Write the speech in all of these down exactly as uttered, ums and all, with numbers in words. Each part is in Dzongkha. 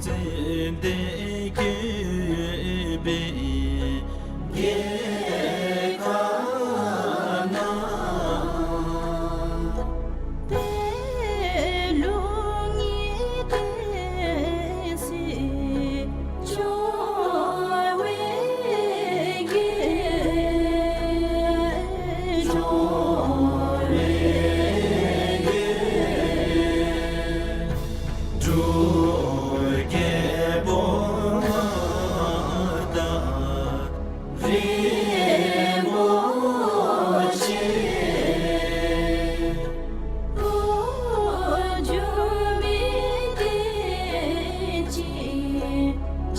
ཙན་དན་བཀོད་པའི་རྒྱལ་ཁབ་ན། དེ་ལུ་ངེས་ཏེ་སྲིད་འབྱུང་བའི་རྒྱལ། འབྱུང་བའི་རྒྱལ། འབྲུག་རྒྱལ་པོ་ང་དང་རིན་པོ་ཆེ། འགྱུར་མེད་བསྟན་ཅིང་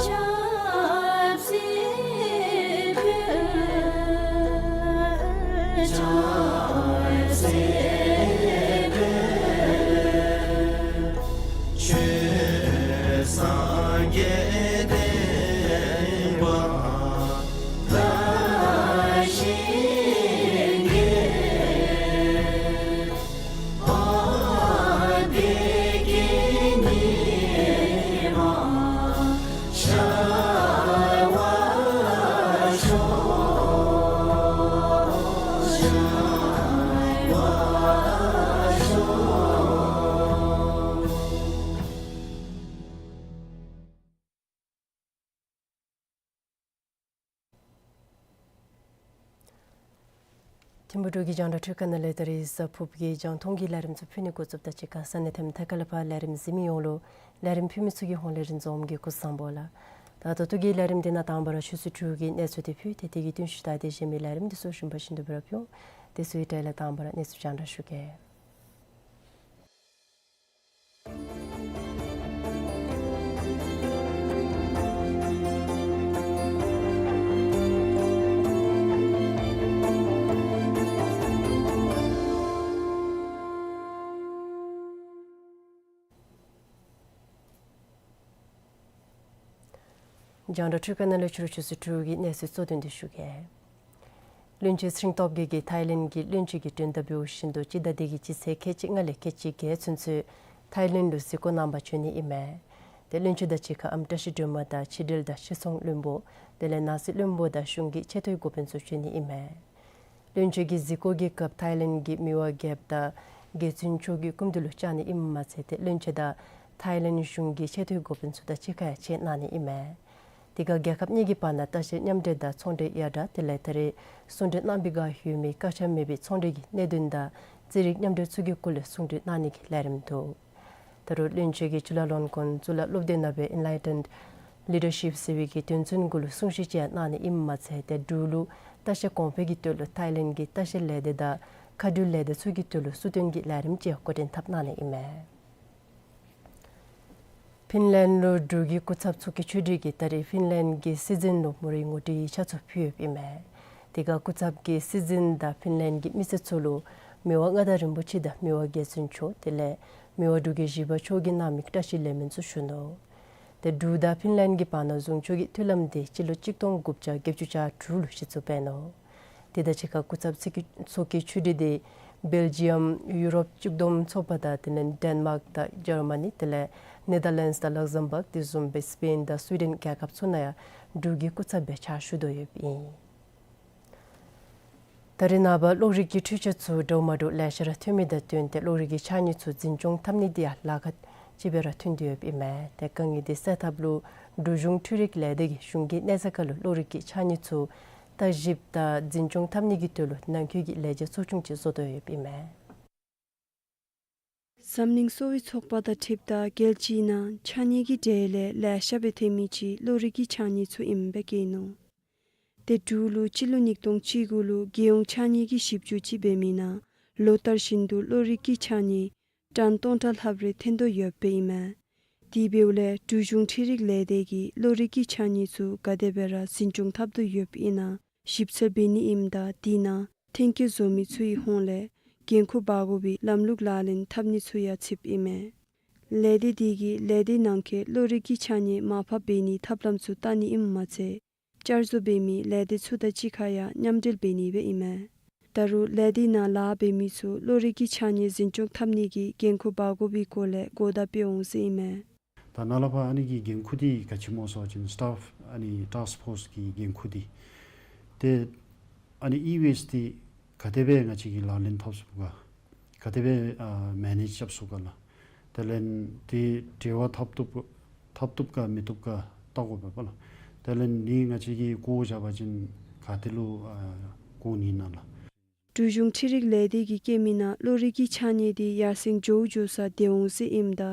ཆབ་སྲིད་འཕེལ། ཆབ་སྲིད་འཕེལ། ཆོས་སངས་རྒྱས་བསྟན་པ་དར་ཞིང་རྒྱས། ཨ་བདེ་སྐྱིད་ཉི་མ་ཤར་བར་ཤོག། ཤར་བར་ཤོག། ཐིམ་ཕུ་འབྲུག་གི་རྒྱང་བསྒྲགས་འཕྲུལ་ཁང་ནང་ལས་ད་རིས་གཟའ་ཕུར་བུ་གི་རྒྱང་མཐོང་གི་ལས་རིམ་ཚུ་ཕུལ་ནི་འགོ་བཙུགསཔ་དང་གཅིག་ཁར་ས་གནས་ཐེམ་ཐ་ཁ་ལས་ཕར་ལས་རིམ་གཟིགས་མི་ཡོངས་ལུ་ལས་རིམ་ཕུལ་མི་ཚུ་གི་ཧོངས་ལས་རིན་འཛོམས་ཀྱིས་སྐུ་གཟུགས་བཟང་པོ་ལགས། ད་ད་ལྟོ་གི་ལས་རིམ་འདི་ནང་དང་པ་ར་ཆུ་ཚོད་དྲུག་གི་གནས་ཚུལ་འདི་ཕུལ་ཏེ་དེ་གི་རྟིང་ཤུལ་ད་དེ་གཞན་མི་ལས་རིམ་འདི་ཚུ་ཞུ་བ་བཞིན་དུ་འབད་ར་ཕུལ། དེ་ཚུ་གི་གྲས་ལས་དང་པ་ར་གནས་ཚུལ་རྒྱང་བསྒྲགས་ཞུ་གེ། རྒྱང་བསྒྲགས་འཕྲུལ་ཁང་ནང་ལས་ཕྱི་རུ་ཆུ་ཚོད་དྲུག་གི་གནས་ཚུལ་གཙོ་དོན་འདི་ཞུ་གེ། བློན་ཆེན་ཚེ་རིང་སྟོབས་རྒྱས་ཀྱིས་ཐའི་ལེནཌ་གི་བློན་ཆེན་གྱི་མགྲོན་བརྡ་འབདཝ་བཞིན་དུ་སྤྱི་ཟླ་འདི་གི་སྤྱི་ཚེས་ཁལ་གཅིག་ལྔ་ལས་ཁལ་གཅིག་བརྒྱད་ཚུན་ཚོད་ཐའི་ལེནཌ་ལུ་གཟིགས་སྐོར་གནང་པར་བྱོན་ནི་ཨིན་མས། ཏེ་བློན་ཆེན་དང་གཅིག་ཁར་ཨམ་བཀྲ་ཤིས་སྒྲོལ་མ་དང་ཕྱི་འབྲེལ་དང་ཕྱི་ཚོང་བློན་པོ་དེ་ལས་ནང་སྲིད་བློན་པོ་དང་གཞུང་གི་ཆེ་མཐོའི་འགོ་དཔོན་ཚུ་བྱོན་ནི་ཨིན་མས། བློན་ཆེན་གྱི་གཟིགས་སྐོར་གྱི་སྐབས་ཐའི་ལེནཌ་གི་མི་དབང་རྒྱལཔོ་དང་རྒྱལ་བཙུན་མཆོག་གི་སྐུ་མདུན་ལུ་བཅར་ནི་ཨིནམ་མ་ཚད་ཏེ་བློན་ཆེན་དང་ཐའི་ལེནཌ་གཞུང་གི་ཆེ་མཐོའི་འགོ་དཔོན་ཚུ་དང་གཅིག་ཁར་ཡང་མཇལ་གནང་ནི་ཨིན་མས། དེ་ཁར་རྒྱལ་ཁབ་གཉིས་ཀྱི་བར་ན་ལྟ་བཤལ་མཉམ་འབྲེལ་དང་ཚོང་འབྲེལ་ཡར་དྲག་དེ་ལས་ད་རེས་གསུང་གྲོས་གནང་བའི་བསྒང་ཡོད་མི་བཀག་ཆ་མེད་པའི་ཚོང་འབྲེལ་གྱི་གནད་དོན་དང་རྩིས་རིག་མཉམ་འབྲེལ་ཚུ་གི་སྐོར་ལས་གསུང་གྲོས་གནང་ནི་གི་ལས་རིམ་འདུག། ད་རུང་བློན་ཆེན་གྱིས་ཅུ་ལ་ལོན་ཀོན་གཙུག་ལག་སློབ་སྡེ་ནང་སྦེ་ཨེན་ལའི་ཊེནཌ་ལི་ཌར་ཤིཔ་ཟེར་བའི་གི་དོན་ཚན་གུ་ལུ་གསུང་བཤད་ཅིག་ཡང་གནང་ནི་ཨིནམ་མ་ཚད་ཏེ་འབྲུག་ལུ་ལྟ་བཤལ་གོང་འཕེལ་གྱི་དོན་ལུ་ཐའི་ལེནཌ་གི་ལྟ་བཤལ་ལས་སྡེ་དང་མཁའ་འགྲུལ་ལས་སྡེ་ཚུ་གི་དོན་ལུ་གཙོ་དོན་གྱི་ལས་རིམ་ཅིག་ཡང་འགོ་འདྲེན་འཐབ་གནང་ནི་ཨིན་མས། ཕིན་ལེནཌ་ལུ་འབྲུག་གི་སྐུ་ཚབ་ཚོགས་ཀྱི་ཆོས་ཁྲི་གིས་ད་རེས་ཕིན་ལེནཌ་གི་སྲིད་འཛིན་ལུ་མོ་རའི་ངོ་སྤྲོད་ཡིག་ཆ་ཚུ་ཕུལ་ཡོདཔ་ཨིན་མས། དེ་ཁར་སྐུ་ཚབ་ཀྱིས་སྲིད་འཛིན་དང་ཕིན་ལེནཌ་གི་མི་སེར་ཚུ་ལུ་མི་དབང་མངའ་བདག་རིན་པོ་ཆེ་དང་མི་དབང་རྒྱལ་བཙུན་མཆོག་དེ་ལས་མི་དབང་འབྲུག་རྒྱལ་བཞི་པ་མཆོག་གིས་གནང་མི་བཀྲ་ཤིས་ལེགས་སྨོན་ཚུ་ཞུ་ནུག། ཏེ་འབྲུག་དང་ཕིན་ལེནཌ་གི་བར་ན་ཟུང་ཕྱོགས་ཀྱི་མཐུན་ལམ་དེ་སྤྱི་ལོ་གཅིག་སྟོང་དགུ་བརྒྱ་བརྒྱད་ཅུ་གྱ་དྲུག་ལུ་གཞི་བཙུགས་འབད་ནུག། དེ་དང་གཅིག་ཁར་སྐུ་ཚབ་ཚོགས་ཀྱི་ཚོགས་ཀྱི་ཆོས་ཁྲི་དེ་བེལ་ཇི་ཡམ་ཡུ་རོབ་གཅིག་བསྡོམས་ཚོགས་པ་དང་དེ་ལས་ཌེན་མཱརཀ་དང་ཇར་མ་ནི་དེ་ལས་ནེ་དར་ལེནཌསི་དང་ལག་ཟམ་བཱརཀ་དེ་བཟུམ་སྦེ་སི་པེན་དང་སུའི་ཌེན་རྒྱལ་ཁབ་ཚུ་ནང་ཡང་འབྲུག་གི་སྐུ་ཚབ་སྦེ་ཕྱག་ཞུ་དོ་ཡོདཔ་ཨིན། ད་རེས་ནངས་པ་གློག་རིག་གི་འཕྲུལ་ཆས་ཚུ་འདྲཝ་མ་འདྲཝ་ལེ་ཤ་ར་ཐོན་མི་དང་བསྟུན་ཏེ་གློག་རིག་གི་ཕྱགས་སྙིགས་ཚུ་འཛིན་སྐྱོང་འཐབ་ནི་དེ་ཡང་ལཱ་ཁག་ཅིག་སྦེ་ར་ཐོན་ཏེ་ཡོདཔ་ཨིན་མས། ཏེ་དཀའ་ངལ་དེ་སེལ་ཐབས་ལུ་འབྲུག་གཞུང་འཕྲུལ་རིག་ལས་སྡེ་གིས་གཞུང་གི་གནས་ས་ཁར་ལུ་གློག་རིག་གི་ཕྱགས་སྙིགས་ཚུ་བརྟག་ཞིབ་དང་འཛིན་སྐྱོང་འཐབ་ནི་གི་དོན་ལུ་ནང་འཁོད་ཀྱི་ལས་བྱེད་ཚོགས་ཆུང་ཅིག་བཟོ་དོ་ཡོདཔ་ཨིན་མས། འཛམ་གླིང་གསོ་བའི་ཚོགས་པ་དང་འཁྲིལཝ་ད་རྒྱལ་སྤྱིའི་ནང་ཕྱགས་སྙིགས་ཀྱི་གྲས་ལས་ལེ་ཤ་སྦེ་ཐོན་མི་ཅིག་གློག་རིག་གི་ཕྱགས་སྙིགས་ཚུ་ཨིནམ་སྦེ་བཀོད་ནུག། ཏེ་འབྲུག་ལུ་སྤྱི་ལོ་ཉིས་སྟོང་བཅུ་དགུ་ལུ་རྒྱལ་ཡོངས་ཕྱགས་སྙིགས་ཀྱི་ཞིབ་འཇུག་ཅིག་འབད་མི་ནང་ལོ་ལྟར་བཞིན་དུ་གློག་རིག་གི་ཕྱགས་སྙིགས་ཊོན་སྟོང་ཕྲག་ལྷགཔ་རེ་ཐོན་དོ་ཡོདཔ་ཨིན་མས། དེ་འབདཝ་ལས་འབྲུག་གཞུང་འཕྲུལ་རིག་ལས་སྡེ་གིས་གློག་རིག་གི་ཕྱགས་སྙིགས་ཚུ་ག་དེ་སྦེ་ར་འཛིན་སྐྱོང་འཐབ་དོ་ཡོདཔ་ཨིན་ན་ཞིབ་འཚོལ་འབད་ནི་ཨིནམ་ད་དེ་ནང་ཐོན་སྐྱེད་བཟོ་མི་ཚུ་གི་ཧོངས་ལས་འགན་ཁུར་འབག་དགོ་པའི་ལམ་ལུགས་ལག་ལེན་འཐབ་ནི་ཚུ་ཡང་ཚུདཔ་ཨིན་མས། ལས་སྡེ་དེ་གིས་ལས་སྡེ་ནང་འཁོད་གློག་རིག་གི་ཕྱགས་སྙིགས་མར་ཕབ་འབད་ནིའི་ཐབས་ལམ་ཚུ་བལྟ་ནི་ཨིནམ་མ་ཚད་བསྐྱར་བཟོ་འབད་མི་ལས་སྡེ་ཚུ་དང་གཅིག་ཁར་ཡང་མཉམ་འབྲེལ་འབད་ནི་སྦེ་ཨིན་མས། ད་རུང་ལས་སྡེ་ནང་ལཱ་འབད་མི་ཚུ་གློག་རིག་གི་ཕྱགས་སྙིགས་འཛིན་སྐྱོང་འཐབ་ནི་གི་འགན་ཁུར་འབག་དགོ་པའི་སྐོར་ལས་གོ་བརྡ་སྤྲོད་འོང་ཟེར་ཨིན་མས། ད་ནཱ་ལས་ཕར་ཨ་ནི་གི་འགན་ཁུར་འདི་ག་ཅི་སྨོ་ཟེར་བ་ཅིན་སི་ཊཱཕ་ཨ་ནི་ཊཱསྐ་ཕོརསི་གི་འགན་ཁུར་འདི་ཏེ་ཨ་ནི་ཨི་ཝེསཊ་འདི་ག་དེ་སྦེ་ང་བཅས་ཀྱིས་ལག་ལེན་འཐབ་ཚུགས་ག། ག་དེ་སྦེ་ཨ་མེ་ནེཇ་རྐྱབ་ཚུགས་ག་ལགས། དེ་ལས་འདི་འབྲེལ་བ་འཐབ་བཏུབ་འཐབ་བཏུབ་ག་མི་བཏུབ་ག་བལྟ་དགོ་པས་པ་ལགས། དེ་ལས་འདི་ང་བཅས་ཀྱིས་བཀོ་བཞག་པ་ཅིན་ག་ཏེ་ལུ་ཨ་བཀོ་ནི་ཨིན་ན་ལགས། འབྲུག་གཞུང་འཕྲུལ་རིག་ལས་སྡེ་གིས་བཀོད་མི་ནང་གློག་རིག་གི་ཕྱགས་སྙིགས་འདི་ཡར་སེང་མགྱོགས་མགྱོགས་སར་ཏེ་འོང་ཟེར་ཨིནམ་ད་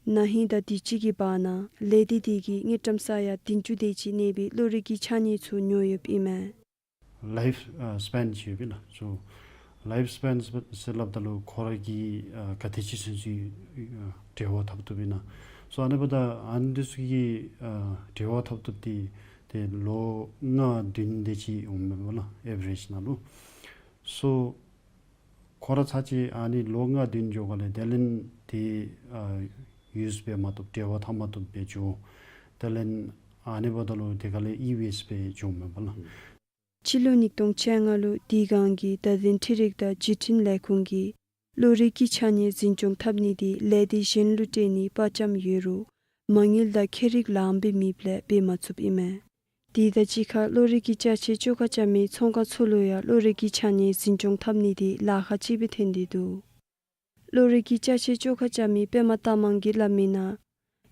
ན་ཧིང་དང་དུས་ཅི་གི་བར་ན་ལས་སྡེ་འདི་གིས་དངུལ་ཀྲམ་ས་ཡ་བདུན་ཅུ་དེ་ཅིག་གནས་པའི་གློག་རིག་གི་ཕྱགས་སྙིགས་ཚུ་ཉོ་ཡོདཔ་ཨིན་མས། ལའིཕ་ཨ་སི་པེན་ཅིག་ཡོདཔ་ཨིན་ལགས། སོ་ལའིཕ་སི་པེན་ཟེར་སླབ་ད་ལུ་ཁོ་ར་གིས་ཨ་ག་དེ་ཅིག་ཚུན་ཚོད་ཨ་འབྲེལ་བ་འཐབ་བཏུབ་ཨིན་ན། སོ་ཨ་ནི་འབདཝ་ད་ཨ་ནི་འདི་ཚུ་གི་ཨ་འབྲེལ་བ་འཐབ་བཏུབ་འདི་ཏེ་ལོ་ལྔ་བདུན་དེ་ཅིག་འོངམ་མས་པ་ལགས་ཨེ་བ་རེཇ་ནང་ལུ། སོ་ཁོ་ར་ཚར་ཅིག་ཨ་ནི་ལོ་ལྔ་བདུན་འགྱོ་ག་ལས་དེ་ལས་འདི་ཨ་ཡུསི་འབད་མ་བཏུབ་འབྲེལ་བ་འཐབ་མ་བཏུབ་སྦེ་འགྱོ། དེ་ལས་ཨ་ནི་འབདཝ་ད་ལུ་དེ་ཁ་ལས་ཨི་ཝེསཊ་སྦེ་འགྱོཝ་མས་པ་ལགས། སྤྱི་ལོ་ཉིས་སྟོང་བཅོ་ལྔ་ལུ་དིས་སྒང་གི་བརྡ་དོན་འཕྲུལ་རིག་དང་བརྒྱུད་འཕྲིན་ལས་ཁུངས་ཀྱིས་གློག་རིག་གི་ཕྱགས་སྙིགས་འཛིན་སྐྱོང་འཐབ་ནི་འདི་ལས་སྡེ་གཞན་ལུ་སྤྲོད་ནི་དཔའ་བཅམ་ཡོད་རུང་མ་དངུལ་དང་ཁྱད་རིག་ལངམ་སྦེ་མེདཔ་ལས་འབད་མ་ཚུགསཔ་ཨིན་མས། དེ་དང་གཅིག་ཁར་གློག་རིག་གི་ཅ་ཆས་བཅོ་ཁ་རྐྱབ་མི་ཚོང་ཁང་ཚུ་ལུ་ཡང་གློག་རིག་གི་ཕྱགས་སྙིགས་འཛིན་སྐྱོང་འཐབ་ནི་འདི་ལཱ་ཁག་ཅིག་སྦེ་ཐོན་ཏེ་འདུག། གློག་རིག་གི་ཅ་ཆས་བཅོ་ཁ་རྐྱབ་མི་པདྨ་རྟགས་མང་གིས་སླབ་མི་ནང་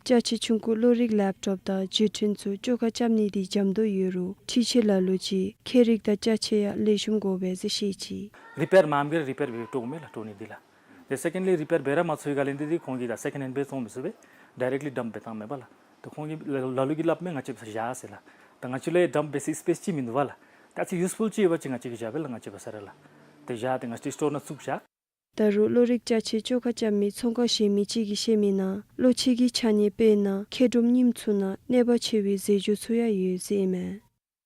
ཅ་ཆས་ཆུང་ཀུ་གློག་རིག་ལེབ་ཊོབ་དང་བརྒྱུད་འཕྲིན་ཚུ་བཅོ་ཁ་རྐྱབ་ནི་འདི་འཇམ་ཏོང་ཡོད་རུང་འཕྲུལ་ཆས་ལ་ལུ་ཅིག་ཁྱད་རིག་དང་ཅ་ཆས་ཡང་ལེགས་ཤོམ་དགོ་པས་ཟེར་བཤད་ཅི། རི་པེར་མངམ་གིས་རི་པེར་འབད་དོ་མས་ལགས་འདྲོག་ནི་འདི་ལགས། ཏེ་སེ་ཀེནཌ་ལི་རི་པེར་འབད་ར་མ་ཚུགས་པའི་སྒང་ལས་འདི་འདི་ཁོང་གིས་ད་སེ་ཀེནཌ་ཧེནཌ་སྦེ་བཙོང་མི་ཚུགས་པས། ཌའི་རེཀཊ་ལི་ཌམཔ་འབད་བཏངམ་མས་པ་ལགས། ཏེ་ཁོང་གིས་ལ་ལ་ལུ་གིས་སླབ་མས་ང་བཅས་བཞག་ཟེར་ལགས། ད་ང་བཅས་ལུ་ཡང་ཌམཔ་འབད་སའི་སི་པེསི་ཅིག་མིན་འདུག་པ་ལགས། ད་ཨ་ཙི་ཡུསི་ཕུལ་ཅིག་ཡོད་པ་ཅིན་ང་བཅས་ཀྱིས་བཞག་པས་ལགས། ང་བཅས་བ་ས་ར་ལགས། ཏེ་བཞག་སྟེ་ང་བཅས་སི་ཊོར་ནང་བཙུགས་བཞག། ད་རུང་གློག་རིག་ཅ་ཆས་བཅོ་ཁ་རྐྱབ་མི་ཚོང་ཁང་གཞན་མི་ཅིག་གིས་བཤད་མི་ནང་གློག་ཆས་ཀྱི་ཕྱགས་སྙིགས་དཔེར་ན་མཁལ་རྡོག་རྙིངམ་ཚུ་ནང་གནོད་པ་ཆེ་བའི་རྫས་འགྱུར་ཚུ་ཡང་ཡོད་ཟེར་ཨིན་མས།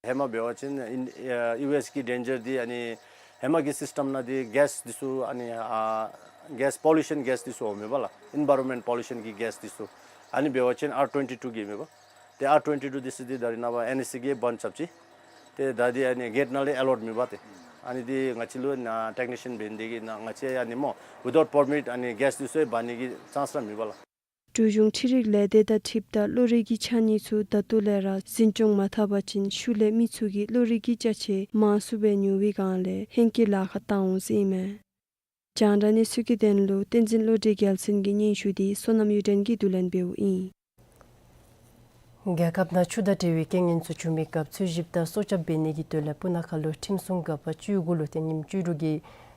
ཧེ་མ་འབད་བ་ཅིན་ཨིན་ཨ་ཡུ་ཨེསི་གི་ཌེན་ཇར་འདི་ཨ་ནི་ཧེ་མ་གི་སིསི་ཊམ་ནང་འདི་གེསི་འདི་ཚུ་ཨ་ནི་ཨ་གེསི་པོ་ལུ་ཤཱན་གེསི་འདི་ཚུ་འོང་མས་པ་ལགས། ཨེན་བཱ་རོན་མེནཊ་པོ་ལུ་ཤཱན་གྱི་གེསི་འདི་ཚུ་ཨ་ནི་འབད་བ་ཅིན་ཨར་ཊུ་ཝེན་ཊི་ཊུ་གི་མས་པ། ཏེ་ཨར་ཊུ་ཝེན་ཊི་ཊུ་འདི་ཚུ་འདི་ད་རིས་ནངས་པ་ཨེན་ཨེ་སི་ཨེ་གིས་བཱན་རྐྱབ་ཅི། ཏེ་ད་འདི་ཨ་ནི་གེཊ་ནང་ལས་ཨེ་ལོཌ་མེད་པ་ཏེ། ཨ་ནི་འདི་ང་བཅས་ལུ་ནཱ་ཊེག་ནི་ཤཱན་འབད་ནི་འདི་གིས་ནཱ་ང་བཅས་ཨ་ནི་སྨོ་ཝི་དའུཊ་པར་མིཊ་ཨ་ནི་གེསི་འདི་ཚུ་འབག་ནི་གི་ཅཱནསི་ར་མེད་པ་ལགས། འབྲུག་གཞུང་འཕྲུལ་རིག་ལས་སྡེ་དང་འཁྲིལཝ་ད་གློག་རིག་གི་ཕྱགས་སྙིགས་ཚུ་ད་ལྟོ་ལས་ར་འཛིན་སྐྱོང་མ་འཐབ་པ་ཅིན་ཤུལ་ལས་མི་ཚུ་གིས་གློག་རིག་གི་ཅ་ཆས་མང་སུ་སྦེ་ཉོ་བའི་སྒང་ལས་ཧེང་སྐལ་ལཱ་ཁག་བཏང་འོང་ཟེར་ཨིན་མས། རྒྱང་བསྒྲགས་གནས་ཚུལ་གྱི་དོན་ལུ་བསྟན་འཛིན་བློ་གྲོས་རྒྱལ་མཚན་གྱི་སྙན་ཞུ་འདི་བསོད་ནམས་གཡུ་སྒྲོན་གྱིས་བསྡུ་ལེན་འབདཝ་ཨིན། རྒྱལ་ཁབ་ནང་ཆུ་དང་འབྲེལ་བའི་རྐྱེན་ངན་ཚུ་བྱུང་མི་སྐབས་འཚོལ་ཞིབ་དང་སྲོག་སྐྱབས་འབད་ནི་གི་དོན་ལས་སྤུ་ན་ཁ་ལུ་ཁྲིམས་སྲུང་འགག་པ་བཅུ་དགུ་ལུ་ཏེ་ཉིནམ་བཅུ་དྲུག་གི་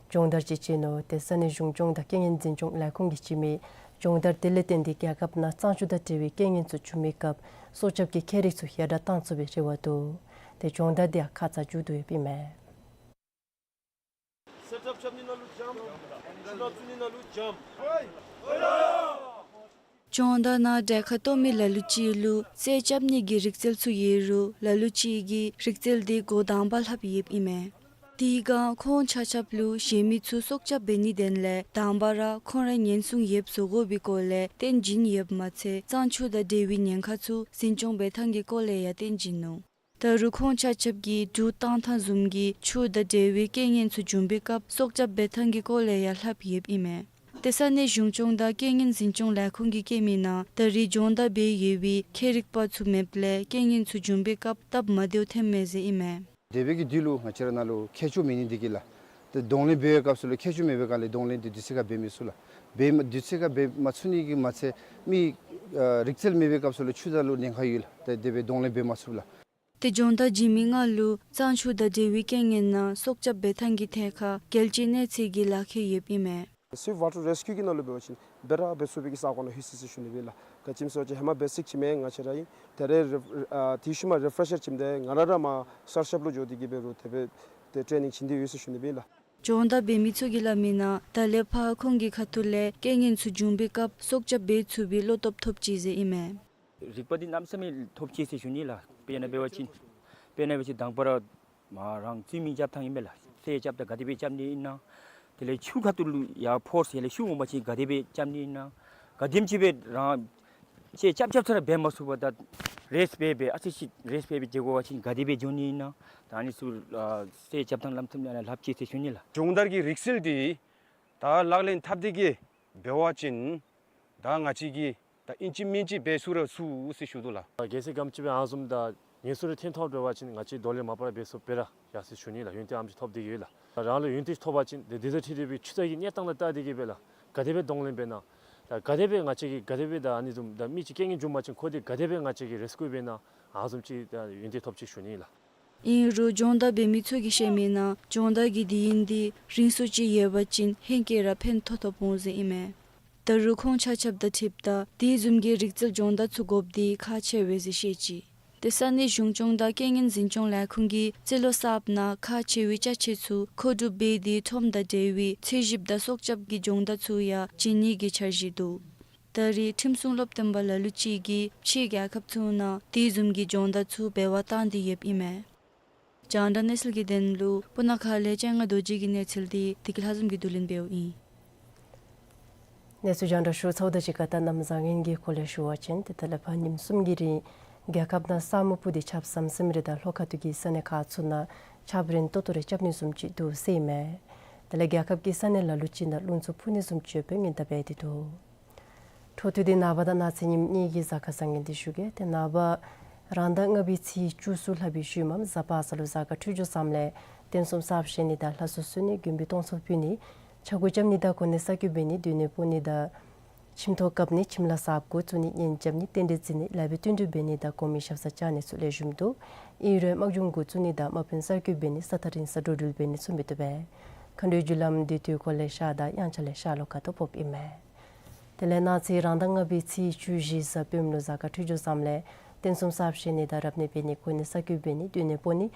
སྦྱོང་བརྡར་ཅིག་བྱིན་ནུག། ཏེ་ས་གནས་གཞུང་སྐྱོང་དང་རྐྱེན་ངན་འཛིན་སྐྱོང་ལས་ཁུངས་ཀྱི་སྤྱི་མི་སྦྱོང་བརྡར་དེ་ལས་བརྟེན་ཏེ་རྒྱལ་ཁབ་ནང་གཙང་ཆུ་དང་འབྲེལ་བའི་རྐྱེན་ངན་ཚུ་བྱུང་མི་སྐབས་སྲོག་སྐྱབས་ཀྱི་ཁྱད་རིག་ཚུ་ཡར་དྲག་བཏང་ཚུགས་པའི་རེ་བ་འདུག། ཏེ་སྦྱོང་བརྡར་འདི་ཡང་ཁ་ཙ་མཇུག་བསྡུ་ཡོདཔ་ཨིན་མས། སྦྱོང་བརྡར་ནང་གྲལ་ཁར་གཏོགས་མི་ལ་ལུ་ཅིག་ལུ་རྩལ་རྐྱབ་ནི་གི་རིག་རྩལ་ཚུ་ཡོད་རུང་ལ་ལུ་ཅིག་གིས་རིག་རྩལ་འདི་འགོ་དང་པ་ལྷབ་ཡོདཔ་ཨིན་མས། དེ་སྒང་ཁོང་ཆ་ཁྱབ་ལུ་གཞན་མི་ཚུ་སྲོག་སྐྱབས་འབད་ནིའི་དོན་ལས་དང་པ་ར་ཁོང་ར་ཉེན་སྲུང་ཡོདཔ་བཟོ་དགོ་པའི་སྐོར་ལས་སྟོན་བྱིན་ཡོདཔ་མ་ཚད་གཙང་ཆུ་དང་འབྲེལ་བའི་ཉེན་ཁ་ཚུ་འཛིན་སྐྱོང་འབད་ཐངས་ཀྱི་སྐོར་ལས་ཡང་སྟོན་བྱིན་ནུག། ད་རུང་ཁོང་ཆ་ཁྱབ་ཀྱིས་འབྲུག་སྟང་ཐང་བཟུམ་གྱི་ཆུ་དང་འབྲེལ་བའི་རྐྱེན་ངན་ཚུ་བྱུང་པའི་སྐབས་སྲོག་སྐྱབས་འབད་ཐངས་ཀྱི་སྐོར་ལས་ཡང་ལྷབ་ཡོདཔ་ཨིན་མས། ཏེ་ས་གནས་གཞུང་སྐྱོང་དང་རྐྱེན་ངན་འཛིན་སྐྱོང་ལས་ཁུངས་ཀྱིས་བཀོད་མི་ནང་ད་རིས་སྦྱོང་བརྡར་འབད་ཡོད་པའི་ཁྱད་རིག་པ་ཚུ་མེདཔ་ལས་རྐྱེན་ངན་ཚུ་བྱུང་པའི་སྐབས་སྟབས་མ་བདེཝ་ཐོན་མས་ཟེར་ཨིན་མས། འདས་པའི་གི་དུས་ལུ་ང་བཅས་ར་ནང་ལུ་མཁས་མཆོག་མེད་ནི་འདི་གིས་ལགས། ཏེ་གདོང་ལེན་འབད་བའི་སྐབས་སུ་ལུ་མཁས་མཆོག་མེད་པའི་སྒང་ལས་གདོང་ལེན་འདི་དུས་ཚོད་ཁར་འབད་མི་ཚུགས་ལགས། འབད་མ་དུས་ཚོད་ཁར་འབད་མ་ཚུགས་ནི་གིས་མ་ཚད་མི་ཨ་རིག་རྩལ་མེད་པའི་སྐབས་སུ་ལུ་ཆུ་དང་ལུ་ཉེན་ཁ་ཡོད་ལགས། ཏེ་དེ་སྦེ་གདོང་ལེན་འབད་མ་ཚུགས་ལགས། ཏེ་སྦྱོང་བརྡར་བྱིན་མི་ལྔ་ལུ་གཙང་ཆུ་དང་འབྲེལ་བའི་རྐྱེན་ངན་ནང་སྲོག་སྐྱབས་འབད་ཐངས་ཀྱི་ཐད་ཁར་རྒྱལ་སྤྱིའི་གནས་ཚད་ཀྱི་ལག་ཁྱེར་ཡོདཔ་ཨིན་མས། སི་ཝི་ཊི་ཝ་ཊར་རེ་སི་ཀིའུ་གི་ནང་ལུ་འབད་བ་ཅིན་འབད་ར་འབད་ཚུགས་པའི་གི་ས་གོ་ནང་ལྷོད་ཅི་ཟེར་ཞུ་ནི་སྦེ་ལགས། ག་ཅི་སྨོ་ཟེར་བ་ཅིན་ཧེ་མ་བེ་སིཀ་བྱིན་མི་ང་བཅས་ར་ཨིན། ད་རེས་རི་ཨ་དེ་ཤུལ་མ་རི་ཕེ་རེ་ཤར་བྱིནམ་ད་ང་ར་ར་མར་གསར་ཤོག་ལུ་འགྱོ་སྟེ་གི་འབད་རུང་དེ་སྦེ་ཏེ་ཊེ་ནིང་བྱིན་ཏེ་ཡོད་ཟེར་ཞུ་ནི་སྦེ་ལགས། སྦྱོང་བརྡར་འབད་མི་ཚུ་གིས་སླབ་མི་ནང་ད་ལས་ཕར་ཁོང་གི་ཁ་ཐུག་ལས་རྐྱེན་ངན་ཚུ་བྱུང་པའི་སྐབས་སྲོག་སྐྱབས་འབད་ཚུགས་པའི་བློ་སྟོབས་ཐོབ་ཅི་ཟེར་ཨིན་མས། རིག་པ་འདི་གནམ་མེད་ས་མེད་ཐོབ་ཅི་ཟེར་ཞུ་ནི་ལགས། དཔེར་ན་འབད་བ་ཅིན་དཔེར་ན་འབད་བ་ཅིན་དང་པ་ར་མར་རང་བཙུན་མི་རྐྱབ་ཐངས་ཨིན་པས་ལགས། གསེར་རྐྱབ་ད་ག་དེ་སྦེ་རྐྱབ་ནི་ཨིན་ན། དེ་ལས་ཆུ་ཁ་ཐུག་ལུ་ཡར་ཕོརསི་ཡར་ལས་ཤུགས་འོང་པ་ཅིན་ག་དེ་སྦེ་རྐྱབ་ནི་ཨིན་ན། ག་དེམ་ཅིག་སྦེ་རང་གསེར་རྐྱབ་རྐྱབ་ཚར་ར་འབད་མ་ཚུགས་པར་ད་རེསཊ་འབད་འབད་ཨ་ཙི་ཅིག་རེསཊ་འབད་འབད་འགྱོ་དགོ་པ་ཅིན་ག་དེ་སྦེ་འགྱོ་ནི་ཨིན་ན། ད་ཨ་ནི་ཚུ་ཨ་གསེར་རྐྱབ་ཐངས་ལམ་ཐུམ་ཡང་ན་ལྷབ་ཅི་ཟེར་ཞུ་ནི་ལགས། སྦྱོང་བརྡར་གྱི་རིག་རྩལ་འདི་ད་ལག་ལེན་འཐབ་སྟེ་གི་འབད་བ་ཅིན་ད་ང་བཅས་ཀྱི་ད་ ཨིན་ཅི་མིན་ཅི་འབད་ཚུགས་ར་ཚུགས་ཟེར་ཞུ་དོ་ལགས། རྒྱལ་སྲས་སྒམ་ཅིག་སྦེ་ཨ་བཟུམ་ད་ངལ་གསོ་རེ་ཐོན་ཐོབ་འབད་བ་ཅིན་ང་བཅས་འདོད་ལེགས་མ་པ་ར་འབད་ཚུགས་པས་ར་ཡ་ཟེར་ཞུ་ནི་ལགས། ཡོན་ཏན་ཨ་ནེམ་ཅིག་ཐོབ་སྟེ་གི་ཡོད་ལགས། རང་ལུ་ཡོན་ཏན་ཅིག་ཐོབ་པ་ཅིན་དེ་དེ་ཚུ་འཁྲིད་དེ་སྦེ་ཆུ་ཚོད་ཀྱི་གནས་སྟངས་ལུ་བལྟ་སྟེ་གི་སྦེ་ལགས། ག་དེ་སྦེ་གདོང་ལེན་འབད་ན། ད་ག་དེ་སྦེ་ང་བཅས་ཀྱིས་ག་དེ་སྦེ་ད་ཨ་ནི་བཟུམ་ད་མི་ཅིག་རྐྱེན་ངན་བྱུང་པ་ཅིན་ཁོ་དེ་ག་དེ་སྦེ་ང་བཅས་ཀྱིས་རེ་སི་ཀིའུ་འབད་ན་ཨ་བཟུམ་ཅིག་ད་ཡོན་ཏན་ཐོབ་ཅི་ཞུ་ནི་ལགས། ཨིན་རུང་སྦྱོང་བརྡར་འབད་མི་ཚུ་གིས་བཤད་མི་ནང་སྦྱོང་བརྡར་གྱི་དུས་ཡུན་འདི་རིང་སུ་ཅིག་ཡོད་པ་ཅིན་ཧེང་སྐལ་ར་ཕན་ཐོགས་ཐོགས་འོང་ཟེར་ཨིན་མས། ད་རུང་ཁོང་ཆ་ཁྱབ་དང་འཁྲིལཝ་ད་དེ་བཟུམ་གྱི་རིག་རྩལ་སྦྱོང་བརྡར་ཚུ་དགོཔ་འདི་ཁག་ཆེ་བས་ཟེར་བཤད་ཅི། ཏེ་ས་གནས་གཞུང་སྐྱོང་དང་རྐྱེན་ངན་འཛིན་སྐྱོང་ལས་ཁུངས་ཀྱིས་རྩིས་ལོ་གསརཔ་ནང་ཁག་ཆེ་བའི་ཅ་ཆས་ཚུ་མཁོ་སྒྲུབ་འབད་དེ་ཁྲོམ་དང་འབྲེལ་བའི་འཚོལ་ཞིབ་དང་སྲོག་སྐྱབས་ཀྱི་སྦྱོང་བརྡར་ཚུ་ཡང་བྱིན་ནི་གི་འཆར་གཞི་འདུག། ད་རེས་ཁྲིམས་སྲུང་སློབ་སྟོན་པ་ལ་ལུ་ཅིག་གིས་ཕྱི་རྒྱལ་ཁབ་ཚུ་ནང་དེ་བཟུམ་གྱི་སྦྱོང་བརྡར་ཚུ་འབད་བར་བཏང་སྟེ་ཡོདཔ་ཨིན་མས། རྒྱང་བསྒྲགས་གནས་ཚུལ་གྱི་དོན་ལུ་སྤུ་ན་ཁ་ལས་སྤྱན་སྔ་རྡོ་རྗེ་གི་གནས་ཚུལ་འདི་བདེ་སྐྱིད་ལྷ་འཛོམས་ཀྱིས་བསྡུ་ལེན་འབདཝ་ཨིན། གནས་ཚུལ་རྒྱང་བསྒྲགས་ཞུ་ཚརཝ་དང་གཅིག་ཁར་ད་གནམ་བཟང་ངན་གྱི་སྐོར་ལས་ཞུ་བ་ཅིན་ཏེ་ད་ལས་ཕར་ཉིནམ་གསུམ་གྱི་རིང་རྒྱལ་ཁབ་ནང་ས་སྨུག་སྤུབས་ཏེ་ཆརཔ་ཟམ་ཟིམ་རེ་དང་ལྷོ་ཁ་ཐུག་གི་ས་གནས་ཁག་ཚུ་ནང་ཆརཔ་རན་ཏོག་ཏོ་རེ་རྐྱབ་ནི་བཟུམ་ཅིག་འདུག་ཟེར་ཨིན་མས། དེ་ལས་རྒྱལ་ཁབ་ཀྱི་ས་གནས་ལ་ལུ་ཅིག་ནང་རླུང་འཚུབ་འཕུ་ནི་བཟུམ་ཅིག་ཡོདཔ་སྦེ་སྔོན་བརྡ་འབད་དེ་འདུག། འཕྲོ་མཐུད་དེ་ནངས་པ་དང་གནངས་ཚེ་ཉིནམ་གཉིས་ཀྱི་གཟའ་སྐར་བཟང་ངན་འདི་ཞུ་གེ། ཏེ་ནངས་པ་རང་ཟླ་ལྔ་པའི་ཚེས་བཅུ་གསུམ་ལྷག་པའི་ཤུལ་མམ་གཟའ་པ་སངས་ལུ་གཟའ་སྐར་འཕྲོད་སྦྱོར་བཟངམ་ལས་རྟེན་གསུམ་གསརཔ་བཞེངས་ནི་དང་ལྷ་གསོལ་གསོལ་ནི་མགོན་པོའི་སྟོང་ཚོགས་ཕུལ་ནི་ཕྱག་གུ་རྐྱབ་ནི་དང་གོ་གནས་གསར་བསྐོ་འབད་ནི་སྡོད་གནས་སྤོ་ནི་དང་ཁྱིམ་ཐོག་བཀབ་ནི་ཁྱིམ་ལཱ་གསརཔ་འགོ་བཙུགས་ནི་གཉེན་རྐྱབ་ནི་རྟེན་འབྲེལ་བརྩི་ནི་ལེགས་པའི་བསྟུན་གྲོས་འབད་ནི་དང་གོང་མའི་ཞབས་སར་བཅར་ནི་ཚུ་ལེགས་ཤོམ་འདུག། ཨིན་རུང་དམག་སྦྱོང་འགོ་བཙུགས་ནི་དང་དམག་དཔོན་གསར་བསྐོ་འབད་ནི་ས་ཐག་རིང་སར་འགྲོ་འགྲུལ་འབད་ནི་ཚུ་མི་བཏུབ་པས། མཁའ་འགྲོའི་རྒྱུ་ལམ་འདི་དུས་འཁོར་ལས་ཤར་དང་དབྱངས་འཆར་ལས་ཤར་ལྷོ་ཁ་ཐུག་ཕོགཔ་ཨིན་མས། དེ་ལས་གནངས་ཚེ་རང་ཟླ་ལྔ་པའི་ཚེས་བཅུ་བཞི་གཟའ་སྤེནམ་ལུ་གཟའ་སྐར་འཕྲོད་སྦྱོར་བཟངམ་ལས་རྟེན་གསུམ་གསརཔ་བཞེངས་ནི་དང་རབ་གནས་འབད་ནི་གོ་གནས་གསར་བསྐོ་འབད་ནི་སྡོད་གནས་སྤོ་ནི་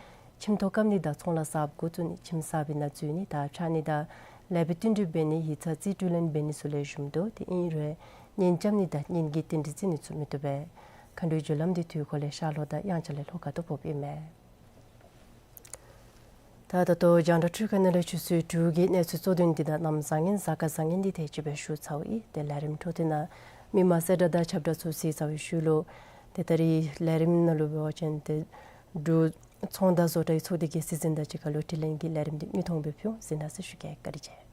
ཁྱིམ་ཐོག་བཀབ་ནི་དང་ཚོང་ལཱ་གསརཔ་འགོ་བཙུགས་ནི་ཁྱིམ་གསར་པའི་ནང་འཛུལ་ནི་དང་ཕྱགས་ནི་དང་ལེགས་པའི་བསྟུན་གྲོས་འབད་ནི་ཡིག་ཚང་རྩིས་སྤྲོད་ལེན་འབད་ནི་ཚུ་ལེགས་ཤོམ་འདུག། དེ་ཨིན་རུང་གཉེན་རྐྱབ་ནི་དང་གཉེན་གྱི་རྟེན་འབྲེལ་བརྩི་ནི་ཚུ་མི་བཏུབ་པས། མཁའ་འགྲོའི་རྒྱུ་ལམ་འདི་དུས་འཁོར་ལས་ཤར་ལྷོ་དང་དབྱངས་འཆར་ལས་ལྷོ་ཁ་ཐུག་ཕོགཔ་ཨིན་མས། ད་ད་ལྟོ་རྒྱང་བསྒྲགས་འཕྲུལ་ཁང་ནང་ལས་ཆུ་ཚོད་དྲུག་གི་གནས་ཚུལ་གཙོ་དོན་འདི་དང་གནམ་བཟང་ངན་གཟའ་སྐར་བཟང་ངན་འདི་ཏེ་ཅིག་སྦེ་ཞུ་ཚརཝ་ཨིན། ཏེ་ལས་རིམ་འཕྲོ་མཐུད་ནང་མི་མང་གསལ་བསྒྲགས་དང་ཁྱབ་བསྒྲགས་ཚུ་གཟིགས་ཚར་བའི་ཤུལ་ལུ་ཏེ་ད་རིས་ལས་རིམ་ནང་ལུ་འབད་བ་ཅིན་ཏེ་འབྲུག་ཚོང་དང་བཟོ་གྲྭའི་ཚོགས་སྡེ་གི་སྲིད་འཛིན་དང་གཅིག་ཁར་ལུ་དྲི་ལན་གྱི་ལས་རིམ་འདི་དངོས་མཐོང་སྦེ་ཕུལ་འོང་གཟིགས་གནང་ཟེར་ཞུ་གེ། བཀའ་དྲིན་ཆེ།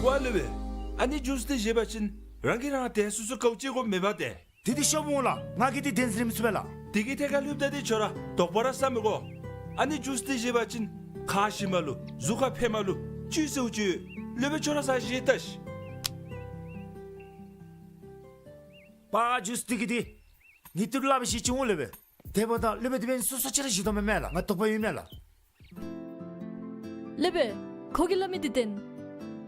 ཝ་ལེགས་པའི། ཨ་ནི་ཇུས་འདི་བཞེས་པ་ཅིན་རང་གིས་རང་དེ་སོ་སོ་ག་ཅི་དགོཔ་མེད་པས་ཏེ། དེ་འདི་ཤོབ་འོང་ལགས། ང་གིས་འདི་གདན་འཛིན་ར་མི་ཚུགས་པས་ལགས། དེ་གི་ཐད་ཁར་ལྷོདཔ་ད་འདི་ཁྱོད་ར་དོགས་པ་ར་ཟ་མི་དགོ། ཨ་ནི་ཇུས་འདི་བཞེས་པ་ཅིན་ཁ་ཞིམ་མ་ལུ་གཟུགས་ཁར་ཕན་མ་ལུ་བཅུད་ཟེརཝ་ཅིག་ཡོད། ལེགས་པའི་ཁྱོད་ར་ཟ་བཞེས་ལྟ་ཤིག། པ་ཇུས་འདི་གིས་འདི་ངེའི་ཏེ་སླབ་ཤེས་ཅིག་འོང་ལེགས་པའི། དེ་འབདཝ་ད་ལེགས་པའི་དེ་འབདན་སོ་སོ་ཅིག་ར་བཞེས་དོ་མེན་མས་ལགས། ང་དོགས་པ་ཡོད་མས་ལགས། ལེགས་པའི། ཁོ་གིས་སླབ་མི་འདི་བདེན།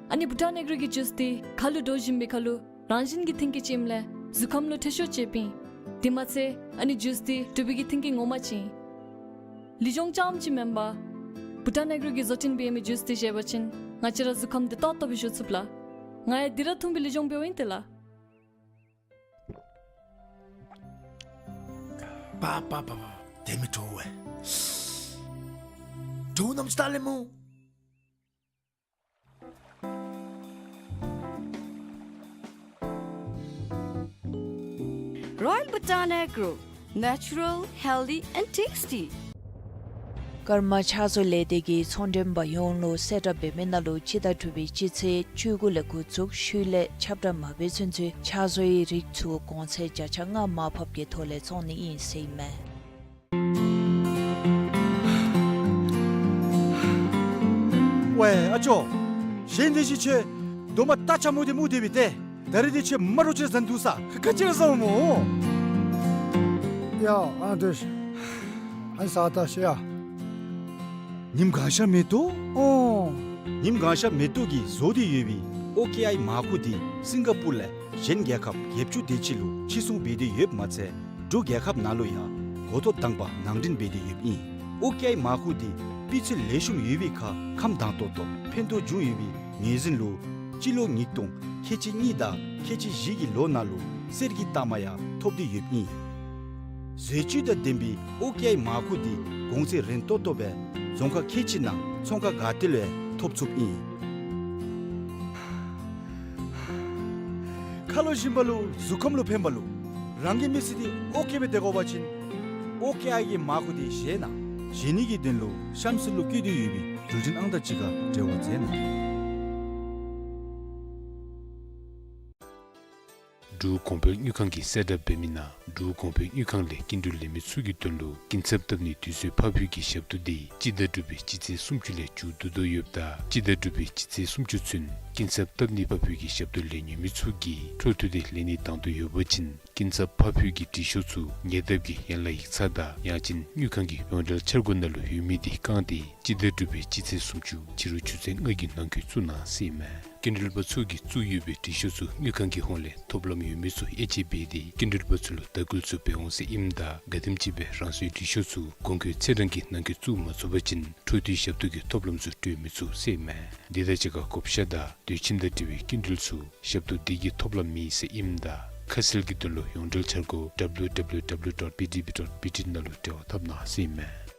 ཨ་ནི་བྷུ་ཊཱན་ཨེག་རོ་གི་ཇུས་འདི་ཁ་ལུ་འདྲོག་བཞིན་པའི་ཁར་ལུ་རང་བཞིན་གྱི་མཐུན་རྐྱེན་ཅིག་ཨིནམ་ལས་གཟུགས་ཁམས་ལུ་འཕྲོད་སྦྱོར་བྱེདཔ་ཨིན། དེ་མ་ཚད་ཨ་ནི་ཇུས་འདི་འབྲུག་པའི་གི་མཐུན་རྐྱེན་ངོ་མ་ཅིག་ཨིན། ལུས་སྦྱོང་རྐྱངམ་ཅིག་མེན་པར་བྷུ་ཊཱན་ཨེག་རོ་གིས་བཟོ་སྐྲུན་འབད་མི་ཇུས་འདི་བཞེས་པ་ཅིན་ང་བཅས་ར་གཟུགས་ཁམས་འདི་ཏོག་ཏོ་སྦེ་བཞུགས་ཚུགས་ལགས། ང་ཡང་འདི་ར་འཐུང་སྦེ་ལུས་སྦྱོང་འབདཝ་ཨིན་ཏེ་ལགས། པ་པ་པ་པ། དེ་མི་དྲོ་བས། དྲོ་ནམ་ཅིག་ད་ལེན་སྨོ། Royal Bhutan Agro, natural, healthy and tasty. པར་མ་ཕྱག་བཟོ་ལས་སྡེ་གིས་ཚོང་འབྲེལ་པ་ཡོངས་ལུ་གསལ་བསྒྲགས་འབད་མི་ནང་ལུ་སྤྱི་ཟླ་དྲུག་པའི་སྤྱི་ཚེས་བཅུ་དགུ་ལས་འགོ་བཙུགས་ཤུལ་ལས་ཁྱབ་བསྒྲགས་མ་འབད་ཚུན་ཚོད་ཕྱག་བཟོའི་རིགས་ཚུ་གོང་ཚད་བརྒྱ་ཆ་ལྔ་མར་ཕབ་ཀྱི་ཐོག་ལས་བཙོང་ནི་ཨིན་ཟེར་ཨིན་མས། ཝའེ་ཨ་ཅོ། གཞན་དེ་ཅིག་ཁྱོད་སྡོམ་པ་རྟ་ཆ་མུ་དེ་མུ་དེ་སྦེ་ཏེ། ད་རིས་དེ་ཁྱོད་མ་རུ་ཅིག་ཟ་འདུག་ས། ཁ་ཅིག་ཟ་འོང་མོ། ཡ་ཨ་དེ་ཨ་ཟ་ད་ཤི་ཡ། ཉིམ་གང་ཤར་མེ་ཏོག། ཨོ། ཉིམ་གང་ཤར་མེ་ཏོག་གིས་བཟོ་སྟེ་ཡོད་པའི་ཨོ་ཀེ་ཨའི་མར་ཁུ་དེ་སིང་ག་པུར་ལས་གཞན་རྒྱལ་ཁབ་བརྒྱད་ཅུ་དེ་ཅིག་ལུ་ཕྱིར་ཚོང་འབད་དེ་ཡོདཔ་མ་ཚད་འབྲུག་རྒྱལ་ཁབ་ནང་ལུ་ཡང་འགོ་ཐོག་དང་པ་ནང་འདྲེན་འབད་དེ་ཡོདཔ་ཨིན། ཨོ་ཀེ་ཨའི་མར་ཁུ་དེ་སྤུས་ཚད་ལེགས་ཤོམ་ཡོད་པའི་ཁར་ཁམས་དྭངས་ཏོག་ཏོ་ཕན་ཐོགས་འབྱུང་ཡོད་པའི་ངོས་འཛིན་ལུ་སྤྱི་ལོ་ཉིས་སྟོང་ཁལ་གཅིག་གཉིས་དང་ཁལ་གཅིག་བཞི་གི་ལོ་ནང་ལུ་གསེར་གྱི་རྟགས་མ་ཡང་ཐོབ་སྟེ་ཡོདཔ་ཨིན། ཟས་བཅུད་དང་ལྡན་པའི་ཨོ་ཀེ་ཨའི་མར་ཁུ་དེ་གོང་ཚད་རན་ཏོག་ཏོ་སྦེ་རྫོང་ཁག་ཁལ་གཅིག་ནང་ཚོང་ཁང་ག་ཏེ་ལུ་ཡང་ཐོབ་ཚུགསཔ་ཨིན། ཁ་ལོ་ཞིམ་པ་ལུ་གཟུགས་ཁམས་ལུ་ཕན་པ་ལུ་རང་གི་མི་ཚེ་འདི་ཨོ་ཀེ་སྦེ་སྡོད་དགོ་པ་ཅིན་ཨོ་ཀེ་ཨའི་གི་མར་ཁུ་དེ་བཞེས་གནང་། བཞེས་ནི་གི་དོན་ལུ་གཤམ་ཚུ་ལུ་བཀོད་དེ་ཡོད་པའི་འགྲུལ་འཕྲིན་ཨང་རྟགས་ཅིག་ཁར་འབྲེལ་བ་མཛད་གནང་། འབྲུག་གོང་འཕེལ་དངུལ་ཁང་གིས་གསལ་བསྒྲགས་འབད་མི་ནང་འབྲུག་གོང་འཕེལ་དངུལ་ཁང་ལས་སྐྱིན་འགྲུལ་ལེན་མི་ཚུ་གི་དོན་ལུ་སྐྱིན་ཚབ་བཏབ་ནིའི་དུས་ཚོད་ཕར་འཕུལ་གྱི་ཞབས་ཏོག་དེ་སྤྱི་ཟླ་དྲུག་པའི་སྤྱི་ཚེས་སུམ་ཅུ་ལས་མཇུག་བསྡུ་དོ་ཡོདཔ་ད་སྤྱི་ཟླ་དྲུག་པའི་སྤྱི་ཚེས་སུམ་ཅུ་ཚུན་སྐྱིན་ཚབ་བཏབ་ནི་ཕར་འཕུལ་གྱི་ཞབས་ཏོག་ལེན་ནི་མི་ཚུ་གིས་འཕྲོ་མཐུད་དེ་ལེན་ནི་དང་འདོད་ཡོད་པ་ཅིན་སྐྱིན་ཚབ་ཕར་འཕུལ་གྱི་འབྲི་ཤོག་ཚུ་ཉེ་འདབས་ཀྱི་ཡན་ལག་ཡིག་ཚང་དང་ཡང་ཅིན་དངུལ་ཁང་གི་ཡོངས་འབྲེལ་འཆར་སྒོ་ནང་ལུ་ཡོད་མི་དེ་བཀང་སྟེ་སྤྱི་ཟླ་དྲུག་པའི་སྤྱི་ཚེས་སུམ་ཅུ་ཕྱི་རུ་ཆུ་ཚོད་ལྔ་གི་ནང་འཁོད་བཙུགས་གནང་ཟེར་ཨིན་མས། སྐྱིན་འགྲུལ་པ་ཚུ་གིས་བཙུགས་ཡོད་པའི་འབྲི་ཤོག་ཚུ་དངུལ་ཁང་གི་ཧོངས་ལས་ཐོབ་ལམ་ཡོད་མི་ཚུ་དབྱེ་དཔྱད་འབད་དེ་སྐྱིན་འགྲུལ་པ་ཚུ་ལུ་དྭགས་སྐུལ་ཚུ་འབད་འོང་ཟེར་ཨིནམ་ད་ག་དེམ་ཅིག་སྦེ་རང་སོའི་འབྲི་ཤོག་ཚུ་གོང་འཁོད་ཚེས་གྲངས་ཀྱི་ནང་འཁོད་བཙུགས་མ་ཚུགས་པ་ཅིན་འཕྲོ་མཐུད་ཞབས་ཏོག་གི་ཐོབ་ལམ་ཚུ་སྤྲོད་མི་ཚུགས་ཟེར་ཨིན་མས། དེ་དང་གཅིག་ཁར་བགོ་བཤའ་དང་དུས་ཁྱིམ་དང་འབྲེལ་བའི་སྐྱིན་འགྲུལ་ཚུ་ཞབས་ཏོག་དེ་གིས་ཐོབ་ལམ་མེད་ཟེར་ཨིནམ་ད་ཁ་གསལ་གྱི་དོན་ལུ་ཡོངས་འབྲེལ་འཆར་སྒོ་W W W dot B D B dot B T ནང་ལུ་འབྲེལ་བ་འཐབ་གནང་ཟེར་ཨིན་མས།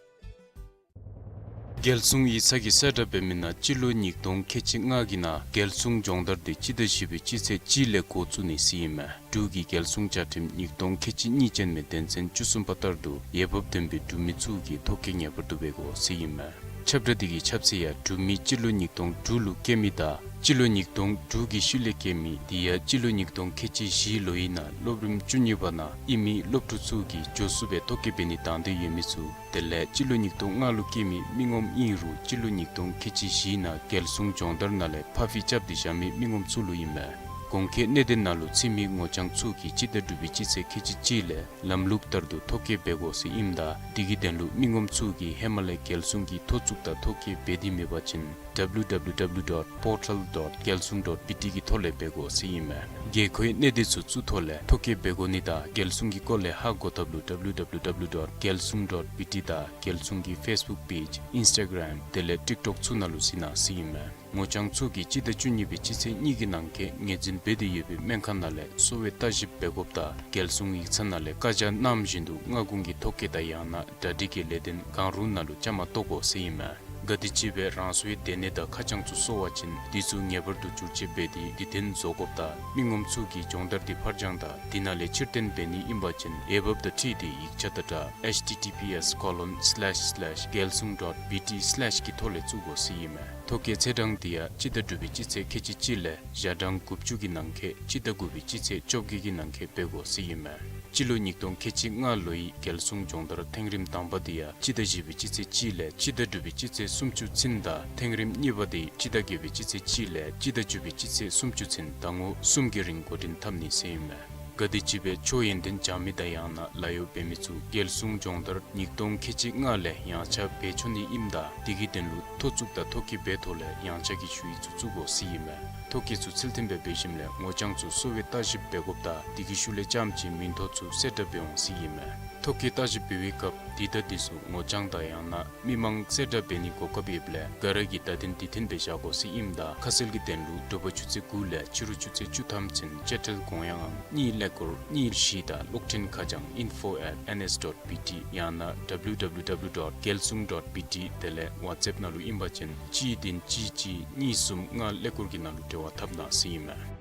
རྒྱལ་སྲུང་ཡིག་ཚང་གིས་གསལ་བསྒྲགས་འབད་མི་ནང་སྤྱི་ལོ་ཉིས་སྟོང་ཁལ་གཅིག་ལྔ་གི་ནང་རྒྱལ་སྲུང་སྦྱོང་བརྡར་དེ་སྤྱི་ཟླ་བཞི་པའི་སྤྱི་ཚེས་གཅིག་ལས་འགོ་བཙུགས་ནི་ཟེར་ཨིན་མས། འབྲུག་གི་རྒྱལ་སྲུང་བཅའ་ཁྲིམས་ཉིས་སྟོང་ཁལ་གཅིག་གཉིས་ཅན་མའི་དོན་ཚན་བཅུ་གསུམ་པ་ལྟར་དུ་འོས་འབབ་ལྡན་པའི་འབྲུག་མི་ཚུ་གིས་ཐོ་བཀོད་ངེས་པར་དུ་འབད་དགོ་ཟེར་ཨིན་མས། ཁྱབ་བསྒྲགས་དེ་གི་ཁྱབ་ཚད་ཡང་འབྲུག་མི་སྤྱི་ལོ་ཉིས་སྟོང་དྲུག་ལུ་སྐྱེས་མི་དང་སྤྱི་ལོ་ཉིས་སྟོང་དྲུག་གི་ཤུལ་ལས་སྐྱེས་མི་དེ་ཡང་སྤྱི་ལོ་ཉིས་སྟོང་ཁལ་གཅིག་བཞི་ལོའི་ནང་སློབ་རིམ་བཅུ་གཉིས་པ་ནང་ཨིན་མི་སློབ་ཕྲུག་ཚུ་གིས་མགྱོགས་སུ་སྦེ་ཐོ་བཀོད་འབད་ནི་དང་འདོད་ཡོད་མི་ཚུ། དེ་ལས་སྤྱི་ལོ་ཉིས་སྟོང་ལྔ་ལུ་སྐྱེས་མི་མི་ངོམ་ཨིན་རུང་སྤྱི་ལོ་ཉིས་སྟོང་ཁལ་གཅིག་བཞིའི་ནང་རྒྱལ་སྲུང་སྦྱོང་བརྡར་ནང་ལས་ཕར་འཕུལ་རྐྱབ་སྟེ་བཞག་མི་མི་ངོམ་ཚུ་ལུ་ཨིན་མས། གོང་འཁོད་གནད་དོན་ནང་ལུ་ཚུད་མི་ངོ་རྐྱང་ཚུ་གིས་སྤྱི་ཟླ་དྲུག་པའི་སྤྱི་ཚེས་ཁལ་གཅིག་གཅིག་ལས་ལམ་ལུགས་ལྟར་དུ་ཐོ་བཀོད་འབད་དགོ་ཟེར་ཨིནམ་ད་དེ་གི་དོན་ལུ་མི་ངོམ་ཚུ་གིས་ཧེ་མ་ལས་རྒྱལ་སྲུང་གི་ཐོ་བཙུགས་དང་ཐོ་བཀོད་འབད་དེ་མེད་པ་ཅིན་W W W dot portal dot gyalsung dot B T གི་ཐོག་ལས་འབད་དགོ་ཟེར་ཨིན་མས། དགོས་མཁོའི་གནད་དོན་ཚུ་ཚུ་ཐོག་ལས་ཐོ་བཀོད་འབད་དགོ་ནི་དང་རྒྱལ་སྲུང་གི་སྐོར་ལས་ཧ་གོ་ཐབས་ལུ W W W dot gyalsung dot B T དང་རྒྱལ་སྲུང་གི་Facebook page, Instagram དེ་ལས་TikTok ཚུ་ནང་ལུ་གཟིགས་གནང་ཟེར་ཨིན་མས། ངོ་རྐྱང་ཚུ་གིས་སྤྱི་ཟླ་བཅུ་གཉིས་པའི་སྤྱི་ཚེས་གཉིས་ཀྱི་ནང་འཁོད་ངོས་འཛིན་འབད་དེ་ཡོད་པའི་སྨན་ཁང་ནང་ལས་གསོ་བའི་ལྟ་ཞིབ་འབད་དགོཔ་དང་རྒྱལ་སྲུང་ཡིག་ཚང་ནང་ལས་བཀའ་རྒྱ་གནངམ་བཞིན་དུ་སྔ་དགོང་གི་ཐོ་བཀོད་དང་ཡང་ན་གྲ་སྒྲིག་གི་ལས་དོན་གང་རུང་ནང་ལུ་བཅའ་མར་གཏོགས་དགོ་ཟེར་ཨིན་མས། ག་དེམ་ཅིག་སྦེ་རང་སོའི་སྡོད་གནས་དང་ཁ་བྱང་ཚུ་སོར་བ་ཅིན་དེ་ཚུ་ངེས་པར་དུ་བསྒྱུར་བཅོས་འབད་དེ་དུས་མཐུན་བཟོ་དགོཔ་དང་མི་ངོམ་ཚུ་གིས་སྦྱོང་བརྡར་དེ་ཕར་འགྱངས་དང་དེ་ནང་ལས་ཕྱིར་འཐེན་འབད་ནི་ཨིན་པ་ཅིན་འོས་འབབ་དང་འཁྲིལ་ཏེ་ཡིག་ཆ་དང་སྦྲགས་H T T P S colon slash slash gyalsung dot B T slash གི་ཐོག་ལས་བཙུགས་དགོ་ཟེར་ཨིན་མས། ཐོ་བཀོད་ཚེས་གྲངས་དེ་ཡང་སྤྱི་ཟླ་དྲུག་པའི་སྤྱི་ཚེས་ཁལ་གཅིག་གཅིག་ལས་ཞག་གྲངས་དགུ་བཅུ་གི་ནང་འཁོད་སྤྱི་ཟླ་དགུ་པའི་སྤྱི་ཚེས་བཅོ་བརྒྱད་ཀྱི་ནང་འཁོད་འབད་དགོ་ཟེར་ཨིན་མས། སྤྱི་ལོ་ཉིས་སྟོང་ཁལ་གཅིག་ལྔ་ལོའི་རྒྱལ་སྲུང་སྦྱོང་བརྡར་ཐེངས་རིམ་དང་པ་དེ་ཡང་སྤྱི་ཟླ་བཞི་པའི་སྤྱི་ཚེས་གཅིག་ལས་སྤྱི་ཟླ་དྲུག་པའི་སྤྱི་ཚེས་སུམ་ཅུ་ཚུན་དང་ཐེངས་རིམ་གཉིས་པ་དེ་སྤྱི་ཟླ་བརྒྱད་པའི་སྤྱི་ཚེས་གཅིག་ལས་སྤྱི་ཟླ་བཅུ་པའི་སྤྱི་ཚེས་སུམ་ཅུ་ཚུན་ཟླ་ངོ་གསུམ་གྱི་རིང་འགོ་འདྲེན་འཐབ་ནི་ཟེར་ཨིན་མས། ག་དེམ་ཅིག་སྦེ་ཆོས་ཡོན་ཏན་སྦྱང་མི་དང་ཡང་ན་ལཱ་གཡོག་འབད་མི་ཚུ་རྒྱལ་སྲུང་སྦྱོང་བརྡར་ཉིས་སྟོང་ཁལ་གཅིག་ལྔ་ལས་ཡངས་ཆག་འབད་ཆོག་ནི་ཨིནམ་ད་དེ་གི་དོན་ལུ་ཐོ་བཙུགས་དང་ཐོ་བཀོད་འབད་ཐོག་ལས་ཡངས་ཆག་གི་ཞུ་ཡིག་ཚུ་བཙུགས་དགོ་ཟེར་ཨིན་མས། ཐོ་བཀོད་ཚུ་ཚུལ་མཐུན་སྦེ་འབད་ཞིནམ་ལས་ངོ་རྐྱང་ཚུ་གསོ་བའི་ལྟ་ཞིབ་འབད་དགོཔ་དང་དེ་གི་ཤུལ་ལས་རྐྱངམ་ཅིག་མིང་ཐོ་ཚུ་གསལ་བསྒྲགས་འབད་འོང་ཟེར་ཨིན་མས། ཐོ་བཀོད་ལྟ་ཞིབ་འབད་བའི་སྐབས་དེ་དང་དེ་ཚུ་ངོ་རྐྱང་དང་ཡང་ན་མི་མང་གསལ་བསྒྲགས་འབད་ནིའི་གོ་སྐབས་ཡོདཔ་ལས་ག་ར་གིས་བརྡ་དོན་དེ་མཐུན་སྦེ་བཞག་དགོ་ཟེར་ཨིནམ་ད་ཁ་གསལ་གྱི་དོན་ལུ་དྲོ་པ་ཆུ་ཚོད་དགུ་ལས་ཕྱི་རུ་ཆུ་ཚོད་བཅུ་ཐམ་ཚུན་དཔྱ་ཁྲལ་གོང་ཡངས་ཨང་གཉིས་ཀླད་ཀོར་གཉིས་བཞི་དང་གློག་འཕྲིན་ཁ་བྱང་info at N S dot B T ཡང་ན W W W dot gyalsung dot B T དེ་ལས་ཝཊས་ཨེཔ་ནང་ལུ་ཨིན་པ་ཅིན་གཅིག་བདུན་གཅིག་གཅིག་གཉིས་གསུམ་ལྔ་ཀླད་ཀོར་གྱི་ནང་ལུ་འབྲེལ་བ་འཐབ་གནང་ཟེར་ཨིན་མས།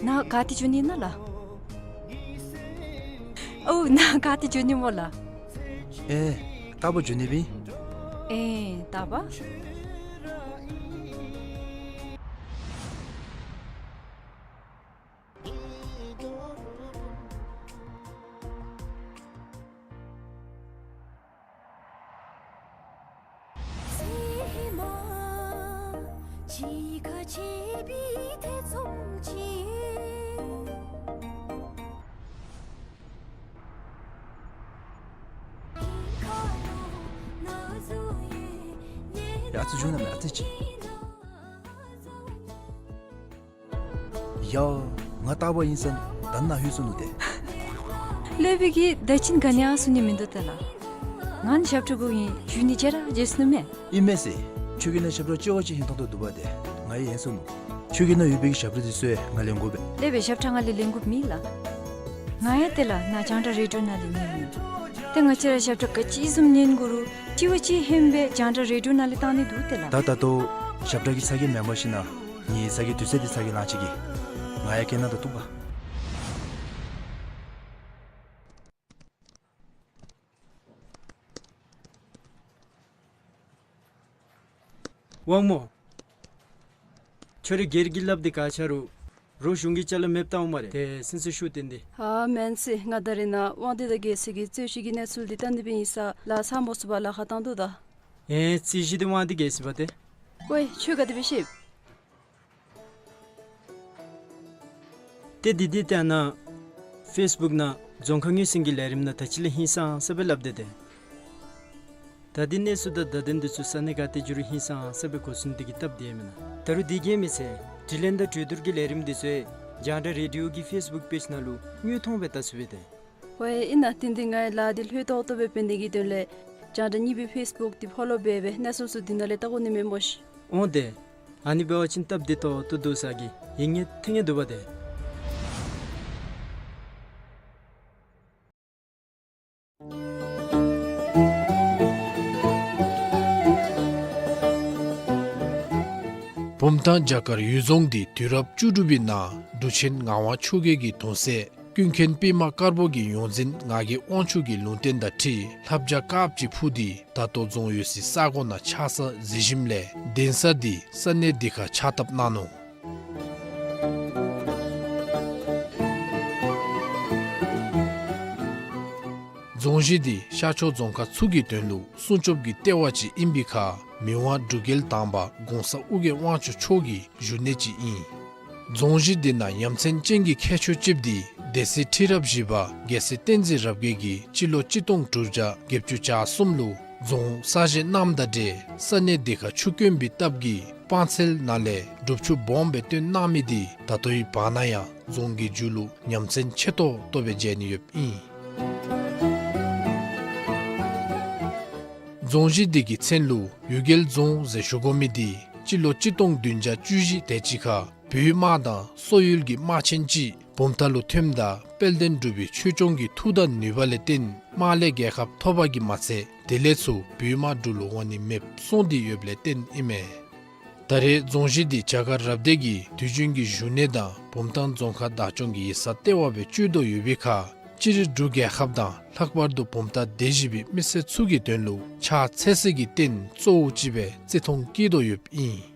ནཱ་ག་ཏེ་འགྱོ་ནི་ཨིན་ན་ལགས། ཨོ་ནཱ་ག་ཏེ་འགྱོ་ནི་སྨོ་ལགས། ཨེ་རྟག་པར་འགྱོ་ནི་སྦེ་ཨིན། ཨེ་རྟག་པར། ཡ་ཨ་ཙི་བཞུགས་གནང་མས་ཨ་ཙི་ཅིག། ཡ། ང་རྟག་པར་ཨིན་ས་ད་ནཱ་ལྷོད་སོ་ནུག་ཏེ། ལེགས་པའི་གི་ད་ཅི་ག་ནི་ཡང་གསུང་ནི་མིན་འདུག་ཏེ་ལགས། ང་ནི་ཞབས་ཁྲ་གུ་ཨིན། བཞུགས་ནི་ཅིག་ར་བརྗེད་སོ་ནུག་མས། ཨིན་མས་ཟེར། ཁྱོད་ཀྱི་ནང་ཞབས་ཁྲ་ཅོག་ཅིག་ཧིང་ཐང་ཏོག་འདུག་པ་ཏེ། ང་ཡང་ཧན་སོ་ནུག། ཁྱོད་ཀྱི་ནང་ཡོད་པའི་གི་ཞབས་ཁྲ་དེ་ཚུ་ང་ལེན་དགོ་པས། ལེགས་པའི་ཞབས་ཁྲ་ང་ལས་ལེན་དགོཔ་མེད་ལགས། ང་ཡང་ཏེ་ལགས་ནཱ་རྒྱང་བསྒྲགས་རེ་ཌི་ཡོ་ནང་ལས་ཉན་ནི། ཏེ་ང་བཅས་ར་ཞབས་ཁྲ་ག་ཅི་བཟུམ་ཉན་དགོ་རུང་གཅིག་བ་གཅིག་ཧན་སྦེ་རྒྱང་བསྒྲགས་རེ་ཌི་ཡོ་ནང་ལས་བཏང་ནི་འདུག་ཏེ་ལགས། ད་ད་ལྟོ་ཞབས་ཁྲ་གི་ཚ་གྱང་མེན་པར་ཞིན་ན་ངེའི་ཚ་གྱང་དུས་ཚོད་འདི་ཚ་གྱང་ལང་ཅིག་གི། ང་ཡང་གྱེན་ན་ད་འདུག་པ། དབང་མོ། ཁྱོད་རའི་སྒེར་གྱི་ལགཔ་འདི་ག་ཆགས་རུང་རོགས་གཞུང་གི་ཅ་ལ་མེདཔ་བཏང་འོང་སྨ་རེ། ཏེ་སེམས་སུ་ཤུགས་བཏོན་ཏེ། ཨ་མེན་ཟེར། ང་ད་རེས་ནཱ་དབང་འདུས་དང་རྒྱལ་སྲས་ཀྱི་རྩོད་གཞི་གི་གནས་ཚུལ་འདི་བལྟ་ནི་སྦེ་ཨིན་ས་ལགས། ཚང་མ་ཚུ་བ་ལཱ་ཁག་བཏང་དོ་ད། ཨེ་རྩོད་གཞི་འདི་དབང་འདུས་རྒྱལ་སྲས་པ་ཏེ། ཝའེ་ཁྱོད་ག་དེ་སྦེ་ཤེས། ཏེ་འདི་འདི་ལྟ་ན་ཕེསི་བུཀ་ནང་རྫོང་ཁ་ངོས་ཟིན་གྱི་ལས་རིམ་ནང་ད་ཅི་ལས་ཧིང་སངས་ས་སྦེ་སླབ་སྟེ་ཏེ། ད་འདི་གནས་ཚུལ་དང་བརྡ་དོན་འདི་ཚུ་ས་གནས་ག་ཏེ་འགྱོ་རུང་ཧིང་སངས་ས་སྦེ་གོ་སོང་། འདི་གི་སྟབས་བདེ་མེན་ན། ད་རུང་འདི་གིས་མི་ཚད་དྲི་ལན་དང་གྲོས་བསྡུར་གྱི་ལས་རིམ་འདི་ཚུ་རྒྱང་བསྒྲགས་རེ་ཌི་ཡོ་གི་ཕེསི་བུཀ་པེཇ་ནང་ལུ་དངོས་མཐོང་སྦེ་བལྟ་ཚུགས་པས་ཏེ། ཝའེ་ཨིན་ན་ཏན་ཏན་ང་ཡང་ལཱ་འདི་ལྷོད་ཏོག་ཏོ་སྦེ་འབད་ནི་གི་དོན་ལས་རྒྱང་བསྒྲགས་གཉིས་པའི་ཕེསི་བུཀ་འདི་ཕོ་ལོ་འབད་འབད་གནས་ཚུལ་ཚུ་འདི་ནང་ལས་བལྟ་དགོ་ནི་མས་སྨོ་ཤིག། འོང་ཏེ། ཨ་ནི་འབད་བ་ཅིན་སྟབས་བདེ་ཏོག་ཏོ་འདུག་ས་གི་ཡིད་ངེས་ཐིང་ངེ་འདུག་པ་ཏེ། བུམ་ཐང་བྱ་དཀར་གཡུལ་རྫོང་འདི་དུས་རབས་བཅུ་དྲུག་པའི་ནང་འབྲུག་ཆེན་ངག་དབང་ཆོས་རྒྱལ་གྱི་གདུང་སྲས་ཀུན་མཁྱེན་པདྨ་དཀར་པོ་གི་ཡོངས་འཛིན་ངག་གི་དབང་ཕྱུག་གི་ལུང་བསྟན་དང་འཁྲིལ་ལྷ་བྱ་དཀརཔོ་ཅིག་འཕུར་ཏེ་ད་ལྟོ་རྫོང་ཡོད་སའི་ས་གོ་ནང་ཆགས་ས་གཟིགས་ཞིནམ་ལས་གདན་ས་འདི་ས་གནས་འདི་ཁར་ཕྱག་བཏབ་གནང་ནུག། རྫོང་གཞི་འདི་ཤར་ཕྱོགས་རྫོང་ཁག་ཚུ་གི་དོན་ལུ་སྲུང་སྐྱོབ་ཀྱི་ལྟེ་བ་ཅིག་ཨིན་པའི་ཁར་མི་དབང་འབྲུག་རྒྱལ་དང་པ་གོང་ས་ཨོ་རྒྱན་དབང་ཕྱུག་མཆོག་གི་བཞུགས་གནས་ཅིག་ཨིན། རྫོང་གཞི་འདི་ནང་ཡ་མཚན་ཅན་གྱི་ཁྱད་ཆོས་ཅིག་འདི་སྡེ་སྲིད་ཁྲི་རབས་བཞི་པ་རྒྱལ་སྲས་བསྟན་འཛིན་རབ་རྒྱས་ཀྱིས་སྤྱི་ལོ་གཅིག་སྟོང་དྲུག་བརྒྱ་བརྒྱད་ཅུ་གྱ་གསུམ་ལུ་རྫོང་གསར་བཞེངས་གནངམ་དང་འབྲེལ་ས་གནས་འདི་ཁར་ཆུ་དཀོན་པའི་སྟབས་ཀྱིས་སྤང་ཚལ་ནང་ལས་སྒྲུབ་ཆུ་སྦོམ་སྦེ་བཏོན་གནང་མི་འདི་ད་ལྟོའི་བར་ན་ཡང་རྫོང་གི་མཇུག་ལུ་ཡ་མཚན་ཆེ་ཏོག་ཏོ་སྦེ་མཇལ་ནི་ཡོདཔ་ཨིན། རྫོང་གཞི་འདི་གི་མཚན་ལུ་གཡུལ་རྒྱལ་རྫོང་ཟེར་ཞུ་དགོ་མི་འདི་སྤྱི་ལོ་གཅིག་སྟོང་བདུན་བརྒྱ་བཅུ་བཞི་དེ་ཅིག་ཁར་བོད་དམག་དང་སོག་ཡུལ་གྱི་དམག་ཆེན་ཅིག་བུམ་ཐང་ལུ་ཐོནམ་ད་དཔལ་ལྡན་འབྲུག་པའི་ཆོས་སྐྱོང་གི་མཐུ་དང་ནུས་པ་ལས་བརྟེན་དམག་ལས་རྒྱལ་ཁ་ཐོབ་པ་གིས་མ་ཚད་དེ་ལས་ཚུར་བོད་དམག་འབྲུག་ལུ་འོང་ནི་མེདཔ་སོང་སྟེ་ཡོདཔ་ལས་བརྟེན་ཨིན་མས། ད་རེས་རྫོང་གཞི་འདི་བྱ་དཀར་རབ་སྡེ་གི་དུས་རྒྱུན་གྱི་བཞུགས་གནས་དང་བུམ་ཐང་རྫོང་ཁག་བདག་སྐྱོང་གི་ཡིག་ཚང་ལྟེ་བ་སྦེ་སྤྱོད་དོ་ཡོད་པའི་ཁར་སྤྱིར་འབྲུག་རྒྱལ་ཁབ་དང་ལྷག་པར་དུ་བུམ་ཐང་སྡེ་བཞི་པའི་མི་སེར་ཚུ་གི་དོན་ལུ་ཕྱག་འཚལ་སའི་རྟེན་གཙོ་བོ་ཅིག་སྦེ་བརྩི་མཐོང་བསྐྱེད་དོ་ཡོདཔ་ཨིན།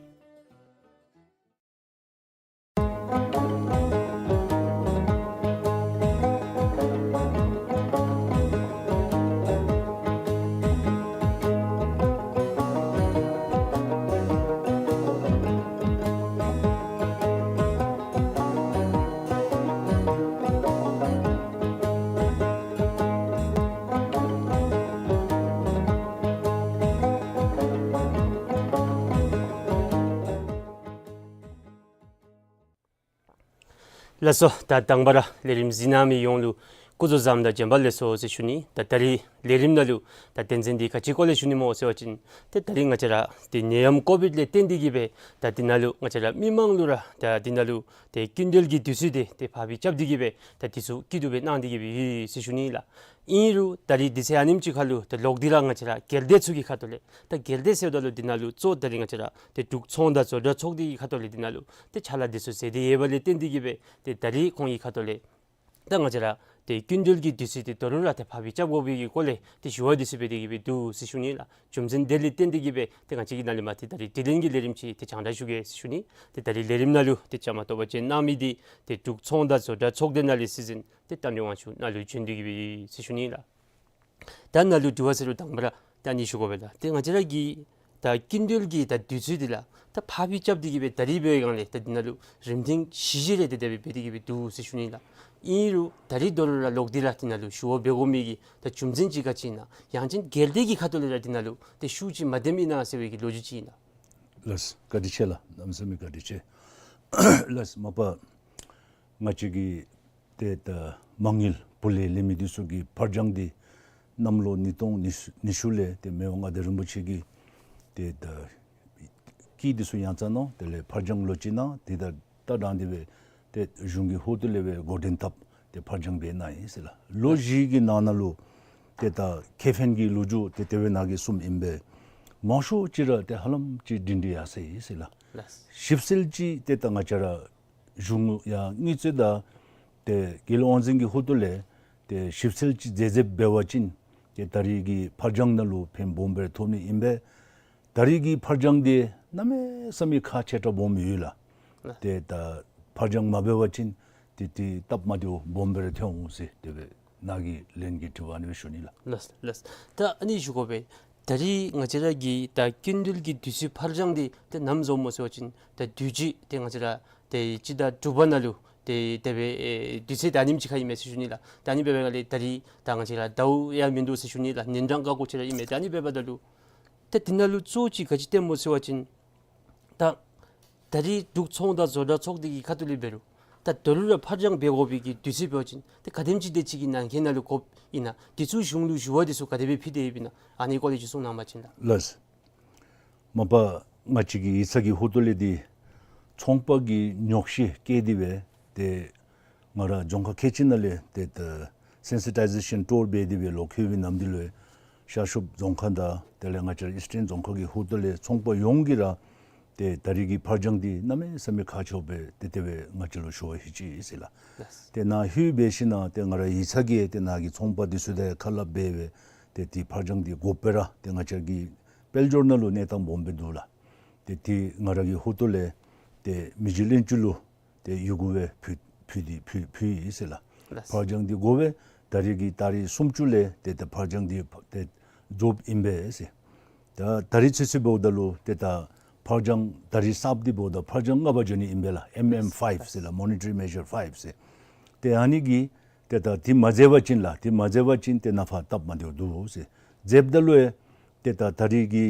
ལགས་སོ། ད་དང་པ་ར་ལས་རིམ་གཟིགས་གནང་མི་ཡོངས་ལུ་ སྐུ་གཟུགས་བཟང་དང་བྱོན་པ་ལེགས་སོ་ཟེར་ཞུ་ནི། ད་ད་རིས་ལས་རིམ་ནང་ལུ་ད་དོན་ཚན་འདི་ག་ཅི་སྐོར་ལས་ཞུ་ནི་སྨོ་ཟེར་བ་ཅིན་ཏེ་ད་རིས་ང་བཅས་ར་ཏེ་ནད་ཡམས་ཀོ་བིཌ་ལས་བརྟེན་ཏེ་གིས་སྦེ་ད་འདི་ནང་ལུ་ང་བཅས་ར་མི་མང་ལུ་ར་ད་འདི་ནང་ལུ་ཏེ་སྐྱིན་འགྲུལ་གྱི་དུས་ཚོད་འདི་ཏེ་ཕར་སྤེལ་རྐྱབ་སྟེ་གིས་སྦེ་ད་འདི་ཚུ་སྐྱིད་སྡུག་སྦེ་གནང་སྟེ་གིས་སྦེ་ཡོད་ཟེར་ཞུ་ནི་ལགས། ཨིན་རུང་ད་རིས་དུས་ཚོད་ཨ་ནེམ་ཅིག་ཁར་ལུ་ད་ལོག་སྟེ་ར་ང་བཅས་ར་རྒྱལ་སྡེ་ཚུ་གི་ཁ་ཐུག་ལས་ད་རྒྱལ་སྡེ་ཟེརཝ་ད་ལུ་འདི་ནང་ལུ་གཙོ་ད་རིས་ང་བཅས་ར་ཏེ་འབྲུག་ཚོང་དང་བཟོ་གྲྭ་ཚོགས་སྡེ་གི་ཁ་ཐུག་ལས་འདི་ནང་ལུ་ཏེ་ཕྱག་ལཱ་འདི་ཚུ་མཛད་དེ་ཡོད་པ་ལས་བརྟེན་ཏེ་གིས་སྦེ་ཏེ་ད་རིས་ཁོང་གི་ཁ་ཐུག་ལས་ད་ང་བཅས་ར་ཏེ་སྐྱིན་འགྲུལ་གྱི་དུས་ཚོད་འདི་ད་རུང་ར་ཏེ་ཕར་སྤེལ་རྐྱབ་དགོ་པའི་གི་སྐོར་ལས་ཏེ་ཞུ་བ་འདི་ཚུ་འབད་དེ་གིས་སྦེ་འདུག་ཟེར་ཞུ་ནི་ལགས། རྒྱུ་མཚན་དེ་ལས་བརྟེན་ཏེ་གིས་སྦེ་ཏེ་ང་བཅས་ཀྱིས་ནཱ་ལས་མར་ཏེ་ད་རིས་དྲི་ལན་གྱི་ལས་རིམ་ཅིག་ཏེ་སྦྱང་བརྡར་ཞུ་གེ་ཟེར་ཞུ་ནི། ཏེ་ད་རིས་ལས་རིམ་ནང་ལུ་ཏེ་བཅའ་མར་གཏོགས་པ་ཅིན་གནང་མི་འདི་ཏེ་འབྲུག་ཚོང་དང་བཟོ་གྲྭ་ཚོགས་སྡེ་ནང་ལས་སྲིད་འཛིན་ཏེ་རྟ་མགྲིན་དབང་ཕྱུག་ནཱ་ལུ་བྱོན་ཏེ་གིས་སྦེ་ཡོད་ཟེར་ཞུ་ནི་ལགས། ད་ནཱ་ལུ་དྲི་བ་ཟེར་རུང་དང་པ་ར་ད་ཨ་ནི་ཞུ་དགོ་པས་ལགས། ཏེ་ང་བཅས་ར་གི་ད་སྐྱིན་འགྲུལ་གྱི་ད་དུས་ཚོད་འདི་ལགས་ད་ཕར་སྤེལ་རྐྱབ་སྟེ་གིས་སྦེ་ད་རིས་འབད་བའི་སྒང་ལས་ད་འདི་ནང་ལུ་རིམ་ཐེངས་བཞི་བཞི་རེ་ཏེ་དེ་སྦེ་འབད་དེ་གིས་སྦེ་འདུག་ཟེར་ཞུ་ནི་ལགས། ཨིན་རུང་ད་རིས་ད་རུང་ར་ལོག་སྟེ་ར་འདི་ནང་ལུ་ཞུ་བ་འབད་དགོ་མི་གི་ད་རྒྱུ་མཚན་ཅིག་ག་ཅི་ཨིན་ན། ཡང་ཅིན་རྒྱལ་སྡེ་གི་ཁ་ཐུག་ལས་ར་འདི་ནང་ལུ་ཏེ་ཤུགས་ཅིག་མ་བཏོན་མི་ཨིན་ན་ཟེར་བའི་གི་ལོ་རྒྱུས་ཅིག་ཨིན་ན། ལགས། བཀའ་དྲིན་ཆེ་ལགས། གནམ་མེད་ས་མེད་བཀའ་དྲིན་ཆེ། ལགས། མ་པ་ང་བཅས་ཀྱི་ཏེ་ད་མ་དངུལ་བུ་ལས་ལེན་མི་འདི་ཚུ་གི་ཕར་འགྱངས་འདི་གནམ་ལོ་ཉིས་སྟོང་ཉི་ཤུ་ལས་ཏེ་མི་དབང་མངའ་བདག་རིན་པོ་ཆེ་གིས་ཏེ་ད་སྐྱིད་འདི་ཚུ་ཡང་རྩ་ནང་དེ་ལས་ཕར་འགྱངས་ལོ་གཅིག་ནང་ཏེ་ད་ད་དྲང་སྟེ་སྦེ་ཏེ་གཞུང་གི་ཧོངས་ལས་སྦེ་འགོ་འདྲེན་འཐབ་སྟེ་ཕར་འགྱངས་འབད་གནང་ཡི་ཟེར་ལགས། ལོ་བཞི་གི་ནང་ན་ལུ་ཏེ་ད་ཁེ་ཕན་གྱི་ལོ་རྒྱུས་ཏེ་དེ་སྦེ་ནཱ་གིས་གསུངམ་ཨིན་པས། མང་ཤོས་ཅིག་ར་ཏེ་ཧ་ལམ་ཅིག་སྒྲིང་སྒྲི་ཡར་སོ་ཡི་ཟེར་ལགས། ལགས། ཞིབ་འཚོལ་ཅིག་ཏེ་ད་ང་བཅས་ར་གཞུང་ཡང་དངུལ་རྩིས་དང་ཏེ་རྒྱལ་ཡོངས་འཛིན་གྱི་ཧོངས་ལས་ཏེ་ཞིབ་འཚོལ་ཅིག་མཛད་མཛདཔ་འབད་བ་ཅིན་ཏེ་ད་རིས་ཀྱི་ཕར་འགྱངས་ནང་ལུ་ཕན་སྦོམ་སྦེ་ཐོགས་ནི་ཨིན་པས། ད་རིས་ཀྱི་ཕར་འགྱངས་འདི་གནམ་མེད་ས་མེད་ཁག་ཆེ་དྲགས་སྦོམ་ཡོད་ལགས། ལགས། ཏེ་ད་ཕར་འགྱངས་མ་འབད་བ་ཅིན་ཏེ་ཏེ་སྟབས་མ་བདེཝ་སྦོམ་སྦེ་ར་ཐོན་འོང་ཟེར་དེ་སྦེ་ནཱ་གི་ལན་གྱི་དྲི་བ་ཨ་ནི་སྦེ་ཞུ་ནི་ལགས། ལགས་ལགས། ད་ཨ་ནི་ཞུ་དགོ་པས། ད་རིས་ང་བཅས་ར་གི་ད་སྐྱིན་འགྲུལ་གྱི་དུས་ཚོད་ཕར་འགྱངས་འདི་ཏེ་ནམ་བཟོཝ་སྨོ་ཟེར་བ་ཅིན་ད་དུས་ཅི་ཏེ་ང་བཅས་ར་ཏེ་སྤྱི་ཟླ་དྲུག་པ་ནང་ལུ་ཏེ་དེ་སྦེ་ཨེ་དུས་ཚོད་ད་ཨ་ནེམ་ཅིག་ཁར་ཨིན་མས་ཟེར་ཞུ་ནི་ལགས། ད་ཨ་ནི་འབདཝ་ལས་ད་རིས་ད་ང་བཅས་ར་ཟླཝ་ཡང་མིན་འདུག་ཟེར་ཞུ་ནི་ལགས། ཉིན་གྲངས་ཁ་ཁོ་ཅིག་ར་ཨིན་མས། ད་ཨ་ནི་འབདཝ་ད་ལུ་ཏེ་འདི་ནང་ལུ་གཙོ་ཅིག་ག་ཅི་སྟོནམ་སྨོ་ཟེར་བ་ཅིན་ད་ད་རིས་འབྲུག་ཚོང་དང་བཟོ་གྲྭ་ཚོགས་སྡེ་གི་ཁ་ཐུག་ལས་འབད་རུང་ད་ད་རུང་ར་ཕར་འགྱངས་འབད་དགོ་པའི་གི་དུས་ཚོད་འབད་བ་ཅིན་ཏེ་ག་དེམ་ཅིག་དེ་ཅིག་གི་ནང་འཁོད་ནང་ལུ་དགོཔ་ཨིན་ན། དེ་ཚུ་གཞུང་ལུ་ཞུ་བ་དེ་ཚུ་ག་དེ་སྦེ་ཕུལ་ཏེ་ཡོདཔ་ཨིན་ན། ཨ་ནི་སྐོར་ལས་ཅིག་གསུང་གནང་བ་ཅིན་ད། ལགས། མ་པ་ང་བཅས་ཀྱི་ཡིག་ཚང་གི་ཧོངས་ལས་འདི་ཚོང་པ་གི་ཉོགས་བཤད་བཀལ་ཏེ་སྦེ་ཏེ་ང་ར་རྫོང་ཁག་ཁལ་གཅིག་ནང་ལས་ཏེ་ད་སེན་སི་ཊའི་ཟེ་ཤཱན་ཊུར་འབད་དེ་སྦེ་ལོག་འཁོད་པའི་ནམ་དུས་ལུ་ཤར་ཕྱོགས་རྫོང་ཁག་དང་དེ་ལས་ང་བཅས་ར་ཨིསི་ཊན་རྫོང་ཁག་གི་ཧོངས་ལས་ཚོང་པ་ཡོངས་ཀྱིས་ར་ཏེ་ད་རིས་ཀྱི་ཕར་འགྱངས་འདི་གནམ་མེད་ས་མེད་ཁག་ཆེཝ་སྦེ་ཏེ་དེ་སྦེ་ང་བཅས་ལུ་ཞུ་བ་ཧེ་ཅི་ཟེར་ལགས། ལགས། ཏེ་ནཱ་ལྷོད་འབད་ཞིན་ན་ཏེ་ང་ར་ཡིག་ཚང་གིས་ཏེ་ནཱ་གི་ཚོང་པ་འདི་ཚུ་དང་ཁ་སླབ་འབད་སྦེ་ཏེ་ཏེ་ཕར་འགྱངས་འདི་དགོ་པས་ར་ཏེ་ང་བཅས་ཀྱི་དཔལ་འབྱོར་ནང་ལུ་གནས་སྟངས་སྦོམ་སྦེ་འདུག་ལགས། ཏེ་ཏེ་ང་ར་གི་ཧོངས་ལས་ཏེ་མི་རྗེ་བློན་ཆེན་ལུ་ཏེ་ཡི་གུ་སྦེ་ཕུལ་ཕུལ་ཏེ་ཕུལ་ཕུལ་ཡི་ཟེར་ལགས། ལགས། ཕར་འགྱངས་འདི་དགོ་པས། ད་རིས་ཀྱི་ཏ་རིག་སུམ་ཅུ་ལས་ཏེ་ད་ཕར་འགྱངས་འདི་ཏེ་རྫོགསཔ་ཨིན་པས་ཟེར། ད་ད་རིས་ཚུན་ཚོད་འབདཝ་ད་ལུ་ཏེ་ད་ཕར་འགྱངས་ད་རིས་གསརཔ་འདི་འབདཝ་ད་ཕར་འགྱངས་ལྔ་པ་འགྱོ་ནི་ཨིན་པས་ལགས། ཨེམ་ཨེམ་ཕའིབ་ཟེར་ལགས། མོ་ནི་ཊ་རི་མེ་ཞར་ཕའིབ་ཟེར། ཏེ་ཨ་ནི་གིས་ཏེ་ད་འདི་མ་མཛད་པ་ཅིན་ལགས། འདི་མ་མཛད་པ་ཅིན་ཏེ་ནཱ་ཕར་སྟབས་མ་བདེཝ་འདུག་ཟེར། མཛདཔ་ད་ལུ་ཡང་ཏེ་ད་ད་རིས་ཀྱི་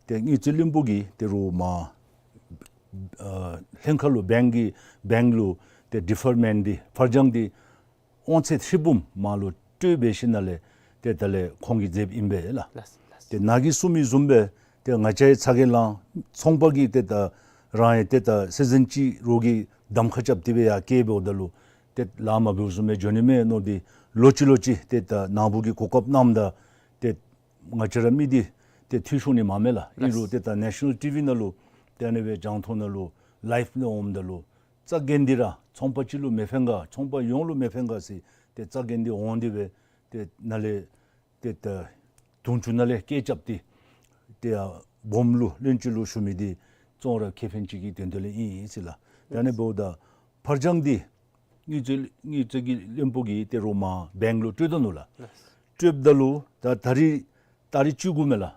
ཏེ་དངུལ་རྩིས་བློན་པོ་གིས་ཏེ་རོགས་མར་ཨ་ལྷན་ཁག་ལུ་བེངཀ་གི་བེངཀ་ལུ་ཏེ་ཌི་ཕར་མེནཊ་འདི་ཕར་འགྱངས་འདི་དབང་ཚད་ཧྲིལ་བུམ་མར་ལུ་སྤྲོད་འབད་ཞིནམ་ལས་ཏེ་ད་ལས་ཁོང་གིས་མཛདཔ་ཨིན་པས་ལགས། ལགས་ལགས། ཏེ་ནཱ་གིས་གསུང་མི་བཟུམ་སྦེ་ཏེ་ང་བཅས་ཡང་ཚ་གྱང་ལང་། ཚོང་པ་གིས་ཏེ་ད་རང་ཡང་ཏེ་ད་སེ་ཟན་ཅིག་རོགས་ཀྱིས་གདམ་ཁ་རྐྱབ་སྟེ་སྦེ་ཡར་བསྐྱལ་འབདཝ་ད་ལུ་ཏེ་ལཱ་མ་འབདཝ་བཟུམ་སྦེ་འགྱོ་ནི་མས་མནོ་སྟེ་ལོག་ཅི་ལོག་ཅི་ཏེ་ད་ནཱ་བུ་གི་གོ་སྐབས་གནངམ་ད་ཏེ་ང་བཅས་ར་མི་འདི་ཏེ་འཐུས་ཤོར་ནི་མས་མས་ལགས། ཨིན་རུང་ཏེ་ད་ནེ་ཤ་ནཱལ་ཊི་ཝི་ནང་ལུ་ཏེ་ཨ་ནི་སྦེ་རྒྱང་མཐོང་ནང་ལུ་ལའིབ་ནང་འོངམ་ད་ལུ་རྩ་འགེངས་ཏེ་ར་ཚོང་པ་ཅིག་ལུ་མི་ཕན་ག་ཚོང་པ་ཡོངས་ལུ་མི་ཕན་ག་ཟེར་ཏེ་རྩ་འགེངས་ཏེ་འོང་སྟེ་སྦེ་ཏེ་ནཱ་ལས་ཏེ་ད་དུང་ཕྱུར་ནང་ལས་བསྐྱལ་རྐྱབ་སྟེ་ཏེ་ཡར་སྦོམ་ལུ་བློན་ཆེན་ལུ་ཞུ་མི་འདི་ཙོང་ར་ཁེ་ཕན་ཅིག་གི་དོན་དག་ལས་ཨིན་ཨིན་ཟེར་ལགས། ཏེ་ཨ་ནི་འབདཝ་ད་ཕར་འགྱངས་འདི་དངུལ་རྩིས་དངུལ་རྩིས་ཀྱི་བློན་པོ་གིས་ཏེ་རོགས་མར་བེངཀ་ལུ་སྤྲོད་དོ་ནུག་ལགས། སྤྲོདཔ་ད་ལུ་ད་ད་རིས་ཏ་རིག་བཅུ་དགུ་མས་ལགས།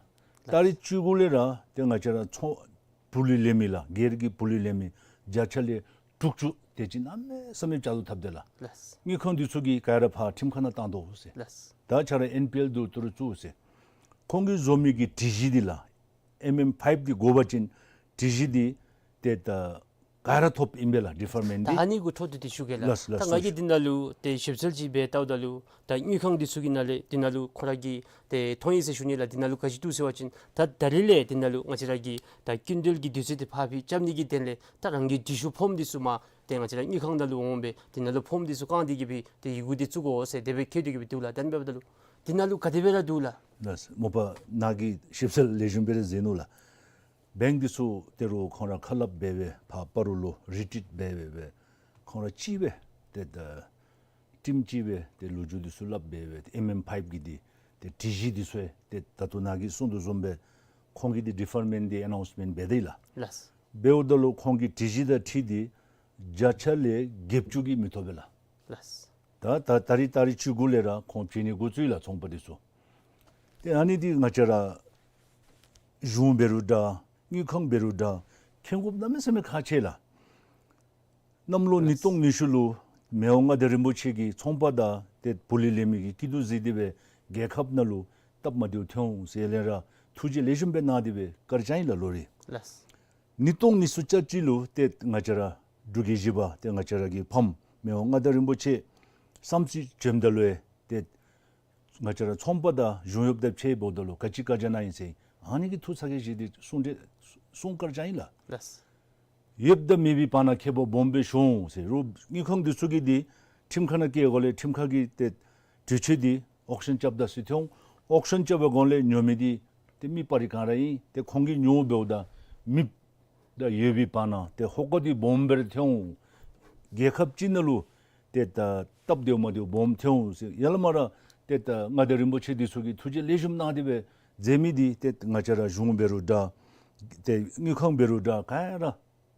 ཏ་རིག་བཅུ་དགུ་ལས་ར་ཏེ་ང་བཅས་ར་ཚོང་བུ་ལས་ལེན་མི་ལགས་སྒེར་གྱི་བུ་ལས་ལེན་མི་བརྒྱ་ཆ་ལས་དྲུག་ཅུ་དེ་ཅིག་གནམ་མེད་ས་མེད་བཅག་ཏོ་འཐབ་དེས་ལགས། ལགས། དངུལ་ཁང་འདི་ཚུ་གིས་ག་ར་ཕར་ཁྲིམས་ཁང་ནང་བཏང་དོ་ཟེར། ལགས། ད་ཁྱོད་ར་ཨེན་པི་ཨེལ་འདི་ཏི་རུ་བཙུགས་ཟེར། ཁོང་གིས་བཟོ་མི་གི་སྒྲིག་གཞི་འདི་ལགས་ཨེམ་ཨེམ་ཕའིབ་འདི་དགོ་པ་ཅིན་སྒྲིག་གཞི་འདི་ཏེ་ད་ ག་ར་ཐོབ་ཨིན་པས་ལགས་ཌི་ཕར་མེནཊ་འདི། ད་ཨ་ནི་གུ་འཕྲོ་མཐུད་དེ་ཞུ་གེ་ལགས། ལགས་ལགས། ད་ང་གིས་འདི་ནང་ལུ་ཏེ་ཞིབ་འཚོལ་ཅིག་འབད་བལྟཝ་ད་ལུ་ད་དངུལ་ཁང་འདི་ཚུ་གི་ནང་ལས་འདི་ནང་ལུ་ཁོང་ར་གིས་ཏེ་མཐོང་ཡི་ཟེར་ཞུ་ནི་ལགས། འདི་ནང་ལུ་ག་ཅི་འདུག་ཟེར་བ་ཅིན་ད་ད་རིས་ལས་འདི་ནང་ལུ་ང་བཅས་ར་གི་ད་སྐྱིན་འགྲུལ་གྱི་དུས་ཚོད་འདི་ཕར་འགྱངས་རྐྱབ་ནི་གི་དོན་ལས་ད་རང་གི་འབྲི་ཤོག་ཕོརམ་འདི་ཚུ་མར་ཏེ་ང་བཅས་ར་དངུལ་ཁང་ནང་ལུ་འོང་སྦེ་འདི་ནང་ལུ་ཕོརམ་འདི་ཚུ་བཀང་སྟེ་གི་སྦེ་ཏེ་ཡི་གུ་འདི་བཙུགས་དགོ་ཟེར་དེ་སྦེ་བཀོད་དེ་གི་སྦེ་འདུག་ལགས། ད་ཨ་ནི་འབདཝ་ད་ལུ་འདི་ནང་ལུ་ག་དེ་སྦེ་ར་འདུག་ལགས། ལགས། མོ་པ་ནཱ་གིས་ཞིབ་འཚོལ་ལེགས་ཤོམ་སྦེ་ར་མཛད་ནུག་ལགས། བེངཀ་འདི་ཚུ་ཏེ་རུང་ཁོང་ར་ཁ་སླབ་འབད་སྦེ་ཕར་སྤ་རོ་ལུ་རི་ཊིཊ་འབད་འབད་སྦེ་ཁོང་ར་གཅིག་སྦེ་ཏེ་ད་ཊིམ་གཅིག་སྦེ་ཏེ་ལོ་རྒྱུས་འདི་ཚུ་སླབ་འབད་སྦེ་ཏེ་ཨེམ་ཨེམ་ཕའིབ་གི་འདི་ཏེ་སྒྲིག་གཞི་འདི་ཚུ་ཏེ་ད་ལྟོ་ནཱ་གིས་གསུངས་དོ་བཟུམ་སྦེ་ཁོང་གིས་འདི་ཌི་ཕར་མེནཊ་འདི་ཨ་ནའུནསི་མེནཊ་འབད་དེ་ལགས། ལགས། འབདཝ་ད་ལུ་ཁོང་གི་སྒྲིག་གཞི་དང་འཁྲིལ་ཏེ་བརྒྱ་ཆ་ལས་བརྒྱད་ཅུ་གིས་མི་ཐོབ་པས་ལགས། ལགས། ད་ད་ད་རིས་ཏ་རིག་བཅུ་དགུ་ལས་ར་ཁོང་བྱིན་ནི་འགོ་བཙུགས་ཡི་ལགས་ཚོང་པ་འདི་ཚུ། ཏེ་ཨ་ནི་འདི་ང་བཅས་ར་གཞུང་འབད་རུང་འདྲ་དངུལ་ཁང་འབད་རུང་འདྲ་མཁྱེན་དགོཔ་གནམ་མེད་ས་མེད་ཁག་ཆེ་ལགས། གནམ་ལོ་ཉིས་སྟོང་ཉི་ཤུ་ལུ་མི་དབང་མངའ་བདག་རིན་པོ་ཆེ་གིས་ཚོང་པ་དང་ཏེ་བུ་ལས་ལས་མི་གི་སྐྱིད་སྡུག་གཟིགས་ཏེ་སྦེ་རྒྱལ་ཁབ་ནང་ལུ་སྟབས་མ་བདེཝ་ཐོན་འོང་ཟེར་ལས་ར་ཐུགས་རྗེ་ལེགས་ཤོམ་སྦེ་གནང་སྟེ་སྦེ་བཀའ་དྲིན་བསྐྱངས་ཡི་ལགས་ལོ་རེ། ལགས། ཉིས་སྟོང་ཉི་ཤུ་རྩ་གཅིག་ལུ་ཏེ་ང་བཅས་ར་འབྲུག་རྒྱལ་བཞི་པ་ཏེ་ང་བཅས་ར་གི་ཕམ་མི་དབང་མངའ་བདག་རིན་པོ་ཆེ་བསམ་རྩེ་བྱོནམ་ད་ལུ་ཏེ་ང་བཅས་ར་ཚོང་པ་དང་གཞུང་གཡོགཔ་དང་ཕྱད་འབདཝ་ད་ལུ་ག་ཅི་བཀའ་རྒྱ་གནང་ཡི་ཟེར་ཨ་ནི་གི་ཐུགས་ཚ་གྱང་བཞེས་ཏེ་གསུང་གྲོས་གསུང་བཀའ་དྲིན་བསྐྱངས་ཡི་ལགས། ལགས། ཡོདཔ་དང་མེད་པའི་བར་ན་ཁེ་པོ་སྦོམ་སྦེ་ཤོར་འོང་ཟེར། རོགས་དངུལ་ཁང་འདི་ཚུ་གིས་འདི་ཁྲིམས་ཁང་ནང་བཀལ་དགོཔ་ལས་ཁྲིམས་ཁང་གིས་ཏེ་གྲོས་ཆོད་འདི་ཨོག་ཤན་རྐྱབ་ད་ཟེར་ཐོན་འོང་། ཨོག་ཤན་རྐྱབ་པའི་སྒང་ལས་ཉོ་མི་འདི་ཏེ་མི་པར་རིས་ག་ར་ཨིན། ཏེ་ཁོང་གིས་ཉོ་འབདཝ་ད་མེདཔ་ད་ཡོད་པའི་བར་ན་ཏེ་ཧོ་ཀ་འདི་སྦོམ་སྦེ་ར་ཐོན་འོང་། རྒྱལ་ཁབ་ཅིག་ནང་ལུ་ཏེ་ད་སྟབས་བདེཝ་མ་བདེཝ་སྦོམ་ཐོན་འོང་ཟེར། ཡར་ལས་མར་ཏེ་ད་མངའ་བདག་རིན་པོ་ཆེ་འདི་ཚུ་གིས་ཐུགས་རྗེ་ལེགས་ཤོམ་གནང་སྟེ་སྦེ་མཛད་མི་འདི་ཏེ་ང་བཅས་ར་གཞུང་འབད་རུང་འདྲ་ཏེ་དངུལ་ཁང་འབད་རུང་འདྲ་ག་ར་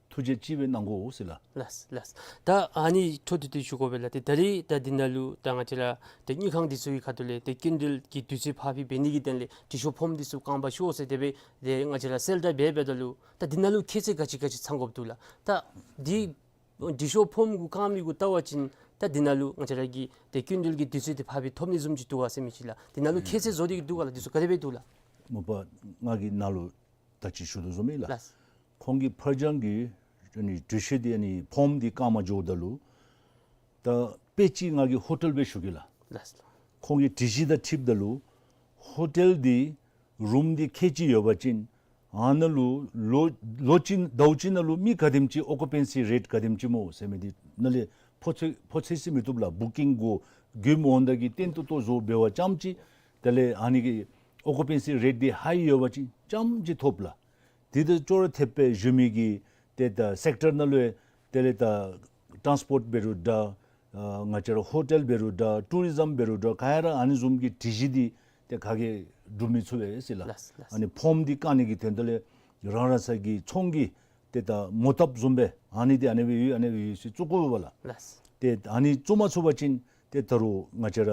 ཐུགས་རྗེ་ཆེ་སྦེ་གནང་དགོ་ཟེར་ལགས། ལགས་ལགས། ད་ཨ་ནི་འཕྲོ་མཐུད་དེ་ཞུ་དགོ་པས་ལགས། ཏེ་ད་རིས་ད་འདི་ནང་ལུ་ད་ང་བཅས་ར་ཏེ་དངུལ་ཁང་འདི་ཚུ་གི་ཁ་ཐུག་ལས་ཏེ་སྐྱིན་འགྲུལ་གྱི་དུས་ཚོད་ཕར་འགྱངས་འབད་ནི་གི་དོན་ལས་འབྲི་ཤོག་ཕོརམ་འདི་ཚུ་བཀང་བར་ཞུ་ཟེར་དེ་སྦེ་ཏེ་ང་བཅས་ར་གསལ་བསྒྲགས་འབད་འབདཝ་ད་ལུ་ད་འདི་ནང་ལུ་ཁྱད་ཚད་ག་ཅི་ག་ཅི་ཚང་དགོཔ་འདུག་ལགས། ད་འདི་འབྲི་ཤོག་ཕོརམ་གུ་བཀང་མི་གུ་བལྟ་བ་ཅིན་ད་འདི་ནང་ལུ་ང་བཅས་ར་གི་ཏེ་སྐྱིན་འགྲུལ་གྱི་དུས་ཚོད་འདི་ཕར་འགྱངས་ཐོབ་ནི་བཟུམ་ཅིག་འདུག་ག་ཟེར་མི་ཅིག་ལགས། འདི་ནང་ལུ་ཁྱད་ཚད་བཟོ་སྟེ་གི་འདུག་ག་ལགས། འདི་ཚུ་ག་དེ་སྦེ་འདུག་ལགས། མོ་པ་ང་གིས་ནཱ་ལུ་ད་ཅི་ཞུ་དོ་བཟུམ་ཨིན་ལགས། ལགས། ཁོང་གི་ཕར་འགྱངས་ཀྱི་ཨ་ནི་འགྲེལ་བཤད་འདི་ཨ་ནི་ཕོརམ་འདི་བཀང་མ་འགྱོཝ་ད་ལུ་ད་དཔེ་ཅིག་ང་གིས་ཧོ་ཊེལ་སྦེ་ཞུ་གེ་ལགས། ལགས། ཁོང་གི་སྒྲིག་གཞི་དང་འཁྲིལཝ་ད་ལུ་ཧོ་ཊེལ་འདི་རུམ་འདི་ཁལ་གཅིག་ཡོད་པ་ཅིན་ཨ་ནཱ་ལུ་ལོ་ལོ་གཅིག་ཟླཝ་གཅིག་ནང་ལུ་མི་ག་དེམ་ཅིག་ཨོ་ཀུ་པེན་སི་རེཊ་ག་དེམ་ཅིག་སྨོ་ཟེར་མི་འདི་ནཱ་ལས་ཕོ་ཚོད་ཕོ་ཚོད་ཟེར་མི་བཏུབ་ལགས། བུ་ཀིང་དགོ་དགོཔ་འོང་ད་གི་བརྟན་ཏོག་ཏོ་བཟོ་འབད་བ་ཙམ་ཅིག་དེ་ལས་ཨ་ནི་གི་ཨོ་ཀུ་པེན་སི་རེཊ་འདི་ཧའི་ཡོད་པ་ཅིན་ཙམ་ཅིག་ཐོབ་ལགས། དེ་དང་ཅོག་ར་འཐདཔ་སྦེ་གཞན་མི་གི་ཏེ་ད་སེཀ་ཊར་ནང་ལུ་དེ་ལས་ད་ཊཱནསི་པོརཊ་འབད་རུང་འདྲ་ཨ་ང་བཅས་ར་ཧོ་ཊེལ་འབད་རུང་འདྲ་ཊུ་རི་ཛམ་འབད་རུང་འདྲ་ག་ར་ཨ་ནི་བཟུམ་གྱི་སྒྲིག་གཞི་འདི་ཏེ་ག་གིས་སྒྲུབ་མི་ཚུགས་པས་ཟེར་ལགས། ལགས་ལགས། ཨ་ནི་ཕོརམ་འདི་བཀང་ནི་གི་དོན་དག་ལས་རང་རང་སོའི་གི་ཚོང་གི་ཏེ་ད་མོ་བཏབ་བཟུམ་སྦེ་ཨ་ནི་འདི་ཨ་ནི་སྦེ་ཡོད་ཨ་ནི་སྦེ་ཡོད་ཟེར་བཙུགས་དགོ་པས་ལགས། ལགས། ཏེ་ཨ་ནི་བཙུགས་མ་ཚུགས་པ་ཅིན་ཏེ་ད་རུང་ང་བཅས་ར་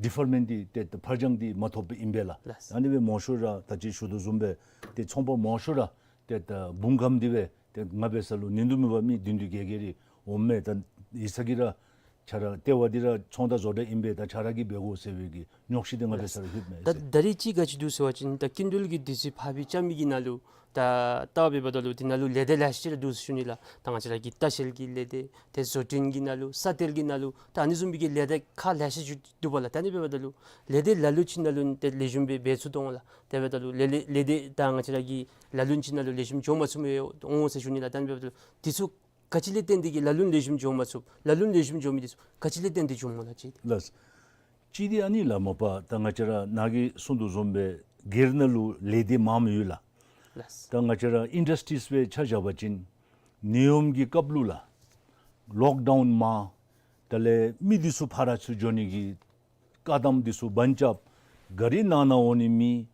ཌི་ཕར་མེནཊ་འདི་ཏེ་ད་ཕར་འགྱངས་འདི་མ་ཐོབ་པའི་ཨིན་པས་ལགས། ལགས། ཨ་ནི་སྦེ་མང་ཤོས་ར་ད་ཅི་ཞུ་དོ་བཟུམ་སྦེ་ཏེ་ཚོང་པ་མང་ཤོས་ར་ཏེ་ད་འབུངས་སྒམ་འདི་སྦེ་ཏེ་ང་འབད་ས་ལུ་ནིང་དུ་མེད་པར་མི་བདུན་བདུན་བརྒྱད་བརྒྱད་རེ་འོངམ་མས། ད་ཡིག་ཚང་གི་ར་ཆ་ར་ལྟེ་བ་འདི་ར་ཚོང་བདག་བཟོ་གྲྭ་ཨིན་པས། ད་ཆ་ར་གིས་འབད་དགོ་ཟེར་བའི་གི་རྙོག་གཞི་འདི་ང་འབད་ས་ལུ་ལྷོདཔ་མས་ད་ཟེར། ད་རིས་ཅིག་ག་ཅི་འདུག་ཟེར་བ་ཅིན་ད་སྐྱིན་འགྲུལ་གྱི་དུས་ཚོད་ཕར་འགྱངས་རྐྱབ་མི་གི་ནང་ལུ་ད་ལྟ་བའི་བར་ན་ལུ་འདི་ནང་ལུ་ལས་སྡེ་ལེ་ཤ་ཅིག་ར་འདུག་ཟེར་ཞུ་ནི་ལགས། ད་ང་བཅས་ར་གི་ལྟ་བཤལ་གྱི་ལས་སྡེ་ཏེ་བཟོ་སྐྲུན་གྱི་ནང་ལུ་ས་གཏེར་གྱི་ནང་ལུ་ད་ཨ་ནི་བཟུམ་མའི་གི་ལས་སྡེ་ཁག་ལེ་ཤ་ཅིག་འདུག་པ་ལགས། ད་ཨ་ནི་འབདཝ་ད་ལུ་ལས་སྡེ་ལ་ལུ་ཅིག་ནང་ལུ་ཏེ་ལེགས་ཤོམ་སྦེ་འབད་ཚུགས་དོ་འོང་ལགས། དེ་འབདཝ་ད་ལུ་ལས་ལས་ལས་སྡེ་ད་ང་བཅས་ར་གི་ལ་ལུ་ཅིག་ནང་ལུ་ལེགས་ཤོམ་འགྱོ་མ་ཚུགསཔ་འོང་ཟེར་ཞུ་ནི་ལགས། ད་ཨ་ནི་འབདཝ་ད་ལུ་འདི་ཚུ་ག་ཅི་ལས་བརྟེན་ཏེ་གི་ལ་ལུ་ལེགས་ཤོམ་འགྱོ་མ་ཚུགས། ལ་ལུ་ལེགས་ཤོམ་འགྱོ་མི་འདི་ཚུ་ག་ཅི་ལས་བརྟེན་ཏེ་འགྱོཝ་སྨོ་ལགས་ཅིག། ལགས། གཅིག་འདི་ཨ་ནི་ལགས་མོ་པ་ད་ང་བཅས་ར་ནཱ་གིས་གསུངས་དོ་བཟུམ་སྦེ་སྒེར་ནང་ལུ་ལས་སྡེ་མངམ་ཡོད་ལགས། ལགས། ད་ང་བཅས་ར་ཨིན་ཌསི་ཊིསི་སྦེ་ཆ་བཞག་པ་ཅིན་ནད་ཡམས་ཀྱི་སྐབས་ལུ་ལགས་ལོག་ཌའུན་མ་དེ་ལས་མི་འདི་ཚུ་ཕར་ཚུར་འགྱོ་ནི་གི་བཀག་དམ་འདི་ཚུ་བར་རྐྱབ། གཱ་རི་ནང་ན་འོང་ནི་མེད།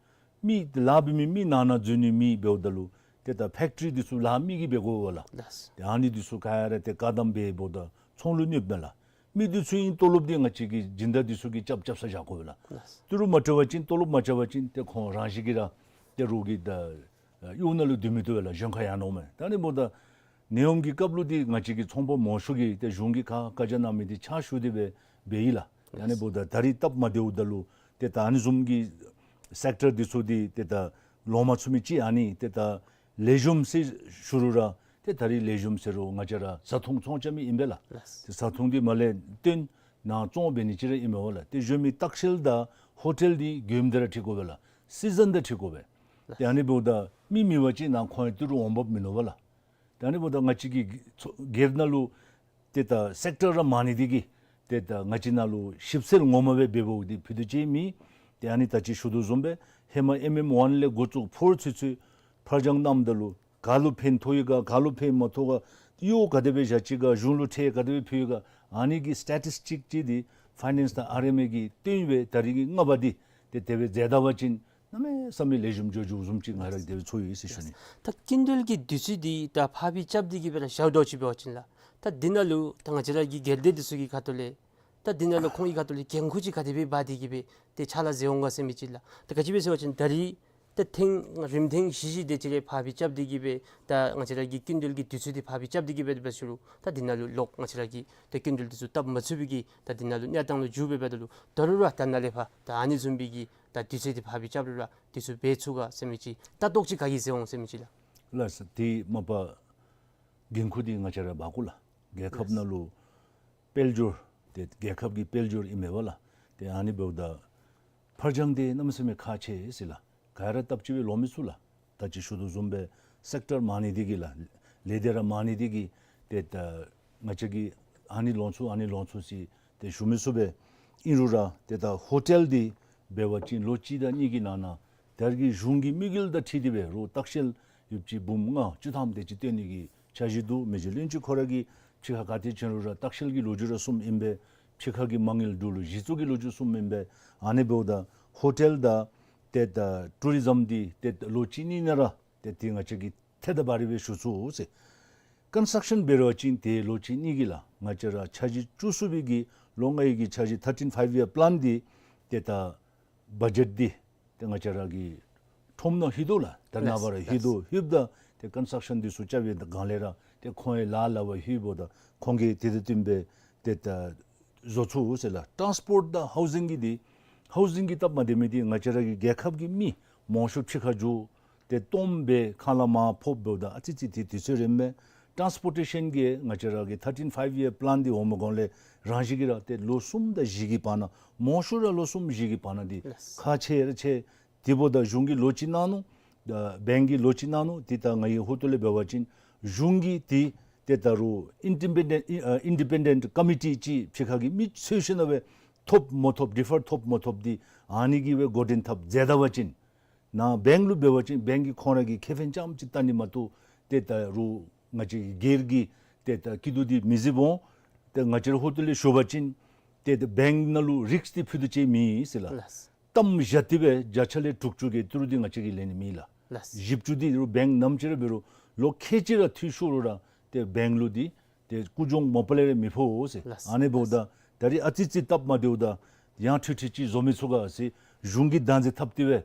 མི་ལཱ་འབད་མི་མི་ནང་ན་འཛུལ་ནི་མེད་འབདཝ་ད་ལུ་ཏེ་ད་ཕེཀ་ཊི་རི་འདི་ཚུ་ལཱ་མི་གིས་འབད་དགོ་པས་ལགས། ལགས། ཏེ་ཨ་ནི་འདི་ཚུ་ག་ར་ཏེ་བཀག་དམ་འབད་འབདཝ་ད་ཚོང་ལུ་གནོདཔ་མས་ལགས། མི་འདི་ཚུ་ཨིན་ཏོ་ལོབ་འདི་ང་བཅས་ཀྱི་སྦྱིན་བདག་འདི་ཚུ་གིས་རྐྱབ་རྐྱབ་ས་བཞག་དགོ་པས་ལགས། ལགས། ཏི་རུ་མ་སྤྲོད་པ་ཅིན་ཏོ་ལོབ་མ་རྐྱབ་པ་ཅིན་ཏེ་ཁོང་རང་བཞིན་གྱིས་ར་ཏེ་རོགས་ཀྱི་ད་གཡུས་ནང་ལུ་སྡོད་མི་བཏུབ་པས་ལགས། གཞན་ཁར་ཡར་འོངམ་མས། ད་ཨ་ནི་འབདཝ་ད་ནད་ཡམས་ཀྱི་སྐབས་ལུ་འདི་ང་བཅས་ཀྱི་ཚོང་པ་མང་ཤོས་ཀྱིས་ཏེ་གཞུང་གི་ཁར་བཀའ་རྒྱ་གནང་མི་འདི་ཕྱག་ཞུ་སྟེ་སྦེ་འབད་ཡི་ལགས། ད་ཨ་ནི་འབདཝ་ད་ད་རིས་སྟབས་མ་བདེཝ་ད་ལུ་ཏེ་ད་ཨ་ནི་བཟུམ་གྱི་སེཀ་ཊར་འདི་ཚུ་འདི་ཏེ་ད་ལོང་མ་ཚུགས་མི་ཅིག་ཨ་ནི་ཏེ་ད་ལེགས་ཤོམ་ཟེར་ཞུ་རུང་ར་ ཏེ་ད་རིས་ལེགས་ཤོམ་ཟེར་རུང་ང་བཅས་ར་བཟའ་འཐུང་ཚོང་རྐྱབ་མི་ཨིན་པས་ལགས། ལགས། ཏེ་བཟའ་འཐུང་འདི་མར་ལས་བཏོན་ནཱ་བཙོང་འབད་ནི་ཅིག་ར་ཨིན་མས་པ་ལགས། ཏེ་གཞོན་མི་ལྟ་བཤལ་དང་ཧོ་ཊེལ་འདི་མགྱོནམ་དེ་ར་འཁྲིད་དགོ་པས་ལགས། སི་ཛན་དང་འཁྲིད་དགོ་པས། ལགས། ཏེ་ཨ་ནི་འབདཝ་ད་མི་མེད་པ་ཅིན་ནཱ་ཁོང་ཡང་ཏི་རུ་འོང་འབབ་མིན་ནུག་པ་ལགས། ཏེ་ཨ་ནི་འབདཝ་ད་ང་བཅས་ཀྱི་ཚོ་སྒེར་ནང་ལུ་ཏེ་ད་སེཀ་ཊར་ར་མང་ནི་འདི་གིས་ཏེ་ད་ང་བཅས་ནང་ལུ་ཞིབ་འཚོལ་ངོ་མ་སྦེ་འབད་འབདཝ་འདི་ཕུད་རྡོག་ཅིག་མེད། ཏེ་ཨ་ནི་ད་ཅི་ཞུ་དོ་བཟུམ་སྦེ་ཧེ་མ་ཨེམ་ཨེམ་ཝན་ལས་འགོ་བཙུགས་ཕོར་ཚུན་ཚོད་ཕར་འགྱངས་གནངམ་ད་ལུ་ག་ལུ་ཕན་ཐོགས་ཡི་ག་ག་ལུ་ཕན་མ་ཐོགས་ག་གཡོག་ག་དེ་སྦེ་བཞག་ཅི་ག་གཞུང་ལུ་ཁྲལ་ག་དེ་སྦེ་ཕུལ་ཡི་ག་ཨ་ནི་གི་སི་ཊེ་ཊིསི་ཊིཀ་ཅིག་འདི་ཕའི་ནེནསི་དང་ཨར་ཨེམ་ཨེ་གིས་བཏོན་སྦེ་ད་རིས་ཀྱི་རྔ་བ་འདི་ཏེ་དེ་སྦེ་མཛད་ད་པ་ཅིན་གནམ་མེད་ས་མེད་ལེགས་ཤོམ་འགྱོ་འགྱོཝ་བཟུམ་ཅིག་ང་ར་གིས་དེ་སྦེ་ཚོར་ཡི་ཟེར་ཞུ་ནི། ད་སྐྱིན་འགྲུལ་གྱི་དུས་ཚོད་འདི་ད་ཕར་སྦེ་རྐྱབ་སྟེ་གི་སྦེ་ར་བཞག་དོ་ཅིག་འབད་བ་ཅིན་ལགས། ད་འདི་ནང་ལུ་ད་ང་བཅས་ར་གི་སྒེར་སྡེ་འདི་ཚུ་གི་ཁ་ཐུག་ལས་ད་འདི་ནང་ལུ་ཁོང་གི་ཁ་ཐུག་ལས་འགན་ཁུར་ཅིག་ག་དེ་སྦེ་འབག་སྟེ་གི་སྦེ་ཏེ་ཕྱག་ལཱ་མཛད་འོང་ག་ཟེར་མི་ཅིག་ལགས། ད་ག་ཅི་སྦེ་ཟེར་བ་ཅིན་ད་རིས་ད་ཐེངས་རིམ་ཐེངས་བཞི་བཞི་དེ་ཅིག་རེ་ཕར་སྦེ་རྐྱབ་སྟེ་གི་སྦེ་ད་ང་བཅས་ར་གི་སྐྱིན་འགྲུལ་གྱི་དུས་ཚོད་འདི་ཕར་སྦེ་རྐྱབ་སྟེ་གི་སྦེ་འབད་ཞུ་རུང་ད་འདི་ནང་ལུ་ལོག་ང་བཅས་ར་གི་ད་སྐྱིན་འགྲུལ་འདི་ཚུ་བཏབ་མ་ཚུགས་པའི་གི་ད་འདི་ནང་ལུ་གནས་སྟངས་ལུ་འགྱུར་སྦེ་འབདཝ་ད་ལུ་ད་རུང་ར་ད་ནཱ་ལས་ཕར་ད་ཨ་ནི་བཟུམ་སྦེ་གི་ད་དུས་ཚོད་འདི་ཕར་སྦེ་རྐྱབ་རུང་ར་དུས་ཚོད་འབད་ཚུགས་ག་ཟེར་མི་ཅིག་ལྟ་རྟོག་ཅིག་ག་གིས་མཛད་འོང་ཟེར་མི་ཅིག་ལགས། ལགས་སོ། ཏེ་མ་པ་འགན་ཁུར་འདི་ང་བཅས་ར་འབག་དགོ་ལགས། རྒྱལ་ཁབ་ནང་ལུ་དཔལ་འབྱོར་ཏེ་རྒྱལ་ཁབ་ཀྱི་དཔལ་འབྱོར་ཨིན་མས་པ་ལགས། ཏེ་ཨ་ནི་འབདཝ་ད་ཕར་འགྱངས་འདི་གནམ་མེད་ས་མེད་ཁག་ཆེ་ཟེར་ལགས། ག་ར་སྟབས་གཅིག་སྦེ་ལོང་མི་ཚུགས་ལགས། ད་ཅི་ཞུ་དོ་བཟུམ་སྦེ་སེཀ་ཊར་མང་ནི་འདི་གིས་ལགས། ལས་སྡེ་ར་མང་ནི་འདི་གིས་ཏེ་ད་ང་བཅས་ཀྱིས་ཨ་ནི་ལོང་ཚུགས་ཨ་ནི་ལོང་ཚུགས་ཟེར་ཏེ་ཞུ་མི་ཚུགས་པས། ཨིན་རུང་ར་ཏེ་ད་ཧོ་ཊེལ་འདི་འབད་བ་ཅིན་ལོ་གཅིག་དང་གཉིས་ཀྱི་ནང་ན་ད་རིས་ཀྱི་གཞུང་གི་དམིགས་ཡུལ་དང་འཁྲིལ་ཏེ་འབད་རུང་ལྟ་བཤལ་ཡོདཔ་ཅིག་འབུམ་ལྔ་བཅུ་ཐམ་དེ་ཅིག་བཏོན་ནི་གི་འཆར་གཞི་འདུག། མི་རྗེ་བློན་ཆེན་ཁོ་ར་གིས་ཕྱི་ཁར་ག་ཏེ་བྱོན་རུང་ར་ལྟ་བཤལ་གྱི་ལོ་རྒྱུས་ར་གསུངམ་ཨིན་པས། ཕྱི་ཁ་གི་མ་དངུལ་འབྲུག་ལུ་གཞི་བཙུགས་ཀྱི་ལོ་རྒྱུས་གསུངམ་ཨིན་པས། ཨ་ནི་འབདཝ་ད་ཧོ་ཊེལ་དང་ཏེ་ད་ཊུ་རི་ཛམ་འདི་ཏེ་ལོ་གཅིག་གཉིས་ནང་ར་ཏེ་འདི་ང་བཅས་ཀྱིས་ཐད་ད་བ་རི་སྦེ་ཞུ་ཚུགས་ཟེར། ཀོན་སི་ཊྲག་ཤཱན་འབད་རུང་ཅིན་ཏེ་ལོ་གཅིག་གཉིས་ཀྱི་ལགས། ང་བཅས་ར་འཆར་གཞི་བཅུ་གསུམ་པའི་གི་ལོ་ལྔའི་གི་འཆར་གཞི་ཐར་ཊིན་ཕའིབ་ཡར་པི་ལེན་འདི་ཏེ་ད་བ་ཇེཊ་འདི་ཏེ་ང་བཅས་ར་གིས་ཁྲོམ་ནང་ལྷོད་དོ་ལགས། ད་ནངས་པ་ར་ལྷོད་དོ། ལྷོདཔ་ད་ཏེ་ཀོན་སི་ཊྲག་ཤཱན་འདི་ཚུ་རྐྱབ་པའི་སྒང་ལས་ར་ཏེ་ཁོང་ཡང་ལཱ་ལཱ་བར་ལྷོདཔ་ད་ཁོང་གིས་དེ་དང་བསྟུན་པའི་ཏེ་ད་བཟོ་ཚུགས་ཟེར་ལགས། ཊཱནསི་པོརཊ་དང་ཧའུ་ཟིང་གི་འདི་ཧའུ་ཟིང་གི་སྟབས་མ་བདེ་མི་འདི་ང་བཅས་ར་གི་རྒྱལ་ཁབ་ཀྱི་མི་མང་ཤོས་ཕྱི་ཁར་འགྱོ་ཏེ་སྟོངམ་སྦེ་ཁང་གླ་མར་ཕོགཔ་འབདཝ་ད་ཨ་ཙི་ཙི་ཏེ་དུས་ཚོད་རནམ་མས། ཊཱནསི་པོར་ཊེ་ཤཱན་གྱི་ང་བཅས་ར་གི་ཐར་ཊིན་ཕའིབ་ཡར་པི་ལེན་འདི་འོངམ་གོང་ལས་རང་བཞིན་གྱིས་ར་ཏེ་ལོ་གསུམ་དང་བཞི་གི་བར་ན་མང་ཤོས་ར་ལོ་གསུམ་བཞི་གི་བར་ན་འདི་ལགས། ཁག་ཆེ་ར་ཆེ། དེ་འབདཝ་ད་གཞུང་གིས་ལོ་གཅིག་གནང་ནུག། ཨ་བེངཀ་གིས་ལོ་གཅིག་གནང་ནུག། ཏེ་ད་ང་གི་ཧོ་ཏོ་ལས་འབད་བ་ཅིན་གཞུང་གིས་ཏེ་ཏེ་ད་རུང་ཨིན་ཌི་པེན་ཌེནཊ་ཨ་ཨིན་ཌི་པེན་ཌེནཊ་ཀོ་མི་ཊི་ཅིག་ཕྱི་ཁ་གི་མི་འཚོལ་ཞིནམ་ལས་ཐོབ་མ་ཐོབ་ཌི་ཕར་ཐོབ་མ་ཐོབ་འདི་ཨ་ནི་གི་སྦེ་འགོ་འདྲེན་འཐབ་མཛད་ད་པ་ཅིན་ནཱ་བེངཀ་ལུ་འབད་བ་ཅིན་བེངཀ་གིས་ཁོང་ར་གི་ཁེ་ཕན་རྐྱངམ་ཅིག་བལྟ་ནི་མ་གཏོགས་ཏེ་ད་རུང་ང་བཅས་ཀྱི་སྒེར་གྱི་ཏེ་ད་སྐྱིད་སྡུག་འདི་མི་གཟིགས་འོང་། ཏེ་ང་བཅས་ར་ཧོ་ཏོ་ལས་ཞུ་བ་ཅིན་ཏེ་ད་བེངཀ་ནང་ལུ་རིསཀ་འདི་ཕུད་རྡོག་ཅིག་མེད་ཟེར་ལགས། ལགས། གཏམ་བཞག་སྟེ་སྦེ་བརྒྱ་ཆ་ལས་དྲུག་ཅུ་གི་ཏི་རུ་འདི་ང་བཅས་ཀྱིས་ལེན་ནི་མེད་ལགས། ལགས། བཞི་བཅུ་འདི་རུང་བེངཀ་ནམ་ཅིག་ར་འབད་རུང་ལོ་ཁལ་གཅིག་ར་འཐུས་ཤོར་རུང་ར་ཏེ་བེངཀ་ལུ་འདི་ཏེ་སྐུ་གཞུང་མ་པ་ལས་ར་མི་ཕོག་ཟེར། ལགས། ཨ་ནི་འབདཝ་ད་ད་རིས་ཨ་ཙི་ཙི་སྟབས་མ་བདེཝ་ད་ཡང་ཁྲིག་ཁྲི་ཅིག་བཟོ་མི་ཚུགས་ག་ཟེར་གཞུང་གིས་བདག་འཛིན་འཐབ་སྟེ་སྦེ་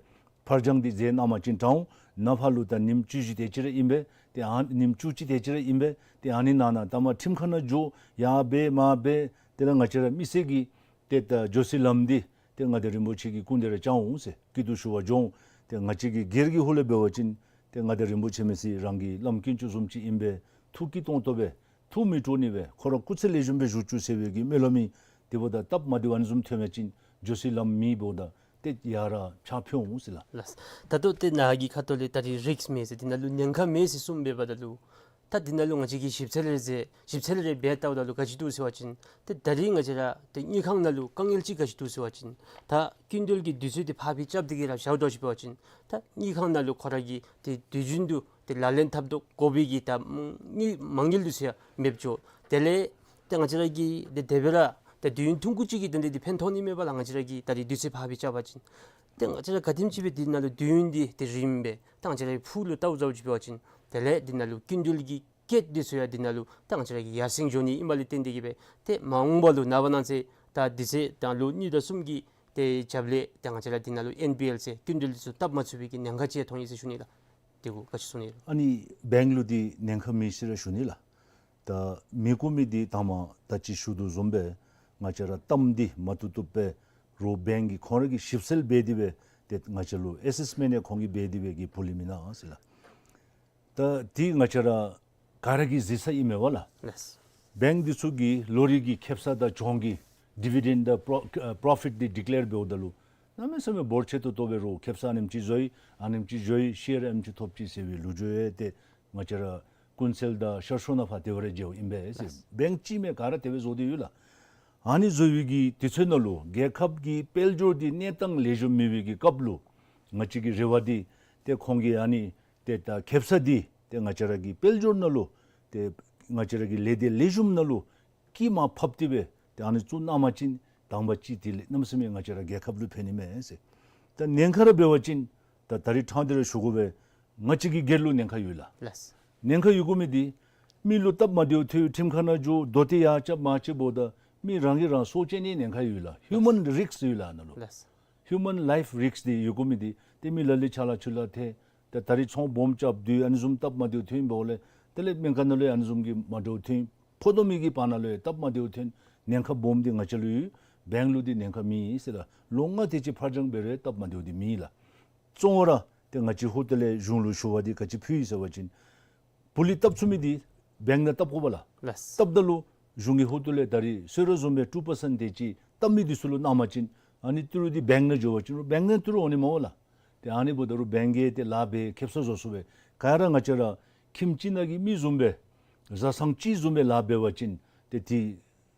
ཕར་འགྱངས་འདི་མཛད་གནང་པ་ཅིན་དྲག་འོང་། ནངས་པ་ལུ་ད་ཉིནམ་བཅུ་བཞི་དེ་ཅིག་ར་ཨིན་པས། ཏེ་ཨ་ཉིནམ་བཅུ་གཅིག་དེ་ཅིག་ར་ཨིན་པས། ཏེ་ཨ་ནི་ནང་ན་ད་མ་ཁྲིམས་ཁང་ནང་འགྱོ་ཡར་འབད་མར་འབད་ཏེ་ད་ང་བཅས་ར་མི་སེར་གྱི་ཏེ་ད་འགྱོ་སའི་ལམ་འདི་ཏེ་མངའ་བདག་རིན་པོ་ཆེ་གི་སྐུ་མདུན་ར་བཅར་འོང་ཟེར། སྐྱིད་སྡུག་ཞུ་བར་འགྱོ་འོང་། ཏེ་ང་བཅས་ཀྱི་སྒེར་གྱི་ཧོང་ལས་འབད་བ་ཅིན་ཏེ་མངའ་བདག་རིན་པོ་ཆེ་མི་སེར་རང་གི་བླམ་དཀོན་མཆོག་བཟུམ་ཅིག་ཨིན་པས། ཐུགས་སྐྱིད་ཏོང་ཏོ་སྦེ་ཐུགས་མི་སྤྲོ་ནི་སྦེ་ཁོ་ར་སྐུ་ཚེ་ལེགས་ཤོམ་སྦེ་བཞུགས་བཅུག་ཟེར་བའི་གི་སྨོན་ལམ་ཨིན། དེ་འབདཝ་ད་སྟབས་མ་བདེཝ་ཨ་ནི་བཟུམ་ཐོན་པ་ཅིན་འགྱོ་སའི་ལམ་མེདཔ་འབདཝ་ད་ཏེ་ཡར་ར་ཕྱག་ཕུལ་འོང་ཟེར་ལགས། ལགས། ད་ལྟོ་ཏེ་ནཱ་གི་ཁ་ཐུག་ལས་ད་རིས་རིསཀ་མེད་ཟེར་འདི་ནང་ལུ་ཉེན་ཁ་མེད་ཟེར་གསུངས་འབདཝ་ད་ལུ་ད་འདི་ནང་ལུ་ང་བཅས་ཀྱིས་ཞིབ་འཚོལ་རེ་མཛད་ཞིབ་འཚོལ་རེ་འབད་བལྟཝ་ད་ལུ་ག་ཅི་འདུག་ཟེར་བ་ཅིན་ཏེ་ད་རིས་ང་བཅས་ར་ཏེ་དངུལ་ཁང་ནང་ལུ་དཀའ་ངལ་ཅིག་ག་ཅི་འདུག་ཟེར་བ་ཅིན་ད་སྐྱིན་འགྲུལ་གྱི་དུས་ཚོད་འདི་ཕར་སྦེ་རྐྱབ་སྟེ་གི་ར་བཞག་དོ་ཅིག་འབད་བ་ཅིན་ད་དངུལ་ཁང་ནང་ལུ་ཁོ་ར་གིས་ཏེ་དུས་རྒྱུན་དུ་ཏེ་ལག་ལེན་འཐབ་དོ་དགོ་པའི་གི་ད་དངུལ་མ་དངུལ་འདི་ཚུ་ཡང་མེདཔ་འགྱོ། དེ་ལས་ཏེ་ང་བཅས་ར་གིས་ཏེ་དེ་སྦེ་ར་ཏེ་དུས་ཡུན་ཐུང་ཀུ་ཅིག་གི་དོན་དེ་འདི་ཕན་ཐོགས་ནི་མེད་པ་ལགས། ང་བཅས་ར་གིས་ད་རིས་དུས་ཚོད་ཕར་སྦེ་རྐྱབ་པ་ཅིན་ཏེ་ང་བཅས་ར་ག་དེམ་ཅིག་སྦེ་འདི་ནང་ལུ་དུས་ཡུན་འདི་ཏེ་རིངམ་སྦེ་ད་ང་བཅས་ར་ཕུགས་ལུ་བལྟཝ་བཟུམ་ཅིག་འབད་བ་ཅིན་དེ་ལས་འདི་ནང་ལུ་སྐྱིན་འགྲུལ་གྱི་སྐད་འདི་ཚུ་ཡང་འདི་ནང་ལུ་ད་ང་བཅས་ར་གི་ཡར་སེང་འགྱོ་ནི་ཨིནམ་ལས་བརྟེན་ཏེ་གི་སྦེ་ཏེ་མ་འོངས་པ་ལུ་ནངས་པ་གནངས་ཚེ་ད་དུས་ཚོད་ད་ལོ་གཉིས་དང་གསུམ་གྱི་ཏེ་རྒྱབ་ལས་ད་ང་བཅས་ར་འདི་ནང་ལུ་ཨེན་པི་ཨེལ་ཟེར་སྐྱིན་འགྲུལ་འདི་ཚུ་བཏབ་མ་ཚུགས་པའི་གི་ཉེན་ཁ་ཅིག་མཐོང་ཡི་ཟེར་ཞུ་ནི་ལགས། དེ་གུ་ག་ཅི་གསུང་ནི་ལགས། ཨ་ནི་བེངཀ་ལུ་འདི་ཉེན་ཁ་མེད་ཟེར་ར་ཞུ་ནི་ལགས། ད་མི་དགོ་མི་འདི་ད་མ་ད་ཅི་ཞུ་དོ་བཟུམ་སྦེ་ང་བཅས་ར་གཏམ་འདི་མ་བཏུབ་བཏུབ་སྦེ་རོགས་བེངཀ་གིས་ཁོང་ར་གིས་ཞིབ་འཚོལ་འབད་དེ་སྦེ་ཏེ་ང་བཅས་ལུ་ཨེ་སེསི་མེནཊ་ཡང་ཁོང་གིས་འབད་དེ་སྦེ་གི་ཕུལ་ལི་མེན་ན་ཟེར་ལགས། ད་འདི་ང་བཅས་ར་ ག་ར་གིས་གཟིགས་ས་ཨིན་མས་པ་ལགས། ལགས། བེངཀ་འདི་ཚུ་གིས་ལོ་རེ་གི་ཁེ་སང་དང་གྱོང་གི་ཌི་བི་ཌེནཌ་དང་པོ་རོ་ཨ་པོ་རོ་ཕིཊ་འདི་ཌི་ཀི་ལེར་འབདཝ་ད་ལུ་གནམ་མེད་ས་མེད་འབོར་ཆེ་ཏོག་ཏོ་སྦེ་རོགས་ཁེ་སང་ཨ་ནེམ་ཅིག་བཟོ་ཡི་ཨ་ནེམ་ཅིག་བཟོ་ཡི་ཤེར་ཨ་ནེམ་ཅིག་ཐོབ་ཅི་ཟེར་བའི་ལོ་རྒྱུས་ཡང་ཏེ་ང་བཅས་ར་ཀུན་གསལ་དང་ཤར་ཕྱོགས་ནང་ཕར་དེ་སྦེ་ར་མཇལཝ་ཨིན་པས་ཟེར། ལགས། བེངཀ་ཅིག་མེན་ག་ར་དེ་སྦེ་བཟོ་སྟེ་ཡོད་ལགས། ཨ་ནི་བཟོ་བའི་གི་དུས་ཚོད་ནང་ལུ་རྒྱལ་ཁབ་ཀྱི་དཔལ་འབྱོར་འདི་གནས་སྟངས་ལེགས་ཤོམ་མེད་པའི་གི་སྐབས་ལུ་ང་བཅས་ཀྱི་རེ་བ་འདི་ཏེ་ཁོང་གིས་ཨ་ནི་ཏེ་ད་ཁེ་སང་འདི་ཏེ་ང་བཅས་ར་གི་དཔལ་འབྱོར་ནང་ལུ་ཏེ་ང་བཅས་ར་གི་ལས་སྡེ་ལེགས་ཤོམ་ནང་ལུ་དཀྱིལ་མ་ཕབ་སྟེ་སྦེ་ཏེ་ཨ་ནི་བཙུགས་གནང་པ་ཅིན་དང་པ་ཅིག་དེ་ལས་གནམ་མེད་ས་མེད་ང་བཅས་ར་རྒྱལ་ཁབ་ལུ་ཕན་ནི་མས་ཟེར། ད་ཉེན་ཁ་ར་འབད་བ་ཅིན་ད་ད་རིས་ཕྲང་སྟེ་ར་ཞུ་དགོ་པས། ང་བཅས་ཀྱི་སྒེར་ལུ་ཉེན་ཁ་ཡོད་ལགས། ལགས། ཉེན་ཁ་ཡོད་དགོ་མི་འདི་མི་ལུ་སྟབས་མ་བདེཝ་ཐོན་ཁྲིམས་ཁང་ནང་འགྱོ་དོ་ཏེ་ཡར་རྐྱབ་མར་རྐྱབ་འབདཝ་ད་མི་རང་གིས་རང་སྲོག་བཅད་ནིའི་ཉེན་ཁ་ཡོད་ལགས། ཧིའུ་མཱན་རིསཀ་ཡོད་ལགས་ཨ་ནཱ་ལུ། ལགས། ཧིའུ་མཱན་ལའིཕ་རིསཀ་འདི་ཡོད་དགོ་མི་འདི་ཏེ་མི་ལ་ལུ་ཆ་ལ་ཆུ་ལ་ཐལ། ཏེ་ད་རིས་ཚོང་སྦོམ་རྐྱབ་དུས་ཨ་ནི་བཟུམ་སྟབས་མ་བདེཝ་ཐོན་འབདཝ་ལས་དེ་ལས་སྨན་ཁང་ནང་ལུ་ཡང་ཨ་ནི་བཟུམ་གྱི་མ་འདྲཝ་ཐོན། ཕོ་དང་མོ་གི་བར་ན་ལུ་ཡང་སྟབས་མ་བདེཝ་ཐོན། ཉེན་ཁ་སྦོམ་འདི་ང་བཅས་ལུ་ཡོད། བེངཀ་ལུ་འདི་ཉེན་ཁ་མེད་ཟེར་ལགས། ལོ་ལྔ་དེ་ཅིག་ཕར་འགྱངས་འབད་རུང་སྟབས་མ་བདེཝ་འདི་མེད་ལགས། གཙོ་བོ་ར་ཏེ་ང་བཅས་ཧོར་སྟོད་ལས་གཞུང་ལུ་ཞུ་བ་འདི་ག་ཅི་ཕུལ་ཡི་ཟེར་བ་ཅིན་པུ་ལི་བཏབ་ཚུགས་མི་འདི་བེངཀ་ནང་བཏབ་དགོ་པས་ལགས། ལགས། བཏབ་ད་ལུ་གཞུང་གིས་ཧོར་སྟོད་ལས་ད་རིས་གསོལ་རས་བཟུམ་སྦེ་ཊུ་པར་སེནཊ་དེ་ཅིག་བཏབ་མི་འདི་ཚུ་ལུ་གནང་པ་ཅིན་ཨ་ནི་ཏི་རུ་འདི་བེངཀ་ནང་འགྱོ་བ་ཅིན་རུང་བེངཀ་ནང་ཏི་རུ་འོང་ནི་མས་པ་ལགས། ཏེ་ཨ་ནི་འབདཝ་ད་རུང་བེངཀ་གིས་ཏེ་ལཱ་འབད་ཁེ་སང་བཟོ་ཚུགས་པས། ག་ར་ང་བཅས་ར་ཁྱིམ་གཅིག་ནང་གི་མི་བཟུམ་སྦེ་བཟའ་ཚང་གཅིག་བཟུམ་སྦེ་ལཱ་འབད་བ་ཅིན་ཏེ་དེ་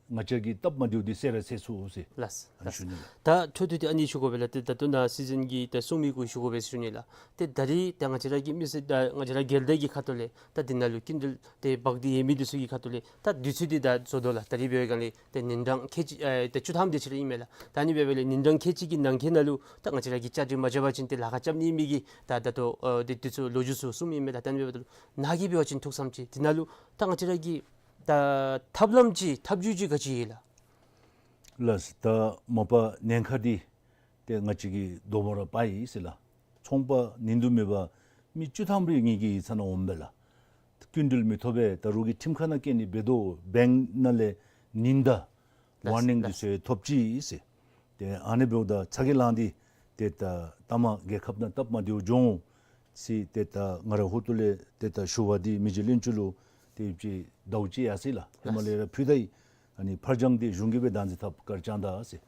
ང་བཅས་ཀྱི་སྟབས་མ་བདེཝ་འདི་སེལ་ར་སེལ་ཚུགས་ཟེར། ལགས། ཨ་ནི་ཞུ་ནི་ལགས། ད་འཕྲོ་མཐུད་དེ་ཨ་ནི་ཞུ་དགོ་པས་ལགས། ཏེ་ད་ལྟོ་ནཱ་སྲིད་འཛིན་གྱིས་ད་གསུང་མི་གུ་ཞུ་དགོ་པས་ཞུ་ནི་ལགས། ཏེ་ད་རིས་ད་ང་བཅས་ར་གི་མི་སེར་ད་ང་བཅས་ར་སྒེར་སྡེ་གི་ཁ་ཐུག་ལས་ད་འདི་ནང་ལུ་སྐྱིན་འགྲུལ་ཏེ་འབག་སྟེ་ཡོད་མི་འདི་ཚུ་གི་ཁ་ཐུག་ལས་ད་དུས་ཚོད་འདི་ད་རྫོགས་དོ་ལགས། ད་རིས་འབད་བའི་སྒང་ལས་ཏེ་ཉིན་གྲངས་ཁལ་གཅིག་ཨེ་ཏེ་བཅུ་ཐམ་དེ་ཅིག་ར་ཨིན་མས་ལགས། ད་ཨ་ནི་འབད་བའི་ལས་ཉིན་གྲངས་ཁལ་གཅིག་གི་ནང་འཁོད་ནང་ལུ་ད་ང་བཅས་ར་གིས་བཅའ་སྒྲིག་མ་རྐྱབ་པ་ཅིན་ཏེ་ལཱ་ཁག་རྐྱབ་ནི་མེད་མི་གི་ད་ད་ལྟོ་ཨེ་ཏེ་དུས་ཚོད་ལོ་རྒྱུས་ཚུ་གསུངམ་ཨིན་མས་ལགས། ད་ཨ་ནི་འབདཝ་ད་ལུ་ནཱ་གིས་འབད་བ་ཅིན་ཐུགས་བསམ་ཅིག་འདི་ནང་ལུ་ད་ང་བཅས་ར་གི་ད་ཐབས་ལམ་ཅིག་ཐབས་བྱུས་ཅིག་ག་ཅི་ཡོད་ལགས། ལགས། ད་མ་པ་ཉེན་ཁ་འདི་ཏེ་ང་བཅས་ཀྱིས་དོ་མོ་ར་པ་ཡི་ཟེར་ལགས། ཚོང་པ་ནི་དུ་མེད་པར་མི་བཅུ་ཐམ་རེ་གཉིས་ཀྱི་ཡིག་ཚང་ནང་འོངམ་སྦེ་ལགས། སྐྱིན་འགྲུལ་མི་ཐོབ་པས། ད་རུང་གི་ཁྲིམས་ཁང་ནང་བཀལ་ནི་འབད་དོ། བེངཀ་ནང་ལས་ཉེན་བརྡ་ལགས། ཝར་ནིང་འདི་ཚུ་ཡང་ཐོབ་ཅི་ཟེར། ཏེ་ཨ་ནི་འབདཝ་ད་ཚ་གྱང་ལང་སྟེ་ཏེ་ད་ལྟ་མ་རྒྱལ་ཁབ་ནང་སྟབས་མ་བདེཝ་འགྱོ་འོང་ཟེར་ཏེ་ད་ང་ར་ཧོར་སྟོད་ལས་ཏེ་ད་ཞུ་བ་འདི་མི་རྗེ་བློན་ཆེན་ལུ་ཏེ་ཡུདཔ་ཅིག་ཟླཝ་གཅིག་ཡར་སོ་ཡི་ལགས། ཧེ་མ་ལས་ར་ཕུལ་ད་ཡི། ཨ་ནི་ཕར་འགྱངས་འདི་གཞུང་གིས་སྦེ་བདག་འཛིན་འཐབ་གར་བཅང་ད་ཟེར།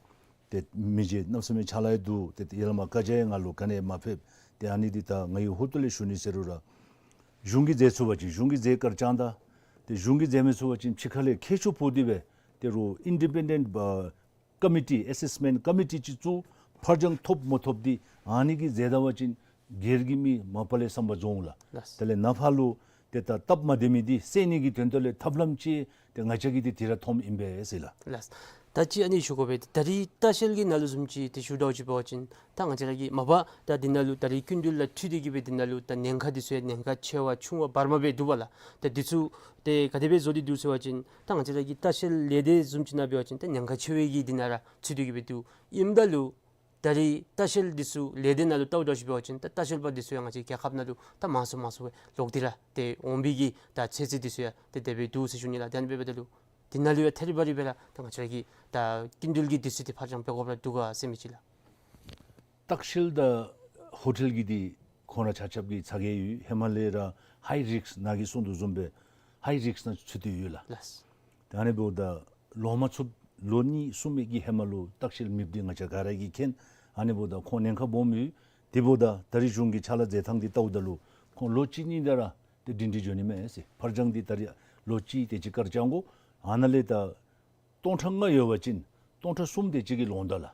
ཏེ་མི་རྗེ་གནམ་མེད་ས་མེད་ཕྱག་ལཱ་ཡང་བསྡུ། ཏེ་ཡར་ལས་མར་བཀའ་རྒྱ་ཡང་ང་ལུ་ག་ནི་ཡང་མ་ཕེབས། ཏེ་ཨ་ནི་འདི་ད་ང་གིས་ཧོར་སྟོད་ལས་ཞུ་ནི་ཟེར་རུང་ར་གཞུང་གིས་མཛད་ཚུགས་པ་ཅིན་གཞུང་གིས་མཛད་གར་བཅང་ད། ཏེ་གཞུང་གིས་མཛད་མི་ཚུགས་པ་ཅིན་ཕྱི་ཁ་ལས་མཁས་མཆོག་འབོ་སྟེ་སྦེ་ཏེ་རུང་ཨིན་ཌི་པེན་ཌེནཊ་ཨ་ཀོ་མི་ཊི་ཨེ་སེསི་མེནཊ་ཀོ་མི་ཊི་ཅིག་བཙུགས། ཕར་འགྱངས་ཐོབ་མ་ཐོབ་འདི་ཨ་ནི་གིས་མཛད་ད་པ་ཅིན་སྒེར་གྱི་མི་མ་པ་ལས་བསམ་པ་རྫོགས་འོང་ལགས། ལགས། དེ་ལས་ནཱ་ཕར་ལུ་ཏེ་ད་སྟབས་མ་བདེ་མི་འདི་སེལ་ནི་གི་དོན་དག་ལས་ཐབས་ལམ་ཅིག་ཏེ་ང་བཅས་ཀྱིས་ཏེ་དེ་ར་མཐོངམ་ཨིན་པས་ཟེར་ལགས། ལགས། ད་ཅི་ཨ་ནི་ཞུ་དགོ་པས། ད་རིས་ལྟ་བཤལ་གྱི་ནང་ལུ་བཟུམ་ཅིག་ཏེ་ཞུ་དོ་ཅིག་འབད་བ་ཅིན་ད་ང་བཅས་ར་གི་མ་པ་ད་འདི་ནང་ལུ་ད་རིས་སྐྱིན་འགྲུལ་ལུ་འཁྲིལ་ཏེ་གི་སྦེ་འདི་ནང་ལུ་ད་ཉེན་ཁ་འདི་ཚུ་ཡང་ཉེན་ཁ་ཆེ་བ་ཆུང་བ་བར་མ་སྦེ་འདུག་པ་ལགས། ད་འདི་ཚུ་ཏེ་ག་དེ་སྦེ་བཟོ་སྟེ་འདུག་ཟེར་བ་ཅིན་ད་ང་བཅས་ར་གི་ལྟ་བཤལ་ལས་སྡེ་བཟུམ་ཅིག་ནང་འབད་བ་ཅིན་ད་ཉེན་ཁ་ཆེ་བའི་གི་འདི་ནང་ར་ཚུད་དེ་གི་སྦེ་འདུག། ཨིནམ་ད་ལུ་ད་རིས་ལྟ་བཤལ་འདི་ཚུ་ལས་སྡེ་ནང་ལུ་བལྟཝ་ད་ཅིག་འབད་བ་ཅིན་ད་ལྟ་བཤལ་པ་འདི་ཚུ་ཡང་ང་བཅས་རྒྱལ་ཁབ་ནང་ལུ་ད་མང་སུ་མང་སུ་སྦེ་ལོག་སྟེ་ར་ཏེ་འོང་པའི་གི་ད་ཚོད་རྩིས་འདི་ཚུ་ཡང་ཏེ་དེ་སྦེ་འདུག་ཟེར་ཞུ་ནི་ལགས། ད་ཨ་ནི་འབདཝ་ད་ལུ་འདི་ནང་ལུ་ཡང་ཐད་རི་བ་རི་སྦེ་ར་ད་ང་བཅས་ར་གི་ད་སྐྱིན་འགྲུལ་གྱི་འདི་ཚུ་འདི་ཕར་འགྱངས་འབད་དགོཔ་ར་འདུག་ག་ཟེར་མི་ཅིག་ལགས། ལྟ་བཤལ་དང་ཧོ་ཊེལ་གྱི་འདི་ཁོང་ར་ཆ་ཁྱབ་ཀྱི་ཚ་གྱང་ཡོད། ཧེ་མ་ལས་ར་ཧའི་རིསཀ་ནཱ་གིས་གསུངས་དོ་བཟུམ་སྦེ་ཧའི་རིསཀ་ནང་ཚུད་དེ་ཡོད་ལགས། ལགས། ད་ཨ་ནི་འབདཝ་ད་ལོ་མ་ཚུདཔ་ལོ་གཉིས་གསུམ་གྱི་ཧེ་མ་ལུ་ལྟ་བཤལ་མེདཔ་འདི་ང་བཅས་ག་ར་གིས་མཁྱེན། ཨ་ནི་འབདཝ་ད་ཁོང་ཉེན་ཁ་སྦོམ་ཡོད། དེ་འབདཝ་ད་ད་རིས་གཞུང་གིས་ཕྱག་ལཱ་མཛད་ཐངས་འདི་བལྟཝ་ད་ལུ་ཁོང་ལོ་གཅིག་གཉིས་ད་ར་ཏེ་སྒྲིང་སྒྲི་འགྱོ་ནི་མས་ཟེར། ཕར་འགྱངས་འདི་ད་རིས་ལོ་གཅིག་དེ་ཅིག་གར་བཅང་དགོ། ཨ་ནཱ་ལས་ད་སྟོང་ཕྲག་ལྔ་ཡོད་པ་ཅིན་སྟོང་ཕྲག་གསུམ་དེ་ཅིག་གིས་ལོངས་ད་ལགས།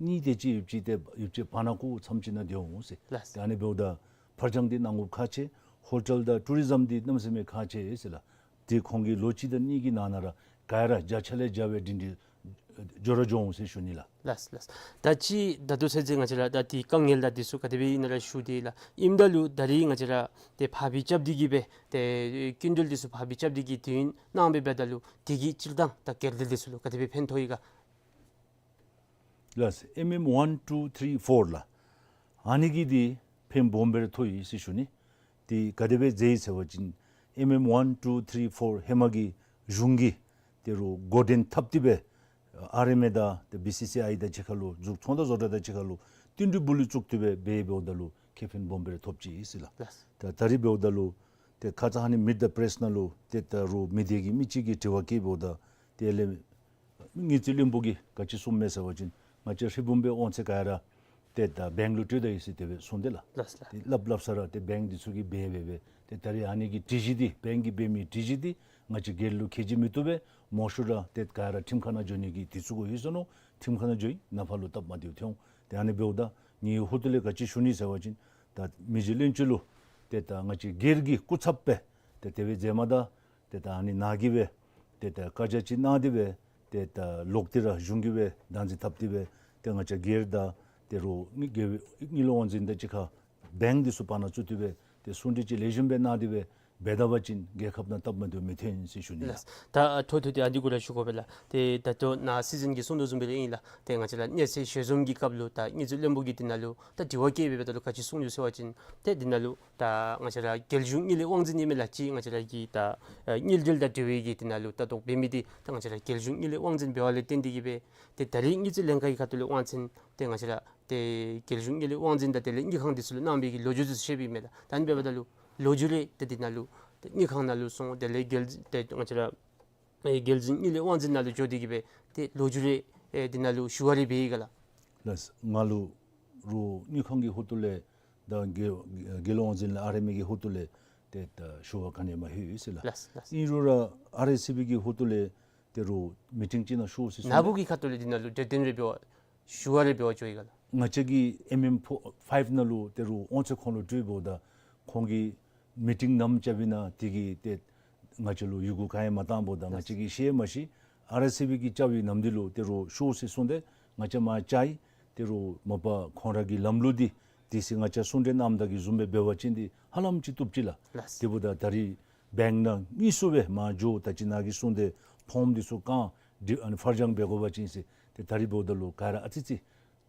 གཉིས་དེ་ཅིག་ཡོདཔ་ཅིག་ཏེ་ཡོདཔ་ཅིག་བར་ན་ཁོ་མཚམས་ཅིག་ནང་སྡོད་འོང་ཟེར། ལགས། ཏེ་ཨ་ནི་འབདཝ་ད་ཕར་འགྱངས་འདི་གནང་དགོཔ་ཁག་ཆེ། ཧོ་ཊེལ་དང་ཊུ་རི་ཛམ་འདི་གནམ་མེད་ས་མེད་ཁག་ཆེ་ཟེར་ལགས། ཏེ་ཁོང་གིས་ལོ་གཅིག་དང་གཉིས་ཀྱི་ནང་ན་ར་ག་ར་བརྒྱ་ཆ་ལས་བརྒྱ་སྦེ་སྒྲིང་སྒྲི་འགྱོ་ར་འགྱོ་འོང་ཟེར་ཞུ་ནི་ལགས། ལགས་ལགས། ད་ཅི་ད་ལྟོ་ཚུན་ཚོད་ང་བཅས་ར་ད་འདི་དཀའ་ངལ་དང་འདི་ཚུ་ག་དེ་སྦེ་ཨིན་ན་ར་ཞུ་སྟེ་ལགས། ཨིནམ་ད་ལུ་ད་རིས་ང་བཅས་ར་ཏེ་ཕར་འབུད་རྐྱབ་སྟེ་གི་སྦེ་ཏེ་སྐྱིན་འགྲུལ་འདི་ཚུ་ཕར་འབུད་རྐྱབ་སྟེ་གི་དུས་ཡུན་གནང་སྦེ་འབདཝ་ད་ལུ་དེ་གི་སྤྱིར་བཏང་ད་སྒེར་སྡེ་འདི་ཚུ་ལུ་ག་དེ་སྦེ་ཕན་ཐོགས་ཡི་ག། ལགས། ཨེམ་ཨེམ་ཝན་ཊུ་ཐི་རི་ཕོར་ལགས། ཨ་ནི་གིས་འདི་ཕན་སྦོམ་སྦེ་ར་ཐོགས་ཡི་ཟེར་ཞུ་ནི། འདི་ག་དེ་སྦེ་མཛད་ཡི་ཟེར་བ་ཅིན་ཨེམ་ཨེམ་ཝན་ཊུ་ཐི་རི་ཕོར་ཧེ་མ་གི་གཞུང་གིས་ཏེ་རུང་འགོ་འདྲེན་འཐབ་སྟེ་སྦེ་ཨར་ཨེམ་ཨེ་དང་ཏེ་བི་སི་སི་ཨའི་དང་གཅིག་ཁར་ལུ་འཛུགས་ཚོང་དང་བཟོ་གྲྭ་དང་གཅིག་ཁར་ལུ་བསྟུན་གྲོས་འབུལ་ལུ་བཙུགས་ཏེ་སྦེ་འབད་འབདཝ་ད་ལུ་ཁེ་ཕན་སྦོམ་སྦེ་ར་ཐོབ་ཅི་ཟེར་ལགས། ལགས། ད་ད་རིས་འབདཝ་ད་ལུ་ ཏེ་ཁ་ཙ་ཨ་ནི་མི་ཌི་པྲེསི་ནང་ལུ་ཏེ་ད་རུང་མི་སྡེ་གི་མི་ཅིག་གིས་དྲི་བ་བཀོདཔ་ད་དེ་ལས་དངུལ་རྩིས་བློན་པོ་གིས་ག་ཅི་གསུངམ་མས་ཟེར་བ་ཅིན་ང་བཅས་ཧྲིལ་བུམ་སྦེ་དབང་ཚད་ག་ར་ཏེ་ད་བེངཀ་ལུ་སྤྲོད་ད་ཡི་ཟེར་དེ་སྦེ་གསུངས་ཏེ་ལགས། ལགས་ལགས། ཏེ་སླབ་སླབ་ས་ར་ཏེ་བེངཀ་འདི་ཚུ་གིས་འབད་འབད་འབད་ཏེ་ད་རེས་ཨ་ནི་གི་སྒྲིག་གཞི་འདི་བེངཀ་གིས་འབད་མི་སྒྲིག་གཞི་འདི་ང་བཅས་སྒེར་ལུ་ཁེ་གྱེས་མི་བཏུབ་པས། མང་ཤོས་ར་ཏེ་ག་ར་ཁྲིམས་ཁང་ནང་འགྱོ་ནི་གི་དུས་ཚོད་གུ་ལྷོད་སོ་ནུག། ཁྲིམས་ཁང་ནང་འགྱོ་ཡི་ནམ་ཕར་ལུ་སྟབས་མ་བདེཝ་ཐོན་འོང་། ཏེ་ཨ་ནི་འབདཝ་ད་ངེའི་ཧོངས་ལས་ག་ཅི་ཞུ་ནི་ཟེར་བ་ཅིན་ད་མི་རྗེ་བློན་ཆེན་ལུ་ཏེ་ད་ང་བཅས་སྒེར་གྱི་སྐུ་ཚབ་སྦེ་ཏེ་དེ་སྦེ་མཛདམ་ད་ཏེ་ད་ཨ་ནི་ནཱ་གིས་སྦེ་ཏེ་ད་བཀའ་རྒྱ་ཅིག་གནང་སྟེ་སྦེ་ཏེ་ད་ལོག་སྟེ་ར་གཞུང་གིས་སྦེ་བདག་འཛིན་འཐབ་སྟེ་སྦེ་ཏེ་ང་བཅས་སྒེར་དང་ཏེ་རུང་དངུལ་དངུལ་དབང་འཛིན་དང་གཅིག་ཁར་བེངཀ་འདི་ཚུ་བར་ན་བཙུགས་ཏེ་སྦེ་ཏེ་གསུང་གྲོས་ཅིག་ལེགས་ཤོམ་སྦེ་གནང་སྟེ་སྦེ་འབད་ད་པ་ཅིན་རྒྱལ་ཁབ་ནང་སྟབས་མ་བདེཝ་མི་ཐོན་ཟེར་ཞུ་ནི་ལགས། ལགས། ད་ཐོག་ཐོག་ཏེ་ཨ་ནི་གུ་ར་ཞུ་དགོ་པས་ལགས། ཏེ་ད་ལྟོ་ནཱ་སྲིད་འཛིན་གྱིས་གསུང་དོ་བཟུམ་སྦེ་ར་ཨིན་ལགས། ཏེ་ང་བཅས་ར་གནས་ཚུལ་ཞལ་འཛོམས་ཀྱི་སྐབས་ལུ་ད་དངུལ་རྩིས་བློན་པོ་གིས་འདི་ནང་ལུ་ད་དྲི་བ་བཀོད་འབདཝ་ད་ལུ་ག་ཅི་གསུངས་ཡོད་ཟེར་བ་ཅིན་ཏེ་འདི་ནང་ལུ་ད་ང་བཅས་ར་རྒྱལ་གཞུང་དངུལ་ལས་དབང་འཛིན་ཨིན་མས་ལགས། ཅིག་ང་བཅས་ར་གི་ད་ཨ་དངུལ་འབྲེལ་དང་འབྲེལ་བའི་གི་འདི་ནང་ལུ་ལྟ་རྟོག་འབད་མི་འདི་ད་ང་བཅས་ར་རྒྱལ་གཞུང་དངུལ་ལས་དབང་འཛིན་འབད་བ་ལས་བརྟེན་ཏེ་གིས་སྦེ་ཏེ་ད་རིས་དངུལ་རྩིས་ལྷན་ཁག་གི་ཁ་ཐུག་ལས་དབང་ཚད་ཏེ་ང་བཅས་ར་ཏེ་རྒྱལ་གཞུང་དངུལ་ལས་དབང་འཛིན་དང་དེ་ལས་དངུལ་ཁང་འདི་ཚུ་ལུ་གནང་བའི་གི་ལོ་རྒྱུས་ཚུ་བཤད་པའི་མས་ལགས། ད་ཨ་ནི་འབདཝ་ད་ལུ་ལོ་རྒྱུས་རེ་ཏེ་འདི་ནང་ལུ་ཏེ་དངུལ་ཁང་ནང་ལུ་སོང་དེ་ལས་རྒྱལ་ཏེ་ང་བཅས་ར་ཨེ་རྒྱལ་གཞུང་དངུལ་ལས་དབང་འཛིན་ནང་ལུ་འགྱོ་སྟེ་གིས་སྦེ་ཏེ་ལོ་རྒྱུས་རེ་ཨེ་འདི་ནང་ལུ་ཞུ་བ་རེ་འབད་ཡི་ག་ལགས། ལགས། ང་ལུ་རུང་དངུལ་ཁང་གི་ཧོངས་ལས་དང་རྒྱལ་རྒྱལ་ལས་དབང་འཛིན་ལགས་ཨར་ཨེམ་ཨེ་གི་ཧོངས་ལས་ཏེ་ད་ཞུ་བ་ག་ནི་མ་ལྷོད་ཡོད་ཟེར་ལགས། ལགས་ལགས། ཨིན་རུང་ར་ཨར་ཨེ་སི་བི་གི་ཧོངས་ལས་ཏེ་རུང་མི་ཊིང་ཅིག་ནང་ཤོག་ཟེར་གསུངས། ནཱ་བུ་གི་ཁ་ཐུག་ལས་འདི་ནང་ལུ་གྲོས་བསྟུན་རེ་འབད་བ་ཞུ་བ་རེ་འབད་བ་འགྱོ་ཡི་ག་ལགས། ང་བཅས་ཀྱི་ཨེམ་ཨེམ་ཕོར་ཕའིབ་ནང་ལུ་ཏེ་རུང་དབང་ཚད་ཁོང་ལུ་སྤྲོད་འབདཝ་ད་ཁོང་གིས་མི་ཊིང་ནམ་རྐྱབ་ཨིན་ན་དེ་གི་ཏེ་ང་བཅས་ལུ་ཡི་གུ་ག་ཡང་མ་བཏང་འབདཝ་ད་ང་བཅས་ཀྱིས་ཤེས་མ་ཤེས། ཨར་ཨེ་སི་བི་གིས་རྐྱབ་པའི་ནམ་འདི་ལུ་ཏེ་རུང་ཤོག་ཟེར་གསུངས་ཏེ་ང་བཅས་མར་བཅར་ཡི། ཏེ་རུང་མ་པ་ཁོང་ར་གི་ལམ་ལུགས་འདི་དེ་ཚེ་ང་བཅས་གསུང་གྲོས་གནངམ་ད་གི་བཟུམ་སྦེ་འབད་བ་ཅིན་འདི་ཧ་ལམ་ཅིག་བཏུབ་ཅི་ལགས། ལགས། དེ་འབདཝ་ད་ད་རིས་བེངཀ་ནང་དངོས་སུ་སྦེ་མར་འགྱོ་ད་ཅི་ནཱ་གིས་གསུངས་ཏེ་ཕོརམ་འདི་ཚུ་བཀང་འདི་ཨ་ནི་ཕར་འགྱངས་འབད་དགོ་པ་ཅིན་ཟེར་ཏེ་ད་རིས་འབདཝ་ད་ལུ་ག་ར་ཨ་ཙི་ཙི་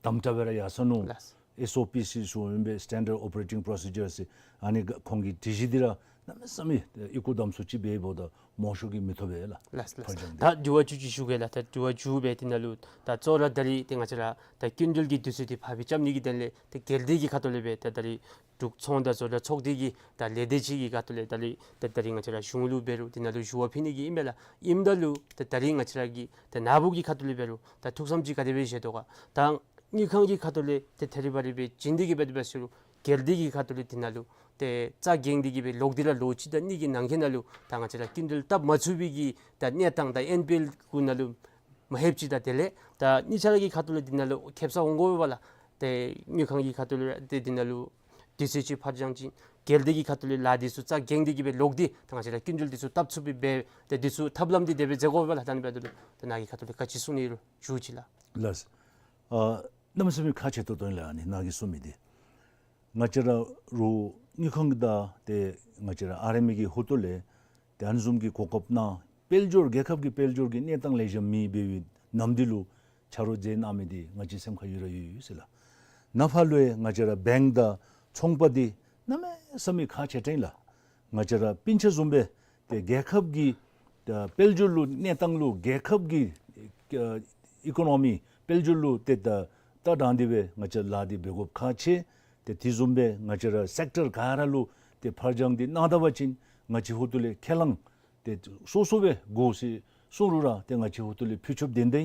དམ་དྲག་སྦེ་ར་ཡར་སོ་ནུག། ལགས། ཨེསི་ཨོ་པི་ཟེར་ཞུཝ་ཨིན་པས། Standard Operating Procedure ཟེར། ཨ་ནི་ག་ཁོང་གི་སྒྲིག་གཞི་འདི་ར་གནམ་མེད་ས་མེད་ཨི་ཀོ་དམ་སུ་ཅིག་འབད་འབདཝ་ད་མང་ཤོས་ཀྱིས་མི་ཐོབ་པས་ལགས། ལགས་ལགས། ཕར་འགྱངས་ཏེ། ད་དྲི་བ་བཅུ་གཅིག་ཞུ་གེ་ལགས། ད་དྲི་བ་བཅུ་སྦེ་འདི་ནང་ལུ་ད་གཙོ་བོ་ར་ད་རིས་ཏེ་ང་བཅས་ར་ད་སྐྱིན་འགྲུལ་གྱི་དུས་ཚོད་འདི་ཕར་སྦེ་རྐྱབ་ནི་གི་དོན་ལས་ད་སྒེར་སྡེ་གི་ཁ་ཐུག་ལས་སྦེ་ད་ད་རིས་འབྲུག་ཚོང་དང་བཟོ་གྲྭ་ཚོགས་སྡེ་གི་ད་ལས་སྡེ་ཅིག་གི་ཁ་ཐུག་ལས་ད་རིས་ད་ད་རིས་ང་བཅས་ར་གཞུང་ལུ་འབད་རུང་འདི་ནང་ལུ་ཞུ་བ་ཕུལ་ནི་གི་ཨིན་མས་ལགས། ཨིནམ་ད་ལུ་ད་ད་རིས་ང་བཅས་ར་གི་ད་ནཱ་བུ་གི་ཁ་ཐུག་ལས་འབད་རུང་ད་ཐུགས་བསམ་ཅིག་ག་དེ་སྦེ་བཞེས་དོ་ག། ད་དངུལ་ཁང་གི་ཁ་ཐུག་ལས་ཏེ་ཐད་རི་བ་རི་སྦེ་བྱིན་ཏེ་གིས་སྦེ་དེ་སྦེ་ཟེར་རུང་སྒེར་སྡེ་གི་ཁ་ཐུག་ལས་འདི་ནང་ལུ་ཏེ་རྩ་འགེངས་ཏེ་གིས་སྦེ་ལོག་སྟེ་ར་ལོ་གཅིག་དང་གཉིས་ཀྱི་ནང་འཁོད་ནང་ལུ་ད་ང་བཅས་ར་སྐྱིན་འགྲུལ་བཏབ་མ་ཚུགས་པའི་གི་ད་གནས་སྟངས་ད་ཨེན་པི་ཨེལ་གུ་ནང་ལུ་མ་ལྷོདཔ་ཅིག་དང་དེ་ལས་ད་གཉིས་ཆ་ར་གི་ཁ་ཐུག་ལས་འདི་ནང་ལུ་ཁེབ་ས་འོང་དགོ་པས་ལགས། ཏེ་དངུལ་ཁང་གི་ཁ་ཐུག་ལས་ཏེ་འདི་ནང་ལུ་དུས་ཚོད་ཅིག་ཕར་འགྱངས་ཅིག་སྒེར་སྡེ་གི་ཁ་ཐུག་ལས་ལཱ་འདི་ཚུ་རྩ་འགེངས་ཏེ་གིས་སྦེ་ལོག་སྟེ་ད་ང་བཅས་ར་སྐྱིན་འགྲུལ་འདི་ཚུ་བཏབ་ཚུགས་པའི་སྦེ་ཏེ་འདི་ཚུ་ཐབས་ལམ་འདི་དེ་སྦེ་མཛད་དགོ་པས་ལགས། ད་ཨ་ནི་འབདཝ་ད་ལུ་ད་ནཱ་གི་ཁ་ཐུག་ལས་ག་ཅི་གསུང་ནི་ཡོད་ཞུ་ཅི་ལགས། ལགས། ཨ་གནམ་མེད་ས་མེད་ཁག་ཆེ་ཏོག་ཏོ་ཨིན་ལགས། ཨ་ནི་ནཱ་གིས་གསུང་མི་འདི་ང་བཅས་ར་རུང་དངུལ་ཁང་གི་དང་ཏེ་ང་བཅས་ར་ཨར་ཨེམ་ཨེ་གི་ཧོངས་ལས་ཏེ་ཨ་ནི་བཟུམ་གྱི་གོ་སྐབས་གནང་དཔལ་འབྱོར་རྒྱལ་ཁབ་ཀྱི་དཔལ་འབྱོར་གྱི་གནས་སྟངས་ལེགས་ཤོམ་མེད་པའི་ནམ་འདི་ལུ་ཆ་རོགས་མཛད་གནང་མི་འདི་ང་བཅས་སེམས་ཁར་ཡོད་ར་ཡོད་ཡོད་ཟེར་ལགས། ནཱ་ཕར་ལུ་ཡང་ང་བཅས་ར་བེངཀ་དང་ཚོང་པ་འདི་གནམ་མེད་ས་མེད་ཁག་ཆེ་དྲགས་ཨིན་ལགས། ང་བཅས་ར་སྤུན་ཆ་བཟུམ་སྦེ་ཏེ་རྒྱལ་ཁབ་ཀྱི་ད་དཔལ་འབྱོར་ལུ་གནས་སྟངས་ལུ་རྒྱལ་ཁབ་ཀྱི་ཨ་ཨི་ཀོ་ནོ་མི་དཔལ་འབྱོར་ལུ་ཏེ་ད་ལྟ་དྲངས་ཏེ་སྦེ་ང་བཅས་ལཱ་འདི་འབད་དགོཔ་ཁག་ཆེ། ཏེ་དེ་བཟུམ་སྦེ་ང་བཅས་ར་སེཀ་ཊར་ག་ར་ལུ་ཏེ་ཕར་འགྱངས་འདི་གནང་ད་པ་ཅིན་ང་བཅས་ཧོངས་ལས་ཁས་བླངས་ཏེ་སོ་སོ་སྦེ་དགོ་ཟེར་གསུངས་རུང་ར་ཏེ་ང་བཅས་ཧོངས་ལས་ཕུལ་ཆོགཔ་དེ་འདི་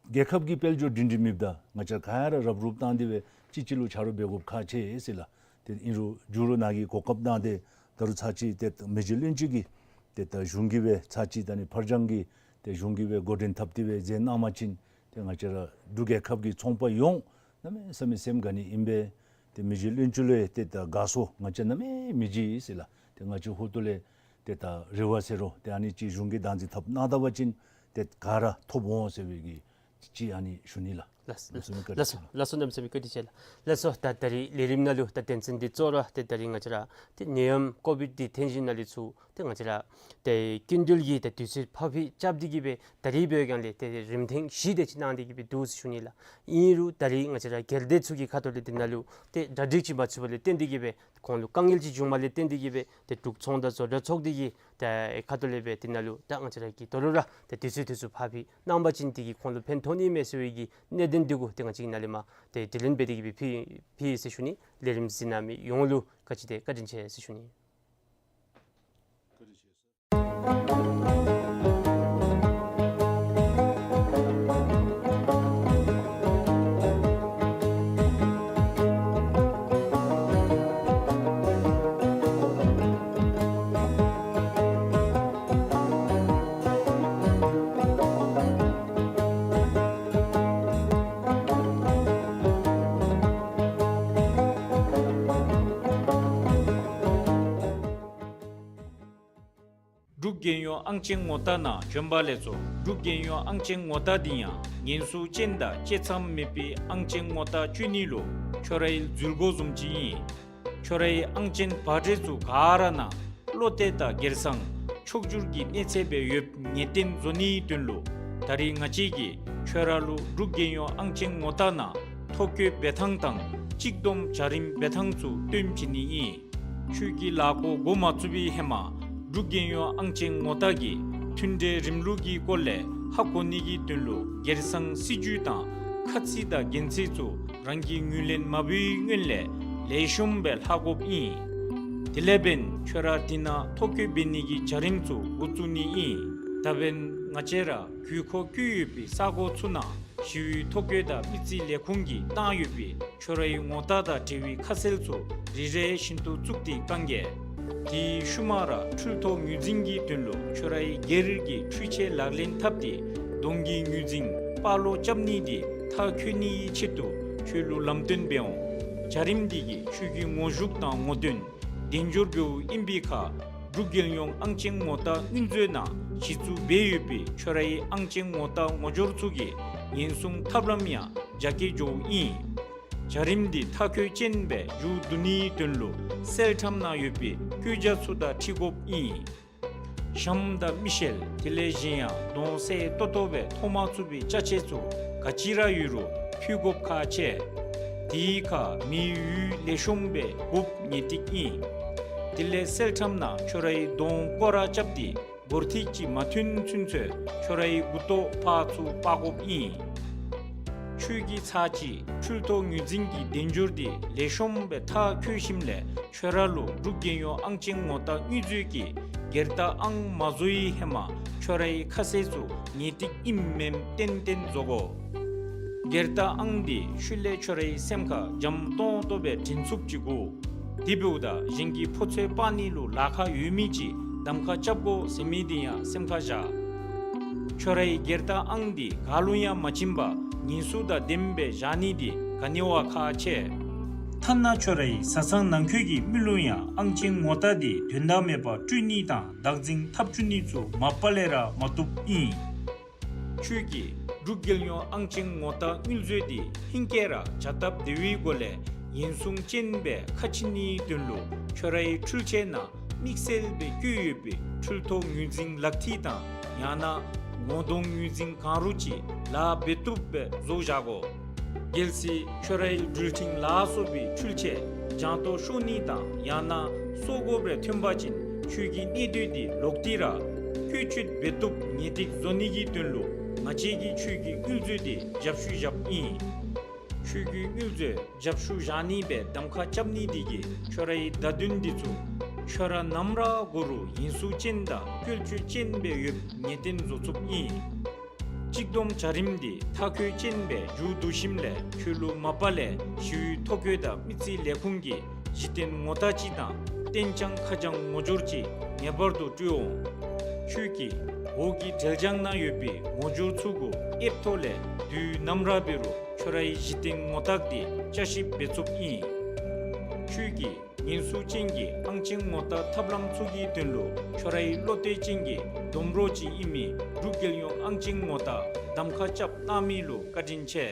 རྒྱལ་ཁབ་ཀྱི་དཔལ་འབྱོར་སྒྲིང་སྒྲིང་མེདཔ་ད་ང་བཅས་ག་ར་རུབ་རུབ་བཏང་སྟེ་སྦེ་གཅིག་གཅིག་ལུ་ཆ་རོགས་འབད་དགོཔ་ཁག་ཆེ་ཟེར་ལགས། ཏེ་ཨིན་རུང་མཇུག་རུ་ནཱ་གིས་གོ་སྐབས་གནང་སྟེ་ད་རུང་ཚར་གཅིག་ཏེ་མི་རྗེ་བློན་ཆེན་གྱིས་ཏེ་ད་གཞུང་གིས་སྦེ་ཚར་གཅིག་ད་ཨ་ནི་ཕར་འགྱངས་ཀྱི་ཏེ་གཞུང་གིས་སྦེ་འགོ་འདྲེན་འཐབ་སྟེ་སྦེ་མཛད་གནང་པ་ཅིན་ཏེ་ང་བཅས་ར་འབྲུག་རྒྱལ་ཁབ་ཀྱི་ཚོང་པ་ཡོངས་གནམ་མེད་ས་མེད་སེམས་དགའ་ནི་ཨིན་པས། ཏེ་མི་རྗེ་བློན་ཆེན་ལུ་ཡང་ཏེ་ད་དགའ་ཚོར་ང་བཅས་གནམ་མེད་མི་བརྗེད་ཟེར་ལགས། ཏེ་ང་བཅས་ཧོངས་ལས་ཏེ་ད་རེ་བ་ཟེར་རུང་ཏེ་ཨ་ནི་ཅིག་གཞུང་གིས་བདག་འཛིན་འཐབ་གནང་ད་པ་ཅིན་ཏེ་ག་ར་ཐོབ་འོང་ཟེར་བའི་གི་ཅིག་ཨ་ནི་ཞུ་ནི་ལགས། ལགས་སོ། གནམ་མེད་ས་མེད་བཀའ་དྲིན་ཆེ་ལགས། ལགས་སོ། གནམ་མེད་ས་མེད་བཀའ་དྲིན་ཆེ་ལགས། ལགས་སོ། ད་ད་རིས་ལས་རིམ་ནང་ལུ་ད་དོན་ཚན་འདི་གཙོ་བོ་ར་ཏེ་ད་རིས་ང་བཅས་ར་ཏེ་ནད་ཡམས་ཀོ་བིཌ་འདི་ཐོན་ཞིནམ་ལས་ཚུར་ཏེ་ང་བཅས་ར་ཏེ་སྐྱིན་འགྲུལ་གྱི་ཏེ་དུས་ཚོད་ཕར་འཕུལ་རྐྱབ་སྟེ་གིས་སྦེ་ད་རིས་འབད་བའི་སྒང་ལས་ཏེ་རིམ་ཐེངས་བཞི་དེ་ཅིག་གནང་སྟེ་གིས་སྦེ་འདུག་ཟེར་ཞུ་ནི་ལགས། ཨིན་རུང་ད་རིས་ང་བཅས་ར་སྒེར་སྡེ་ཚུ་གི་ཁ་ཐུག་ལས་འདི་ནང་ལུ་ཏེ་གྲ་སྒྲིག་ཅིག་མ་ཚུགས་པ་ལས་བརྟེན་ཏེ་གིས་སྦེ་ཁོང་ལུ་དཀའ་ངལ་ཅིག་བྱུངམ་ལས་བརྟེན་ཏེ་གིས་སྦེ་ཏེ་འབྲུག་ཚོང་དང་བཟོ་གྲྭ་ཚོགས་སྡེ་གི་ཏེ་ཁ་ཐུག་ལས་སྦེ་འདི་ནང་ལུ་ད་ང་བཅས་ར་གིས་ད་རུང་ར་ཏེ་དུས་ཚོད་དེ་ཚུ་ཕར་འཕུལ་གནང་པ་ཅིན་དེ་གིས་ཁོང་ལུ་ཕན་ཐོགས་ནི་མས་ཟེར་བའི་གི་གནད་དོན་འདི་གུ་ཏེ་ང་བཅས་ཀྱིས་ནཱ་ལས་མར་ཏེ་དྲི་ལན་འབད་དེ་གིས་སྦེ་ཕུལ་ཕུལ་ཡི་ཟེར་ཞུ་ནི། ལས་རིམ་གཟིགས་གནང་མི་ཡོངས་ལུ་ག་ཅི་དེ་བཀའ་དྲིན་ཆེ་ཟེར་ཞུ་ནི། འབྲུག་རྒྱལ་ཡོངས་ཨང་ཅན་ངོ་རྟགས་ནང་བྱོན་པ་ལས་ཚོར་འབྲུག་རྒྱལ་ཡོངས་ཨང་ཅན་ངོ་རྟགས་འདི་ཡང་ཉེན་སྲུང་ཅན་དང་བཅད་མཚམས་མེད་པའི་ཨང་ཅན་ངོ་རྟགས་སྤྱོད་ནི་ལུ་ཁྱོད་རའི་འཛུལ་སྒོ་བཟུམ་ཅིག་ཨིན། ཁྱོད་རའི་ཨང་ཅན་པར་ཊི་ཚུ་ག་ར་ནང་བློ་གཏད་དང་སྒེར་སང་ཕྱོགས་བསྒྱུར་གྱི་གནས་ཚད་སྦེ་ཡོདཔ་ངེས་གཏན་བཟོ་ནིའི་དོན་ལུ་ད་རིས་ང་བཅས་ཀྱིས་ཁྱོད་ར་ལུ་འབྲུག་རྒྱལ་ཡོངས་ཨང་ཅན་ངོ་རྟགས་ནང་ཐོ་བཀོད་འབད་ཐངས་དང་གཅིག་བསྡོམས་བྱ་རིམ་འབད་ཐངས་ཚུ་སྟོན་བྱིན་ནི་ཨིན། ཁྱོད་ཀྱི་ལཱ་འགོ་འགོ་མ་བཙུགས་པའི་ཧེ་མ་འབྲུག་རྒྱལ་ཡོངས་ཨང་ཅན་ངོ་རྟགས་ཀྱི་མཐུན་འབྲེལ་རིམ་ལུགས་ཀྱི་སྐོར་ལས་ཧ་གོ་ནི་གི་དོན་ལུ་སྒེར་སང་སྲིད་བྱུས་དང་ཁ་ཚིག་དང་འགན་འཁྲི་ཚུ་རང་གིས་ངོས་ལེན་མ་འབད་བའི་སྔོན་ལས་ལེགས་ཤོམ་སྦེ་ལྷག་དགོཔ་ཨིན། དེ་ལས་འབདན་ཁྱོད་ར་དེ་ནང་ཐོ་བཀོད་འབད་ནི་གི་བྱ་རིམ་ཚུ་འགོ་བཙུགས་ནི་ཨིན། ད་འབདན་ང་བཅས་ར་དགོས་མཁོ་བཀོད་ཡོད་པའི་ས་གོ་ཚུ་ནང་ཞི་བའི་ཐོ་བཀོད་དང་མི་རྩིས་ལས་ཁུངས་ཀྱིས་བཏང་ཡོད་པའི་ཁྱོད་རའི་ངོ་རྟགས་དང་འབྲེལ་བའི་ཁ་གསལ་ཚུ་རེ་རེ་བཞིན་དུ་བཙུགས་ཏེ་བཀང་གེ། དེའི་ཤུལ་མ་ར་འཕྲུལ་ཐོ་ངོས་འཛིན་གྱི་དོན་ལུ་ཁྱོད་རའི་སྒེར་གྱི་འཕྲུལ་ཆས་ལག་ལེན་འཐབ་སྟེ་གདོང་གི་ངོས་འཛིན་པར་ལོག་རྐྱབ་ནི་འདི་མཐར་འཁྱོལ་ནིའི་ཆེད་དུ་ཁྱོད་ལུ་ལམ་སྟོན་འབད་འོང་། བྱ་རིམ་འདི་གིས་ཁྱོད་ཀྱི་ངོ་ཞུགས་དང་ངོ་སྟོན་དལ་འབྱོར་འབདཝ་ཨིན་པའི་ཁར་འབྲུག་རྒྱལ་ཡོངས་ཨང་ཅན་ངོ་རྟགས་དངུལ་མཛོད་ནང་གཞི་བཙུགས་འབད་ཡོད་པའི་ཁྱོད་རའི་ཨང་ཅན་ངོ་རྟགས་ངོ་སྦྱོར་ཚུ་གི་ཉེན་སྲུང་ཐབས་ལམ་ཡང་རྒྱ་སྐྱེད་འགྱོཝ་ཨིན། བྱ་རིམ་འདི་མཐར་འཁྱོལ་ཅན་སྦེ་མཇུག་བསྡུ་ནིའི་དོན་ལུ་གསལ་ཁྲམ་ནང་ཡོད་པའི་བཀོད་རྒྱ་ཚུ་དང་འཁྲིལ་དགོཔ་ཨིན། ཞྭམོ་དང་མི་ཤེལ་དེ་ལས་གཞན་ཡང་གདོང་གསལ་ཏོག་ཏོ་སྦེ་མཐོང་མ་ཚུགས་པའི་ཅ་ཆས་ཚུ་ག་ཅི་ར་ཡོད་རུང་ཕུལ་དགོཔ་ཁག་ཆེ། དེའི་ཁར་མེ་ཡོད་ལེགས་ཤོམ་སྦེ་དགོཔ་ངེས་ཏིག་ཨིན། དེ་ལས་གསལ་ཁྲམ་ནང་ཁྱོད་རའི་གདོང་སྐོར་ར་རྐྱབ་སྟེ་སྒོར་ཐིག་ཅིག་མ་ཐོན་ཚུན་ཚོད་ཁྱོད་རའི་མགུ་ཏོ་ཕར་ཚུར་སྤར་དགོཔ་ཨིན། ཁྱོད་ཀྱི་ཚར་གཅིག་འཕྲུལ་ཐོ་ངོས་འཛིན་གྱི་དལ་འབྱོར་འདི་ལེགས་ཤོམ་སྦེ་མཐར་འཁྱོལ་ཞིནམ་ལས་ཁྱོད་ར་ལུ་འབྲུག་རྒྱལ་ཡོངས་ཨང་ཅན་ངོ་རྟགས་དངུལ་མཛོད་ཀྱི་སྒེར་རྟགས་ཨང་མ་བཟོ་བའི་ཧེ་མ་ཁྱོད་རའི་ཁ་གསལ་ཚུ་ངེས་ཏིག་ཨིནམ་མེནམ་ཏན་ཏན་བཟོ་དགོ། སྒེར་རྟགས་ཨང་འདི་ཤུལ་ལས་ཁྱོད་རའི་སེམས་ཁར་འཇམ་ཏོང་ཏོ་སྦེ་དྲན་ཚུགསཔ་ཅིག་དགོ། དེ་འབདཝ་ད་གཞན་གྱིས་ཕོ་ཚོད་སྤར་ནི་ལུ་ལཱ་ཁག་ཡོད་མི་ཅིག་གདམ་ཁ་རྐྱབ་དགོ་ཟེར་མི་འདི་ཡང་སེམས་ཁར་བཞག། ཁྱོད་རའི་སྒེར་རྟགས་ཨང་འདི་ག་ལུ་ཡང་མ་བྱིན་པར་ཉེན་སྲུང་དང་ལྡནམ་སྦེ་བཞག་ནི་འདི་ག་ནི་བ་ཁག་ཆེ། ཐ་ན་ཁྱོད་རའི་བཟའ་ཚང་ནང་འཁོད་ཀྱི་མི་ལུ་ཡང་ཨང་ཅན་ངོ་རྟགས་འདི་དོན་དག་མེད་པར་སྤྲོད་ནི་དང་བདག་འཛིན་འཐབ་བཅུག་ནི་ཚུ་མ་པ་ལས་ར་མ་བཏུབ་ཨིན། ཁྱོད་ཀྱིས་འབྲུག་རྒྱལ་ཡོངས་ཨང་ཅན་ངོ་རྟགས་དངུལ་མཛོད་འདི་ཧེང་སྐལ་ར་བྱ་སྟབས་བདེ་བའི་སྒོ་ལས་ཉེན་སྲུང་ཅན་སྦེ་ཁ་ཕྱེ་ནིའི་དོན་ལུ་ཁྱོད་རའི་འཕྲུལ་ཆས་ནང་དམིགས་བསལ་སྦེ་བཀོད་ཡོད་པའི་འཕྲུལ་ཐོ་ངོས་འཛིན་ལག་ཐིག་དང་ཡང་ན་ངོ་གདོང་ངོས་འཛིན་གང་རུང་ཅིག་ལཱ་འབད་བཏུབ་སྦེ་བཟོ་བཞག་དགོ། གལ་སྲིད་ཁྱོད་རའི་འགྲུལ་འཕྲིན་ལ་སོགས་པའི་འཕྲུལ་ཆས་རྒྱང་ཐོག་ཤོར་ནི་དང་ཡང་ན་སོར་དགོཔ་རེ་ཐོན་པ་ཅིན་ཁྱོད་ཀྱི་གནས་སྡོད་འདི་ལོག་སྟེ་ར་བཀོལ་སྤྱོད་འབད་བཏུབ་ངེས་ཏིག་བཟོ་ནི་གི་དོན་ལུ་ང་བཅས་ཀྱིས་ཁྱོད་ཀྱི་དངུལ་མཛོད་འདི་རྒྱབ་བཤུད་བཞགཔ་ཨིན། ཁྱོད་ཀྱི་དངུལ་མཛོད་རྒྱབ་བཤུད་བཞག་ནི་སྦེ་གདམ་ཁ་རྐྱབ་ནི་འདི་གིས་ཁྱོད་རའི་བརྡ་དོན་འདི་ཚུ་ཁྱོད་ར་ནམ་ར་འགོར་རུང་ཉེན་སྲུང་ཅན་དང་བཀོལ་སྤྱོད་ཅན་སྦེ་ཡོདཔ་ངེས་གཏན་བཟོ་ཚུགསཔ་ཨིན། གཅིག་བསྡོམས་བྱ་རིམ་འདི་མཐར་འཁྱོལ་ཅན་སྦེ་མཇུག་བསྡུ་ཞིནམ་ལས་ཁྱོད་ལུ་མ་པ་ལས་ཞི་བའི་ཐོ་བཀོད་དང་མི་རྩིས་ལས་ཁུངས་ཀྱི་གཞི་རྟེན་ངོ་རྟགས་ཅིག་དང་གཏན་འཇགས་ཁ་བྱང་ངོ་སྦྱོར་ཅིག་ངེས་པར་དུ་སྤྲོད་འོང་། ཁྱོད་ཀྱིས་འོག་གི་འབྲེལ་བྱང་ནང་ཡོད་པའི་ངོ་སྦྱོར་ཚུ་གུ་ཨེབ་ཐོག་ལས་དུས་ནམ་ར་འབད་རུང་ཁྱོད་རའི་གཞི་རྟེན་ངོ་རྟགས་འདི་བསྐྱར་ཞིབ་འབད་ཚུགསཔ་ཨིན། ཁྱོད་ཀྱིས་ཉེན་སྲུང་ཅན་གྱི་ཨང་ཅན་ངོ་རྟགས་ཐབས་ལམ་ཚུ་གི་དོན་ལུ་ཁྱོད་རའི་བློ་གཏད་ཅན་གྱི་སྡོམ་གྲོགས་ཅིག་ཨིན་མི་འབྲུག་རྒྱལ་ཡོངས་ཨང་ཅན་ངོ་རྟགས་གདམ་ཁ་རྐྱབ་གནང་མི་ལུ་བཀའ་དྲིན་ཆེ།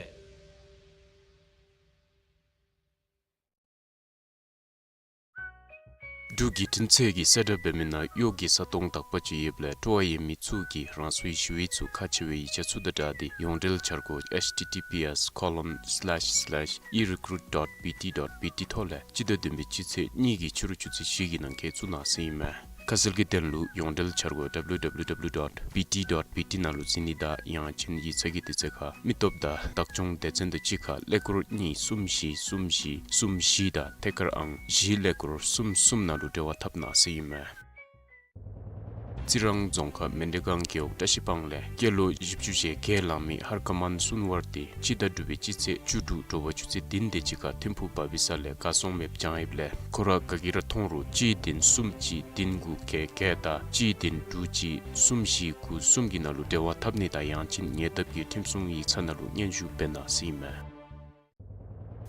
འབྲུག་གི་འཕྲིན་ཚད་ཀྱི་གསལ་བསྒྲགས་འབད་མི་ནང་གཡོག་གི་ས་སྟོང་དག་པ་ཅིག་ཡོདཔ་ལས་སྤྲོ་བ་ཡོད་མི་ཚུ་གིས་རང་སོའི་ཞི་བའི་ཚུ་ཁག་ཆེ་བའི་ཡིག་ཆ་ཚུ་དང་སྦྲགས་ཏེ་ཡོངས་འབྲེལ་འཆར་སྒོ་H T T P S colon slash slash e recruit dot B T dot B T ཐོག་ལས་སྤྱི་ཟླ་བདུན་པའི་སྤྱི་ཚེས་གཉིས་ཀྱི་ཕྱི་རུ་ཆུ་ཚོད་བཞི་གི་ནང་འཁོད་བཙུགས་གནང་ཟེར་ཨིན་མས། ཁ་གསལ་གྱི་དོན་ལུ་ཡོངས་འབྲེལ་འཆར་སྒོ་W W W dot B T dot B T ནང་ལུ་གཟིགས་ནི་དང་ཡང་ཅིན་ཡིག་ཚང་གི་དུས་ཚོད་ཁར་མི་སྟོབས་དང་བདག་སྐྱོང་སྡེ་ཚན་དང་གཅིག་ཁར་ཀླད་ཀོར་གཉིས་གསུམ་བཞི་གསུམ་བཞི་གསུམ་བཞི་དང་ཐད་ཀར་ཨང་བཞི་ཀླད་ཀོར་གསུམ་གསུམ་ནང་ལུ་འབྲེལ་བ་འཐབ་གནང་ཟེར་ཨིན་མས། རྩི་རང་རྫོང་ཁག་མཎྜལ་སྒང་རྒེད་འོག་བཀྲ་ཤིས་སྤང་ལས་སྐྱེས་ལོ་བཞི་བཅུ་ཞེ་བརྒྱད་ལང་མི་ཧར་ཀ་མཱན་སུན་ཝར་ཏེ་སྤྱི་ཟླ་དྲུག་པའི་སྤྱི་ཚེས་བཅུ་དྲུག་དྲོ་པ་ཆུ་ཚོད་བདུན་དེ་ཅིག་ཁར་ཐིམ་ཕུག་བ་བི་ས་ལས་གར་སོང་མེདཔ་བྱང་ཡོདཔ་ལས་ཁོ་ར་ག་གིས་ར་མཐོང་རུང་གཅིག་བདུན་གསུམ་གཅིག་བདུན་དགུ་བརྒྱད་བརྒྱད་དང་གཅིག་བདུན་དྲུག་གཅིག་གསུམ་བཞི་དགུ་གསུམ་གྱི་ནང་ལུ་འབྲེལ་བ་འཐབ་ནི་དང་ཡང་ཅིན་ཉེ་འདབས་ཀྱི་ཁྲིམས་སྲུང་ཡིག་ཚང་ནང་ལུ་སྙན་ཞུ་འབད་གནང་ཟེར་ཨིན་མས།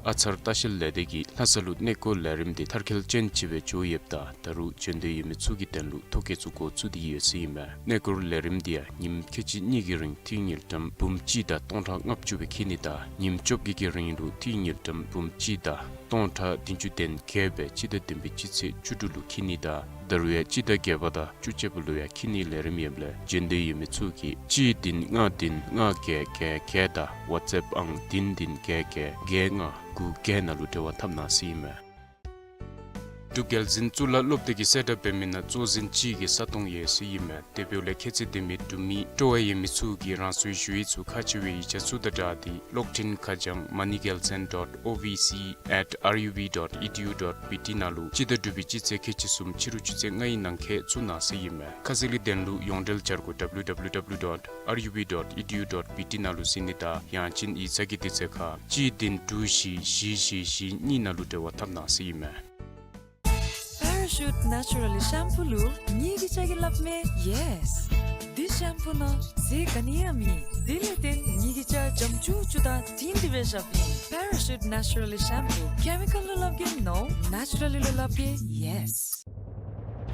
ཨ་ཚར་ལྟ་བཤལ་ལས་སྡེ་གིས་ལྷ་ས་ལུ་གནས་སྐོར་ལས་རིམ་འདི་མཐར་འཁྱོལ་ཅན་ཅིག་སྦེ་འགྱོ་ཡོདཔ་ད་ད་རུང་འབྱོན་འདོད་ཡོད་མི་ཚུ་གི་དོན་ལུ་ཐོ་བཀོད་ཚུ་འགོ་བཙུགས་ཏེ་ཡོད་ཟེར་ཨིན་མས། གནས་སྐོར་ལས་རིམ་འདི་ཡང་ཉིནམ་ཁལ་གཅིག་གཉིས་ཀྱི་རིང་ཏི་རུ་དངུལ་ཀྲམ་འབུམ་གཅིག་དང་སྟོང་ཕྲག་ལྔ་བཅུ་སྦེ་འཁྱིད་ནི་དང་ཉིནམ་བཅོ་བརྒྱད་ཀྱི་རིང་ལུ་ཏི་རུ་དངུལ་ཀྲམ་འབུམ་གཅིག་དང་སྟོང་ཕྲག་བདུན་ཅུ་དོན་བརྒྱད་སྦེ་སྤྱི་ཟླ་བདུན་པའི་སྤྱི་ཚེས་བཅུ་དྲུག་ལུ་འཁྱིད་ནི་དང་ད་རུང་ཡང་སྤྱི་ཟླ་བརྒྱད་པ་དང་བཅུ་གཅིག་པ་ལུ་ཡང་འཁྱིད་ནིའི་ལས་རིམ་ཡོདཔ་ལས་འབྱོན་འདོད་ཡོད་མི་ཚུ་གིས་གཅིག་བདུན་ལྔ་བདུན་ལྔ་བརྒྱད་བརྒྱད་བརྒྱད་དང་ཝཊས་ཨེཔ་ཨང་བདུན་བདུན་བརྒྱད་བརྒྱད་བརྒྱད་ལྔ་དགུ་བརྒྱད་ནང་ལུ་འབྲེལ་བ་འཐབ་གནང་ཟེར་ཨིན་མས། འབྲུག་རྒྱལ་འཛིན་གཙུག་ལག་སློབ་སྡེ་གི་གསལ་བསྒྲགས་འབད་མི་ནང་གཙོ་འཛིན་གཅིག་གི་ས་སྟོང་ཡོད་ཟེར་ཨིན་མས། དེ་འབདཝ་ལས་ཁྱད་ཚད་ལྡན་མི་འབྲུག་མི་སྤྲོ་བ་ཡོད་མི་ཚུ་གིས་རང་སོའི་ཞུ་ཡིག་ཚུ་ཁག་ཆེ་བའི་ཡིག་ཆ་ཚུ་དང་སྦྲགས་ཏེ་གློག་འཕྲིན་ཁ་བྱང་མ་ནི་རྒྱལ་མཚན་dot O V C at R U B dot E D U dot B T ནང་ལུ་སྤྱི་ཟླ་དྲུག་པའི་སྤྱི་ཚེས་ཁལ་གཅིག་གསུམ་ཕྱི་རུ་ཆུ་ཚོད་ལྔའི་ནང་འཁོད་བཙུགས་གནང་ཟེར་ཨིན་མས། ཁ་གསལ་གྱི་དོན་ལུ་ཡོངས་འབྲེལ་བྱ་སྒོ་W W W dot R U B dot E D U dot B T ནང་ལུ་གཟིགས་ནི་དང་ཡང་ཅིན་ཡིག་ཚང་གི་དུས་ཚོད་ཁར་གཅིག་བདུན་དྲུག་བཞི་བཞི་བཞི་བཞི་གཉིས་ནང་ལུ་འབྲེལ་བ་འཐབ་གནང་ཟེར་ཨིན་མས། Parachute Naturally Shampoo ལུ་ངེ་གི་ཅ་གི་སླབ་མས་yes། འདི་ཤམ་པུ་ནང་ཟས་ག་ནི་ཡང་མེད། དེ་ལས་བརྟེན་ངེ་གི་ཅ་འཇམ་ཅུག་ཅུ་དང་དྲིང་དྲི་སྦེ་བཞགཔ་ཨིན། Parachute Naturally Shampoo chemical ལུ་སླབ་གེ་no, naturally ལུ་སླབ་གེ yes།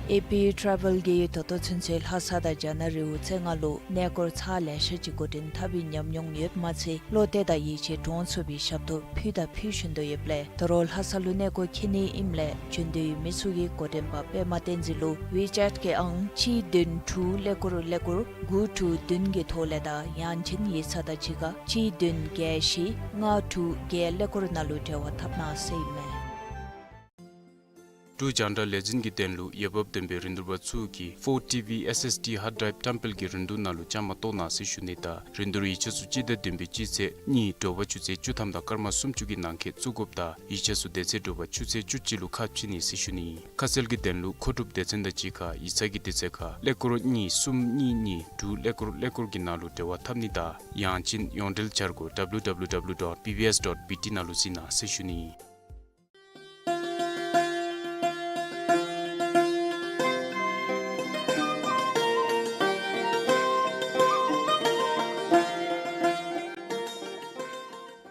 ཨེ་པི་ཊེ་རེ་ཝེལ་གྱིས་ད་ལྟོ་ཚུན་ཚོད་ལྷ་ས་དང་རྒྱ་ནག་རི་བོ་རྩེ་ལྔ་ལུ་གནས་སྐོར་ཚར་ལེ་ཤ་ཅིག་འགོ་འདྲེན་འཐབ་པའི་ཉམས་མྱོང་ཡོདཔ་མ་ཚད་བློ་གཏད་དང་ཡིད་ཆེས་འདྲོངས་ཚུགས་པའི་ཞབས་ཏོག་ཕུལ་དང་ཕུལ་བཞིན་དུ་ཡོདཔ་ལས་ད་རུང་ལྷ་ས་ལུ་གནས་སྐོར་འཁྱིད་ནི་ཨིནམ་ལས་འབྱོན་འདོད་ཡོད་མི་ཚུ་གིས་འགོ་འདྲེན་པ་པདྨ་བསྟན་འཛིན་ལུ་ཝི་ཅེཊ་གི་ཨང་གཅིག་བདུན་དྲུག་ཀླད་ཀོར་ཀླད་ཀོར་དགུ་དྲུག་བདུན་གྱི་ཐོག་ལས་དང་ཡང་ཅིན་ཡིག་ཚང་དང་གཅིག་ཁར་གཅིག་བདུན་བརྒྱད་བཞི་ལྔ་དྲུག་བརྒྱད་ཀླད་ཀོར་ནང་ལུ་འབྲེལ་བ་འཐབ་གནང་ཟེར་ཨིན་མས། འབྲུག་རྒྱང་བསྒྲགས་ལས་འཛིན་གྱི་དོན་ལུ་འོས་འབབ་ལྡན་པའི་རིན་བསྡུར་པ་ཚུ་གིས་ཕོར་ཊི་ཝི་ཨེསི་ཨེསི་ཌི་ཧརཌ་ཌྲའིབ་བཀྲམ་སྤེལ་གྱི་རིན་བསྡུར་ནང་ལུ་བཅའ་མར་གཏོགས་གནང་ཟེར་ཞུ་ནི་དང་རིན་བསྡུར་ཡིག་ཆ་ཚུ་སྤྱི་ཟླ་བདུན་པའི་སྤྱི་ཚེས་གཉིས་དྲོ་པ་ཆུ་ཚོད་བཅུ་ཐམ་དང་སྐར་མ་སུམ་ཅུ་གི་ནང་འཁོད་བཙུགས་དགོཔ་དང་ཡིག་ཆ་ཚུ་དེ་ཚེ་དྲོ་པ་ཆུ་ཚོད་བཅུ་གཅིག་ལུ་ཁ་ཕྱེ་ནི་ཟེར་ཞུ་ནི། ཁ་གསལ་གྱི་དོན་ལུ་མཁོ་སྒྲུབ་སྡེ་ཚན་དང་གཅིག་ཁར་ཡིག་ཚང་གི་དུས་ཚོད་ཁར་ཀླད་ཀོར་གཉིས་གསུམ་གཉིས་གཉིས་དྲུག་ཀླད་ཀོར་ཀླད་ཀོར་གྱི་ནང་ལུ་འབྲེལ་བ་འཐབ་ནི་དང་ཡང་ཅིན་ཡོངས་འབྲེལ་བྱ་སྒོ་W W W dot B B S dot B T ནང་ལུ་གཟིགས་གནང་ཟེར་ཞུ་ནི།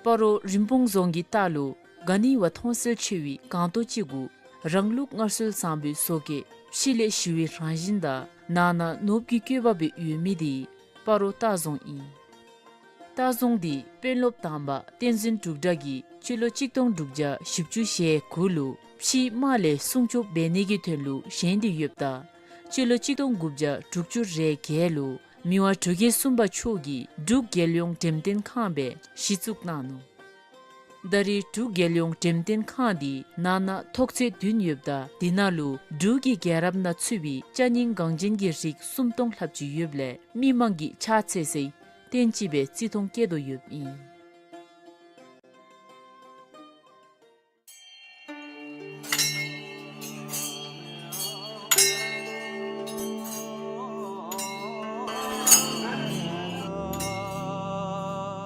སྤ་རོ་རིན་སྤུངས་རྫོང་གི་ལྟག་ལུ་ག་ནི་བ་མཐོང་གསལ་ཆེ་བའི་སྒང་ཏོག་ཅིག་གུ་རང་ལུགས་སྔར་སྲོལ་བཟང་པོའི་བཟོ་བཀོད་ཕྱི་ལས་ཞི་བའི་རང་བཞིན་དང་ནང་ན་ནོར་བུ་གི་བཀོད་པ་སྦེ་ཡོད་མི་དེ་སྤ་རོ་ལྟ་རྫོང་ཨིན། ལྟ་རྫོང་འདི་དཔོན་སློབ་དང་པ་བསྟན་འཛིན་འབྲུག་གྲགས་ཀྱིས་སྤྱི་ལོ་གཅིག་སྟོང་དྲུག་བརྒྱ་བཞི་བཅུ་ཞེ་དགུ་ལུ་ཕྱིའི་དམག་ལས་སྲུང་སྐྱོབ་འབད་ནི་གི་དོན་ལུ་བཞེངས་ཏེ་ཡོདཔ་ད་སྤྱི་ལོ་གཅིག་སྟོང་དགུ་བརྒྱ་དྲུག་ཅུ་རེ་བརྒྱད་ལུ་མི་དབང་འབྲུག་རྒྱལ་གསུམ་པ་མཆོག་གིས་འབྲུག་རྒྱལ་ཡོངས་འགྲེམས་སྟོན་ཁང་སྦེ་གཞི་བཙུགས་གནང་ནུག། ད་རེས་འབྲུག་རྒྱལ་ཡོངས་འགྲེམས་སྟོན་ཁང་འདི་ནང་ན་ཐོག་ཚད་བདུན་ཡོདཔ་ད་དེ་ནང་ལུ་འབྲུག་གི་རྒྱལ་རབས་ནང་ཚུད་པའི་ཅ་རྙིང་འགངས་ཅན་གྱི་རིགས་སུམ་སྟོང་ལྷགཔ་ཅིག་ཡོདཔ་ལས་མི་མང་གིས་ཕྱག་འཚལ་སའི་རྟེན་ཅིག་སྦེ་བརྩི་མཐོང་བསྐྱེད་དོ་ཡོདཔ་ཨིན།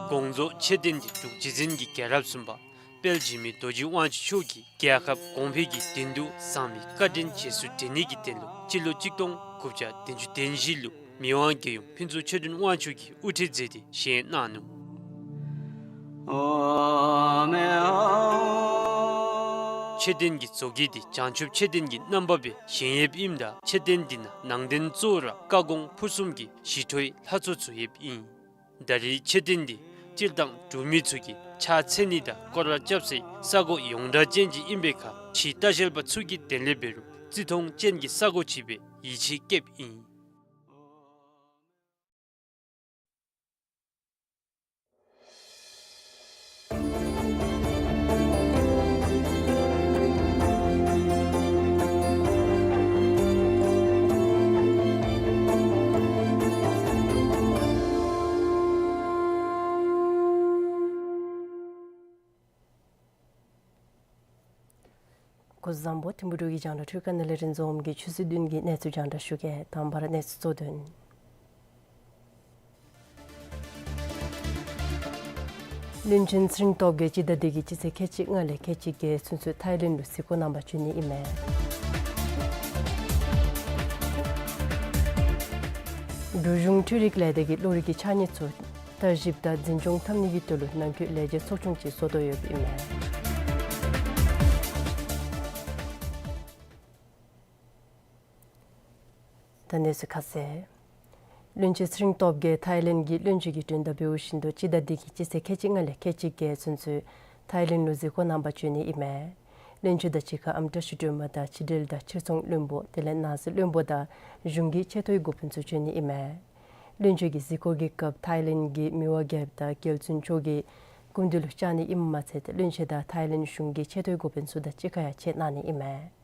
དགོངས་རྫོགས་མཆོད་རྟེན་འདི་འབྲུག་རྗེ་བཙུན་གྱི་རྒྱལ་རབས་གསུམ་པ་དཔལ་འཇིགས་མེད་རྡོ་རྗེ་དབང་ཕྱུག་མཆོག་གིས་རྒྱལ་ཁབ་གོང་འཕེལ་གྱི་དོན་དུ་བཟང་མི་བཀའ་དྲིན་རྗེས་སུ་དྲན་ནི་གི་དོན་ལུ་སྤྱི་ལོ་གཅིག་སྟོང་དགུ་བརྒྱ་བདུན་ཅུ་དོན་བཞི་ལུ་མི་དབང་རྒྱལ་ཡུམ་ཕུན་ཚོགས་ཆོས་སྒྲོན་དབང་ཕྱུག་གིས་དབུ་ཁྲིད་མཛད་དེ་བཞེངས་གནང་ནུག། མཆོད་རྟེན་གྱི་བཟོ་བཀོད་འདི་བྱང་ཆུབ་མཆོད་རྟེན་གྱི་རྣམ་པ་སྦེ་བཞེངས་ཡོདཔ་ཨིནམ་ད་མཆོད་རྟེན་འདི་ནང་ནང་རྟེན་གཙོ་བོ་ར་བཀའ་དགོངས་ཕུར་གསུམ་གྱི་ཞི་ཁྲོའི་ལྷ་ཚོགས་ཚུ་ཡོདཔ་ཨིན། ད་རེས་མཆོད་རྟེན་འདི་སྤྱིར་བཏང་འབྲུག་མི་ཚུ་གིས་ཕྱག་འཚལ་ནི་དང་སྐོར་ར་རྐྱབ་སའི་ས་གོ་ཡོངས་གྲགས་ཅན་ཅིག་ཨིན་པའི་ཁར་ཕྱིའི་ལྟ་བཤལ་པ་ཚུ་གི་དོན་ལས་འབད་རུང་བརྩི་མཐོང་ཅན་གྱི་ས་གོ་ཅིག་སྦེ་ཡིད་ཆེས་བསྐྱེདཔ་ཨིན། སྐུ་གཟུགས་བཟང་པོ། ཐིམ་ཕུ་འབྲུག་གི་རྒྱང་བསྒྲགས་འཕྲུལ་ཁང་ནང་ལས་རིན་འཛོམས་ཀྱིས་ཆུ་ཚོད་བདུན་གྱི་གནས་ཚུལ་རྒྱང་བསྒྲགས་ཞུ་གེ། དང་པ་ར་གནས་ཚུལ་གཙོ་དོན། བློན་ཆེན་ཚེ་རིང་སྟོབས་རྒྱས་སྤྱི་ཟླ་འདི་གི་སྤྱི་ཚེས་ཁལ་གཅིག་ལྔ་ལས་ཁལ་གཅིག་བརྒྱད་ཚུན་ཚོད་ཐའི་ལེནཌ་ལུ་གཟིགས་སྐོར་གནང་པར་འབྱོན་ནི་ཨིན་མས། འབྲུག་གཞུང་འཕྲུལ་རིག་ལས་སྡེ་གིས་གློག་རིག་གི་ཕྱགས་སྙིགས་ཚུ་ལྟ་ཞིབ་དང་འཛིན་སྐྱོང་འཐབ་ནི་གི་དོན་ལུ་ནང་འཁོད་ལས་བྱེད་ཚོགས་ཆུང་ཅིག་བཟོ་དོ་ཡོདཔ་ཨིན་མས། ད་གནས་ཚུལ་ཁ་གསལ། བློན་ཆེན་ཚེ་རིང་སྟོབས་རྒྱས་ཐའི་ལེནཌ་གི་བློན་ཆེན་གྱི་མགྲོན་བརྡ་འབདཝ་བཞིན་དུ་སྤྱི་ཟླ་འདི་གི་སྤྱི་ཚེས་ཁལ་གཅིག་ལྔ་ལས་ཁལ་གཅིག་བརྒྱད་ཚུན་ཚོད་ཐའི་ལེནཌ་ལུ་གཟིགས་སྐོར་རྣམ་པ་བྱོན་ནི་ཨིན་མས། བློན་ཆེན་དང་གཅིག་ཁར་ཨམ་བཀྲ་ཤིས་སྒྲོལ་མ་དང་ཕྱི་འབྲེལ་དང་ཕྱིར་ཚོང་བློན་པོ་དེ་ལས་ནང་སྲིད་བློན་པོ་དང་གཞུང་གི་ཆེ་མཐོའི་འགོ་དཔོན་ཚུ་བྱོན་ནི་ཨིན་མས། བློན་ཆེན་གྱི་གཟིགས་སྐོར་གྱི་སྐབས་ཐའི་ལེནཌ་གི་མི་དབང་རྒྱལཔོ་དང་རྒྱལ་བཙུན་མཆོག་གི་སྐུ་མདུན་ལུ་བཅར་ནི་ཨིནམ་མ་ཚད་བློན་ཆེན་དང་ཐའི་ལེནཌ་གཞུང་གི་ཆེ་མཐོའི་འགོ་དཔོན་ཚུ་དང་གཅིག་ཁར་ཡང་མཇལ་གནང་ནི་ཨིན་མས།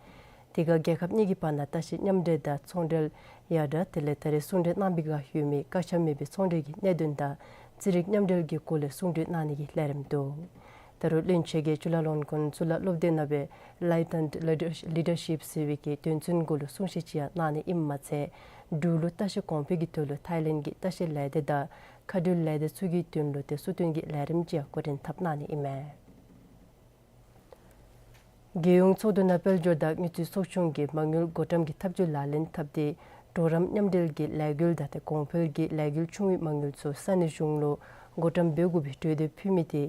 དེ་ཁར་རྒྱལ་ཁབ་གཉིས་ཀྱི་བར་ན་ལྟ་བཤལ་མཉམ་འབྲེལ་དང་ཚོང་འབྲེལ་ཡར་དྲག་དེ་ལས་ད་རེས་ཚོང་འབྲེལ་གནང་པའི་སྒང་ཡོད་མི་བཀག་ཆ་མེད་པའི་ཚོང་འབྲེལ་གྱི་གནད་དོན་དང་རྩིས་རིག་མཉམ་འབྲེལ་གྱི་སྐོར་ལས་གསུང་གྲོས་གནང་ནི་གི་ལས་རིམ་འདུག། ད་རུང་བློན་ཆེན་གྱིས་ཅུ་ལ་ལོན་ཀོན་གཙུག་ལག་སློབ་སྡེ་ནང་སྦེ་Light and Leadership ཟེར་བའི་གི་དོན་ཚན་གུ་ལུ་གསུང་བཤད་ཅིག་ཡང་གནང་ནི་ཨིནམ་མ་ཚད་འབྲུག་ལུ་ལྟ་བཤལ་གོང་འཕེལ་གྱི་དོན་ལུ་ཐའི་ལེནཌ་གི་ལྟ་བཤལ་ལས་སྡེ་དང་མཁའ་འགྲུལ་ལས་སྡེ་ཚུ་གི་དོན་ལུ་ཏེ་གསུང་སྟོན་གྱི་ལས་རིམ་ཅིག་ཡང་འགོ་འདྲེན་འཐབ་གནང་ནི་ཨིན་མས། རྒྱལ་ཡོངས་ཚོགས་འདུ་ནང་དཔལ་འབྱོར་དང་དངུལ་རྩིས་ཚོགས་ཆུང་གིས་མ་དངུལ་བགོ་བཀྲམ་གྱི་ཐབས་བྱུས་ལག་ལེན་འཐབ་སྟེ་གྲོགས་རམ་མཉམ་འབྲེལ་གྱི་ལས་འགུལ་དང་ཏེ་གོང་འཕེལ་གྱི་ལས་འགུལ་ཆུང་བའི་མ་དངུལ་ཚུ་ས་གནས་གཞུང་ལུ་བགོ་བཀྲམ་འབད་དགོ་པའི་གྲོས་འདེབས་ཕུལ་མི་དེ་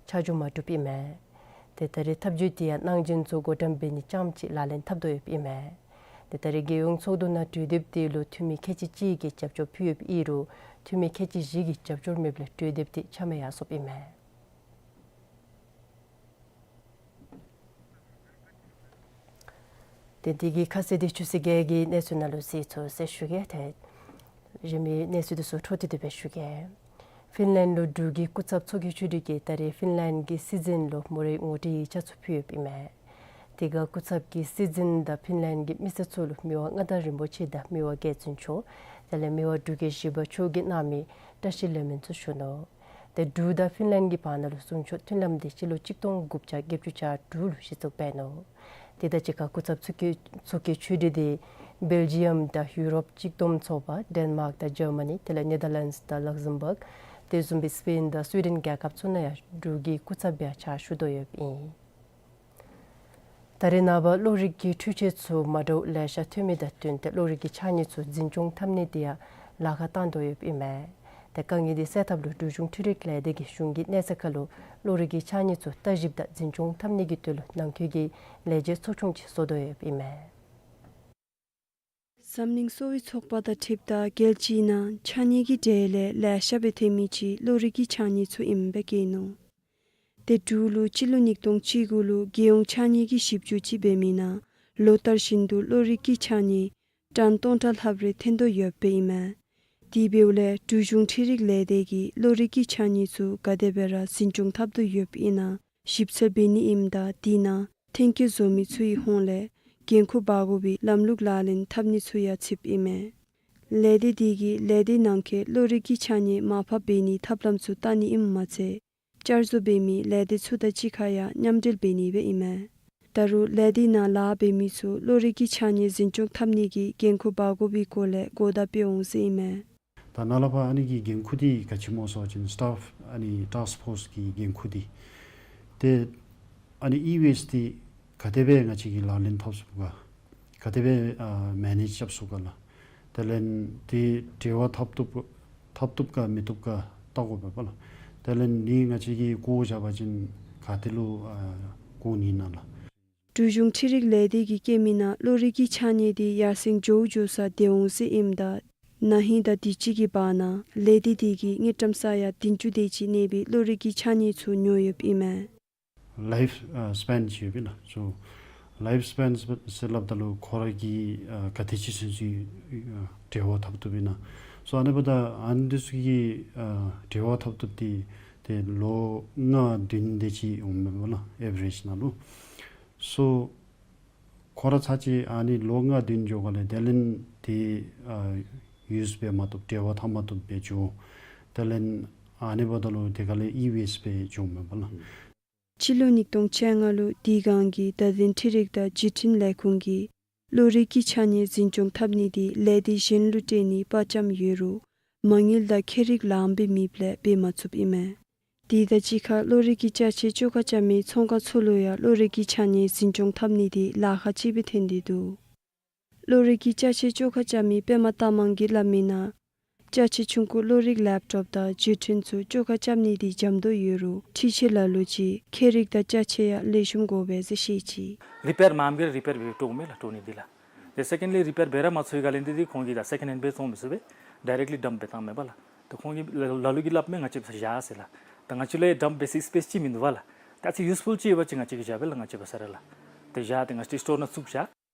ཆ་འཇོག་མ་གྲུབ་ཨིན་མས། ཏེ་ད་རེས་ཐབས་བྱུས་དེ་ཡང་གནང་སྦྱིན་ཚུ་བགོ་བཀྲམ་འབད་ནི་རྐྱངམ་གཅིག་ལག་ལེན་འཐབ་དོ་ཡོདཔ་ཨིན་མས། ཏེ་ད་རེས་རྒྱལ་ཡོངས་ཚོགས་འདུ་ནང་གྲོས་འདེབས་དེ་ལུ་འཐུས་མི་ཁལ་གཅིག་གཅིག་གིས་རྒྱབ་སྐྱོར་ཕུལ་ཡོདཔ་ཨིན་རུང་འཐུས་མི་ཁལ་གཅིག་བཞི་གིས་རྒྱབ་སྐྱོར་མེདཔ་ལས་གྲོས་འདེབས་དེ་ཆ་མེད་ཡར་སོངམ་ཨིན་མས། ཏེ་དེ་གི་ཁ་གསལ་དེ་ཆུ་ཚོད་བརྒྱད་ཀྱི་གནས་ཚུལ་ནང་ལུ་གཟིགས་ཚུགས་ཟེར་ཞུ་གེ། ཏེ་གཞན་མི་གནས་ཚུལ་དེ་ཚུ་འཕྲོ་མཐུད་དེ་སྦེ་ཞུ་གེ། ཧྥིན་ལན་ལུ་འབྲུག་གི་སྐུ་ཚབ་ཚོགས་ཀྱི་ཆོས་སྒྲིག་གིས་ད་རེས་ཧྥིན་ལན་གྱི་སྲིད་འཛིན་ལུ་མོ་རའི་ངོ་སྤྲོད་ཡིག་ཆ་ཚུ་ཕུལ་ཡོདཔ་ཨིན་མས། དེ་ཁར་སྐུ་ཚབ་ཀྱིས་སྲིད་འཛིན་དང་ཧྥིན་ལན་གྱི་མི་སེར་ཚུ་ལུ་མི་དབང་མངའ་བདག་རིན་པོ་ཆེ་དང་མི་དབང་རྒྱལ་བཙུན་མཆོག་དེ་ལས་མི་དབང་འབྲུག་རྒྱལ་བཞི་པ་མཆོག་གིས་གནང་མི་བཀྲ་ཤིས་ལེགས་སྨོན་ཚུ་ཞུ་ནུག། ཏེ་འབྲུག་དང་ཧྥིན་ལན་གྱི་བར་ན་ལུ་གསུང་ཆོག་མཐུན་ལམ་དེ་སྤྱི་ལོ་གཅིག་སྟོང་དགུ་བརྒྱ་བརྒྱད་ཅུ་གྱ་དྲུག་ལུ་གཞི་བཙུགས་འབད་ནུག། དེ་དང་གཅིག་ཁར་སྐུ་ཚབ་ཚོགས་ཀྱི་ཚོགས་ཀྱི་ཆོས་སྒྲིག་དེ་བེལ་ཇི་ཡམ་དང་ཡུ་རོབ་གཅིག་བསྡོམས་ཚོགས་པ་ཌེན་མཱརཀ་དང་ཇར་མ་ནི་དེ་ལས་ནེ་དར་ལེནཌསི་དང་ལག་ཟམ་བཱརཀ་དེ་བཟུམ་སྦེ་སི་པེན་དང་སུའི་ཌེན་རྒྱལ་ཁབ་ཚུ་ནང་ཡང་འབྲུག་གི་སྐུ་ཚབ་སྦེ་ཕྱག་ཞུ་དོ་ཡོདཔ་ཨིན། ད་རེས་ནངས་པ་གློག་རིག་གི་འཕྲུལ་ཆས་ཚུ་མ་འདྲཝ་ལེ་ཤ་ཐོན་མི་དང་བསྟུན་ཏེ་གློག་རིག་གི་ཕྱགས་སྙིགས་ཚུ་འཛིན་སྐྱོང་འཐབ་ནི་དེ་ཡང་ལཱ་ཁག་བཏང་དོ་ཡོདཔ་ཨིན་མས། ཏེ་དཀའ་ངལ་དེ་སེལ་ཐབས་ལུ་འབྲུག་གཞུང་འཕྲུལ་རིག་ལས་སྡེ་གིས་གཞུང་གི་གནས་ཚད་ཁར་ལུ་གློག་རིག་གི་ཕྱགས་སྙིགས་ཚུ་ལྟ་ཞིབ་དང་འཛིན་སྐྱོང་འཐབ་ནི་གི་དོན་ལུ་ནང་འཁོད་ཀྱི་ལས་བྱེད་ཚོགས་ཆུང་ཅིག་བཟོ་དོ་ཡོདཔ་ཨིན་མས། འཛམ་གླིང་གསོ་བའི་ཚོགས་པ་དང་འཁྲིལཝ་ད་རྒྱལ་སྤྱིའི་ནང་ཕྱགས་སྙིགས་ཀྱི་གྲས་ལས་ལེ་ཤ་སྦེ་ཐོན་མི་ཅིག་གློག་རིག་གི་ཕྱགས་སྙིགས་ཚུ་ཨིནམ་སྦེ་བཀོད་ནུག། ཏེ་འབྲུག་ལུ་སྤྱི་ལོ་ཉིས་སྟོང་བཅུ་དགུ་ལུ་རྒྱལ་ཡོངས་ཕྱགས་སྙིགས་ཀྱི་ཞིབ་འཇུག་ཅིག་འབད་མི་ནང་ལོ་ལྟར་བཞིན་དུ་གློག་རིག་གི་ཕྱགས་སྙིགས་ཊཱན་སྟོང་ཕྲག་ལྷགཔ་རེ་ཐོན་དོ་ཡོདཔ་ཨིན་མས། དེ་འབདཝ་ལས་འབྲུག་གཞུང་འཕྲུལ་རིག་ལས་སྡེ་གིས་གློག་རིག་གི་ཕྱགས་སྙིགས་ཚུ་ག་དེ་སྦེ་ར་འཛིན་སྐྱོང་འཐབ་དོ་ཡོདཔ་ཨིན་ན་ཞིབ་འཚོལ་འབད་ནི་ཨིནམ་ད་དེ་ནང་ཐོན་སྐྱེད་བཟོ་མི་ཚུ་གི་ཧོངས་ལས་འགན་ཁུར་འབག་དགོ་པའི་ལམ་ལུགས་ལག་ལེན་འཐབ་ནི་ཚུ་ཡང་ཚུདཔ་ཨིན་མས། ལས་སྡེ་དེ་གིས་ལས་སྡེ་ནང་འཁོད་གློག་རིག་གི་ཕྱགས་སྙིགས་མར་ཕབ་འབད་ནིའི་ཐབས་ལམ་ཚུ་བལྟ་ནི་ཨིནམ་མ་ཚད་བསྐྱར་བཟོ་འབད་མི་ལས་སྡེ་ཚུ་དང་གཅིག་ཁར་ཡང་མཉམ་འབྲེལ་འབད་ནི་སྦེ་ཨིན་མས། ད་རུང་ལས་སྡེ་ནང་ལཱ་འབད་མི་ཚུ་གློག་རིག་གི་ཕྱགས་སྙིགས་འཛིན་སྐྱོང་འཐབ་ནི་གི་འགན་ཁུར་འབག་དགོ་པའི་སྐོར་ལས་གོ་བརྡ་སྤེལ་འོང་ཟེར་ཨིན་མས། ད་ནཱ་ལས་ཕར་ཨ་ནི་གི་འགན་ཁུར་འདི་ག་ཅི་སྨོ་ཟེར་བ་ཅིན་སི་ཊཱཕ་ཨ་ནི་ཊཱསྐ་ཕོརསི་གི་འགན་ཁུར་འདི་ཏེ་ཨ་ནི་ཨི་ཝེསཊ་འདི་ག་དེ་སྦེ་ང་བཅས་ཀྱིས་ལག་ལེན་འཐབ་ཚུགས་ག་ག་དེ་སྦེ་ཨ་མེ་ནེཇ་རྐྱབ་ཚུགས་ག་ལགས། དེ་ལས་འདི་འབྲེལ་བ་འཐབ་བཏུབ་འཐབ་བཏུབ་ག་མི་བཏུབ་ག་བལྟ་དགོ་པས་པ་ལགས། དེ་ལས་འདི་ང་བཅས་ཀྱིས་བཀོ་བཞག་པ་ཅིན་ག་ཏེ་ལུ་ཨ་བཀོ་ནི་ཨིན་ན་ལགས། འབྲུག་གཞུང་འཕྲུལ་རིག་ལས་སྡེ་གིས་བཀོད་མི་ནང་གློག་རིག་གི་ཕྱགས་སྙིགས་འདི་ཡར་སེང་འགྱོ་འགྱོ་ས་དེ་འོང་ཟེར་ཨིནམ་ད་ན་ཧིང་དང་དུས་ཅི་གི་བར་ན་ལས་སྡེ་དེ་གིས་དངུལ་ཀྲམ་ས་ཡ་བདུན་ཅུ་དེ་ཅིག་གནས་པའི་གློག་རིག་གི་ཕྱགས་སྙིགས་ཚུ་ཉོ་ཡོདཔ་ཨིན་མས། ལའིཕ་ཨ་སི་པེན་ཅིག་ཡོད་པས་ལགས། སོ་ལའིཕ་སི་པེན་ཟེར་སླབ་ད་ལུ་ཁོ་ར་གི་ཨ་ག་དེ་ཅིག་ཚུན་ཚོད་ཨ་འབྲེལ་བ་འཐབ་བཏུབ་ཨིན་ན། སོ་ཨ་ནི་འབདཝ་ད་ཨ་ནི་འདི་ཚུ་གི་ཨ་འབྲེལ་བ་འཐབ་བཏུབ་འདི་ཏེ་ལོ་ལྔ་བདུན་དེ་ཅིག་འོངམ་མས་པ་ལགས། ཨེ་ཝ་རེཇ་ནང་ལུ། སོ་ཁོ་ར་ཚར་གཅིག་ཨ་ནི་ལོ་ལྔ་བདུན་འགྱོ་ག་ལས་དེ་ལས་འདི་ཨ་ཡུསི་འབད་མ་བཏུབ་འབྲེལ་བ་འཐབ་མ་བཏུབ་སྦེ་འགྱོ། དེ་ལས་ཨ་ནི་འབདཝ་ད་ལུ་དེ་ག་ལས་ཨི་ཝེསཊ་སྦེ་འགྱོཝ་མས་པ་ལགས། སྤྱི་ལོ་ཉིས་སྟོང་བཅོ་ལྔ་ལུ་དིས་སྒང་གི་བརྡ་དོན་འཕྲུལ་རིག་དང་བརྒྱུད་འཕྲིན་ལས་ཁུངས་ཀྱིས་གློག་རིག་གི་ཕྱགས་སྙིགས་འཛིན་སྐྱོང་འཐབ་ནི་དེ་ལས་སྡེ་གཞན་ལུ་སྤྲོད་ནིའི་དཔའ་བཅམ་ཡོད་རུང་མ་དངུལ་དང་ཁྱད་རིག་ལངམ་སྦེ་མེདཔ་ལས་འབད་མ་ཚུགསཔ་ཨིན་མས། དེ་དང་གཅིག་ཁར་གློག་རིག་གི་ཅ་ཆས་བཅོ་ཁ་རྐྱབ་མི་ཚོང་ཁང་ཚུ་ལུ་ཡང་གློག་རིག་གི་ཕྱགས་སྙིགས་འཛིན་སྐྱོང་འཐབ་ནི་དེ་ལཱ་ཁག་ཅིག་སྦེ་ཐོན་ཏེ་འདུག། གློག་རིག་གི་ཅ་ཆས་བཅོ་ཁ་རྐྱབ་མི་པདྨ་རྟགས་མང་གིས་སླབ་མི་ནང་ཅ་ཆས་ཆུང་ཀུ་གློག་རིག་ལེབ་ཊོབ་དང་བརྒྱུད་འཕྲིན་ཚུ་བཅོ་ཁ་རྐྱབ་ནི་དེ་འཇམ་ཏོང་ཡོད་རུང་འཕྲུལ་ཆས་ལ་ལུ་ཅིག་ཁྱད་རིག་དང་ཅ་ཆས་ཡང་ལེགས་ཤོམ་དགོ་པས་ཟེར་བཤད་ཅི། རི་པེར་མངམ་གིས་རི་པེར་འབད་སྤྲོད་མི་ལགས་སྤྲོད་ནི་འདི་ལགས། ཏེ་སེ་ཀེནཌ་ལི་རི་པེར་འབད་ར་མ་ཚུགས་པའི་སྒང་ལས་འདི་འདི་ཁོང་གིས་ད་སེ་ཀེནཌ་ཧེནཌ་སྦེ་བཙོང་མི་ཚུགས་པས། ཌའི་རེཀཊ་ལི་ཌམཔ་འབད་བཏང་མས་པ་ལགས། ད་ཁོང་གིས་ལ་ལ་ལུ་གིས་སླབ་མས་ང་བཅས་བཞག་ཟེར་ལགས། ད་ང་བཅས་ལུ་ཡང་ཌམཔ་འབད་སའི་སི་པེསི་ཅིག་མིན་འདུག་པ་ལགས། ད་ཨ་ཙི་ཡུས་ཕུལ་ཅིག་ཡོད་པ་ཅིན་ང་བཅས་ཀྱིས་བཞག་པས་ལགས། ང་བཅས་བ་ས་ར་ལགས། ཏེ་བཞག་སྟེ་ང་བཅས་སི་ཊོར་ནང་བཙུགས་བཞག།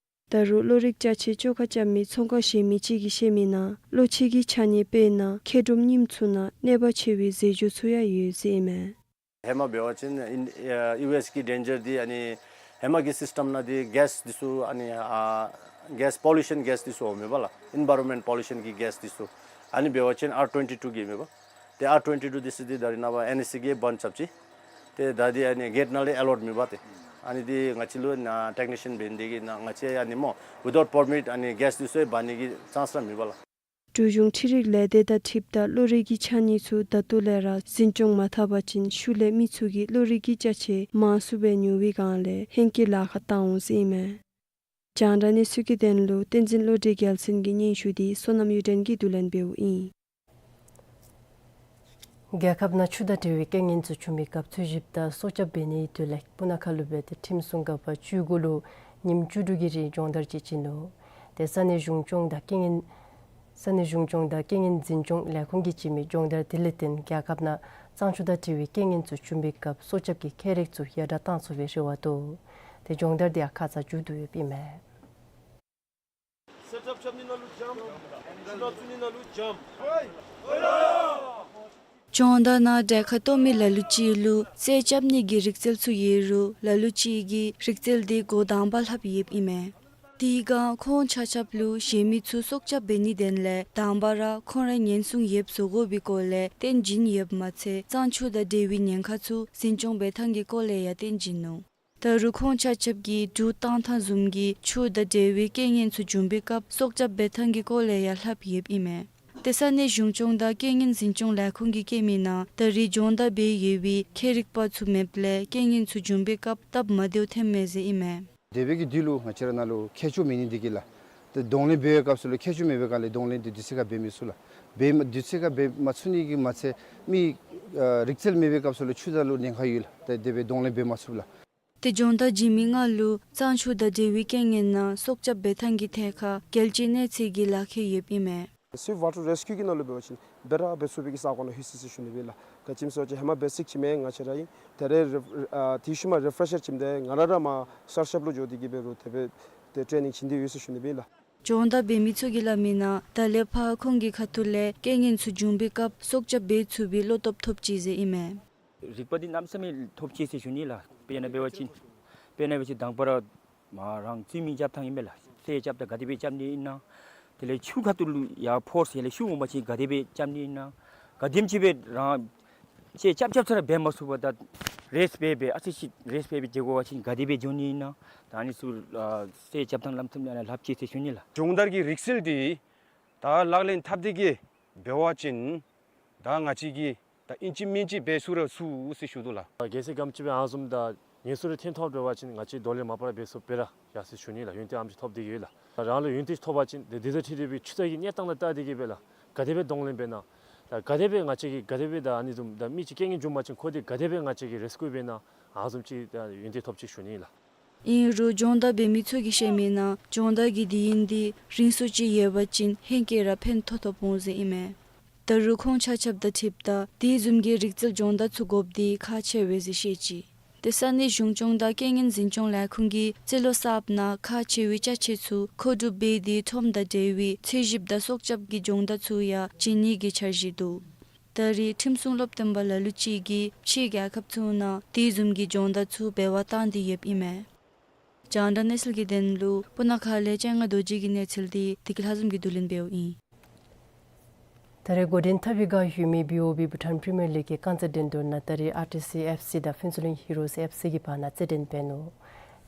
ད་རུང་གློག་རིག་ཅ་ཆས་བཅོ་ཁ་རྐྱབ་མི་ཚོང་ཁང་གཞན་མི་ཅིག་གིས་བཤད་མི་ནང་གློག་ཆས་ཀྱི་ཆ་གནས་དཔེར་ན་མཁལ་རྡོག་རྙིངམ་ཚུ་ནང་གནོད་པ་ཆེ་བའི་རྫས་སྦྱོར་ཚུ་ཡང་ཡོད་ཟེར་ཨིན་མས། ཧེ་མ་འབད་བ་ཅིན་ཨིན་ཨ་ཡུ་ཨེསི་གི་ཌེན་ཇར་འདི་ཨ་ནི་ཧེ་མ་གི་སིསི་ཊམ་ནང་འདི་གེསི་འདི་ཚུ་ཨ་ནི་ཨ་གེསི་པོ་ལུ་ཤཱན་གེསི་འདི་ཚུ་འོང་མས་པ་ལགས། ཨེན་བཱའི་རོན་མེནཊ་པོ་ལུ་ཤཱན་གྱི་གེསི་འདི་ཚུ། ཨ་ནི་འབད་བ་ཅིན་ཨར་ཊུ་ཝེན་ཊི་ཊུ་གི་མས་པ། ཏེ་ཨར་ཊུ་ཝེན་ཊི་ཊུ་འདི་ཚུ་འདི་ད་རེས་ནངས་པ་ཨེན་ཨེ་སི་ཨེ་གིས་བཱན་རྐྱབ་ཅི། ཏེ་ད་འདི་ཨ་ནི་གེཊ་ནང་ལས་ཨེ་ལོཌ་མེད་པ་ཏེ། ཨ་ནི་འདི་ང་བཅས་ལུ་ནཱ་ཊེཀ་ནི་ཤཱན་འབད་ནི་འདི་གིས་ནཱ་ང་བཅས་ཨ་ནི་སྨོ་ཝི་དའུཊ་པར་མིཊ་ཨ་ནི་གེསི་འདི་ཚུ་འབག་ནི་གི་ཅཱནསི་ར་མེད་པ་ལགས། འབྲུག་གཞུང་འཕྲུལ་རིག་ལས་སྡེ་དང་འཁྲིལཝ་ད་གློག་རིག་གི་ཆ་གནས་ཚུ་ད་ལྟོ་ལས་ར་འཛིན་སྐྱོང་མ་འཐབ་པ་ཅིན་ཤུལ་ལས་མི་ཚུ་གིས་གློག་རིག་གི་ཅ་ཆས་མང་སུ་སྦེ་ཉོ་བའི་སྒང་ལས་ཧེང་སྐལ་ལཱ་ཁག་བཏང་འོང་ཟེར་ཨིན་མས། རྒྱང་བསྒྲགས་གནས་ཚུལ་གྱི་དོན་ལུ་བསྟན་འཛིན་བློ་གྲོས་རྒྱལ་མཚན་གྱི་སྙན་ཞུ་འདི་བསོད་ནམས་གཡུ་སྒྲོན་གྱིས་བསྡུ་ལེན་འབདཝ་ཨིན། རྒྱལ་ཁབ་ནང་ཆུ་དང་འབྲེལ་བའི་རྐྱེན་ངན་ཚུ་བྱུང་བའི་སྐབས་འཚོལ་ཞིབ་དང་སྲོག་སྐྱབས་འབད་ནིའི་དོན་ལས་སྤུ་ན་ཁ་ལུ་སྦེ་ཏེ་ཁྲིམས་སྲུང་འགག་པ་བཅུ་དགུ་ལུ་ཉིནམ་བཅུ་དྲུག་གི་རིང་སྦྱོང་བརྡར་ཅིག་བྱིན་ནུག། ཏེ་ས་གནས་གཞུང་སྐྱོང་དང་རྐྱེན་ངན་ས་གནས་གཞུང་སྐྱོང་དང་རྐྱེན་ངན་འཛིན་སྐྱོང་ལས་ཁུངས་ཀྱིས་བྱིན་མི་སྦྱོང་བརྡར་དེ་ལས་བརྟེན་རྒྱལ་ཁབ་ནང་གཙང་ཆུ་དང་འབྲེལ་བའི་རྐྱེན་ངན་ཚུ་བྱུང་བའི་སྐབས་སྲོག་སྐྱབས་ཀྱི་ཁྱད་རིག་ཚུ་ཡར་དྲག་བཏང་ཚུགས་པའི་རེ་བ་འདུག། ཏེ་སྦྱོང་བརྡར་དེ་ཡང་ཁ་ཙ་མཇུག་བསྡུ་ཡོདཔ་ཨིན་མས། སྦྱོང་བརྡར་ནང་གྲལ་ཁར་གཏོགས་མི་ལ་ལུ་ཅིག་ལུ་རྩལ་རྐྱབ་ནི་གི་རིག་རྩལ་ཚུ་ཡོད་རུང་ལ་ལུ་ཅིག་གིས་རིག་རྩལ་དེ་འགོ་དང་པ་ལྷབ་ཡོདཔ་ཨིན་མས། དེའི་སྒང་ཁོང་ཆ་ཁྱབ་ལུ་གཞན་མི་ཚུ་སྲོག་སྐྱབས་འབད་ནི་དོན་ལས་དང་པ་ར་ཁོང་ར་ཉེན་སྲུང་ཡོདཔ་བཟོ་དགོ་པའི་སྐོར་ལས་བསྟན་བྱིན་ཡོདཔ་མ་ཚད་གཙང་ཆུ་དང་འབྲེལ་བའི་ཉེན་ཁ་ཚུ་འཛིན་སྐྱོང་འབད་ཐངས་ཀྱི་སྐོར་ལས་ཡང་བསྟན་བྱིན་ནུག། ད་རུང་ཁོང་ཆ་ཁྱབ་ཀྱིས་འབྲུག་སྟང་ཐང་བཟུམ་གྱི་ཆུ་དང་འབྲེལ་བའི་རྐྱེན་ངན་ཚུ་བྱུང་བའི་སྐབས་སྲོག་སྐྱབས་འབད་ཐངས་ཀྱི་སྐོར་ལས་ཡང་ལྷབ་ཡོདཔ་ཨིན་མས། ཏེ་ས་གནས་གཞུང་སྐྱོང་དང་རྐྱེན་ངན་འཛིན་སྐྱོང་ལས་ཁུངས་ཀྱིས་བཀོད་མི་ནང་ད་རེས་སྦྱོང་བརྡར་འབད་ཡོད་པའི་ཁྱད་རིག་པ་ཚུ་མེདཔ་ལས་རྐྱེན་ངན་ཚུ་བྱུང་བའི་སྐབས་སྟབས་མ་བདེཝ་ཐོན་མས་ཟེར་ཨིན་མས། འདས་པའི་གི་དུས་ལུ་ང་བཅས་ར་ནང་ལུ་ཁྱད་ཆོས་མེད་ནི་འདི་གིས་ལགས། ཏེ་གདོང་ལེན་འབད་བའི་སྐབས་སུ་ལུ་ཁྱད་ཆོས་མེད་པའི་སྒང་ལས་གདོང་ལེན་འདི་དུས་ཚོད་ཁར་འབད་མི་ཚུགས་ལགས། འབད་མ་དུས་ཚོད་ཁར་འབད་མ་ཚུགས་ནི་གིས་མ་ཚད་མི་ཨ་རིག་རྩལ་མེད་པའི་སྐབས་སུ་ལུ་ཆུ་དང་ལུ་ཉེན་ཁ་ཡོད་ལགས། ཏེ་དེ་སྦེ་གདོང་ལེན་འབད་མ་ཚུགས་ལགས། ཏེ་སྦྱོང་བརྡར་བྱིན་མི་ལྔ་ལུ་གཙང་ཆུ་དང་འབྲེལ་བའི་རྐྱེན་ངན་ནང་སྲོག་སྐྱབས་འབད་ཐངས་ཀྱི་ཐད་ཁར་རྒྱལ་སྤྱིའི་གནས་ཚད་ཀྱི་ལག་ཁྱེར་ཡོདཔ་ཨིན་མས། སི་ཝི་ཝ་ཊར་རེ་སི་ཀིའུ་གི་ནང་ལུ་འབད་བ་ཅིན་འབད་ར་འབད་ཚུགས་པའི་གི་ས་གོ་ནང་ལྷོད་ཅི་ཟེར་ཞུ་ནི་སྦེ་ལགས། ག་ཅི་སྨོ་ཟེར་བ་ཅིན་ཧེ་མ་བེ་སིཀ་ཅིག་མས། ང་བཅས་ར་ཨིན། ད་རེས་རི་ཨ་དེ་ཤུལ་མ་རི་ཕེ་རེ་ཤར་བྱིནམ་ད་ང་ར་ར་མར་གསར་ཤོབ་ལུ་འགྱོ་སྟེ་གི་འབད་རུང་དེ་སྦེ་ཏེ་ཊེ་ནིང་བྱིན་ཏེ་ཡོད་ཟེར་ཞུ་ནི་སྦེ་ལགས། སྦྱོང་བརྡར་འབད་མི་ཚུ་གིས་སླབ་མི་ནང་ད་ལས་ཕར་ཁོང་གི་ཁ་ཐུག་ལས་རྐྱེན་ངན་ཚུ་བྱུང་བའི་སྐབས་སྲོག་སྐྱབས་འབད་ཚུགས་པའི་བློ་སྟོབས་ཐོབ་ཅི་ཟེར་ཨིན་མས། རིག་པ་འདི་གནམ་མེད་ས་མེད་ཐོབ་ཅི་ཟེར་ཞུ་ནི་ལགས། དཔེར་ན་འབད་བ་ཅིན་དཔེར་ན་འབད་བ་ཅིན་དང་པ་ར་མ་རང་ཚུལ་མིན་རྐྱབ་ཐངས་ཨིན་པས་ལགས། རྩལ་རྐྱབ་ད་ག་དེ་སྦེ་རྐྱབ་ནི་ཨིན་ན། དེ་ལས་ཆུ་ཁ་ཐུག་ལུ་ཡར་ཕོརསི་ཡར་ལས་ཤུགས་འོང་པ་ཅིན་ག་དེ་སྦེ་རྐྱབ་ནི་ཨིན་ན། ག་དེམ་ཅིག་སྦེ་རང་རྩལ་རྐྱབ་རྐྱབ་ཚར་འབད་མ་ཚུགས་པར་ད་རེསཊ་འབད་འབད་ཨ་ཙི་ཅིག་རེསཊ་འབད་འབད་འགྱོ་དགོ་པ་ཅིན་ག་དེ་སྦེ་འགྱོ་ནི་ཨིན་ན། ད་ཨ་ནི་ཚུ་ཨ་རྩལ་རྐྱབ་ཐངས་ལམ་སྟོན་ཨ་ནཱ་ལྷབ་ཅི་ཟེར་ཞུ་ནི་ལགས། སྦྱོང་བརྡར་གྱི་རིག་རྩལ་འདི་ད་ལག་ལེན་འཐབ་སྟེ་གི་འབད་བ་ཅིན་ད་ང་བཅས་ཀྱིས་ད་ཨིན་ཅི་མིན་ཅི་འབད་ཚུགས་ར་ཚུགས་ཟེར་ཞུ་དོ་ལགས། གལ་སྲིད་ག་དེམ་ཅིག་སྦེ་ཨ་ནི་བཟུམ་ད་ངན་སོང་རེ་ཐོན་ཐོབ་འབད་བ་ཅིན་ང་བཅས་གདོང་ལེན་མ་པ་ར་འབད་ཚུགས་པས་ར་ཡ་ཟེར་ཞུ་ནི་ལགས། ཡོན་ཏན་ཨ་ནེམ་ཅིག་ཐོབ་སྟེ་གི་ཡོད་ལགས། རང་ལུ་ཡོན་ཏན་ཅིག་ཐོབ་པ་ཅིན་དེ་དེ་དང་འཁྲིལ་ཏེ་སྦེ་ཆུ་རྩྭ་གི་གནས་སྟངས་ལུ་བལྟ་སྟེ་གི་སྦེ་ལགས། ག་དེ་སྦེ་གདོང་ལེན་འབད་ན། ད་ག་དེ་སྦེ་ང་བཅས་ཀྱིས་ག་དེ་སྦེ་ད་ཨ་ནི་བཟུམ་ད་མི་ཅིག་རྐྱེན་ངན་བྱུང་པ་ཅིན་ཁོ་འདི་ག་དེ་སྦེ་ང་བཅས་ཀྱིས་རེ་སི་ཀིའུ་འབད་ན་ཨ་ནི་བཟུམ་ཅིག་ད་ཡོན་ཏན་ཐོབ་ཅི་ཟེར་ཞུ་ནི་ལགས། ཨིན་རུང་སྦྱོང་བརྡར་འབད་མི་ཚུ་གིས་བཤད་མི་ནང་སྦྱོང་བརྡར་གྱི་དུས་ཡུན་འདི་རིང་སུ་ཅིག་ཡོད་པ་ཅིན་ཧེང་སྐལ་ར་ཕན་ཐོགས་ཐོགས་འོང་ཟེར་ཨིན་མས། ད་རུང་ཁོང་ཆ་ཁྱབ་དང་འཁྲིལཝ་ད་དེ་བཟུམ་གྱི་རིག་རྩལ་སྦྱོང་བརྡར་ཚུ་དགོཔ་འདི་ཁག་ཆེ་བས་ཟེར་བཤད་ཅི། ཏེ་ས་གནས་གཞུང་སྐྱོང་དང་རྐྱེན་ངན་འཛིན་སྐྱོང་ལས་ཁུངས་ཀྱིས་རྩིས་ལོ་གསརཔ་ནང་ཁག་ཆེ་བའི་ཅ་ཆས་ཚུ་མཁོ་སྒྲུབ་འབད་དེ་ཁྲོམ་དང་འབྲེལ་བའི་འཚོལ་ཞིབ་དང་སྲོག་སྐྱབས་ཀྱི་སྦྱོང་བརྡར་ཚུ་ཡང་བྱིན་ནི་གི་འཆར་གཞི་འདུག། ད་རེས་ཁྲིམས་སྲུང་སློབ་སྟོན་པ་ལ་ལུ་ཅིག་གིས་ཕྱིའི་རྒྱལ་ཁབ་ཚུ་ནང་དེ་བཟུམ་གྱི་སྦྱོང་བརྡར་ཚུ་འབད་བར་བཏང་སྟེ་ཡོདཔ་ཨིན་མས། རྒྱང་བསྒྲགས་གནས་ཚུལ་གྱི་དོན་ལུ་སྤུ་ན་ཁ་ལས་ལྕང་ང་རྡོ་རྗེ་གི་གནས་ཚུལ་འདི་བདེ་སྐྱིད་ལྷ་འཛོམས་ཀྱིས་བསྡུ་ལེན་འབདཝ་ཨིན། ད་རེས་འགོ་འདྲེན་འཐབ་པའི་སྒང་ཡོད་མི་བི་ཨོ་བི་བྷུ་ཊཱན་པི་རི་མི་ཡར་ལིག་གི་རྐང་རྩེད་འགྲན་བསྡུར་ནང་ད་རེས་ཨར་ཊི་སི་ཨེཕ་སི་དང་ཕུན་ཚོགས་གླིང་ཧི་རོ་སི་ཨེཕ་སི་གི་བར་ན་རྩེད་འགྲན་འབད་ནུག།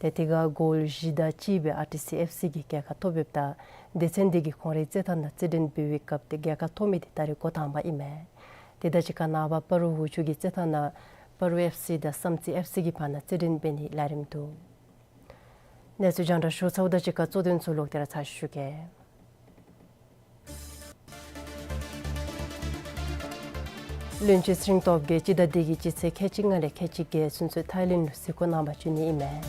ཏེ་དེ་ཁར་གོལ་བཞི་དང་གཅིག་སྦེ་ཨར་ཊི་སི་ཨེཕ་སི་གིས་རྒྱལ་ཁ་ཐོབ་ཡོདཔ་ད་སྡེ་ཚན་འདི་གིས་ཁོང་རའི་རྩེད་ཐང་ནང་རྩེད་འགྲན་འབད་བའི་སྐབས་ཏེ་རྒྱལ་ཁ་ཐོབ་མི་འདི་ད་རེས་འགོ་དང་པ་ཨིན་མས། ཏེ་ད་ཅི་ཁ་ནངས་པ་སྤ་རོ་འོག་ཆུ་གི་རྩེད་ཐང་ནང་སྤ་རོ་ཨེཕ་སི་དང་བསམ་རྩེ་ཨེཕ་སི་གི་བར་ན་རྩེད་འགྲན་འབད་ནིའི་ལས་རིམ་འདུག། གནས་ཚུལ་རྒྱང་བསྒྲགས་ཞུ་ཚརཝ་ད་ཅི་ཁ་གཙོ་དོན་ཚུ་ལོག་སྟེ་ར་ཚར་ཞུ་གེ། བློན་ཆེན་ཚེ་རིང་སྟོབས་རྒྱས་སྤྱི་ཟླ་འདི་གི་སྤྱི་ཚེས་ཁལ་གཅིག་ལྔ་ལས་ཁལ་གཅིག་བརྒྱད་ཚུན་ཚོད་ཐའི་ལེནཌ་ལུ་གཟིགས་སྐོར་གནང་པར་བྱོན་ནི་ཨིན་མས།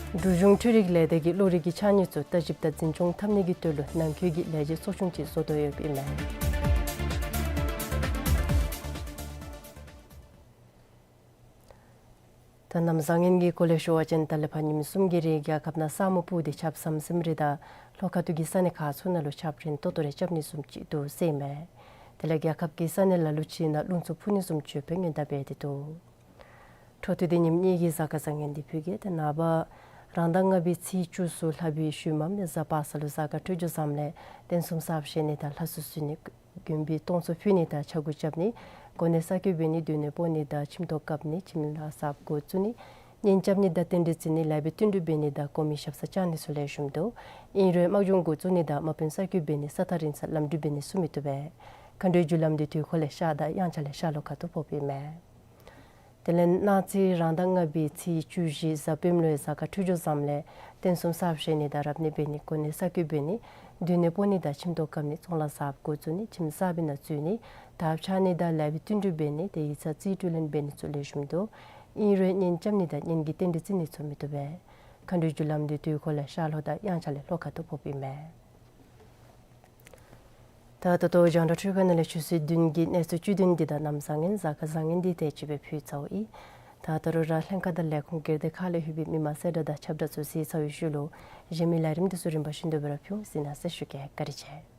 འབྲུག་གཞུང་འཕྲུལ་རིག་ལས་སྡེ་གིས་གློག་རིག་གི་ཕྱགས་སྙིགས་ཚུ་ལྟ་ཞིབ་དང་འཛིན་སྐྱོང་འཐབ་ནི་གི་དོན་ལུ་ནང་འཁོད་ཀྱི་ལས་བྱེད་ཚོགས་ཆུང་ཅིག་བཟོ་དོ་ཡོདཔ་ཨིན་མས། ད་གནམ་བཟང་ངན་གྱི་སྐོར་ལས་ཞུ་བ་ཅིན་ད་ལས་ཕར་ཉིནམ་གསུམ་གྱི་རིང་རྒྱལ་ཁབ་ནང་ས་སྨུག་སྤུབས་ཏེ་ཆརཔ་ཟམ་ཟིམ་རེ་དང་ལྷོ་ཁ་ཐུག་གི་ས་གནས་ཁག་ཚུ་ནང་ལུ་ཆརཔ་རན་ཏོག་ཏོ་རེ་རྐྱབ་ནི་བཟུམ་ཅིག་འདུག་ཟེར་ཨིན་མས། དེ་ལས་རྒྱལ་ཁབ་ཀྱི་ས་གནས་ལ་ལུ་ཅིག་ནང་རླུང་འཚུབ་འཕུ་ནི་བཟུམ་ཅིག་ཡོདཔ་སྦེ་སྔོན་བརྡ་འབད་དེ་འདུག། འཕྲོ་མཐུད་དེ་ཉིནམ་གཉིས་ཀྱི་གཟའ་སྐར་བཟང་ངན་འདི་ཕུལ་གེ། ཏེ་ནངས་པ་རང་ཟླ་ལྔ་པའི་ཚེས་བཅུ་གསུམ་ལྷག་པའི་ཤུལ་མམ་གཟའ་པ་སངས་ལུ་གཟའ་སྐར་འཕྲོད་སྦྱོར་བཟངམ་ལས་རྟེན་གསུམ་གསརཔ་བཞེངས་ནི་དང་ལྷ་གསོལ་གསོལ་ནི་དགོན་པའི་སྟོང་ཚོགས་ཕུལ་ནི་དང་ཕྱག་འགུགས་རྐྱབ་ནི་གོ་གནས་གསར་བསྐོ་འབད་ནི་སྡོད་གནས་སྤོ་ནི་དང་ཁྱིམ་ཐོག་བཀབ་ནི་ཁྱིམ་ལཱ་གསརཔ་འགོ་བཙུགས་ནི་གཉེན་རྐྱབ་ནི་དང་རྟེན་འབྲེལ་བརྩི་ནི་ལཱ་འབད་བསྟུན་གྲོས་འབད་ནི་དང་གོང་མའི་ཞབས་སར་བཅར་ནི་ཚུ་ལེགས་ཤོམ་འདུག། ཨིན་རུང་དམག་སྦྱོང་འགོ་བཙུགས་ནི་དང་དམག་དཔོན་གསར་བསྐོ་འབད་ནི་ས་ཐག་རིང་སར་ལམ་འགྲུལ་འབད་ནི་ཚུ་མི་བཏུབ་པས། མཁའ་འགྲོའི་རྒྱུ་ལམ་འདི་དུས་འཁོར་ལས་ཤར་དང་དབྱངས་འཆར་ལས་ཤར་ལྷོ་ཁ་ཐུག་ཕོགཔ་ཨིན་མས། དེ་ལས་གནངས་ཚེ་རང་ཟླ་ལྔ་པའི་ཚེས་བཅུ་བཞི་གཟའ་སྤེནམ་ལུ་ཡང་གཟའ་སྐར་འཕྲོད་སྦྱོར་བཟངམ་ལས་རྟེན་གསུམ་གསརཔ་བཞེངས་ནི་དང་རབ་གནས་འབད་ནི་གོ་གནས་གསར་བསྐོ་འབད་ནི་སྡོད་གནས་སྤོ་ནི་དང་ཁྱིམ་ཐོག་བཀབ་ནི་ཚོང་ལཱ་གསརཔ་འགོ་བཙུགས་ནི་ཁྱིམ་གསར་པའི་ནང་འཛུལ་ནི་དར་འཕྱར་ནི་དང་ལཱ་འབད་བསྟུན་གྲོས་འབད་ནི་དེ་ཡིག་ཚང་རྩིས་སྤྲོད་ལེན་འབད་ནི་ཚུ་ལེགས་ཤོམ་འདུག། ཨིན་རུང་གཉེན་རྐྱབ་ནི་དང་གཉེན་གྱི་རྟེན་འབྲེལ་བརྩི་ནི་ཚུ་མི་བཏུབ་པས། མཁའ་འགྲོའི་རྒྱུ་ལམ་འདི་དུས་འཁོར་ལས་ཤར་ལྷོ་དང་དབྱངས་འཆར་ལས་ལྷོ་ཁ་ཐུག་ཕོགཔ་ཨིན་མས། ད་ད་ལྟོ་རྒྱང་བསྒྲགས་འཕྲུལ་ཁང་ནང་ལས་ཆུ་ཚོད་བདུན་གྱི་གནས་ཚུལ་བཅུད་དོན་འདི་དང་གནམ་བཟང་ངན་གཟའ་སྐར་བཟང་ངན་འདི་དེ་ཅིག་སྦེ་ཕུལ་ཚརཝ་ཨིན། ད་ད་རུང་ར་ལྷན་ཁག་དང་ལས་ཁུངས་སྒེར་སྡེ་ཁག་ལས་ལྷོད་པའི་མི་མང་གསལ་བསྒྲགས་དང་ཁྱབ་བསྒྲགས་ཚུ་གཟིགས་ཚར་བའི་ཤུལ་ལུ་གཞན་མི་ལས་རིམ་འདི་ཚུ་རིམ་པ་བཞིན་དུ་སྦེ་ར་ཕུལ་ཟེར་གནང་ཟེར་ཞུ་གེ། བཀའ་དྲིན་ཆེ།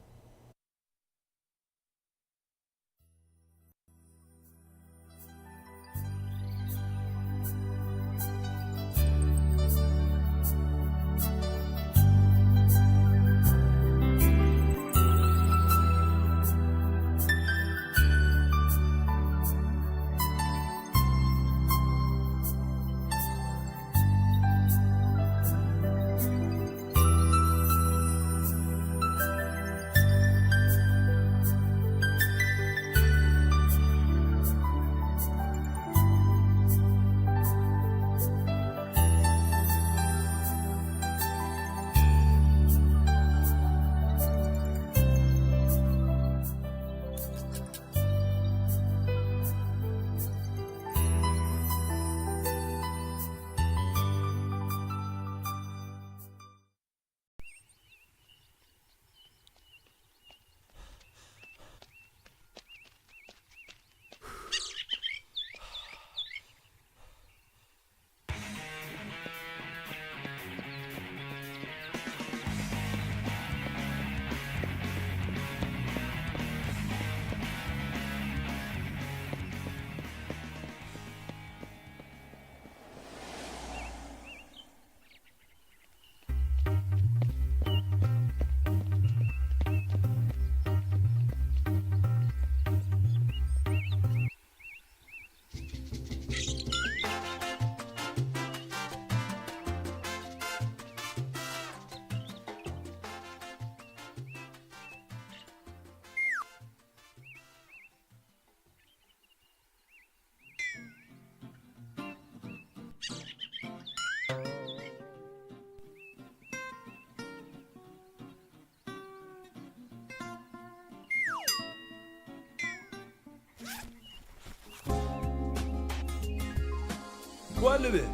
ཝ་ལེ་བེ།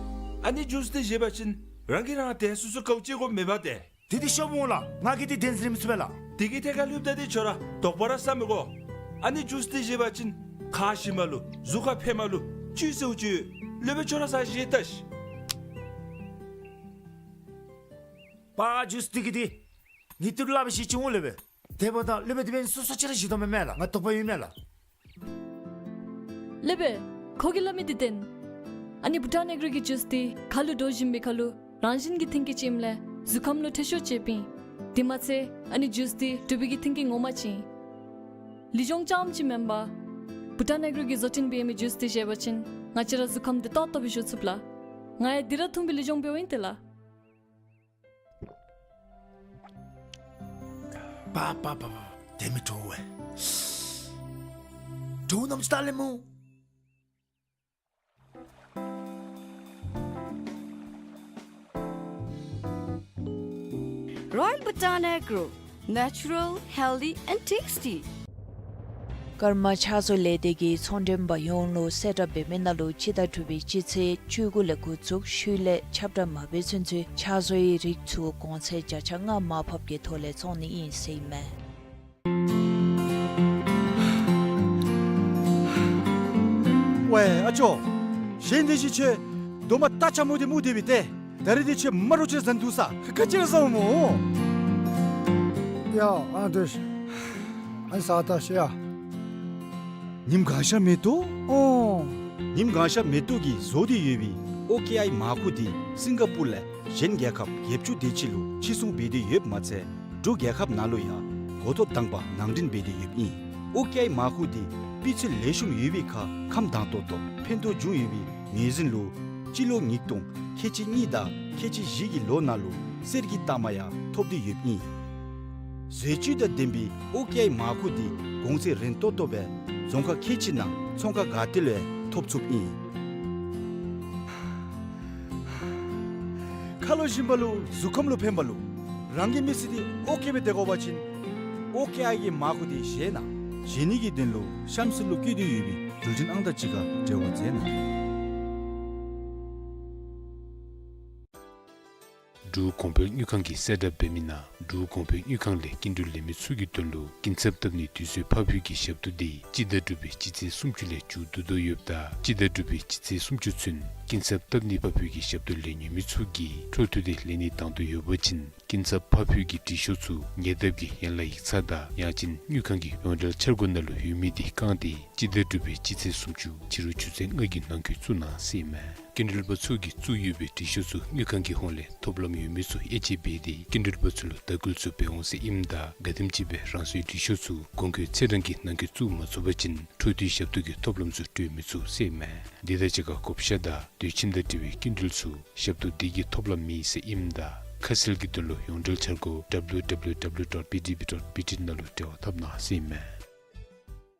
ཨ་ནི་ཇུས་འདི་བཞེས་པ་ཅིན་རང་གིས་རང་དེ་སོ་སོ་ག་ཅི་དགོ་མེད་པ་ཏེ། དེ་འདི་ཤོབ་འོང་ལགས། ང་གིས་འདི་བདེན་ཟེར་མི་ཚུགས་པས་ལགས། དེ་གི་ཐད་ཁར་ལྷོདཔ་ད་འདི་ཁྱོད་ར་དོགས་པ་ར་ཟ་མི་དགོ། ཨ་ནི་ཇུས་འདི་བཞེས་པ་ཅིན་ཁ་ཞི་མ་ལུ་གཟུགས་ཁར་ཕན་མ་ལུ་ཅི་ཟེརཝ་ཅིག་ཡོད། ལེགས་པའི་ཁྱོད་ར་ཟ་ཞིནམ་ལས་ལྟ་ཤིག། པ་ཇུས་འདི་གིས་འདི་ངེའི་ཏི་རུ་སླབ་པའི་ཤེས་ཅི་འོང་ལེགས་པས། དེ་འབདཝ་ད་ལེགས་པས་དེ་འབདན་སོ་སོ་ཅིག་ར་བཞེས་དོ་མེན་མས་ལགས། ང་དོགས་པ་ཡོད་མས་ལགས། ལེགས་པས། ཁོ་གིས་སླབ་མི་འདི་བདེན། ཨ་ནི་བྷུ་ཊཱན་ཨེག་རོ་གི་ཇུས་འདི་ཁ་ལུ་འདྲོག་བཞིན་པའི་ཁར་ལུ་རང་བཞིན་གྱི་མཐུན་རྐྱེན་ཅིག་ཨིནམ་ལས་གཟུགས་ཁམས་ལུ་འཕྲོད་སྦྱོར་ཅིག་ཡོདཔ་ཨིན། དེ་མ་ཚད་ཨ་ནི་ཇུས་འདི་འབྲུག་པའི་གི་མཐུན་རྐྱེན་ངོ་མ་ཅིག་ཨིན། ལུས་སྦྱོང་རྐྱངམ་ཅིག་མེན་པར་བྷུ་ཊཱན་ཨེག་རོ་གིས་བཟོ་སྐྲུན་འབད་མི་ཇུས་འདི་བཞེས་པ་ཅིན་ང་བཅས་ར་གཟུགས་ཁམས་བདེ་ཏོག་ཏོ་སྦེ་བཞུགས་ཚུགས་ལགས། ང་ཡང་འདི་ར་འཐུང་སྦེ་ལུས་སྦྱོང་འབདཝ་ཨིན་ཏེ་ལགས། པ་པ་པ་པ། དེ་མི་དྲོ་བས། དྲོ་ནམ་ཅིག་ད་ལེན་སྨོ། Royal Bhutan Agro, natural, healthy and tasty. ཀརྨ་ཕྱག་བཟོ་ལས་སྡེ་གིས་ཚོང་མགྲོན་པ་ཡོངས་ལུ་གསལ་བསྒྲགས་འབད་མི་ནང་ལུ་སྤྱི་ཟླ་དྲུག་པའི་སྤྱི་ཚེས་བཅུ་དགུ་ལས་འགོ་བཙུགས་ཤུལ་ལས་ཁྱབ་བསྒྲགས་མ་འབད་ཚུན་ཚོད་ཕྱག་བཟོའི་རིགས་ཚུ་གོང་ཚད་བརྒྱ་ཆ་ལྔ་མར་ཕབ་ཀྱི་ཐོག་ལས་བཙོང་ནི་ཨིན་ཟེར་ཨིན་མས། ཝའེ་ཨ་ཅོ། གཞན་དེ་ཅིག་ཁྱོད་སྡོམ་པ་རྟ་ཆ་མོ་དེ་མུ་དེ་བི་ཏེ། ད་རེས་དེ་ཁྱོད་མ་རོ་ཁྱོད་ཟན་འདུག་ས། ཁ་ཁ་ཅིག་ཟ་འོང་མོ། ཡ་ཨ་དེ་ཨ་ས་ད་ཤི་ཡ། ཉིམ་གང་ཤ་མེ་ཏོག། ཨོ། ཉིམ་གང་ཤ་མེ་ཏོག་གི་བཟོ་སྟེ་ཡོད་པའི་ཨོ་ཀེ་ཨའི་མར་ཁུ་དེ་སིང་ག་པུར་ལས་གཞན་རྒྱལ་ཁབ་བརྒྱད་ཅུ་དེ་ཅིག་ལུ་ཕྱིར་ཚོང་འབད་དེ་ཡོདཔ་མ་ཚད་འབྲུག་རྒྱལ་ཁབ་ནང་ལུ་ཡང་འགོ་ཐོག་དང་པ་ནང་འདྲེན་འབད་དེ་ཡོདཔ་ཨིན། ཨོ་ཀེ་ཨའི་མར་ཁུ་དེ་སྤུས་ཚད་ལེགས་ཤོམ་ཡོད་པའི་ཁར་ཁམས་དྭངས་ཏོག་ཏོ་ཕན་ཐོགས་བྱུང་ཡོད་པའི་ངོས་འཛིན་ལུ་སྤྱི་ལོ་ཉིས་སྟོང་ཁལ་གཅིག་གཉིས་དང་ཁལ་གཅིག་བཞི་གི་ལོ་ནང་ལུ་གསེར་གྱི་རྟགས་མ་ཡང་ཐོབ་སྟེ་ཡོདཔ་ཨིན། བཟོ་བཅོས་དང་ལྡན་པའི་ཨོ་ཀེ་ཨའི་མར་ཁུ་དེ་གོང་ཚད་རན་ཏོག་ཏོ་སྦེ་རྫོང་ཁག་ཁལ་གཅིག་ནང་ཚོང་ཁང་ག་ཏེ་ལུ་ཡང་ཐོབ་ཚུགསཔ་ཨིན། ཁ་ལོ་ཞིམ་པ་ལུ་གཟུགས་ཁམས་ལུ་ཕན་པ་ལུ་རང་གི་མི་ཚེ་འདི་ཨོ་ཀེ་སྦེ་སྡོད་དགོ་པ་ཅིན་ཨོ་ཀེ་ཨའི་གི་མར་ཁུ་འདི་བཞེས་གནང་། བཞེས་ནི་གི་དོན་ལུ་གཤམ་ཚུ་ལུ་བཀོད་དེ་ཡོད་པའི་འགྲུལ་འཕྲིན་ཨང་རྟགས་ཅིག་ཁར་འབྲེལ་བ་མཛད་གནང་། འབྲུག་གོང་འཕེལ་དངུལ་ཁང་གིས་གསལ་བསྒྲགས་འབད་མི་ནང་འབྲུག་གོང་འཕེལ་དངུལ་ཁང་ལས་སྐྱིན་འགྲུལ་ལེན་མི་ཚུ་གི་དོན་ལུ་སྐྱིན་ཚབ་བཏབ་ནིའི་དུས་ཚོད་ཕར་འཕུལ་གྱི་ཞབས་ཏོག་དེ་སྤྱི་ཟླ་དྲུག་པའི་སྤྱི་ཚེས་སུམ་ཅུ་ལས་མཇུག་བསྡུ་དོ་ཡོདཔ་ད་སྤྱི་ཟླ་དྲུག་པའི་སྤྱི་ཚེས་སུམ་ཅུ་ཚུན་སྐྱིན་ཚབ་བཏབ་ནི་ཕར་འཕུལ་གྱི་ཞབས་ཏོག་ལེན་ནི་མི་ཚུ་གིས་འཕྲོ་མཐུད་དེ་ལེན་ནི་དང་འདོད་ཡོད་པ་ཅིན་སྐྱིན་ཚབ་ཕར་འཕུལ་གྱི་དྲི་ཤོག་ཚུ་ཉེ་འདབས་ཀྱི་ཡན་ལག་ཡིག་ཚང་དང་ཡང་ཅིན་དངུལ་ཁང་གི་ཡོངས་འབྲེལ་འཆར་སྒོ་ནང་ལུ་ཡོད་མི་དེ་བཀང་སྟེ་སྤྱི་ཟླ་དྲུག་པའི་སྤྱི་ཚེས་སུམ་ཅུ་ཕྱི་རུ་ཆུ་ཚོད་ལྔ་གི་ནང་འཁོད་བཙུགས་གནང་ཟེར་ཨིན་མས། སྐྱིན་འགྲུལ་པ་ཚུ་གིས་བཙུགས་ཡོད་པའི་དྲི་ཤོག་ཚུ་དངུལ་ཁང་གི་ཧོངས་ལས་ཐོབ་ལམ་ཡོད་མི་ཚུ་དབྱེ་དཔྱད་འབད་དེ་སྐྱིན་འགྲུལ་པ་ཚུ་ལུ་དྭགས་སྐུལ་ཚུ་འབད་འོང་ཟེར་ཨིནམ་ད་ག་དེམ་ཅིག་སྦེ་རང་སོའི་དྲི་ཤོག་ཚུ་གོང་འཁོད་ཚེས་གྲངས་ཀྱི་ནང་འཁོད་བཙུགས་མ་ཚུགས་པ་ཅིན་འཕྲོ་མཐུད་ཞབས་ཏོག་གི་ཐོབ་ལམ་ཚུ་སྤྲོད་མི་ཚུགས་ཟེར་ཨིན་མས། འདི་དང་གཅིག་ཁར་བགོ་བཤའ་དང་དུས་ཁྱིམ་དང་འབྲེལ་བའི་སྐྱིན་འགྲུལ་ཚུ་ཞབས་ཏོག་འདི་གིས་ཐོབ་ལམ་མེད་ཟེར་ཨིནམ་ད་ཁ་གསལ་གྱི་དོན་ལུ་ཡོངས་འབྲེལ་འཆར་སྒོ་W W W dot B D B dot B T ནང་ལུ་འབྲེལ་བ་འཐབ་གནང་ཟེར་ཨིན་མས།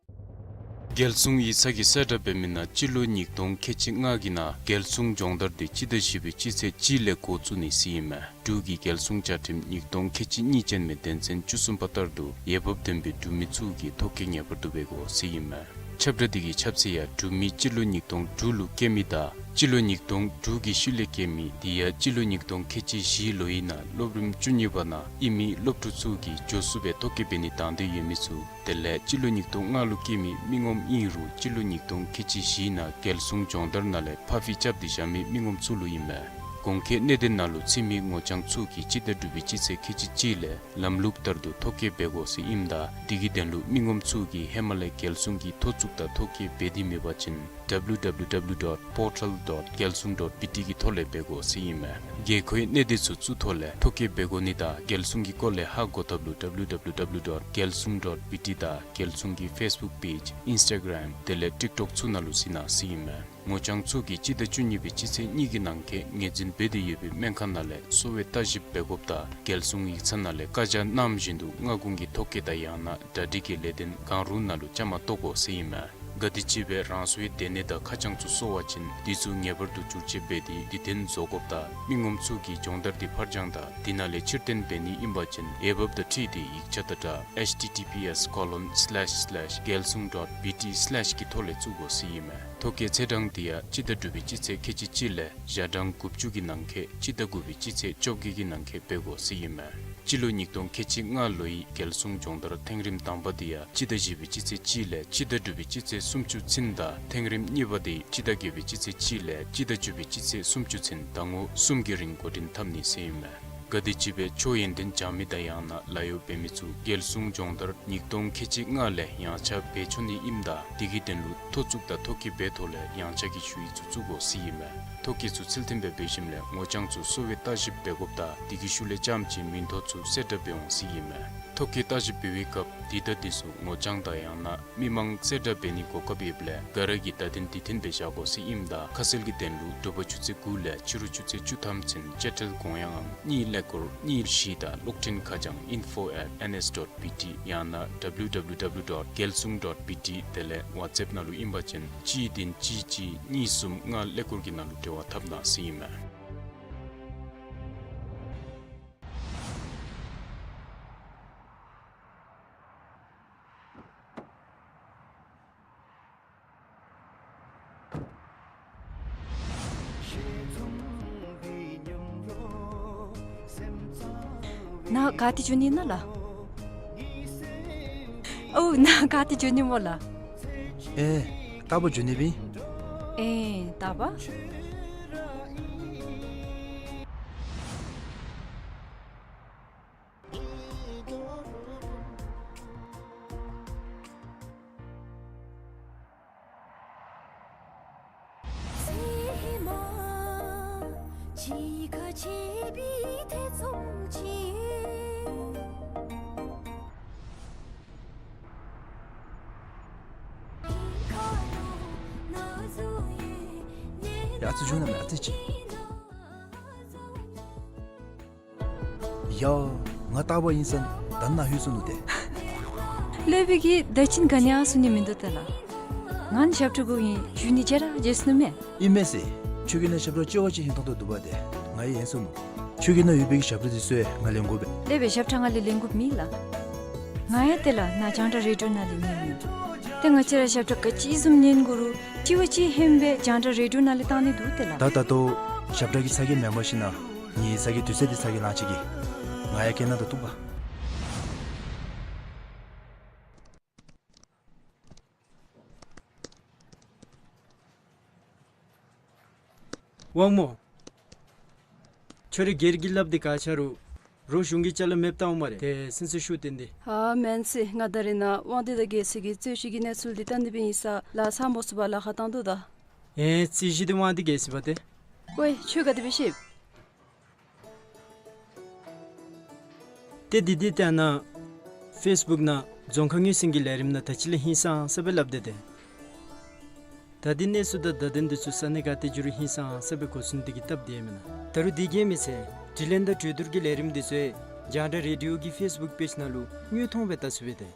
རྒྱལ་སྲུང་ཡིག་ཚང་གིས་གསལ་བསྒྲགས་འབད་མི་ནང་སྤྱི་ལོ་ཉིས་སྟོང་ཁལ་གཅིག་ལྔ་གི་ནང་རྒྱལ་སྲུང་སྦྱོང་བརྡར་དེ་སྤྱི་ཟླ་བཞི་པའི་སྤྱི་ཚེས་གཅིག་ལས་འགོ་བཙུགས་ནི་ཟེར་ཨིན་མས། འབྲུག་གི་རྒྱལ་སྲུང་བཅའ་ཁྲིམས་ཉིས་སྟོང་ཁལ་གཅིག་གཉིས་ཅན་མའི་དོན་ཚན་བཅུ་གསུམ་པ་ལྟར་དུ་འོས་འབབ་ལྡན་པའི་འབྲུག་མི་ཚུ་གིས་ཐོ་བཀོད་ངེས་པར་དུ་འབད་དགོ་ཟེར་ཨིན་མས། ཁྱབ་བསྒྲགས་དེ་གི་ཁྱབ་ཚད་ཡང་འབྲུག་མི་སྤྱི་ལོ་ཉིས་སྟོང་དྲུག་ལུ་སྐྱེས་མི་དང་སྤྱི་ལོ་ཉིས་སྟོང་དྲུག་གི་ཤུལ་ལས་སྐྱེས་མི་དེ་ཡང་སྤྱི་ལོ་ཉིས་སྟོང་ཁལ་གཅིག་བཞི་ལོའི་ནང་སློབ་རིམ་བཅུ་གཉིས་པ་ནང་ཨིན་མི་སློབ་ཕྲུག་ཚུ་གིས་མགྱོགས་སུ་སྦེ་ཐོ་བཀོད་འབད་ནི་དང་འདོད་ཡོད་མི་ཚུ་དེ་ལས་སྤྱི་ལོ་ཉིས་སྟོང་ལྔ་ལུ་སྐྱེས་མི་མི་ངོམ་ཨིན་རུང་སྤྱི་ལོ་ཉིས་སྟོང་ཁལ་གཅིག་བཞིའི་ནང་རྒྱལ་སྲུང་སྦྱོང་བརྡར་ནང་ལས་ཕར་འཕུལ་རྐྱབ་སྟེ་བཞག་མི་མི་ངོམ་ཚུ་ལུ་ཨིན་མས། གོང་འཁོད་གནད་དོན་ནང་ལུ་ཚུད་མི་ངོ་རྐྱང་ཚུ་གིས་སྤྱི་ཟླ་དྲུག་པའི་སྤྱི་ཚེས་ཁལ་གཅིག་གཅིག་ལས་ལམ་ལུགས་ལྟར་དུ་ཐོ་བཀོད་འབད་དགོ་ཟེར་ཨིནམ་ད་དེ་གི་དོན་ལུ་མི་ངོམ་ཚུ་གིས་ཧེ་མ་ལས་རྒྱལ་སྲུང་གི་ཐོ་བཙུགས་དང་ཐོ་བཀོད་འབད་དེ་མེད་པ་ཅིན་W W W dot portal dot gyalsung dot B T གི་ཐོག་ལས་འབད་དགོ་ཟེར་ཨིན་མས། དགོས་མཁོའི་གནད་དོན་ཚུ་བཙུགས་ཐོག་ལས་ཐོ་བཀོད་འབད་དགོ་ནི་དང་རྒྱལ་སྲུང་གི་སྐོར་ལས་ཧ་གོ་ཐབས་ལུ W W W dot gyalsung dot B T དང་རྒྱལ་སྲུང་གི་ཕེསི་བུཀ་པེཇ་ཨིནསི་ཊ་གརམ་དེ་ལས་ཊིཀ་ཊོཀ་ཚུ་ནང་ལུ་གཟིགས་གནང་ཟེར་ཨིན་མས། ངོ་རྐྱང་ཚུ་གིས་སྤྱི་ཟླ་བཅུ་གཉིས་པའི་སྤྱི་ཚེས་གཉིས་ཀྱི་ནང་འཁོད་ངོས་འཛིན་འབད་དེ་ཡོད་པའི་སྨན་ཁང་ནང་ལས་གསོ་བའི་ལྟ་ཞིབ་འབད་དགོཔ་དང་རྒྱལ་སྲུང་ཡིག་ཚང་ནང་ལས་བཀའ་རྒྱ་གནངམ་བཞིན་དུ་སྔ་དགོང་གི་ཐོ་བཀོད་དང་ཡང་ན་གྲ་སྒྲིག་གི་ལས་དོན་གང་རུང་ནང་ལུ་བཅའ་མར་གཏོགས་དགོ་ཟེར་ཨིན་མས། ག་དེམ་ཅིག་སྦེ་རང་སོའི་སྡོད་གནས་དང་ཁ་བྱང་ཚུ་སོར་བ་ཅིན་དེ་ཚུ་ངེས་པར་དུ་བསྒྱུར་བཅོས་འབད་དེ་དུས་མཐུན་བཟོ་དགོཔ་དང་མི་ངོམ་ཚུ་གིས་སྦྱོང་བརྡར་དེ་ཕར་འགྱངས་དང་དེ་ནང་ལས་ཕྱིར་འཐེན་འབད་ནི་ཨིན་པ་ཅིན་འོས་འབབ་དང་འཁྲིལ་ཏེ་ཡིག་ཆ་དང་སྦྲགས་H T T P S colon slash slash gyalsung dot B T slash གི་ཐོག་ལས་བཙུགས་དགོ་ཟེར་ཨིན་མས། ཐོ་བཀོད་ཚེས་གྲངས་དེ་ཡང་སྤྱི་ཟླ་དྲུག་པའི་སྤྱི་ཚེས་ཁལ་གཅིག་གཅིག་ལས་ཞག་གྲངས་དགུ་བཅུ་གི་ནང་འཁོད་སྤྱི་ཟླ་དགུ་པའི་སྤྱི་ཚེས་བཅོ་བརྒྱད་ཀྱི་ནང་འཁོད་འབད་དགོ་ཟེར་ཨིན་མས། སྤྱི་ལོ་ཉིས་སྟོང་ཁལ་གཅིག་ལྔ་ལོའི་རྒྱལ་སྲུང་སྦྱོང་བརྡར་ཐེངས་རིམ་དང་པ་དེ་ཡང་སྤྱི་ཟླ་བཞི་པའི་སྤྱི་ཚེས་གཅིག་ལས་སྤྱི་ཟླ་དྲུག་པའི་སྤྱི་ཚེས་སུམ་ཅུ་ཚུན་དང་ཐེངས་རིམ་གཉིས་པ་དེ་སྤྱི་ཟླ་བརྒྱད་པའི་སྤྱི་ཚེས་གཅིག་ལས་སྤྱི་ཟླ་བཅུ་པའི་སྤྱི་ཚེས་སུམ་ཅུ་ཚུན་ཟླ་ངོ་གསུམ་གྱི་རིང་འགོ་འདྲེན་འཐབ་ནི་ཟེར་ཨིན་མས། ག་དེམ་ཅིག་སྦེ་ཆོས་ཡོན་ཏན་སྦྱང་མི་དང་ཡང་ན་ལཱ་གཡོག་འབད་མི་ཚུ་རྒྱལ་སྲུང་སྦྱོང་བརྡར་ཉིས་སྟོང་ཁལ་གཅིག་ལྔ་ལས་ཡངས་ཆག་འབད་ཆོག་ནི་ཨིནམ་ད་དེ་གི་དོན་ལུ་ཐོ་བཙུགས་དང་ཐོ་བཀོད་འབད་ཐོག་ལས་ཡངས་ཆག་གི་ཞུ་ཡིག་ཚུ་བཙུགས་དགོ་ཟེར་ཨིན་མས། ཐོ་བཀོད་ཚུ་ཚུལ་མཐུན་སྦེ་འབད་ཞིནམ་ལས་ངོ་རྐྱང་ཚུ་གསོ་བའི་ལྟ་ཞིབ་འབད་དགོཔ་དང་དེ་གི་ཤུལ་ལས་རྐྱངམ་ཅིག་མིང་ཐོ་ཚུ་གསལ་བསྒྲགས་འབད་འོང་ཟེར་ཨིན་མས། ཐོ་བཀོད་ལྟ་ཞིབ་འབད་བའི་སྐབས་དེ་དང་དེ་ཚུ་ངོ་རྐྱང་དང་ཡང་ན་མི་མང་གསལ་བསྒྲགས་འབད་ནིའི་གོ་སྐབས་ཡོདཔ་ལས་ག་ར་གིས་བརྡ་དོན་དེ་མཐུན་སྦེ་བཞག་དགོ་ཟེར་ཨིནམ་ད་ཁ་གསལ་གྱི་དོན་ལུ་དྲོ་པ་ཆུ་ཚོད་དགུ་ལས་ཕྱི་རུ་ཆུ་ཚོད་བཅུ་ཐམ་ཚུན་དཔྱ་ཁྲལ་དགོངས་ཡངས་ཨང་གཉིས་ཀླད་ཀོར་གཉིས་བཞི་དང་གློག་འཕྲིན་ཁ་བྱང་info at N S dot B T ཡང་ན W W W dot gyalsung dot B T དེ་ལས་ཝཊས་ཨེཔ་ནང་ལུ་ཨིན་པ་ཅིན་གཅིག་བདུན་གཅིག་གཅིག་གཉིས་གསུམ་ལྔ་ཀླད་ཀོར་གྱི་ནང་ལུ་འབྲེལ་བ་འཐབ་གནང་ཟེར་ཨིན་མས། ནཱ་ག་ཏེ་འགྱོ་ནི་ཨིན་ན་ལགས། ཨོ་ནཱ་ག་ཏེ་འགྱོ་ནི་སྨོ་ལགས། ཨེ་རྟག་བུ་འགྱོ་ནི་སྦེ་ཨིན། ཨེ་རྟག་པ། ཡ་ཨ་ཙི་བཞུགས་གནང་མས། ཨ་ཙི་ཅིག། ཡ་ང་རྟག་པ་ཨིན་ས་ད་ནཱ་ལྷོད་སོ་ནུག་ཏེ། སློབ་དཔོན་གྱིས་ད་ཅི་ག་ནི་ཡང་གསུང་ནི་མིན་འདུག་ཏེ་ལགས། ང་ནི་ཞབས་ཁྲ་གུ་ཨིན། བཞུགས་ནི་བརྗེད་ར་བརྗེད་སོ་ནུག་མས། ཨིན་མས་ཟེར། ཁྱོད་ཀྱི་ནང་ཞབས་ཁྲ་ལྕེ་བ་ཅིག་ཧིང་ཐོང་ཐོང་འདུག་པ་ཏེ། ང་ཡང་ཡེངས་སོ་ནུག། ཁྱོད་ཀྱི་ནང་ཡོད་པའི་གི་ཞབས་ཁྲ་འདི་ཚུ་ཡང་ང་ལེན་དགོ་པས། སློབ་དཔོན་ཞབས་ཁྲ་ང་ལས་ལེན་དགོཔ་མེད་ལགས། ང་ཡང་ཏེ་ལགས་ནཱ་རྒྱང་བསྒྲགས་རེ་ཌི་ཡོ་ནང་ལས་ཉན་ནི། ཏེ་ང་བཅས་ར་ཞབས་ཁྲ་ག་ཅི་བཟུམ་ཉན་དགོ་རུང་གཅིག་བ་གཅིག་ཧན་སྦེ་རྒྱང་བསྒྲགས་རེ་ཌི་ཡོ་ནང་ལས་བཏང་ནི་འདུག་ཏེ་ལགས། ད་ད་ལྟོ་ཞབས་ཁྲ་གི་ཚ་གྱང་མེན་པར་ཞིན་ན་ངེའི་ཚ་གྱང་དུས་ཚོད་འདི་ཚ་གྱང་ལང་ཅི་གི། ང་ཡང་སྐད་ནང་ད་གཏུག་པ། དབང་མོ། ཁྱོད་ར་སྒེར་གྱི་སླབ་སྟེ་ག་ཆ་རུང་རོགས་གཞུང་གི་ཅ་ལ་མེདཔ་བཏང་འོང་སྨ་རེ། ཏེ་སེམས་ཚེགས་ཤོར་ཏེ་འདི། ཨ་མེན་ཟེར། ང་ད་རེས་ནཱ་དབང་འདུས་དང་རྒྱལ་སྲས་ཀྱི་རྩོད་གཞི་གི་གནས་ཚུལ་འདི་བལྟ་ནི་སྦེ་ཨིན་ས་ལགས། ཚར་མ་ཚུགས་པར་ལཱ་ཁག་བཏང་དོ་ད། ཨེ་རྩོད་གཞི་འདི་དབང་འདུས་རྒྱལ་སྲས་པ་ཏེ། ཝའེ་ཁྱོད་ག་དེ་སྦེ་ཤེས། ཏེ་འདི་འདི་ལྟ་ན་ཕེསི་བུཀ་ནང་རྫོང་ཁག་ངོས་འཛིན་གྱི་ལས་རིམ་ནང་ད་ཅི་ལས་ཧིང་སངས་ས་སྦེ་སླབ་སྟེ་ཏེ། ད་འདི་གནས་ཚུལ་དང་བརྡ་དོན་འདི་ཚུ་ས་གནས་ག་ཏེ་འགྱོ་རུང་ཧིང་སངས་ས་སྦེ་གོ་ཚུགས་ནི་འདི་གིས་སྟབས་བདེ་མེན་ན། ད་རུང་འདི་གིས་མི་ཚད་དྲི་ལན་དང་གྲོས་བསྡུར་གྱི་ལས་རིམ་འདི་ཚུ་རྒྱང་བསྒྲགས་རེ་ཌི་ཡོ་གི་ཕེསི་བུཀ་པེཇ་ནང་ལུ་དངོས་མཐོང་སྦེ་བལྟ་ཚུགས་པས་ཏེ།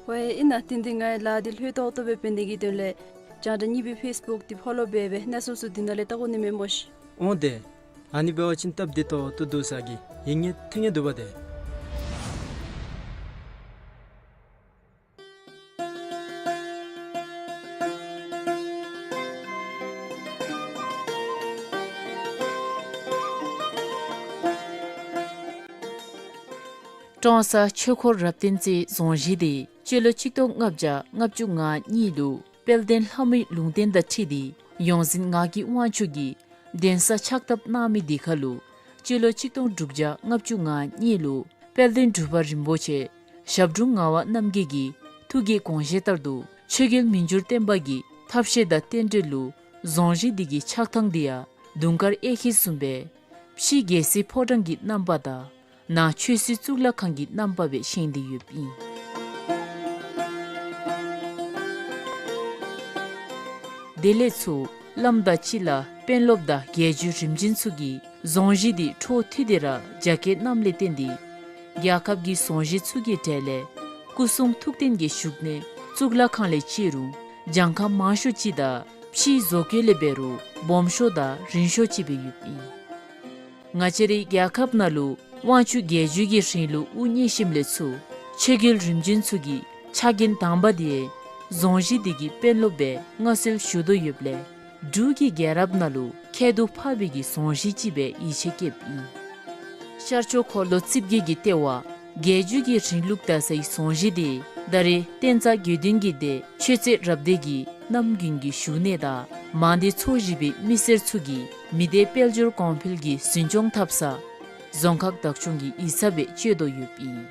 ཝའེ་ཨིན་ན། ཏེ་འདི་ང་ལཱ་འདི་ལྷོད་ཏོག་ཏོ་སྦེ་འབད་ནི་གི་དོན་ལས་རྒྱང་བསྒྲགས་གཉིས་པའི་ཕེསི་བུཀ་འདི་ཕོ་ལོ་འབད་སྦེ་གནས་ཚུལ་ཚུ་འདི་ནང་ལས་བལྟ་དགོ་ནི་མས་སྨོ་ཤིག། འོང་ཏེ། ཨ་ནི་འབད་བ་ཅིན་སྟབས་བདེ་ཏོག་ཏོ་འདུག་ས་གི་ཡིད་ངོ་ཐིང་ངེ་འདུག་པ་ཏེ། ཀྲོང་གསར་ཆོས་འཁོར་རབ་བརྟན་རྩེ་རྫོང་གཞིས་འདི་སྤྱི་ལོ་ཆིག་སྟོང་ལྔ་བརྒྱ་ལྔ་བཅུ་ང་གཉིས་ལུ་དཔལ་ལྡན་ལྷ་མོའི་ལུང་བསྟན་དང་འཁྲིལ་ཏེ་ཡོངས་འཛིན་ངག་གི་དབང་ཕྱུག་གིས་གདན་ས་ཕྱག་བཏབ་གནང་མི་འདི་ཁར་ལུ་སྤྱི་ལོ་ཆིག་སྟོང་དྲུག་བརྒྱ་ལྔ་བཅུ་ང་གཉིས་ལུ་དཔལ་ལྡན་འབྲུག་པ་རིན་པོ་ཆེ་ཞབས་དྲུང་ངག་དབང་རྣམ་རྒྱལ་གྱི་ཐུགས་ཀྱི་དགོངས་བཞེད་ལྟར་དུ་ཆོས་རྒྱལ་མི་འགྱུར་བརྟན་པ་གི་ཐབས་ཤེས་དང་རྟེན་འབྲེལ་ལུ་རྫོང་གཞིས་འདི་གི་ཆགས་ཐངས་འདི་ཡང་དུང་དཀར་གཡས་འཁྱིལ་བཟུམ་སྦེ་ཕྱི་རྒྱལ་སྲིད་ཕོ་བྲང་གི་རྣམ་པ་དང་ནང་ཆོས་སྲིད་གཙུག་ལག་ཁང་གི་རྣམ་པ་སྦེ་བཞེངས་ཏེ་ཡོདཔ་ཨིན། དེ་ལས་ཚུར་བླམ་དང་གཅིག་ཁར་དཔོན་སློབ་དང་རྒྱལ་བརྒྱུད་རིམ་བྱོན་ཚུ་གིས་རྫོང་གཞིས་འདི་འཕྲོ་མཐུད་དེ་ར་རྒྱ་སྐྱེད་གནངམ་ལས་བརྟེན་ཏེ་རྒྱལ་ཁབ་ཀྱི་རྫོང་གཞིས་ཚུ་གི་གྲས་ལས་སྐུ་གསུང་ཐུགས་རྟེན་གྱི་བཞུགས་གནས་གཙུག་ལག་ཁང་ལས་བརྩི་རུང་གྱངས་ཁ་མང་ཤོས་ཅིག་དང་ཕྱིའི་བཟོ་བཀོད་ལས་འབད་རུང་སྦོམ་ཤོས་དང་རིང་ཤོས་ཅིག་སྦེ་ཡོདཔ་ཨིན། ང་བཅས་རའི་རྒྱལ་ཁབ་ནང་ལུ་དབང་ཕྱུག་རྒྱལ་བརྒྱུད་ཀྱི་རིང་ལུགས་དབུ་བརྙེས་ཞིནམ་ལས་ཚུར་ཆོས་རྒྱལ་རིམ་བྱོན་ཚུ་གི་ཕྱག་འགན་དང་པ་འདི་རྫོང་གཞིས་འདི་གི་དཔོན་སློབ་སྦེ་མངའ་གསོལ་ཞུ་དོ་ཡོདཔ་ལས་འབྲུག་གི་རྒྱལ་རབས་ནང་ལུ་ཁྱད་དུ་འཕགས་པའི་གི་རྫོང་གཞིས་ཅིག་སྦེ་ཡིད་ཆེས་བསྐྱེདཔ་ཨིན། ཤར་ཕྱོགས་འཁོར་ལོ་རྩིབས་བརྒྱད་ཀྱི་ལྟེ་བ་རྒྱལ་བརྒྱུད་ཀྱི་རིང་ལུགས་དར་སའི་རྫོང་གཞིས་འདི་ད་རེས་བསྟན་རྩ་དགེ་འདུན་གྱི་སྡེ་ཆོས་རྩེ་རབ་སྡེ་གི་རྣམ་རྒྱུན་གྱི་བཞུགས་གནས་དང་མང་སྡེ་ཚོ་བཞི་པའི་མི་སེར་ཚུ་གིས་མི་སྡེ་དཔལ་འབྱོར་གོང་འཕེལ་གྱི་འཛིན་སྐྱོང་འཐབ་ས་རྫོང་ཁག་བདག་སྐྱོང་གི་ཡིག་ཚང་སྦེ་སྤྱོད་དོ་ཡོདཔ་ཨིན།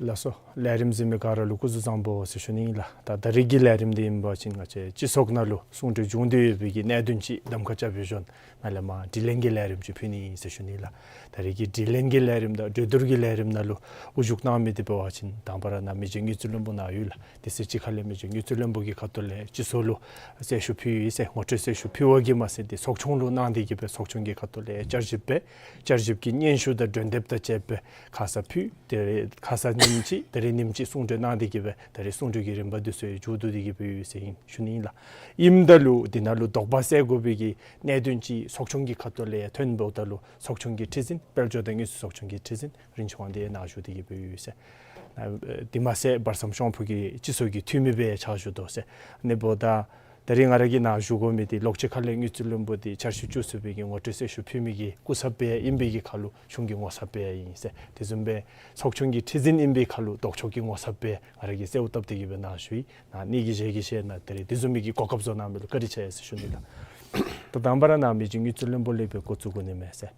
ལགས་སོ། ལས་རིམ་གཟིགས་མི་ག་ར་ལུ་སྐུ་གཟུགས་བཟང་པོ་ཟེར་ཞུ་ནི་ཨིན་ལགས། ད་ད་རིས་ཀྱི་ལས་རིམ་འདི་ཨིན་པ་ཅིན་ང་བཅས་སྤྱི་ཚོགས་ནང་ལུ་གསུང་གྲོས་བྱུང་སྟེ་ཡོད་པའི་གི་གནད་དོན་ཅིག་གདམ་ཁ་རྐྱབ་པའི་ཞོར་ནང་ལས་མར་དྲི་ལན་གྱི་ལས་རིམ་ཅིག་ཕུལ་ནི་ཨིན་ཟེར་ཞུ་ནི་ལགས། ད་རིས་ཀྱི་དྲི་ལན་གྱི་ལས་རིམ་དང་གྲོས་བསྡུར་གྱི་ལས་རིམ་ནང་ལུ་དབུ་བཞུགས་གནང་མི་འདི་འབད་བ་ཅིན་དང་པ་ར་ནཱ་མི་རྗེ་དངུལ་རྩིས་བློན་པོ་ནཱ་ཡོད་ལགས། དེ་ཚེ་གཅིག་ཁར་ལས་མི་རྗེ་དངུལ་རྩིས་བློན་པོ་གི་ཁ་ཐུག་ལས་སྤྱི་ཚོགས་ལུ་གསལ་ཞུ་ཕུལ་ཡི་ཟེར་ངོ་སྤྲོད་གསལ་ཞུ་ཕུལ་བ་གིས་མ་ཚད་འདི་ཚོགས་ཆུང་ལུ་གནང་སྟེ་གིས་སྦེ་ཚོགས་ཆུང་གི་ཁ་ཐུག་ལས་བསྐྱར་ཞིབ་འབད། བསྐྱར་ཞིབ་ཀྱི་སྙན་ཞུ་དང་སྒྲོན་དེབ་དང་བཅས་པའི་ཁ་ཙ་ཕུལ། དེ་ཁ་ཙ་ནི་ ཉིནམ་གཅིག་ད་རེས་ཉིནམ་གཅིག་གསུང་གྲོས་གནང་སྟེ་གི་སྦེ་ད་རེས་གསུང་གྲོས་ཀྱི་རིམ་པ་འདི་ཚུ་མཇུག་བསྡུ་སྟེ་གི་སྦེ་ཡོད་ཟེར་ཨིན་ཞུ་ནི་ཨིན་ལགས། ཨིནམ་ད་ལུ་འདི་ནང་ལུ་དོགས་པ་སེལ་དགོ་པའི་གི་གནད་དོན་ཅིག་ཚོགས་ཆུང་གི་ཁ་ཐུག་ལས་ཐོན་འབདཝ་ད་ལུ་ཚོགས་ཆུང་གི་ཁྲི་འཛིན་དཔལ་འབྱོར་དང་དངུལ་རྩིས་ཚོགས་ཆུང་གི་ཁྲི་འཛིན་རིན་ཆེན་དབང་འདུས་ནཱ་བཞུགས་ཏེ་གི་སྦེ་ཡོད་ཟེར། ཨ་དེ་མ་ཚད་བར་མཚམས་ཤོང་ཕུ་གི་སྤྱི་ཚོགས་ཀྱི་འཐུས་མི་སྦེ་ཕྱག་ཞུ་དོ་ཟེར། ཨ་ནི་འབདཝ་ད་ད་རེས་ང་ར་གིས་ནཱ་ཞུ་དགོ་མི་འདི་ལོགས་ཅིག་ཁ་ལས་དངུལ་རྩིས་བློན་པོ་འདི་འཆར་གཞི་བཅུ་གསུམ་པའི་གི་ངོ་སྤྲོད་གསལ་ཞུ་ཕུལ་མི་གི་སྐུ་ཚབ་སྦེ་ཨིན་པའི་གི་ཁར་ལུ་གཞུང་གི་ངོ་ཚབ་སྦེ་ཨིན་ཟེར། དེ་བཟུམ་སྦེ་ཚོགས་ཆུང་གི་ཁྲི་འཛིན་ཨིན་པའི་ཁར་ལུ་ལྡོག་ཕྱོགས་ཀྱི་ངོ་ཚབ་སྦེ་ང་ར་གིས་གསོལཝ་བཏབ་སྟེ་གི་སྦེ་ནཱ་ཞུ་ཡི། ནཱ་ངེ་གི་ཞལ་གྱིས་བཞེས་ནཱ་ད་རེས་དེ་བཟུམ་མའི་གི་གོ་སྐབས་བཟོ་གནང་མི་ལུ་བཀའ་དྲིན་ཆེ་ཟེར་ཞུ་ནི་ལགས། ད་དང་པ་ར་ནཱ་མི་རྗེ་དངུལ་རྩིས་བློན་པོ་ལས་སྦེ་འགོ་བཙུགས་དགོ་ནི་མས་ཟེར།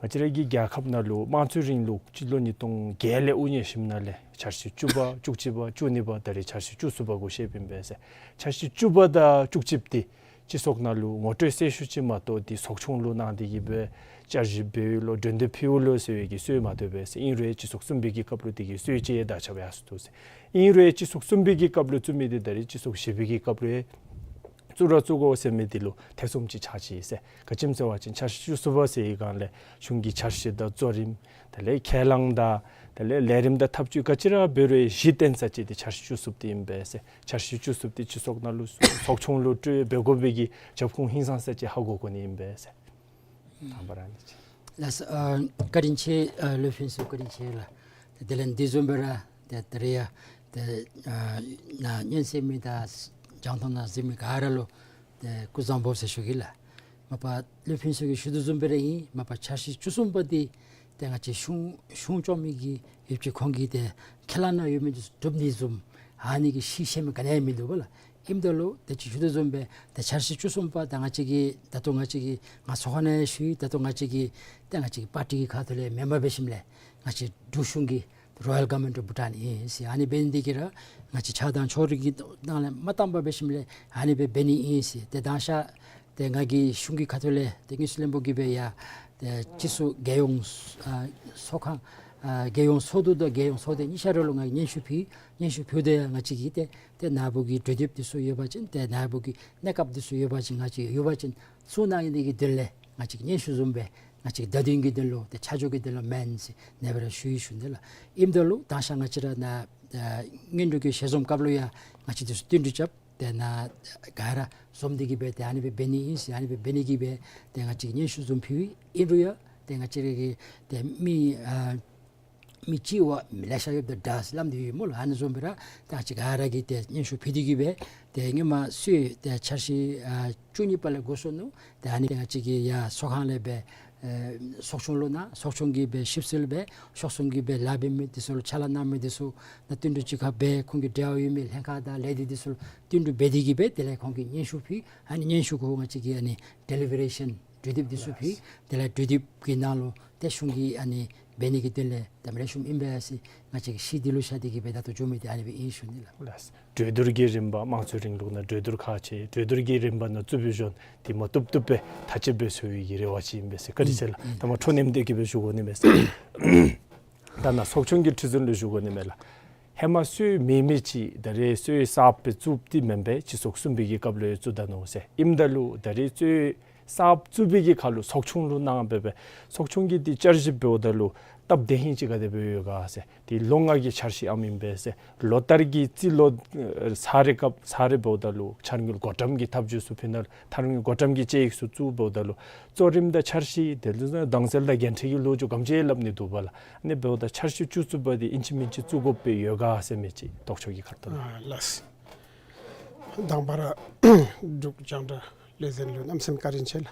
ང་བཅས་ར་གི་རྒྱལ་ཁབ་ནང་ལུ་དམངས་གཙོའི་རིང་ལུགས་སྤྱི་ལོ་ཉིས་སྟོང་བརྒྱད་ལས་དབུ་བརྙེས་ཞིནམ་ལས་འཆར་གཞི་བཅུ་པ་བཅུ་གཅིག་པ་བཅུ་གཉིས་པ་ད་རེས་འཆར་གཞི་བཅུ་གསུམ་པ་གུ་བཤདཔ་ཨིན་པས་ཟེར། འཆར་གཞི་བཅུ་པ་དང་བཅུ་གཅིག་པ་འདི་སྤྱི་ཚོགས་ནང་ལུ་ངོ་སྤྲོད་གསལ་ཞུ་ཅིག་མ་གཏོགས་འདི་ཚོགས་ཆུང་ལུ་གནང་སྟེ་གི་སྦེ་བསྐྱར་ཞིབ་འབདཝ་ལོ་གྲོས་འདེབས་ཕུལཝ་ལོ་ཟེར་བའི་གི་སྲོལ་མ་འདུག་པས་ཟེར། ཨིན་རུང་སྤྱི་ཚོགས་གསུམ་པའི་གི་སྐབས་ལུ་དེ་གི་སྲོལ་ཅིག་ཡང་དར་ཁྱབ་ཡར་སོ་ནུག་ཟེར། ཨིན་རུང་སྤྱི་ཚོགས་གསུམ་པའི་གི་སྐབས་ལུ་བཙུགས་མི་འདི་ད་རེས་སྤྱི་ཚོགས་བཞི་པའི་གི་སྐབས་ལུ་ཡང་བཙུགས་ར་བཙུགས་དགོ་ཟེར་མི་འདི་ལུ་ཐེ་ཚོམ་ཅིག་ཆགས་ཅི་ཟེར། ག་ཅི་སྨོ་ཟེར་བ་ཅིན་འཆར་གཞི་བཅུ་གསུམ་པ་ཟེར་བའི་སྒང་ལས་གཞུང་གི་འཆར་གཞི་དང་གཙོ་རིམ་དེ་ལས་ཁས་བླངས་དང་དེ་ལས་ལས་རིམ་དང་ཐབས་བྱུས་ག་ཅི་ར་འབད་རུང་གཞི་རྟེན་ས་ཅིག་འདི་འཆར་གཞི་བཅུ་གསུམ་འདི་ཨིན་པས་ཟེར། འཆར་གཞི་བཅུ་གསུམ་འདི་སྤྱི་ཚོགས་ནང་ལུ་ཚོགས་ཆུང་ལུ་སྤྲོད་འབད་དགོ་པའི་གི་རྒྱབ་ཁུངས་ཧིང་སངས་ས་ཅིག་ཧ་གོ་དགོ་ནི་ཨིན་པས་ཟེར། དང་པ་ར་ཨ་ནི་ཅིག། ལགས་སོ། ཨ་བཀའ་དྲིན་ཆེ། ཨ་ལོ་ཕུན་ཚོགས་བཀའ་དྲིན་ཆེ་ལགས། དེ་ལས་འདི་བཟུམ་སྦེ་ར་ཏེ་ད་རེས་ཡང་ཏེ་ཨ་ནཱ་སྙན་གསན་མི་དང་རྒྱང་མཐོང་ནང་གཟིགས་མི་ག་ར་ལུ་ཏེ་སྐུ་གཟུགས་བཟང་པོ་ཟེར་ཞུ་གེ་ལགས། མ་པ་ལོ་ཕུན་ཚོགས་ཀྱིས་ཞུ་དོ་བཟུམ་སྦེ་ར་ཨིན། མ་པ་འཆར་གཞི་བཅུ་གསུམ་པ་འདི་ཏེ་ང་བཅས་གཞུང་གཞུང་སྐྱོང་མི་གིས་ཡོདཔ་ཅིག་ཁོང་གིས་ཏེ་ཁས་བླངས་གནང་ཡོད་མི་འདི་ཚུ་སྒྲུབ་ནི་བཟུམ་ཨ་ནི་གི་ཤེས་ཤེས་མི་ག་ནི་ཡང་མིན་འདུག་པ་ལགས། ཨིནམ་ད་ལུ་ཏེ་ཅིག་ཞུ་དོ་བཟུམ་སྦེ་ཏེ་འཆར་གཞི་བཅུ་གསུམ་པ་ད་ང་བཅས་ཀྱི་ད་ལྟོ་ང་བཅས་ཀྱི་ང་ཚོགས་ཁང་ནང་ཡང་ཞུ་ཡི། ད་ལྟོ་ང་བཅས་ཀྱི་ཏེ་ང་བཅས་ཀྱི་པར་ཊི་གི་ཁ་ཐུག་ལས་མེན་པར་འབད་ཞིནམ་ལས་ང་བཅས་འབྲུག་གཞུང་གི་Royal Government of Bhutan ཨིན་ཟེར། ཨ་ནི་འབད་ནི་འདི་གིས་ར་ང་བཅས་ཆགས་སྡང་ཕྱོགས་རིས་ཀྱི་ནང་ལས་མ་བཏང་པར་འབད་ཞིནམ་ལས་ཨ་ནི་སྦེ་འབད་ནི་ཨིན་ཟེར། ཏེ་དང་ཤ་ཏེ་ང་གིས་གཞུང་གི་ཁ་ཐུག་ལས་ཏེ་དངུལ་རྩིས་བློན་པོ་གིས་སྦེ་ཡང་ཏེ་སྤྱི་ཚོགས་རྒྱལ་ཡོངས་ཨ་ཚོགས་ཁང་ཨ་རྒྱལ་ཡོངས་ཚོགས་འདུ་དང་རྒྱལ་ཡོངས་ཚོགས་སྡེ་གཉིས་ཆ་ར་ལུ་ང་གིས་སྙན་ཞུ་ཕུལ། སྙན་ཞུ་ཕུལཝ་ད་ཡང་ང་བཅས་ཀྱིས་ཏེ་ཏེ་ནཱ་བུ་གི་གྲོས་འདེབས་འདི་ཚུ་ཡོད་པ་ཅིན་ཏེ་ནཱ་བུ་གི་གནས་སྐབས་འདི་ཚུ་ཡོད་པ་ཅིན་ང་བཅས་ཡོད་པ་ཅིན་བཙུགས་གནང་ནི་གི་དོན་ལས་ང་བཅས་ཀྱིས་སྙན་ཞུ་བཟུམ་སྦེ་ང་བཅས་ཀྱིས་བརྡ་དོན་གྱི་དོན་ལུ་ཏེ་ཆ་འཇོག་གི་དོན་ལུ་མེན་ཟེར་ཨ་ནེ་སྦེ་ར་ཞུ་ཡི་ཞུ་ནི་ལགས། ཨིནམ་ད་ལུ་དང་ཤ་ང་བཅས་ར་ནཱ་ཨ་སྔོན་འགྲོ་གི་ཞལ་འཛོམས་སྐབས་ལུ་ཡང་ང་བཅས་འདི་ཚུ་བསྟུན་གྲོས་རྐྱབ། ཏེ་ནཱ་ག་ར་འཛོམས་ཏེ་གི་སྦེ་ཏེ་ཨ་ནི་སྦེ་འབད་ནི་ཨིན་ཟེར་ཨ་ནི་སྦེ་འབད་ནི་གི་སྦེ་ཏེ་ང་བཅས་ཀྱིས་སྙན་ཞུ་བཟུམ་ཕུལ་ཡི། ཨིན་རུང་ཡང་ཏེ་ང་བཅས་ར་གི་ཏེ་མི་ཨ་མི་གཅིག་བ་མི་ལེ་ཤ་ཡོདཔ་ད་དྲག་ཟེར་སླབ་སྟེ་ཡོད་སྨོ་ལགས། ཨ་ནི་བཟུམ་སྦེ་ར་ཏེ་ང་བཅས་ག་ར་གིས་ཏེ་སྙན་ཞུ་ཕུལ་ཏེ་གི་སྦེ་ཏེ་སྔོན་མ་ཚུ་ཏེ་འཆར་གཞི་ཨ་བཅུ་གཉིས་པ་ལས་འགོ་བཙུགས་ནུག། ཏེ་ཨ་ནི་ཏེ་ང་བཅས་ཀྱིས་ཡར་ཚོགས་ཁང་ལས་སྦེ་ཨེ་ཚོགས་ཆུང་ལུ་གནང་། ཚོགས་ཆུང་གིས་སྦེ་ཞིབ་འཚོལ་སྦེ་ཚོགས་ཆུང་གིས་སྦེ་ལཱ་འབད་མི་འདི་ཚུ་ལུ་ཕྱག་ལཱ་གནང་མི་འདི་ཚུ་ནང་བསྟུན་གྲོས་གཅིག་ཁར་སྦེ་ཁོང་གི་འབྲེལ་བ་ཡོད་མི་ལྷན་ཁག་དང་ལས་སྡེ་འདི་ཚུ་ལུ་བསྟུན་གྲོས་འབད་དེ་གི་སྦེ་དེ་ལས་ཁོང་གིས་སྙན་ཞུ་ཕུལ། ཨ་ནི་སྙན་ཞུ་གུ་ང་བཅས་ཀྱིས་ཨ་ནི་ཌེ་ལི་བེ་རེ་ཤཱན་གྲོས་འདེབས་འདི་ཚུ་ཕུལ། དེ་ལས་གྲོས་འདེབས་ཀྱི་ནང་ལུ་ཏེ་གཞུང་གིས་ཨ་ནི་འབད་ནི་གི་དོན་ལས་ཏེ་མི་ལེགས་ཤོམ་ཨིན་པས་ཟེར་ང་བཅས་ཀྱིས་ཤེས་ཏེ་ལུ་ཤ་དེ་གི་སྦེ་ད་ལྟོ་འགྱོ་མི་འདི་ཨ་ནི་སྦེ་ཨིན་ཞུ་ནི་ལགས། ལགས། གྲོས་བསྡུར་གྱི་རིམ་པ་དམངས་གཙོའི་རིང་ལུགས་ནང་གྲོས་བསྡུར་ཁག་ཆེ། གྲོས་བསྡུར་གྱི་རིམ་པ་ནང་རྩུབ་པའི་གཞུང་འདི་མ་བཏུབ་བཏུབ་སྦེ་ཐག་བཅད་འབད་ཚུགས་པའི་གི་རེ་བ་ཅིག་ཨིན་པས་ཟེར། བཀའ་དྲིན་ཆེ་ལགས། ཨིན། ད་མ་འཕྲོ་མཉམ་དེ་གི་སྦེ་ཞུ་དགོ་ནི་མས་ཟེར། ད་ནཱ་ཚོགས་ཆུང་གི་ཁྲི་འཛིན་ལུ་ཞུ་དགོ་ནི་མས་ལགས། ཧེ་མ་སྲོལ་མེད་མི་ཅིག་ད་རེས་སྲོལ་གསརཔ་སྦེ་བཙུགསཔ་འདི་མེན་པས། སྤྱི་ཚོགས་གསུམ་པའི་གི་སྐབས་ལུ་ཡང་བཙུགས་ད་ནུག་ཟེར། ཨིནམ་ད་ལུ་ད་རེས་སྲོལ་གསརཔ་བཙུགས་པའི་གི་ཁར་ལུ་ཚོགས་ཆུང་ལུ་གནང་འབད་བས། ཚོགས་ཆུང་གིས་འདི་བསྐྱར་ཞིབ་འབདཝ་ད་ལུ་སྟབས་བདེ་ཧིང་ཅིག་ག་དེ་སྦེ་ཡོད་ག་ཟེར། འདི་ལོ་ལྔ་གི་འཆར་གཞི་ཨིནམ་ཨིན་པས་ཟེར། ལོ་ལྟར་གྱི་རྩིས་ལོ་ཨེ་ཚར་རེ་སྐབས་ཚར་རེ་འབདཝ་ད་ལུ་འཆར་དངུལ་བགོ་བཀྲམ་གྱི་ཐབས་བྱུས་ཚུ་ཕུལ་ནི་ལགས། འཆར་དངུལ་བགོ་བཀྲམ་གྱི་དཔྱད་ཡིག་ཚུ་བཙུགས་འབདཝ་ད་ལུ་གཙོ་རིམ་དང་འཆར་གཞི་དེ་ལས་དྭངས་གསལ་དང་འགན་འཁྲི་གི་ལོ་རྒྱུས་ག་དེམ་ཅིག་སླབ་ནི་འདུག་པ་ལགས། ཨ་ནི་འབདཝ་ད་འཆར་གཞི་བཅུ་གསུམ་པ་འདི་ཨིན་ཅི་མིན་ཅི་བཙུགས་དགོཔ་སྦེ་ཡོད་ག་ཟེར་མི་ཅིག་ལྡོག་ཕྱོགས་ཀྱི་ཁ་ཐུག་ལས། ཨ་ལགས། དང་པ་ར་འབྲུག་རྒྱང་བསྒྲགས་ལས་འཛིན་ལུ་གནམ་མེད་ས་མེད་བཀའ་དྲིན་ཆེ་ལགས།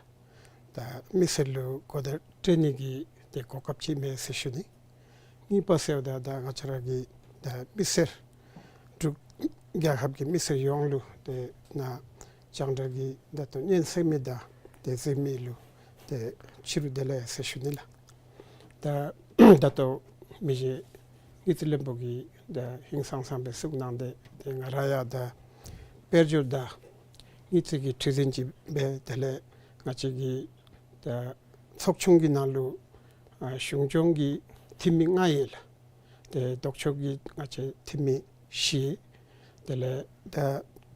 ད་མི་སེར་ལུ་གོ་བརྡ་སྤྲོད་ནི་གི་ཏེ་གོ་སྐབས་ཅིག་མས་ཟེར་ཞུ་ནི། གཉིས་པ་ཟེརཝ་ད་ད་ང་བཅས་ར་གི་ད་མི་སེར་འབྲུག་རྒྱལ་ཁབ་ཀྱི་མི་སེར་ཡོངས་ལུ་ཏེ་ནཱ་རྒྱང་བསྒྲགས་ཀྱི་ད་ལྟོ་སྙན་གསན་མི་དང་ཏེ་གཟིགས་མི་ལུ་ཏེ་ཕྱི་རུ་བདེ་ལེགས་ཟེར་ཞུ་ནི་ལགས། ད་ད་ལྟོ་མི་རྗེ་དངུལ་རྩིས་བློན་པོ་གིས་ད་ཧིང་སངས་ས་སྦེ་གསུངས་གནང་སྟེ་ཏེ་ང་ར་ཡང་ད་དཔལ་འབྱོར་དང་དངུལ་རྩིས་ཀྱི་ཁྲི་འཛིན་ཅིག་སྦེ་དེ་ལས་ང་བཅས་ཀྱི་ད་ཚོགས་ཆུང་གི་ནང་ལུ་ཨ་གཞུང་སྐྱོང་གི་འཐུས་མི་ལྔ་ཡོད་ལགས། ཏེ་ལྡོག་ཕྱོགས་ཀྱི་ང་བཅས་འཐུས་མི་བཞི། དེ་ལས་ད་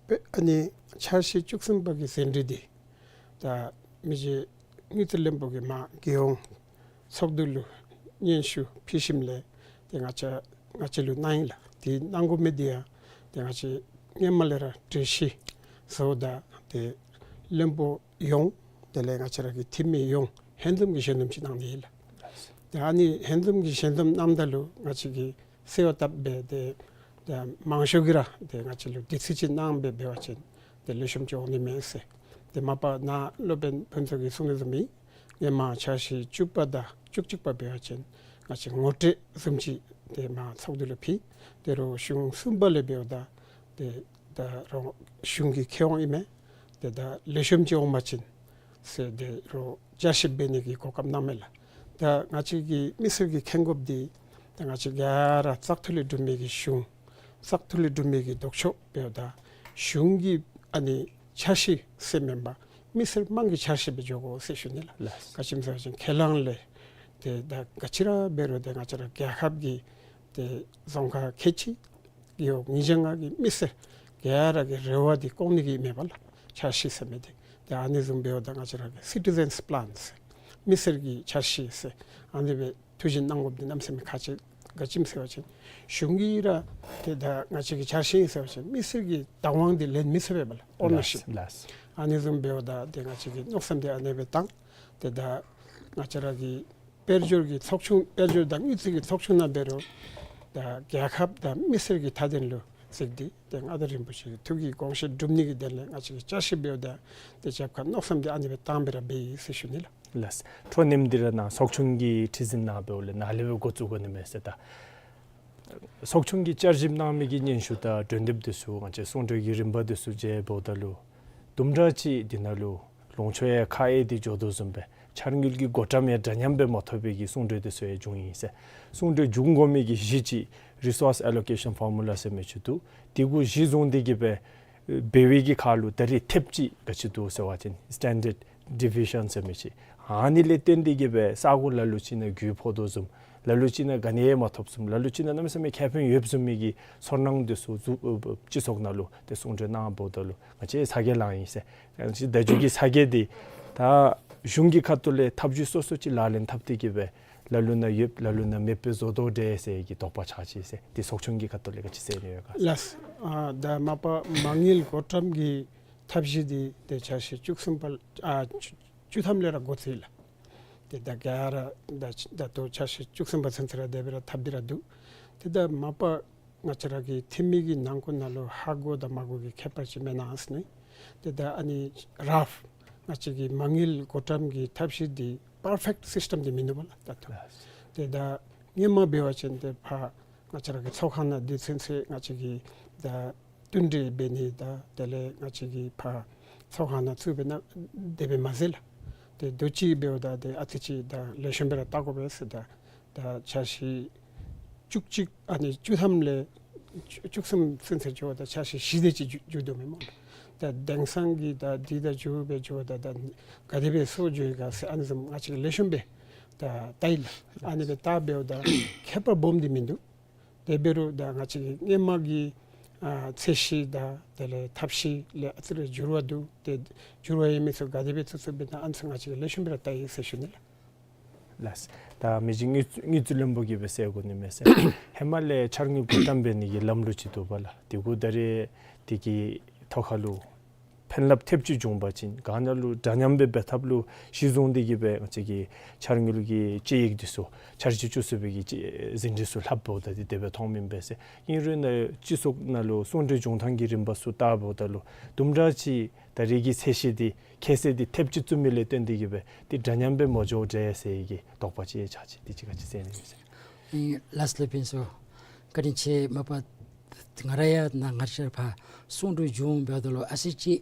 དཔེ་ཨ་ནི་འཆར་གཞི་བཅུ་གསུམ་པ་གི་ཟིན་བྲིས་འདི་ད་མི་རྗེ་དངུལ་རྩིས་བློན་པོ་གིས་མར་རྒྱལ་ཡོངས་ཚོགས་འདུ་ལུ་སྙན་ཞུ་ཕུལ་ཞིནམ་ལས་ཏེ་ང་བཅས་ ང་བཅས་ལུ་གནང་ཡི་ལགས། དེ་གནང་དགོ་མི་དེ་ཡང་ཏེ་ང་བཅས་སྔོན་མ་ལས་ར་གྲོས་གཞི་བཟོཝ་ད་ཏེ་བློན་པོ་ཡོངས་དེ་ལས་ང་བཅས་ར་གི་འཐུས་མི་ཡོངས་ཧན་འཛོམས་ཀྱི་ཞལ་འཛོམས་ཅིག་གནང་ནི་ཨིན་ལགས། ཏེ་ཨ་ནི་ཧན་འཛོམས་ཀྱི་ཞལ་འཛོམས་གནངམ་ད་ལུ་ང་བཅས་ཀྱིས་གསོལ་བ་བཏབ་སྦེ་ཏེ་ཏེ་མང་ཤོས་ཀྱིས་ར་ཏེ་ང་བཅས་ལུ་དུས་ཚོད་ཅིག་གནང་སྦེ་འབད་བ་ཅིན་ཏེ་ལེགས་ཤོམ་ཅིག་འོང་ནི་མས་ཟེར། ཏེ་མ་པ་ནཱ་སློབ་དཔོན་ཕུན་ཚོགས་ཀྱིས་གསུང་དོ་བཟུམ་སྦེ་སྔོན་མ་འཆར་གཞི་བཅུ་པ་དང་བཅུ་གཅིག་པ་འབད་བ་ཅིན་ང་བཅས་ངོ་སྤྲོད་བཟུམ་ཅིག་ཏེ་མར་ཚོགས་འདུ་ལུ་ཕུལ། ཏེ་རོགས་གཞུང་གསུམ་པ་ལས་འབདཝ་ད་ཏེ་ད་རོགས་གཞུང་གི་ཁེ་དབང་ཨིན་མས། ཏེ་ད་ལེགས་ཤོམ་ཅིག་འོང་པ་ཅིན་ཟེར་ཏེ་རོགས་བསྐྱར་ཞིབ་འབད་ནི་གི་གོ་སྐབས་གནང་མས་ལགས། ད་ང་བཅས་ཀྱི་མི་སེར་གྱིས་མཁྱེན་དགོཔ་འདི་ད་ང་བཅས་ག་ར་བཙག་འཐུ་ལས་གྲུབ་མི་གི་གཞུང་བཙག་འཐུ་ལས་གྲུབ་མི་གི་ལྡོག་ཕྱོགས་འབདཝ་ད་གཞུང་གི་ཨ་ནི་འཆར་གཞི་ཟེར་མེན་པར་མི་སེར་དམངས་ཀྱི་འཆར་གཞི་སྦེ་འགྱོ་དགོ་ཟེར་ཞུ་ནི་ལགས། ལགས། ག་ཅི་སྨོ་ཟེར་བ་ཅིན་ཁས་བླངས་ལས་ཏེ་ད་ག་ཅི་ར་འབད་རུང་ཏེ་ང་བཅས་ར་རྒྱལ་ཁབ་ཀྱི་ཏེ་རྫོང་ཁག་ཁལ་གཅིག་གི་འོག་ཉིས་བརྒྱ་ལྔ་གི་མི་སེར་ག་ར་གི་རེ་བ་འདི་སྐོང་ནི་གི་མེན་པ་ལགས། འཆར་གཞི་ཟེར་མི་འདི་ཏེ་ཨ་ནི་བཟུམ་འབདཝ་ད་ང་བཅས་ར་གི་སི་ཊི་ཛེནསི་པི་ལཱན་ཟེར་མི་སེར་གྱི་འཆར་གཞི་ཟེར་ཨ་ནི་སྦེ་ཐུགས་བཞེད་གནང་དགོཔ་འདི་གནམ་མེད་ས་མེད་ཁག་ཆེ། ག་ཅི་སྨོ་ཟེར་བ་ཅིན་གཞུང་གིས་ར་ཏེ་ད་ང་བཅས་ཀྱི་འཆར་གཞི་ཨིན་ཟེར་བ་ཅིན་མི་སེར་གྱི་བདག་དབང་འདི་ལེན་མི་ཚུགས་པས་པ་ལགས། ཨོ་ནར་ཤིཔ། ལགས། ཨ་ནི་བཟུམ་འབདཝ་ད་ཏེ་ང་བཅས་ཀྱིས་མནོ་བསམ་འདི་ཨ་ནི་སྦེ་བཏང་། ཏེ་ད་ང་བཅས་ར་གི་དཔལ་འབྱོར་གྱི་ཚོགས་ཆུང་དཔལ་འབྱོར་དང་དངུལ་རྩིས་ཀྱི་ཚོགས་ཆུང་ནང་འབད་རུང་ད་རྒྱལ་ཁབ་དང་མི་སེར་གྱི་མཐའ་དོན་ལུ་གཟིགས་ཏེ་ཏེ་མངའ་བདག་རིན་པོ་ཆེ་གི་ཐུགས་ཀྱི་དགོངས་བཞེད་སྒྲུབ་ནི་གི་དོན་ལས་ང་བཅས་ཀྱིས་འཆར་གཞི་འབདཝ་ད་ཏེ་རྒྱབ་ཁར་མནོ་བསམ་འདི་ཨ་ནི་སྦེ་བཏང་སྦེ་ར་འབད་ཡི་ཟེར་ཞུ་ནི་ལགས། ལགས། འཕྲོ་མཐུད་དེ་ར་ནཱ་ཚོགས་ཆུང་གི་ཁྲི་འཛིན་ནཱ་འབདཝ་ལས་ནཱ་ལས་སྦེ་འགོ་བཙུགས་དགོ་ནི་མས་ཟེར། ད་ཚོགས་ཆུང་གིས་བསྐྱར་ཞིབ་གནང་མི་གི་སྙན་ཞུ་དང་གྲོས་འདེབས་འདི་ཚུ་ང་བཅས་གསུང་གྲོས་ཀྱི་རིམ་པ་འདི་ཚུ་མཇལཝ་ད་ལུ་དུམ་གྲ་ཅིག་འདི་ནང་ལུ་ལོངས་སྤྱོད་ཡང་ཁ་གཡར་ཏེ་འགྱོ་དོ་བཟུམ་སྦེ་འཆར་དངུལ་གྱི་བགོ་བཀྲམ་ཡང་འདྲ་མཉམ་སྦེ་མ་ཐོབ་པའི་གི་གསུང་གྲོས་འདི་ཚུ་ཡང་བྱུང་ཡི་ཟེར། གསུང་གྲོས་བྱུང་དགོ་མི་གི་གཞི་ཅིག་རི་སོརསི་ཨེ་ལོ་ཀེ་ཤཱན་ཕོར་མུ་ལ་ཟེར་མི་ཅིག་འདུག། དེ་གུ་གཞི་བཟུང་སྟེ་གི་སྦེ་འབད་བའི་གི་ཁར་ལུ་ད་རེས་ཐེབས་ཅིག་ག་ཅི་འདུག་ཟེར་བ་ཅིན་སི་ཊེན་ཌརཌ་ཌི་བི་ཤཱན་ཟེར་མི་ཅིག། ཨ་ནི་ལས་བརྟེན་ཏེ་གི་སྦེ་ས་གོ་ལ་ལུ་ཅིག་ནང་རྒུད་ཕོག་དོ་བཟུམ་ལ་ལུ་ཅིག་ནང་ག་ནི་ཡང་མ་ཐོབ་བཟུམ་ལ་ལུ་ཅིག་ནང་གནམ་མེད་ས་མེད་ཁེ་ཕན་ཡོདཔ་བཟུམ་མའི་གི་ཚོར་སྣང་འདི་ཚུ་ཚུ་སྤྱི་ཚོགས་ནང་ལུ་ཏེ་གསུང་གྲོས་གནངམ་ད་ལུ་ང་བཅས་ཚ་གྱང་ལང་ཡི་ཟེར། ད་ཅི་ད་མཇུག་གི་ཚ་གྱང་འདི་ད་གཞུང་གི་ཁ་ཐུག་ལས་ཐབས་བྱུས་སོ་སོ་ཅིག་ལག་ལེན་འཐབ་སྟེ་གི་སྦེ་ལ་ལུ་ནང་ཡོདཔ་ལ་ལུ་ནང་མེདཔ་སྦེ་བཟོ་དོ་འདྲས་ཟེར་གྱི་དོགས་པ་ཆགས་ཅི་ཟེར། ཏེ་ཚོགས་ཆུང་གི་ཁ་ཐུག་ལས་ག་ཅི་ཟེར་ནི་ཡོད་ག་ཟེར། ལགས། ཨ་ད་མ་པ་མ་དངུལ་བགོ་བཀྲམ་གྱི་ཐབས་གཞི་འདི་ཏེ་འཆར་གཞི་བཅུ་གསུམ་པ་ཨ་བཅུ་བཅུ་ཐམ་ལས་ར་འགོ་བཙུགས་ཡི་ལགས། ཏེ་ད་ག་ར་ད་ད་ལྟོ་འཆར་གཞི་བཅུ་གསུམ་པ་ཚུན་ཚོད་ར་དེ་སྦེ་ར་འཐབ་སྟེ་ར་འདུག། ཏེ་ད་མ་པ་ང་བཅས་ར་གི་འཐུས་མི་གི་ནང་འཁོད་ནང་ལུ་ཧ་གོ་དང་མ་གོ་གི་ཁྱད་པར་ཅིག་མེན་ན་ཟེར་ནི། ཏེ་ད་ཨ་ནི་རཕ་ང་བཅས་ཀྱི་མ་དངུལ་བགོ་བཀྲམ་གྱི་ཐབས་གཞི་འདི་པར་ཕེཀཊ་སིསི་ཊམ་འདི་མིན་འདུག་པ་ལགས་ད་ལྟོ། ཏེ་ད་སྔོན་མ་འབད་བ་ཅིན་ཏེ་ཕར་ང་བཅས་ར་གི་ཚོགས་ཁང་ནང་འདི་ཚུན་ཚོད་ང་བཅས་ཀྱིས་ད་བསྟུན་གྲོས་འབད་ནི་དང་དེ་ལས་ང་བཅས་ཀྱིས་ཕར་ཚོགས་ཁང་ནང་ཚུད་པས་ན་དེ་སྦེ་མ་ཟེར་ལགས། ཏེ་དུས་ཅི་འབདཝ་ད་ཏེ་ཨ་ཙི་ཅིག་ད་ལེགས་ཤོམ་སྦེ་ར་བལྟ་དགོ་པས་ཟེར། ད་ད་འཆར་གཞི་བཅུ་གཅིག་ཨ་ནི་བཅུ་ཐམ་ལས་བཅུ་བཅུ་གསུམ་ཚུན་ཚོད་འགྱོཝ་ད་འཆར་གཞི་བཞི་དེ་ཅིག་མཇུག་མཇུག་བསྡུ་མི་སྨོ། ད་དེང་སང་གི་ད་འདི་ད་མཇུག་སྦེ་འགྱོཝ་ད་ད་ག་དེ་སྦེ་སོང་འགྱོ་ཡི་ག་ཟེར་ཨ་ནི་བཟུམ་ང་བཅས་ཀྱིས་ལེགས་ཤོམ་སྦེ་ད་བལྟ་ཡི་ལགས། ཨ་ནི་སྦེ་བལྟ་འབདཝ་ད་ཁྱད་པར་སྦོམ་འདི་མིན་འདུག། དེ་འབད་རུང་ད་ང་བཅས་ཀྱི་སྔོན་མ་གི་ཨ་ཚད་གཞི་དང་དེ་ལས་ཐབས་ཤེས་ལས་ཨ་ཙི་རེ་འགྱུར་བ་འདུག། ཏེ་འགྱུར་བ་ཡོད་མི་ཚུ་ག་དེ་སྦེ་བཙུགས་བཙུགསཔ་ཨིན་ན་ཨ་ནི་ཚུ་ང་བཅས་ཀྱིས་ལེགས་ཤོམ་སྦེ་ར་བལྟ་ཡི་ཟེར་ཞུ་ནི་ལགས། ལགས། ད་མི་རྗེ་དངུལ་དངུལ་རྩིས་བློན་པོ་གིས་སྦེ་ཟེར་དགོ་ནི་མས་ཟེར། ཧེ་མ་ལས་འཆར་དངུལ་བགོ་བཀྲམ་འབད་ནི་གི་ལམ་ལུགས་ཅིག་འདུག་པ་ལགས། དེ་གུ་ད་རེས་དེ་གི་ཐོག་ཁ་ལུ་ཕན་རླབས་ཐེབས་ཅིག་བྱུང་པ་ཅིན་ག་ནི་ལུ་འདྲ་མཉམ་སྦེ་འབད་ཐབས་ལུ་གཞི་བཟུང་སྟེ་གི་སྦེ་ང་བཅས་ཀྱི་འཆར་དངུལ་གྱི་དཔྱད་ཡིག་འདི་ཚུ་འཆར་གཞི་བཅུ་གསུམ་པའི་གི་དཔྱད་ཟིན་བྲིས་ཚུ་ལྷགཔ་ད་འདི་དེ་སྦེ་མཐོངམ་ཨིན་པས་ཟེར། ཨིན་རུང་ནཱ་སྤྱི་ཚོགས་ནང་ལུ་གསུང་གྲོས་བྱུང་ཐངས་ཀྱི་རིམ་པ་ཚུ་བལྟཝ་ད་ལུ་དུམ་གྲ་ཅིག་ད་རེས་ཀྱི་ཚད་གཞི་འདི་ཁྱད་ཚད་འདི་ཐེབས་ཅིག་བཙུགས་མི་ལས་བརྟེན་ཏེ་གི་སྦེ་འདི་འདྲ་མཉམ་སྦེ་མ་འགྱོ་འདྲས་ཟེར་གྱི་དོགས་པ་ཅིག་ཆགས་ཅི། དེ་ཅིག་ག་ཅི་ཟེར་ནི་ཨིན་ཟེར། ཨིན་ལགས་ལས་ཕུན་ཚོགས། བཀའ་དྲིན་ཆེ། མ་པ་ང་ར་ཡང་ནཱ་ང་བཅས་ར་ཕར་གསུང་གྲོས་བྱུང་འབདཝ་ད་ལུ་ཨ་ཙི་ཅིག་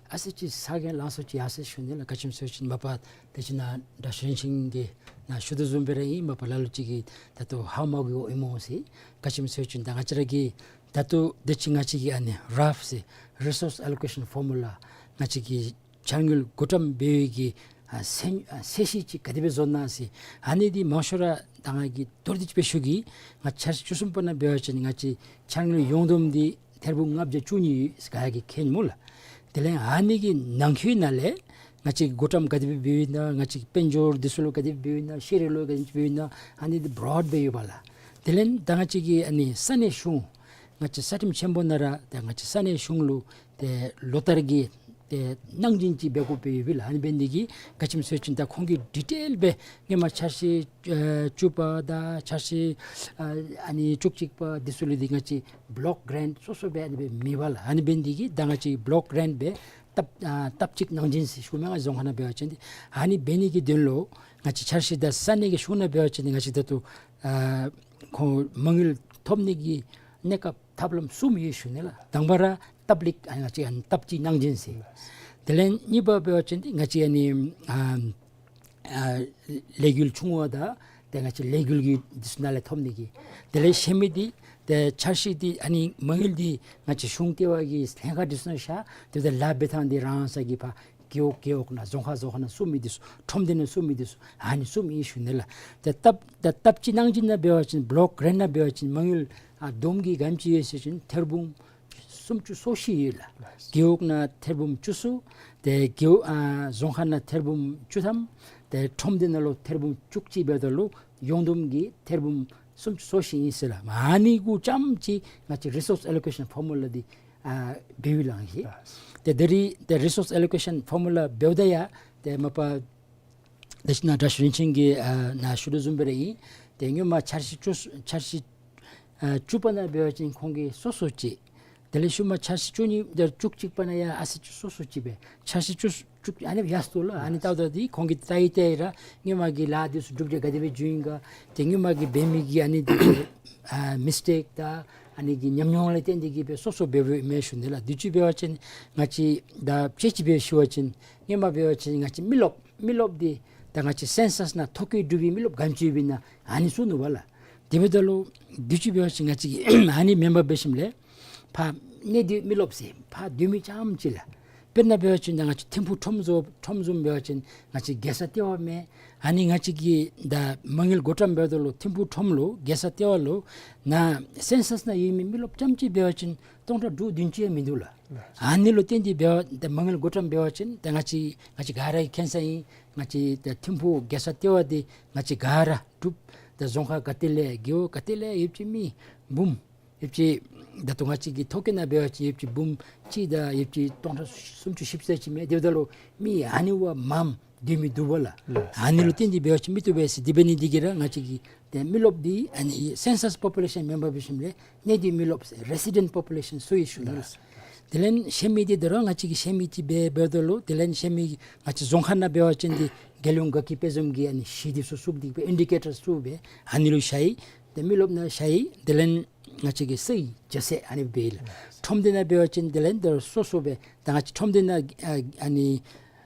ཨ་ཙི་ཅིག་ཚ་གྱང་ལང་སོ་ཅིག་ཡར་སོ་ཞུ་ནི་ལགས། ག་ཅི་སྨོ་ཟེར་བ་ཅིན་མ་པ་དེ་ཅིག་ནཱ་དྲག་ཤོས་རིན་ཆེན་གྱིས་ནཱ་ཞུ་དོ་བཟུམ་སྦེ་ར་ཨིན། མ་པ་ལ་ལུ་ཅིག་གིས་ད་ལྟོ་ཧ་མ་གོ་ཨིན་སྨོ་ཟེར། ག་ཅི་སྨོ་ཟེར་བ་ཅིན་ད་ང་བཅས་ར་གི་ད་ལྟོ་དེ་ཅིག་ང་བཅས་ཀྱི་ཨ་ནི་རཕ་ཟེར་རི་སོརསི་ཨེ་ལོ་ཀེ་ཤཱན་ཕོར་མུ་ལ་ང་བཅས་ཀྱི་འཆར་དངུལ་བགོ་བཀྲམ་འབད་བའི་གི་ཨ་ཚད་ཨ་ཚད་གཞི་ཅིག་ག་དེ་སྦེ་བཟོ་ནི་ཨིན་ན་ཟེར། ཨ་ནི་འདི་མང་ཤོས་ར་ད་ང་གིས་མདོར་བསྡུས་ཅིག་སྦེ་ཞུ་གེ། ང་འཆར་གཞི་བཅུ་གསུམ་པ་ནང་འབད་བ་ཅིན་ང་བཅས་འཆར་དངུལ་ཡོངས་བསྡོམས་འདི་ཐེར་འབུམ་ལྔ་བརྒྱ་བཅུ་གཉིས་ཡོད་ཟེར་ག་ཡ་གིས་མཁྱེན་སྨོ་ལགས། དེ་ལས་ཨ་ནི་གི་ནང་འཁོད་ནང་ལས་ང་བཅས་ཀྱིས་བགོ་བཀྲམ་ག་དེ་སྦེ་འབདཝ་ཨིན་ན་ང་བཅས་ཀྱིས་དཔལ་འབྱོར་འདི་ཚུ་ལུ་ག་དེ་སྦེ་འབདཝ་ཨིན་ན་ཤེས་རིག་ལུ་ག་དེ་སྦེ་འབདཝ་ཨིན་ན་ཨ་ནི་འདི་བྲོཌ་སྦེ་ཡོད་པ་ལགས། དེ་ལས་ད་ང་བཅས་ཀྱི་ཨ་ནི་ས་གནས་གཞུང་ང་བཅས་ས་ཁྲིམས་ཆེན་པོ་ནང་ར་ཏེ་ང་བཅས་ས་གནས་གཞུང་ལུ་ཏེ་ལོ་ལྟར་གྱི་ཏེ་གནང་སྦྱིན་ཅིག་འབད་དགོཔ་སྦེ་ཡོདཔ་ལགས། ཨ་ནི་འབད་ནི་འདི་གིས་ག་ཅི་སྨོ་ཟེར་བ་ཅིན་ད་ཁོང་གིས་ཌི་ཊེལ་སྦེ་སྔོན་མ་འཆར་གཞི་ཨ་བཅུ་པ་དང་འཆར་གཞི་ཨ་ཨ་ནི་བཅུ་གཅིག་པ་འདི་ཚུ་ལུ་འདི་ང་བཅས་བློག་གྲཱནཊ་སོ་སོ་སྦེ་ཨ་ནི་སྦེ་མེད་པས་ལགས། ཨ་ནི་འབད་ནི་འདི་གིས་ད་ང་བཅས་བློག་གྲཱནཊ་སྦེ་ལྟབ་ཨ་ལྟབ་གཅིག་གནང་སྦྱིན་ཟེར་ཞུཝ་མས་ང་རྫོང་ཁག་ནང་འབད་བ་ཅིན་འདི། ཨ་ནི་འབད་ནི་གི་དོན་ལུ་ང་བཅས་འཆར་གཞི་དང་ས་གནས་ཀྱི་གཞུང་ནང་འབད་བ་ཅིན་འདི་ང་བཅས་ད་ལྟོ་ཨ་ཁོང་མ་དངུལ་ཐོབ་ནི་གི་གནས་སྐབས་ཐབས་ལམ་གསུམ་ཡོད་ཞུ་ནི་ལགས། དང་པ་ར་ལྟབ་ལེགས་ཨ་ང་བཅས་ཨ་ནི་ལྟབ་གཅིག་གནང་སྦྱིན་ཟེར། དེ་ལས་གཉིས་པ་འབད་བ་ཅིན་འདི་ང་བཅས་ཨ་ནི་ཨ་ཨ་ལས་འགུལ་ཆུང་བ་དང་ཏེ་ང་བཅས་ལས་འགུལ་གྱི་འདི་ཚུ་ནང་ལས་ཐོབ་ནི་གི། དེ་ལས་གཞན་མི་འདི་ཏེ་འཆར་གཞི་འདི་ཨ་ནི་མ་དངུལ་འདི་ང་བཅས་གཞུང་ལྟེ་བ་གི་ལྷན་ཁག་འདི་ཚུ་ནང་བཞག། ཏེ་ད་ལཱ་འབད་ཐངས་འདི་རང་སོའི་གི་ཕར་རྒེད་འོག་རྒེད་འོག་ནང་རྫོང་ཁག་རྫོང་ཁག་ནང་བཙུགས་མི་འདི་ཚུ་ཁྲོམ་སྡེ་ནང་བཙུགས་མི་འདི་ཚུ་ཨ་ནི་བཙུགས་མི་ཨིན་ཞུ་ནི་ལགས། ཏེ་ལྟབ་ཏེ་ལྟབ་གཅིག་གནང་སྦྱིན་ནང་འབད་བ་ཅིན་བློག་གྲཱནཊ་ནང་འབད་བ་ཅིན་མ་དངུལ་ཨ་བསྡོམས་ཀྱིས་ག་དེམ་ཅིག་ཡོད་ཟེར་བ་ཅིན་ཐེར་འབུམ་སུམ་ཅུ་སོ་བཞི་ཡོད་ལགས། རྒེད་འོག་ནང་ཐེར་འབུམ་བཅུ་གསུམ། ཏེ་རྒེད་འོག་ཨ་རྫོང་ཁག་ནང་ཐེར་འབུམ་བཅུ་ཐམ། ཏེ་ཁྲོམ་སྡེ་ནང་ལུ་ཐེར་འབུམ་བཅུ་གཅིག་འབདཝ་ད་ལུ་ཡོངས་བསྡོམས་ཀྱིས་ཐེར་འབུམ་སུམ་ཅུ་སོ་བཞི་ཨིན་ཟེར་ལགས། ཨ་ནི་གུ་རྐྱངམ་ཅིག་ང་བཅས་རི་སོརསི་ཨེ་ལོ་ཀེ་ཤཱན་ཕོར་མུ་ལ་འདི་ཨ་འབདཝ་ཨིན་ལགས་ཨིན། ཏེ་ད་རིས་ཏེ་རི་སོརསི་ཨེ་ལོ་ཀེ་ཤཱན་ཕོར་མུ་ལ་འབདཝ་ད་ཡང་ཏེ་མ་པ་ད་ཅི་ནཱ་དྲག་ཤོས་རིན་ཆེན་གྱིས་ཨ་ནཱ་ཞུ་དོ་བཟུམ་སྦེ་ར་ཨིན། ཏེ་སྔོན་མ་འཆར་གཞི་བཅུ་འཆར་གཞི་ཨ་བཅུ་པ་ནང་འབད་བ་ཅིན་ཁོང་གིས་སོ་སོ་ཅིག། དེ་ལས་ཤུལ་མ་འཆར་གཞི་བཅུ་གཉིས་དང་བཅུ་གཅིག་པ་ནང་ཡང་ཨ་ཙི་ཅིག་སོ་སོ་ཅིག་སྦེ་འཆར་གཞི་བཅུ་བཅུ་ཨ་ནི་ཡར་སོ་ལགས། ཨ་ནི་ལྟཝ་ད་འདི་ཁོང་གིས་བལྟ་ཡི་བལྟ་ཡི་ར་སྔོན་མ་གི་ལཱ་འདི་ཚུ་གྲུབ་འབྲས་ག་དེ་སྦེ་བྱུང་ཡི་ག། ཏེ་སྔོན་མ་གི་འབད་མི་གི་ཨ་ནི་འདི་ཨ་མིས་ཊེཀ་དང་ཨ་ནི་གི་ཉམས་མྱོང་ལས་བརྟེན་ཏེ་གིས་སྦེ་སོ་སོ་འབདཝ་ཨིན་མས་ཞུ་ནི་ལགས། དུས་ཅི་འབད་བ་ཅིན་ང་བཅས་ད་དཔྱེ་ཅིག་སྦེ་ཞུ་བ་ཅིན་སྔོན་མ་འབད་བ་ཅིན་ང་བཅས་མི་རློབས་མི་རློབས་འདི་ད་ང་བཅས་སེན་སཱསི་ནང་ཐོ་བཀོད་གྲུབ་པའི་མི་རློབས་ག་དེམ་ཅིག་ཡོདཔ་ཨིན་ན་ཨ་ནི་ཚུ་ནུག་པ་ལགས། དེ་འབདཝ་ད་ལུ་དུས་ཅི་འབད་བ་ཅིན་ང་བཅས་ཀྱིས་ཨ་ནི་མེན་པར་འབད་ཞིནམ་ལས་ཕར་གནས་སྡོད་མི་རློབས་ཟེར་ཕར་སྡོད་མི་རྐྱངམ་ཅིག་ལགས། དཔེར་ན་འབད་བ་ཅིན་ད་ང་བཅས་ཐིམ་ཕུག་ཁྲོམ་བཟོ་ཁྲོམ་བཟུམ་འབད་བ་ཅིན་ང་བཅས་རྒྱལ་ས་ལྟེ་བ་མས། ཨ་ནི་ང་བཅས་ཀྱིས་ད་མ་དངུལ་བགོ་བཀྲམ་འབདཝ་ད་ལུ་ཐིམ་ཕུག་ཁྲོམ་ལུ་རྒྱལ་ས་ལྟེ་བ་ལུ་ནཱ་སེན་སཱསི་ནང་ཡོད་མི་མི་རློབས་རྐྱངམ་ཅིག་འབད་བ་ཅིན་སྟོང་ཕྲག་དྲུག་བདུན་ཅིག་ཡང་མིན་འདུག་ལགས། ཨ་ནི་ལུ་བརྟེན་ཏེ་འབད་བ་ད་མ་དངུལ་བགོ་བཀྲམ་འབད་བ་ཅིན་ད་ང་བཅས་ང་བཅས་ག་ར་གིས་མཁྱེན་ས་ཨིན། ང་བཅས་ད་ཐིམ་ཕུག་རྒྱལ་ས་ལྟེ་བ་འདི་ང་བཅས་ག་ར་འབྲུགཔ་ད་རྫོང་ཁག་ག་ཏེ་ལས་རྒེད་འོག་ག་ཏེ་ལས་ཡོད་པ་ཅིན་མི་འབུམ་ཡོད་པ་ཅིན་ད་ལྟོ་ང་བཅས་ཀྱི་ཐོ་བཀོད་ནང་འབད་བ་ཅིན་ཡོད་པ་ཅིན་འབུམ་གཅིག་དང་ཡོད་པ་ཅིན་སྟོང་ཕྲག་སུམ་ཅུ་བཞི་བཅུ་ཙམ་ཅིག་མས། དེ་འབདཝ་ད་ལུ་མི་ཨ་ནི་བ་མངམ་སྡོད་མི་འདུག་པ་ལགས། ལགས། ཨ་ནི་ལུ་བརྟེན་ཏེ་འབད་བ་ཅིན་མི་བཏུབ་པས་ཟེར། དེ་འབད་ནི་འདི་གིས་ར་ང་བཅས་ཀྱི་ཏེ་མི་རློབས་འདི་ཨ་ནི་census population མེན་པར་འབད་ཞིནམ་ལས་གནས་སྡོད་མི་རློབས་ཟེར་resident population ཟེར་ཞུ་ནི་ལགས། ལགས། དེ་ལས་གཞན་མི་འདི་ད་རུང་ང་བཅས་ཀྱིས་གཞན་མི་ཅིག་འབད་འབདཝ་ད་ལུ་དེ་ལས་གཞན་མི་ང་བཅས་རྫོང་ཁག་ནང་འབད་བ་ཅིན་འདི་རྒྱལ་ཡོངས་དགའ་སྐྱིད་དཔལ་འཛོམས་ཀྱི་ཨ་ནི་གཞི་འདི་ཚུ་བཙུགས་ཏེ་སྦེ་ཨིན་ཌི་ཀེ་ཊར་བཙུགས་སྦེ་ཨ་ནི་ལུ་བཞག་ཡི། ཏེ་མི་རློབས་ནང་བཞག་ཡི། དེ་ལས་ང་བཅས་ཀྱིས་སའི་རྒྱ་ཚད་ཨ་ནི་སྦེ་ལགས། ཁྲོམ་སྡེ་ནང་འབད་བ་ཅིན་དེ་ལས་ད་སོ་སོ་སྦེ་ད་ང་བཅས་ཁྲོམ་སྡེ་ནང་ཨ་ཨ་ནི་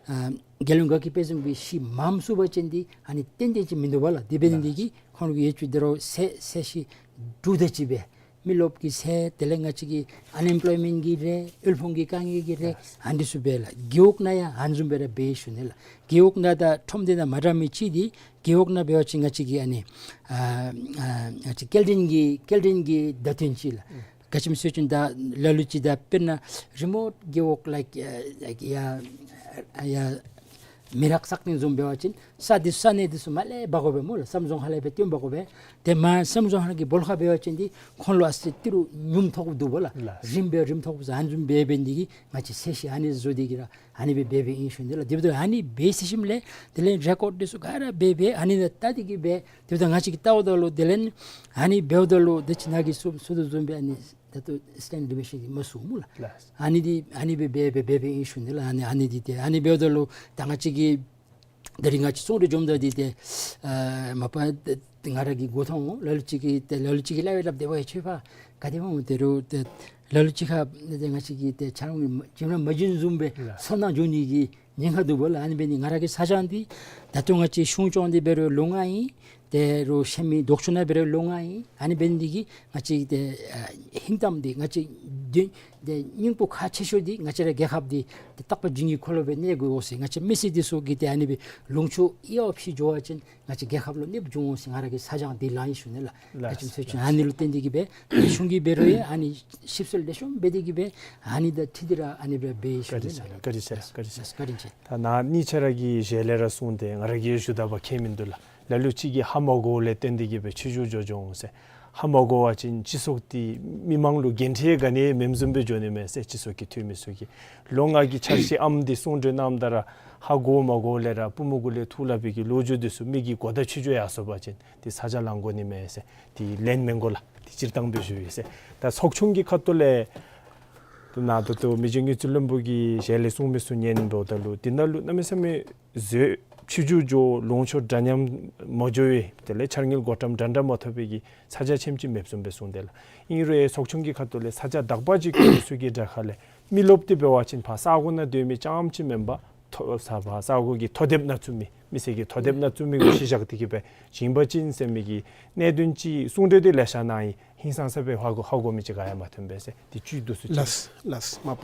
ཨ་རྒྱལ་ཡོངས་དགའ་སྐྱིད་དཔལ་འཛོམས་ཀྱི་གཞི་མངམ་བཙུགས་པ་ཅིན་འདི་ཨ་ནི་ཏན་ཏན་ཅིག་མིན་འདུག་པ་ལགས། དེ་འབད་ནི་འདི་གིས་ཁོང་གི་ཡོད་ཅིག་ད་རུང་ཚད་ཚད་གཞི་དྲུག་དེ་ཅིག་སྦེ་མི་རློབས་ཀྱི་ཚད་དེ་ལས་ང་བཅས་ཀྱི་ཨན་ཨེམ་པོལོའི་མེནཊ་ཀྱི་རེ་དབུལ་ཕོངས་ཀྱི་དཀའ་ངལ་གྱི་རེ་ཨ་ནི་འདི་ཚུ་སྦེ་ལགས། རྒེད་འོག་ནང་ཡང་ཨ་ནི་བཟུམ་སྦེ་ར་འབད་ཞུ་ནི་ལགས། རྒེད་འོག་ནང་དང་ཁྲོམ་སྡེ་ནང་མ་འདྲ་མི་ཅིག་འདི་རྒེད་འོག་ནང་འབད་བ་ཅིན་ང་བཅས་ཀྱི་ཨ་ནི་ཨ་ང་བཅས་སྐྱེལ་འདྲེན་གྱི་སྐྱེལ་འདྲེན་གྱི་བརྡ་སྟོན་ཅིག་ལགས། ག་ཅི་སྨོ་ཟེར་བ་ཅིན་ད་ལ་ལུ་ཅིག་ད་དཔེར་ན་རི་མོཊ་རྒེད་འོག་ལགས་ཡ་ཡ་མི་རག་ས་གནས་བཟུམ་འབད་བ་ཅིན་ས་འདི་ས་གནས་འདི་ཚུ་མར་ལས་འབག་དགོ་པས་སྨོ་ལགས། བསམ་རྫོང་ཁག་ལས་སྦེ་བཏོན་འབག་དགོ་པས། ཏེ་མར་བསམ་རྫོང་ཁག་གི་སྦོ་ལོགས་ཁར་འབད་བ་ཅིན་འདི་ཁོང་ལུ་ཨ་ཙི་ཏི་རུ་ཉུང་དྲགས་འདུག་པ་ལགས། ལགས། རིངམ་སྦེ་རིངམ་དྲགས་ཨ་ནི་བཟུམ་འབད་འབད་ནི་འདི་གིས་ང་བཅས་ཚད་གཞི་ཨ་ནི་བཟོ་སྟེ་གིས་ར་ཨ་ནི་སྦེ་འབད་འབདཝ་ཨིན་ཞུ་ནི་ལགས། དེ་འབདཝ་ད་ཨ་ནི་འབད་ཚར་ཞིནམ་ལས་དེ་ལས་རེ་ཀོཌ་འདི་ཚུ་ག་ར་འབད་འབད་ཨ་ནི་ནང་བལྟ་སྟེ་གིས་སྦེ་དེ་འབདཝ་ད་ང་བཅས་ཀྱིས་བལྟཝ་ད་ལུ་དེ་ལས་ཨ་ནི་འབདཝ་ད་ལུ་ད་ཅི་ནཱ་གིས་ཞུ་ཞུ་དོ་བཟུམ་སྦེ་ཨ་ནི་ད་ལྟོ་སི་ཊེན་ཌརཌ་ཌི་མི་ཤན་འདི་མ་བཙུགས་སྨོ་ལགས། ལགས། ཨ་ནི་འདི་ཨ་ནི་སྦེ་འབད་འབད་འབད་འབདཝ་ཨིན་ཞུ་ནི་ལགས། ཨ་ནི་ཨ་ནི་འདི་ཏེ་ཨ་ནི་འབདཝ་ད་ལུ་ད་ང་བཅས་ཀྱིས་ད་རིས་ང་བཅས་ཚོགས་འདུ་འཛོམས་ད་འདི་ཏེ་ཨ་མ་པ་ཏེ་ང་ར་གིས་གོ་ཐོན་འོང་། ལ་ལུ་ཅིག་གིས་ཏེ་ལ་ལུ་ཅིག་གིས་སླབ་སྦེ་སླབ་སྟེ་འབད་བ་ཅིན་ཕར་ག་དེ་འོང་ཏེ་རུང་ཏེ་ལ་ལུ་ཅིག་ཁར་ཏེ་ང་བཅས་ཀྱིས་ཏེ་ཆ་རོགས་ཀྱིས་བྱིན་རླབས་མ་བྱིན་བཟུམ་སྦེ་ལགས། སོ་ནམ་འགྱོ་ནི་གི་ཉེན་ཁ་འདུག་པ་ལགས། ཨ་ནི་འབད་ནི་ང་ར་གི་ཚ་གྱང་འདི་ད་ལྟོ་ང་བཅས་གཞུང་སྐྱོང་སྟེ་འབད་རུང་ལོ་ལྔ་ཨིན། ཏེ་རུང་གཞན་མི་ལྡོག་ཕྱོགས་ནང་འབད་རུང་ལོ་ལྔ་ཨིན། ཨ་ནི་འབད་ནི་འདི་གིས་ང་བཅས་ཏེ་ཨ་ཧིང་གཏམ་འདི་ང་བཅས་འདི་ཏེ་སྙིང་པོ་ཁག་ཆེ་ཤོས་འདི་ང་བཅས་ར་རྒྱལ་ཁབ་འདི་ཏེ་རྟག་པ་འགྱིང་ངེའི་འཁོར་ལོ་སྦེ་གནས་དགོ་འོང་ཟེར། ང་བཅས་མི་སེར་འདི་ཚུ་གིས་ཏེ་ཨ་ནི་སྦེ་ལུང་ཕྱོགས་ཡང་ཕྱི་འགྱོ་བ་ཅིན་ང་བཅས་རྒྱལ་ཁབ་ལུ་གནོདཔ་འབྱུང་འོང་ཟེར་ང་ར་གི་ཚ་གྱང་འདི་ལངས་ཡི་ཞུ་ནི་ལགས། ལགས། ག་ཅི་སྨོ་ཟེར་བ་ཅིན་ཨ་ནི་ལུ་བརྟེན་ཏེ་གིས་སྦེ་གཞུང་གིས་འབད་རུང་ཡང་ཨ་ནི་ཞིབ་འཚོལ་ལེགས་ཤོམ་འབད་དེ་གིས་སྦེ་ཨ་ནི་དང་འཁྲིལ་ཏེ་ར་ཨ་ནི་སྦེ་འབད་ཡི་ཞུ་ནི་ལགས། བཀའ་དྲིན་ཆེ་ལགས། བཀའ་དྲིན་ཆེ་ལགས། བཀའ་དྲིན་ཆེ། ད་ནཱ་ནི་ཁྱེད་ར་གིས་ཞལ་ལས་ར་གསུངས་ཏེ་ང་ར་གིས་ཞུ་ད་པ་ཁྱད་མིན་འདུག་ལགས། ལ་ལུ་ཅིག་གིས་ཧ་མ་གོཝ་ལས་བརྟེན་ཏེ་གིས་སྦེ་ཕྱི་འགྱུར་འགྱོ་འགྱོ་འོང་ཟེར། ཧ་མ་གོ་བ་ཅིན་སྤྱི་ཚོགས་འདི་མི་མང་ལུ་འགན་འཁྲི་ག་ནི་ཡང་མེནམ་བཟུམ་སྦེ་འགྱོ་ནི་མས་ཟེར། སྤྱི་ཚོགས་ཀྱི་འཐུས་མི་ཚུ་གིས་ལོ་ལྔ་གི་འཆར་གཞི་ཨམ་འདི་གསུང་གྲོས་གནངམ་ད་ར་ཧ་གོ་མ་གོ་ལས་ར་པུས་མོ་གུ་ལས་འཐུ་སླབ་པའི་གི་ལོ་རྒྱུས་འདི་ཚུ་མི་གི་གོ་བརྡ་ཆུད་འགྱོ་ཡར་སོང་པ་ཅིན་འདི་ས་ཆ་ལང་དགོ་ནི་མས་ཟེར། འདི་ལན་མི་དགོ་ལགས། འདི་སྤྱིར་བཏང་སྦེ་ཞུ་ཡི་ཟེར། ད་ཚོགས་ཆུང་གི་ཁ་ཐུག་ལས་ད་ནཱ་ད་ལྟོ་མི་རྗེ་དངུལ་རྩིས་བློན་པོ་གི་ཞལ་ལས་གསུང་མི་ཚུ་ཉན་འབདཝ་ད་ལུ་འདི་ནང་ལུ་གནམ་མེད་ས་མེད་བཟོད་ཕྱི་འགྱུར་འགྱོ་ལུང་ཕྱོགས་འདྲ་མཉམ་མ་འགྱོ་བའི་དེ་ལས་འཆར་དངུལ་བགོ་བཀྲམ་འདྲ་འདྲ་མ་ཐོབ་པའི་གི་ས་ཆ་ཆེམ་ཅིག་མེདཔ་བཟུམ་སྦེ་གསུངས་དེས་ལགས། ཨིན་རུང་ཚོགས་ཆུང་གི་ཁ་ཐུག་ལས་ས་ཆ་དག་པ་ཅིག་བཀོད་མི་ཚུ་གི་གྲས་ཁ་ལས་མི་རློབས་ཏེ་འབད་བ་ཅིན་ཕར་ས་གོ་ནང་སྡོད་མི་རྐྱངམ་ཅིག་མེན་པར་ཐོ་ས་ཕར་ས་གོ་གི་ཐོ་དེབ་ནང་བཙུགས་མི་མི་སེར་གྱི་ཐོ་དེབ་ནང་བཙུགས་མི་གུ་གཞི་བཞག་སྟེ་གི་སྦེ་བྱིན་པ་ཅིན་ཟེར་མི་གི་གནད་དོན་ཅིག་གསུང་གྲོས་འདི་ལེ་ཤ་གནང་ཡི། ཧིང་སངས་ས་སྦེ་ཧ་གོ་ཧ་གོ་མི་ཅིག་ག་ཡང་མ་ཐོན་པས་ཟེར། འདི་བཅུད་བསྡུ་ཚུལ་ཅིག། ལགས་ལགས། མ་པ་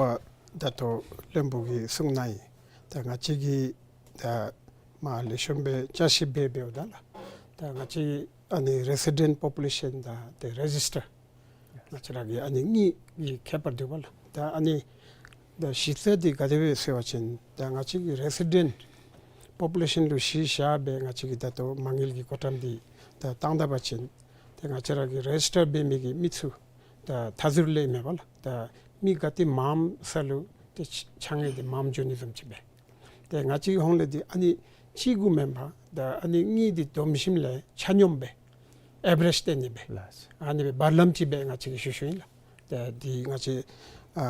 ད་ལྟོ་བློན་པོ་གིས་གསུངས་གནང་ཡི། ད་ང་བཅས་ཀྱིས་ད་མ་ལེགས་ཤོམ་སྦེ་བསྐྱར་ཞིབ་འབད་འབདཝ་ད་ལགས། ད་ང་བཅས་ཨ་ནི་རེ་སི་ཌེནཊ་པོ་པུ་ལེ་ཤཱན་དང་ཏེ་རེ་ཇིས་ཊར་ང་བཅས་ར་གི་ཨ་ནི་གཉིས་ཀྱི་ཁྱད་པར་འདུག་པ་ལགས། ད་ཨ་ནི་ད་གཞི་རྩ་འདི་ག་དེ་སྦེ་ཟེར་བ་ཅིན་ད་ང་བཅས་ཀྱི་རེ་སི་ཌེནཊ་པོ་པུ་ལེ་ཤཱན་ལུ་གཞི་བཞག་སྦེ་ང་བཅས་ཀྱིས་ད་ལྟོ་མ་དངུལ་གྱི་བགོ་བཀྲམ་འདི་ད་བཏང་ད་པ་ཅིན་ཏེ་ང་བཅས་ར་གི་རེ་ཇིས་ཊར་འབད་མི་གི་མི་ཚུ་ད་མཐའ་ཟུར་ལས་མེན་པ་ལགས། ད་མི་ག་ཏེ་མངམ་ས་ལུ་ཏེ་ཕྱ་དངུལ་འདི་མངམ་འགྱོ་ནི་བཟུམ་ཅིག་སྦེ། ཏེ་ང་བཅས་ཀྱི་ཧོངས་ལས་འདི་ཨ་ནི་གཅིག་གུ་མེན་པར་ད་ཨ་ནི་གཉིས་འདི་བསྡོམས་ཞིནམ་ལས་ཆ་སྙོམས་སྦེ་ཨེ་བ་རེཇ་བཏོན་ནི་སྦེ། ལགས། ཨ་ནི་སྦེ་བར་ལམ་ཅིག་སྦེ་ང་བཅས་ཀྱིས་ཞུ་ཞུཝ་ཨིན་ལགས། ཏེ་འདི་ང་བཅས་ཨ་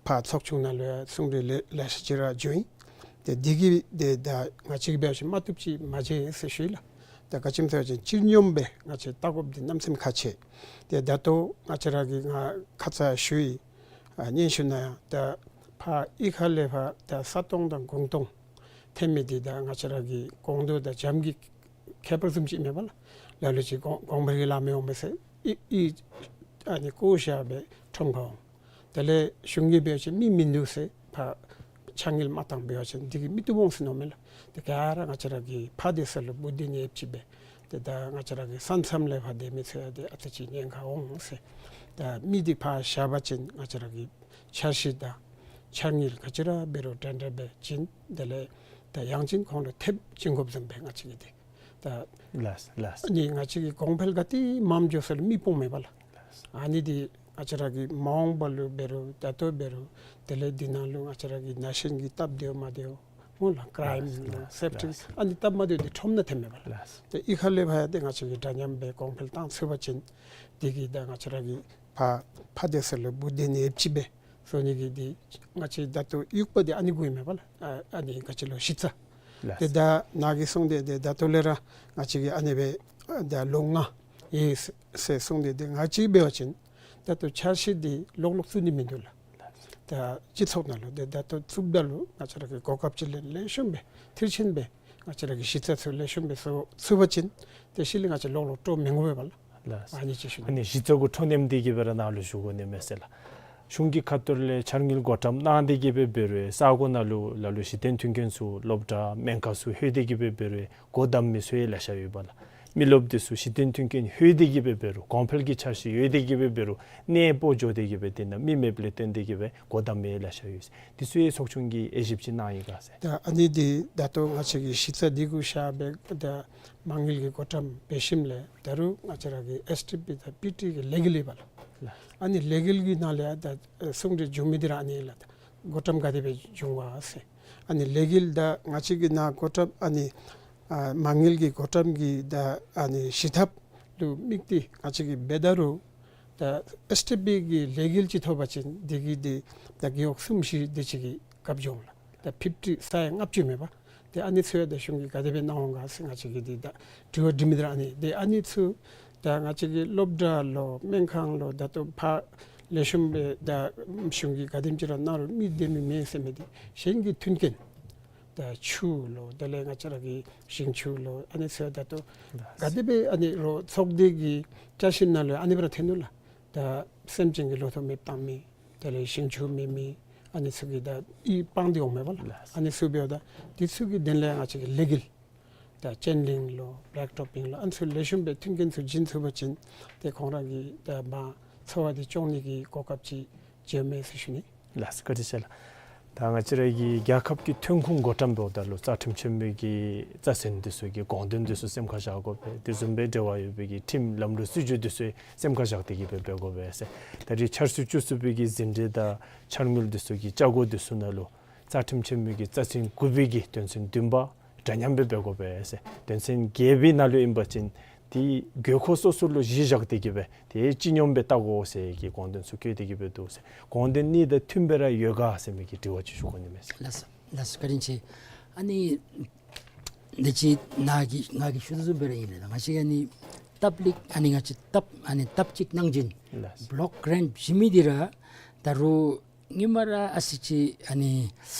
ཕར་ཚོགས་ཆུང་ནང་ལུ་ཡང་གསུང་གྲོས་ལེ་ལེ་ཤ་ཅིག་ར་བྱུང་ཡི། ཏེ་འདི་གིས་ཏེ་ད་ང་བཅས་ཀྱིས་འབད་བ་ཅིན་མ་བཏུབ་ཅིག་མ་མཇལ་ཟེར་ཞུཝ་ཨིན་ལགས། ད་ག་ཅི་སྨོ་ཟེར་བ་ཅིན་སྤྱིར་སྙོམས་སྦེ་ང་བཅས་ལྟ་དགོཔ་འདི་གནམ་མེད་ས་མེད་ཁག་ཆེ། ཏེ་ད་ལྟོ་ང་བཅས་ར་གིས་ང་ཁ་ཙ་ཞུ་ཡི། ཨ་སྙན་ཞུ་ནང་ཡང་ད་ཕར་གཡུས་ཁ་ལས་ཕར་ད་ས་སྟོང་དང་གུང་སྟོང་ཐོན་མི་འདི་ད་ང་བཅས་ར་གི་གོང་དུ་ད་བྱམས་ཀྱི་ཁྱད་པར་བཟུམ་ཅིག་མེན་པ་ལགས། ལ་ལུ་ཅིག་གོང་གོང་འཕེལ་གྱི་ལམ་འོང་མས་ཟེར་གཡུས་གཡུས་ཨ་ནི་བཀོ་བཞག་སྦེ་ཁྲོམ་ཁར་འོང་། དེ་ལས་གཞུང་གིས་འབད་བ་ཅིན་མི་མིན་འདུག་ཟེར་ཕར་ཕྱ་དངུལ་མ་བཏང་འབད་བ་ཅིན་འདི་གིས་མི་བཏུབ་འོང་ཟེར་མནོཝ་མས་ལགས། ཏེ་ག་ར་ང་བཅས་ར་གི་ཕར་སྡོད་ས་ལུ་བུ་སྡོད་ནི་ཡོདཔ་ཅིག་སྦེ། ཏེ་ད་ང་བཅས་ར་གི་ས་མཚམས་ལས་ཕར་སྡོད་མི་ཚུ་ཡང་ཏེ་ཨ་ཙི་ཅིག་ཉེན་ཁ་འོང་ཟེར། ད་མི་འདི་ཕར་བཞག་པ་ཅིན་ང་བཅས་ར་གི་འཆར་གཞི་དང་འཆར་དངུལ་ག་ཅི་ར་འབད་རུང་འདྲན་འདྲ་སྦེ་བྱིན། དེ་ལས་ད་ཡང་ཅིན་ཁོང་ལུ་ཐེབས་བྱིན་དགོཔ་བཟུམ་སྦེ་ང་བཅས་ཀྱིས་ཏེ་ད་ལགས་ལགས། ཨ་ནི་ང་བཅས་ཀྱི་གོང་འཕེལ་ག་ཏེ་མངམ་འགྱོ་ས་ལུ་མི་སྤུངམ་མེད་པ་ལགས། ཨ་ནི་འདི་ང་བཅས་ར་གི་མ་འོངས་པ་ལུ་འབད་རུང་ད་ལྟོ་འབད་རུང་དེ་ལས་འདི་ནང་ལུ་ང་བཅས་ར་གི་ནག་ཞན་གྱི་སྟབས་བདེཝ་མ་བདེཝ་སྨོ་ལགས། ཀ་རའིམ་ལགས་ལགས་སེབ་ཊིག་ལགས། ཨ་ནི་སྟབས་མ་བདེཝ་འདི་ཁྲོམ་ནང་ཐོནམ་མས་པ་ལགས། ལགས། ཏེ་གཡུས་ཁ་ལས་ཕར་ཡང་ཏེ་ང་བཅས་ཀྱིས་འདྲ་མཉམ་སྦེ་གོང་འཕེལ་བཏང་ཚུགས་པ་ཅིན་འདི་གིས་ད་ང་བཅས་ར་གི་ཕར་ཕར་སྡོད་ས་ལུ་བུ་སྡོད་ནི་ཡོདཔ་ཅིག་སྦེ་བཟོ་ནི་གི་འདི་ང་བཅས་ད་ལྟོ་དབྱུག་པ་འདི་ཨ་ནི་གུ་ཨིན་མས་པ་ལགས། ཨ་ཨ་ནི་ག་ཅི་ལོ་གཞི་རྩ། ལགས། ཏེ་ད་ནཱ་གིས་གསུངས་ཏེ་ཏེ་ད་ལྟོ་ལས་ར་ང་བཅས་ཀྱིས་ཨ་ནི་སྦེ་ད་ལོ་ལྔ་ཡོད་ཟེར་གསུངས་ཏེ་ཏེ་ང་བཅས་འབད་བ་ཅིན་ད་ལྟོ་འཆར་གཞི་འདི་ལོག་ལོག་བཙུགས་ནི་མིན་འདུག་ལགས། ད་སྤྱི་ཚོགས་ནང་ལུ་ཏེ་ད་ལྟོ་བཙུགསཔ་ད་ལུ་ང་བཅས་ར་གིས་གོ་སྐབས་ཅིག་ལེན་ལེགས་ཤོམ་སྦེ་མཐིལ་ཕྱིན་སྦེ་ང་བཅས་ར་གི་གཞི་རྩ་ཚུ་ལེགས་ཤོམ་སྦེ་བཟོ་ཚུགས་པ་ཅིན་ཏེ་ཤུལ་ལས་ང་བཅས་ལོག་ལོག་སྤྲོ་མི་དགོ་པས་པ་ལགས། ལགས། ཨ་ནི་ཅིག་ཞུ་ནི། ཨ་ནི་གཞི་རྩ་གུ་ཁྲོ་ནེམ་སྟེ་གི་སྦེ་ར་ནཱ་ལུ་ཞུ་དགོ་ནི་མས་ཟེར་ལགས། གཞུང་གི་ཁ་ཐུག་ལས་འཆར་དངུལ་བགོ་བཀྲམ་གནང་སྟེ་གི་སྦེ་འབད་རུང་ས་གོ་ནང་ལུ་ལ་ལུ་གཞི་རྟེན་མཐུན་རྐྱེན་ཚུ་སློབ་གྲྭ་སྨན་ཁང་ཚུ་ལྷོད་དེ་གི་སྦེ་འབད་རུང་སྒོ་བསྡམ་མི་ཚུ་ཡང་ལེ་ཤ་ཡོད་པ་ལགས། མི་རློབས་འདི་ཚུ་གཞི་རྟེན་མཐུན་རྐྱེན་ལྷོད་དེ་གི་སྦེ་འབད་རུང་གོང་འཕེལ་གྱི་འཆར་གཞི་ཡོད་དེ་གི་སྦེ་འབད་རུང་གནས་སྤོ་འགྱོ་སྟེ་གི་སྦེ་དེ་ནང་མི་མེདཔ་ལས་བརྟེན་ཏེ་གི་སྦེ་སྒོ་བསྡམ་མི་ཡང་ལེ་ཤ་ཡོད། འདི་ཚུ་ཡང་ཚོགས་ཆུང་གིས་དབྱེ་ཞིབ་ཅིག་གནང་ཡི་ག་ཟེར། ད་ཨ་ནི་འདི་ད་ལྟོ་ང་བཅས་ཀྱིས་གཞི་རྩ་འདི་གུ་བཞག་སྦེ་ད་མ་དངུལ་གྱི་བགོ་བཀྲམ་འབད་ཞིནམ་ལས་ད་རུང་ང་བཅས་ར་གི་ཨེས་ཊི་པི་དང་པི་ཊི་གི་ལས་འགུལ་ཡོད་པ་ལགས། ལགས། ཨ་ནི་ལས་འགུལ་གྱི་ནང་ལས་ད་གསུང་གྲོས་བྱུང་མི་འདི་ར་ཨ་ནི་ལགས། ད་བགོ་བཀྲམ་ག་དེ་སྦེ་བྱུང་བ་ཟེར། ཨ་ནི་ལས་འགུལ་ད་ང་བཅས་ཀྱི་ནཱ་བགོ་བཀྲམ་ཨ་ནི་ཨ་མ་དངུལ་གྱི་བགོ་བཀྲམ་གྱི་ད་ཨ་ནི་བྱེད་ཐབས་ལུ་དམིགས་ཏེ་ང་བཅས་ཀྱིས་འབད་ད་རུང་ད་ཨེས་ཊི་པི་གི་ལས་འགུལ་ཅིག་ཐོབ་པ་ཅིན་འདི་གིས་འདི་ད་རྒེད་འོག་གསུམ་བཞི་དེ་ཅིག་གི་རྒཔོ་འགྱོ་འོང་ལགས། ད་ཕིབ་ཊི་ས་ཡ་ལྔ་བཅུ་མེན་པ། ཏེ་ཨ་ནི་ཚུ་ཡང་ད་གཞུང་གིས་ག་དེ་སྦེ་གནང་འོང་ག་ཟེར་ང་བཅས་ཀྱིས་འདི་ད་དྲི་བ་དྲི་མི་འདི་ར་ཨ་ནི། ཏེ་ཨ་ནི་ཚུ་ད་ང་བཅས་ཀྱི་སློབ་གྲྭ་ལོ་སྨན་ཁང་ལོ་ད་ལྟོ་ཕར་ལེགས་ཤོམ་སྦེ་ད་གཞུང་གིས་ག་དེམ་ཅིག་ར་གནང་རུང་མི་སྡོད་མི་མེད་ཟེར་མི་འདི་གཞན་གྱི་མཐུན་རྐྱེན་ད་ཆུ་ལོ་དེ་ལས་ང་བཅས་ར་གི་ཞིང་ཆུ་ལོ་ཨ་ནི་ཚུ་ཡང་ད་ལྟོ་ག་དེ་སྦེ་ཨ་ནི་རོགས་ཚོགས་སྡེ་གི་བསྐྱར་ཞིབ་ནང་ལུ་ཨ་ནི་སྦེ་ར་ཐོན་ནུག་ལགས། ད་སེམས་ཅན་གྱི་ལོ་ཐོག་མེདཔ་བཏང་མི་དེ་ལས་ཞིང་ཆུ་མེད་མི་ཨ་ནི་ཚུ་གི་ད་ཨི་སྤང་སྟེ་འོང་མས་པ་ལགས། ལགས། ཨ་ནི་ཚུ་འབདཝ་ད་འདི་ཚུ་གི་དོན་ལས་ང་བཅས་ཀྱི་ལས་འགུལ་ད་ཅན་ལིང་ལོ་བེ་ལེཀ་ཊོ་པིང་ལོ་ཨ་ནི་ཚུ་ལེགས་ཤོམ་སྦེ་མཐུན་རྐྱེན་ཚུ་བྱིན་ཚུགས་པ་ཅིན་ཏེ་ཁོང་ར་གི་ད་མར་འཚོ་བ་འདི་སྐྱོང་ནི་གི་གོ་སྐབས་ཅིག་འབྱུངམ་མས་ཟེར་ཞུ་ནི། ལགས་སོ། བཀའ་དྲིན་ཆེ་ལགས། ད་ང་བཅས་ར་གི་རྒྱལ་ཁབ་ཀྱི་ཐོན་ཁུངས་བགོ་བཀྲམ་འབདཝ་ད་ལུ་རྩ་ཁྲིམས་ཆེན་མོ་གི་རྩ་ཚན་འདི་ཚུ་གི་དགོངས་དོན་འདི་ཚུ་སེམས་ཁར་བཞག་དགོ་པས། དེ་བཟུམ་སྦེ་འབྲེལ་བ་ཡོད་པའི་གི་ཁྲིམས་ལམ་ལུགས་སྲིད་བྱུས་འདི་ཚུ་སེམས་ཁར་བཞག་སྟེ་གི་སྦེ་འབད་དགོ་པས་ཟེར། ད་རེས་འཆར་སྲིད་བཅུ་གསུམ་པའི་གི་ཟིན་བྲིས་དང་འཆར་དངུལ་འདི་ཚུ་གི་བཅའ་སྒོ་འདི་ཚུ་ནང་ལུ་རྩ་ཁྲིམས་ཆེན་མོ་གི་རྩ་ཚན་དགུ་པའི་གི་དོན་ཚན་བདུན་པ་འདྲ་མཉམ་སྦེ་འབད་དགོ་པས་ཟེར། དོན་ཚན་བརྒྱད་པའི་ནང་ལུ་ཨིན་པ་ཅིན་དེ་དགོས་མཁོ་སོ་སོ་ལུ་གཞི་བཞག་སྟེ་གི་སྦེ་དེ་སྤྱི་སྙོམས་སྦེ་བལྟ་དགོ་ཟེར་གྱི་དགོངས་དོན་ཚུ་བཀོད་དེ་གི་སྦེ་འདུག་ཟེར། དགོངས་དོན་གཉིས་དང་མཐུན་པ་ར་ཡོད་ག་ཟེར་མི་གི་དྲི་བ་ཅིག་ཞུ་དགོ་ནི་མས་ཟེར། ལགས་སོ། ལགས་སོ། བཀའ་དྲིན་ཆེ། ཨ་ནི་ད་ཅི་ནཱ་གི་ང་གིས་ཞུ་དོ་བཟུམ་སྦེ་ར་ཨིན་ལགས། ང་བཅས་ཨ་ནི་སྟབས་ལེགས་ཨ་ནི་ང་བཅས་སྟབས་ཨ་ནི་སྟབས་གཅིག་གནང་སྦྱིན་ལགས་སོ། བོལོཀ་གྲེནཊ་བྱིན་མི་འདི་ར་ད་རུང་སྔོན་མ་ར་ཨ་ཙི་ཅིག་ཨ་ནི་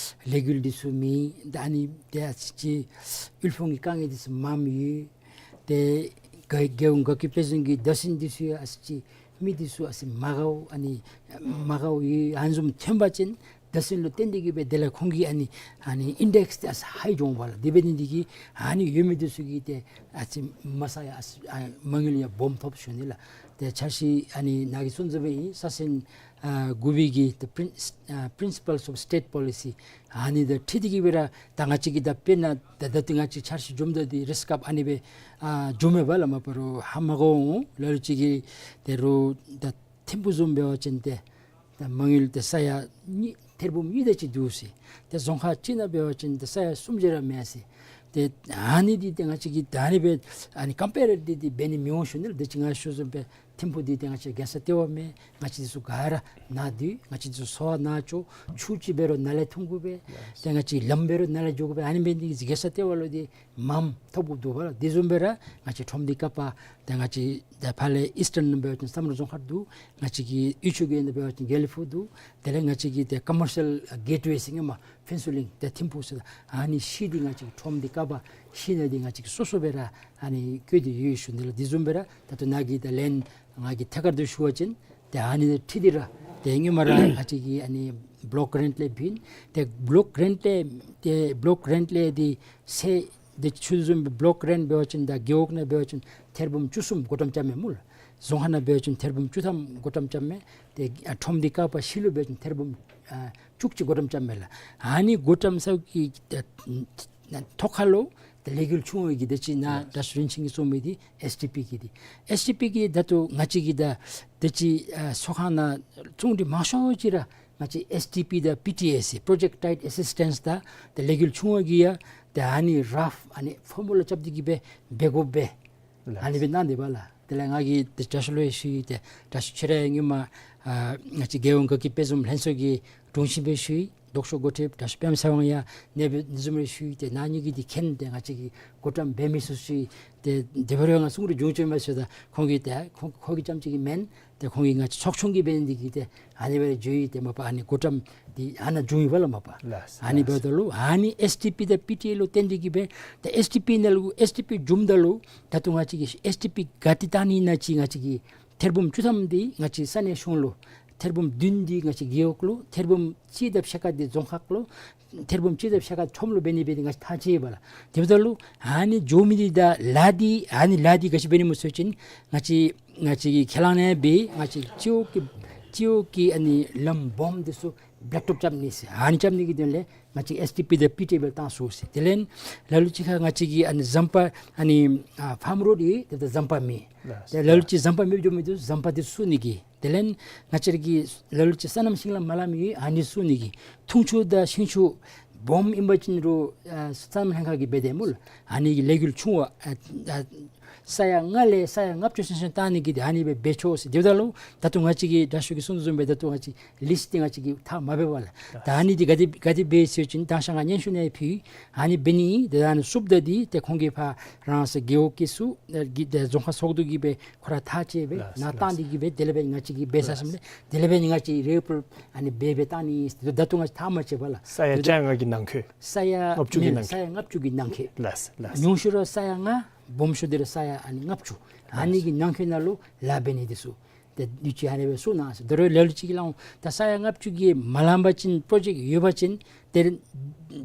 ལས་འགུལ་འདི་ཚུ་མེད། ད་ཨ་ནི་ཏེ་ཨ་ཙི་ཅིག་དབུལ་ཕོངས་ཀྱི་དཀའ་ངལ་འདི་ཚུ་མངམ་ཡོད། ཏེ་རྒྱལ་རྒྱལ་ཡོངས་དགའ་སྐྱིད་དཔལ་འཛོམས་ཀྱི་བརྡ་མཚོན་འདི་ཚུ་ཡང་ཨ་ཙི་ཅིག་མི་འདི་ཚུ་ཨ་ཙི་མ་དགའཝ་ཨ་ནི་མ་དགའཝ་ཡོད། ཨ་ནི་བཟུམ་ཐོན་པ་ཅིན་བརྡ་མཚོན་ལུ་བརྟེན་ཏེ་གི་སྦེ་དེ་ལས་ཁོང་གི་ཨ་ནི་ཨ་ནི་ཨིན་ཌེགསི་འདི་ཨ་ཙི་ཧའི་འགྱོཝ་ལགས། དེ་འབད་ནི་འདི་གིས་ཨ་ནི་ཡོད་མི་འདི་ཚུ་གིས་ཏེ་ཨ་ཙི་མ་ས་ཡ་ཨ་ཙི་ཨ་མ་དངུལ་ཡང་སྦོམ་ཐོབ་ཞུ་ནི་ལགས། ཏེ་འཆར་གཞི་ཨ་ནི་ནཱ་གིས་གསུངས་དོ་བཟུམ་སྦེ་ཨིན། ས་ཚན་ཨ་དགུ་པའི་གི་ཏེ་པི་རིན་ཨ་Principles of State Policy ཨ་ནི་དང་འཁྲིལ་ཏེ་གི་སྦེ་ར་ད་ང་བཅས་ཀྱིས་ད་དཔེར་ན་ད་ད་ལྟོ་ང་བཅས་འཆར་གཞི་བཟུམ་ད་འདི་རེས་སྐབས་ཨ་ནི་སྦེ་ཨ་འགྱོ་མས་པ་ལགས། མ་པ་རུང་ཧ་མ་གོ་འོང་། ལ་ལུ་ཅིག་གིས་ད་རུང་ད་ཐིམ་ཕུག་བཟུམ་འབད་བ་ཅིན་ཏེ་ད་མ་དངུལ་ཏེ་ས་ཡ་གཉིས་ཐེར་འབུམ་གཉིས་དེ་ཅིག་འདུག་ཟེར། ཏེ་རྫོང་ཁག་ཅིག་ནང་འབད་བ་ཅིན་ཏེ་ས་ཡ་གསུམ་ཅིག་ར་མས་ཟེར། ཏེ་ཨ་ནི་འདི་ཏེ་ང་བཅས་ཀྱིས་ད་ཨ་ནི་སྦེ་ཨ་ནི་ཀམ་པེ་ར་འདི་འདི་འབད་ནི་མི་འོང་ཞུ་ནི་ལགས། དེ་ཅིག་ང་ཞུ་བཟུམ་སྦེ་ཐིམ་ཕུག་འདི་ཏེ་ང་བཅས་རྒྱལ་ས་ལྟེ་བ་མས། ང་བཅས་འདི་ཚུ་ག་ར་ནཱ་སྡོད། ང་བཅས་འདི་ཚུ་འཚོ་བ་ནཱ་སྐྱོང་། ཆུ་ཅིག་འབད་རུང་ནཱ་ལས་འཐུང་དགོ་པས། ཏེ་ང་བཅས་ལམ་འབད་རུང་ནཱ་ལས་འགྱོ་དགོ་པས། ཨ་ནི་འབད་ནི་འདི་གིས་རྒྱལ་ས་ལྟེ་བ་ལུ་འདི་མངམ་ཐོབ་དགོཔ་འདུག་པ་ལགས། དེ་བཟུམ་སྦེ་ར་ང་བཅས་ཁྲོམ་སྡེ་ཀ་པ་ཏེ་ང་བཅས་ད་ཕར་ལས་ཨིསི་ཊརན་ནང་འབད་བ་ཅིན་བསམ་གྲུབ་རྫོང་ཁག་འདུག། ང་བཅས་ཀྱི་ཡུལ་ཤུལ་གྱི་ནང་འབད་བ་ཅིན་དགེ་ལེགས་ཕུག་འདུག། དེ་ལས་ང་བཅས་ཀྱི་ཏེ་ཀོ་མར་ཤལ་གེཊ་ཝེ་ཟེར་སྔོན་མ་ཕུན་ཚོགས་གླིང་ཏེ་ཐིམ་ཕུག་ཟེར་ད་ཨ་ནི་བཞི་འདི་ང་བཅས་ཀྱི་ཁྲོམ་སྡེ་ཀ་པ་བཞི་ནང་འདི་ང་བཅས་ཀྱིས་སོ་སོ་སྦེ་ར་ཨ་ནི་བཀོད་དེ་ཡོད་ཞུ་ནི་ལགས། དེ་བཟུམ་སྦེ་ར་ད་ལྟོ་ནཱ་གི་ད་ལན་ང་གིས་ཐད་ཀར་དུ་ཞུ་བ་ཅིན་ཏེ་ཨ་ནི་འཁྲིལ་ཏེ་ར་ཏེ་སྔོན་མ་ར་ང་བཅས་ཀྱིས་ཨ་ནི་བོལོཀ་གྲེནཊ་ལས་བྱིན། ཏེ་བོལོཀ་གྲེནཊ་ལས་ཏེ་བོལོཀ་གྲེནཊ་ལས་འདི་ཚེ་འདི་ཆུ་བཟུམ་སྦེ་བོལོཀ་གྲེནཊ་འབད་བ་ཅིན་ད་རྒེད་འོག་ནང་འབད་བ་ཅིན་ཐེར་འབུམ་བཅུ་གསུམ་བགོ་བཀྲམ་རྐྱབ་མས་སྨོ་ལགས། རྫོང་ཁག་ནང་འབད་བ་ཅིན་ཐེར་འབུམ་བཅུ་ཐམ་བགོ་བཀྲམ་རྐྱབ་མས། ཏེ་ཨ་ཁྲོམ་སྡེ་ཀ་པ་བཞི་ལུ་འབད་བ་ཅིན་ཐེར་འབུམ་ཨ་བཅུ་གཅིག་བགོ་བཀྲམ་རྐྱབ་མས་ལགས། ཨ་ནི་བགོ་བཀྲམ་ས་གི་ཨ་ཐོག་ཁ་ལུ་ཏེ་ལས་འགུལ་ཆུང་བ་གི་དེ་ཅིག་ནཱ་ཡེས། དྲག་ཤོས་རིན་ཆེན་གྱིས་གསུངས་མི་འདི་ཨེསི་ཌི་པི་གི་འདི་ཨེསི་ཌི་པི་གི་ད་ལྟོ་ང་བཅས་ཀྱི་ད་དེ་ཅིག་ཨ་ཚོགས་ཁང་ནང་ཚོགས་འདུ་མང་ཤོས་ཅིག་ར་ང་བཅས་ཨེསི་ཌི་པི་དང་པི་ཊི་ཨེ་ཟེར་པྲོ་ཇེཀཊ་ཊའིཊ་ཨེ་སིསི་ཊེནསི་དང་ཏེ་ལས་འགུལ་ཆུང་བ་གི་ཡང་ཏེ་ཨ་ནི་རཕ་ཨ་ནི་ཕོར་མུ་ལ་རྐྱབ་སྟེ་གི་སྦེ་འབད་དགོ་པས། ལགས། ཨ་ནི་སྦེ་གནང་སྟེ་འབད་ལགས། དེ་ལས་ང་གིས་ཏེ་དྲག་ཤོས་ལུ་ཡང་ཞུ་ཡི། ཏེ་དྲག་ཤོས་ཁྱོད་ར་ཡང་སྔོན་མ་ཨ་ང་བཅས་རྒྱལ་ཡོངས་དགའ་སྐྱིད་དཔལ་འཛོམས་ལྷན་ཚོགས་ཀྱི་དྲུང་ཆེན་སྦེ་ཞུ་ཡི། ལྡོག་ཕྱོགས་འགོ་ཁྲིདཔ་དྲག་ཤོས་པདྨ་ཚེ་དབང་ཡང་ཨ་ནི་སྦེ་ཨ་ནི་བཟུམ་སྦེ་ཞུ་ཡི། ཏེ་ནཱ་གཉིས་ཀྱིས་འདི་མཁྱེན། ཏེ་ང་བཅས་ཀྱིས་བགོ་བཀྲམ་འབད་མི་ཚུགས་ཅི། ཏེ་དེ་འབད་རུང་ང་གསུང་རུང་འབྱུང་ཅི་མས་ཟེརཝ་ད་ཁོང་གིས་ཏེ་ཁོང་ཁོང་གིས་རྐྱངམ་ཅིག་གིས་མེན། ཏེ་ཁོང་གིས་ང་བཅས་ཚོགས་ཆུང་གིས་འབད་ནི་འདི་གིས་ཏེ་ཨ་ནི་སྦེ་འགྱོ་ཡི། ཏེ་མ་པ་ཨ་ནི་བགོ་བཀྲམ་འདི་ཨ་ནཱ་འབྱུང་ཡི་པ་ལགས་མ་པ། ལགས། ཨ་ནི་འབདཝ་ད་ལུ་ཨ་ནི་ཨེསི་ཌི་པི་དང་པི་ཊི་ཨེ་ལུ་བརྟེན་ཏེ་གི་སྦེ་ཏེ་ཨེསི་ཌི་པི་ནང་ལུ་ཨེསི་ཌི་པི་བྱུངམ་ད་ལུ་ད་ལྟོ་ང་བཅས་ཀྱིས་ཨེསི་ཌི་པི་ག་ཏེ་བཏང་ནི་ཨིན་ན་ཅིག་ང་བཅས་ཀྱིས་ཐེར་འབུམ་བཅུ་ཐམ་འདི་ང་བཅས་ས་གནས་གཞུང་ལུ། ཐེར་འབུམ་བདུན་འདི་ང་བཅས་རྒེད་འོག་ལུ། ཐེར་འབུམ་གཅིག་དང་ཕྱེད་ཀ་འདི་རྫོང་ཁག་ལུ། ཐེར་འབུམ་གཅིག་དང་ཕྱེད་ཀ་ཁྲོམ་ལུ་འབད་ནི་སྦེ་འདི་ང་བཅས་ཐག་བཅད་པ་ལགས། དེ་འབདཝ་ད་ལུ་ཨ་ནི་འགྱོ་མི་འདི་དང་ལཱ་འདི་ཨ་ནི་ལཱ་འདི་ག་ཅི་འབད་ནི་སྨོ་ཟེར་བ་ཅིན་ང་བཅས་ང་བཅས་ཀྱིས་ཁས་བླངས་ནི་སྦེ་ང་བཅས་སྤྱི་འོག་གི་སྤྱི་འོག་གི་ཨ་ནི་ལམ་སྦོམ་འདི་ཚུ་བླེཀ་ཊོཔ་རྐྱབ་ནི་ཟེར། ཨ་ནི་རྐྱབ་ནི་གི་དོན་ལས་ང་བཅས་ཨེསི་ཌི་པི་དང་པི་ཊི་ཨེ་སྦེ་བཏང་ཚུགས་ཟེར། དེ་ལས་ལ་ལུ་ཅིག་ཁར་ང་བཅས་ཀྱིས་ཨ་ནི་ཟམ་པ་ཨ་ནི་ཨ་ཕཱམ་རོཌ་ཡོད། དེ་ད་ཟམ་པ་མེད། ལགས། ཏེ་ལ་ལུ་ཅིག་ཟམ་པ་མེདཔ་འགྱོ་མི་འདི་ཟམ་པ་འདི་བཙུགས་ནི་གི། དེ་ལས་ང་བཅས་ར་གི་ལ་ལུ་ཅིག་སོ་ནམ་ཤིང་ལཱ་མ་ལང་མི་ཨ་ནི་བཙུགས་ནི་གི། འཐུང་ཆུ་དང་ཤིང་ཆུ་སྦོམ་ཨིན་པ་ཅིན་རུང་ཨ་སོ་ནམ་ལྷན་ཁག་གིས་འབད་དེ་སྨོ་ལགས། ཨ་ནི་གི་ལས་འགུལ་ཆུང་བ་ཨ་ཨ་ས་ཡ་ལྔ་ལས་ས་ཡ་ལྔ་བཅུ་ཚུན་ཚོད་བཏང་ནི་གི་འདི་ཨ་ནི་སྦེ་འབད་ཆོག་ཟེར། དེ་འབདཝ་ད་ལུ་ད་ལྟོ་ང་བཅས་ཀྱིས་དྲག་ཤོས་ཀྱིས་གསུངས་བཟུམ་སྦེ་ད་ལྟོ་ང་བཅས་ལིསཊ་འདི་ང་བཅས་ཀྱིས་ཐག་མ་བཅད་པ་ལགས། ད་ཨ་ནི་འདི་ག་དེ་ག་དེ་འབད་ཟེར་བ་ཅིན་དང་ཤ་ང་སྙན་ཞུ་ནི་ཕུལ། ཨ་ནི་འབད་ནི་ད་ཨ་ནི་བཙུགསཔ་ད་འདི་ཏེ་ཁོང་གིས་ཕར་རང་སོའི་རྒེད་འོག་གི་ཚུ་ཨ་གི་ཏེ་རྫོང་ཁག་ཚོགས་འདུ་གིས་སྦེ་ཁོ་ར་ཐག་བཅད་སྦེ་ལགས་ནཱ་ལགས། བཏང་སྟེ་གི་སྦེ་དེ་ལས་འབད་ང་བཅས་ཀྱིས་འབད་ཚར་ཞིནམ་ལས་དེ་ལས་འབད་ང་བཅས་རེ་ཕུར་ཨ་ནི་འབད་འབད་བཏང་ནི་ཟེར། ད་ལྟོ་ང་བཅས་ཐག་མ་བཅད་པ་ལགས། ས་ཡ་བཅོ་ལྔ་གི་ནང་འཁོད། ས་ཡ་ལྔ་བཅུ་གི་ནང་འཁོད། ས་ཡ་ལྔ་བཅུ་གི་ནང་འཁོད། ལགས་ལགས། ཉུང་ཤོས་ར་ས་ཡ་ལྔ། སྦོམ་ཤོས་འདི་ར་ས་ཡ་ཨ་ནི་ལྔ་བཅུ། ཨ་ནི་གི་ནང་འཁོད་ནང་ལུ་ལཱ་འབད་ནི་འདི་ཚུ། ཏེ་དུས་ཅི་ཨ་ནི་སྦེ་གསུངས་གནང་ཟེར། ད་རུང་ལ་ལུ་ཅིག་གིས་སླབ་འོང་། ད་ས་ཡ་ལྔ་བཅུ་གི་མ་ལང་པ་ཅིན་པྲོ་ཇེཀཊ་ཡོད་པ་ཅིན་ཏེ་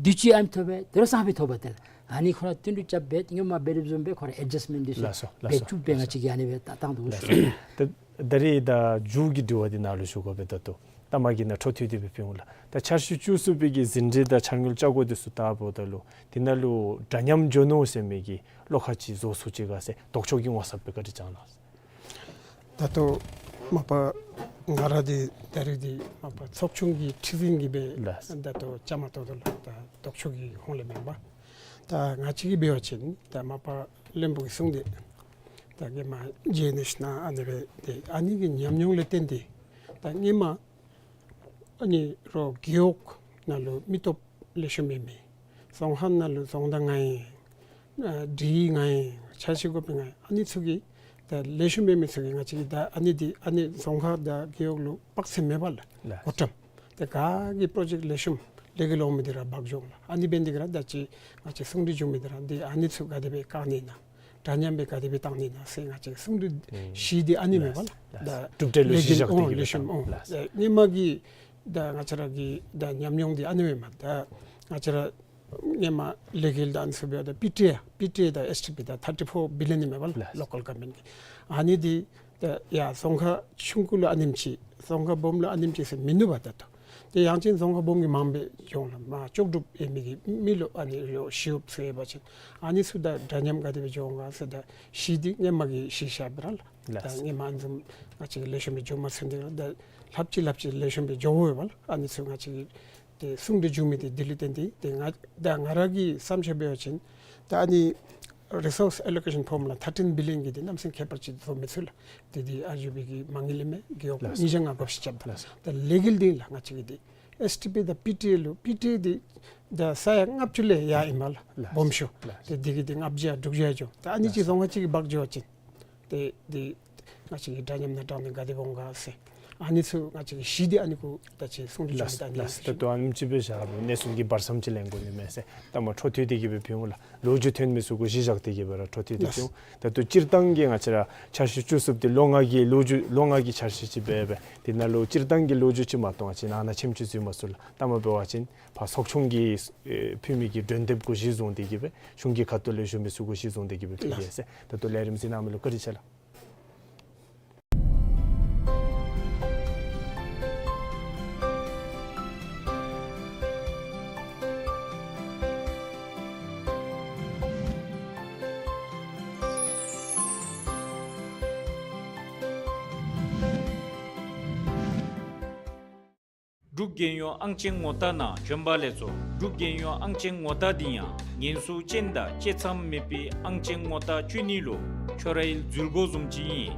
དུས་ཅི་ཨ་ནི་ཐོབ་པས། ད་རུང་སང་ཕོད་ཐོབ་པས་ཏེ་ལགས། ཨ་ནི་ཁོ་ར་བསྟུན་གྲོས་རྐྱབ་སྦེ་སྔོན་མ་འབད་རིམ་བཟུམ་སྦེ་ཁོ་ར་ཨེཌ་ཇསཊ་མེནཊ་འདི་ཚུ་ལགས་སོ་ལགས་སོ་འབད་བཅུག་སྦེ་ལགས་སོ་ང་བཅས་ཀྱིས་ཨ་ནི་སྦེ་བཏང་བཏང་འདུག་ལགས་ཟེར། སོ། ད་ད་རེས་ད་མཇུག་གི་དྲི་བ་འདི་ནཱ་ལུ་ཞུ་དགོ་པས། ད་ལྟོ་ ལྟ་མ་གི་ནང་འཕྲོ་མཐུད་དེ་སྦེ་ཕུལ་འོང་ལགས། ད་འཆར་གཞི་བཅུ་གསུམ་པའི་གི་ཟིན་བྲིས་དང་འཆར་དངུལ་བཅའ་སྒོ་འདི་ཚུ་བལྟཝ་ད་ལུ་དེ་ནང་ལུ་འདྲ་མཉམ་འགྱོ་ནུག་ཟེར་མི་གི་བློ་ཁ་ཅིག་བཟོ་ཚུགས་ཅི་ག་ཟེར་ལྡོག་ཕྱོགས་ཀྱི་ངོ་ཚབ་སྦེ་བཀའ་དྲིན་བསྐྱང་གནང་། ད་ལྟོ་མ་པ་ང་ར་འདི་ད་རིས་འདི་མ་པ་ཚོགས་ཆུང་གི་ཁྲི་འཛིན་གྱིས་སྦེ་ལགས། ད་ལྟོ་བཅའ་མར་གཏོགས་དོ་ལགས། ད་ལྡོག་ཕྱོགས་ཀྱི་ཧོངས་ལས་མེན་པར་ད་ང་བཅས་ཀྱིས་འབད་བ་ཅིན་ད་མ་པ་བློན་པོ་གིས་གསུངས་ཏེ་ད་གེ་མ་ཇེ་ནེཤ་ན་ཨ་ནི་སྦེ་ཏེ་ཨ་ནི་གི་ཉམས་མྱོང་ལས་བརྟེན་ཏེ་ད་ཧེ་མ་ཨ་ནི་རོགས་རྒེད་འོག་ནང་ལུ་མི་སྟོབས་ལེགས་ཤོམ་ཡོད་མི་རྫོང་ཁག་ནང་ལུ་རྫོང་བདག་ང་ཨིན། ཨ་སྒྲིག་ཡིག་ང་ཨིན། འཆར་གཞི་འགོ་དཔོན་ང་ཨིན། ཨ་ནི་ཚུ་གི་ད་ལེགས་ཤོམ་ཡོད་མི་ཚུ་གིས་ང་བཅས་ཀྱིས་ད་ཨ་ནི་འདི་ཨ་ནི་རྫོང་ཁག་དང་རྒེད་འོག་ལུ་དཔག་ཚད་མེད་པ་ལགས། ལགས། གོ་ཀྲམ་ད་ག་གི་པྲོ་ཇེཀཊ་ལེགས་ཤོམ་ལས་འགུལ་འོང་མི་འདི་ར་འབག་འགྱོ་འོང་ལགས། ཨ་ནི་འབད་ནི་འདི་གིས་ར་ད་ཅི་ང་བཅས་གསུང་གྲོས་འབྱུང་མི་འདི་ར་འདི་ཨ་ནི་ཚུ་ག་དེ་སྦེ་བཀག་ནི་ཨིན་ན། འདྲ་མཉམ་སྦེ་ག་དེ་སྦེ་བཏང་ནི་ཨིན་ན་ཟེར་ང་བཅས་གསུང་གྲོས་ཨུམ་གཞི་འདི་ཨ་ནི་མེན་པ་ལགས། ལགས། ད་གྲུབ་འབྲས་ལུ་གཞི་བཞག་སྟེ་གི་སྦེ་ལགས། ད་ཧེ་མ་གི་ད་ང་བཅས་ར་གི་ད་ཉམས་མྱོང་འདི་ཨ་ནི་མེན་པ། ད་ང་བཅས་ར་ཧེ་མ་ལས་འགུལ་ད་ཨ་ནི་ཚུ་འབདཝ་ད་པི་ཊི་ཨེ་པི་ཊི་ཨེ་དང་ཨེསི་ཊི་པི་ད་ཐར་ཊི་ཕོར་བི་ལི་ཡོན་ཨིན་མས་པ་ལགས། ལགས། ལོ་ཀལ་གོ་ཝར་མེནཊ་གི་ཨ་ནི་འདི་ད་ཡ་རྫོང་ཁག་ཆུང་ཀུ་ལུ་ཨ་ནེམ་ཅིག་རྫོང་ཁག་སྦོམ་ལུ་ཨ་ནེམ་ཅིག་ཟེར་མིན་འདུག་པ། ད་ལྟོ་དེ་ཡང་ཅིན་རྫོང་ཁག་སྦོམ་གྱིས་མངམ་སྦེ་འགྱོ་འོང་ལགས། མ་ལྕོགས་གྲུབ་ཡོད་མི་གི་མི་ལུ་ཨ་ནི་ལུ་ཞི་གཡོགཔ་ཚུ་ཡོད་པ་ཅིན་ཨ་ནི་ཚུ་དང་འདྲ་མཉམ་ག་དེ་སྦེ་འགྱོ་འོང་ག་ཟེར་ད་གཞི་འདི་ཧེ་མ་གི་གཞི་བཞག་སྦེ་ར་ལགས། ལགས། ད་ཧེ་མ་ཨ་ནི་བཟུམ་ང་བཅས་ཀྱིས་ལེགས་ཤོམ་སྦེ་འགྱོ་མ་ཚུགས་ནི་འདི་ད་ལྷགཔ་ཅིག་ལྷགཔ་ཅིག་ལེགས་ཤོམ་སྦེ་འགྱོ་དགོ་པས་ལགས། ཨ་ནི་ཚུ་ང་བཅས་ཀྱིས་ཏེ་གསུང་གྲོས་འབྱུང་མི་འདི་དེ་ལུ་བརྟེན་ཏེ་ཏེ་ང་ད་ང་ར་གི་བསམ་འཆར་འབད་བ་ཅིན་ད་ཨ་ནི་རི་སོརསི་ཨེ་ལོ་ཀེ་ཤཱན་ཕོར་མུ་ལ་ཐར་ཊིན་བི་ལི་ཡོན་གྱི་འདི་གནམ་མེད་ས་མེད་ཁྱད་པར་ཅིག་བཟོ་མི་ཚུགས་ལགས། ཏེ་འདི་ཨར་ཇི་བི་གི་མ་དངུལ་ལས་མས། རྒེད་འོག་ལགས། ཉིས་བརྒྱ་ལྔ་བཅུ་ཞིབ་རྐྱབ་ད། ལགས། ད་ལས་འགུལ་འདི་ལགས་ང་བཅས་ཀྱི་འདི་ཨེསི་ཊི་པི་དང་པི་ཊི་ཨེ་ལུ་པི་ཊི་ཨེ་འདི་ད་ས་ཡ་ལྔ་བཅུ་ལས་ཡར་ཨིན་མས་ལགས། ལགས། སྦོམ་ཤོས། ལགས། ཏེ་འདི་གི་འདི་ལྔ་བརྒྱ་དྲུག་བརྒྱ་འགྱོ། ད་ཨ་ནི་ཅིག་ལགས། རྫོང་ཁག་ཅིག་གིས་འབག་འགྱོ་བ་ཅིན་ཏེ་འདི་ང་བཅས་ཀྱིས་འདྲ་མཉམ་ནང་དྲང་ནི་ག་དེ་འོང་ག་ཟེར་ཨ་ནི་ཚུ་ང་བཅས་ཀྱི་གཞི་འདི་ཨ་ནི་གུ་ད་ཅི་གསུང་གྲོས་འབྱུང་མི་ད་ཨ་ནི་ལགས། ད་ལྟོ་ཨ་ནེམ་ཅིག་སྦེ་བཞག་སྦེ་གནས་ཚུལ་གྱི་བར་མཚམས་ཅིག་ལེན་དགོ་ནི་མས་ཟེར་ད་མ་འཕྲོ་མཐུད་དེ་གི་སྦེ་ཕུལ་འོང་ལགས། ལོ་རྒྱུས་ཐོན་མི་ཚུ་གུ་གཞི་བཞག་སྟེ་གི་སྦེ་ར་འཕྲོ་མཐུད་དེ་ལགས། ཕུལ་འོང་། ད་ལྟོ་སྤྱིར་བཏང་གི་ང་བཅས་ར་འཆར་གཞི་བཅུ་གསུམ་འདི་ལོ་ལྔ་གི་ལོ་རྒྱུས་ལོ་ལྔ་གི་འཆར་གཞི་ཅིག་སྦེ་སྦེ་དེ་ནང་ལུ་སྤྱིར་བཏང་གི་ལོ་རྒྱུས་ཅིག་མ་གཏོགས་ཅིག་ནང་ན་ཆེམ་ཅིག་འཛུལ་མ་ཚུགས་ལགས། ད་མ་འབད་བ་ཅིན་ཕར་ཚོགས་ཆུང་གིས་ཨེ་ཕུལ་མི་གི་སྒྲོན་དེབ་གུ་གཞི་བཟུང་སྟེ་གི་སྦེ་གཞུང་གི་ཁ་ཐུག་ལས་ཞུ་མི་ཚུ་གུ་གཞི་བཟུང་སྟེ་གི་སྦེ་ཕུལ་ཡི་ཟེར། ད་ལྟོ་ལས་རིམ་གཟིགས་གནང་མི་ལུ་བཀའ་དྲིན་ཆེ་ལགས། འབྲུག་རྒྱལ་ཡོངས་ཨང་ཅན་ངོ་རྟགས་ནང་བྱོན་པ་ལེགས་སོ། འབྲུག་རྒྱལ་ཡོངས་ཨང་ཅན་ངོ་རྟགས་འདི་ཡང་ཉེན་སྲུང་ཅན་དང་བཅད་མཚམས་མེད་པའི་ཨང་ཅན་ངོ་རྟགས་སྤྱོད་ནི་ལུ་ཁྱོད་རའི་འཛུལ་སྒོ་བཟུམ་ཅིག་ཨིན།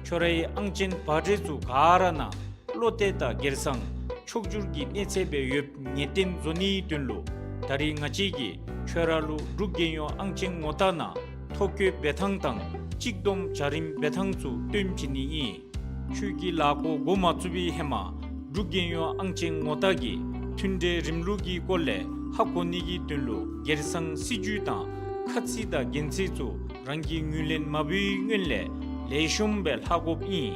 ཁྱོད་རའི་ཨང་ཅན་པར་ཊི་ཚུ་ག་ར་ནང་བློ་གཏད་དང་སྒེར་སང་ཕྱོགས་བསྒྱུར་གྱི་གནས་ཚད་སྦེ་ཡོདཔ་ངེས་གཏན་བཟོ་ནིའི་དོན་ལུ་ད་རིས་ང་བཅས་ཀྱིས་ཁྱོད་ར་ལུ་འབྲུག་རྒྱལ་ཡོངས་ཨང་ཅན་ངོ་རྟགས་ནང་ཐོ་བཀོད་འབད་ཐངས་དང་གཅིག་བསྡོམས་བྱ་རིམ་འབད་ཐངས་ཚུ་སྟོན་བྱིན་ནི་ཨིན། ཁྱོད་ཀྱིས་ལཱ་འགོ་འགོ་མ་བཙུགས་པའི་ཧེ་མ་འབྲུག་རྒྱལ་ཡོངས་ཨང་ཅན་ངོ་རྟགས་ཀྱི་མཐུན་འབྲེལ་རིམ་ལུགས་ཀྱི་སྐོར་ལས་ཧ་གོ་ནི་གི་དོན་ལུ་སྒེར་སང་སྲིད་བྱུས་དང་ཁ་ཚིག་དང་འགན་འཁྲི་ཚུ་རང་གིས་ངོས་ལེན་མ་འབད་བའི་སྔོན་ལས་ལེགས་ཤོམ་སྦེ་ལྷག་དགོཔ་ཨིན།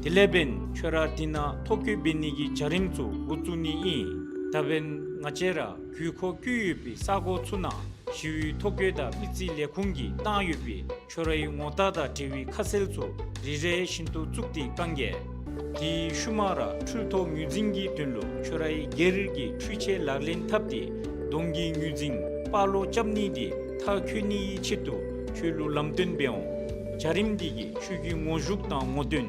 དེ་ལས་འབདན་ཁྱོད་ར་འདི་ནང་ཐོ་བཀོད་འབད་ནི་གི་བྱ་རིམ་ཚུ་འགོ་བཙུགས་ནི་ཨིན། ད་འབདན་ང་བཅས་ར་དགོས་མཁོ་བཀོད་ཡོད་པའི་ས་གོ་ཚུ་ནང་ཞི་གཡོག་ཐོ་བཀོད་དང་མི་རྩིས་ལས་ཁུངས་ཀྱིས་བཏང་ཡོད་པའི་ཁྱོད་རའི་ངོ་རྟགས་དང་འབྲེལ་བའི་ཁ་གསལ་ཚུ་རེ་རེ་བཞིན་དུ་བཙུགས་ཏེ་བཀང་གེ། དེའི་ཤུལ་མ་ར་འཕྲུལ་ཐོག་ངོས་འཛིན་གྱི་དོན་ལུ་ཁྱོད་རའི་སྒེར་གྱི་འཕྲུལ་ཆས་ལག་ལེན་འཐབ་སྟེ་གདོང་གི་ངོས་འཛིན་པགས་ཀློག་རྐྱབ་ནི་འདི་མཐར་འཁྱོལ་ནིའི་ཆེད་དུ་ཁྱོད་ལུ་ལམ་སྟོན་འབད་འོང་། བྱ་རིམ་འདི་གིས་ཁྱོད་ཀྱི་ངོ་ཞུགས་དང་ངོ་འདོན་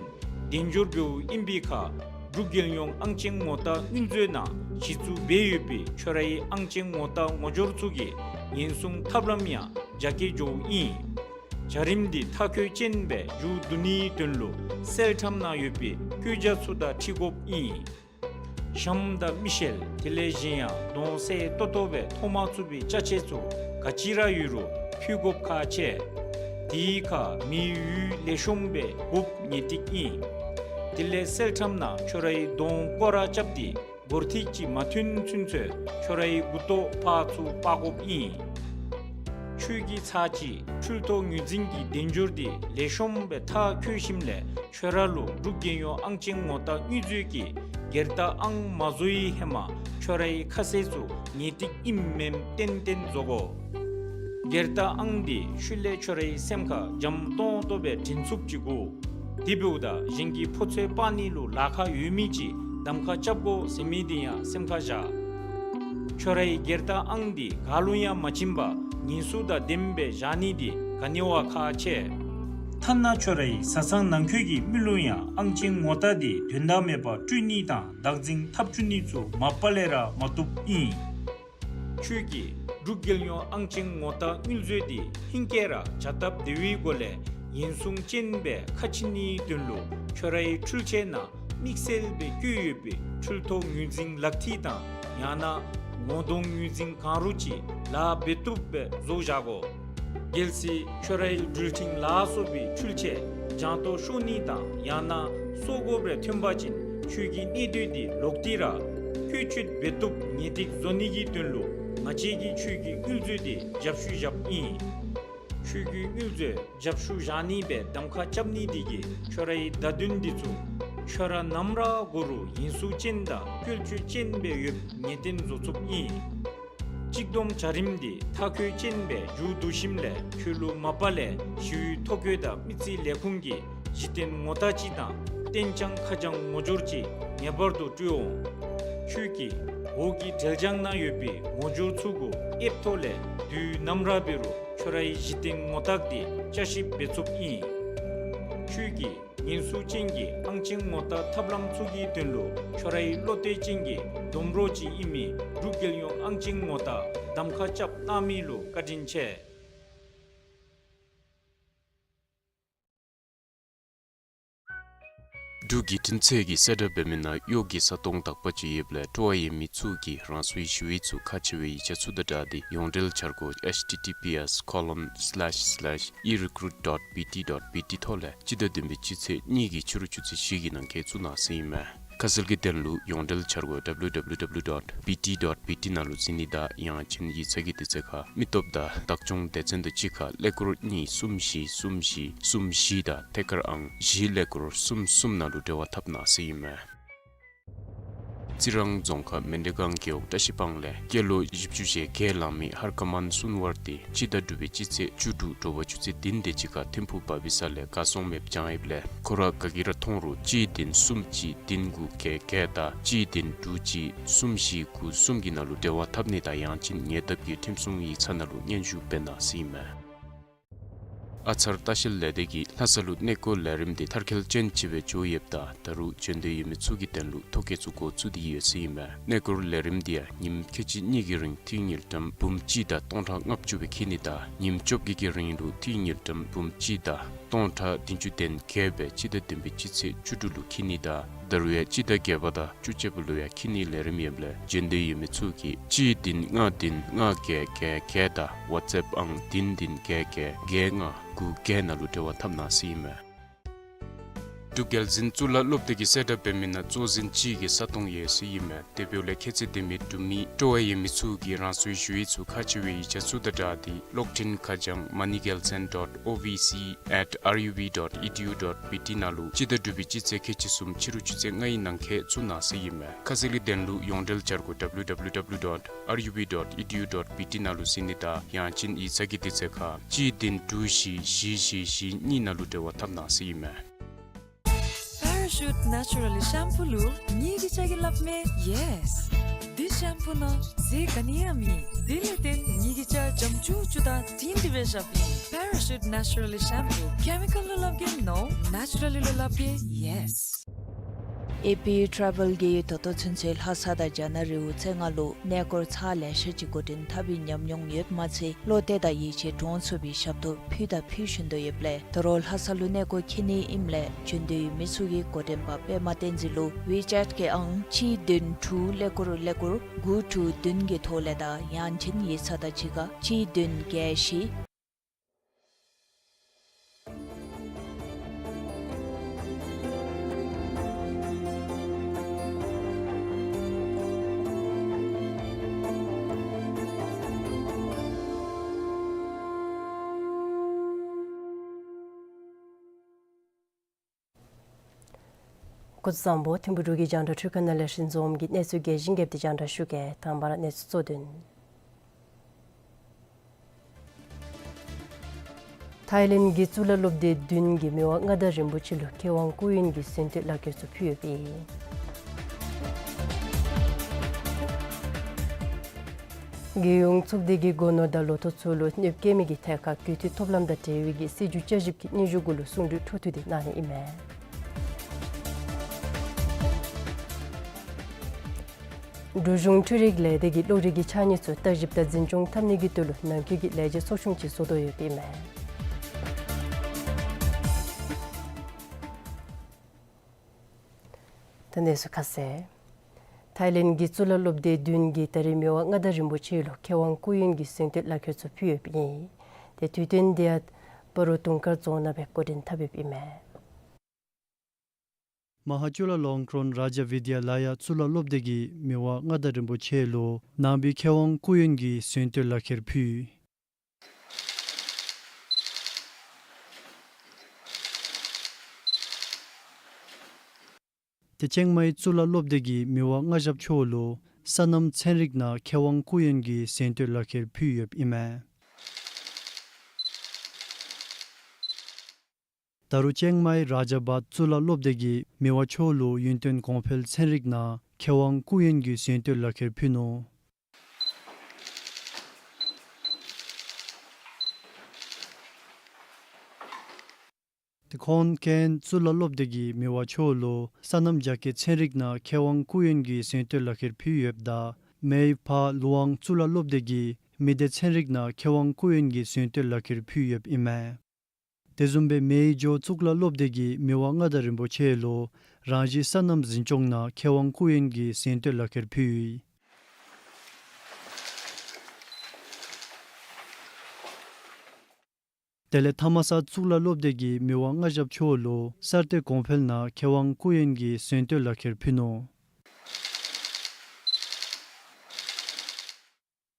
དལ་འབྱོར་འབདཝ་ཨིན་པའི་ཁར་འབྲུག་རྒྱལ་ཡོངས་ཨང་ཅན་ངོ་རྟགས་དངུལ་མཛོད་ནང་གཞི་བཙུགས་འབད་ཡོད་པའི་ཁྱོད་རའི་ཨང་ཅན་ངོ་རྟགས་ངོ་སྦྱོར་ཚུ་གི་ཉེན་སྲུང་ཐབས་ལམ་ཡང་རྒྱ་སྐྱེད་འགྱོཝ་ཨིན། བྱ་རིམ་འདི་མཐར་འཁྱོལ་ཅན་སྦེ་མཇུག་བསྡུ་ནིའི་དོན་ལུ་གསལ་ཁྲམ་ནང་ཡོད་པའི་བཀོད་རྒྱ་ཚུ་དང་འཁྲིལ་དགོཔ་ཨིན། ཞྭམོ་དང་མི་ཤེལ་དེ་ལས་གཞན་ཡང་གདོང་གསལ་ཏོག་ཏོ་སྦེ་མཐོང་མ་ཚུགས་པའི་ཅ་ཆས་ཚུ་ག་ཅི་ར་ཡོད་རུང་ཕུལ་དགོཔ་ཁག་ཆེ། དེའི་ཁར་མེ་ཡོད་ལེགས་ཤོམ་སྦེ་དགོཔ་ངེས་ཏིག་ཨིན། དེ་ལས་གསལ་ཁྲམ་ནང་ཁྱོད་རའི་གདོང་སྐོར་ར་རྐྱབ་སྟེ་སྒོར་ཐིག་ཅིག་མ་ཐོན་ཚུན་ཚོད་ཁྱོད་རའི་མགུ་ཏོ་ཕར་ཚུར་སྤར་དགོཔ་ཨིན། ཁྱོད་ཀྱིས་ཚར་གཅིག་འཕྲུལ་ཐོག་ངོས་འཛིན་གྱི་དལ་འབྱོར་འདི་ལེགས་ཤོམ་སྦེ་མཐར་འཁྱོལ་ཞིནམ་ལས་ཁྱོད་ར་ལུ་འབྲུག་རྒྱལ་ཡོངས་ཨང་ཅན་ངོ་རྟགས་དངུལ་མཛོད་ཀྱིས་སྒེར་རྟགས་ཨང་མ་བཟོ་བའི་ཧེ་མ་ཁྱོད་རའི་ཁ་གསལ་ཚུ་ངེས་ཏིག་ཨིནམ་མེནམ་ཏན་ཏན་བཟོ་དགོ། སྒེར་རྟགས་ཨང་འདི་ཤུལ་ལས་ཁྱོད་རའི་སེམས་ཁར་འཇམ་ཏོང་ཏོ་སྦེ་དྲན་ཚུགསཔ་ཅིག་དགོ། དེ་འབདཝ་ད་གཞན་གྱིས་ཕོ་ཚོད་སྤར་ནི་ལུ་ལཱ་ཁག་ཡོད་མི་ཅིག་ གདམ་ཁ་རྐྱབ་དགོ་ཟེར་མི་འདི་ཡང་སེམས་ཁར་བཞག། ཁྱོད་རའི་སྒེར་བདག་ཨང་འདི་ག་ལུ་ཡང་མ་བྱིན་པར་ཉེན་སྲུང་དང་ལྡནམ་སྦེ་བཞག་ནི་འདི་ག་ནི་བ་ཁག་ཆེ། ཐ་ན་ཁྱོད་རའི་བཟའ་ཚང་ནང་འཁོད་ཀྱི་མི་ལུ་ཡང་ཨང་ཅན་ངོ་རྟགས་འདི་དོན་དག་མེད་པར་སྤྲོད་ནི་དང་བདག་འཛིན་འཐབ་བཅུག་ནི་ཚུ་མ་པ་ལས་ར་མ་བཏུབ་ཨིན། ཁྱོད་ཀྱིས་འབྲུག་རྒྱལ་ཡོངས་ཨང་ཅན་ངོ་རྟགས་དངུལ་མཛོད་འདི་ཧིང་ཀེ་ར་བྱ་སྟབས་བདེ་བའི་སྒོ་ལས་ཉེན་སྲུང་ཅན་སྦེ་ཁ་ཕྱེ་ནིའི་དོན་ལུ་ཁྱོད་རའི་འཕྲུལ་ཆས་ནང་དམིགས་བསལ་སྦེ་བཀོད་ཡོད་པའི་འཕྲུལ་ཐོག་ངོས་འཛིན་ལག་མཐིལ་དང་ཡང་ན་ངོ་གདོང་ངོས་འཛིན་གང་རུང་ཅིག་ལཱ་འབད་བཏུབ་སྦེ་བཟོ་བཞག་དགོ། གལ་སྲིད་ཁྱོད་རའི་འགྲུལ་འཕྲིན་ལ་སོགས་པའི་འཕྲུལ་ཆས་ལྗང་མདོག་ཤོར་ནི་དང་ཡང་ན་སོར་དགོཔ་རེ་ཐོན་པ་ཅིན་ཁྱོད་ཀྱི་གནས་སྡོད་འདི་ལོག་སྟེ་ར་བཀོལ་སྤྱོད་འབད་བཏུབ་ངེས་ཏིག་བཟོ་ནི་གི་དོན་ལུ་ང་བཅས་ཀྱིས་ཁྱོད་ཀྱི་དངུལ་མཛོད་འདི་རྒྱབ་བཤུད་བཞགཔ་ཨིན། ཁྱོད་ཀྱི་དངུལ་མཛོད་རྒྱབ་བཤུད་བཞག་ནི་སྦེ་གདམ་ཁ་རྐྱབ་ནི་འདི་གིས་ཁྱོད་རའི་བརྡ་དོན་འདི་ཚུ་ཁྱོད་ར་ནམ་ར་འགོར་རུང་ཉེན་སྲུང་ཅན་དང་བཀོལ་སྤྱོད་ཅན་སྦེ་ཡོདཔ་ངེས་གཏན་བཟོ་ཚུགསཔ་ཨིན། གཅིག་བསྡོམས་འཇའ་རིསམོ་འདི་མཐའ་འཁོར་ཅན་སྦེ་མཇུག་བསྡུ་ཞིནམ་ལས་ཁྱོད་ལུ་མ་པ་ལས་ཞི་བའི་ཐོ་བཀོད་དང་མི་རྩིས་ལས་ཁུངས་ཀྱི་གཞི་རྟེན་ངོ་རྟགས་ཅིག་དང་གཏན་འཇགས་ཁ་བྱང་ངོ་སྦྱོར་ཅིག་ངེས་པར་དུ་སྤྲོད་འོང་། ཁྱོད་ཀྱིས་འོག་གི་འབྲེལ་བྱང་ནང་ཡོད་པའི་ངོ་སྦྱོར་ཚུ་གུ་ཨེཔ་ཐོག་ལས་དུས་ནམ་ར་འབད་རུང་ཁྱོད་རའི་གཞི་རྟེན་ངོ་རྟགས་འདི་བསྐྱར་ཞིབ་འབད་ཚུགསཔ་ཨིན། ཁྱོད་ཀྱིས་ཉེན་སྲུང་ཅན་གྱི་ཨང་ཅན་ངོ་རྟགས་ཐབས་ལམ་ཚུ་གི་དོན་ལུ་ཁྱོད་རའི་བློ་གཏད་ཅན་གྱི་སྡོམ་གྲོགས་ཅིག་ཨིན་མི་འབྲུག་རྒྱལ་ཡོངས་ཨང་ཅན་ངོ་རྟགས་གདམ་ཁ་རྐྱབ་གནང་མི་ལུ་བཀའ་དྲིན་ཆེ། འབྲུག་གི་འཕྲིན་ཚད་ཀྱི་གསལ་བསྒྲགས་འབད་མི་ནང་གཡོག་གི་ས་སྟོང་དག་པ་ཅིག་ཡོདཔ་ལས་སྤྲོ་བ་ཡོད་མི་ཚུ་གིས་རང་སོའི་ཞི་བའི་ཚུ་ཁག་ཆེ་བའི་ཡིག་ཆ་ཚུ་དང་སྦྲགས་ཏེ་ཡོངས་འབྲེལ་འཆར་སྒོ་H T T P S colon slash slash e recruit dot B T dot B T ཐོག་ལས་སྤྱི་ཟླ་བདུན་པའི་སྤྱི་ཚེས་གཉིས་ཀྱི་ཕྱི་རུ་ཆུ་ཚོད་བཞི་གི་ནང་འཁོད་བཙུགས་གནང་ཟེར་ཨིན་མས། ཁ་གསལ་གྱི་དོན་ལུ་ཡོངས་འབྲེལ་འཆར་སྒོ་W W W dot B T dot B T ནང་ལུ་གཟིགས་ནི་དང་ཡང་ཅིན་ཡིག་ཚང་གི་དུས་ཚོད་ཁར་མི་སྟོབས་དང་བདག་སྐྱོང་སྡེ་ཚན་དང་གཅིག་ཁར་ཀླད་ཀོར་གཉིས་གསུམ་བཞི་གསུམ་བཞི་གསུམ་བཞི་དང་ཐད་ཀར་ཨང་བཞི་ཀླད་ཀོར་གསུམ་གསུམ་ནང་ལུ་འབྲེལ་བ་འཐབ་གནང་ཟེར་ཨིན་མས། རྩི་རང་རྫོང་ཁག་མཎྜལ་སྒང་རྒེད་འོག་བཀྲ་ཤིས་སྤང་ལས་སྐྱེས་ལོ་བཞི་བཅུ་ཞེ་བརྒྱད་ལང་མི་ཧར་ཀ་མཱན་སུན་ཝར་ཏེ་སྤྱི་ཟླ་དྲུག་པའི་སྤྱི་ཚེས་བཅུ་དྲུག་དྲོ་པ་ཆུ་ཚོད་བདུན་དེ་ཅིག་ཁར་ཐིམ་ཕུག་བ་བི་ས་ལས་གར་སོང་མེདཔ་བྱང་ཡོདཔ་ལས་ཁོ་ར་ག་གིས་ར་མཐོང་རུང་གཅིག་བདུན་གསུམ་གཅིག་བདུན་དགུ་བརྒྱད་བརྒྱད་དང་གཅིག་བདུན་དྲུག་གཅིག་གསུམ་བཞི་དགུ་གསུམ་གྱི་ནང་ལུ་འབྲེལ་བ་འཐབ་ནི་དང་ཡང་ཅིན་ཉེ་འདབས་ཀྱི་ཁྲིམས་སྲུང་ཡིག་ཚང་ནང་ལུ་སྙན་ཞུ་འབད་གནང་ཟེར་ཨིན་མས། ཨ་ཚར་ལྟ་བཤལ་ལས་སྡེ་གིས་ལྷ་ས་ལུ་གནས་སྐོར་ལས་རིམ་འདི་མཐར་འཁྱོལ་ཅན་ཅིག་སྦེ་འགྱོ་ཡོདཔ་ད་ད་རུང་འབྱོན་འདོད་ཡོད་མི་ཚུ་གི་དོན་ལུ་ཐོ་བཀོད་ཚུ་འགོ་བཙུགས་ཏེ་ཡོད་ཟེར་ཨིན་མས། གནས་སྐོར་ལས་རིམ་འདི་ཡང་ཉིནམ་ཁལ་གཅིག་གཉིས་ཀྱི་རིང་ཏིང་ངེ་འགྲམ་འབུམ་གཅིག་དང་སྟོང་ཕྲག་ལྔ་བཅུ་སྦེ་འཁྱིད་ནི་དང་ཉིནམ་བཅོ་བརྒྱད་ཀྱི་རིང་ལུ་ཏིང་ངེ་འགྲམ་འབུམ་གཅིག་དང་སྟོང་ཕྲག་བདུན་ཅུ་དོན་བརྒྱད་སྦེ་སྤྱི་ཟླ་བདུན་པའི་སྤྱི་ཚེས་བཅུ་དྲུག་ལུ་འཁྱིད་ནི་དང་ད་རུང་ཡང་སྤྱི་ཟླ་བརྒྱད་པ་དང་བཅུ་གཅིག་པ་ལུ་ཡང་འཁྱིད་ནིའི་ལས་རིམ་ཡོདཔ་ལས་འབྱོན་འདོད་ཡོད་མི་ཚུ་གིས་གཅིག་བདུན་ལྔ་བདུན་ལྔ་བརྒྱད་བརྒྱད་བརྒྱད་དང་ཝཊས་ཨེཔ་ཨང་བདུན་བདུན་བརྒྱད་བརྒྱད་བརྒྱད་ལྔ་དགུ་བརྒྱད་ནང་ལུ་འབྲེལ་བ་འཐབ་གནང་ཟེར་ཨིན་མས། འབྲུག་རྒྱལ་འཛིན་གཙུག་ལག་སློབ་སྡེ་གི་གསལ་བསྒྲགས་འབད་མི་ནང་གཙོ་འཛིན་གཅིག་གི་ས་སྟོང་ཡོད་ཟེར་ཨིན་མས། དེ་འབདཝ་ལས་ཁྱད་ཚད་ལྡན་མི་འབྲུག་མི་སྤྲོ་བ་ཡོད་མི་ཚུ་གིས་རང་སོའི་ཞུ་ཡིག་ཚུ་ཁག་ཆེ་བའི་ཡིག་ཆ་ཚུ་དང་སྦྲགས་ཏེ་གློག་འཕྲིན་ཁ་བྱང་མ་ཎི་རྒྱལ་མཚན་dot O V C at R U B dot E D U dot B T ནང་ལུ་སྤྱི་ཟླ་དྲུག་པའི་སྤྱི་ཚེས་ཁལ་གཅིག་གསུམ་ཕྱི་རུ་ཆུ་ཚོད་ལྔའི་ནང་འཁོད་བཙུགས་གནང་ཟེར་ཨིན་མས། ཁ་གསལ་གྱི་དོན་ལུ་ཡོངས་འབྲེལ་འཆར་སྒོ་W W W dot R U B dot E D U dot B T ནང་ལུ་གཟིགས་ནི་དང་ཡང་ཅིན་ཡིག་ཚང་གི་དུས་ཚོད་ཁར་གཅིག་བདུན་དྲུག་བཞི་བཞི་བཞི་བཞི་གཉིས་ནང་ལུ་འབྲེལ་བ་འཐབ་གནང་ཟེར་ཨིན་མས། Parachute Naturally Shampoo ལུ་ངེ་གི་ཅ་གི་སླབ་མས་yes། འདི་ཤམ་པུ་ནང་ཟས་ག་ནི་ཡང་མེད། དེ་ལས་བརྟེན་ངེ་གི་ཅ་འཇམ་ཅུག་ཅུ་དང་དྲིང་དྲི་སྦེ་ཤ་པིན། Parachute Naturally Shampoo chemical ལུ་སླབ་གེ་no, naturally ལུ་སླབ་གེ yes། ཨེ་པི་ཊ་རེ་ཝེལ་གྱིས་ད་ལྟོ་ཚུན་ཚོད་ལྷ་ས་དང་རྒྱ་ནག་རི་བོ་རྩེ་ལྔ་ལུ་གནས་སྐོར་ཚར་ལེ་ཤ་ཅིག་འགོ་འདྲེན་འཐབ་པའི་ཉམས་མྱོང་ཡོདཔ་མ་ཚད་བློ་གཏད་དང་ཡིད་ཆེས་འདྲོངས་ཚུགས་པའི་ཞབས་ཏོག་ཕུལ་དང་ཕུལ་བཞིན་དུ་ཡོདཔ་ལས་ད་རུང་ལྷ་ས་ལུ་གནས་སྐོར་འཁྱིད་ནི་ཨིནམ་ལས་འབྱོན་འདོད་ཡོད་མི་ཚུ་གིས་འགོ་འདྲེན་པ་པདྨ་བསྟན་འཛིན་ལུ་ཝི་ཅེཊ་གི་ཨང་གཅིག་བདུན་དྲུག་ཀླད་ཀོར་ཀླད་ཀོར་དགུ་དྲུག་བདུན་གྱི་ཐོག་ལས་དང་ཡང་ཅིན་ཡིག་ཚང་དང་གཅིག་ཁར་གཅིག་བདུན་བརྒྱད་བཞི། སྐུ་གཟུགས་བཟང་པོ། ཐིམ་ཕུ་འབྲུག་གི་རྒྱང་བསྒྲགས་འཕྲུལ་ཁང་ནང་ལས་རིན་འཛོམས་ཀྱིས་གནས་ཚུལ་རྒྱས་ཤིང་རྒྱསཔ་དེ་རྒྱང་བསྒྲགས་ཞུ་གེ། དང་པ་ར་གནས་ཚུལ་གཙོ་དོན། ཐའི་ལེནཌ་གི་གཙུག་ལག་སློབ་སྡེ་བདུན་གྱིས་མི་དབང་མངའ་བདག་རིན་པོ་ཆེ་ལུ་མཁས་དབང་སྐུ་ཡོན་གྱི་གསོལ་འདེབས་ལག་འཁྱེར་ཚུ་ཕུལ་ཡོདཔ་ཨིན། རྒྱལ་ཡོངས་ཚོགས་སྡེ་གིས་སྒོ་ནོར་དང་ལོ་ཐོག་ཚུ་ལུ་གནོདཔ་བཀལ་མི་གི་ཐད་ཁར་རྒུད་འཐུས་ཐོབ་ལམ་དང་འབྲེལ་བའི་གི་སྲིད་བྱུས་བསྐྱར་ཞིབ་ཀྱི་སྙན་ཞུ་གུ་ལུ་གསུང་གྲོས་འཕྲོ་མཐུད་དེ་གནང་ནི་ཨིན་མས། འབྲུག་གཞུང་འཕྲུལ་རིག་ལས་སྡེ་གིས་གློག་རིག་གི་ཕྱགས་སྙིགས་ཚུ་བརྟག་ཞིབ་དང་འཛིན་སྐྱོང་འཐབ་ནི་གི་དོན་ལུ་ནང་འཁོད་ཀྱི་ལས་བྱེད་ཚོགས་ཆུང་ཅིག་བཟོ་དོ་ཡོདཔ་ཨིན་མས། ད་གནས་ཚུལ་ཁ་གསལ། ཐའི་ལེནཌ་གི་གཙུག་ལག་སློབ་སྡེ་བདུན་གྱིས་ད་རིས་མི་དབང་མངའ་བདག་རིན་པོ་ཆེ་ལུ་མཁས་དབང་སྐུ་ཡོན་གྱི་གཟེངས་བསྟོད་ལག་ཁྱེར་ཚུ་ཕུལ་ཡོདཔ་ཨིན། ཏེ་དུས་སྟོན་དེ་ཡང་སྤ་རོ་དུང་དཀར་རྫོང་ནང་སྦེ་འགོ་འདྲེན་འཐབ་ཡོདཔ་ཨིན་མས། མ་ཧཱ་ཅུ་ལ་ལོང་ཀྲོན་རཱ་ཇ་བི་དྱ་ལ་ཡ་གཙུག་ལག་སློབ་སྡེ་གིས་མི་དབང་མངའ་བདག་རིན་པོ་ཆེ་ལུ་ནང་པའི་མཁས་དབང་སྐུ་ཡོན་གྱི་གཟེངས་བསྟོད་ལག་ཁྱེར་ཕུལ། ཏེ་ཅིང་མའི་གཙུག་ལག་སློབ་སྡེ་གིས་མི་དབང་མངའ་ཞབས་མཆོག་ལུ་སོ་ནམ་ཚན་རིག་ནང་མཁས་དབང་སྐུ་ཡོན་གྱི་གཟེངས་བསྟོད་ལག་ཁྱེར་ཕུལ་ཡོདཔ་ཨིན་མས། ད་རུང་ཅིང་མའི་རཱ་ཇ་བཱཌ་གཙུག་ལག་སློབ་སྡེ་གིས་མི་དབང་མཆོག་ལུ་ཡུན་བརྟན་གོང་འཕེལ་ཚན་རིག་ནང་མཁས་དབང་སྐུ་ཡོན་གྱི་གཟེངས་བསྟོད་ལག་ཁྱེར་ཕུལ་ནུག། ཏེ་ཁོན་ཀེན་གཙུག་ལག་སློབ་སྡེ་གིས་མི་དབང་མཆོག་ལུ་སོ་ནམ་རྒྱ་སྐྱེད་ཚན་རིག་ནང་མཁས་དབང་སྐུ་ཡོན་གྱི་གཟེངས་བསྟོད་ལག་ཁྱེར་ཕུལ་ཡོདཔ་ད་མེའི་ཕཱ་ལུའང་གཙུག་ལག་སློབ་སྡེ་གིས་མི་སྡེ་ཚན་རིག་ནང་མཁས་དབང་སྐུ་ཡོན་གྱི་གཟེངས་བསྟོད་ལག་ཁྱེར་ཕུལ་ཡོདཔ་ཨིན་མས། དེ་བཟུམ་སྦེ་མེའི་ཇོ་གཙུག་ལག་སློབ་སྡེ་གིས་མི་དབང་མངའ་བདག་རིན་པོ་ཆེ་ལུ་རང་བཞིན་སོ་ནམ་འཛིན་སྐྱོང་ནང་མཁས་དབང་སྐུ་ཡོན་གྱི་གཟེངས་བསྟོད་ལག་ཁྱེར་ཕུལ། དེ་ལས་ཐ་མ་ས་གཙུག་ལག་སློབ་སྡེ་གིས་མི་དབང་མངའ་ཞབས་མཆོག་ལུ་གསར་གཏོད་གོང་འཕེལ་ནང་མཁས་དབང་སྐུ་ཡོན་གྱི་གཟེངས་བསྟོད་ལག་ཁྱེར་ཕུལ་ནུག།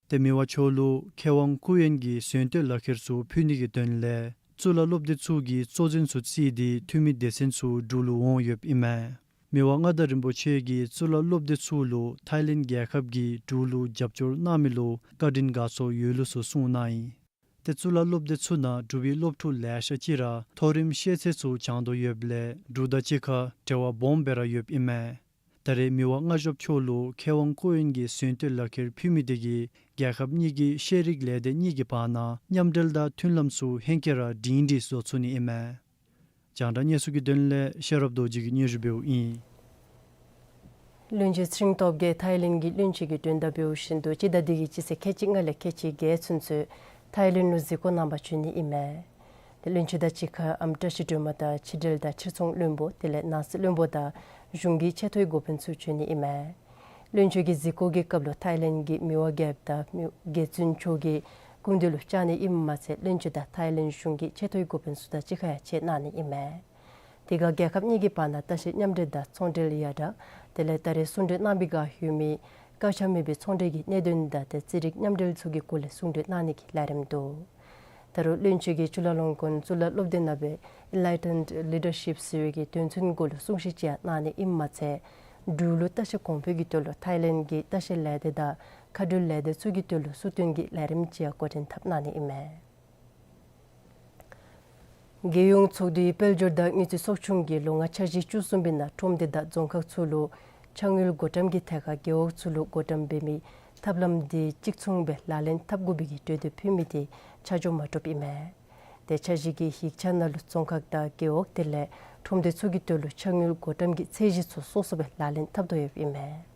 ཏེ་མི་དབང་མཆོག་ལུ་མཁས་དབང་སྐུ་ཡོན་གྱི་གཟེངས་བསྟོད་ལག་ཁྱེར་ཚུ་ཕུལ་ནི་གི་དོན་ལས་གཙུག་ལག་སློབ་སྡེ་ཚུ་གི་གཙོ་འཛིན་ཚུ་བརྩིས་ཏེ་འཐུས་མི་སྡེ་ཚན་ཚུ་འབྲུག་ལུ་འོང་ཡོདཔ་ཨིན་མས། མི་དབང་མངའ་བདག་རིན་པོ་ཆེ་གིས་གཙུག་ལག་སློབ་སྡེ་ཚུ་ལུ་ཐའི་ལེནཌ་རྒྱལ་ཁབ་ཀྱིས་འབྲུག་ལུ་རྒྱབ་སྐྱོར་གནང་མི་ལུ་བཀའ་དྲིན་དགའ་ཚོར་ཡོད་ལུགས་སུ་གསུངས་གནང་ཡི། ཏེ་གཙུག་ལག་སློབ་སྡེ་ཚུ་ནང་འབྲུག་པའི་སློབ་ཕྲུག་ལེ་ཤ་ཅིག་ར་མཐོ་རིམ་ཤེས་ཚད་ཚུ་སྦྱང་དོ་ཡོདཔ་ལས་འབྲུག་དང་གཅིག་ཁར་འབྲེལ་བ་སྦོམ་སྦེ་ར་ཡོདཔ་ཨིན་མས། ད་རེས་མི་དབང་མངའ་ཞབས་མཆོག་ལུ་མཁས་དབང་སྐུ་ཡོན་གྱི་གཟེངས་བསྟོད་ལག་ཁྱེར་ཕུལ་མི་དེ་གིས་རྒྱལ་ཁབ་གཉིས་ཀྱི་ཤེས་རིག་ལས་སྡེ་གཉིས་ཀྱི་བར་ན་མཉམ་འབྲེལ་དང་མཐུན་ལམ་ཚུ་ཧེང་སྐལ་ར་སྒྲིང་སྒྲིང་བཟོ་ཚུགས་ནི་ཨིན་མས། རྒྱང་བསྒྲགས་གནས་ཚུལ་གྱི་དོན་ལས་ཤེས་རབ་རྡོ་རྗེ་གིས་སྙན་ཞུ་འབདཝ་ཨིན། བློན་ཆེན་ཚེ་རིང་སྟོབས་རྒྱས་ཐའི་ལེནཌ་གི་བློན་ཆེན་གྱི་མགྲོན་བརྡ་འབདཝ་བཞིན་དུ་སྤྱི་ཟླ་འདི་གི་སྤྱི་ཚེས་ཁལ་གཅིག་ལྔ་ལས་ཁལ་གཅིག་བརྒྱད་ཚུན་ཚོད་ཐའི་ལེནཌ་ལུ་གཟིགས་སྐོར་གནང་པར་བྱོན་ནི་ཨིན་མས། ཏེ་བློན་ཆེན་དང་གཅིག་ཁར་ཨམ་བཀྲ་ཤིས་སྒྲོལ་མ་དང་ཕྱི་འབྲེལ་དང་ཕྱིར་ཚོང་བློན་པོ་དེ་ལས་ནང་སྲིད་བློན་པོ་དང་གཞུང་གི་ཆེ་མཐོའི་འགོ་དཔོན་ཚུ་བྱོན་ནི་ཨིན་མས། བློན་ཆེན་གྱི་གཟིགས་སྐོར་གྱི་སྐབས་ལུ་ཐའི་ལེནཌ་གི་མི་དབང་རྒྱལཔོ་དང་མི་དབང་རྒྱལ་བཙུན་མཆོག་གིས་སྐུ་མདུན་ལུ་བཅར་ནི་ཨིནམ་མ་ཚད་བློན་ཆེན་དང་ཐའི་ལེནཌ་གཞུང་གི་ཆེ་མཐོའི་འགོ་དཔོན་ཚུ་དང་གཅིག་ཁར་ཡང་མཇལ་གནང་ནི་ཨིན་མས། དེ་ཁར་རྒྱལ་ཁབ་གཉིས་ཀྱི་བར་ན་ལྟ་བཤལ་མཉམ་འབྲེལ་དང་ཚོང་འབྲེལ་ཡ་དང་དེ་ལས་ད་རེས་གསུང་གྲོས་གནང་བའི་ཁར་ཡོད་མི་བཀག་ཆ་མེད་པའི་ཚོང་འབྲེལ་གྱི་གནད་དོན་དང་ཏེ་རྩིས་རིག་མཉམ་འབྲེལ་ཚུ་གི་སྐོར་ལས་གསུང་གྲོས་གནང་ནི་གི་ལས་རིམ་འདུག། ད་རུང་བློན་ཆེན་གྱིས་ཅུ་ལ་ལོང་ཀོན་གཙུག་ལག་སློབ་སྡེ་ནང་སྦེ་Enlightened Leadership ཟེར་བའི་གི་དོན་ཚན་གུ་ལུ་གསུང་བཤད་ཅིག་ཡང་གནང་ནི་ཨིནམ་མ་ཚད་འབྲུག་ལུ་ལྟ་བཤལ་གོང་འཕེལ་གྱི་དོན་ལུ་ཐའི་ལེནཌ་གི་ལྟ་བཤལ་ལས་སྡེ་དང་མཁའ་འགྲུལ་ལས་སྡེ་ཚུ་གི་དོན་ལུ་གསུང་སྟོན་གྱི་ལས་རིམ་ཅིག་ཡང་འགོ་འདྲེན་འཐབ་གནང་ནི་ཨིན་མས། རྒྱལ་ཡོངས་ཚོགས་འདུའི་དཔལ་འབྱོར་དང་དངུལ་རྩིས་ཚོགས་ཆུང་གིས་ལོ་ལྔ་འཆར་གཞི་བཅུ་གསུམ་པའི་ནང་ཁྲོམ་སྡེ་དང་རྫོང་ཁག་ཚུ་ལུ་ཕྱག་དངུལ་བགོ་བཀྲམ་གྱི་ཐད་ཁར་རྒེད་འོག་ཚུ་ལུ་བགོ་བཀྲམ་འབད་མི་ཐབས་ལམ་དེ་གཅིག་མཚུངས་སྦེ་ལག་ལེན་འཐབ་དགོ་པའི་གི་གྲོས་འདེབས་ཕུལ་མི་དེ་ཆ་འཇོག་མ་གྲུབ་ཨིན་མས། ཏེ་འཆར་གཞི་གི་ཡིག་ཆ་ནང་ལུ་རྫོང་ཁག་དང་རྒེད་འོག་དེ་ལས་ཁྲོམ་སྡེ་ཚུ་གི་དོན་ལུ་ཕྱག་དངུལ་བགོ་བཀྲམ་གྱི་ཚད་གཞི་ཚུ་སོ་སོ་སྦེ་ལག་ལེན་འཐབ་དོ་ཡོདཔ་ཨིན་མས།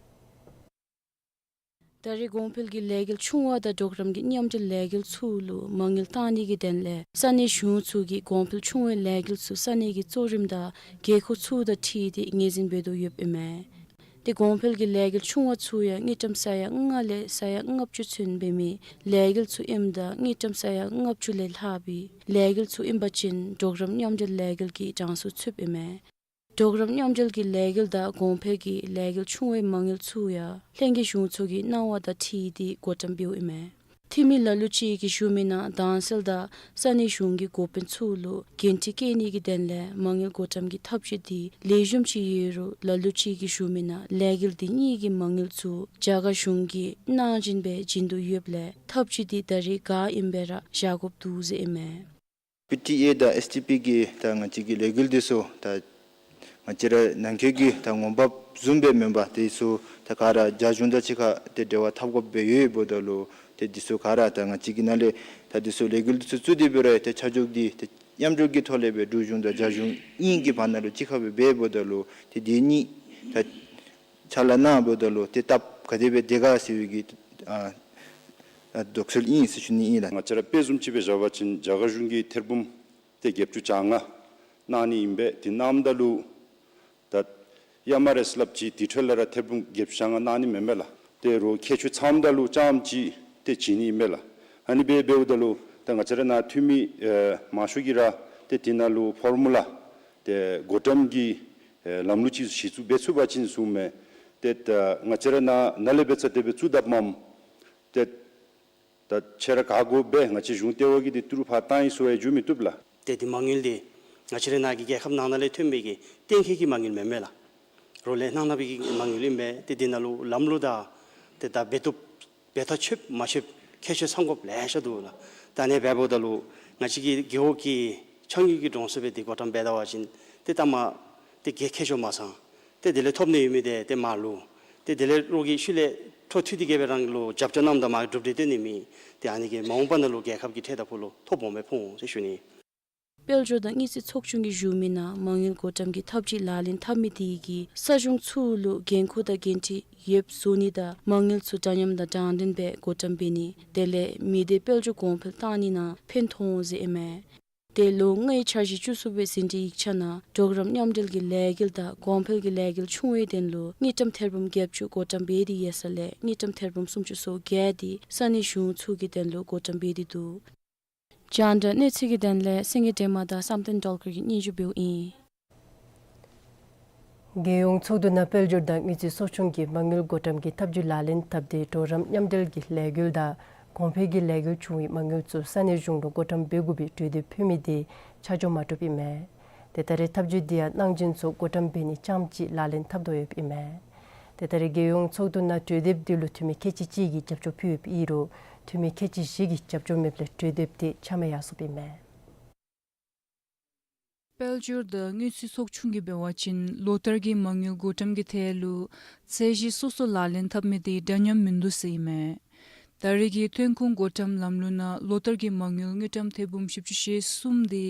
ད་རེས་གོང་འཕེལ་གྱི་ལས་འགུལ་ཆུང་བ་དང་གྲོགས་རམ་གྱི་མཉམ་འབྲེལ་ལས་འགུལ་ཚུ་ལུ་མ་དངུལ་བཏང་ནི་གི་དོན་ལས་ས་གནས་གཞུང་ཚུ་གིས་གོང་འཕེལ་ཆུང་བའི་ལས་འགུལ་ཚུ་ས་གནས་ཀྱི་གཙོ་རིམ་དང་དགོས་མཁོ་ཚུ་དང་འཁྲིལ་ཏེ་ངོས་འཛིན་འབད་དོ་ཡོདཔ་ཨིན་མས། ཏེ་གོང་འཕེལ་གྱི་ལས་འགུལ་ཆུང་བ་ཚུ་ཡང་དངུལ་ཀྲམ་ས་ཡ་ལྔ་ལས་ས་ཡ་ལྔ་བཅུ་ཚུན་འབད་མི་ལས་འགུལ་ཚུ་ཨིནམ་ད་དངུལ་ཀྲམ་ས་ཡ་ལྔ་བཅུ་ལས་ལྷག་པའི་ལས་འགུལ་ཚུ་ཨིན་པ་ཅིན་གྲོགས་རམ་མཉམ་འབྲེལ་ལས་འགུལ་གྱི་གྲངས་སུ་ཚུདཔ་ཨིན་མས། གྲོགས་རམ་མཉམ་འབྲེལ་གྱི་ལས་འགུལ་དང་གོང་འཕེལ་གྱི་ལས་འགུལ་ཆུང་བའི་མ་དངུལ་ཚུ་ཡང་ལྷན་རྒྱས་གཞུང་ཚོགས་ཀྱི་གནང་བ་དང་འཁྲིལ་ཏེ་བགོ་བཀྲམ་འབདཝ་ཨིན་མས། འཐུས་མི་ལ་ལུ་ཅིག་གིས་ཞུ་མི་ནང་དྭངས་གསལ་དང་ས་གནས་གཞུང་གི་འགོ་དཔོན་ཚུ་ལུ་འགན་འཁྲི་བཀལ་ནི་གི་དོན་ལས་མ་དངུལ་བགོ་བཀྲམ་གྱི་ཐབས་བྱུས་དེ་ལེགས་ཤོམ་ཅིག་ཡོད་རུང་ལ་ལུ་ཅིག་གིས་ཞུ་མི་ནང་ལས་འགུལ་དེ་གཉིས་ཀྱི་མ་དངུལ་ཚུ་རྒྱ་གར་གཞུང་གིས་གནང་བཞིན་སྦེ་བྱིན་དོ་ཡོདཔ་ལས་ཐབས་བྱུས་དེ་ད་རེས་ག་ཨིནམ་སྦེ་ར་བཞག་དགོཔ་འདུག་ཟེར་ཨིན་མས། པི་ཊི་ཨེ་དང་ཨེསི་ཌི་པི་གི་ད་ང་བཅས་ཀྱི་ལས་འགུལ་འདི་ཚུ་ད་ང་བཅས་ར་ནང་འཁོད་ཀྱི་ད་ངོ་འབབ་བཟུམ་སྦེ་མེན་པར་དེ་ཚུ་ད་ག་ར་རྒྱ་གཞུང་དང་གཅིག་ཁར་ཏེ་འབྲེལ་བ་འཐབ་དགོཔ་སྦེ་ཡོདཔ་ད་ལུ་ ཏེ་འདི་ཚུ་ག་ར་ད་ང་བཅས་ཀྱི་ནང་ལས་ད་འདི་ཚུ་ལས་འགུལ་འདི་ཚུ་བཙུགས་ཏེ་འབད་རུང་ཏེ་ཆ་འཇོག་འདི་ཏེ་མཉམ་འཇོག་གི་ཐོག་ལས་སྦེ་འབྲུག་གཞུང་དང་རྒྱ་གཞུང་གཉིས་ཀྱི་བར་ན་ལུ་གཅིག་ཁར་སྦེ་འབདཝ་ད་ལུ་ཏེ་འདི་གཉིས་ད་ཕྱག་ལཱ་གནངམ་ད་ལུ་ཏེ་སྟབས་ག་དེ་སྦེ་སྡོད་ག་ཟེར་བའི་གི་ཨ་ཨ་དོགས་སེལ་ཨིན་ཟེར་ཞུ་ནི་ཨིན་ལགས། ང་བཅས་ར་དཔེ་བཟུམ་ཅིག་སྦེ་བཞག་པ་ཅིན་རྒྱ་གར་གཞུང་གིས་ཐེར་འབུམ་ཏེ་བརྒྱད་ཅུ་གྱ་ལྔ་གནང་ནི་ཨིན་པས། དེ་གནངམ་ད་ལུ་ད་ཡ་མ་རེས་སླབ་ཅིག་དེ་འཕྲོ་ལས་ར་ཐེར་འབུམ་བརྒྱད་ཅུ་གྱ་ལྔ་གནང་ནི་མེན་མས་ལགས། ཏེ་རོགས་ཁྱད་ཆོས་ཚངམ་ད་ལུ་རྐྱངམ་ཅིག་ཏེ་བྱིན་ནི་ཨིན་མས་ལགས། ཨ་ནི་སྦེ་འབདཝ་ད་ལུ་ད་ང་བཅས་ར་ནཱ་འཐུས་མི་ཨེ་མང་ཤོས་ཀྱིས་ར་ཏེ་དེ་ནང་ལུ་ཕོར་མུ་ལ་ཏེ་བགོ་བཀྲམ་གྱི་ཨེ་ལམ་ལུགས་ཅིག་གཞི་བཙུགས་འབད་ཚུགས་པ་ཅིན་གསུངམ་མས། ཏེ་ད་ང་བཅས་ར་ནཱ་ནཱ་ལས་འབད་ཚར་ཏེ་སྦེ་བཙུགས་དཔ་མས། ཏེ་ད་ཁྱེད་ར་ག་དགོ་སྦེ་ང་བཅས་གཞུང་ལྟེ་བ་གིས་འདི་ཏི་རུ་ཕར་བཏང་ཡི་ཟེར་བ་ཡང་བརྗོད་མི་བཏུབ་ལགས། ཏེ་འདི་མ་དངུལ་འདི་ང་བཅས་ར་ནཱ་གི་རྒྱལ་ཁབ་ནང་ན་ལས་ཐོན་པའི་གི་གཏན་འཁེལ་གྱི་མ་དངུལ་མེན་མས་ལགས། རོགས་ལས་གནང་གནང་བའི་གི་མ་དངུལ་ཨིན་པས། ཏེ་འདི་ནང་ལུ་ལམ་ལུགས་དང་ཏེ་ད་འབད་བཏུབ་འབད་ཐག་ཆོདཔ་མ་ཆོདཔ་ཁྱད་ཆོས་ཚང་དགོཔ་ལེ་ཤ་འདུག་ལགས། ད་ཨ་ནི་འབདཝ་ད་ལུ་ང་བཅས་ཀྱི་རྒེད་འོག་གི་ཆ་དངུལ་གྱི་གྲངས་སུ་སྦེ་འདི་བགོ་བཀྲམ་འབད་ད་པ་ཅིན་ཏེ་ད་མ་ཏེ་གལ་ཁེ་ཤོས་མ་ཚང་། ཏེ་དེ་ལས་ཐོབ་ནི་ཡོད་མི་འདི་ཏེ་མར་ལུ་ཏེ་དེ་ལས་རོགས་ཀྱིས་ཤུལ་ལས་འཕྲོ་མཐུད་དེ་གི་སྦེ་རང་ལུ་རྒྱབ་སྐྱོར་གནངམ་ད་མར་གྲུབ་འབྲས་སྟོན་ནི་མེད། ཏེ་ཨ་ནི་གིས་མ་འོངས་པ་ནང་ལུ་རྒྱལ་ཁབ་ཀྱི་ཁྲལ་དང་ཕོགས་ལུ་ཐོ་སྦོམ་སྦེ་ཕོག་འོང་ཟེར་ཞུ་ནི། དཔལ་འབྱོར་དང་དངུལ་རྩིས་ཚོགས་ཆུང་གིས་ཞུ་མི་ནང་མ་དངུལ་བགོ་བཀྲམ་གྱི་ཐབས་ཇུས་ལག་ལེན་འཐབ་མི་དེ་གིས་ས་གཞུང་ཚུ་ལུ་འགན་ཁུར་དང་འགན་འཁྲི་ཡོདཔ་བཟོ་ནི་དང་མ་དངུལ་ཚུ་འདྲ་མཉམ་དང་དྲང་བདེན་སྦེ་བགོ་བཀྲམ་འབད་ནི་དེ་ལས་མི་སྡེ་དཔལ་འབྱོར་གོང་འཕེལ་བཏང་ནི་ནང་ཕན་ཐོགས་འོང་ཟེར་ཨིན་མས། ཏེ་ལོ་ལྔའི་འཆར་གཞི་བཅུ་གསུམ་པའི་ཟིན་བྲིས་ཡིག་ཆ་ནང་གྲོགས་རམ་མཉམ་འབྲེལ་གྱི་ལས་འགུལ་དང་གོང་འཕེལ་གྱི་ལས་འགུལ་ཆུང་བའི་དོན་ལུ་དངུལ་ཀྲམ་ཐེར་འབུམ་བརྒྱད་ཅུ་བགོ་བཀྲམ་འབད་དེ་ཡོད་ས་ལས་དངུལ་ཀྲམ་ཐེར་འབུམ་སུམ་ཅུ་སོ་བརྒྱད་དེ་ས་གནས་གཞུང་ཚུ་གི་དོན་ལུ་བགོ་བཀྲམ་འབད་དེ་འདུག། རྒྱང་བསྒྲགས་གནས་ཚུལ་གྱི་དོན་ལས་སེང་གེ་སྒྲོལ་མ་དང་བསམ་གཏན་སྒྲོལ་དཀར་གྱིས་སྙན་ཞུ་འབདཝ་ཨིན། རྒྱལ་ཡོངས་ཚོགས་འདུ་ནང་དཔལ་འབྱོར་དང་དངུལ་རྩིས་ཚོགས་ཆུང་གིས་མ་དངུལ་བགོ་བཀྲམ་གྱི་ཐབས་ཇུས་ལག་ལེན་འཐབ་སྟེ་གྲོགས་རམ་མཉམ་འབྲེལ་གྱི་ལས་འགུལ་དང་གོང་འཕེལ་གྱི་ལས་འགུལ་ཆུང་བའི་མ་དངུལ་ཚུ་ས་གནས་གཞུང་ལུ་བགོ་བཀྲམ་འབད་དགོ་པའི་གྲོས་འདེབས་ཕུལ་མི་དེ་ཆ་འཇོག་མ་གྲུབ་ཨིན་མས། ཏེ་ད་རེས་ཐབས་ཇུས་འདི་ཡང་གནང་སྦྱིན་ཚུ་བགོ་བཀྲམ་འབད་ནི་རྐྱངམ་གཅིག་ལག་ལེན་འཐབ་དོ་ཡོདཔ་ཨིན་མས། ཏེ་ད་རེས་རྒྱལ་ཡོངས་ཚོགས་འདུ་ནང་གྲོས་འདེབས་འདི་ལུ་འཐུས་མི་ཁལ་གཅིག་གཅིག་གིས་རྒྱབ་སྐྱོར་ཕུལ་ཡོདཔ་ཨིན་རུང་འཐུས་མི་ཁལ་གཅིག་བཞི་གིས་རྒྱབ་སྐྱོར་མེདཔ་ལས་གྲོས་འདེབས་དེ་ཆ་མེད་ཡར་སོཔ་ཨིན་མས། དཔལ་འབྱོར་དང་དངུལ་རྩིས་ཚོགས་ཆུང་གིས་འབད་བ་ཅིན་ལོ་ལྟར་གྱི་མ་དངུལ་བགོ་བཀྲམ་གྱི་ཐད་ལུ་ཚད་གཞི་སོ་སོ་ལག་ལེན་འཐབ་མི་དེ་འདྲ་མཉམ་མིན་འདུག་ཟེར་ཨིན་མས། ད་རེས་ཀྱི་ཐོན་ཁུངས་བགོ་བཀྲམ་ལམ་ལུགས་ནང་ལོ་ལྟར་གྱི་མ་དངུལ་དངུལ་ཀྲམ་ཐེར་འབུམ་བཞི་བཅུ་ཞེ་གསུམ་དེ་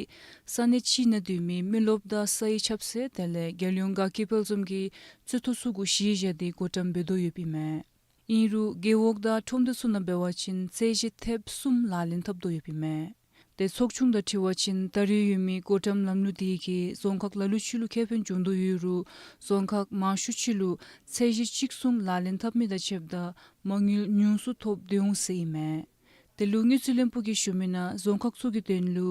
ས་གནས་ཅིག་ནང་སྡོད་མི་མི་རློབས་དང་ས་ཡི་ཆབ་སྲིད་དེ་ལས་རྒྱལ་ཡོངས་དགའ་སྐྱིད་དཔལ་འཛོམས་ཀྱི་རྩིས་ཐོ་ཚུ་གུ་གཞི་བཞག་སྟེ་བགོ་བཀྲམ་འབད་དོ་ཡོདཔ་ཨིན་མས། ཨིན་རུང་རྒེད་འོག་དང་ཁྲོམ་སྡེ་ཚུ་ནང་འབད་བ་ཅིན་ཚད་གཞི་ཐེབས་གསུམ་ལག་ལེན་འཐབ་དོ་ཡོདཔ་ཨིན་མས། ཏེ་ཚོགས་ཆུང་དང་འཁྲིལ་བ་ཅིན་ད་རེས་ཡོད་མི་བགོ་བཀྲམ་ལམ་ལུགས་དེ་གིས་རྫོང་ཁག་ལ་ལུ་ཅིག་ལུ་ཁེ་ཕན་བྱུང་དོ་ཡོད་རུང་རྫོང་ཁག་མང་ཤོས་ཅིག་ལུ་ཚད་གཞི་གཅིག་གསུམ་ལག་ལེན་འཐབ་མི་དང་ཕྱདཔ་ད་མ་དངུལ་ཉུང་སུ་ཐོབ་སྟེ་འོང་ཟེར་ཨིན་མས། དེ་ལུ་དངུལ་རྩིས་བློན་པོ་གིས་ཞུ་མི་ནང་རྫོང་ཁག་ཚུ་གི་དོན་ལུ་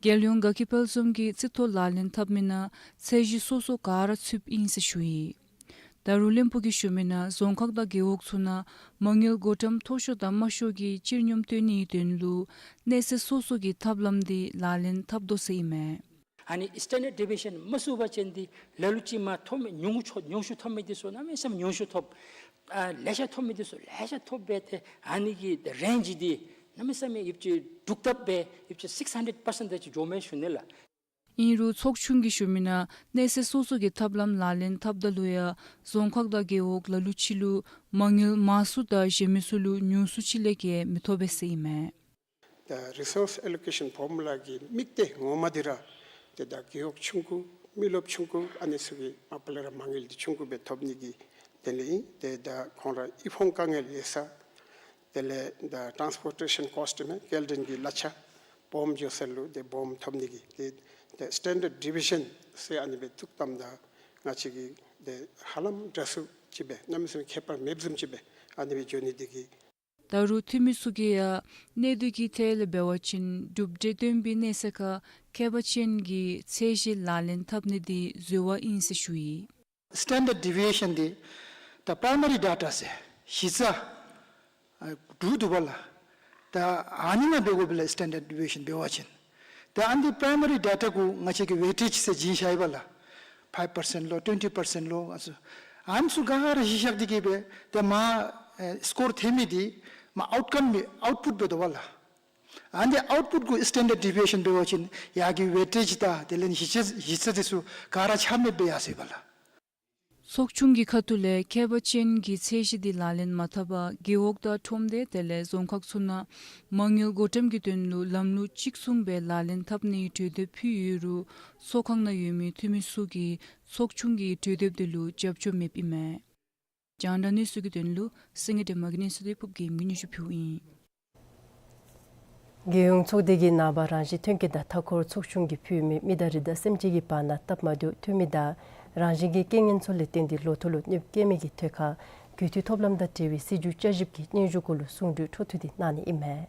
རྒྱལ་ཡོངས་དགའ་སྐྱིད་དཔལ་འཛོམས་ཀྱི་རྩིས་ཐོ་ལག་ལེན་འཐབ་མི་ནང་ཚད་གཞི་སོ་སོ་ག་ར་ཚུདཔ་ཨིན་ཟེར་ཞུ་ཡི། ད་རུང་བློན་པོ་གིས་ཞུ་མི་ནང་རྫོང་ཁག་དང་རྒེད་འོག་ཚུ་ནང་མ་དངུལ་བགོ་བཀྲམ་མཐོ་ཤོས་དང་དམའ་ཤོས་ཀྱི་སྤྱིར་སྙོམས་སྟོན་ནིའི་དོན་ལུ་གནས་ཚད་སོ་སོ་གི་ཐབས་ལམ་དེ་ལག་ལེན་འཐབ་དོ་ཟེར་ཨིན་མས། ཨ་ནི་སི་ཊེན་ཌརཌ་ཌི་བི་ཨེ་ཤན་མ་བཙུགས་པ་ཅིན་འདི་ལ་ལུ་ཅིག་མར་ཐོབ་མི་ཉུང་ཤོས་ཉུང་ཤོས་ཐོབ་མི་འདི་ཚུ་གནམ་མེད་ས་མེད་ཉུང་ཤོས་ཐོབ། ཨ་ལེ་ཤ་ཐོབ་མི་འདི་ཚུ་ལེ་ཤ་ཐོབ་སྦེ་ཏེ་ཨ་ནི་གི་རེནཇ་འདི་གནམ་མེད་ས་མེད་ཡོདཔ་ཅིག་འདུག་སྟབས་སྦེ་ཡོདཔ་ཅིག་སིགས་ཧན་ཌེཌ་པར་སེནཊ་དེ་ཅིག་འགྱོཝ་མས་ཞུ་ནི་ལགས། ཨིན་རུང་ཚོགས་ཆུང་གིས་ཞུ་མི་ནང་གནས་ཚད་སོ་སོ་གི་ཐབས་ལམ་ལག་ལེན་འཐབ་ད་ལུ་ཡང་རྫོང་ཁག་དང་རྒེད་འོག་ལ་ལུ་ཅིག་ལུ་མ་དངུལ་མང་སུ་དང་གཞན་མི་ཚུ་ལུ་ཉུང་སུ་ཅིག་ལས་བརྒལ་མི་ཐོབ་པས་ཟེར་ཨིན་མས། ད་རི་སོརསི་ཨེ་ལོ་ཀེ་ཤན་ཕོར་མུ་ལ་གི་དམིགས་གཏད་ངོ་མ་འདི་ར་ཏེ་ད་རྒེད་འོག་ཆུང་ཀུ་མི་རློབས་ཆུང་ཀུ་ཨ་ནི་ཚུ་གིས་མ་པ་ལས་ར་མ་དངུལ་འདི་ཆུང་ཀུ་སྦེ་ཐོབ་ནི་གི་དོན་ལས་ཨིན། ཏེ་ད་ཁོང་ར་ཨི་ཕོང་དཀའ་ངལ་ཡོད་ས་དེ་ལས་ད་ཊཱནསི་པོར་ཊེ་ཤན་ཀོསཊ་མེན་ན་སྐྱེལ་འདྲེན་གྱི་གླ་ཆ་སྦོམ་འགྱོ་ས་ལུ་ཏེ་སྦོམ་ཐོབ་ནི་གི་ཏེ་ད་སི་ཊེན་ཌརཌ་ཌི་བི་ཨེ་ཤན་ཟེར་ཨ་ནི་སྦེ་བཙུགས་ཏམ་ད་ང་བཅས་ཀྱིས་ཏེ་ཧ་ལམ་འདྲ་སུ་ཅིག་སྦེ་གནམ་མེད་ས་མེད་ཁྱད་པར་མེདཔ་བཟུམ་ཅིག་སྦེ་ཨ་ནི་སྦེ་འགྱོ་ནི་འདི་གིས། ད་རུང་འཐུས་མི་ཚུ་གིས་ཡང་གནས་སྡུད་ཀྱི་ཐད་ལས་འབད་བ་ཅིན་གྲུབ་འབྲས་སྟོན་པའི་གནས་ཚད་ཁར་ཁྱད་པར་ཅན་གྱི་ཚད་གཞི་ལག་ལེན་འཐབ་ནི་འདི་འཛོལ་བ་ཨིན་ཟེར་ཞུ་ཡི། སི་ཊེན་ཌརཌ་ཌི་བི་ཨེ་ཤན་འདི་ད་པ་རའི་མ་རི་ཌེ་ཊ་ཟེར་གཞི་རྩ་ཨ་དྲུག་འདུག་པ་ལགས། ད་ཨ་ནི་ནང་འབད་དགོ་པས་ལགས། སི་ཊེན་ཌརཌ་ཌི་བི་ཨེ་ཤན་འབད་བ་ཅིན་ད་ཨ་ནི་པ་རའི་མ་རི་ཌེ་ཊ་གུ་ང་བཅས་ཀྱིས་ཝེ་ཊེཇ་ཟེར་བྱིན་བཞག་ཡི་པ་ལགས། ཕའིབ་པར་སེནཊ་ལོ་ཊུ་ཝེན་ཊི་པར་སེནཊ་ལོ་ཨ་ཚུ་ཨ་ནི་ཚུ་ག་ར་གཞི་བཞག་སྟེ་གི་སྦེ་ཏེ་མར་ཨེ་སི་ཀོར་ཐོན་མི་འདི་མར་ཨའུཊ་ཀམ་མི་ཨའུཊ་པུཊ་འབད་དོ་པ་ལགས། ཨ་ནི་ཨའུཊ་པུཊ་གུ་སི་ཊེན་ཌརཌ་ཌི་བི་ཨེ་ཤན་འབད་བ་ཅིན་ཡར་གྱི་ཝེ་ཊེཇ་དང་དེ་ལས་གཞི་རྩ་གཞི་རྩ་འདི་ཚུ་ག་ར་ཆ་མེད་སྦེ་ཡར་སོ་ཡི་པ་ལགས། ཚོགས་ཆུང་གི་ཁ་ཐུག་ལས་མཁས་པ་ཅན་གྱི་ཚད་གཞི་འདི་ལག་ལེན་མ་འཐབ་པར་རྒེད་འོག་དང་ཁྲོམ་སྡེ་དེ་ལས་རྫོང་ཁག་ཚུ་ནང་མ་དངུལ་བགོ་བཀྲམ་གྱི་དོན་ལུ་ལམ་ལུགས་གཅིག་མཚུངས་སྦེ་ལག་ལེན་འཐབ་ནིའི་གྲོས་འདེབས་ཕུལ་ཡོད་རུང་ཚོགས་ཁང་ནང་ཡོད་མི་འཐུས་མི་ཚུ་གིས་ཚོགས་ཆུང་གི་གྲོས་འདེབས་དེ་ལུ་རྒྱབ་སྐྱོར་མེདཔ་ཨིན་མས། རྒྱང་བསྒྲགས་གནས་ཚུལ་གྱི་དོན་ལུ་སེང་གེ་སྒྲོལ་མ་གིས་གནས་ཚུལ་དེ་ཕུབ་རྒྱལམོ་གིས་སྙན་ཞུ་ཕུལཝ་ཨིན། རྒྱལ་ཡོངས་ཚོགས་སྡེ་གིས་ནངས་པ་རང་བཞིན་ཐོན་སྐྱེད་དང་མཐའ་འཁོར་ཚོགས་ཆུང་གིས་ཕུལ་མི་མི་དང་རི་དྭགས་སེམས་ཅན་གྱི་བར་ན་སྟབས་མ་བདེཝ་ཐོན་མི་དང་རང་བཞིན་གྱི་རྐྱེན་ངན་ཚུ་ལས་བརྟེན་ཏེ་ལོ་ཐོག་ལུ་གནོདཔ་བཀལ་མི་གི་ཐད་ཁར་རྒུད་འཐུས་ཐོབ་ལམ་དང་འབྲེལ་བའི་སྲིད་བྱུས་བསྐྱར་ཞིབ་ཀྱི་སྙན་ཞུ་གུ་ལུ་གསུང་གྲོས་འཕྲོ་མཐུད་དེ་གནང་ནི་ཨིན་མས།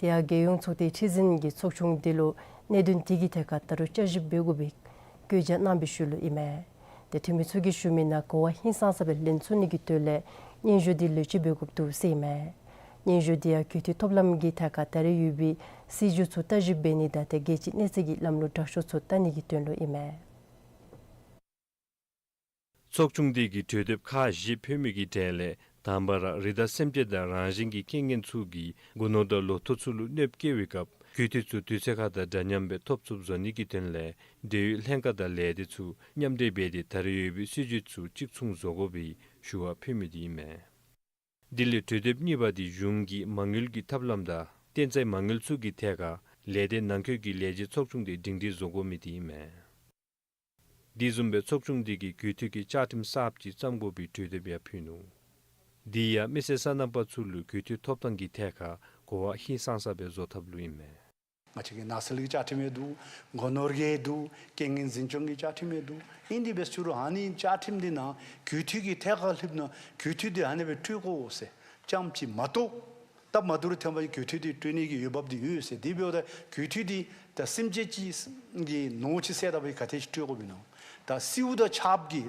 དེ་ཡང་རྒྱལ་ཡོངས་ཚོགས་སྡེའི་ཁྲི་འཛིན་གྱིས་ཚོགས་ཆུང་དེ་ལུ་གནད་དོན་དེ་གི་ཐད་ཁར་ད་རུང་བསྐྱར་ཞིབ་འབད་དགོ་པའི་བཀོད་རྒྱ་གནང་བའི་ཤུལ་ལུ་ཨིན་མས། ཏེ་འཐུས་མི་ཚུ་གིས་ཞུ་མི་ནང་གོ་བ་ཧིང་སངས་ས་སྦེ་ལེན་ཚུགས་ནི་གི་དོན་ལས་སྙན་ཞུ་དེ་ལེགས་བཅོས་འབད་དགོཔ་འདུག་ཟེར་ཨིན་མས། སྙན་ཞུ་དེ་ཡང་རྒུད་འཐུས་ཐོབ་ལམ་གྱི་ཐད་ཁར་ད་རེས་ཡོད་པའི་སྲིད་བྱུས་ཚུ་བསྟར་ཞིབ་འབད་ནི་དང་ཏེ་རྒྱལ་སྤྱིའི་གནས་ཚད་ཀྱི་ལམ་ལུགས་དྲག་ཤོས་ཚུ་བལྟ་ནི་གི་དོན་ལུ་ཨིན་མས། ཚོགས་ཆུང་དེ་གིས་གྲོས་འདེབས་ཁག་བཞི་ཕུལ་མི་གི་གྲས་ལས་དང་པ་ར་རི་དྭགས་སེམས་ཅན་དང་རང་བཞིན་གྱི་རྐྱེན་ངན་ཚུ་གིས་སྒོ་ནོར་དང་ལོ་ཐོག་ཚུ་ལུ་གནོདཔ་བཀལ་བའི་སྐབས་རྒུད་འཐུས་ཚུ་དུས་ཚོད་ཁར་དང་འདྲ་མཉམ་སྦེ་ཐོབ་ཚུགསཔ་བཟོ་ནི་གི་དོན་ལས་འབྲེལ་ཡོད་ལྷན་ཁག་དང་ལས་སྡེ་ཚུ་མཉམ་འབྲེལ་འབད་དེ་ད་རེས་ཡོད་པའི་སྲིད་བྱུས་ཚུ་གཅིག་མཚུངས་བཟོ་དགོ་པའི་ཞུ་བ་ཕུལ་མི་དེ་ཨིན་མས། དེ་ལས་གྲོས་འདེབས་གཉིས་པ་དེ་གཞུང་གི་མ་དངུལ་གྱི་ཐབས་ལམ་དང་བརྟེན་རྫས་མ་དངུལ་ཚུ་གི་ཐད་ཁར་ལས་སྡེ་ནང་འཁོད་ཀྱི་ལས་བྱེད་ཚོགས་ཆུང་དེ་སྒྲིང་སྒྲིང་བཟོ་དགོ་མི་དེ་ཨིན་མས། དེ་བཟུམ་སྦེ་ཚོགས་ཆུང་དེ་གིས་རྒུད་འཐུས་ཀྱི་བཅའ་ཁྲིམས་གསརཔ་ཅིག་བརྩམ་དགོ་པའི་གྲོས་འདེབས་ཡང་ཕུལ་ནུག། དེ་ཡང་མི་སེར་སོ་ནམ་པ་ཚུ་ལུ་རྒུད་འཐུས་ཐོབ་ཐང་གི་ཐད་ཁར་གོ་བ་ཧིང་སངས་ས་སྦེ་བཟོ་ཐབས་ལུ་ཨིན་མས། ང་བཅས་ཀྱི་ནགས་ཚལ་གྱི་བཅའ་ཁྲིམས་ཡང་འདུག། སྒོ་ནོར་གྱི་འདུག། རྐྱེན་ངན་འཛིན་སྐྱོང་གི་བཅའ་ཁྲིམས་ཡང་འདུག། ཨིན་དེ་འབད་རུང་ཨ་ནི་བཅའ་ཁྲིམས་དེ་ནང་རྒུད་འཐུས་ཀྱི་ཐད་ཁར་ལྷོདཔ་ད་རྒུད་འཐུས་དེ་ཨ་ནི་སྦེ་སྤྲོད་དགོ་ཟེར་རྐྱངམ་ཅིག་མ་གཏོགས། སྟབས་མ་བདེཝ་ཐོན་པ་ཅིན་རྒུད་འཐུས་དེ་སྤྲོད་ནི་གི་འོས་འབབ་དེ་ཡོད་ཟེར། དེ་འབདཝ་ད་རྒུད་འཐུས་དེ་ད་སེམས་ཅན་ཅིག་གི་ནོར་ཅིག་བསད་ད་པ་ཅིན་ག་དེ་ཅིག་སྤྲོད་དགོཔ་ཨིན་ན། ད་སེརཝ་དང་ཆརཔ་གིས་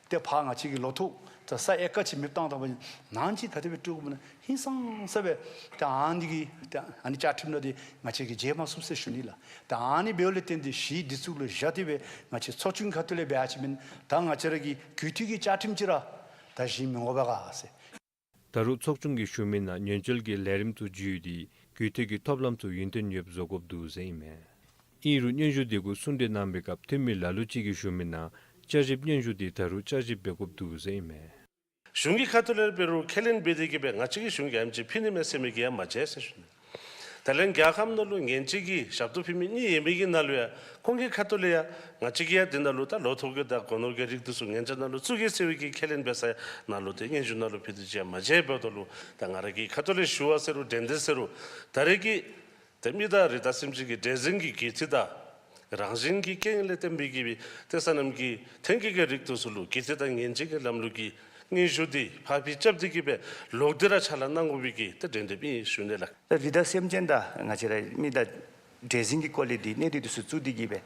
ཏེ་ཕར་ང་བཅས་ཀྱི་ལོ་ཐོག་ད་ས་ཨེ་ཀར་ཅིག་མེདཔ་བཏང་ད་པ་ཅིན་ནང་ཅིག་ག་དེ་སྦེ་སྤྲོད་དགོཔ་ཨིན་ན། ཧིང་སངས་ས་སྦེ་ད་ཨ་ནི་གི་ད་ཨ་ནི་བཅའ་ཁྲིམས་ནང་དེ་ང་བཅས་ཀྱིས་མཇལ་མ་ཚུགས་ཟེར་ཞུ་ནི་ལགས། ད་ཨ་ནི་འབདཝ་ལས་བརྟེན་ཏེ་གཞི་དེ་ཚུ་ལུ་བཞག་སྟེ་སྦེ་ང་བཅས་ཚོགས་ཆུང་ཁ་ཐུག་ལས་འབད་ཡ་ཅིན་མེན། ད་ང་བཅས་ར་གི་རྒུད་འཐུས་ཀྱི་བཅའ་ཁྲིམས་ཅིག་ར་ད་གཞི་མི་དགོ་པས་ག་ཟེར། ད་རུང་ཚོགས་ཆུང་གིས་ཞུ་མི་ནང་ཉེན་བཅོལ་གྱི་ལས་རིམ་ཚུ་བརྒྱུད་དེ་རྒུད་འཐུས་ཀྱི་ཐོབ་ལམ་ཚུ་ཡུན་བརྟན་ཡོདཔ་བཟོ་དགོཔ་འདུག་ཟེར་ཨིན་མས། ཨིན་རུང་སྙན་ཞུ་དེ་གུ་གསུང་གྲོས་གནང་བའི་སྐབས་འཐུས་མི་ལ་ལུ་ཅིག་གིས་ཞུ་མི་ནང་བསྐྱར་ཞིབ་སྙན་ཞུ་དེ་ད་རུང་བསྐྱར་ཞིབ་འབད་དགོཔ་འདུག་ཟེར་ཨིན་མས། གཞུང་གི་ཁ་ཐུག་ལས་འབད་རུང་ཁས་ལེན་འབད་དེ་གིས་སྦེ་ང་བཅས་ཀྱིས་གཞུང་གིས་ཨ་ནེམ་ཅིག་ཕུལ་ནི་མས་ཟེར་མི་གི་ཡང་མ་མཇལ་ཟེར་ཞུ་ནི། ད་ལན་རྒྱལ་ཁབ་ནང་ལུ་ངན་བྱུས་ཀྱི་ཞབས་ཏོག་ཕུལ་མི་གཉིས་ཡོད་མི་གི་ནང་ལུ་ཡང་ཁོང་གི་ཁ་ཐུག་ལས་ཡང་ང་བཅས་ཀྱིས་ཡང་དེ་ནང་ལུ་ད་ལོ་ཐོག་གི་དང་སྒོ་ནོར་གྱི་རིགས་དེ་ཚུ་ངན་བྱུས་ནང་ལུ་བཙུགས་གེ་ཟེར་བའི་གི་ཁས་ལེན་འབད་ས་ནང་ལུ་ཏེ་སྙན་ཞུ་ནང་ལུ་ཕུལ་ཏེ་ཅིག་ཡང་མ་མཇལ། འབདཝ་ད་ལུ་ད་ང་ར་གི་ཁ་ཐུག་ལས་ཞུ་བ་ཟེར་རུང་དྲན་དྲན་ཟེར་རུང་ད་རེས་ཀྱི་ཏེ་མི་དང་རི་དྭགས་སེམས་ཅན་གྱི་འདྲེས་འཛིན་གྱི་རྒུད་འཐུས་དང་རང་བཞིན་གྱི་རྐྱེན་ངན་ལས་བརྟེན་པའི་གི་ཏེ་སོ་ནམ་གྱི་ཐོན་སྐྱེད་ཀྱི་རིགས་དེ་ཚུ་ལུ་རྒུད་འཐུས་དང་ངན་བྱུས་ཀྱི་ལམ་ལུགས་ཀྱི་སྙན་ཞུ་དེ་ཕར་ཕྱིར་རྐྱབ་སྟེ་གིས་སྦེ་ལོག་སྟེ་ར་ཕྱག་ལཱ་གནང་དགོ་པའི་གི་ཏེ་གྲོས་འདེབས་ཨིན་ཞུ་ནི་ལགས། ད་རི་དྭགས་སེམས་ཅན་དང་ང་བཅས་ར་མི་དང་འདྲེས་འཛིན་གྱི་སྐོར་ལས་འདི་གནད་དོན་དེ་ཚུ་བཙུགས་ཏེ་གིས་སྦེ་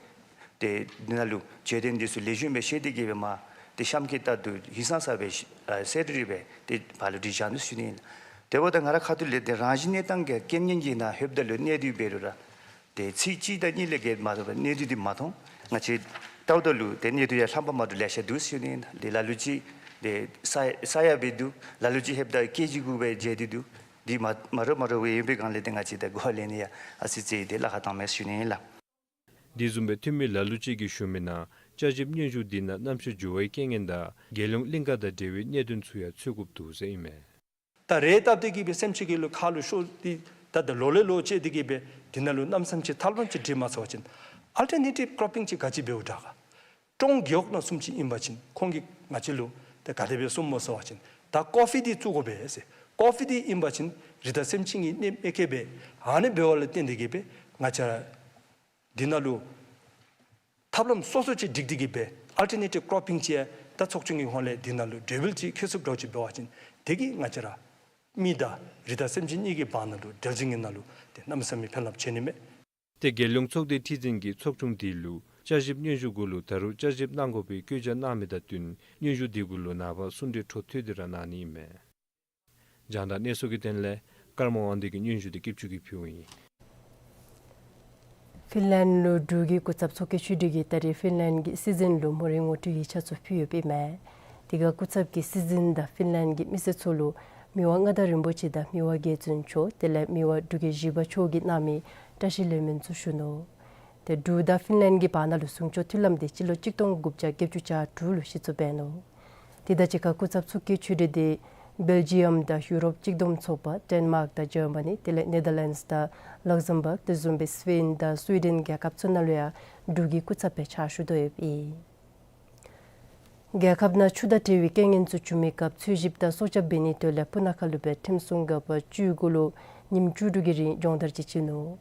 ཏེ་འདི་ནང་ལུ་བརྗོད་དོན་དེ་ཚུ་ལེགས་ཤོམ་སྦེ་བཤད་དེ་གིས་སྦེ་མ་ཏེ་གཤམ་གྱི་ལྟར་དུ་ཧིང་སངས་ས་སྦེ་ཨ་གསལ་ཏེ་ར་སྦེ་ཏེ་ཕར་ལུ་སྒྲིག་བཞག་ནུག་ཞུ་ནི་ཨིན། དེ་འབདཝ་ད་ང་ར་ཁ་ཐུག་ལས་ཏེ་རང་བཞིན་གནས་སྟངས་ཀྱི་རྐྱེན་ངན་གྱི་ནང་ལྷོདཔ་ད་ལུ་གནད་དོན་འབད་རུང་ར་ཏེ་ཚིག་གཅིག་དང་གཉིས་ལས་བརྒལ་མ་གཏོགས་གནད་དོན་འདི་མ་མཐོང་། ང་བཅས་ལྟཝ་ད་ལུ་ཏེ་གནད་དོན་ཡང་ལྷམ་པ་མ་འདྲཝ་ལེ་ཤ་འདུག་ཞུ་ནི་ཨིན། ཏེ་ལ་ལུ་ཅིག་ཏེ་ས་ས་ཡང་སྦེ་འདུག། ལ་ལུ་ཅིག་ལྷོདཔ་ད་ཀེ་ཇི་གུ་སྦེ་མཇལ་ཏེ་འདུག། འདི་མ་མ་འདྲཝ་མ་འདྲཝ་སྦེ་ཨིན་པའི་སྒང་ལས་ཏེ་ང་བཅས་ད་གོ་ལེན་ནི་ཡང་ཨ་ཙི་ཙི་ཏེ་ལཱ་ཁག་བཏངམ་མས་ཞུ་ནི་ཨིན་ལགས། དེ་བཟུམ་སྦེ་འཐུས་མི་ལ་ལུ་ཅིག་གིས་ཞུ་མི་ནང་བསྐྱར་ཞིབ་སྙན་ཞུ་དེ་ནང་གནམ་གཤིས་འགྱུར་བའི་རྐྱེན་ངན་དང་རྒྱལ་ཡོངས་གླིང་ག་དང་འབྲེལ་བའི་གནད་དོན་ཚུ་ཡང་འཚོལ་དགོཔ་འདུག་ཟེར་ཨིན་མས། ད་རེས་བཏབ་སྟེ་གིས་སྦེ་སེམས་ཅན་གྱི་ལུ་ཁ་ལུ་ཤོར་ཏེ་ད་ད་ལོ་ལས་ལོ་བཅད་དེ་གིས་སྦེ་དེ་ནང་ལུ་གནམ་མེད་ས་མེད་ཅིག་ཐབས་ལམ་ཅིག་སྒྲིག་མ་ཚར་བ་ཅིན་ཨལ་ཊར་ནེ་ཊིབ་ཀོར་པིང་ཅིག་ག་ཅི་འབདཝ་དྲག་ག། ཀྲོང་རྒེད་འོག་ནང་བཟུམ་ཅིག་ཨིན་པ་ཅིན་ཁོང་གིས་ང་བཅས་ལུ་ཏེ་ག་དེ་སྦེ་གསུངམ་སྨོ་ཟེར་བ་ཅིན་ད་ཀོ་ཕི་འདི་བཙུགས་དགོ་པས་ཟེར། ཀོ་ཕི་འདི་ཨིན་པ་ཅིན་རི་དྭགས་སེམས་ཅན་གྱི་གནོདཔ་མི་བཀལ་བས། ཨ་ནི་འབདཝ་ལས་བརྟེན་ཏེ་གིས་སྦེ་ང་བཅས་ར་འདི་ནང་ལུ་ཐབས་ལམ་སོ་སོ་ཅིག་སྒྲིག་སྟེ་གིས་སྦེ་ཨལ་ཊར་ནེ་ཊིབ་ཀོར་པིང་ཅིག་ཡང་ད་ཚོགས་ཆུང་གི་ཧོངས་ལས་འདི་ནང་ལུ་གྲོས་འབུལ་ཅིག་འཁོད་ཚུགསཔ་འདྲཝ་ཅིག་འབད་བ་ཅིན་དེ་གིས་ང་བཅས་ར་མི་དང་རི་དྭགས་སེམས་ཅན་གཉིས་ཀྱི་བར་ན་ལུ་འབྲེལ་འཛིང་གི་ནང་ལུ་ཏེ་གནམ་མེད་ས་མེད་ཕན་རླབས་ཆེ་ནི་མས། ཏེ་རྒྱལ་ཡོངས་ཚོགས་སྡེའི་ཁྲི་འཛིན་གྱིས་ཚོགས་ཆུང་དེ་ལུ་བསྐྱར་ཞིབ་སྙན་ཞུ་གུ་ལུ་ད་རུང་བསྐྱར་ཞིབ་གནང་དགོ་པའི་བཀོད་རྒྱ་གནང་མི་དང་བསྟུན་སྙན་ཞུ་དེ་གུ་ལུ་ནངས་པ་གསུང་གྲོས་འཕྲོ་མཐུད་དེ་ར་གནང་ནི་ཨིན་མས། རྒྱང་བསྒྲགས་གནས་ཚུལ་གྱི་དོན་ལས་ཀརྨ་དབང་འདུས་ཀྱི་སྙན་ཞུ་དེ་སྐྱིད་ཆུ་གིས་ཕུལཝ་ཨིན། ཧྥིན་ལན་ལུ་འབྲུག་གི་སྐུ་ཚབ་མཚོ་སྐྱེས་ཆོས་སྒྲོན་གྱིས་ད་རེས་ཧྥིན་ལན་གྱི་སྲིད་འཛིན་ལུ་མོ་རའི་ངོ་སྤྲོད་ཡིག་ཆ་ཚུ་ཕུལ་ཡོདཔ་ཨིན་མས། དེ་ཁར་སྐུ་ཚབ་ཀྱིས་སྲིད་འཛིན་དང་ཧྥིན་ལན་གྱི་མི་སེར་ཚུ་ལུ་མི་དབང་མངའ་བདག་རིན་པོ་ཆེ་དང་མི་དབང་རྒྱལ་བཙུན་མཆོག་དེ་ལས་མི་དབང་འབྲུག་རྒྱལ་བཞི་པ་མཆོག་གིས་གནང་མི་བཀྲ་ཤིས་ལེགས་སྨོན་ཚུ་ཞུ་ནུག། ཏེ་འབྲུག་དང་ཧྥིན་ལན་གྱི་བར་ན་ལུ་ཟུང་ཕྱོགས་མཐུན་ལམ་དེ་སྤྱི་ལོ་གཅིག་སྟོང་དགུ་བརྒྱ་བརྒྱད་ཅུ་གྱ་དྲུག་ལུ་གཞི་བཙུགས་འབད་ནུག། དེ་དང་གཅིག་ཁར་སྐུ་ཚབ་ཚོགས་ཀྱི་ཆོས་གྲོས་འདི་སྦེལ་ཇི་ཡམ་དང་ཡུ་རོབ་གཅིག་བསྡོམས་ཚོགས་པ་ཌེན་མཱརཀ་དང་ཇར་མ་ནི་དེ་ལས་ནེ་དར་ལེནཌསི་དང་ལག་ཟམ་བཱརཀ་དེ་བཟུམ་སྦེ་སི་པེན་དང་སུའི་ཌེན་རྒྱལ་ཁབ་ཚུ་ནང་ལུ་ཡང་འབྲུག་གི་སྐུ་ཚབ་སྦེ་ཕྱག་ཞུ་དོ་ཡོདཔ་ཨིན། རྒྱལ་ཁབ་ནང་ཆུ་དང་འབྲེལ་བའི་རྐྱེན་ངན་ཚུ་བྱུང་མི་སྐབས་འཚོལ་ཞིབ་དང་སྲོག་སྐྱབས་འབད་ནིའི་དོན་ལས་སྤུ་ན་ཁ་ལུ་སྦེ་ཁྲིམས་སྲུང་འགག་པ་བཅུ་དགུ་ལུ་ཉིནམ་བཅུ་དྲུག་གི་རིང་སྦྱོང་བརྡར་ཅིག་བྱིན་ནུག།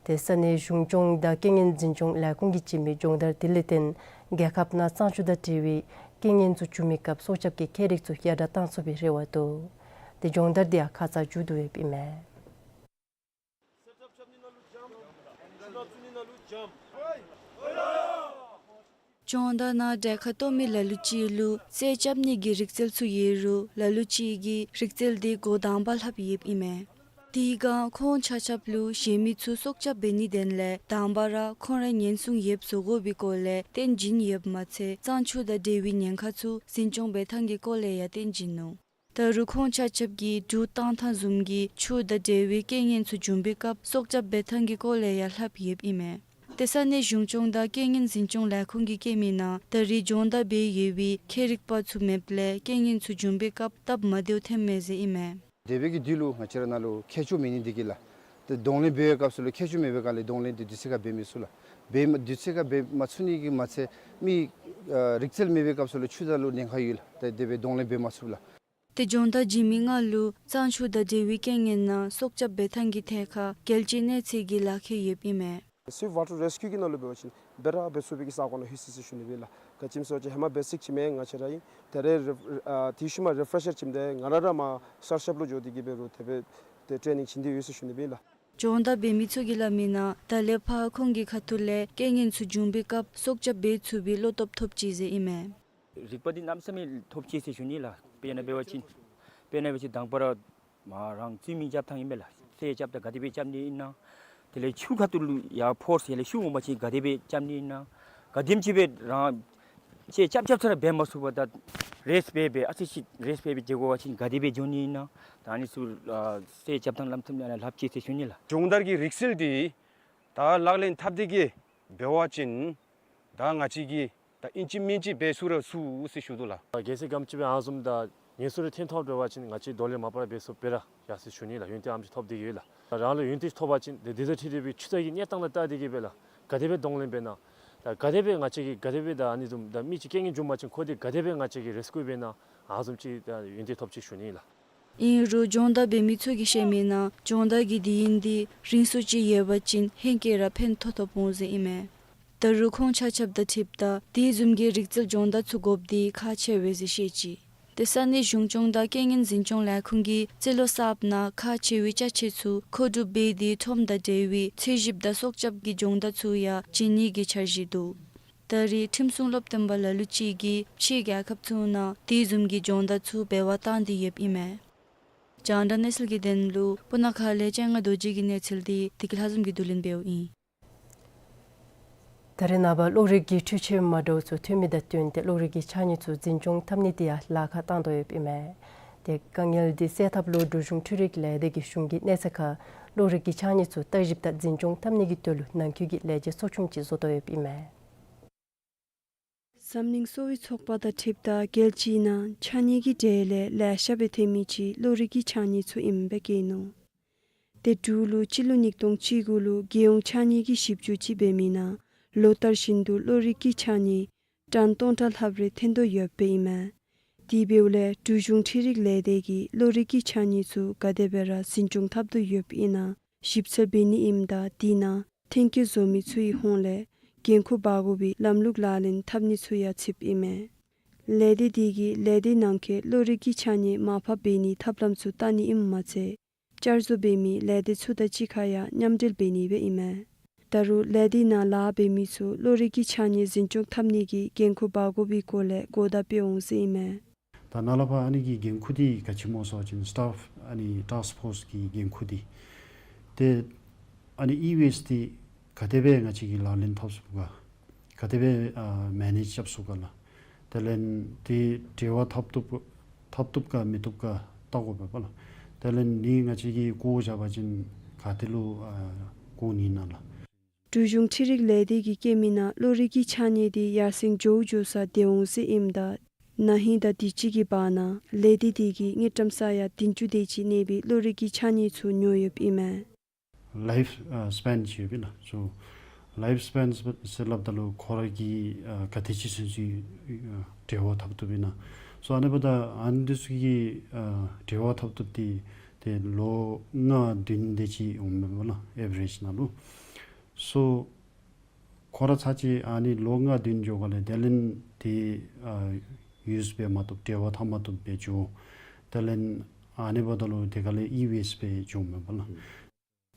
དེ་ས་གནས་གཞུང་སྐྱོང་དང་རྐྱེན་ངན་འཛིན་སྐྱོང་ལས་ཁུངས་ཀྱིས་བྱིན་མི་སྦྱོང་བརྡར་དེ་ལས་བརྟེན་རྒྱལ་ཁབ་ནང་གཙང་ཆུ་དང་འབྲེལ་བའི་རྐྱེན་ངན་ཚུ་བྱུང་མི་སྐབས་སྲོག་སྐྱབས་ཀྱི་ཁྱད་རིག་ཚུ་ཡར་དྲག་གཏང་ཚུགས་པའི་རེ་བ་འདུག། དེ་སྦྱོང་བརྡར་དེ་ཡང་ཁ་ཙ་མཇུག་བསྡུ་ཡོདཔ་ཨིན་མས། སྦྱོང་བརྡར་ནང་གྲལ་ཁར་གཏོགས་མི་ལ་ལུ་ཅིག་ལུ་གསད་རྐྱབ་ནི་གི་རིག་རྩལ་ཚུ་ཡོད་རུང་ལ་ལུ་ཅིག་གིས་རིག་རྩལ་དེ་འགོ་དང་པ་ལྷབ་ཡོདཔ་ཨིན་མས། དེ་སྒང་ཁོང་ཆ་ཁྱབ་ལུ་གཞན་མི་ཚུ་སྲོག་སྐྱབས་འབད་ནིའི་དོན་ལས་དང་པ་ར་ཁོང་ར་ཉེན་སྲུང་ཡོདཔ་བཟོ་དགོ་པའི་སྐོར་ལས་སྟོན་བྱིན་ཡོདཔ་མ་ཚད་གཙང་ཆུ་དང་འབྲེལ་བའི་ཉེན་ཁ་ཚུ་འཛིན་སྐྱོང་འབད་ཐངས་ཀྱི་སྐོར་ལས་ཡང་སྟོན་བྱིན་ནུག། ད་རུང་ཁོང་ཆ་ཁྱབ་ཀྱིས་གྲུ་བཏང་ཐངས་བཟུམ་གྱི་ཆུ་དང་འབྲེལ་བའི་རྐྱེན་ངན་ཚུ་བྱུང་པའི་སྐབས་སྲོག་སྐྱབས་འབད་ཐངས་ཀྱི་སྐོར་ལས་ཡང་ལྷབ་ཡོདཔ་ཨིན་མས། དེ་ས་གནས་གཞུང་སྐྱོང་དང་རྐྱེན་ངན་འཛིན་སྐྱོང་ལས་ཁུངས་ཀྱིས་བཀོད་མི་ནང་ད་རེས་སྦྱོང་བརྡར་འབད་ཡོད་པའི་ཁྱད་རིག་པ་ཚུ་མེདཔ་ལས་རྐྱེན་ངན་ཚུ་བྱུང་པའི་སྐབས་སྟབས་མ་བདེཝ་ཐོན་མས་ཟེར་ཨིན་མས། དེ་སྦེ་གི་དུས་ལུ་ང་བཅས་ར་ནང་ལུ་ཁྱད་ཆོས་མེད་ནི་འདི་གིས་ལགས། ཏེ་གདོང་ལེན་འབད་བའི་སྐབས་སུ་ལུ་ཁྱད་ཆོས་མེད་པའི་སྒང་ལས་གདོང་ལེན་འདི་དུས་ཚོད་ཁར་འབད་མི་ཚུགས་ལགས། འབད་མ་དུས་ཚོད་ཁར་འབད་མ་ཚུགས་ནི་གིས་མ་ཚད་མི་ཨ་རིག་རྩལ་མེད་པའི་སྐབས་སུ་ལུ་ཆུ་དང་ལུ་ཉེན་ཁ་ཡོད་ལགས། ཏེ་དེ་སྦེ་གདོང་ལེན་འབད་མ་ཚུགས་ལགས། ཏེ་སྦྱོང་བརྡར་བྱིན་མི་ལྔ་ལུ་གཙང་ཆུ་དང་འབྲེལ་བའི་རྐྱེན་ངན་ནང་སྲོག་སྐྱབས་འབད་ཐངས་ཀྱི་ཐད་ཁར་རྒྱལ་སྤྱིའི་གནས་ཚད་ཀྱི་ལག་ཁྱེར་ཡོདཔ་ཨིན་མས། Swift Water Rescue གི་ནང་ལུ་འབད་བ་ཅིན་འབད་ར་འབད་ཚུགས་པའི་གི་ས་གོ་ནང་ལྷོད་ཅི་ཟེར་ཞུ་ནི་སྦེ་ལགས། ག་ཅི་སྨོ་ཟེར་བ་ཅིན་ཧེ་མ་བེ་སིཀ་ཅིག་མས་ང་བཅས་ར་ཨིན། ད་རེས་རི་ཨ་དེ་ཤུལ་མ་རི་ཕེ་རེཤར་བྱིནམ་ད་ང་ར་ར་མར་གསར་རྐྱབ་ལུ་འགྱོ་སྟེ་གི་འབད་རུང་དེ་སྦེ་ཏེ་ཊེ་ནིང་བྱིན་ཏེ་ཡོད་ཟེར་ཞུ་ནི་སྦེ་ལགས། སྦྱོང་བརྡར་འབད་མི་ཚུ་གིས་སླབ་མི་ནང་ད་ལས་ཕར་ཁོང་གི་ཁ་ཐུག་ལས་རྐྱེན་ངན་ཚུ་བྱུང་པའི་སྐབས་སྲོག་སྐྱབས་འབད་ཚུགས་པའི་བློ་སྟོབས་ཐོབ་ཅི་ཟེར་ཨིན་མས། རིག་པ་འདི་གནམ་ས་མེད་ཐོབ་ཅི་ཟེར་ཞུ་ནི་ལགས། དཔེར་ན་འབད་བ་ཅིན་དཔེར་ན་འབད་བ་ཅིན་དང་པ་ར་མར་རང་བཙུན་མི་རྐྱབ་ཐངས་ཨིན་མས་ལགས། གསད་རྐྱབ་ད་ག་དེ་སྦེ་རྐྱབ་ནི་ཨིན་ན། དེ་ལས་ཆུ་ཁ་ཐུག་ལུ་ཡར་ཕོརསི་ཡར་ལས་ཤུགས་འོང་པ་ཅིན་ག་དེ་སྦེ་རྐྱབ་ནི་ཨིན་ན། ག་དེམ་ཅིག་སྦེ་རང་གསད་རྐྱབ་རྐྱབ་ཚར་ར་འབད་མ་ཚུགས་པར་ད་རེསཊ་འབད་འབད་ཨ་ཙི་ཅིག་རེསཊ་འབད་འབད་འགྱོ་དགོ་པ་ཅིན་ག་དེ་སྦེ་འགྱོ་ནི་ཨིན་ན། ད་ཨ་ནི་ཚུ་ཨ་གསད་རྐྱབ་ཐངས་ལམ་སྟོན་ཡང་ལྷབ་ཅི་ཟེར་ཞུ་ནི་ལགས། སྦྱོང་བརྡར་གྱི་རིག་རྩལ་འདི་ད་ལག་ལེན་འཐབ་སྟེ་གི་འབད་བ་ཅིན་ད་ང་བཅས་ཀྱིས་ད་ཨིན་ཅི་མིན་ཅི་འབད་ཚུགས་ར་ཚུགས་ཟེར་ཞུ་དོ་ལགས། གལ་སྲིད་ག་དེམ་ཅིག་སྦེ་ཨ་ནི་བཟུམ་ད་ངན་སོང་རེ་ཐོན་ཐོབ་འབད་བ་ཅིན་ང་བཅས་གདོང་ལེན་མ་པ་ར་འབད་ཚུགསཔ་སྦེ་ར་ཡར་སོང་ཞུ་ནི་ལགས། ཡོན་ཏན་ཨ་ནེམ་ཅིག་ཐོབ་སྟེ་གི་ཡོད་ལགས། རང་ལུ་ཡོན་ཏན་ཅིག་ཐོབ་པ་ཅིན་དེ་དེ་དང་འཁྲིལ་ཏེ་སྦེ་ཆུ་ཚན་གྱི་གནས་སྟངས་ལུ་བལྟ་སྟེ་གི་སྦེ་ལགས། ག་དེ་སྦེ་གདོང་ལེན་འབད་ན་ད་ག་དེ་སྦེ་ང་བཅས་ཀྱིས་ག་དེ་སྦེ་ད་ཨ་ནི་བཟུམ་ད་མི་ཅིག་རྐྱེན་ངན་བྱུང་པ་ཅིན་ཁོ་དེ་ག་དེ་སྦེ་ང་བཅས་ཀྱིས་རེ་སི་ཀིའུ་འབད་ན་ཨ་ནི་བཟུམ་ཅིག་ད་ཡོན་ཏན་ཐོབ་ཅི་ཞུ་ནི་ལགས། ཨིན་རུང་སྦྱོང་བརྡར་འབད་མི་ཚུ་གིས་བཤད་མི་ནང་སྦྱོང་བརྡར་གྱི་དུས་ཡུན་འདི་རིང་སུ་ཅིག་ཡོད་པ་ཅིན་ཧེང་སྐལ་ར་ཕན་ཐོགས་ཐོགས་འོང་ཟེར་ཨིན་མས། ད་རུང་ཁོང་ཆ་ཁྱབ་དང་འཁྲིལཝ་ད་དེ་བཟུམ་གྱི་རིག་རྩལ་སྦྱོང་བརྡར་ཚུ་དགོཔ་འདི་ཁག་ཆེ་བས་ཟེར་བཤད་ཅི། དེ་ས་གནས་གཞུང་སྐྱོང་དང་རྐྱེན་ངན་འཛིན་སྐྱོང་ལས་ཁུངས་ཀྱིས་རྩིས་ལོ་གསརཔ་ནང་ཁག་ཆེ་བའི་ཅ་ཆས་ཚུ་མཁོ་སྒྲུབ་འབད་དེ་ཁྲོམ་དང་འབྲེལ་བའི་འཚོལ་ཞིབ་དང་སྲོག་སྐྱབས་ཀྱི་སྦྱོང་བརྡར་ཚུ་ཡང་བྱིན་ནི་གི་འཆར་གཞི་འདུག། ད་རེས་ཁྲིམས་སྲུང་སློབ་སྟོན་པ་ལ་ལུ་ཅིག་གིས་ཕྱིའི་རྒྱལ་ཁབ་ཚུ་ནང་དེ་བཟུམ་གྱི་སྦྱོང་བརྡར་ཚུ་འབད་བར་བཏང་སྟེ་ཡོདཔ་ཨིན་མས། རྒྱང་བསྒྲགས་གནས་ཚུལ་གྱི་དོན་ལུ་སྤུ་ན་ཁ་ལས་སྤྱན་སྔ་རྡོ་རྗེ་གི་གནས་ཚུལ་འདི་བདེ་སྐྱིད་ལྷ་འཛོམས་ཀྱིས་བསྡུ་ལེན་འབདཝ་ཨིན། ད་རེས་ནངས་པ་གློག་རིག་གི་འཕྲུལ་ཆས་མ་འདྲཝ་ཚུ་ཐོན་མི་དང་བསྟུན་ཏེ་གློག་རིག་གི་ཕྱགས་སྙིགས་ཚུ་འཛིན་སྐྱོང་འཐབ་ནི་དེ་ཡང་ལཱ་ཁག་བཏང་དོ་ཡོདཔ་ཨིན་མས། དེ་དཀའ་ངལ་འདི་སེལ་ཐབས་ལུ་འབྲུག་གཞུང་འཕྲུལ་རིག་ལས་སྡེ་གིས་གཞུང་གི་གནས་ཚད་ཁར་གློག་རིག་གི་ཕྱགས་སྙིགས་ཚུ་བརྟག་ཞིབ་དང་འཛིན་སྐྱོང་འཐབ་ནི་གི་དོན་ལུ་ནང་འཁོད་ཀྱི་ལས་བྱེད་ཚོགས་ཆུང་ཅིག་བཟོ་དོ་ཡོདཔ་ཨིན་མས། འཛམ་གླིང་གསོ་བའི་ཚོགས་པ་དང་འཁྲིལཝ་ད་རྒྱལ་སྤྱིའི་ནང་ཕྱགས་སྙིགས་ཀྱི་གྲས་ལས་ལེ་ཤ་སྦེ་ཐོན་མི་ཅིག་གློག་རིག་གི་ཕྱགས་སྙིགས་ཚུ་ཨིནམ་སྦེ་བཀོད་ནུག། དེ་འབྲུག་ལུ་སྤྱི་ལོ་ཉིས་སྟོང་བཅུ་དགུ་ལུ་རྒྱལ་ཡོངས་ཕྱགས་སྙིགས་ཀྱི་ཞིབ་འཇུག་ཅིག་འབད་མི་ནང་ལོ་ལྟར་བཞིན་དུ་གློག་རིག་གི་ཕྱགས་སྙིགས་ཊཱོན་སྟོང་ཕྲག་ལྷགཔ་རེ་ཐོན་དོ་ཡོདཔ་ཨིན་མས། དེ་འབདཝ་ལས་འབྲུག་གཞུང་འཕྲུལ་རིག་ལས་སྡེ་གིས་གློག་རིག་གི་ཕྱགས་སྙིགས་ཚུ་ག་དེ་སྦེ་ར་འཛིན་སྐྱོང་འཐབ་དོ་ཡོདཔ་ཨིན་ན་ཞིབ་འཚོལ་འབད་ནི་ཨིནམ་ད་དེ་ནང་ཐོན་སྐྱེད་བཟོ་མི་ཚུ་གི་ཧོངས་ལས་འགན་ཁུར་འབག་དགོ་པའི་ལམ་ལུགས་ལག་ལེན་འཐབ་ནི་ཚུ་ཡང་ཚུདཔ་ཨིན་མས། ལས་སྡེ་དེ་གིས་ལས་སྡེ་ནང་འཁོད་གློག་རིག་གི་ཕྱགས་སྙིགས་མར་ཕབ་འབད་ནིའི་ཐབས་ལམ་ཚུ་བལྟ་ནི་ཨིནམ་མ་ཚད་བསྐྱར་བཟོ་འབད་མི་ལས་སྡེ་ཚུ་དང་གཅིག་ཁར་ཡང་མཉམ་འབྲེལ་འབད་ནི་སྦེ་ཨིན་མས། ད་རུང་ལས་སྡེ་ནང་ལཱ་འབད་མི་ཚུ་གློག་རིག་གི་ཕྱགས་སྙིགས་འཛིན་སྐྱོང་འཐབ་ནི་གི་འགན་ཁུར་འབག་དགོ་པའི་སྐོར་ལས་གོ་བརྡ་སྤྲོད་འོང་ཟེར་ཨིན་མས། ད་ནཱ་ལས་ཕར་ཨ་ནི་གི་འགན་ཁུར་འདི་ག་ཅི་སྨོ་ཟེར་བ་ཅིན་སི་ཊཱཕ་ཨ་ནི་ཊཱསྐ་ཕོརསི་གི་འགན་ཁུར་འདི་ཏེ་ཨ་ནི་ཨི་ཝེསཊ་འདི་ག་དེ་སྦེ་ང་བཅས་ཀྱིས་ལག་ལེན་འཐབ་ཚུགས་ག་ག་དེ་སྦེ་ཨ་མེ་ནེཇ་རྐྱབ་ཚུགས་ག་ལགས། དེ་ལས་དེ་འབྲེལ་བ་འཐབ་བཏུབ་འཐབ་བཏུབ་ག་མི་བཏུབ་ག་བལྟ་དགོ་པས་པ་ལགས། དེ་ལས་ནི་ང་བཅས་ཀྱིས་བཀོ་བཞག་པ་ཅིན་ག་ཏེ་ལུ་ཨ་བཀོ་ནི་ཨིན་ན་ལགས། འབྲུག་གཞུང་འཕྲུལ་རིག་ལས་སྡེ་གིས་བཀོད་མི་ནང་གློག་རིག་གི་ཕྱགས་སྙིགས་འདི་ཡར་སེང་མགྱོགས་མགྱོགས་སར་ཐོན་འོང་ཟེར་ཨིནམ་ད་ ན་ཧིང་དང་དུས་ཅི་གི་བར་ན་ལས་སྡེ་དེ་གིས་དངུལ་ཀྲམ་ས་ཡ་བདུན་ཅུ་དེ་ཅིག་གནས་པའི་གློག་རིག་གི་ཕྱགས་སྙིགས་ཚུ་ཉོ་ཡོདཔ་ཨིན་མས། ལའིཕ་ཨ་སི་པེན་ཅིག་ཡོདཔ་ཨིན་ལགས། སོ་ལའིཕ་སི་པེན་ཟེར་སླབ་ད་ལུ་ཁོ་ར་གིས་ཨ་ག་དེ་ཅིག་ཚུན་ཚོད་ཨ་འབྲེལ་བ་འཐབ་བཏུབ་ཨིན་ན། སོ་ཨ་ནི་འབདཝ་ད་ཨ་ནི་འདི་ཚུ་གི་ཨ་འབྲེལ་བ་འཐབ་བཏུབ་འདི་ཏེ་ལོ་ལྔ་བདུན་དེ་ཅིག་འོངམ་མས་པ་ལགས། ཨེ་བ་རེཇ་ནང་ལུ། སོ་ཁོ་ར་ཚར་ཅིག་ཨ་ནི་ལོ་ལྔ་བདུན་འགྱོ་ག་ལས་དེ་ལས་ཏེ་ཨ་ཡུས་འབད་མ་བཏུབ། འབྲེལ་བ་འཐབ་མ་བཏུབ་སྦེ་འགྱོ། དེ་ལས་ཨ་ནི་འབདཝ་ད་ལུ་དེ་ཁ་ལས་ཨི་ཝེསཊ་སྦེ་འགྱོཝ་མས་པ་ལགས།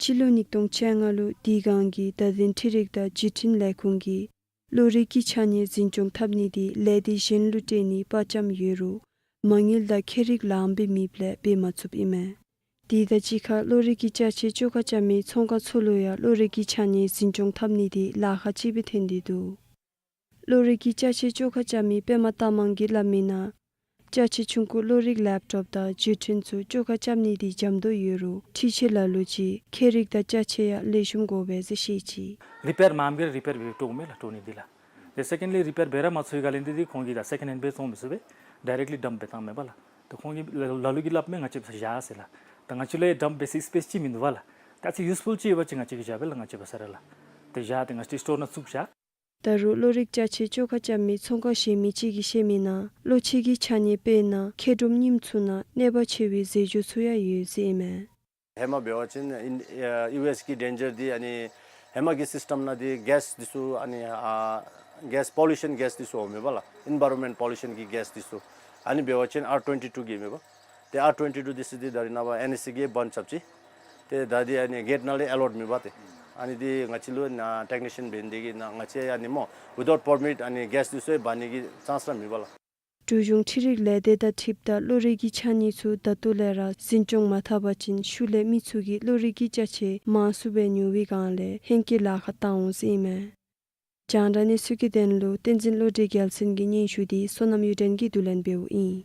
སྤྱི་ལོ་ཉིས་སྟོང་བཅོ་ལྔ་ལུ་དིས་སྒང་གིས་བརྡ་དོན་འཕྲུལ་རིག་དང་བརྒྱུད་འཕྲིན་ལས་ཁུངས་ཀྱིས་གློག་རིག་གི་ཕྱགས་སྙིགས་འཛིན་སྐྱོང་འཐབ་ནི་དེ་ལས་སྡེ་གཞན་ལུ་སྤྲོད་ནིའི་དཔའ་བཅམ་ཡོད་རུང་མ་དངུལ་དང་ཁྱད་རིག་ལངམ་སྦེ་མེདཔ་ལས་འབད་མ་ཚུགསཔ་ཨིན་མས། དེ་དང་གཅིག་ཁར་གློག་རིག་གི་ཅ་ཆས་བཅོ་ཁ་རྐྱབ་མི་ཚོང་ཁང་ཚུ་ལུ་ཡང་གློག་རིག་གི་ཕྱགས་སྙིགས་འཛིན་སྐྱོང་འཐབ་ནི་དེ་ལཱ་ཁག་ཅིག་སྦེ་ཐོན་ཏེ་འདུག། གློག་རིག་གི་ཅ་ཆས་བཅོ་ཁ་རྐྱབ་མི་པདྨ་རྟགས་མང་གིས་སླབ་མིའི་ནང་ཅ་ཆས་ཆུང་ཀུ་གློག་རིག་ལེབ་ཊོབ་དང་བརྒྱུད་འཕྲིན་ཚུ་བཅོ་ཁ་རྐྱབ་ནི་དེ་འཇམ་ཏོང་ཡོད་རུང་འཕྲུལ་ཆས་ལ་ལུ་ཅིག་ཁྱད་རིག་དང་ཅ་ཆས་ཡང་ལེགས་ཤོམ་དགོ་པས་ཟེར་བཤད་ཅི། རི་པེར་མངམ་གིས་རི་པེར་འབད་དོ་མས་ལགས་སྤྲོ་ནི་འདི་ལགས། ཏེ་སེ་ཀེནཌ་ལི་རི་པེར་འབད་ར་མ་ཚུགས་པའི་སྒང་ལས་འདི་ཏེ་ཁོང་གིས་ད་སེ་ཀེནཌ་ཧེནཌ་སྦེ་བཙོང་མི་ཚུགས་པས། ཌའི་རེཀཊ་ལི་ཌམཔ་འབད་བཏངམ་མས་པ་ལགས། ཏེ་ཁོང་གིས་ལ་ལ་ལུ་གིས་སླབ་མས་ང་བཅས་བཞག་ཟེར་ལགས། ད་ང་བཅས་ལུ་ཡང་ཌམཔ་འབད་སའི་སི་པེསི་ཅིག་མིན་འདུག་པ་ལགས། ད་ཨ་ཙི་ཡུས་ཕུལ་ཅིག་ཡོད་པ་ཅིན་ང་བཅས་ཀྱིས་བཞག་པས་ལགས། ང་བཅས་བ་ས་ར་ལགས། ཏེ་བཞག་སྟེ་ང་བཅས་སི་ཊོར་ནང་བཙུགས་བཞག། ད་རུང་གློག་རིག་ཅ་ཆས་བཅོ་ཁ་རྐྱབ་མི་ཚོང་ཁང་གཞན་མི་ཅིག་གིས་བཤད་མིའི་ནང་གློག་ཆས་ཀྱི་ཕྱགས་སྙིགས་དཔེར་ན་མཁལ་རྡོག་རྙིངམ་ཚུ་ནང་གནོད་པ་ཆེ་བའི་རྫས་འགྱུར་ཚུ་ཡང་ཡོད་ཟེར་ཨིན་མས། ཧེ་མ་འབད་བ་ཅིན་ཨིན་ཨ་ཡུ་ཨེསི་གི་ཌེན་ཇར་འདི་ཨ་ནི་ཧེ་མ་གི་སིསི་ཊམ་ནང་འདི་གེསི་འདི་ཚུ་ཨ་ནི་ཨ་གེསི་པོ་ལུ་ཤཱན་གེསི་འདི་ཚུ་འོང་མས་པ་ལགས། ཨེན་བཱའི་རོན་མེནཊ་པོ་ལུ་ཤཱན་གྱི་གེསི་འདི་ཚུ། ཨ་ནི་འབད་བ་ཅིན་ཨར་ཊུ་ཝེན་ཊི་ཊུ་གིས་མས་པ། ཏེ་ཨར་ཊུ་ཝེན་ཊི་ཊུ་འདི་ཚུ་འདི་ད་རེས་ནངས་པ་ཨེན་ཨེསི་ཨེ་གིས་བཱན་རྐྱབ་ཅི། ཏེ་ད་འདི་ཨ་ནི་གེཊ་ནང་ལས་ཨེ་ལོཌ་མེད་པ་ཏེ། ཨ་ནི་འདི་ང་བཅས་ལུ་ནཱ་ཊེག་ནི་ཤཱན་འབད་ནི་དེ་གིས་ནཱ་ང་བཅས་ཨ་ནི་སྨོ་ཝི་དའུཊ་པར་མིཊ་ཨ་ནི་གེསི་འདི་ཚུ་འབག་ནི་གི་ཅཱནསི་ར་མེད་པ་ལགས། འབྲུག་གཞུང་འཕྲུལ་རིག་ལས་སྡེ་དང་འཁྲིལཝ་ད་གློག་རིག་གི་ཕྱགས་སྙིགས་ཚུ་ད་ལྟོ་ལས་ར་འཛིན་སྐྱོང་མ་འཐབ་པ་ཅིན་ཤུལ་ལས་མི་ཚུ་གིས་གློག་རིག་གི་ཅ་ཆས་མང་སུ་སྦེ་ཉོ་བའི་སྒང་ལས་ཧེང་སྐལ་ལཱ་ཁག་བཏང་འོང་ཟེར་ཨིན་མས། རྒྱང་བསྒྲགས་གནས་ཚུལ་གྱི་དོན་ལུ་བསྟན་འཛིན་བློ་གྲོས་རྒྱལ་མཚན་གྱི་སྙན་ཞུ་འདི་བསོད་ནམས་གཡུ་སྒྲོན་གྱིས་བསྡུ་ལེན་འབདཝ་ཨིན།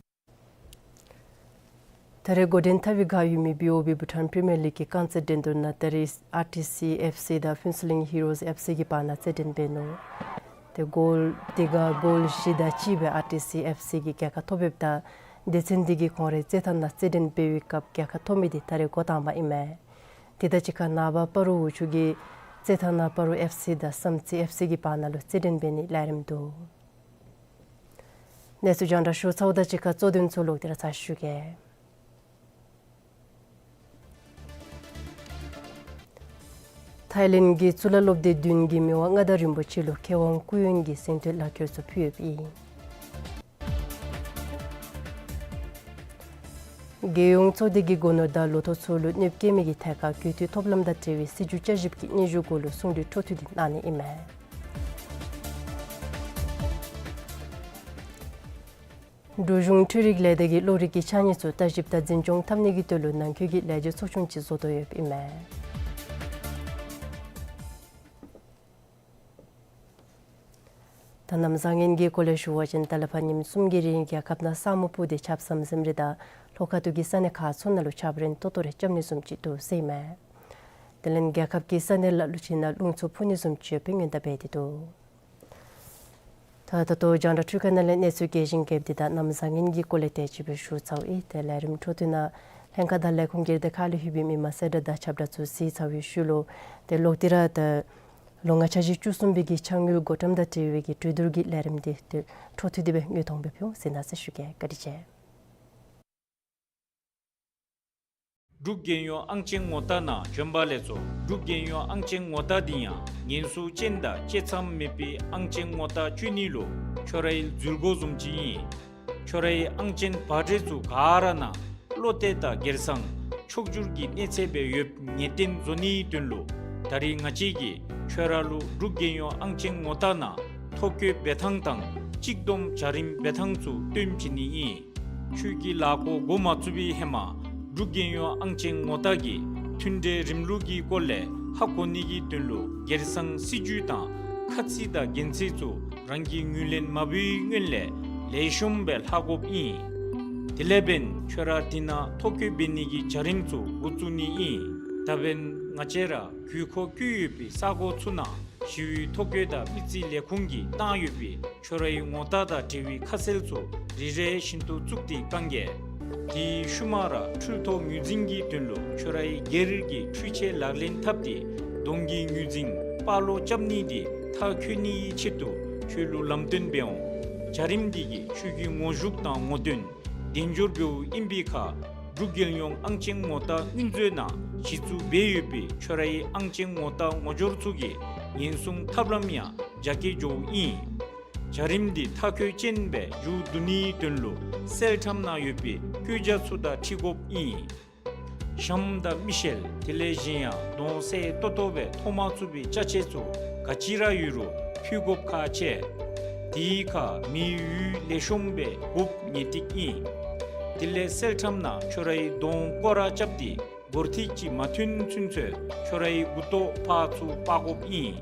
ད་རེས་འགོ་འདྲེན་འཐབ་པའི་ཁར་ཡོད་མི་བི་ཨོ་བི་བྷུ་ཊཱན་པི་རི་མི་ཡར་ལིག་གི་རྐང་རྩེད་འགྲན་བསྡུར་ནང་ད་རེས་ཨར་ཊི་སི་ཨེཕ་སི་དང་ཕུན་ཚོགས་གླིང་ཧི་རོས་ཨེཕ་སི་གི་བར་ན་རྩེད་འགྲན་འབད་ནུག། ཏེ་གཱོལ་དེ་ཁར་གཱོལ་བཞི་དང་གཅིག་སྦེ་ཨར་ཊི་སི་ཨེཕ་སི་གིས་རྒྱལ་ཁ་ཐོབ་ཡོདཔ་ད་སྡེ་ཚན་འདི་གིས་ཁོང་རའི་རྩེད་ཐང་ནང་རྩེད་འགྲན་འབད་བའི་སྐབས་རྒྱལ་ཁ་ཐོབ་མི་འདི་ད་རེས་འགོ་དང་པ་ཨིན་མས། དེ་དང་གཅིག་ཁར་ནངས་པ་སྤ་རོ་འོག་ཆུ་གི་རྩེད་ཐང་ནང་སྤ་རོ་ཨེཕ་སི་དང་བསམ་རྩེ་ཨེཕ་སི་གི་བར་ན་ལུ་རྩེད་འགྲན་འབད་ནིའི་ལས་རིམ་འདུག། གནས་ཚུལ་རྒྱང་བསྒྲགས་ཞུ་ཚརཝ་དང་གཅིག་ཁར་གཙོ་དོན་ཚུ་ལོག་སྟེ་ར་ཚར་ཞུ་གེ། ཐའི་ལེནཌ་གི་གཙུག་ལག་སློབ་སྡེ་བདུན་གྱི་མི་དབང་མངའ་བདག་རིན་པོ་ཆེ་ལུ་མཁས་དབང་སྐུ་ཡོན་གྱི་གཟེངས་བསྟོད་ལག་འཁྱེར་ཚུ་ཕུལ་ཡོདཔ་ཨིན། རྒྱལ་ཡོངས་ཚོགས་སྡེ་གིས་སྒོ་ནོར་དང་ལོ་ཐོག་ཚུ་ལུ་གནོདཔ་བཀལ་མི་གི་ཐད་ཁར་གྱོད་དུས་ཐོབ་ལམ་དང་འབྲེལ་བའི་སྲིད་བྱུས་བསྐྱར་ཞིབ་ཀྱི་སྙན་ཞུ་སྐོར་ལུ་གསུང་གྲོས་འཕྲོ་མཐུད་དེ་གནང་ནི་ཨིན་མས། འབྲུག་གཞུང་འཕྲུལ་རིག་ལས་སྡེ་གིས་གློག་རིག་གི་ཕྱགས་སྙིགས་ཚུ་ལྟ་ཞིབ་དང་འཛིན་སྐྱོང་འཐབ་ནི་གི་དོན་ལུ་ནང་འཁོད་ཀྱི་ལས་བྱེད་ཚོགས་ཆུང་ཅིག་བཟོ་དོ་ཡོདཔ་ཨིན་མས། ད་གནམ་བཟང་ངན་གྱི་སྐོར་ལས་ཞུ་བ་ཅིན་ད་ལས་ཕར་ཉིནམ་གསུམ་གྱི་རིང་རྒྱལ་ཁབ་ནང་ས་སྨུག་སྤུབས་ཏེ་ཆརཔ་ཟམ་ཟིམ་རེ་དང་ལྷོ་ཁ་ཐུག་གི་ས་གནས་ཁག་ཚུ་ནང་ལུ་ཆརཔ་རན་ཏོག་ཏོ་རེ་རྐྱབ་ནི་བཟུམ་ཅིག་འདུག་ཟེར་ཨིན་མས། དེ་ལས་རྒྱལ་ཁབ་ཀྱི་ས་གནས་ལ་ལུ་ཅིག་ནང་རླུང་འཚུབ་འཕུ་ནི་བཟུམ་ཅིག་ཡོདཔ་སྦེ་སྔོན་བརྡ་འབད་དེ་འདུག། ད་ད་ལྟོ་རྒྱང་བསྒྲགས་འཕྲུལ་ཁང་ནང་ལས་གནས་ཚུལ་རྒྱས་ཤིང་རྒྱསཔ་འདི་དང་གནམ་བཟང་ངན་གྱི་སྐོར་ལས་དེ་ཅིག་སྦེ་ཞུ་ཚརཝ་ཨིན། ཏེ་ལས་རིམ་འཕྲོ་མཐུད་ནང་ལྷན་ཁག་དང་ལས་ཁུངས་ཀྱི་སྡེ་ཁག་ལུ་ཡོད་པའི་མི་མང་གསལ་བསྒྲགས་དང་ཁྱབ་བསྒྲགས་ཚུ་གཟིགས་ཚར་བའི་ཤུལ་ལུ་ཏེ་ལོག་སྟེ་ར་ད་ལོ་ལྔ་འཆར་གཞི་བཅུ་གསུམ་པའི་གི་ཕྱག་དངུལ་བགོ་བཀྲམ་དང་འབྲེལ་བའི་གི་གྲོས་བསྡུར་གྱི་ལས་རིམ་འདི་ཏེ་འཕྲོ་མཐུད་དེ་སྦེ་དངོས་མཐོང་སྦེ་ཕུལ་ཟེར་ན་ཟེར་ཞུ་གེ། བཀའ་དྲིན་ཆེ། འབྲུག་རྒྱལ་ཡོངས་ཨང་ཅན་ངོ་རྟགས་ནང་བྱོན་པ་ལེགས་སོ། འབྲུག་རྒྱལ་ཡོངས་ཨང་ཅན་ངོ་རྟགས་འདི་ཡང་ངན་སོང་ཅན་དང་བཅད་མཚམས་མེད་པའི་ཨང་ཅན་ངོ་རྟགས་སྤྱོད་ནི་ལུ་ཁྱོད་རའི་འཛུལ་སྒོ་བཟུམ་ཅིག་ཨིན། ཁྱོད་རའི་ཨང་ཅན་པར་ཊི་ཚུ་ག་ར་ནང་བློ་གཏད་དང་སྒེར་སང་ཕྱོགས་བསྒྱུར་གྱི་གནས་ཚད་སྦེ་ཡོདཔ་ངེས་གཏན་བཟོ་ནིའི་དོན་ལུ་ད་རིས་ང་བཅས་ཀྱིས་ཁྱོད་ར་ལུ་འབྲུག་རྒྱལ་ཡོངས་ཨང་ཅན་ངོ་རྟགས་ནང་ཐོ་བཀོད་འབད་ཐངས་དང་གཅིག་བསྡོམས་བྱ་རིམ་འབད་ཐངས་ཚུ་སྟོན་བྱིན་ནི་ཨིན། ཁྱོད་ཀྱིས་ལཱ་འགོ་འགོ་མ་བཙུགས་པའི་ཧེ་མ་འབྲུག་རྒྱལ་ཡོངས་ཨང་ཅན་ངོ་རྟགས་ཀྱི་མཐུན་འབྲེལ་རིམ་ལུགས་ཀྱི་སྐོར་ལས་ཧ་གོ་ནི་གི་དོན་ལུ་སྒེར་སང་སྲིད་བྱུས་དང་ཁ་ཚིག་དང་འགན་འཁྲི་ཚུ་རང་གིས་ངོས་ལེན་མ་འབད་བའི་སྔོན་ལས་ལེགས་ཤོམ་སྦེ་ལྷག་དགོཔ་ཨིན། དེ་ལས་འབདན་ཁྱོད་ར་འདི་ནང་ཐོ་བཀོད་འབད་ནི་གི་བྱ་རིམ་ཚུ་འགོ་བཙུགས་ནི་ཨིན། ད་འབདན་ང་བཅས་ར་དགོས་མཁོ་བཀོད་ཡོད་པའི་ས་གོ་ཚུ་ནང་ ཞི་བའི་ཐོ་བཀོད་དང་མི་རྩིས་ལས་ཁུངས་ཀྱིས་བཏང་ཡོད་པའི་ཁྱོད་རའི་ངོ་རྟགས་དང་འབྲེལ་བའི་ཁ་གསལ་ཚུ་རེ་རེ་བཞིན་དུ་བཙུགས་ཏེ་བཀང་གེ། དེའི་ཤུལ་མ་ར་འཕྲུལ་ཐོག་ངོས་འཛིན་གྱི་དོན་ལུ་ཁྱོད་རའི་སྒེར་གྱི་འཕྲུལ་ཆས་ལག་ལེན་འཐབ་སྟེ་གདོང་གི་ངོས་འཛིན་པར་ལོག་རྐྱབ་ནི་དེ་མཐར་འཁྱོལ་ནིའི་ཆེད་དུ་ཁྱོད་ལུ་ལམ་སྟོན་འབད་འོང་། བྱ་རིམ་འདི་གིས་ཁྱོད་ཀྱི་ངོ་ཤུགས་དང་ངོ་འདོན་དལ་འབྱོར་འབདཝ་ཨིན་པའི་ཁར་འབྲུག་རྒྱལ་ཡོངས་ཨང་ཅན་ངོ་རྟགས་དངུལ་མཛོད་ནང་གཞི་བཙུགས་འབད་ཡོད་པའི་ཁྱོད་རའི་ཨང་ཅན་ངོ་རྟགས་ངོ་སྦྱོར་ཚུ་གི་ཉེན་སྲུང་ཐབས་ལམ་ཡང་རྒྱ་སྐྱེད་འགྱོཝ་ཨིན། བྱ་རིམ་འདི་མཐར་འཁྱོལ་ཅན་སྦེ་མཇུག་བསྡུ་ནིའི་དོན་ལུ་གསེར་ཁྲམ་ནང་ཡོད་པའི་བཀོད་རྒྱ་ཚུ་དང་འཁྲིལ་དགོཔ་ཨིན། ཤམ་དང་མི་ཤེལ་དེ་ལས་གཞན་ཡང་གདོང་གསལ་ཏོག་ཏོ་སྦེ་མཐོང་མ་ཚུགས་པའི་ཅ་ཆས་ཚུ་ག་ཅི་ར་ཡོད་རུང་ཕུལ་དགོཔ་ཁག་ཆེ། དེའི་ཁར་མི་ཡུལ་ལེགས་ཤོམ་སྦེ་དགོཔ་ངེས་ཏིག་ཨིན། དེ་ལས་གསེར་ཁྲམ་ནང་ཁྱོད་རའི་གདོང་སྐོར་ར་རྐྱབ་སྟེ་སྒོར་ཐིག་ཅིག་མ་ཐོན་ཚུན་ཚོད་ཁྱོད་རའི་མགུ་ཏོ་ཕར་ཚུར་སྤར་དགོཔ་ཨིན།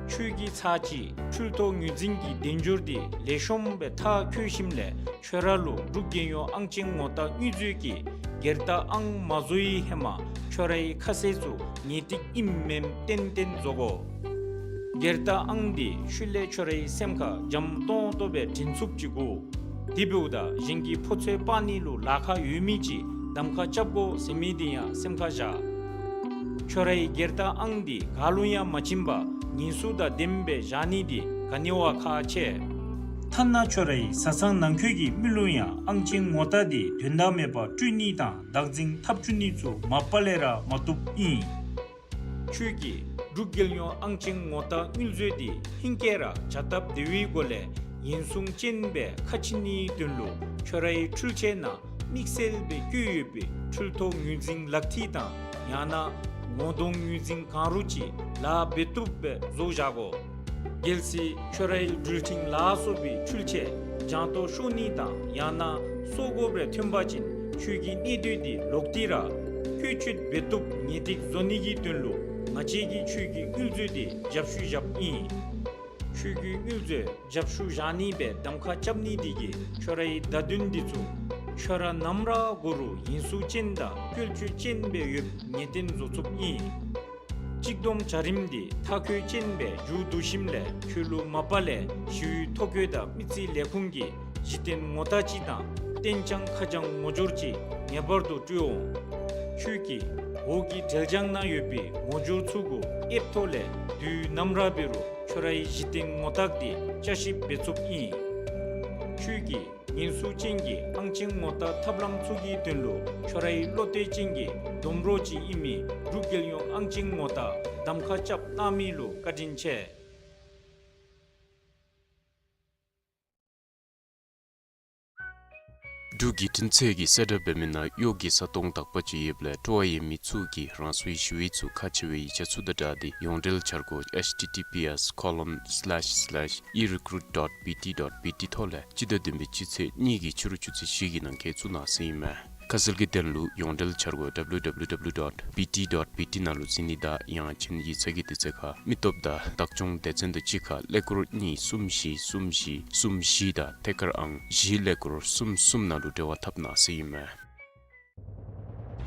ཁྱོད་ཀྱི་ཚར་གཅིག་འཕྲུལ་ཐོག་ངོས་འཛིན་གྱི་དལ་འབྱོར་འདི་ལེགས་ཤོམ་སྦེ་མཐར་འཁྱོལ་ཞིནམ་ལས་ཁྱོད་ར་ལུ་འབྲུག་རྒྱལ་ཡོངས་ཨང་ཅན་ངོ་རྟགས་དངུལ་མཛོད་ཀྱི་སྒེར་རྟགས་ཨང་མ་བཟོ་བའི་ཧེ་མ་ཁྱོད་རའི་ཁ་གསལ་ཚུ་ངེས་ཏིག་ཨིནམ་མེནམ་ཏན་ཏན་བཟོ་དགོ། སྒེར་རྟགས་ཨང་འདི་ཤུལ་ལས་ཁྱོད་རའི་སེམས་ཁར་འཇམ་ཏོང་ཏོ་སྦེ་དྲན་ཚུགསཔ་ཅིག་དགོ། དེ་འབདཝ་ད་གཞན་གྱིས་ཕོ་ཚོད་སྤར་ནི་ལུ་ལཱ་ཁག་ཡོད་མི་ཅིག་གདམ་ཁ་རྐྱབ་དགོ་ཟེར་མི་འདི་ཡང་སེམས་ཁར་བཞག། ཁྱོད་རའི་སྒེར་རྟགས་ཨང་འདི་ག་ལུ་ཡང་མ་བྱིན་པར་ཉེན་སྲུང་དང་ལྡནམ་སྦེ་བཞག་ནི་འདི་ག་ནི་བ་ཁག་ཆེ། ཐ་ན་ཁྱོད་རའི་བཟའ་ཚང་ནང་འཁོད་ཀྱི་མི་ལུ་ཡང་ཨང་ཅན་ངོ་རྟགས་འདི་དོན་དག་མེད་པར་སྤྲོད་ནི་དང་བདག་འཛིན་འཐབ་བཅུག་ནི་ཚུ་མ་པ་ལས་ར་མ་བཏུབ་ཨིན། ཁྱོད་ཀྱིས་འབྲུག་རྒྱལ་ཡོངས་ཨང་ཅན་ངོ་རྟགས་དངུལ་མཛོད་འདི་ཧེང་སྐལ་ར་བྱ་སྟབས་བདེ་བའི་སྒོ་ལས་ཉེན་སྲུང་ཅན་སྦེ་ཁ་ཕྱེ་ནིའི་དོན་ལུ་ཁྱོད་རའི་འཕྲུལ་ཆས་ནང་དམིགས་བསལ་སྦེ་བཀོད་ཡོད་པའི་འཕྲུལ་ཐོག་ངོས་འཛིན་ལག་ཐིག་དང་ཡང་ན་ངོ་གདོང་ངོས་འཛིན་གང་རུང་ཅིག་ལཱ་འབད་བཏུབ་སྦེ་བཟོ་བཞག་དགོ། གལ་སྲིད་ཁྱོད་རའི་འགྲུལ་འཕྲིན་ལ་སོགས་པའི་འཕྲུལ་ཆས་རྒྱང་ཐོག་ཤོར་ནི་དང་ཡང་ན་སོར་དགོཔ་རེ་ཐོན་པ་ཅིན་ཁྱོད་ཀྱི་གནས་སྡོད་འདི་ལོག་སྟེ་ར་བཀོལ་སྤྱོད་འབད་བཏུབ་ངེས་ཏིག་བཟོ་ནི་གི་དོན་ལུ་ང་བཅས་ཀྱིས་ཁྱོད་ཀྱི་དངུལ་མཛོད་འདི་རྒྱབ་བཤུད་བཞགཔ་ཨིན། ཁྱོད་ཀྱི་དངུལ་མཛོད་རྒྱབ་བཤུད་བཞག་ནི་སྦེ་གདམ་ཁ་རྐྱབ་ནི་འདི་གིས་ཁྱོད་རའི་བརྡ་དོན་འདི་ཚུ་ཁྱོད་ར་ནམ་ར་འགོར་རུང་ཉེན་སྲུང་ཅན་དང་བཀོལ་སྤྱོད་ཅན་སྦེ་ཡོདཔ་ངེས་བསྟན་བཟོ་ཚུགསཔ་ཨིན། གཅིག་བསྡོམས་བྱ་རིམ་འདི་མཐར་འཁྱོལ་ཅན་སྦེ་མཇུག་བསྡུ་ཞིནམ་ལས་ཁྱོད་ལུ་མ་པ་ལས་ཞི་བའི་ཐོ་བཀོད་དང་མི་རྩིས་ལས་ཁུངས་ཀྱི་གཞི་རྟེན་ངོ་རྟགས་ཅིག་དང་གཏན་འཇགས་ཁ་བྱང་ངོ་སྦྱོར་ཅིག་ངེས་པར་དུ་སྤྲོད་འོང་། ཁྱོད་ཀྱིས་འོག་གི་འབྲེལ་བྱང་ནང་ཡོད་པའི་ངོ་སྦྱོར་ཚུ་གུ་ཨེབ་ཐོག་ལས་དུས་ནམ་ར་འབད་རུང་ཁྱོད་རའི་གཞི་རྟེན་ངོ་རྟགས་འདི་བསྐྱར་ཞིབ་འབད་ཚུགསཔ་ཨིན། ཁྱོད་ཀྱིས་ཉེན་སྲུང་ཅན་གྱི་ཨང་ཅན་ངོ་རྟགས་ཐབས་ལམ་ཚུ་གི་དོན་ལུ་ཁྱོད་རའི་བློ་གཏད་ཅན་གྱི་སྡོམ་རོགས་ཅིག་ཨིན་མི་འབྲུག་རྒྱལ་ཡོངས་ཨང་ཅན་ངོ་རྟགས་གདམ་ཁ་རྐྱབ་གནང་མི་ལུ་བཀའ་དྲིན་ཆེ། འབྲུག་གི་འཕྲིན་ཚད་ཀྱི་གསལ་བསྒྲགས་འབད་མི་ནང་གཡོག་གི་ས་སྟོང་དག་པ་ཅིག་ཡོདཔ་ལས་སྤྲོ་བ་ཡོད་མི་ཚུ་གིས་རང་སོའི་ཞི་བའི་ཚུ་ཁག་ཆེ་བའི་ཡིག་ཆ་ཚུ་དང་སྦྲགས་ཏེ་ཡོངས་འབྲེལ་འཆར་སྒོ་H T T P S colon slash slash e recruit dot B T dot B T ཐོག་ལས་སྤྱི་ཟླ་བདུན་པའི་སྤྱི་ཚེས་གཉིས་ཀྱི་ཕྱི་རུ་ཆུ་ཚོད་བཞི་གི་ནང་འཁོད་བཙུགས་གནང་ཟེར་ཨིན་མས། ཁ་གསལ་གྱི་དོན་ལུ་ཡོངས་འབྲེལ་འཆར་སྒོ་W W W dot B T dot B T ནང་ལུ་གཟིགས་ནི་དང་ཡང་ཅིན་ཡིག་ཚང་གི་དུས་ཚོད་ཁར་མི་སྟོབས་དང་བདག་སྐྱོང་སྡེ་ཚན་དང་གཅིག་ཁར་ཀླད་ཀོར་གཉིས་གསུམ་བཞི་གསུམ་བཞི་གསུམ་བཞི་དང་ཐད་ཀར་ཨང་བཞི་ཀླད་ཀོར་གསུམ་གསུམ་ནང་ལུ་འབྲེལ་བ་འཐབ་གནང་ཟེར་ཨིན་མས།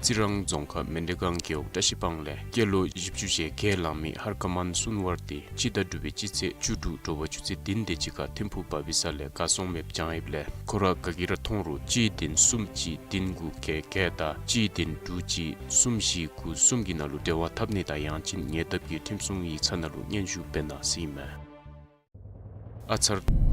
རྩི་རང་རྫོང་ཁག་མཎྜལ་སྒང་རྒེད་འོག་བཀྲ་ཤིས་སྤང་ལས་སྐྱེས་ལོ་བཞི་བཅུ་ཞེ་བརྒྱད་ལང་མི་ཧར་ཀ་མཱན་སུན་ཝར་ཏེ་སྤྱི་ཟླ་དྲུག་པའི་སྤྱི་ཚེས་བཅུ་དྲུག་དྲོ་པ་ཆུ་ཚོད་བདུན་དེ་ཅིག་ཁར་ཐིམ་ཕུག་བ་བི་ས་ལས་གར་སོང་མེདཔ་བྱང་ཡོདཔ་ལས་ཁོ་ར་ག་གིས་ར་མཐོང་རུང་གཅིག་བདུན་གསུམ་གཅིག་བདུན་དགུ་བརྒྱད་བརྒྱད་དང་གཅིག་བདུན་དྲུག་གཅིག་གསུམ་བཞི་དགུ་གསུམ་གྱི་ནང་ལུ་འབྲེལ་བ་འཐབ་ནི་དང་ཡང་ཅིན་ཉེ་འདབས་ཀྱི་ཁྲིམས་སྲུང་ཡིག་ཚང་ནང་ལུ་སྙན་ཞུ་འབད་གནང་ཟེར་ཨིན་མས། ཨ་ཚར།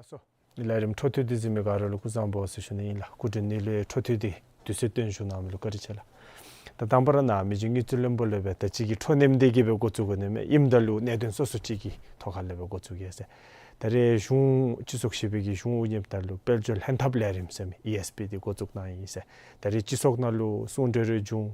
ལགས་སོ། ལས་རིམ་འཕྲོ་མཐུད་དེ་གཟིགས་མི་ག་ར་ལུ་སྐུ་གཟུགས་བཟང་པོ་ཟེར་ཞུ་ནི་ཨིན་ལགས། སྐུ་མགྲོན་གཉིས་ལུ་འཕྲོ་མཐུད་དེ་དུས་ཚོད་བཏོན་བཞུགས་གནང་མི་ལུ་བཀའ་དྲིན་ཆེ་ལགས། ད་དང་པ་ར་ནཱ་མི་རྗེ་དངུལ་རྩིས་བློན་པོ་ལས་སྦེ་ད་ཅི་གི་འཕྲོ་མཉམ་དེ་གིས་སྦེ་འགོ་བཙུགས་དགོ་ནི་མས། ཨིནམ་ད་ལུ་གནད་དོན་སོ་སོ་ཅིག་གི་ཐོག་ཁ་ལས་སྦེ་འགོ་བཙུགས་གེ་ཟེར། ད་རེས་གཞུང་སྤྱི་ཚོགས་བཞི་པའི་གི་གཞུང་དབུ་བརྙེསཔ་ད་ལུ་དཔལ་འབྱོར་ལྷན་ཐབས་ལས་རིམ་ཟེར་མི་ཨི་ཨེསི་པི་འདི་འགོ་བཙུགས་གནང་ཡི་ཟེར། ད་རེས་སྤྱི་ཚོགས་ནང་ལུ་གསུང་གྲོས་རེ་བྱུང་།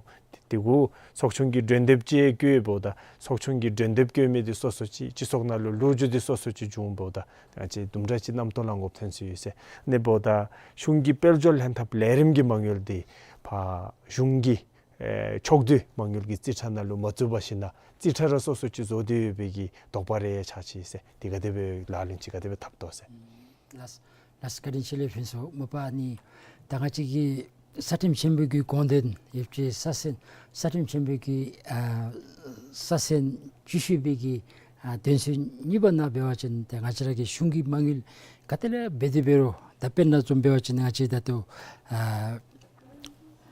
དེ་གུ་ཚོགས་ཆུང་གི་གྲོས་འདེབས་ཅིག་བཀོད་འབདཝ་ད་ཚོགས་ཆུང་གི་གྲོས་འདེབས་བཀོད་མི་འདི་སོ་སོ་ཅིག་སྤྱི་ཚོགས་ནང་ལུ་ལོ་རྒྱུས་འདི་སོ་སོ་ཅིག་བྱུང་འབདཝ་ད་ང་བཅས་དུམ་གྲ་ཅིག་རྣམ་རྟོག་ལང་དགོཔ་ཐོན་སོ་ཡི་ཟེར། ཨ་ནི་འབདཝ་ད་གཞུང་གི་དཔལ་འབྱོར་ལྷན་ཐབས་ལས་རིམ་གྱི་མ་དངུལ་འདི་ཕར་གཞུང་གི་ ཨེ་ཕྱོགས་བསྡུས་མ་དངུལ་གྱི་རྩིས་ཁྲ་ནང་ལུ་མ་བཙུགས་པར་ཞིནམ་ལས་རྩིས་ཁྲ་ར་སོ་སོ་ཅིག་བཟོ་སྟེ་ཡོད་པའི་གི་དོགས་པ་རེ་ཆགས་ཅི་ཟེར། དེ་ག་དེ་སྦེ་ལག་ལེན་ཅིག་ག་དེ་སྦེ་འཐབ་དོ་ཟེར། ལགས་སོ། ལགས་སོ། བཀའ་དྲིན་ཆེ་ལགས་ཕུན་ཚོགས། མ་པ་ཨ་ནི་ད་ང་བཅས་ཀྱི་རྩ་ཁྲིམས་ཆེན་པོའི་གི་དགོངས་དོན་ཡོད་ཅི། ས་སེང་རྩ་ཁྲིམས་ཆེན་པོའི་གི་ཨ་ས་སེང་བཅུ་བཞི་པའི་གི་ཨ་དོན་ཚན་གཉིས་པ་ནང་འབད་བ་ཅིན་ཏེ་ང་བཅས་ར་གི་གཞུང་གི་མ་དངུལ་ག་ཏེ་ལས་འབད་དེ་འབད་རུང་ད་དཔེར་ན་བཟུམ་འབད་བ་ཅིན་ང་བཅས་ད་ལྟོ་ཨ་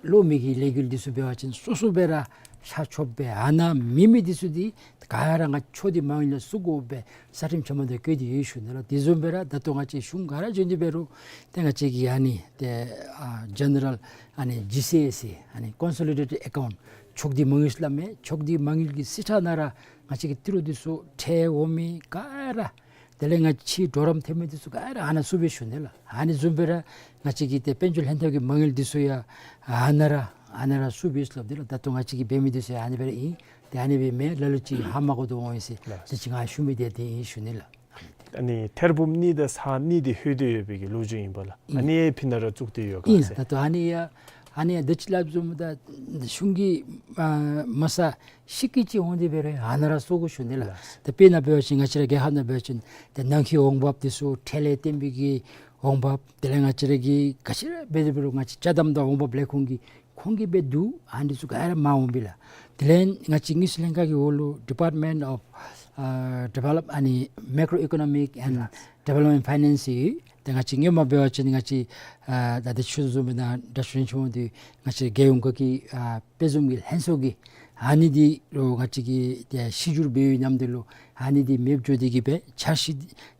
གློག་མེ་གི་ལས་འགུལ་འདི་ཚུ་འབད་བ་ཅིན་སོ་སོ་སྦེ་ར་ཤར་ཆོགཔ་སྦེ་ཨ་ནཱ་མེད་མི་འདི་ཚུ་འདི་ག་ར་ང་ཕྱོགས་བསྡུས་མ་དངུལ་ནང་བཙུགས་དགོ་པའི་རྩ་ཁྲིམས་ཆེན་མོ་ནང་བཀོད་དེ་ཡོད་ཞུ་ནི་ལགས། དེ་བཟུམ་སྦེ་ར་ད་ལྟོ་ང་བཅས་གཞུང་ག་ར་བྱོན་ཏེ་འབད་རུང་ཏེ་ང་བཅས་ཀྱི་ཨ་ནི་ཏེ་ཨ་ཇེ་ནེ་རཱལ་ཨ་ནི་ཇི་སི་ཨེ་སི་ཨ་ནི་ཀོན་སོ་ལི་ཌེ་ཊེཌ་ཨེ་ཀའུནཊ་ཕྱོགས་བསྡུས་མ་དངུལ་སླབ་མི་ཕྱོགས་བསྡུས་མ་དངུལ་གྱི་རྩིས་ཁྲ་ནང་ར་ང་བཅས་ཀྱི་ཏི་རུ་འདི་ཚུ་ཁྲལ་འོང་མི་ག་ར་དེ་ལས་ང་བཅས་གྲོགས་རམ་འཐབ་མི་འདི་ཚུ་ག་ར་ཨ་ནཱ་བཙུགས་པས་ཞུ་ནི་ལགས། ཨ་ནི་བཟུམ་སྦེ་ར་ང་བཅས་ཀྱི་ཏེ་དཔལ་འབྱོར་ལྷན་ཐབས་ཀྱི་མ་དངུལ་འདི་ཚུ་ཡང་ཨ་ནཱ་ར་ཨ་ནཱ་ར་བཙུགས་པས་ལགས། དེ་ལས་ད་ལྟོ་ང་བཅས་ཀྱིས་འབད་མི་འདི་ཚུ་ཡང་ཨ་ནི་སྦེ་ར་ཨིན། ཏེ་ཨ་ནི་སྦེ་མེན་ལ་ལུ་ཅིག་ཧ་མ་གོ་དོ་འོང་ཡི་ཟེར། ལགས། དེ་ཅིག་ང་ཞུ་མི་དེ་དེ་ཨིན་ཞུ་ནི་ལགས། ཨ་ནི་ཐེར་འབུམ་གཉིས་དང་ས་གཉིས་དེ་ལྷོད་དེ་ཡོད་པའི་གི་ལོ་རྒྱུས་ཨིན་པས་ལགས། ཨ་ཨིན། ནི་ཕི་ན་ར་བཙུགས་ཏེ་ཡོད་ག་ཨིན་ཟེར། ད་ལྟོ་ཨ་ནི་ཡང་ཨ་ནི་ཡང་དེ་ཅིག་སླབ་བཟུམ་ད་གཞུང་གི་ཨ་མ་ས་ཤི་ཀི་ཅིག་འོང་སྟེ་འབད་རུང་ཨ་ནཱ་ར་བཙུགས་དགོ་ཞུ་ནི་ལགས། ལགས། ད་དཔེར་ན་འབད་བ་ཅིན་ང་བཅས་ར་རྒྱལ་ཁབ་ནང་འབད་བ་ཅིན་ཏེ་ནང་འཁོད་འོང་འབབ་འདི་ཚུ་ཁྲལ་ལས་བརྟེན་པའི་གི་འོང་འབབ་དེ་ལས་ང་བཅས་ར་གི་ག་ཅི་ར་འབད་དེ་འབད་རུང་ང་བཅས་ཅ་དམ་དང་འོང་འབབ་ལས་ཁུངས་ཀྱི་ཁོང་གིས་འབད་བསྡུ་ཨ་ནི་ཚུ་ག་ར་མར་འོང་པས་ལགས། དེ་ལས་ང་བཅས་དངུལ་རྩིས་ལྷན་ཁག་གི་འོག་ལུ་Department of ཨ་Develop ཨ་ནི་Macroeconomic and Development Finance ཡོད། ཏེ་ང་བཅས་སྔོན་མ་འབད་བ་ཅིན་ང་བཅས་ཨ་ད་ལྟོ་ཞུ་དོ་བཟུམ་སྦེ་ནཱ་དྲག་ཤོས་རིན་ཆེན་འདི་ང་བཅས་རྒྱལ་ཡོངས་ཁག་གི་ཨ་དཔེ་བཟུམ་གྱི་ལྷན་ཚོགས་ཀྱི་ཨ་ནི་འདི་རུ་ང་བཅས་ཀྱིས་ཏེ་ཞིབ་འཇུག་འབད་བའི་མཉམ་དུ་ལུ་ཨ་ནི་འདི་མེདཔ་འགྱོ་སྟེ་གི་སྦེ་འཆར་གཞི་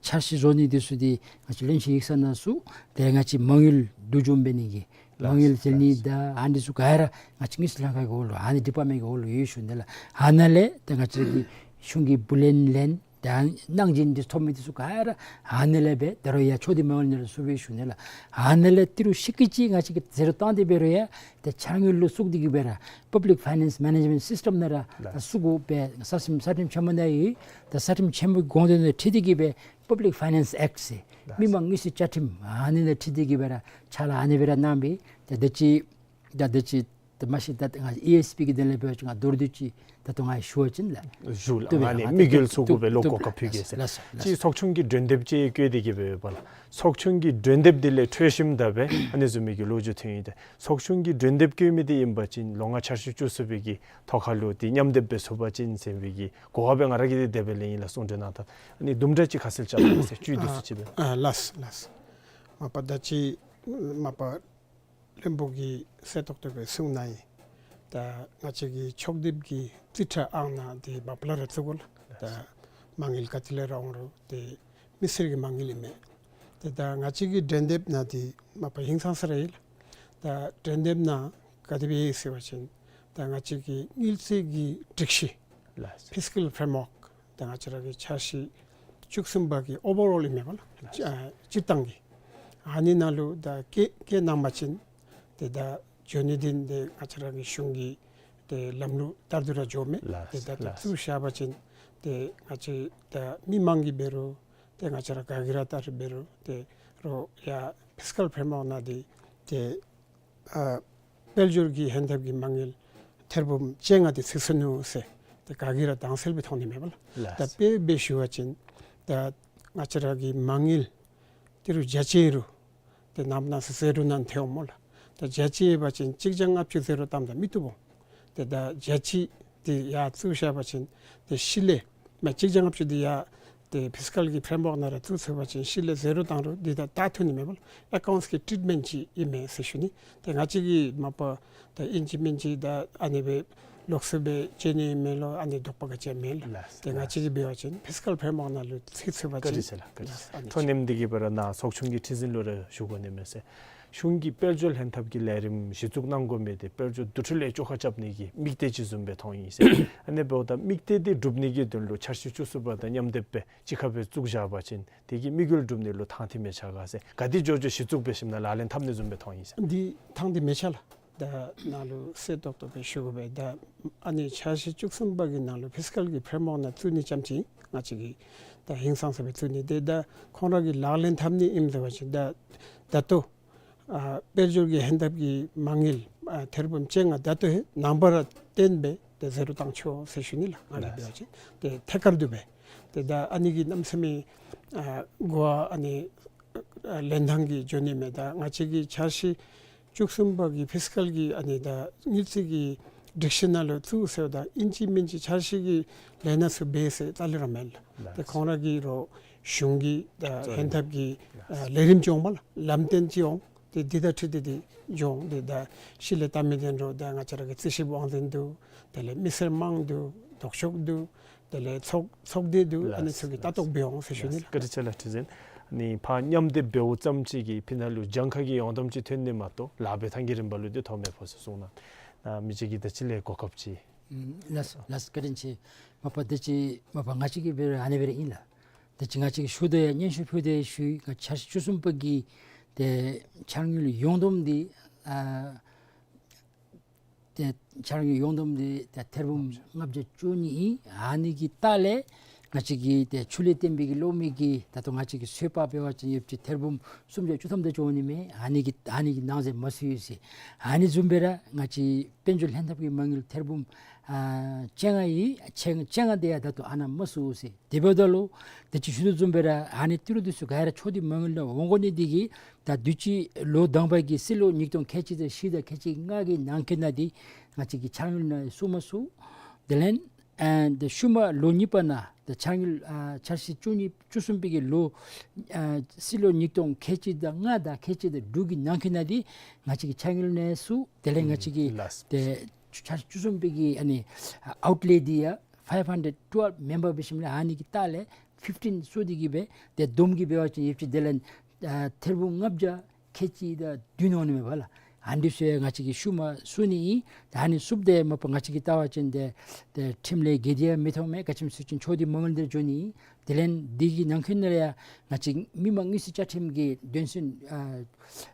འཆར་གཞི་བཟོ་ནི་འདི་ཚུ་འདི་ང་བཅས་བློན་ཆེན་ཡིག་ཚང་ནང་བཙུགས། ཏེ་ང་བཅས་མ་དངུལ་བསྡུ་སྦྱོང་འབད་ནི་གི་མ་དངུལ་ལགས་སོ། བཙལ་ནི་ལགས་སོ། དང་ཨ་ནི་ཚུ་ག་ར་ང་བཅས་དངུལ་རྩིས་ལྷན་ཁག་གི་འོག་ལུ་ཨ་ནི་ཌི་པཱརཊ་མེནཊ་གི་འོག་ལུ་ཡོད་ཞུ་ནི་ལགས། ཨ་ནཱ་ལས་ཏེ་ང་བཅས་ཀྱི་གཞུང་གི་བུ་ལོན་ལེན་དང་གནང་སྦྱིན་འདི་ཐོབ་མི་འདི་ཚུ་ག་ར་ཨ་ནཱ་ལས་འབད་དེ་རུང་ཡང་ཕྱོགས་བསྡུས་མ་དངུལ་ནང་ལུ་བཙུགས་པས་ཞུ་ནི་ལགས། ཨ་ནཱ་ལས་ཏི་རུ་ཤི་ཀི་ཅིག་ང་བཅས་ཀྱིས་ཟེ་རོ་བཏང་སྟེ་འབད་རུང་ཡང་ཏེ་འཆར་དངུལ་ལུ་བཙུགས་ཏེ་གི་སྦེ་ར་Public Finance Management System ནང་ར་ལགས། བཙུགས་དགོ་པའི་ས་ཁྲིམས་ས་ཁྲིམས་ཆེན་མོ་ནང་ཡོད། ད་ས་ཁྲིམས་ཆེན་མོའི་དགོངས་དོན་དང་འཁྲིལ་ཏེ་གི་སྦེ་Public Finance Act ཟེར་ལགས། མི་མང་དངུལ་རྩིས་བཅའ་ཁྲིམས་ཨ་ནི་ནང་འཁྲིལ་ཏེ་གི་སྦེ་ར་ཕྱག་ལཱ་ཨ་ནི་སྦེ་ར་གནང་པས། ཏེ་ད་ཅི་ད་ད་ཅི་ད་མ་གཞི་ད་ང་ཨི་ཨེས་པི་གི་དོན་ལས་འབད་བ་ཅིན་ང་མདོར་བསྡུས་ཅིག་ད་ལྟོ་ང་ཞུ་བ་ཅིན་ལགས། ཞུ་ལགས། ཏེ་ང་ནི་ང་དམིགས་ཡུལ་ཚུ་གུ་སྦེ་ལོག་གོ་སྐབས་ཕུལ་གེ་ཟེར། ལགས་སོ། ལགས་སོ། ཅིག་ཚོགས་ཆུང་གི་མགྲོན་དེབ་ཅིག་བཀོད་དེ་གི་སྦེ་ཡོདཔ་ལགས། ཚོགས་ཆུང་གི་མགྲོན་དེབ་འདི་ལས་འཕྲོས་ཞིནམ་ད་སྦེ་ཨ་ནི་བཟུམ་མའི་གི་ལོ་རྒྱུས་ཐོན་ཡི། ཏེ་ཚོགས་ཆུང་གི་མགྲོན་དེབ་བཀོད་མི་འདི་ཨིན་པ་ཅིན་ལོ་ལྔ་འཆར་གཞི་བཅུ་གསུམ་པའི་གི་ཐོག་ཁ་ལུ་ཏེ་མཉམ་སྡེབ་འབད་ཚུགས་པ་ཅིན་ཟེར་བའི་གི་གོ་བ་སྦེ་ང་ར་གིས་ཏེ་དེ་སྦེ་ལེན་ཡི་ལགས། གསུང་གྲོས་གནང་དོ། ཨ་ནི་དུམ་གྲ་ཅིག་ཁ་གསལ་རྐྱབ་གནང་ཟེར། བཅུད་འདི་ཚུ་ཅིག་སྦེ། ཨ་ལགས་ལགས། མ་པ་ད་ཅི་མ་པ་བློན་པོ་གིས་གསལ་ཏོག་ཏོ་སྦེ་གསུངས་གནང་ཡི། ད་ང་བཅས་ཀྱི་ཕྱོགས་བསྡུས་ཀྱི་རྩིས་ཁྲ་ཨང་ནང་འདི་མ་པ་ལས་ར་བཙུགས་དགོ་ལགས། ད་མ་དངུལ་ག་ཏེ་ལས་ར་འོང་རུང་ཏེ་མི་སེར་གྱི་མ་དངུལ་ཨིན་མས། ཏེ་ད་ང་བཅས་ཀྱི་མགྲོན་དེབ་ནང་འདི་མ་པ་ཧིང་སངས་ས་ར་ཡོད་ལགས། ད་མགྲོན་དེབ་ནང་ག་དེ་སྦེ་ཡོད་ཟེར་བ་ཅིན་ད་ང་བཅས་ཀྱི་དངུལ་རྩིས་ཀྱི་སྒྲིག་གཞི་ལགས། Fiscal framework ད་ང་བཅས་ར་གི་འཆར་གཞི་བཅུ་གསུམ་པ་གི་ཨོ་བར་ཨོལ་ཨིན་མས་པ་ལགས། ལགས། ཨ་སྤྱིར་བཏང་གི་ཨ་ནི་ནང་ལུ་ད་བཀོད་བཀོད་གནང་པ་ཅིན་ཏེ་ད་འགྱོ་ནི་འདི་ཏེ་ང་བཅས་ར་གི་གཞུང་གི་ཏེ་ལམ་ལུགས་ལྟར་དུ་ར་འགྱོ་མས། ལགས། ཏེ་ད་ལྟོ་ལགས། བཙུགས་བཞག་པ་ཅིན་ཏེ་ང་བཅས་ད་མི་མང་གིས་འབད་རུང་ཏེ་ང་བཅས་ར་ག་གིས་ར་ལྟ་རུང་འབད་རུང་ཏེ་རོགས་ཡར་ཕིས་ཀཱལ་ཕྲེམ་ཝརཀ་ནང་འདི་ཏེ་ཨ་དཔལ་འབྱོར་གྱི་ཧེང་ཐབས་ཀྱི་མ་དངུལ་ཐེར་འབུམ་བཅོ་ལྔ་དེ་ཚུད་སོ་ནུག་ཟེར་ཏེ་ག་གིས་ར་དྭངས་གསལ་སྦེ་མཐོང་ནི་མས་པ་ལགས། ལགས། ད་དཔེ་སྦེ་ཞུ་བ་ཅིན་ད་ང་བཅས་ར་གི་མ་དངུལ་ཏི་རུ་བརྒྱ་ཅིག་རུང་ཏེ་ནངས་པ་གནངས་ཚེ་ཟེ་རོ་ནང་ཐལ་འོང་སྨོ་ལགས། ད་བརྒྱ་ཅིག་ཡོད་པ་ཅིན་གཅིག་བརྒྱ་ལྔ་བཅུ་ཟེ་རོ་བཏངམ་ད་མི་བཏུབ་འོང་། ཏེ་ད་བརྒྱ་ཅིག་འདི་ཡར་བཙུགས་བཞག་པ་ཅིན་ཏེ་ཕྱི་ལས་མ་གཅིག་བརྒྱ་ལྔ་བཅུ་འདི་ཡར་ཏེ་ཕིས་ཀཱལ་གྱི་ཕྲེམ་ཝརཀ་ནང་ར་བཙུགས་ཚུགས་པ་ཅིན་ཕྱི་ལས་ཟེ་རོ་བཏང་རུང་འདི་ད་བལྟ་ཐུབ་ནི་མས་པ་ལགས། ཨེ་ཀའུནཊསི་གི་ཊྲིཊ་མེནཊ་ཅིག་ཨིན་མས་ཟེར་ཞུ་ནི། ཏེ་ང་བཅས་ཀྱིས་མ་པ་ད་ཨིན་ཅི་མིན་ཅི་ད་ཨ་ནི་སྦེ་ལོགས་སུ་སྦེ་བྱིན་ནི་མེན་ལོ། ཨ་ནི་དོགས་པ་ག་ཅི་ཡང་མེད་ལགས། ལགས། ཏེ་ང་བཅས་ཀྱིས་འབད་བ་ཅིན་ཕིས་ཀཱལ་ཕྲེམ་ཝརཀ་ནང་ལུ་ཚུད་ཚུགས་པ་ཅིན། བཀའ་དྲིན་ཆེ་ལགས། བཀའ་དྲིན་ཆེ། ཨ་ནི་ཐོ་ནེམ་འདི་གིས་འབད་རུང་ནཱ་ཚོགས་ཆུང་གི་ཁྲི་འཛིན་ལུ་ར་ཞུ་དགོ་ནི་མས་ཟེར། གཞུང་གིས་དཔལ་འབྱོར་ལྷན་ཐབས་ཀྱི་ལས་རིམ་གཞི་བཙུགས་གནང་དགོ་མི་འདི་དཔལ་འབྱོར་འདུ་འཕྲོད་ལས་བཅོ་ཁ་རྐྱབ་ནི་གི་དམིགས་གཏད་ཅིག་བཟུམ་སྦེ་མཐོང་ཡི་ཟེར། ཨ་ནི་འབདཝ་ད་དམིགས་གཏད་འདི་འགྲུབ་ནི་གི་དོན་ལུ་འཆར་གཞི་བཅུ་གསུམ་པ་དང་མཉམ་སྡེབ་སྦེ་གཅིག་ཁར་སྦེ་བཙུགས་བཞག་པ་ཅིན་དེ་གིས་དམིགས་ཡུལ་འགྲུབ་ནི་ལུ་ཐང་ཐིག་མི་ཆགས་ག་ཟེར། ག་དེ་འགྱོ་འགྱོ་གཞི་བཙུགས་འབད་ཞིནམ་ལས་ལག་ལེན་འཐབ་ནི་བཟུམ་སྦེ་མཐོང་ཡི་ཟེར། འདི་ཐང་འདི་མི་ཆགས་ལགས། ད་ནཱ་ལུ་གསལ་ཏོག་ཏོ་སྦེ་ཞུ་དགོ་པས། ད་ཨ་ནི་འཆར་གཞི་བཅུ་གསུམ་པ་གི་ནང་ལུ་ཕིས་ཀཱལ་གྱི་ཕྲེམ་ཝརཀ་ནང་བཙུགས་ནི་རྐྱངམ་ཅིག་ང་བཅས་ཀྱིས་ད་ཧིང་སངས་ས་སྦེ་བཙུགས་ནི། ཏེ་ད་ཁོང་ར་གིས་ལག་ལེན་འཐབ་ནི་ཨིནམ་འབད་བ་ཅིན་ད་ད་ལྟོ་ ཨ་དཔལ་འབྱོར་གྱི་ཧེན་ཐབས་ཀྱི་མ་དངུལ་ཨ་ཐེར་འབུམ་བཅོ་ལྔ་ད་ལྟོ་ཧེ་ནམ་བར་བརྟེན་སྦེ་ཏེ་ཟེར་རུ་བཏང་ཆོག་ཟེར་ཞུ་ནི་ལགས། ང་གིས་འབད་བ་ཅིན་ཏེ་ཐད་ཀར་དུ་སྦེ་ཏེ་ད་ཨ་ནི་གི་གནམ་མེད་ས་མེད་ཨ་གོ་བ་ཨ་ནི་ཨ་ལེན་ཐངས་ཀྱི་འགྱོ་ནི་མས། ད་ང་བཅས་ཀྱི་འཆར་གཞི་བཅུ་གསུམ་པ་གི་ཕིས་ཀཱལ་གྱི་ཨ་ནི་ད་དངུལ་རྩིས་ཀྱི་སྒྲིག་གཞི་ནང་ལུ་བཙུགས་ཟེརཝ་ད་ཨིན་ཅི་མིན་ཅི་འཆར་གཞི་གི་ལས་སྣ་ཚུ་འབད་ཟེར་རྩ་ལས་ར་མེན་ལགས། ཏེ་ཁོང་ར་གིས་རོགས་གཞུང་གི་ད་ཧེན་ཐབས་ཀྱི་ཨ་ལས་རིམ་ཅིག་འོང་མས་ལགས། ལམ་སྟོན་ཅིག་འོང་། ཏེ་འདི་དང་འཁྲིལ་ཏེ་འདི་འགྱོ་འོང་། ཏེ་ད་གཞི་ལས་བལྟ་མི་འདི་འདྲཝ་ད་ང་བཅས་ར་གི་རྩིས་ཞིབ་དབང་འཛིན་འདུག། དེ་ལས་མི་སེར་དམངས་འདུག། ལྡོག་ཕྱོགས་འདུག། དེ་ལས་ཚོགས་ཚོགས་སྡེ་འདུག། ཨ་ནི་ཚུ་གིས་ལྟ་རྟོག་འབད་འོང་ཟེར་ཞུ་ནི་ལགས། བཀའ་དྲིན་ཆེ་ལགས། ཁྲི་འཛིན། ཨ་ནི་ཕར་མཉམ་སྡེབ་འབདཝ་ཙམ་ཅིག་གིས་ཕི་ནང་ལུ་གྱངས་ཁ་གི་ཡོངས་བསྡོམས་ཅིག་ཐོན་ནི་མ་གཏོགས་ལཱ་འབད་ཐངས་ཀྱི་རིམ་པ་ལུ་འདི་ཐོན་མེད་པས་ཟེར་གསུངས་གནང་། ཨ་མི་རྗེ་གིས་ད་ཅི་ལས་གོ་སྐབས་ཅིག། ཨུམ་ལགས་སོ་ལགས་སོ། བཀའ་དྲིན་ཆེ། མ་པ་ད་ཅི་མ་པ་ང་བཅས་ཀྱིས་འབད་རུང་ཨ་ནི་སྦེ་ར་ཨིན་ལགས། ད་ཅི་ང་བཅས་ཀྱིས་ཞུ་དོ་ཡང་སྙན་ཞུ་ཕུལ་དོ་ཡང་ཞུ་ཡི། ང་འཆར་གཞི་བཅུ་གསུམ་པ་གི་ཏེ་འཆར་དངུལ་ཡོངས་བསྡོམས་འདི་ཨ་ཏེ་འཆར་དངུལ་ཡོངས་བསྡོམས་འདི་ཏེ་ཐེར་འབུམ་ལྔ་བརྒྱ་བཅུ་གཉིས་ཨིན། ཨ་ནི་གི་ལྟག་ལས་ང་བཅས་ཀྱི་ཏེ་ཆུ་ལས་བརྟེན་པའི་གི་གློག་མེ་གི་ད་ལྟོ་ང་བཅས་ཀྱི་ཚོད་དཔག་འབད་བ་ཅིན་ཡོདཔ་ཅིག་ཐེར་འབུམ་སུམ་བརྒྱ་བཅུ་ཐམ་དེ་ཅིག་འོང་ནི་མས། ཨ་ནི་གི་ཨ་ནི་གི་ནང་གསེས་མ་ཚུད་ཡོད་ཟེར། ཨ་ནི་བཟུམ་སྦེ་ར་ང་བཅས་དཔལ་འབྱོར་ལྷན་ཐབས་ཀྱི་མ་དངུལ་ཐེར་འབུམ་ཨ་བཅོ་ལྔ་ཡོད། བཅོ་བཅོ་ལྔ་དེ་ཡང་ད་ལྟོ་ཨ་ནཱ་མ་ཚུད་ཟེར། དེ་འབདཝ་ད་ལུ་ད་ཅི་ཞུ་དོ་བཟུམ་སྦེ་ར་ཨ་ནི་ཏི་རུ་འདི་ཚུ་ག་ར་ཕྱོགས་བསྡུས་མ་དངུལ་ནང་འོང་དགོ་ནི་འདི་གིས་ད་དུས་ཅི་ལོ་དང་པ་གི་སྲིད་ལོ་ཉིས་སྟོང་ཁལ་གཅིག་དང་བཞི་དང་ཁལ་གཅིག་ལྔ་གི་ནང་འཁོད་ནང་འདི་ང་བཅས་ཀྱི་འཆར་དངུལ་ནང་ཚུད་མ་ཚུད། དེ་ལས་ཨ་ཏེ་ཤུལ་མ་ལོ་གཉིས་པ་ནང་ཏེ་འཆར་དངུལ་ཨ་འཆར་གཞི་བཅུ་གཉིས་བཅུ་གསུམ་པའི་གི་ལོ་ཨ་སྲིད་ལོ་ཉིས་སྟོང་ཁལ་གཅིག་དང་ལྔ་དང་ཁལ་གཅིག་དང་དྲུག་གི་ནང་འཁོད་ནང་འདི་ང་བཅས་ཀྱི་འཆར་དངུལ་ནང་ཚུད། དེ་ལས་ང་བཅས་ཀྱི་ཏེ་འཆར་གཞི་བཅུ་གསུམ་པའི་གི་ཨ་ནི་ཨའུཊ་ལེ་འདི་ཡང་ཕའིབ་ཧན་ཌེཌ་ཊུ་ཝེལབ་མེན་པར་འབད་ཞིནམ་ལས་ཨ་ནི་གི་ལྟག་ལས་ཕིཕ་ཊིན་ཚུད་དེ་གི་སྦེ་ཏེ་བསྡོམས་ཀྱིས་འབད་བ་ཅིན་ཡོདཔ་ཅིག་དེ་ལས་ཨ་ཐེར་འབུམ་ལྔ་བརྒྱ་ཁལ་གཅིག་དང་བདུན་འོང་ནི་མས་པ་ལགས། ཨ་ནི་འདི་ཚུ་ཡང་ང་བཅས་ཀྱིས་ཤུལ་མ་ཚུད་ནི་ཨིན། ད་ཨ་ནི་ཚུདཔ་ད་མ་པ་ང་བཅས་ཀྱིས་བལྟ་བ་ཅིན་ཏེ་ཏེ་ཁྲིམས་ལས་འགལ་ཏེ་ཡང་མི་མཐོང་མས། ག་ཅི་སྨོ་ཟེར་བ་ཅིན་ཕྱོགས་བསྡུས་མ་དངུལ་འདི་འགྱོ་ནི་ཨིན། དེ་ལས་འདི་གི་ནང་འཁོད་ནང་ལས་ཡང་ང་བཅས་མི་དམངས་དངུལ་རྩིས་བཅའ་ཁྲིམས་ཀྱི་དོན་ཚན་ཨ་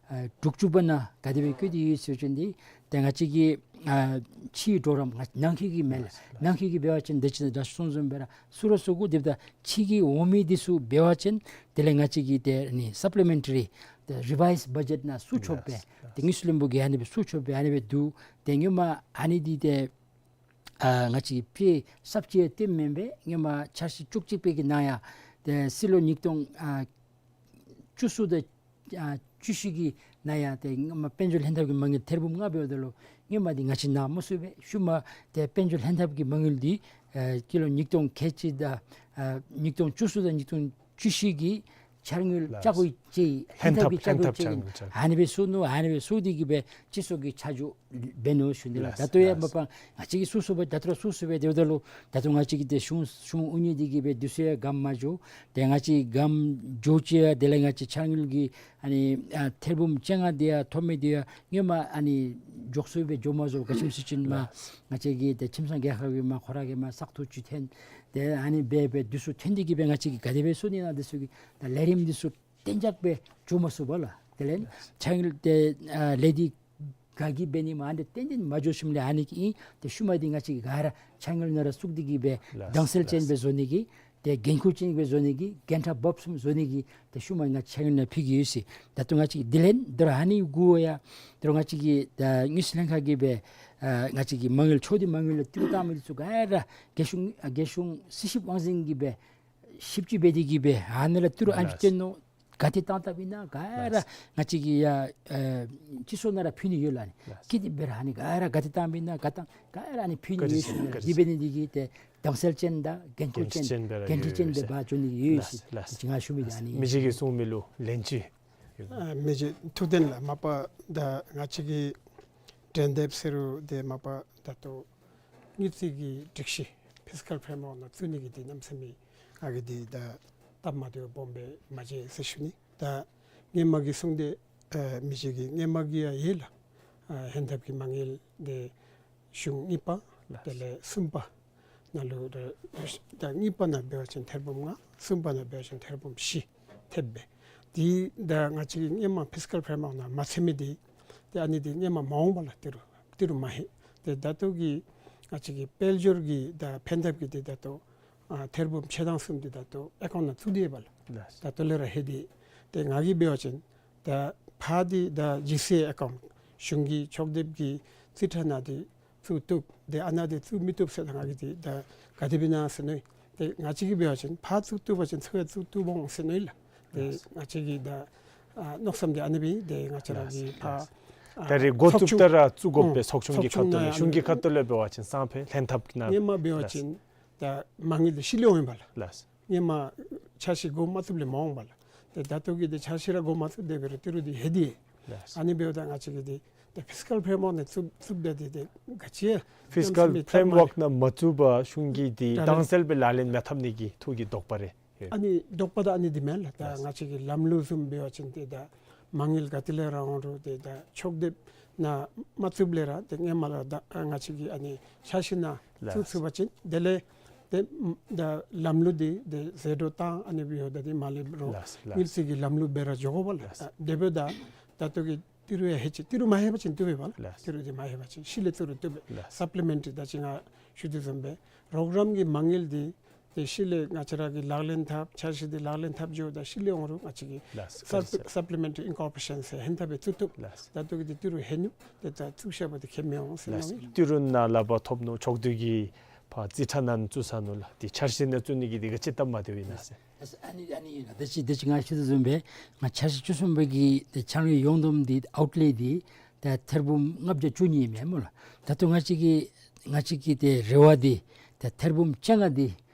ཨ་དྲུག་ཅུ་པ་ནང་ག་དེ་སྦེ་བཀོད་དེ་ཡོད་ཟེར་བ་ཅིན་འདི་ཏེ་ང་བཅས་ཀྱི་ཨ་ཕྱིའི་གྲོགས་རམ་ང་ནང་འཁོད་ཀྱི་མེན་ལགས། ནང་འཁོད་ཀྱི་འབད་བ་ཅིན་ད་ཅི་ད་གསུངས་བཟུམ་སྦེ་ར་ཚུད་ར་ཚུད་དགོ། དེ་འབདཝ་ད་ཕྱི་གི་འོང་མི་འདི་ཚུ་འབད་བ་ཅིན་དེ་ལས་ང་བཅས་ཀྱི་ཏེ་ཨ་ནི་སབ་ལི་མེན་ཊ་རི་ཏེ་རི་ཝའིཛ་བ་ཇེཊ་ནང་ཚུད་ཆོགཔ་སྦེ་ཏེ་དངུལ་རྩིས་བློན་པོ་གིས་ཨ་ནི་སྦེ་ཚུད་ཆོགཔ་སྦེ་ཨ་ནི་སྦེ་འདུག། ཏེ་སྔོན་མ་ཨ་ནི་འདི་ཏེ་ཨ་ང་བཅས་ཀྱིས་དཔེ་གསརཔ་ཅིག་སྟོནམ་མེན་པས། སྔོན་མ་འཆར་གཞི་བཅུ་གཅིག་པའི་གི་ནང་ཡང་ཏེ་སྲིད་ལོ་ཉིས་སྟོང་ཨ་བཅུ་གསུམ་དང་ཨ་བཅུ་བཞི་གི་ནང་ཡང་ཏེ་སྔོན་མ་དཔལ་འབྱོར་ལྷན་ཐབས་ཀྱི་མ་དངུལ་ཐེར་འབུམ་ལྔ་འབདཝ་ད་ལུ་སྔོན་མ་འདི་ང་བཅས་ནང་མ་ཚུད་པས། ཤུལ་མ་ཏེ་དཔལ་འབྱོར་ལྷན་ཐབས་ཀྱི་མ་དངུལ་འདི་ཨ་སྤྱི་ལོ་ཉིས་སྟོང་ཁལ་གཅིག་དང་ཨ་ཉིས་སྟོང་བཅུ་གསུམ་དང་ཉིས་སྟོང་བཅུ་བཞི་གི་འཆར་དངུལ་ལགས། བཅའ་སྒོ་ཅིག་ལྷན་ཐབས་ཀྱི་བཅའ་སྒོ་ཅིག་ཨ་ནི་སྦེ་ཚུད་ནུག། ཨ་ནི་སྦེ་ཚུད་དེ་གི་སྦེ་སྤྱི་ཚོགས་ཀྱི་ཆ་འཇོག་འབད་ནུག་ཞུ་ནི་ལགས། ལགས། ད་ལྟོ་ཡང་མ་པ་ང་བཅས་ཀྱིས་ཚུད་ཚུདཔ་ད་ལྟོ་ར་ཚུད་ཚུདཔ་སྦེ་དེ་འབདཝ་ད་ལུ་ད་ལྟོ་ང་བཅས་ཀྱི་ཏེ་གཞུང་གཞུང་དབུ་བརྙེས་དེ་གི་སྦེ་དུས་ཚོད་ཡང་སྒམ་མ་འགྱོ། ཏེ་ང་བཅས་སྒམ་འགྱོ་ཅི་ཡང་དེ་ལས་ང་བཅས་འཆར་དངུལ་གྱི་ཨ་ནི་ཨ་ཐེར་འབུམ་བཅོ་ལྔ་དེ་ཡང་ཐོབ་མི་དེ་ཡང་སྔོན་མ་ཨ་ནི་མགྱོགས་སུ་སྦེ་འགྱོ་མ་ཚུགས། ག་ཅི་སྨོ་ཟེར་བ་ཅིན་མ་ང་བཅས་ཀྱི་ཏེ་ཁྱིམ་ཚང་རྒྱལ་ཁབ་ཀྱི་མ་ཁོ་ར་གི་མ་བཙག་འཐུ་ཅིག་ཐོན། ཏེ་ཨ་ནི་སྦེ་སྦེ་དུས་ཚོད་ཐོན་དེ་གི་སྦེ་ང་བཅས་ཀྱིས་ག་དེ་སྦེ་ཚུད་ནི་ཨ་ནི་འདི་ཚུ་གི་ད་ལས་རིམ་འདི་ཚུ་གཏན་འཇགས་སྦེ་འགྱོ་མ་ཚུགས་པས་ལགས། དེ་ལས་འཆར་དངུལ་ཏེ་ཨ་ལས་འདི་ག་གིས་འབད་ནི་མ་འདི་ཏན་ཏན་མ་འགྱོ་ཞིནམ་ལས་ཨ་ནི་གི་ཨིན། ཏེ་ཤུལ་མ་འདི་ང་བཅས་ཀྱིས་ག་ར་འཆར་དངུལ་ནང་ར་བཙུགས་ཏེ་གི་སྦེ་ལགས། དྭངས་གསལ་ཅན་སྦེ་བཟོ་ནི་གི་ཏེ་འགན་ཁུར་ཅན་སྦེ་བཟོ་ནི་གི་འགན་ཁྲ་བབས་ཚུགསཔ་བཟོ་ནི་གི་ཏེ་ཤུལ་མ་ང་འཆར་དངུལ་ནང་ཕུལ་གེ་ཡོད་ཟེར། ད་ལྟོ་ང་བཅས་ཀྱིས་དེ་ལས་དོ་རུང་ཨ་ནི་གུ་ཡང་དོ་རུང་ང་བཅས་ཀྱི་ད་དངུལ་རྩིས་ལྷན་ཁག་གིས་སྦེ་ཨ་ང་བཅས་ཀྱི་མ་དངུལ་ཕྱོགས་བསྡུས་མ་དངུལ་ལུ་ཏི་རུ་བཏང་མི་འདི་ཚུ་ག་ར་རྒྱལ་གཞུང་རྒྱལ་གཞུང་རྩིས་ཞིབ་དབང་འཛིན་གྱིས་སྦེ་ཞིབ་དཔྱད་འབད་དེ་གི་སྦེ་ཨ་ནི་ལས་ཏི་རུ་ཨ་ནི་ལགས། བཏོན་ནུག། ག་ཏེ་བཏང་བཏངམ་ཨིན་ན་ག་ར་ལགས། ང་བཅས་ཀྱིས་ཡ་ཨ་སྤྱི་ཚོགས་ནང་ར་ཕུལ་ནི་ཡོད་ལགས། ཨ་ནི་ལགས། ག་དེ་སྦེ་ར་ཨ་ནི་ག་ར་ག་ཏེ་བཏངམ་ཨིན་ན་ག་བཏང་ག་ར་ཨ་ནི་ཕུལ་ནི་ཡོད་ཟེར་ལགས། བཀའ་དྲིན་ཆེ། འདི་འབད་ནི་འདི་གིས་ཏེ་དྭངས་གསལ་ཅན་དང་འགན་ཁུར་ཅན་འགན་འཁྲི་ཅན་སྦེ་འགན་འཁྲི་ཅན་སྦེ་འབད་བཅུག་ནི་ཡོད་ཟེར། ལགས། ལགས། ང་ཞུ་མི་ཨ་ནི་མི་རྗེ་གིས་གསུང་མི་ལུ་ལན་ཅིག། ཨ་མི་རྗེ་ཐུགས་བདེན་ལགས། མ་པ་ད་ང་བཅས་ཀྱི་འགྲན་འདེབས་ཟེར་རུང་ཏེ་མ་པ་ད་ལྟོ་དངུལ་རྩིས་ཀྱི་སྒྲིག་གཞི་ཕིས་ཀཱལ་ཕྲེམ་ཝརཀ་ནང་བཙུགས་ནི་གི་ཏེ་གནམ་མེད་ས་མེད་ང་གིས་འདི་ད་སྟབས་མ་བདེཝ་སྦོམ་སྦེ་མ་མཇལ་ཟེར་ཞུ་ནི། ད་སྔོན་མ་གི་གསུང་དེ་ཨ་མི་རྗེ་གི་སྔོན་མ་གི་ཡང་ཡོད་ལགས། ཨ་ཧེན་ཐབས་ཀྱི་མ་དངུལ་འདི་གཞུང་གཉིས་པ་ལགས། དེ་ལས་གསུམ་པ་ནང་ལུ་ད་གཉིས་པ་ནང་འབད་བ་ཅིན་ཐེར་འབུམ་ལྔ། གསུམ་པ་ནང་འབད་བ་ཅིན་ཐེར་འབུམ་བཞི་ཐེབས་སྦེ། དེ་ད་ང་བཅས་ཀྱི་སྔོན་མ་ཕིས་ཀཱལ་ཕྲེམ་ཝརཀ་ནང་མ་ཚུད་མི་འདི་ཏེ་ཨ་ནི་འདི་སྔོན་མ་མ་འོངས་པ་ལགས་ཏི་རུ་ཏི་རུ་མ་ལྷོད། ཏེ་ད་ལྟོ་གི་ང་བཅས་ཀྱི་དཔལ་འབྱོར་གྱི་ད་ཕན་ཐབས་ཀྱི་འདི་ད་ལྟོ་ཨ་ཐེར་འབུམ་ཕྱེད་དང་གསུམ་འདི་ད་ལྟོ་ཨེ་ཀའུནཊ་ནང་བཙུགས་ཏེ་ཡོད་པ་ལགས། ལགས། ད་ལྟོ་ལས་ར་ལྷོད་དེ། ཏེ་ང་གིས་འབད་བ་ཅིན་ ད་ཕར་འདི་ད་ཇི་སི་ཨེ་ཨེ་ཀའུནཊ་གཞུང་གི་ཕྱོགས་སྡེབ་ཀྱི་རྩིས་ཁྲ་ནང་འདི་བཙུགས་བཏུབ། ཏེ་ཨ་ནཱ་འདི་བཙུགས་མི་བཏུབ་ཟེར་ད་ང་གིས་འདི་ད་ག་དེ་སྦེ་ཨིན་ན་ཟེར་མནོ་ཡི། ཏེ་ང་བཅས་ཀྱིས་འབད་བ་ཅིན་ཕར་བཙུགས་བཏུབ་པ་ཅིན་ཚུར་ཡང་བཙུགས་བཏུབ་འོང་ཟེར་མནོ་ཡི་ལགས། ཏེ་ལགས། ང་བཅས་ཀྱི་ད་ཨ་མནོ་བསམ་འདི་ཨ་ནི་སྦེ་ཨིན། ཏེ་ང་བཅས་ར་གི་ལགས། ཕར་ལགས། ཨ་ད་རེས་འགོ་བཙུགས་ཚོགས་ཆུང་ད་ར་བཙུགས་དགོ་པས། ཨུམ་ཚོགས་ཆུང་གི་ཚོགས་ཆུང་ཁ་ཐུག་ནང་ལས་ཡང་གཞུང་གི་ཁ་ཐུག་ལས་འབད་བ་ཅིན་སང་ཕོད་ལྷན་ཐབས་ནང་སྔོན་མ་འབད་བ་ལགས། ཅིན་ད་མ་དངུལ་འདི་ཤི་ལས་འོང་ཡི་པ་ལགས། ལགས། སྔོན་མ་འཆར་གཞི་འགོ་མ་བཙུགསཔ་ལས་མ་འོང་པ་ལགས། ཏེ་ད་ལྟོ་གི་འདི་འཆར་གཞི་ར་འགོ་མ་བཙུགས་དེ་འབད་རུང་ཏི་རུ་འདི་ལྷོད་དེ་ཡོད། ལགས། ཨ་ནི་འབདཝ་ད་ང་བཅས་ཀྱིས་འདི་ད་ཕིས་ཀཱལ་ཕྲེམ་ཝརཀ་ནང་བཙུགས་བཙུགསཔ་ད་འདི་ཏེ་ག་ཅི་ཕིས་ཀཱལ་ཕྲེམ་ཝརཀ་ནང་མ་བཙུགས་པར་གཞུང་གིས་འདི་ད་རེས་དྭངས་གསལ་སྦེ་ལག་ལེན་མ་འཐབ་ནི་གི་ཐོག་གི་དོགས་པ་རེ་ཡོད། ཨ་ནི་དོགས་པ་ད་ཨ་ནི་འདི་མེན་ལགས། ད་ལགས། ང་བཅས་ཀྱི་ལམ་ལུགས་བཟུམ་འབད་བ་ཅིན་ཏེ་ད་མ་དངུལ་ག་ཏེ་ལས་ར་འོང་རུང་ཏེ་ད་ཕྱོགས་སྡེབ་ནང་མ་བཙུགསཔ་ལས་ར་ཏེ་སྔོན་མ་ལས་ད་ང་བཅས་ཀྱིས་ཨ་ནི་འཆར་གཞི་ནང་ལགས། བཙུགས་ཚུགས་པ་ཅིན་དེ་ལས་ཏེ་ད་ལམ་ལུགས་འདི་ཏེ་ཟད་འགྲོ་བཏང་ཨ་ནི་སྦེ་ཡོདཔ་ད་འདི་མ་ལེགས་རུང་ལགས། ལགས། དངུལ་རྩིས་ཀྱི་ལམ་ལུགས་སྦེ་ར་འགྱོ་དགོ་པ་ལགས། ལགས། ད་དེ་འབདཝ་ད་ད་ལྟོ་གི་ཏི་རུ་ཡང་ལྷོད་ཅི། ཏི་རུ་མ་ལྷོད་པ་ཅིན་བཏུབ་པས་པ་ལགས། ལགས། ཏི་རུ་འདི་མ་ལྷོད་པ་ཅིན་ཤུལ་ལས་ཏི་རུ་བཏུབ་པས། ལགས། སབ་ལི་མེནཊ་རི་ད་ཅི་ང་ཞུ་དོ་བཟུམ་སྦེ་རོགས་རམ་གྱི་མ་དངུལ་འདི་ཏེ་ཤུལ་ལས་ང་བཅས་ར་གིས་ལག་ལེན་འཐབ་འཆར་གཞི་འདི་ལག་ལེན་འཐབ་འགྱོཝ་ད་ཤུལ་ལས་འོང་རུང་ང་བཅས་ཀྱིས་ལགས། སབ་ལི་མེནཊ་རི་ཨིན་ཀོར་པོ་རེ་ཤཱན་ཟེར་ཧེན་ཐབས་སྦེ་བཙུགས་བཏུབ། ལགས། ད་ལྟོ་གི་འདི་ཏི་རུ་ལྷོད་ནུག། ཏེ་ད་བཙུགས་བཞག་པ་འདི་ཁྱད་མི་འོང་ཟེར་ལགས། མནོ་ཡི། ཏི་རུ་ནང་ལག་པར་ཐོབ་ནུག། ཕྱོགས་བསྡུས་ཀྱི་ཕར་རྩིས་ཁྲ་ནང་བཙུགས་ཚར་ནུག་ལགས། འདི་འཆར་གཞི་ནང་བཙུགས་ནི་གི་འདི་ག་ཅི་སྟབས་མ་བདེཝ་ཨིན་ན་ཟེར། ཨ་ནི་ཨ་ནི་ད་ཅི་ད་ཅི་ང་ཞུ་དོ་བཟུམ་སྦེ་ང་འཆར་གཞི་བཅུ་གསུམ་པ་གི་ཏེ་འཆར་དངུལ་ཡོངས་བསྡོམས་འདི་ཨའུཊ་ལེ་འདི་ཏེ་ཐེར་འབུམ་ལྔ་བརྒྱ་བཅུ་གཉིས་མས་སྨོ་ལགས། ད་ལྟོ་ང་བཅས་ཀྱི་ང་བཅས་ཀྱི་ཏེ་རེ་བ་འདི་ཏེ་ཐེར་འབུམ་བཅོ་ལྔ་འདི་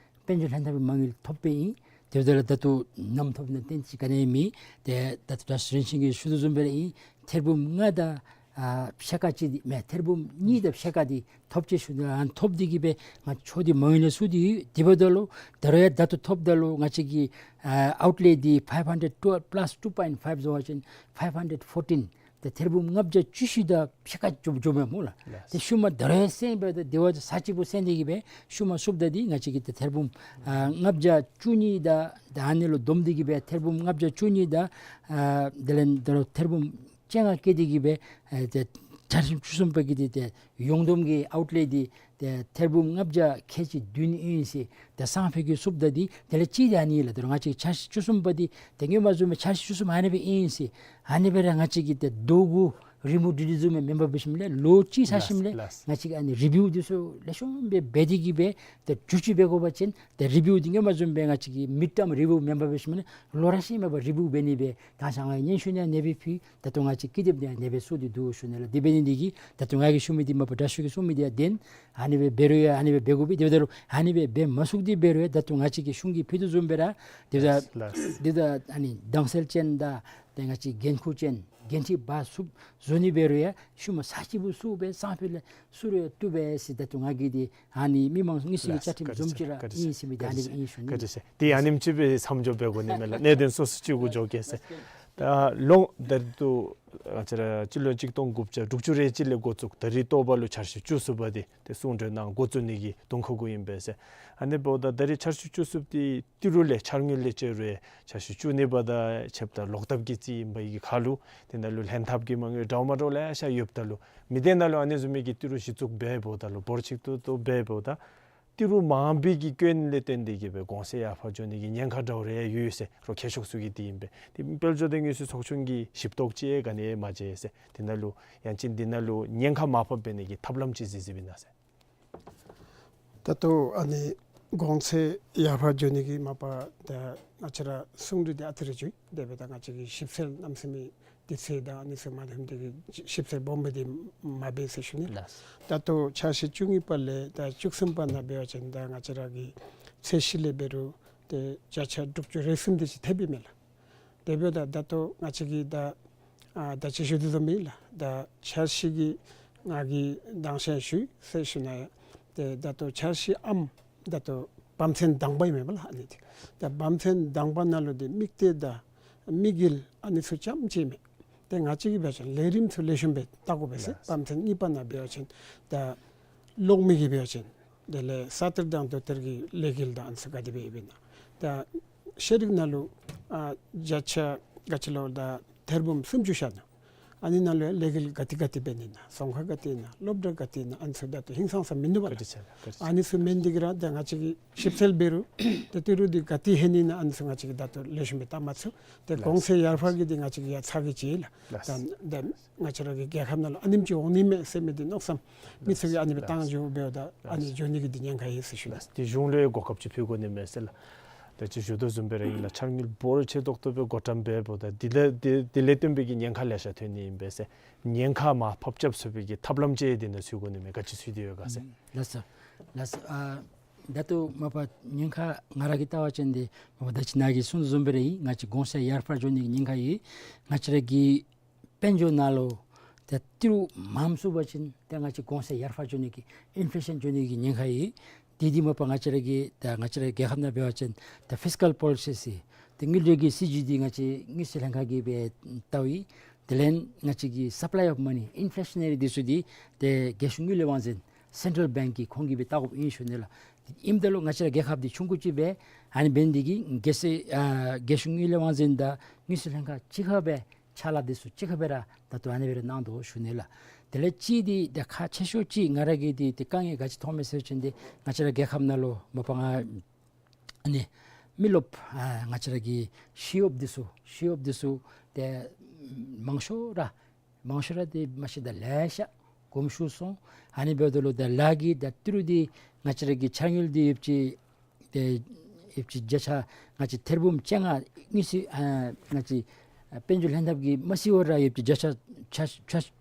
དཔལ་འབྱོར་ལྷན་ཐབས་ཀྱི་མ་དངུལ་ཐོབ་སྦེ་ཨིན། དེ་འབདཝ་ད་ལུ་ད་ལྟོ་ནམ་ཐོབ་ནི་ཏན་ཏིག་ག་ནི་མེད། ཏེ་ད་ལྟོ་ད་རིན་ཆེན་གྱིས་ཞུ་དོ་བཟུམ་སྦེ་ར་ཨིན། ཐེར་འབུམ་ལྔ་དང་ཨ་ཕྱེད་ཀ་ཅིག་འདི་མས། ཐེར་འབུམ་གཉིས་དང་ཕྱེད་ཀ་འདི་ཐོབ་ཅི་ཞུ་ནི། ཨ་ནི་ཐོབ་སྟེ་གིས་སྦེ་ང་ཕྱོགས་འདི་མ་དངུལ་ལེན་ཚུགས་ཏེ་ཡོད། དེ་འབདཝ་ད་ལུ་ད་རུང་ཡང་ད་ལྟོ་ཐོབ་ད་ལུ་ང་བཅས་ཀྱི་ཨ་ཨའུཊ་ལེ་འདི་ཕའིབ་ཧན་ཌེཌ་ཊུ་པླསི་ཊུ་པོའིནཊ་ཕའིབ་བཟོ་བ་ཅིན་ཕའིབ་ཧན་ཌེཌ་ཕོར་ཊིན་ཏེ་ཐེར་འབུམ་ལྔ་བརྒྱ་བཅུ་བཞི་དང་ཕྱེད་ཀ་འགྱོ་འགྱོཝ་མས་སྨོ་ལགས། ལགས། ཏེ་ཤུལ་མ་ད་རུང་ཡང་སེང་སྦེ་ད་དེ་བ་ཚར་གཅིག་པོ་སེང་སྟེ་གིས་སྦེ་ཤུལ་མ་བཙུགསཔ་ད་འདི་ང་བཅས་ཀྱི་ཏེ་ཐེར་འབུམ་ཨ་ལྔ་བརྒྱ་བཅུ་གཉིས་དང་ད་ཨ་ནི་ལུ་བསྡོམས་ཏེ་གིས་སྦེ་ཐེར་འབུམ་ལྔ་བརྒྱ་བཅུ་གཉིས་དང་ཨ་དེ་ལས་ད་རུང་ཐེར་འབུམ་བཅོ་ལྔ་བཀལ་ཏེ་གིས་སྦེ་ཨ་ཏེ་འཆར་གཞི་བཅུ་གསུམ་པ་གི་འདི་ཏེ་ཡོངས་བསྡོམས་ཀྱི་ཨའུཊ་ལེ་འདི་ཏེ་ཐེར་འབུམ་ལྔ་བརྒྱ་ཁལ་གཅིག་བདུན་ཨིན་ཟེར། ཏེ་སང་ཕོད་ཀྱི་བཙུགསཔ་ད་འདི་དེ་ལས་གཅིག་འདི་ཨ་ནི་ལགས། ད་རུང་ང་བཅས་འཆར་གཞི་བཅུ་གསུམ་པ་འདི་ཏེ་སྔོན་མ་བཟུམ་སྦེ་འཆར་གཞི་བཅུ་གསུམ་ཨ་ནི་སྦེ་ཨིན་ཟེར། ཨ་ནི་སྦེ་ར་ང་བཅས་ཀྱིས་ཏེ་རྡོ་གུ་རི་མུ་བ་འདི་བཟུམ་སྦེ་མེན་པར་འབད་ཞིནམ་ལས་ལོ་གཅིག་ཚར་ཞིནམ་ལས་ལགས། ལགས། ང་བཅས་ཀྱིས་ཨ་ནི་རི་བིའུ་འདི་ཚུ་ལེགས་ཤོམ་སྦེ་འབད་དེ་གིས་སྦེ་ཏེ་བསྒྱུར་བཅོས་འབད་དགོ་པ་ཅིན་ཏེ་རི་བིའུ་འདི་སྔོན་མ་བཟུམ་སྦེ་ང་བཅས་ཀྱིས་མིཌ་ཊརམ་རི་བིའུ་མེན་པར་འབད་ཞིནམ་ལས་ལོ་རེ་བཞིན་མ་པ་རི་བིའུ་འབད་ནི་སྦེ་ད་ང་བཅས་སྙན་ཞུ་ནང་ཨ་ནི་སྦེ་ཕུལ། ད་ལྟོ་ང་བཅས་ཀྱི་དེ་སྦེ་ཨ་ནི་སྦེ་བཙུགས་ཏེ་འདུག་ཞུ་ནི་ལགས། དེ་འབད་ནི་འདི་གིས་ད་ལྟོ་ང་གིས་ཞུ་མི་འདི་མ་པ་དྲག་ཤོས་ཀྱིས་གསུང་མི་འདི་ཡང་བདེན། ཨ་ནི་སྦེ་འབད་རུང་ཡང་ཨ་ནི་སྦེ་འབད་དགོ་པས། དེ་འབདཝ་ད་ལུ་ཨ་ནི་སྦེ་འབད་མ་ཚུགས་ཏེ་འབད་རུང་ཡང་ད་ལྟོ་ང་བཅས་ཀྱིས་གཞུང་གིས་ཕུལ་དོ་བཟུམ་སྦེ་ར་དེ་འབདཝ་ད་ལགས། ལགས། དེ་འབདཝ་ད་ཨ་ནི་དྭངས་གསལ་ཅན་དང་ཏེ་ང་བཅས་འགན་ཁུར་ཅན་འགན་འཁྲི་འབག་ཚུགསཔ་བཟོ་ནི་འབད་རུང་ཡང་ཤུལ་མ་ཚར་གཅིག་པོ་བཙུགས་སྦེ་སང་ཕོད་ལས་ཚུར་ཡང་བཏུབ་པས་ཟེར་ད་ལྟོ་ང་གིས་འདི་ཨ་ནི་མི་མང་མི་སེར་གྱི་བཅའ་ཁྲིམས་འཛོམས་ཅིག་ར་ཨིན་ཟེར་མི་འདི་ཨ་ནི་སྦེ་ཨིན་ཞུ་ནི། བཀའ་དྲིན་ཆེ། ཏེ་ཨ་ནེམ་ཅིག་སྦེ་མཚམས་འཇོག་འབད་དགོ་ནི་མས་ལགས། གནད་དོན་སོ་སོ་ཅིག་གུ་འགྱོ་གེ་ཟེར། ད་ལོ་ད་རེས་ད་ང་བཅས་ར་སྤྱི་ལོ་གཅིག་སྟོང་དགུ་བརྒྱ་དྲུག་ཅུ་རེ་གཅིག་ལས་འགོ་བཙུགས་ད་རེས་ལྟོ་བ་ལུ་འཆར་གཞི་བཅུ་གསུམ་པ་འདི་ཏེ་གསུང་གྲོས་གནང་འགོ་བཙུགས་ནི་གི་དོན་ཁག་གུ་ཨིན་པས་ཟེར། ཨ་ནི་འབདཝ་ད་ད་རེས་འཆར་གཞི་བཅུ་གསུམ་འདི་ཏི་རུ་ལས་འཆར་དངུལ་ལས་བཅད་རུང་འཆར་གཞི་བཅུ་གཉིས་པ་དང་ཕྱདཔ་ད་ལོག་ལྟབ་ཀྱི་རྩིས་ཨིན་པའི་གི་ཁར་ལུ་དེ་ནང་ལུ་ལྷན་ཐབས་ཀྱི་མ་དངུལ་འདྲཝ་མ་འདྲཝ་ལེ་ཤ་ཡོདཔ་ད་ལུ་མི་སྡེ་ནང་ལུ་ཨ་ནི་བཟུམ་མའི་གི་ཏི་རུ་གཞི་བཙུགས་འབདཝ་ད་ལུ་འབོར་ཆེ་ཏོག་ཏོ་འབདཝ་ད་ཏི་རུ་མང་པོའི་གི་སྐྱོན་ལས་བརྟེན་ཏེ་གིས་སྦེ་གོང་ཚད་ཡར་འཕར་འགྱོ་ནི་གི་ཉེན་ཁ་འདྲཝ་རེ་ཡོད་ཟེར་རོགས་མཁས་མཆོག་ཚུ་གིས་འདི་ཨིན་པས། ཏེ་དཔལ་འབྱོར་དང་དངུལ་རྩིས་ཚོགས་ཆུང་གིས་ཞིབ་རྟོག་ཅིག་ག་ནི་མ་མཛད་ཟེར། དེ་ནང་ལུ་ཡང་ཅིན་འདི་ནང་ལུ་ཉེན་ཁ་མར་ཕབ་འབད་ནི་གི་ཐབས་ལམ་ཅིག་གཟིགས་གཟིགསཔ་ཨིན་ན་ཟེར། ད་ལྟོ་ཨ་ནི་གོང་ཚད་ཡར་འཕར་འགྱོ་ནི་གི་མ་པ་ད་ང་བཅས་ར་གསུང་གྲོས་འདི་ཨ་ཙི་རེ་བྱུང་ཡི། དེ་འབདཝ་ད་ང་བཅས་ཀྱིས་ཞིབ་འཚོལ་གནམ་མེད་ས་མེད་དུས་ཚོད་དང་ཨ་ནི་ཚུ་མ་ལྡནམ་དེ་གིས་ཞིབ་འཚོལ་སྦོམ་སྦེ་འདི་མ་འབད་ཟེར་ཞུ་ནི། ལགས། ད་ལྟོ་འཆར་གཞི་བཅུ་གཉིས་པ་ལས་ད་བཅུ་གསུམ་པ་ནང་འབད་བ་ཅིན་ད་ང་བཅས་ར་གི་ཚད་གཞི་ལས་འབད་རུང་ཏེ་བརྒྱ་ཆ་དྲུག་ཅུ་རེ་གསུམ་དེ་ཅིག་ཐེབས་ཡི་མས་ལགས། དེ་འབདཝ་ད་ད་ལྟོ་ང་བཅས་ཀྱིས་ད་ཨ་ད་ཅི་ཞུ་དོ་བཟུམ་སྦེ་ལགས། ད་འཆར་གཞི་གི་ང་གིས་དང་ཤེས་ཞུ་ཡི་ཟེར་ཞུ་ན་ཡང་ཏེ་ད་ལྟོ་འཆར་གཞི་ཨམ་ད་ལྟོ་བམ་ཚན་དང་པ་ཨིན་མས་པ་ལགས། ཨ་ནི་འདི་ད་བམ་ཚན་དང་པ་ནང་ལུ་འདི་དམིགས་གཏད་དང་དམིགས་ཡུལ་ཨ་ནི་ཚུ་རྐྱངམ་ཅིག་མས། ཏེ་ང་བཅས་ཀྱིས་འབད་བ་ཅིན་ལས་རིམ་ཚུ་ལེགས་ཤོམ་སྦེ་བལྟ་དགོ་པས་ཟེར། ལགས། བམ་ཚན་གཉིས་པ་ནང་འབད་བ་ཅིན་ད་གློག་མེ་གི་འབད་བ་ཅིན་དེ་ལས་ས་གཏེར་དང་རྡོ་གཏེར་གྱི་ལས་འགུལ་དང་ཨ་ནི་ཚུ་ག་དེ་སྦེ་ཡོདཔ་ཨིན་ན། ད་ཤེས་རིག་ནང་ལུ་ཨ་བརྒྱ་ཆ་ག་ཅི་ལོ་ད་ཐེར་འབུམ་སུམ་ཅུ་ཤར་ནུག། ཨ་ནི་ནང་ལུ་ལས་འགུལ་ག་ཏེ་ག་ཏེ་འབད་ནི་ཨིན་ན། རྫོང་ཁག་ག་ཏེ་ཨིན་ན། སློབ་གྲྭ་ག་ཏེ་ཨིན་ན། ཨ་ནི་ཚུ་ད་ལྟོ་ཧིང་སངས་ས་མིན་འདུག་པ་ལགས། ཨ་ནི་ཚུ་མེན་འདི་གིས་ར་ད་ང་བཅས་ཀྱིས་ཞིབ་འཚོལ་འབད་རུང་ཏེ་ཏི་རུ་འདི་ག་ཏེ་ལྷོད་ནི་ཨིན་ན། ཨ་ནི་ཚུ་ང་བཅས་ཀྱིས་ད་ལྟོ་ལེགས་ཤོམ་སྦེ་བལྟ་མ་ཚུགས། ཏེ་གོང་ཚད་ཡར་འཕར་གྱི་འདི་ང་བཅས་ཀྱིས་ཡ་ཚ་གྱང་ཅིག་ལགས། ད་ད་ང་བཅས་ར་གི་རྒྱལ་ཁབ་ནང་ལུ་ཨ་ནེམ་ཅིག་འོང་ནི་མས་ཟེར་མི་འདི་མནོ་བསམ་མི་ཚུ་གིས་ཨ་ནི་སྦེ་བཏང་འགྱོ་འབདཝ་ད་ཨ་ནི་འགྱོ་ནི་གི་འདི་ཉེན་ཁ་ཡོད་ཟེར་ཞུ་ནི། ཏེ་གཞུང་ལུ་ཡང་གོ་སྐབས་ཅིག་ཕུལ་དགོ་ནི་མས་ཟེར་ལགས། ད་ཅི་ཞུ་དོ་བཟུམ་སྦེ་ར་ཨིན་ལགས། འཆར་དངུལ་འབོར་ཆེ་ཏོག་ཏོ་སྦེ་བགོ་བཀྲམ་འབད་འབདཝ་ད་དེ་ལས་དེ་དེ་ལས་བརྟེན་པའི་གི་ཉེན་ཁ་ལེ་ཤ་ཐོན་ནི་ཨིན་པས་ཟེར། ཉེན་ཁ་མར་ཕབ་རྐྱབ་ཚུགས་པའི་གི་ཐབས་ལམ་ཅིག་དེ་ནང་འཚོལ་དགོ་ནི་མས། ག་ཅི་འཚོལ་དེ་ཡོད་ག་ཟེར། ལགས་སོ། ལགས་སོ། ཨ་ད་ལྟོ་མ་པ་ཉེན་ཁ་ང་ར་གིས་བལྟ་བ་ཅིན་འདི་མ་པ་ད་ཅི་ནཱ་གིས་གསུངས་དོ་བཟུམ་སྦེ་ར་ཨིན། ང་བཅས་གོང་ཚད་ཡར་འཕར་འགྱོ་ནི་གི་ཉེན་ཁ་ཡོད། ང་བཅས་ར་གི་དཔལ་འབྱོར་ནང་ལུ་ཏེ་ཏི་རུ་མངམ་ཚུད་པ་ཅིན་ཏེ་ང་བཅས་གོང་ཚད་ཡར་འཕར་འགྱོ་ནི་གི་ཨིན་ཕི་ལེ་ཤཱན་འགྱོ་ནི་གི་ཉེན་ཁ་ཡོད། དེ་འདི་མ་པ་ང་བཅས་ར་གི་ད་ང་བཅས་ར་རྒྱལ་ཁབ་ནང་འབད་བ་ཅིན་ད་ཕིས་ཀཱལ་པོ་ལི་སི་ཟེར་ཏེ་དངུལ་འབྲེལ་གྱི་སྲིད་བྱུས་འདི་ང་བཅས་དངུལ་རྩིས་ལྷན་ཁག་གིས་སྦེ་བལྟཝ་ཨིན། དེ་ལས་ང་བཅས་ཀྱི་སབ་ལའི་ཨོཕ་མ་ནི་ཨིན་ཕི་ལེ་ཤ་ན་རི་འདི་ཚུ་འདི་ཏེ་རྒྱལ་སྲུང་དངུལ་ལས་དབང་འཛིན་སེན་ཊཱལ་བེངཀ་གིས་ཁོང་གིས་སྦེ་བལྟ་དགོཔ་ཨིན་ཞུ་ནི་ལགས། ཨིནམ་ད་ལུ་ང་བཅས་ར་རྒྱལ་ཁབ་འདི་ཆུང་ཀུ་ཅིག་སྦེ་ཨ་ནི་འབད་ནི་འདི་གིས་རྒྱལ་སྲིད་ཨ་རྒྱལ་སྲུང་དངུལ་ལས་དབང་འཛིན་དང་དངུལ་རྩིས་ལྷན་ཁག་གཅིག་ཁར་སྦེ་ཕྱག་ལཱ་འདི་ཚུ་གཅིག་ཁར་སྦེ་ར་ད་ལྟོ་ཨ་ནི་སྦེ་ར་གནང་དོ་ཞུ་ནི་ལགས། དེ་ལས་གཅིག་འདི་ད་ཁག་ཆེ་ཤོས་ཅིག་ང་ར་གིས་འདི་ཏེ་དཀའ་ངལ་ག་ཅི་མཐོངམ་མས་ཟེར་བ་ཅིན་འདི་ང་བཅས་ར་རྒྱལ་ཁབ་ནང་ལུ་མ་པ་ང་ཨ་ནི་མི་རློབས་ཨ་ང་བཅས་ར་གི་ཤེས་ཡོན་འདི་ཚུ་ཤེས་ཡོན་འདི་ཚུ་ཏེ་མང་ཤོས་ར་མང་ཤོས་ར་འདི་མ་གཞི་ད་ལེ་ཤ་གོམས་ཤུགས་སོང་། ཨ་ནི་འབདཝ་ད་ལུ་ད་ལཱ་གི་ད་ཏི་རུ་འདི་ང་བཅས་ར་གི་འཆར་དངུལ་འདི་ཡོདཔ་ཅིག་ཏེ་ཡོདཔ་ཅིག་བརྒྱ་ཆ་ང་བཅས་ཐེར་འབུམ་བཅོ་ལྔ་དངུལ་རྩིས་ཨ་ང་བཅས་ཨ་དཔལ་འབྱོར་ལྷན་ཐབས་ཀྱིས་མ་བརྩི་བར་ར་ཡོདཔ་ཅིག་བརྒྱ་ཆ་ཆ་ཆ་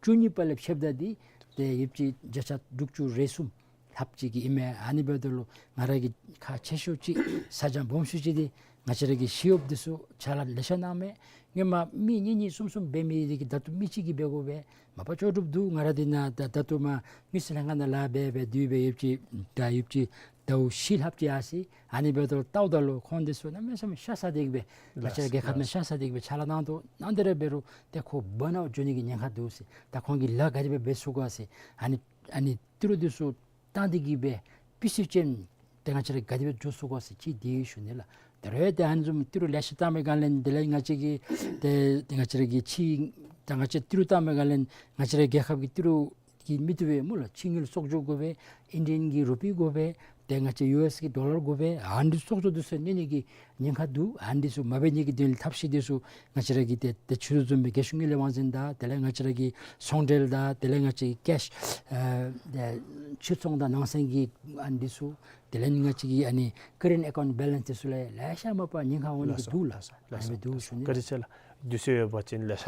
བཅུ་གཉིས་པ་ལས་ཕྱེདཔ་ད་འདི་ཏེ་ཡོདཔ་ཅིག་བརྒྱ་ཆ་དྲུག་ཅུ་རེ་གསུམ་ལྷགཔ་ཅིག་གི་ཨིན་མས། ཨ་ནི་འབདཝ་ད་ལུ་ང་ར་གི་ཁག་ཆེ་ཤོས་ཅིག་ཚ་གྱང་སྦོམ་ཤོས་ཅིག་འདི་ང་བཅས་ར་གི་ཤེས་ཡོན་འདི་ཚུ་ཕྱག་ལཱ་ལེ་ཤ་གནངམ་མས། སྔོན་མ་མི་གཉིས་གཉིས་གསུམ་གསུམ་འབད་མི་འདི་གིས་ད་ལྟོ་མི་གཅིག་གིས་འབད་དགོ་པས། མ་པ་ལྕོགས་གྲུབ་འདུག། ང་ར་འདི་ནང་ད་ད་ལྟོ་མར་དངུལ་རྩིས་ལྷན་ཁག་ནང་ལཱ་འབད་འབད་སྡོད་སྦེ་ཡོདཔ་ཅིག་ད་ཡོདཔ་ཅིག་ཟླཝ་བཞི་ལྷགཔ་ཅིག་ཡར་སོ་ཡི། ཨ་ནི་འབདཝ་ད་ལྟཝ་ད་ལུ་ཁོང་འདི་ཚུ་གནམ་མེད་ས་མེད་ཤ་ཚ་སྟེ་གིས་སྦེ་ང་བཅས་ར་རྒྱལ་ཁབ་ནང་ཤ་ཚ་སྟེ་གིས་སྦེ་ཕྱག་ལཱ་གནང་དོ། གནང་སྟེ་ར་འབད་རུང་ཏེ་ཁོ་བརན་ཨའུཊ་འགྱོ་ནི་གི་ཉེན་ཁ་འདུག་ཟེར། ད་ཁོང་གིས་ལཱ་ག་དེ་སྦེ་འབད་ཚུགས་ག་ཟེར། ཨ་ནི་ཨ་ནི་ཏི་རུ་འདི་ཚུ་བཏང་སྟེ་གིས་སྦེ་སྤུས་ཚད་ཅན་ཏེ་ང་བཅས་ར་ག་དེ་སྦེ་འགྱོ་ཚུགས་ག་ཟེར་ཅིག་འདི་ཞུ་ནི་ལགས། ད་རུང་ཏེ་ཨ་ནི་བཟུམ་ཏི་རུ་ལེ་ཤ་བཏངམ་སྒང་ལས་དེ་ལས་ང་བཅས་ཀྱི་ཏེ་ཏེ་ང་བཅས་ར་གི་ཕྱི་ད་ང་བཅས་ཏི་རུ་བཏངམ་སྒང་ལས་ང་བཅས་ར་རྒྱལ་ཁབ་ཀྱི་ཏི་རུ་གིས་མི་བཏུབ་པས་སྨོ་ལགས། ཕྱི་དངུལ་གསོག་འཇོག་དགོ་པས། ཨིན་ཌི་ཡན་གྱི་རུ་པི་དགོ་པས། ཏེ་ང་བཅས་ཡུ་ཨེསི་གི་ཌོ་ལར་དགོ་པས། ཨ་ནི་གསོག་འཇོག་འདི་ཚུ་གནས་ནི་གི་ཉེན་ཁ་འདུག། ཨ་ནི་འདི་ཚུ་མ་འབད་ནི་གི་དོན་ལས་ཐབས་ཤེས་འདི་ཚུ་ང་བཅས་ར་གི་ཏེ་ཏེ་ཞུ་དོ་བཟུམ་སྦེ་རྒྱལ་སྲུང་དངུལ་ལས་དབང་འཛིན་དང་དེ་ལས་ང་བཅས་ར་གི་ཚོང་འབྲེལ་དང་དེ་ལས་ང་བཅས་ཀྱི་ཀེཤ་ཨ་ཏེ་ཕྱིར་ཚོང་དང་ནང་སེང་གི་ཨ་ནི་འདི་ཚུ་དེ་ལས་ང་བཅས་ཀྱི་ཨ་ནི་ཀ་རེནཊ་ཨེ་ཀའུནཊ་བེ་ལེནསི་འདི་ཚུ་ལས་ལེ་ཤ་མ་པ་ཉེན་ཁ་འོང་ནི་གི་འདུག་ལགས། ལགས་སོ། ཨ་ནི་སྦེ་འདུག་ཞུ་ནི། བཀའ་དྲིན་ཆེ་ལགས། དུས་ཚོད་ཡོད་པ་ཅིན་ལེ་ཤ་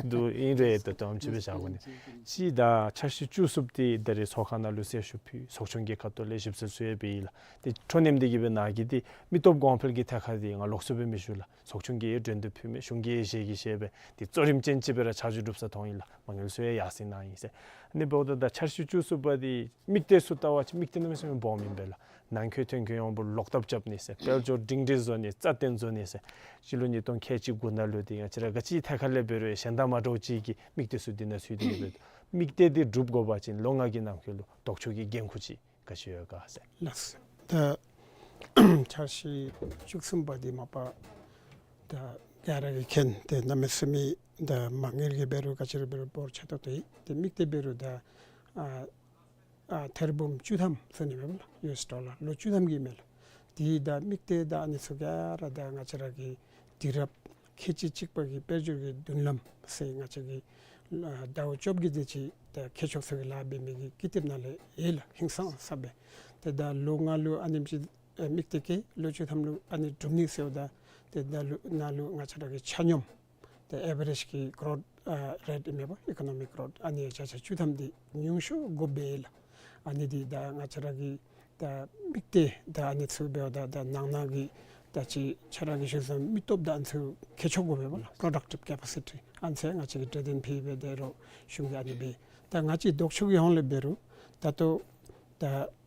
འདུག། ཨིན་རུང་ད་དུམ་ཅིག་སྦེ་བཞག་དགོ་ནི། གཅིག་ད་འཆར་གཞི་བཅུ་གསུམ་འདི་ད་རེས་ཚོགས་ཁང་ནང་ལུ་གསལ་ཞུ་ཕུལ། ཚོགས་ཆུང་གི་ཁ་ཐུག་ལས་ཞིབ་འཚོལ་ཚུ་ཡང་འབད་ཡི་ལགས། ཏེ་འཕྲོ་མཐུད་དེ་གིས་སྦེ་ནཱ་གིས་འདི་མི་སྟོབས་གོང་འཕེལ་གྱི་ཐད་ཁར་འདི་ང་ལོགས་སུ་སྦེ་མི་ཞུ་ལགས། ཚོགས་ཆུང་གིས་འགྲན་བསྡུར་ཕུལ་མི་གཞུང་གིས་བཞེས་ཀྱི་བཞེས་སྦེ་འདི་གཙོ་རིམ་ཅན་ཅིག་སྦེ་ར་ཆ་འཇོག་གྲུབ་ས་མཐོང་ཡི་ལགས། མ་དངུལ་ཚུ་ཡང་ཡར་སེང་གནང་ཡི་ཟེར། ཨ་ནི་འབདཝ་ད་ད་འཆར་གཞི་བཅུ་གསུམ་པ་འདི་དམིགས་གཏད་ཚུ་བལྟ་བ་ཅིན་དམིགས་གཏད་གནམ་མེད་ས་མེད་སྦོམ་ཨིན་པས་ལགས། ནང་འཁོད་ཐོན་འཁོད་ཡོངས་སུ་ལོག་ཐབས་རྐྱབ་ནི་ཟེར། དཔལ་འབྱོར་སྒྲིང་སྒྲིང་བཟོ་ནི། རྩ་བརྟན་བཟོ་ནི་ཟེར། སྤྱི་ལོ་ཉིས་སྟོང་ཁལ་གཅིག་དགུ་ནང་ལུ་འདི་ང་བཅས་ར་ག་ཅི་ཐད་ཁར་ལས་འབད་རུང་གཞན་དང་མ་འདྲཝ་ཅིག་གི་དམིགས་གཏད་ཚུ་འདི་ནང་ཚུད་དེ་ཡོད་པས། དམིགས་གཏད་འདི་འགྲུབ་དགོ་པ་ཅིན་ལོ་ལྔ་གི་ནང་འཁོད་ལུ་ལྡོག་ཕྱོགས་ཀྱི་འགན་ཁུར་ཅིག་ག་ཅི་ཡོད་ག་ཟེར། ལགས། ད་འཆར་གཞི་བཅུ་གསུམ་པ་འདི་མ་པ་ད་ག་ར་གིས་མཁྱེན། ཏེ་གནམ་མེད་ས་མེད་ད་མ་དངུལ་གྱི་འབད་རུང་ག་ཅི་ར་འབད་རུང་འབོར་ཆེ་ཏོག་ཏོ་ཨིན། ཏེ་དམིགས་གཏད་འབད་རུང་ད་ཨ་ཨ་ཐེར་འབུམ་བཅུ་ཐམ་ཟེར་ནི་མས་ལགས། ཡུ་ཨེསི་ཌོ་ལར་ལོ་བཅུ་ཐམ་གྱི་མས་ལགས། དེ་ད་དམིགས་གཏད་ད་ཨ་ནི་ཚུ་ག་ར་ད་ང་བཅས་ར་གི་དུས་རབས་ཁལ་གཅིག་གཅིག་པ་གི་དཔལ་འབྱོར་གྱི་མདུན་ལམ་ཟེར་ང་བཅས་ཀྱི་ཨ་ཟླཝ་བཅོ་བརྒྱད་འདི་ཅིག་ད་མཁས་མཆོག་ཚུ་གིས་ལཱ་འབད་མི་གི་ཀི་དེབ་ནང་ལས་ཡོད་ལགས། ཧིང་སངས་ས་སྦེ། ཏེ་ད་ལོ་ལྔ་ལུ་ཨ་ནེམ་ཅིག་ཨེ་དམིགས་གཏད་བསྐྱེད། ལོ་བཅུ་ཐམ་ལུ་ཨ་ནི་འགྲུབ་ནི་ཟེརཝ་ད་ཏེ་ད་ལུ་ནཱ་ལུ་ང་བཅས་ར་གི་ཆ་སྙོམས་ཏེ་ཨེ་བ་རེཇ་གི་གོ་རོཊ་ཨ་རེཊ་ཨིན་མས་པ། ཨི་ཀོ་ནོ་མིག་གོ་རོཊ་ཨ་ནི་ཡང་བརྒྱ་ཆ་བཅུ་ཐམ་འདི་ཉུང་ཤོས་དགོཔ་སྦེ་ལགས། ཨ་ནི་འདི་ད་ང་བཅས་ར་གི་ད་དམིགས་གཏད་ད་ཨ་ནི་ཚུ་འབདཝ་ད་ད་ནང་ན་གི་ད་ཅི་ཁྱོད་ར་གིས་ཞུ་བཟུམ་མི་སྟོབས་ད་ཨ་ནི་ཚུ་མཁས་མཆོག་དགོ་པས་པ་ལགས། པོ་རོ་ཌག་ཊིབ་ཀེ་པ་སི་ཊི་ཨ་ནི་ཚུ་ང་བཅས་ཀྱིས་གྲོས་དན་ཕུལ་སྦེ་དེ་རུང་གཞུང་གིས་ཨ་ནི་སྦེ། ད་ང་བཅས་ལྡོག་ཕྱོགས་ཀྱི་ཧོང་ལས་འབད་རུང་ད་ལྟོ་ད་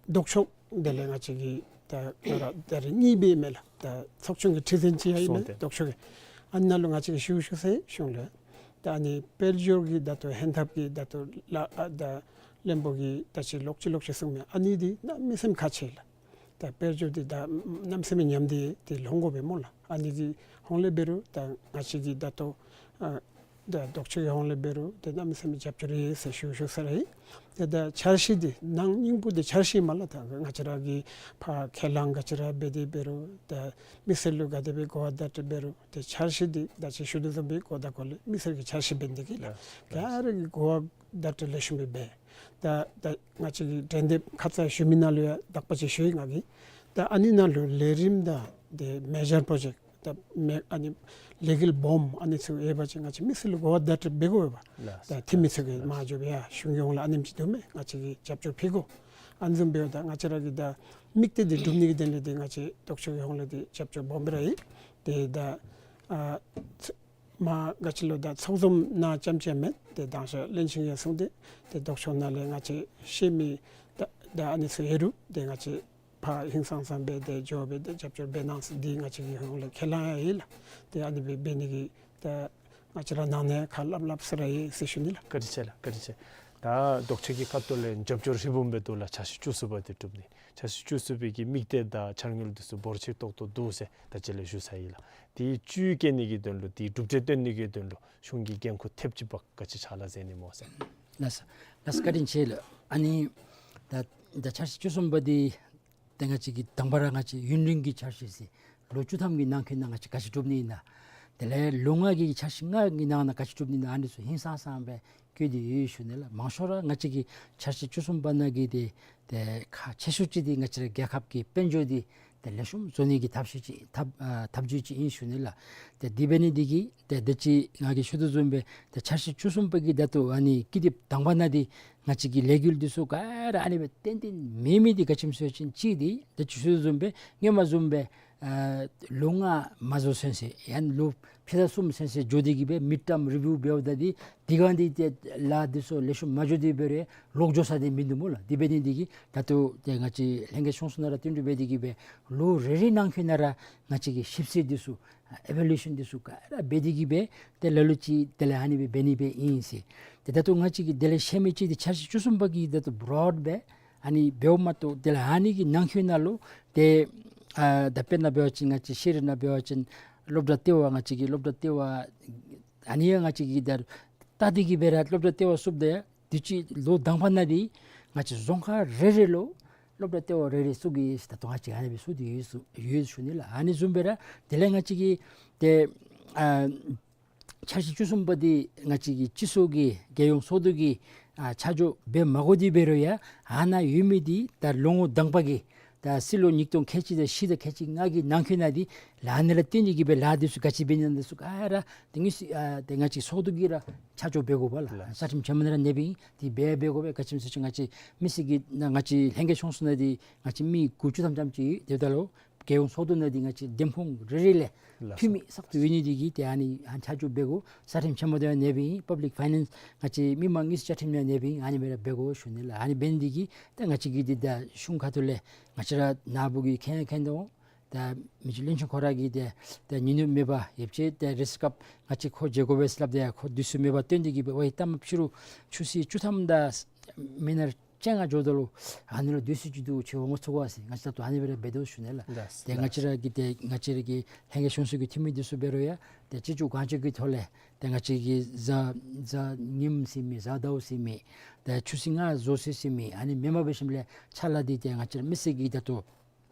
ལྡོག་ཕྱོགས་དེ་ལས་ང་བཅས་ཀྱི་ད་ང་ར་ད་རེས་གཉིས་སྦེ་མས་ལགས། ད་ཚོགས་ཆུང་གི་ཁྲི་འཛིན་ཅིག་ཡང་ཨིན་མས། ལྡོག་ཕྱོགས་ཀྱི། ཨ་ནཱ་ལུ་ང་བཅས་ཀྱིས་ཞུ་ཞུ་ཟེར་གཞུང་ལས་ད་ཨ་ནི་དཔལ་འབྱོར་གྱི་ད་ལྟོ་ཧན་ཐབས་ཀྱི་ད་ལྟོ་ལཱ་ཨ་ད་བློན་པོ་གིས་ད་ཅི་ལོག་ཅི་ལོག་ཅི་གསུངས་མས། ཨ་ནི་འདི་གནམ་མེད་ས་མེད་ཁག་ཆེ་ལགས། ད་དཔལ་འབྱོར་འདི་ད་གནམ་མེད་ས་མེད་ཉམས་ཏེ་འདི་ལྷོང་དགོ་པས་སྨོ་ལགས། ཨ་ནི་འདི་ཧོང་ལས་འབད་རུང་ད་ང་བཅས་ཀྱི་ད་ལྟོ་ཨ་ ད་ལྡོག་ཕྱོགས་ཀྱི་ཧོངས་ལས་འབད་རུང་ཏེ་གནམ་མེད་ས་མེད་རྒྱབ་སྐྱོར་ཡོད་ཟེར་ཞུ་ཞུ་ས་ར་ཨིན། ཏེ་ད་འཆར་གཞི་འདི་ནང་སྙིང་པོ་འདི་འཆར་གཞི་མས་ལགས། ད་ང་བཅས་ར་གིས་ཕར་ཁས་བླངས་ག་ཅི་ར་འབད་དེ་འབད་རུང་ད་མི་སེར་ལུ་ག་དེ་སྦེ་གོ་བ་བརྡ་སྤྲོད་འབད་རུང་ཏེ་འཆར་གཞི་འདི་ད་ཅི་ཞུ་དོ་བཟུམ་སྦེ་གོ་བརྡ་གོ་ལས་མི་སེར་གྱིས་འཆར་གཞི་འབད་ནི་འདི་གིས་ལགས། ལགས། ག་ར་གིས་གོ་བ་བརྡ་སྤྲོད་ལེགས་ཤོམ་སྦེ་འབད། ད་ད་ང་བཅས་ཀྱི་དྲན་དེབ་ཁ་ཙ་ཞུ་མི་ནང་ལུ་ཡང་དག་པ་ཅིག་ཞུ་ཡི་ང་གིས། ད་ཨ་ནི་ནང་ལུ་ལས་རིམ་དང་ཏེ་མེ་ཇར་པྲོ་ཇེཀཊ་ད་མེ་ཨ་ནི་ལས་འགུལ་སྦོམ་ཨ་ནི་ཚུ་ཡོད་པ་ཅིན་ང་བཅས་མི་སེར་ལུ་གོ་བ་བརྡ་སྤྲོད་འབད་དགོ་པས། ལགས། ད་འཐུས་མི་ཚུ་གིས་ལགས། མར་འགྱོ་སྦེ་ཡ་གཞུང་གི་ཧོངས་ལས་ཨ་ནེམ་ཅིག་འདུག་མས། ང་བཅས་ཀྱིས་རྒྱབ་སྐྱོར་ཕུལ་དགོ། ཨ་ནི་བཟུམ་སྦེ་ད་ང་བཅས་ར་གི་ད་དམིགས་གཏད་འདི་སྒྲུབ་ནི་གི་དོན་ལས་འདི་ང་བཅས་ལྡོག་ཕྱོགས་ཀྱི་ཧོངས་ལས་འདི་རྒྱབ་སྐྱོར་སྦོམ་སྦེ་ར་ཨིན། ཏེ་ད་ཨ་མར་ག་ཅི་ལོ་ད་ཚོགས་འཛོམས་ནང་རྐྱངམ་ཅིག་མེན། ཏེ་དང་ཤོས་བློན་ཆེན་གྱིས་གསུངས་ཏེ་ཏེ་ལྡོག་ཕྱོགས་ནང་ལས་ང་བཅས་ཤེས་མི་ད་ད་ཨ་ནི་ཚུ་ཡོད་རུང་ཏེ་ང་བཅས་ཕར་ཧིང་སངས་སངས་སྦེ་ཏེ་འགྱོ་སྦེ་ཏེ་རྒྱབ་སྐྱོར་འབད་གནང་ཟེར་འདི་ང་བཅས་ཀྱི་ཧོངས་ལས་ཁས་བླངས་ཡང་ཡོད་ལགས། ཏེ་ཨ་ནི་སྦེ་འབད་ནི་གི་ད་ང་བཅས་ར་ནང་ནས་ཁ་སླབ་སླབ་ས་ར་ཨིན་ཟེར་ཞུ་ནི་ལགས། བཀའ་དྲིན་ཆེ་ལགས། བཀའ་དྲིན་ཆེ། ད་ལྡོག་ཕྱོགས་ཀྱི་ཁ་ཐུག་ལས་རྒྱབ་སྐྱོར་ཧྲིལ་བུམ་སྦེ་འདུག་ལགས། འཆར་གཞི་བཅུ་གསུམ་པ་འདི་གྲུབ་ནི་འཆར་གཞི་བཅུ་གསུམ་པའི་གི་དམིགས་གཏད་དང་འཆར་དངུལ་འདི་ཚུ་འབོར་ཆེ་ཏོག་ཏོ་འདུག་ཟེར་ད་ཅི་ལས་ཞུ་ཚར་ཡི་ལགས། དེ་བཅུད་བསྐྱེད་ནི་གི་དོན་ལུ་དེ་གྲུབ་འབྲས་སྟོན་ནི་གི་དོན་ལུ་གཞུང་གི་འགན་ཁུར་ཐེབས་ཅིག་ཕར་ག་ཅི་ཕྱག་ལཱ་མཛད་ནི་སྨོ་ཟེར། ལགས་སོ། ལགས་སོ། བཀའ་དྲིན་ཆེ་ལགས། ཨ་ནི་ད་ད་འཆར་གཞི་བཅུ་གསུམ་པ་འདི་ཏེ་ང་བཅས་ཀྱིས་དང་པ་ར་ང་བཅས་ཡུན་རིང་གི་འཆར་གཞི་ཟེར་ལོ་བཅུ་ཐམ་གྱི་ནང་འཁོད་ནང་ང་བཅས་ག་ཅི་སྒྲུབ་ནི་ཨིན་ན། དེ་ལས་ལོ་ལྔ་གི་འཆར་གཞི་ལྔ་གི་ནང་ན་ག་ཅི་སྒྲུབ་ནི་ཨིན་ན་ཨ་ནི་ཚུ་ཧིང་སངས་སངས་སྦེ་བཀོད་དེ་ཡོད་ཞུ་ནི་ལགས། མང་ཤོས་ར་ང་བཅས་ཀྱི་འཆར་གཞི་བཅུ་གསུམ་པ་ནང་གི་ཏེ་ཏེ་ཁག་ཆེ་ཤོས་ཅིག་འདི་ང་བཅས་ར་རྒྱལ་ཁབ་ཀྱི་དཔལ་འབྱོར་འདི་ཏེ་ལེགས་ཤོམ་བཟོ་ནི་གི་ཐབས་ཤེས་ཅིག་ཐབས་ཨ་ཐབས་བྱུས་ཅིག་ཨིན་ཞུ་ནི་ལགས། ཏེ་དེ་འབད་ནི་འདི་གིས་ཏེ་ད་ཅི་ང་གིས་ཞུ་དོ་བཟུམ་སྦེ་ཏེ་འཆར་གཞི་བཅུ་གསུམ་པ་གི་ད་ལྟོ་ཨ་ནི་ཀི་དེབ་དང་པ་ནང་འདི་ང་བཅས་ཀྱི་ལས་འགུལ་འདི་ཚུ་ག་ར་ཨ་ནི་སྦེ་ཏན་ཏན་མེད་མི་འདི་ག་ཅི་སྨོ་ཟེར་བ་ཅིན་གཅིག་འདི་ད་ཅི་ཞུ་དོ་བཟུམ་སྦེ་སྔོན་མ་བཟུམ་སྦེ་ཨ་ལོ་ལྔ་མ་རྫོགས་ཚུན་ཚོད་ཡང་ལོ་ཕྱེད་དང་གསུམ་ཚུན་ཚོད་འགྱོ་སྟེ་གི་སྦེ་མིཌ་ཊརམ་རི་བིའུ་འབདཝ་ད་འདི་དེ་སྒང་འདི་ཏེ་ལཱ་འདི་ཚུ་ལེགས་ཤོམ་མ་འགྱོ་སྟེ་འབད་རུང་ལོག་འགྱོ་ས་འདི་མིན་འདུག་སྨོ་ལགས། དེ་འབད་ནི་འདི་གིས་ད་ལྟོ་ཏེ་ང་བཅས་ལྷན་རྒྱས་གཞུང་ཚོགས་ནང་ར་བསྟུན་གྲོས་འབད་དེ་གི་སྦེ་ལོ་རེ་རེ་ནང་འཁོད་ནང་ར་ང་བཅས་ཀྱི་ཞིབ་འཚོལ་འདི་ཚུ་ཨེ་ཝ་ལུ་ཨེ་ཤཱན་འདི་ཚུ་ག་ར་འབད་དེ་གི་སྦེ་ཏེ་ལ་ལུ་ཅིག་དེ་ལས་ཨ་ནི་སྦེ་འབད་ནི་སྦེ་ཨིན་ཟེར། ཏེ་ད་ལྟོ་ང་བཅས་ཀྱིས་དེ་ལས་ཤེས་མི་ཅིག་འདི་འཆར་གཞི་བཅུ་གསུམ་པ་གི་ད་ལྟོ་བུ་རོཌ་སྦེ་ཨ་ནི་འབདཝ་མ་གཏོགས་དེ་ལས་ཨ་ནི་གི་ནང་འཁོད་ནང་ལུ་ཏེ་ཨ་ད་དཔེར་ན་འབད་བ་ཅིན་ང་བཅས་ཤེས་རིག་ནང་འབད་བ་ཅིན་སློབ་གྲྭ་ལྟེ་བ་ང་བཅས་ཀྱི་སློབ་གྲྭ་ལྟེ་བ་ཨ་ནི་ཡང་ང་བཅས་ཀྱིས་ད་ལྟ་འདི་གི་སྦེ་ར་སློབ་གྲྭ་ལྟེ་བ་བཙུགསཔ་ད་ཡང་དུས་ཅི་ལོ་དང་པ་ནང་འདི་ང་བཅས་རྫོང་ཁག་རེ་རེ་ལུ་སློབ་གྲྭ་ལྟེ་བ་རེ་རེ་བཙུགས་ཀྱི་ཡོད་ཟེར། ད་ལྟོ་ང་བཅས་ཨ་ནི་སྦེ་བཙུགས་ཏེ་ཡོད་ཟེར་ཡོད་ཞུ་ནི་ལགས། ཨ་ནི་བཟུམ་སྦེ་ར་དེ་ལས་ང་བཅས་ཀྱི་ཏེ་ཨ་འཆར་གཞི་བཅུ་གསུམ་པ་འདི་ང་བཅས་ཀྱི་སྤྱི་ཚོགས་ཀྱི་རྒྱལ་ཡོངས་ཚོགས་འདུ་གིས་ཨ་ཆ་འཇོག་འབད་མ་དགོ་སྟེ་འབད་རུང་ཡང་ཨ་ནཱ་ཡོད་མི་འདི་ད་ལོ་ངོ་དང་པ་གི་ད་སྲིད་ལོ་ཉིས་སྟོང་ཁལ་གཅིག་དང་བཞི་དང་ཁལ་གཅིག་ལྔ་གི་ནང་འཁོད་ནང་འདི་ལཱ་ཨ་ནི་ལུ་བརྟེན་ཏེ་གི་སྦེ་ལཱ་འདི་ཚུ་ག་ཅི་འབད་ནི་ཨ་ནི་འདི་ཚུ་ག་ར་ཏེ་ངེས་ཨ་ཏེ་ང་བཅས་ཚོགས་འདུ་གིས་ར་ཆ་འཇོག་འབད་དགོ་པས་ལགས། ལགས། རྩ་ཁྲིམས་ཆེན་མོ་ནང་ར་གནས་པའི་ཨིན། དེ་འབད་འབད་དགོ་པས། ག་ཅི་སྨོ་ཟེར་བ་ཅིན་ང་བཅས་མི་སེར་གྱི་ནང་ང་བཅས་ལྷན་རྒྱས་གཞུང་ཚོགས་ནང་འདི་ང་བཅས་མི་དགུ་བཅུ་ཐམ་ཙམ་ཅིག་ཡོད། དེ་འབདཝ་ད་ལུ་རྒྱལ་ཡོངས་ཚོགས་འདུ་ནང་འདི་ང་བཅས་འདེམས་ཁོངས་རེ་རེ་ལས་ལགས་སོ། འཐུས་མི་བསགས་ཏེ་ཡོད་ནི་འདི་གིས་ཏེ་ཨ་ནི་ཨ་ཆ་འཇོག་འབད་དགོ། རྩ་ཁྲིམས་ཆེན་མོ་ནང་གནས་པའི་ཨིན། པབ་ལིཀ་ཕའི་ནཱནསི་ང་བཅས་མི་དམངས་དངུལ་རྩིས་བཅའ་ཁྲིམས་ནང་གནས་པའི་ཨིན། ཨ་ནི་སྦེ་ར་འབད་དགོ་ཞུ་ནི་ལགས། ཨ་ནི་འབད་ནི་འདི་གིས་ཏེ་ང་བཅས་ཀྱི་འདི་ད་གཞུང་ཁ་ཐུག་ལས་ང་བཅས་ར་ནཱ་བུ་གི་མཁྱེན་མཁྱེན་དོ་ད་མི་རྗེ་བློན་ཆེན་ཁོ་ར་གིས་ཏེ་ཏེ་ཉིན་ནུབ་མེད་པར་ཡོདཔ་ཅིག་ཏེ་རེས་སྐབས་ང་བཅས་ཁོ་མཇལ་དགོ་པས་ཟེར་སླབ་སྟེ་ཡང་ཁོ་དུས་ཚོད་མེད་པར་བཏོན་ཏེ་གི་སྦེ་ཝའི་ད་མ་ཕྱི་རུ་ཆུ་ཚོད་བཅུ་ཐམ་དང་མི་ནཊ་བཅོ་ལྔ་འགྱོཝ་ད་ལུ་ཨ་ནི་ལུ་སྡོད་ས་ཅིག་འདུག། ཁྱོད་འོང་ཚུགས་པ་ཟེར། ང་བཅས་ད་ལྟོ་ཨ་ནི་སྦེ་ར་འབད་དོ་ཞུ་ནི་ལགས། ལགས། ཏེ་ང་བཅས་ར་གི་ཏེ་ང་བཅས་ར་གི་ལྷན་རྒྱས་གཞུང་ཚོགས་ཀྱི་འཐུས་མི་འདི་ཚུ་འབད་རུང་ཡང་ཏེ་ཅི་ལྕོགས་གང་ལྕོགས་ཀྱི་ཐོག་ལས་ཏེ་ང་བཅས་ཀྱི་གཟའ་གཟའ་ཉིམ་ཟེར་མི་གཟའ་ཟླཝ་ཟེར་མི་ཏེ་ཆུ་ཚོད་ལྔ་རྫོགས་ཚེས་ཟེར་མི་ཨ་ནི་མེནམ་འབད་ཞིནམ་ལས་ཕྱག་ལཱ་འདི་ཏེ་ང་བཅས་ར་མི་སེར་གྱིས་ད་ལྟོ་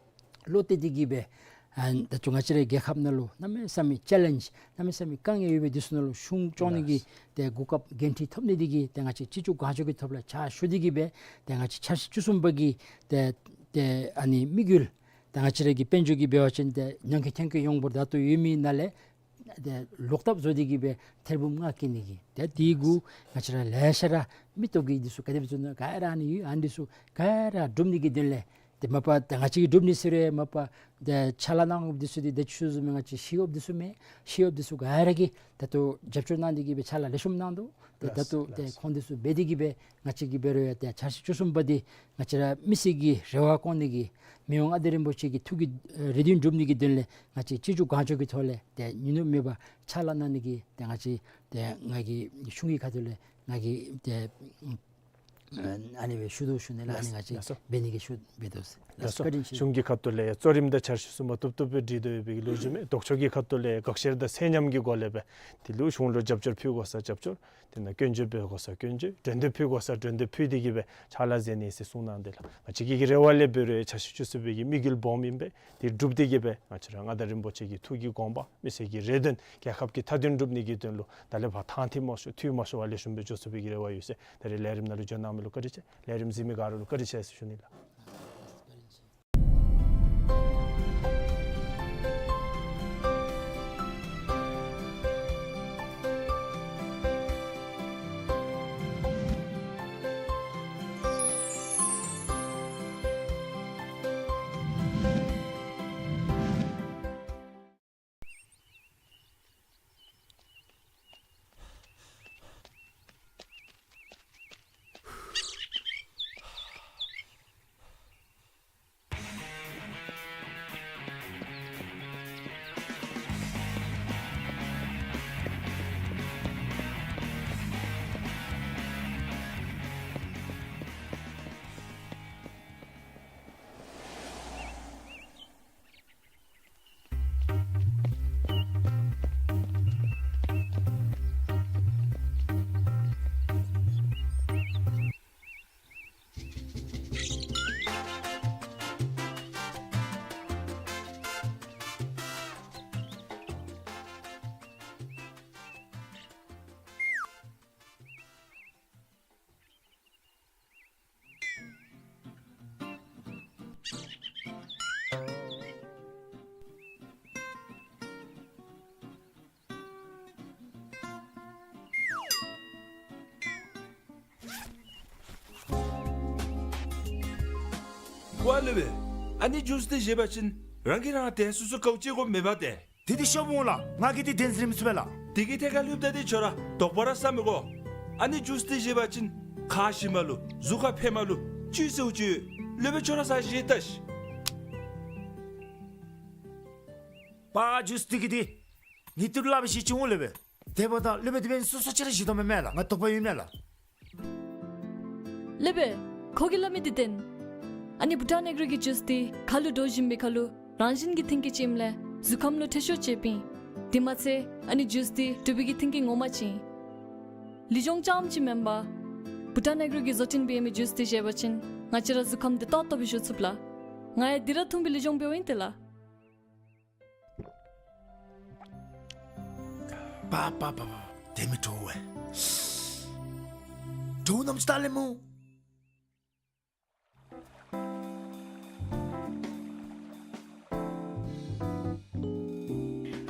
བློ་གཏད་དེ་གི་སྦེ་ཨ་ད་ལྟོ་ང་བཅས་རའི་རྒྱལ་ཁབ་ནང་ལུ་གནམ་མེད་ས་མེད་ཅེ་ལེནཇ་གནམ་མེད་ས་མེད་དཀའ་ངལ་ཡོད་པའི་དུས་ཚོད་ནང་ལུ་གཞུང་སྐྱོང་ནི་གི་ཏེ་གོ་སྐབས་འགན་འཁྲི་ཐོབ་ནི་འདི་གིས་ཏེ་ང་བཅས་ཅི་ལྕོགས་གང་ལྕོགས་ཀྱི་ཐོག་ལས་ཕྱག་ཞུ་སྟེ་གི་སྦེ་ཏེ་ང་བཅས་འཆར་གཞི་བཅུ་གསུམ་པ་གི་ཏེ་ཏེ་ཨ་ནི་དམིགས་ཡུལ་ཏེ་ང་བཅས་རའི་གི་དཔལ་འབྱོར་གྱི་འབད་བ་ཅིན་ཏེ་ཉེན་ཁ་ཐོན་སྐྱེད་ཡོང་འབོར་ད་ལྟོ་ཡོད་མི་ནང་ལས་ཏེ་ལོག་ཐབས་བཟོ་སྟེ་གི་སྦེ་ཐེར་འབུམ་ལྔ་བཀལ་ནི་གི་ཏེ་དེ་གུ་ང་བཅས་ར་ལེ་ཤ་ར་མི་སྟོབས་ཀྱི་འདི་ཚུ་ག་དེ་སྦེ་བཟོ་ནི་ག་ར་ཨ་ནི་ཡོད། ཨ་ནི་འདི་ཚུ་ག་ར་སྒྲུབ་ནི་གི་དོན་ལས་ཏེ་མ་པ་ཏེ་ང་བཅས་ཀྱིས་སྒྲུབ་ནི་ཟེར་རུང་མ་པ་ཏེ་ཕྱག་ལཱ་གནང་འདི་ཚུ་འདི་ཏེ་ཆུ་བཟུམ་མའི་ང་བཅས་ཤེས་ཡོན་འདི་ཚུ་མས། ཤེས་ཡོན་འདི་ཚུ་ག་ར་གིས་ད་ལྟོ་རྒྱབ་སྐྱོར་གནང་སྟེ་གི་སྦེ་ཕྱག་ལཱ་ལེགས་ཤོམ་གནང་འདུག། ཏེ་ད་ལྟོ་ཏེ་ཁོང་འདི་ཚུ་འབད་དེ་གི་སྦེ་ང་བཅས་ཀྱིས་འབད་རུང་ཡང་ཏེ་འཆར་གཞི་བཅུ་གསུམ་པ་འདི་ང་བཅས་ར་མི་སེར་གྱི་རེ་བ་སྐོང་ནི་གི་མི་དབང་ཨ་ཏི་རིན་པོ་ཆེ་གི་ཐུགས་ཀྱི་རེ་འདུན་སྒྲུབ་ནི་གི་དོན་ལས་ང་བཅས་ཅི་ལྕོགས་གང་ལྕོགས་ཀྱི་ཐོག་ལས་ཏེ་ཉིན་ནུབ་མེད་པར་ཕྱག་ལཱ་གནང་ནི་གི་ཏེ་ང་བཅས་ཏེ་ང་གི་གཞུང་གི་ཁ་ཐུག་ལས་ང་གིས་ཏེ་ ཨ་ནི་སྦེ་ཞུ་དོ་ཞུ་ནི་ལགས། ཨ་ནི་ང་བཅས་ལགས་སོ། འབད་ནི་གི་ཤུགས་འབད་དོ་ཟེར། ལགས་སོ། བཀའ་དྲིན་ཆེ། གཞུང་གི་ཁ་ཐུག་ལས་གཙོ་རིམ་དང་འཆར་གཞི་བཟུམ་མ་བཏུབ་བཏུབ་སྦེ་སྒྲིག་དོ་ཡོད་པའི་ལོ་རྒྱུས་མས། ལྡོག་ཕྱོགས་ཀྱི་ཁ་ཐུག་ལས་དགག་བཤེར་དང་ཚད་མཉམ་གྱི་སྒོ་ལས་སྦེ་དེ་ལུ་གཞུང་ལུ་རྒྱབ་སྐྱོར་ཕུལ་དགོ་ས་རྒྱབ་སྐྱོར། དེ་ནང་སྐྱོན་བརྗོད་འབད་དགོ་ས་སྐྱོན་བརྗོད། འགྲན་བསྡུར་ཕུལ་དགོ་ས་འགྲན་བསྡུར་ཕུལ་ཏེ་གི་སྦེ་ཕྱག་ལཱ་མཛད་ནི་ཟེར་གསུངས་གནང་དེ་ལགས། ང་བཅས་ཀྱི་གི་རེ་བ་ལས་འབད་རུང་འཆར་གཞི་བཅུ་གསུམ་པའི་གི་དམིགས་ཡུལ་སྦོམ་ཨིན་པས། དེ་སྒྲུབ་སྟེ་གི་སྦེ་ང་བཅས་ར་མངའ་བདག་རིན་པོ་ཆེ་གི་ཐུགས་ཀྱི་དགོངས་པ་མི་སེར་གྱི་རེ་འདུན་རྒྱལ་ཁབ་ཀྱི་མཐའ་དོན་སྒྲུབ་ནི་གི་དོན་ལུ་ད་ལས་ཕར་ཐང་ཐིག་མ་ཤོར་འཐུས་མ་ཤོར་བར་ལེགས་ཤོམ་སྦེ་འགྱོ་ཚུགས་པའི་གི་རེ་བ་ཡོད་ཟེར། ད་རེས་ལས་རིམ་ནང་ལུ་འབྱོན་གནང་མི་ལུ་བཀའ་དྲིན་ཆེ། ལས་རིམ་གཟིགས་མི་ག་ར་ལུ་བཀའ་དྲིན་ཆེ་ཟེར་ཞུ་ནི་ལགས། ཝའེ་སློབ་དཔོན། ཨ་ནི་ཇུས་འདི་བཞེས་པ་ཅིན་རང་གིས་རང་དེ་སོ་སོ་དགའཝ་ཅིག་དགོ་མེད་པ་ཏེ། དེ་འདི་ཤོབ་འོང་ལགས། ང་གིས་འདི་བདེན་འཛིན་མི་ཚུགས་པས་ལགས། དེ་གི་ཐད་ཁར་སློབ་དཔོན་འདི་ཁྱོད་ར་དོགས་པ་ར་ཟ་མི་དགོ། ཨ་ནི་ཇུས་འདི་བཞེས་པ་ཅིན་ཁ་ཞིམ་མ་ལུ་གཟུགས་ཁར་ཕན་མ་ལུ་བཅུད་ཟེརཝ་ཅིག་ཡོད། སློབ་དཔོན་ཁྱོད་ར་ཟ་ཞིན་བལྟ་ཤིག། པ་ཇུས་འདི་གི་འདི་ངེའི་ཏི་རུ་སླབ་པའི་ཤེས་ཅི་འོང་སློབ་དཔོན། དེ་འབདཝ་ད་སློབ་དཔོན་དེ་འབདན་སོ་སོ་ཅིག་ར་བཞེས་དོ་མེན་མས་ལགས། ང་དོགས་པ་ཡོད་མས་ལགས། སློབ་དཔོན། ཁོ་གིས་སླབ་མི་འདི་བདེན། ཨ་ནི་བྷུ་ཊཱན་ཨེག་རོ་གི་ཇུས་འདི་ཁ་ལུ་འདྲོག་བཞིན་པའི་ཁར་ལུ་རང་བཞིན་གྱིས་མཐུན་རྐྱེན་ཅིག་ཨིནམ་ལས་གཟུགས་ཁམས་ལུ་འཕྲོད་ཤོས་ཅིག་ཨིན། དེ་མ་ཚད་ཨ་ནི་ཇུས་འདི་གྲུབ་པའི་གི་མཐུན་རྐྱེན་ངོ་མ་ཅིག་ཨིན། ལུས་སྦྱོང་རྐྱངམ་ཅིག་མེན་པར་བྷུ་ཊཱན་ཨེག་རོ་གིས་བཟོ་སྐྲུན་འབད་མི་ཇུས་འདི་བཞེས་པ་ཅིན་ང་བཅས་ར་གཟུགས་ཁམས་འདི་ཏོག་ཏོ་སྦེ་བཞུགས་ཚུགས་ལགས། ང་ཡང་འདི་ར་འཐུང་སྦེ་ལུས་སྦྱོང་འབདཝ་ཨིན་ཏེ་ལགས། པ་པ་པ་པ། དེ་མི་དྲོ་བས། དྲོ་ནམ་ཅིག་ད་ལེ་མོ།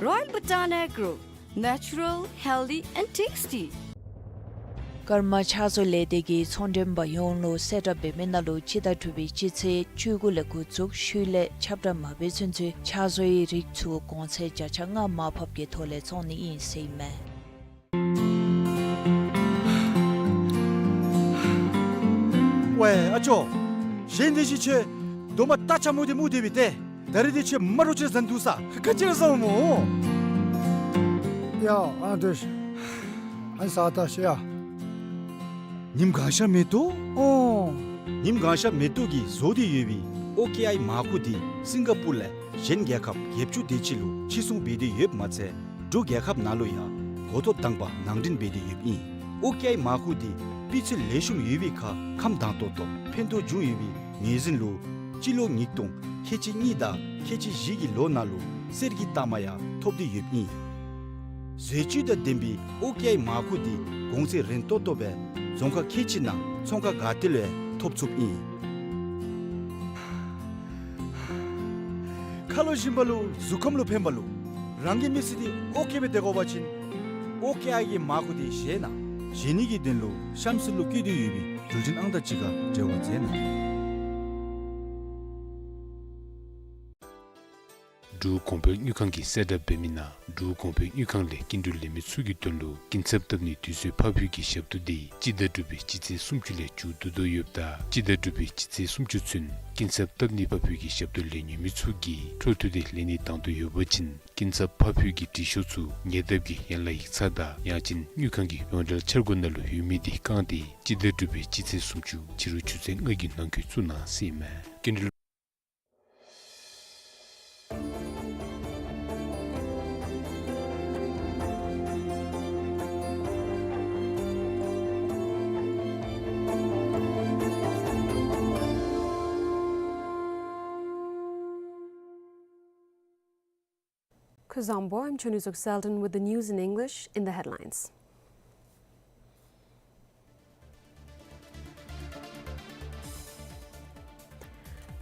Royal Bhutan Agro, natural, healthy and tasty. ཀརྨ་ཕྱག་བཟོ་ལས་སྡེ་གིས་ཚོང་མགྲོན་པ་ཡོངས་ལུ་གསལ་བསྒྲགས་འབད་མི་ནང་ལུ་སྤྱི་ཟླ་དྲུག་པའི་སྤྱི་ཚེས་བཅུ་དགུ་ལས་འགོ་བཙུགས་ཤུལ་ལས་ཁྱབ་བསྒྲགས་མ་འབད་ཚུན་ཚོད་ཕྱག་བཟོའི་རིགས་ཚུ་གོང་ཚད་བརྒྱ་ཆ་ལྔ་མར་ཕབ་ཀྱི་ཐོག་ལས་བཙོང་ནི་ཨིན་ཟེར་ཨིན་མས། ཝའེ་ཨ་ཅོ། གཞན་དེ་ཅིག་ཁྱོད་རྡོག་མ་རྟ་ཆ་མོ་དེ་སྨུག་དེ་སྦེ་ཏེ། ད་རིས་དེ་ཁྱོད་མ་རོ་ཅིག་ཟ་ནི་འདུག་ས། ག་ཅི་ར་ཟཝ་སྨོ། ཡ་ཨ་འདྲས། ཨ་ནི་ཟ་ད་ཤེས་ཡ། ཉིམ་གང་ཤར་མེ་ཏོག། ཨོ། ཉིམ་གང་ཤར་མེ་ཏོག་གིས་བཟོ་སྟེ་ཡོད་པའི་ཨོ་ཀེ་ཨའི་མར་ཁུ་དེ་སིང་ག་པུར་ལས་གཞན་རྒྱལ་ཁབ་བརྒྱད་ཅུ་དེ་ཅིག་ལུ་ཕྱིར་ཚོང་འབད་དེ་ཡོདཔ་མ་ཚད་འབྲུག་རྒྱལ་ཁབ་ནང་ལུ་ཡང་འགོ་ཐོག་དང་པ་ནང་འདྲེན་འབད་དེ་ཡོདཔ་ཨིན། ཨོ་ཀེ་ཨའི་མར་ཁུ་དེ་སྤུས་ཚད་ལེགས་ཤོམ་ཡོད་པའི་ཁར་ཁམས་དྭངས་ཏོག་ཏོ་ཕན་ཐོགས་འབྱུང་ཡོད་པའི་ངོས་འཛིན་ལུ་སྤྱི་ལོ་ཉིས་སྟོང་ཁལ་གཅིག་གཉིས་དང་ཁལ་གཅིག་བཞི་གི་ལོ་ནང་ལུ་གསེར་གྱི་རྟགས་མ་ཡང་ཐོབ་སྟེ་ཡོདཔ་ཨིན། བཟོ་བཅོས་དང་ལྡན་པའི་ཨོ་ཀེ་ཨའི་མར་ཁུ་དེ་གོང་ཚད་རན་ཏོག་ཏོ་སྦེ་རྫོང་ཁག་ཁལ་གཅིག་ནང་ཚོང་ཁང་ག་ཏེ་ལུ་ཡང་ཐོབ་ཚུགསཔ་ཨིན། ཁ་ལུ་ཞིམ་པ་ལུ་གཟུགས་ཁམས་ལུ་ཕན་པ་ལུ་རང་གི་མི་ཚེ་འདི་ཨོ་ཀེ་སྦེ་སྡོད་དགོ་པ་ཅིན་ཨོ་ཀེ་ཨའི་གི་མར་ཁུ་དེ་བཞེས་གནང་། བཞེས་ནི་གི་དོན་ལུ་གཤམ་གསལ་ལུ་བཀོད་དེ་ཡོད་པའི་འགྲུལ་འཕྲིན་ཨང་རྟགས་གཅིག་ཁར་འབྲེལ་བ་མཛད་གནང་། འབྲུག་གོང་འཕེལ་དངུལ་ཁང་གིས་གསལ་བསྒྲགས་འབད་མི་ནང་འབྲུག་གོང་འཕེལ་དངུལ་ཁང་ལས་སྐྱིན་འགྲུལ་ལེན་མི་ཚུ་གི་དོན་ལུ་སྐྱིན་ཚབ་བཏབ་ནིའི་དུས་ཚོད་ཕར་འགྱངས་ཀྱི་ཞབས་ཏོག་དེ་སྤྱི་ཟླ་དྲུག་པའི་སྤྱི་ཚེས་སུམ་ཅུ་ལས་མཇུག་བསྡུ་དོ་ཡོདཔ་ད་སྤྱི་ཟླ་དྲུག་པའི་སྤྱི་ཚེས་སུམ་ཅུ་ཚུན་སྐྱིན་ཚབ་བཏབ་ནིའི་ཕར་འགྱངས་ཀྱི་ཞབས་ཏོག་ལེན་ནི་མི་ཚུ་གིས་འཕྲོ་མཐུད་དེ་ལེན་ནི་དང་འདོད་ཡོད་པ་ཅིན་ སྐྱིན་ཚབ་ཕབ་ཕུལ་གྱི་འབྲི་ཤོག་ཚུ་ཉེ་འདབས་ཀྱི་ཡན་ལག་ཡིག་ཚང་དང་ཡང་ཅིན་དངུལ་ཁང་གི་ཡོངས་འབྲེལ་འཆར་སྒོ་ནང་ལུ་ཡོད་མི་དེ་བཀང་སྟེ་སྤྱི་ཟླ་དྲུག་པའི་སྤྱི་ཚེས་སུམ་ཅུ་ཕྱི་རུ་ཆུ་ཚོད་ལྔ་གི་ནང་འཁོད་བཙུགས་གནང་ཟེར་ཨིན་མས། སྐྱིན་འགྲུལ། Kuzuzangpo, I'm Chonizok Selden with the news in English. In the headlines: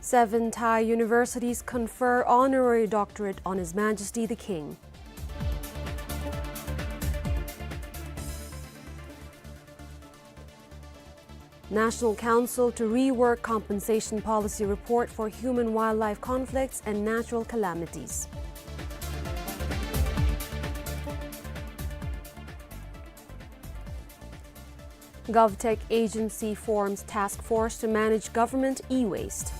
Seven Thai universities confer honorary doctorate on His Majesty the King. National Council to rework compensation policy report for human-wildlife conflicts and natural calamities. GovTech agency forms task force to manage government e-waste.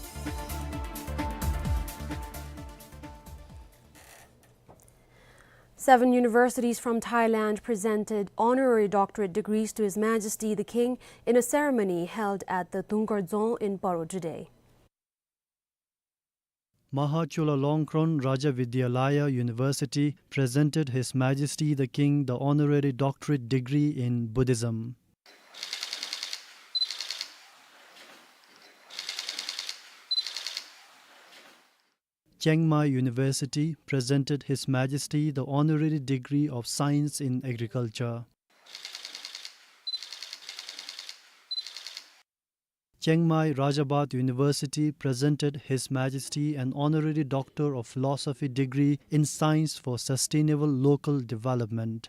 Seven universities from Thailand presented honorary doctorate degrees to His Majesty the King in a ceremony held at the Dungor Dzong in Paro today. Maha Chulalongkorn Raja Vidyalaya University presented His Majesty the King the honorary doctorate degree in Buddhism. Chiang Mai University presented His Majesty the honorary degree of Science in Agriculture. Chiang Mai Rajabhat University presented His Majesty an honorary Doctor of Philosophy degree in Science for Sustainable Local Development.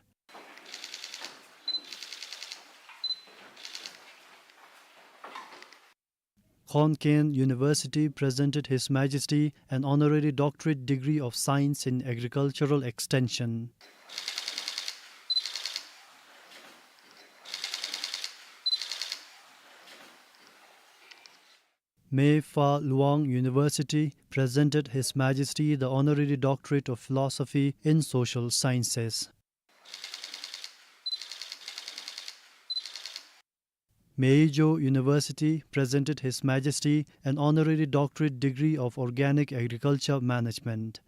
Khon Kaen University presented His Majesty an honorary doctorate degree of Science in Agricultural Extension. Mae Fah Luang University presented His Majesty the honorary doctorate of Philosophy in Social Sciences. Mae Sot University presented His Majesty an honorary doctorate degree of Organic Agriculture Management.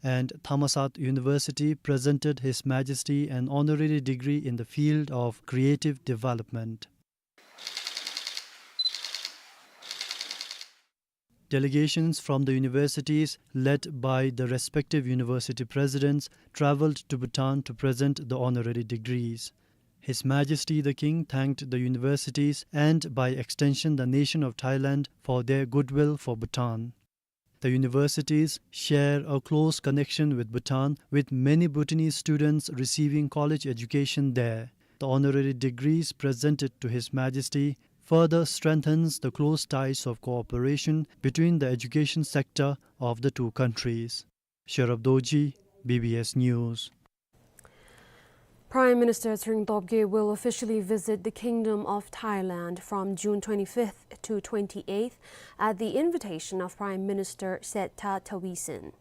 And Thammasat University presented His Majesty an honorary degree in the field of creative development. Delegations from the universities, led by the respective university presidents, travelled to Bhutan to present the honorary degrees. His Majesty the King thanked the universities and, by extension, the nation of Thailand for their goodwill for Bhutan. The universities share a close connection with Bhutan, with many Bhutanese students receiving college education there. The honorary degrees presented to His Majesty further strengthens the close ties of cooperation between the education sector of the two countries. Sherab Dorji, B B S News. Prime Minister Tshering Tobgay will officially visit the Kingdom of Thailand from June twenty-fifth to twenty-eighth at the invitation of Prime Minister Srettha Thavisin.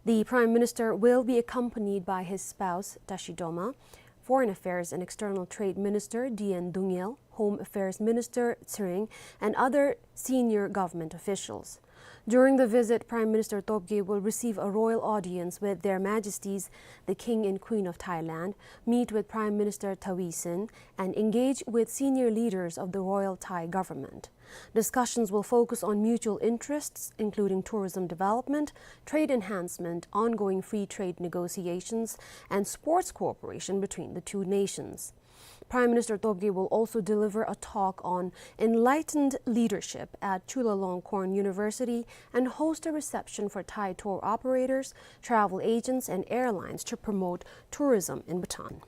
The Prime Minister will be accompanied by his spouse, Tashi Doma, Foreign Affairs and External Trade Minister D N Dungel, Home Affairs Minister Tshering, and other senior government officials. During the visit, Prime Minister Tobgay will receive a royal audience with Their Majesties the King and Queen of Thailand, meet with Prime Minister Thavisin, and engage with senior leaders of the Royal Thai Government. Discussions will focus on mutual interests, including tourism development, trade enhancement, ongoing free trade negotiations, and sports cooperation between the two nations. Prime Minister Tobgay will also deliver a talk on enlightened leadership at Chulalongkorn University and host a reception for Thai tour operators, travel agents, and airlines to promote tourism in Bhutan.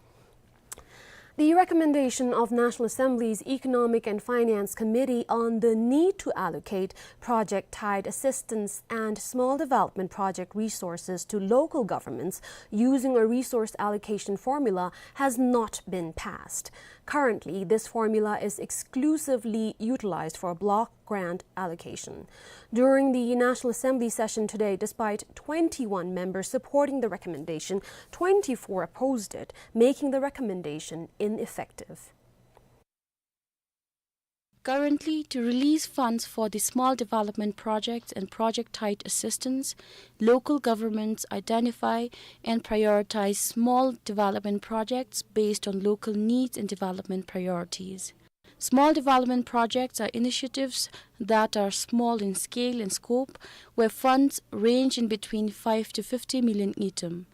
The recommendation of National Assembly's Economic and Finance Committee on the need to allocate project-tied assistance and small development project resources to local governments using a resource allocation formula has not been passed. Currently, this formula is exclusively utilized for block grant allocation. During the National Assembly session today, despite twenty-one members supporting the recommendation, twenty-four opposed it, making the recommendation ineffective. Currently, to release funds for the small development projects and project-tied assistance, local governments identify and prioritize small development projects based on local needs and development priorities. Small development projects are initiatives that are small in scale and scope, where funds range in between five to fifty million ngultrum.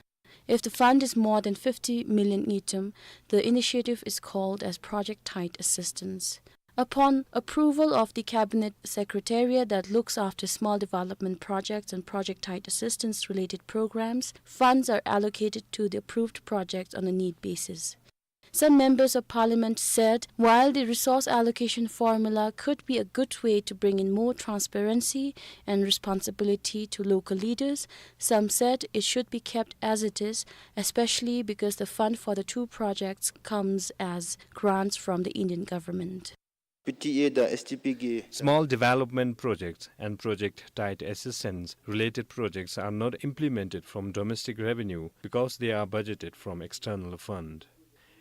If the fund is more than fifty million ngultrum, the initiative is called as project-tied assistance. Upon approval of the Cabinet Secretariat that looks after small development projects and project-tied assistance-related programs, funds are allocated to the approved projects on a need basis. Some members of parliament said, while the resource allocation formula could be a good way to bring in more transparency and responsibility to local leaders, some said it should be kept as it is, especially because the fund for the two projects comes as grants from the Indian government. Small development projects and project-tied assistance related projects are not implemented from domestic revenue because they are budgeted from external fund.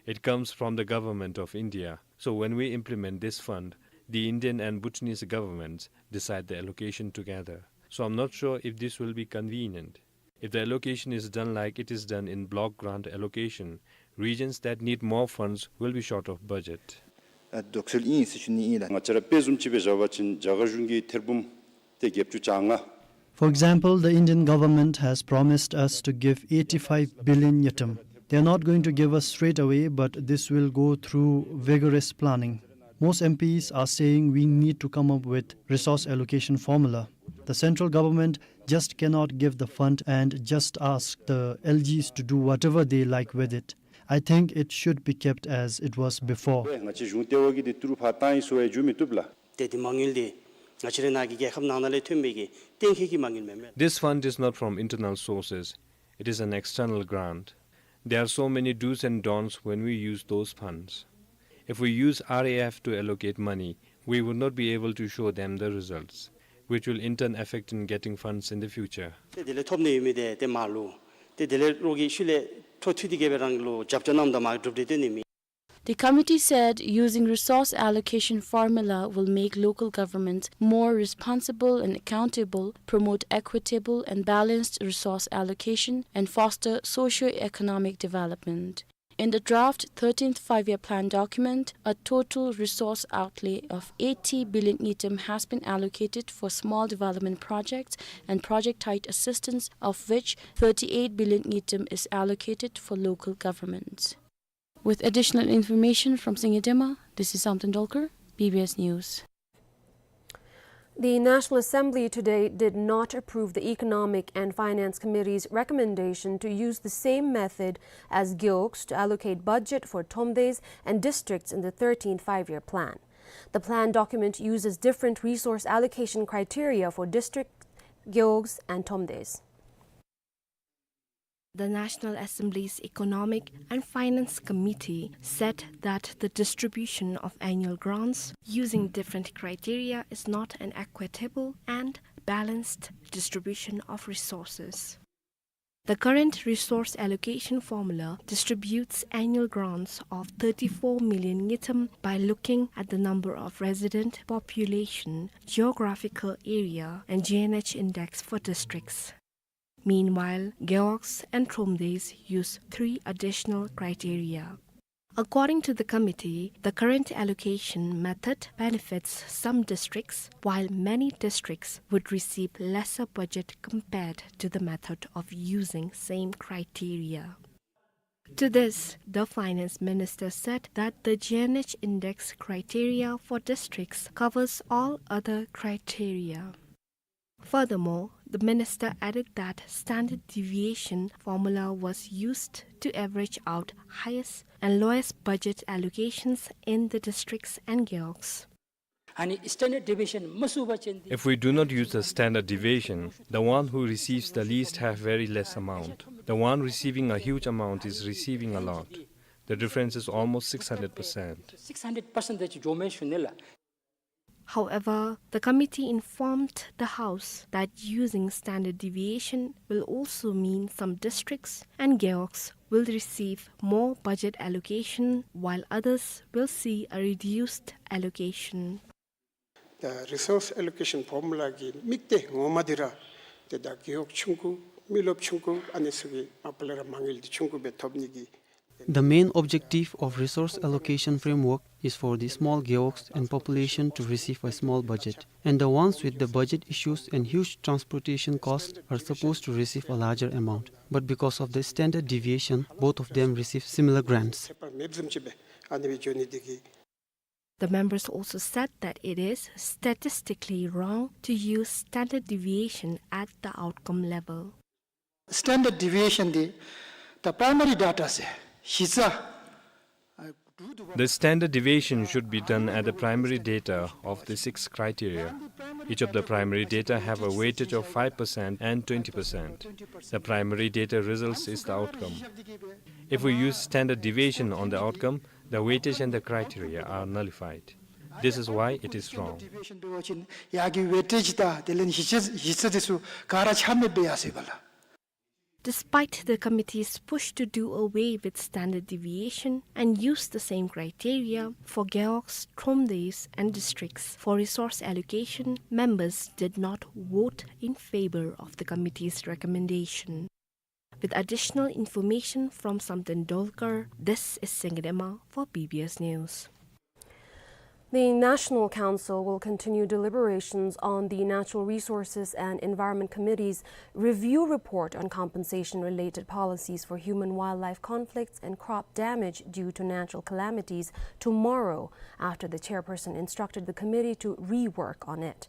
It comes from the government of India. So when we implement this fund, the Indian and Bhutanese governments decide the allocation together. So I'm not sure if this will be convenient. If the allocation is done like it is done in block grant allocation, regions that need more funds will be short of budget. ཨ་དོགས་སེལ་ཨིན་ཟེར་ཞུ་ནི་ཨིན་ལགས། ང་བཅས་ར་དཔེ་བཟུམ་ཅིག་སྦེ་བཞག་པ་ཅིན་རྒྱ་གར་གཞུང་གིས་ཐེར་འབུམ་ཏེ་བརྒྱད་ཅུ་གྱ་ལྔ། For example, the Indian government has promised us to give eighty-five billion ngultrum. They are not going to give us straight away, but this will go through vigorous planning. Most M Ps are saying we need to come up with resource allocation formula. The central government just cannot give the fund and just ask the L Gs to do whatever they like with it. I think it should be kept as it was before. ང་བཅས་གཞུང་ལྟེ་བ་གིས་འདི་ཏི་རུ་ཕར་བཏང་ཡི་ཟེར་བ་ཡང་བརྗོད་མི་བཏུབ་ལགས། ཏེ་འདི་མ་དངུལ་འདི་ང་བཅས་རའི་ནང་གི་རྒྱལ་ཁབ་ནང་ན་ལས་ཐོན་པའི་གི་གཏན་འཁེལ་གྱི་མ་དངུལ་མེན་མས། This fund is not from internal sources. It is an external grant. There are so many do's and don'ts when we use those funds. If we use R A F to allocate money, we would not be able to show them the results, which will in turn affect in getting funds in the future. ཏེ་དེ་ལས་ཐོབ་ནི་ཡོད་མི་འདི་ཏེ་མ་ལུ་ཏེ་དེ་ལས་རོགས་ཀྱིས་ཤུལ་ལས་འཕྲོ་མཐུད་དེ་གི་སྦེ་རང་ལུ་རྒྱབ་སྐྱོར་གནངམ་ད་མར་གྲུབ་འབྲས་སྟོན་ནི་མེད། The committee said using resource allocation formula will make local governments more responsible and accountable, promote equitable and balanced resource allocation, and foster socio-economic development. In the draft thirteenth Five-Year Plan document, a total resource outlay of eighty billion ngultrum has been allocated for small development projects and project-tied assistance, of which thirty-eight billion ngultrum is allocated for local governments. With additional information from Singye Dema, this is Samten Dolkar, B B S News. The National Assembly today did not approve the Economic and Finance Committee's recommendation to use the same method as Gewogs to allocate budget for Thromdesh and districts in the thirteenth Five-Year Plan. The plan document uses different resource allocation criteria for district, Gewogs and Thromdesh. The National Assembly's Economic and Finance Committee said that the distribution of annual grants using different criteria is not an equitable and balanced distribution of resources. The current resource allocation formula distributes annual grants of thirty-four million ngultrum by looking at the number of resident population, geographical area, and G N H index for districts. Meanwhile, Gewogs and Thromdesh use three additional criteria. According to the committee, the current allocation method benefits some districts, while many districts would receive lesser budget compared to the method of using same criteria. To this, the finance minister said that the G N H index criteria for districts covers all other criteria. Furthermore, the minister added that standard deviation formula was used to average out highest and lowest budget allocations in the districts and Gewogs. ཨ་ནི་standard deviation མ་བཟུང་བ་ཅིན་འདི། If we do not use the standard deviation, the one who receives the least have very less amount. The one receiving a huge amount is receiving a lot. The difference is almost six hundred percent. Six hundred percent འདི་ཅིག་འགྱོཝ་མས་ཞུ་ནི་ལགས། However, the committee informed the House that using standard deviation will also mean some districts and gewogs will receive more budget allocation, while others will see a reduced allocation. ད་རི་སོརསི་ཨེ་ལོ་ཀེ་ཤཱན་ཕོར་མུ་ལ་གི་དམིགས་གཏད་ངོ་མ་འདི་ར་ཏེ་ད་རྒེད་འོག་ཆུང་ཀུ་མི་རློབས་ཆུང་ཀུ་ཨ་ནི་ཚུ་གིས་མ་པ་ལས་ར་མ་དངུལ་འདི་ཆུང་ཀུ་སྦེ་ཐོབ་ནི་གི། The main objective of resource allocation framework is for the small gewogs and population to receive a small budget, and the ones with the budget issues and huge transportation costs are supposed to receive a larger amount. But because of the standard deviation, both of them receive similar grants. ཁྱད་པར་མེདཔ་བཟུམ་ཅིག་སྦེ་ཨ་ནི་སྦེ་འགྱོ་ནི་འདི་གིས། The members also said that it is statistically wrong to use standard deviation at the outcome level. Standard deviation འདི་ད་པ་རའི་མ་རི་ཌེ་ཊ་ཟེར་གཞི་རྩ། The standard deviation should be done at the primary data of the six criteria. Each of the primary data have a weightage of five percent and twenty percent. The primary data results is the outcome. If we use standard deviation on the outcome, the weightage and the criteria are nullified. This is why it is wrong. ཡར་གྱི་ཝེ་ཊེཇ་དང་དེ་ལས་གཞི་རྩ་གཞི་རྩ་འདི་ཚུ་ག་ར་ཆ་མེད་སྦེ་ཡར་སོ་ཡི་པ་ལགས། Despite the committee's push to do away with standard deviation and use the same criteria for gewogs, ཁྲོམ་སྡེ་and districts for resource allocation, members did not vote in favor of the committee's recommendation. With additional information from Samten Dolkar, this is Sengden Ema for B B S News. The National Council will continue deliberations on the Natural Resources and Environment Committee's review report on compensation-related policies for human-wildlife conflicts and crop damage due to natural calamities tomorrow, after the chairperson instructed the committee to rework on it.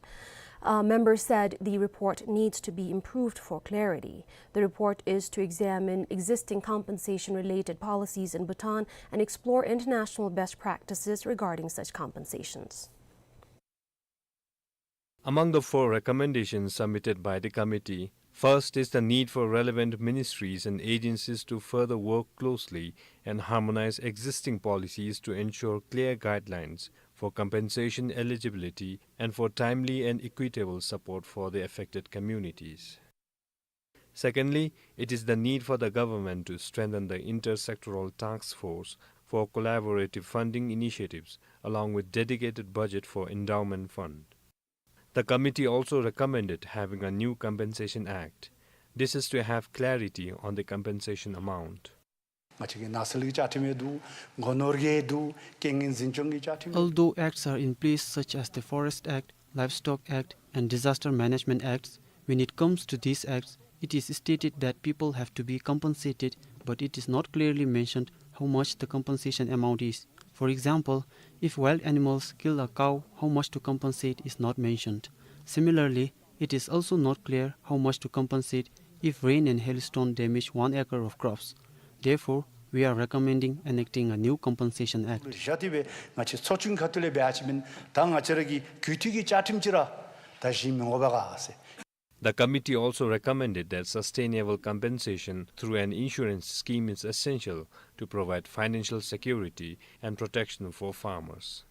A member said the report needs to be improved for clarity. The report is to examine existing compensation-related policies in Bhutan and explore international best practices regarding such compensations. Among the four recommendations submitted by the committee, first is the need for relevant ministries and agencies to further work closely and harmonize existing policies to ensure clear guidelines for compensation eligibility and for timely and equitable support for the affected communities. Secondly, it is the need for the government to strengthen the intersectoral task force for collaborative funding initiatives, along with dedicated budget for endowment fund. The committee also recommended having a new compensation act. This is to have clarity on the compensation amount. ང་བཅས་ཀྱི་ནགས་ཚལ་གྱི་བཅའ་ཁྲིམས་ཡང་འདུག། སྒོ་ནོར་གྱི་འདུག། རྐྱེན་ངན་འཛིན་སྐྱོང་གི་བཅའ་ཁྲིམས། Although acts are in place such as the Forest Act, Livestock Act and Disaster Management Acts, when it comes to these acts, it is stated that people have to be compensated, but it is not clearly mentioned how much the compensation amount is. For example, if wild animals kill a cow, how much to compensate is not mentioned. Similarly, it is also not clear how much to compensate if rain and hailstone damage one acre of crops. Therefore, we are recommending enacting a new compensation act. བཞག་སྟེ་སྦེ་ང་བཅས་ཚོགས་ཆུང་ཁ་ཐུག་ལས་འབད་ཡ་ཅིན་མེན། ད་ང་བཅས་ར་གི་གུས་བཏུད་ཀྱི་བཅའ་ཁྲིམས་ཅིག་ར་ད་གཞི་མི་ངོ་བ་ག་ཟེར། The committee also recommended that sustainable compensation through an insurance scheme is essential to provide financial security and protection for farmers.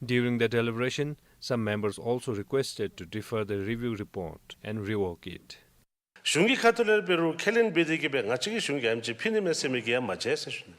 During the deliberation, some members also requested to defer the review report and rework it. གཞུང་གི་ཁ་ཐུག་ལས་འབད་རུང་ཁས་ལེན་འབད་དེ་གིས་སྦེ་ང་བཅས་ཀྱི་གཞུང་གིས་ཨ་ནེམ་ཅིག་ཕུལ་ནི་མས་ཟེར་མི་གིས་ཡང་མ་མཇལ་ཟེར་ཞུ་ནི།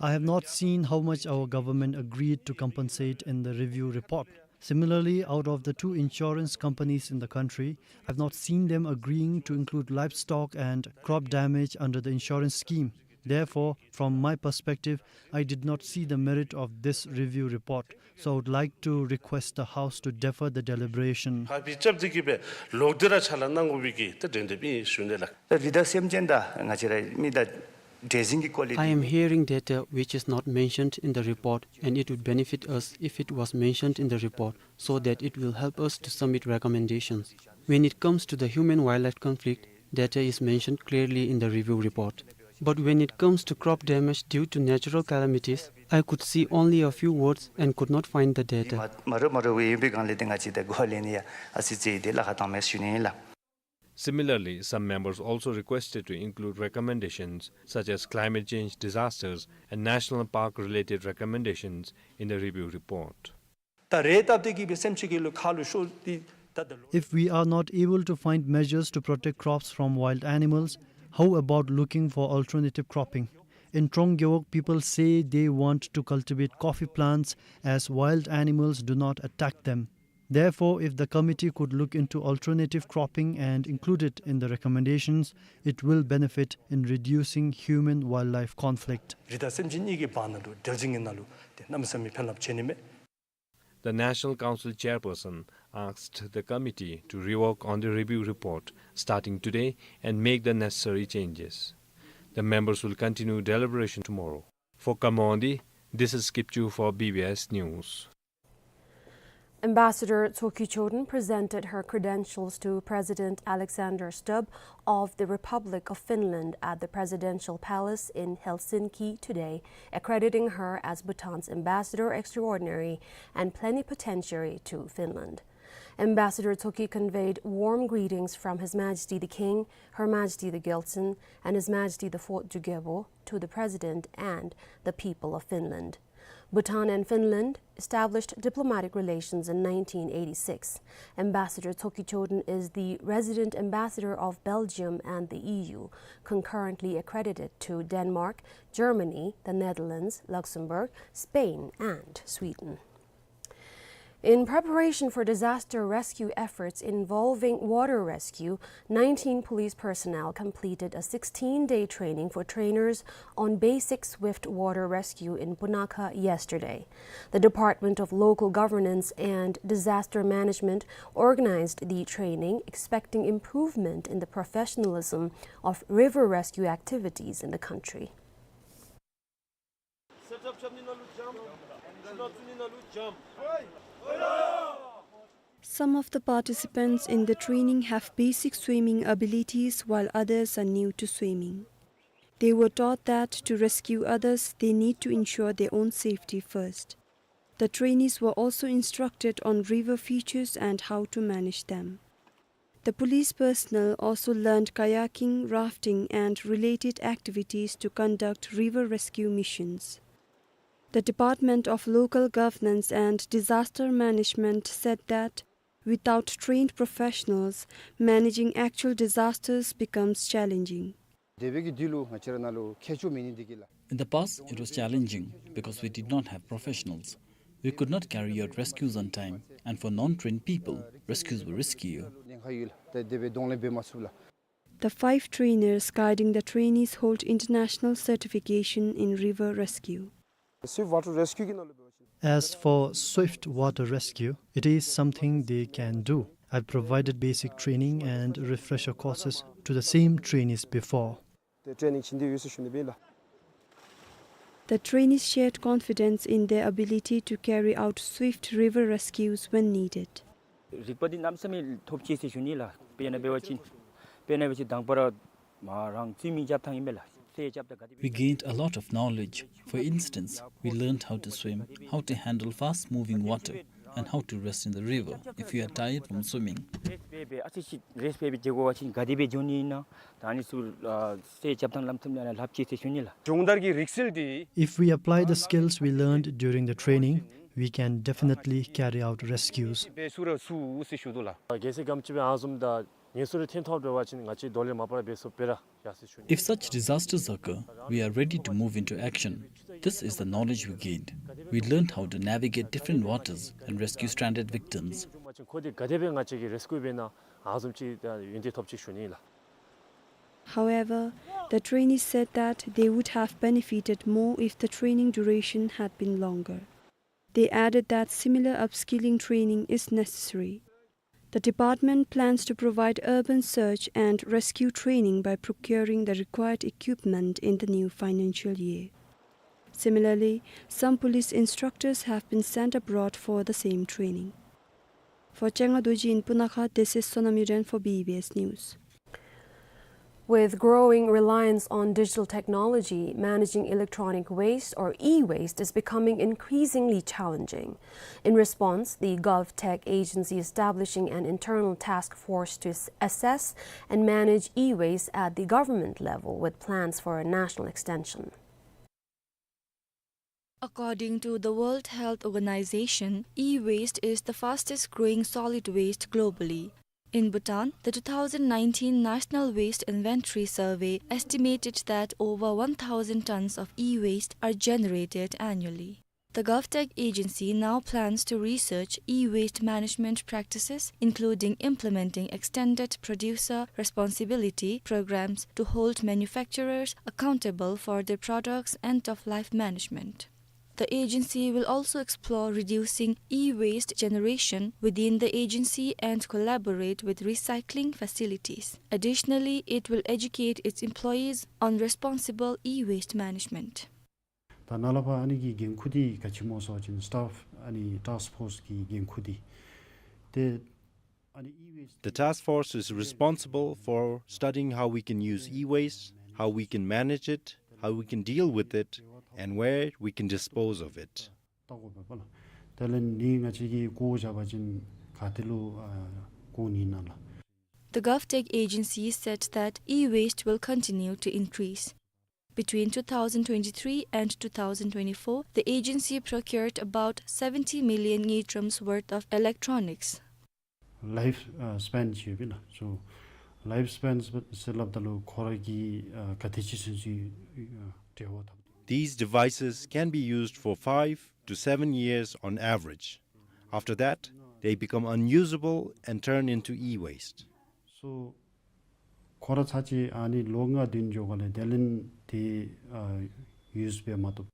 I have not seen how much our government agreed to compensate in the review report. Similarly, out of the two insurance companies in the country, I've not seen them agreeing to include livestock and crop damage under the insurance scheme. Therefore, from my perspective, I did not see the merit of this review report. So I would like to request the House to defer the deliberation. ཕར་ཕྱིར་རྐྱབ་སྟེ་གིས་སྦེ་ལོག་སྟེ་ར་ཕྱག་ལཱ་གནང་དགོ་པའི་གི་ཏེ་དོན་དག་ཨིན་ཞུ་ནི་ལགས། རི་དྭགས་སེམས་ཅན་དང་ང་བཅས་ར་མི་དང་འདྲེ་འཛིན་གྱི་སྐོར་ལས། I am hearing data which is not mentioned in the report, and it would benefit us if it was mentioned in the report, so that it will help us to submit recommendations. When it comes to the human-wildlife conflict, data is mentioned clearly in the review report. But when it comes to crop damage due to natural calamities, I could see only a few words and could not find the data. མ་མ་རུང་མ་རུང་བའི་ཡོད་པའི་སྒང་ལས་ཏེ་ང་བཅས་ད་གོ་བ་ལེན་ནི་ཡང་ཨ་ཙི་ཙི་ཏེ་ལཱ་ཁག་བཏངམ་མས་ཞུ་ནི་ལགས། Similarly, some members also requested to include recommendations such as climate change disasters and national park-related recommendations in the review report. ད་རེ་སྟབས་བདེ་གི་སྦེ་སེམས་ཅན་གྱི་ལུ་ཁ་ལུ་ཤོར་ཏེ་ད་ད་ལུ། If we are not able to find measures to protect crops from wild animals, how about looking for alternative cropping? In Trong Gewog, people say they want to cultivate coffee plants as wild animals do not attack them. Therefore, if the committee could look into alternative cropping and include it in the recommendations, it will benefit in reducing human-wildlife conflict. རི་དྭགས་སེམས་ཅན་གཉིས་ཀྱི་བར་ན་ལུ་འབྲེལ་འདྲིས་ཀྱི་ནང་ལུ་ཏེ་གནམ་མེད་ས་མེད་ཕན་རླབས་ཆེ་ནི་མས། The National Council chairperson asked the committee to rework on the review report starting today and make the necessary changes. The members will continue deliberation tomorrow. For Khammon-di, this is Kipchu for B B S News. Ambassador Tsoki Choden presented her credentials to President Alexander Stubb of the Republic of Finland at the Presidential Palace in Helsinki today, accrediting her as Bhutan's Ambassador Extraordinary and Plenipotentiary to Finland. Ambassador Tsoki conveyed warm greetings from His Majesty the King, Her Majesty the Gyaltsuen, and His Majesty the Fourth Jugyepo to the President and the people of Finland. Bhutan and Finland established diplomatic relations in nineteen eighty-six. Ambassador Tsoki Choden is the resident ambassador of Belgium and the E U, concurrently accredited to Denmark, Germany, the Netherlands, Luxembourg, Spain, and Sweden. In preparation for disaster rescue efforts involving water rescue, nineteen police personnel completed a sixteen-day training for trainers on basic swift water rescue in Punakha yesterday. The Department of Local Governance and Disaster Management organized the training, expecting improvement in the professionalism of river rescue activities in the country. Some of the participants in the training have basic swimming abilities, while others are new to swimming. They were taught that to rescue others, they need to ensure their own safety first. The trainees were also instructed on river features and how to manage them. The police personnel also learned kayaking, rafting, and related activities to conduct river rescue missions. The Department of Local Governance and Disaster Management said that without trained professionals, managing actual disasters becomes challenging. དེ་སྦེ་གི་དུས་ལུ་ང་བཅས་ར་ནང་ལུ་མཁས་མཆོག་མེད་ནི་འདི་གིས་ལགས། In the past, it was challenging because we did not have professionals. We could not carry out rescues on time, and for non-trained people, rescues were riskier. གནད་འགག་ཡོད་ལགས། ད་དེ་སྦེ་གདོང་ལེན་འབད་མ་ཚུགས་ལགས། The five trainers guiding the trainees hold international certification in river rescue. Swift water rescue གི་ནང་ལུ་འབད་བ་ཅིན། As for swift water rescue, it is something they can do. I've provided basic training and refresher courses to the same trainees before. ཏེ་ཊེ་ནིང་བྱིན་ཏེ་ཡོད་ཟེར་ཞུ་ནི་སྦེ་ལགས། The trainees shared confidence in their ability to carry out swift river rescues when needed. རིག་པ་འདི་གནམ་མེད་ས་མེད་ཐོབ་ཅི་ཟེར་ཞུ་ནི་ལགས། དཔེར་ན་འབད་བ་ཅིན་དཔེར་ན་འབད་བ་ཅིན་དང་པ་ར་མ་རང་སུའི་མིང་རྐྱབ་ཐངས་ཨིན་པས་ལགས། སེར་རྐྱབ་ད་ག་དེ་སྦེ། We gained a lot of knowledge. For instance, we learned how to swim, how to handle fast-moving water, and how to rest in the river if you are tired from swimming. རེས་འབད་འབད་ཨ་ཙི་ཅིག་རེས་འབད་འབད་འགྱོ་དགོ་པ་ཅིན་ག་དེ་སྦེ་འགྱོ་ནི་ཨིན་ན། ད་ཨ་ནི་ཚུ་ཨ་སེར་རྐྱབ་ཐངས་ལམ་ཐུམ་ནང་ལུ་ལྷབ་ཅི་ཟེར་ཞུ་ནི་ལགས། སྦྱོང་བརྡར་གྱི་རིག་རྩལ་འདི། If we apply the skills we learned during the training, we can definitely carry out rescues. འབད་ཚུགས་ར་ཚུགས་ཟེར་ཞུ་དོ་ལགས། གལ་སྲིད་ག་དེམ་ཅིག་སྦེ་ཨ་བཟུམ་ད་ངལ་གསོ་རེ་ཐོན་ཐོབ་འབད་བ་ཅིན་ང་བཅས་དོ་ལེ་མ་པ་ར་འབད་ཚུགས་པས་ར་ཡ་ཟེར་ཞུ་ནི། If such disasters occur, we are ready to move into action. This is the knowledge we gained. We learned how to navigate different waters and rescue stranded victims. ཁོ་འདི་ག་དེ་སྦེ་ང་བཅས་ཀྱིས་རེ་སྐུལ་འབད་ན་ཨ་བཟུམ་ཅིག་ཡོན་ཏན་ཐོབ་ཅི་ཞུ་ནི་ལགས། However, the trainees said that they would have benefited more if the training duration had been longer. They added that similar upskilling training is necessary. The department plans to provide urban search and rescue training by procuring the required equipment in the new financial year. Similarly, some police instructors have been sent abroad for the same training. For Chenga Dorji in Punakha, this is Sonam Yuden for B B S News. With growing reliance on digital technology, managing electronic waste or e-waste is becoming increasingly challenging. In response, the GovTech agency is establishing an internal task force to s-, assess and manage e-waste at the government level, with plans for a national extension. According to the World Health Organization, e-waste is the fastest growing solid waste globally. In Bhutan, the two thousand nineteen National Waste Inventory Survey estimated that over one thousand tons of e-waste are generated annually. The GovTech agency now plans to research e-waste management practices, including implementing extended producer responsibility programs to hold manufacturers accountable for their products' end-of-life management. The agency will also explore reducing e-waste generation within the agency and collaborate with recycling facilities. Additionally, it will educate its employees on responsible e-waste management. ད་ནཱ་ལས་ཕར་ཨ་ནི་གི་འགན་ཁུར་འདི་ག་ཅི་སྨོ་ཟེར་བ་ཅིན་staff ཨ་ནི་task force གི་འགན་ཁུར་འདི་ཏེ་ཨ་ནི་e-waste The task force is responsible for studying how we can use e-waste, how we can manage it, how we can deal with it, and where we can dispose of it. བལྟ་དགོ་པས་པ་ལགས། དེ་ལས་ནི་ང་བཅས་ཀྱིས་བཀོ་བཞག་པ་ཅིན་ག་ཏེ་ལུ་ཨ་བཀོ་ནི་ཨིན་ན་ལགས། The GovTech agency said that e-waste will continue to increase. Between two thousand twenty-three and two thousand twenty-four, the agency procured about seventy million ngultrums worth of electronics. Life ཨ་span ཅིག་ཡོད་པས་ལགས། So life span ཟེར་སླབ་ད་ལུ་ཁོ་ར་གི་ཨ་ག་དེ་ཅིག་ཚུན་ཚོད་ཨ་འབྲེལ་བ་འཐབ། These devices can be used for five to seven years on average. After that, they become unusable and turn into e-waste. So ཁོ་ར་ཚར་གཅིག་ཨ་ནི་ལོ་ལྔ་བདུན་འགྱོ་ག་ལས་དེ་ལས་དེ་ཨ་use འབད་མ་བཏུབ།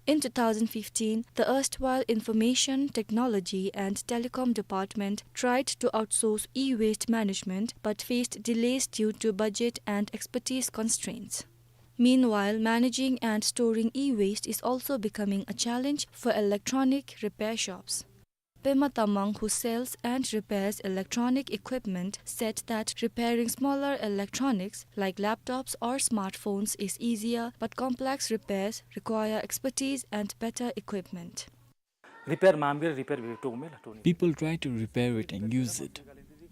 In two thousand fifteen, the erstwhile Information Technology and Telecom Department tried to outsource e-waste management but faced delays due to budget and expertise constraints. Meanwhile, managing and storing e-waste is also becoming a challenge for electronic repair shops. Pema Tamang, who sells and repairs electronic equipment, said that repairing smaller electronics like laptops or smartphones is easier, but complex repairs require expertise and better equipment. Repair མང་པོ་རེ་repair འབད་དོ་མས་ལགས་ཏོ་ནི། People try to repair it and use it.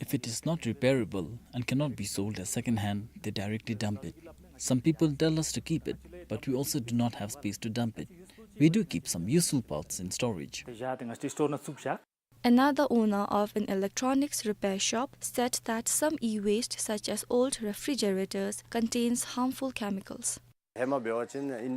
If it is not repairable and cannot be sold as second hand, they directly dump it. Some people tell us to keep it, but we also do not have space to dump it. We do keep some useful parts in storage. དེ་བཞག་སྟེ་ང་བཅས་store ནང་བཙུགས་བཞག། Another owner of an electronics repair shop said that some e-waste, such as old refrigerators, contains harmful chemicals. ཧེ་མ་འབད་བ་ཅིན་ཨིན་